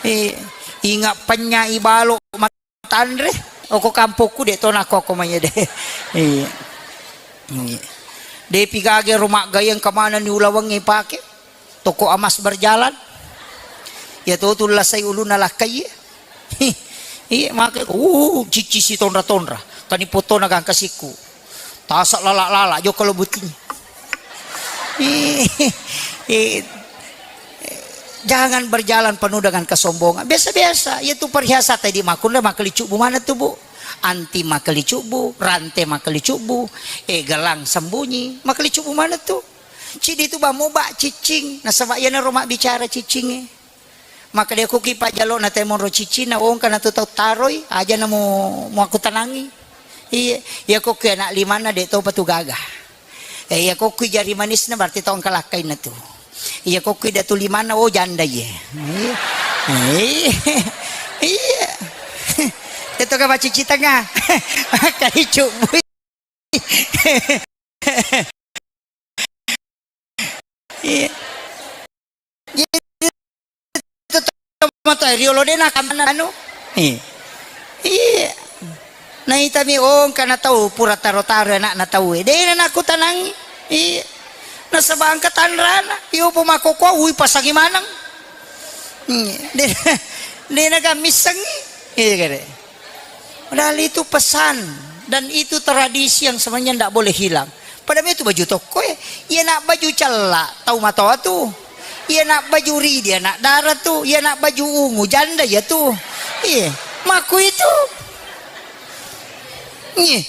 Eh, inga penya ibalo matanre. Oko kampokku de to nakoko manye de. Eh. Eh. De pigage ro maggayang kemana ni ulaweng ipake. Toko emas berjalan. Ya to tu lasai uluna lakkai. Iya, maka, uh, cicci si tonra-tonra. Tani potona gangka sikku. Tasa lala-lala jokka lo buting. Eh, eh, jangan berjalan penuh dengan kesombongan. Biasa-biasa, iya tu perhiasan tadi makunna makkelicubbu mana tu, Bu? Anti makkelicubbu, rante makkelicubbu, eh, gelang sembunyi, makkelicubbu mana tu? Cidi tu bamu ba cicing, nasaba iya naro mabbicara cicinge. Makkeda, "Iya ko ki pajjalo na temo ro cicina, ongka na tu tau taroi, aja na mu, muakkutanangi." Iya, iya ko ki anak limanna de topa tu gaga. Eh, iya ko ki jari manisna berarti tau engka lakkainna tu. Iya ko ki datu limanna, oh, janda iye. Iya. Iya. Iya. Itu ka pacici tengah. Kali cubu. Iya. Jadi, tetep matu riolo de nakamana anu. Iya. Iya. Naitami, oh, engka na tau pura taro-taro anakna tau e. De na nakutanangi. Iya. Nasaba engka tanrana. Iyo po makkokkoe, ui, pasangi maneng. Iya. De, de na kammissengi. Iya, kere. Padahal itu pesan dan itu tradisi yang sebenarnya ndak boleh hilang. Pada itu baju toko e, iya nak baju cella, tau matoa tu. Iya nak baju ridi, anak dara tu. Iya nak baju ungu, janda iya tu. Iya, maku itu. Iya.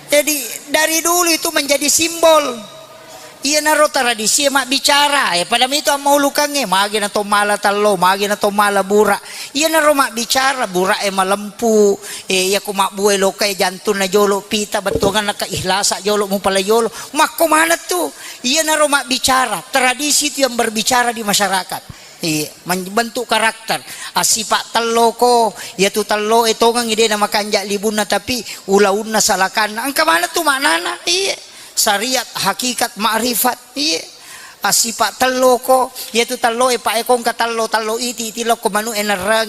Jadi, dari dulu itu menjadi simbol. Iyanaro tradisi e mabbicara, eh, pada itu ammaulukangnge, magi na to mala tallo, magi na to mala bura. Iyanaro mabbicara, bura e malempu, eh, iya ko mabbue loka e jantunna jolo pita, bettuanganna keihlasa jolo, mupala jolo. Makko maneng tu, iyanaro mabbicara, tradisi itu yang berbicara di masyarakat. Iya, men-, bentuk karakter. Assipa tello ko, iya tu tello e tongang ide na makanja libunna, tapi ulaunna salakanna. Engka maneng tu maknana. Iya. Syariat, hakikat, makrifat. Iya. Assipa tello ko, iya tu tello e pa e ko engka tello, tello iti, iti lokko manu e nerreng.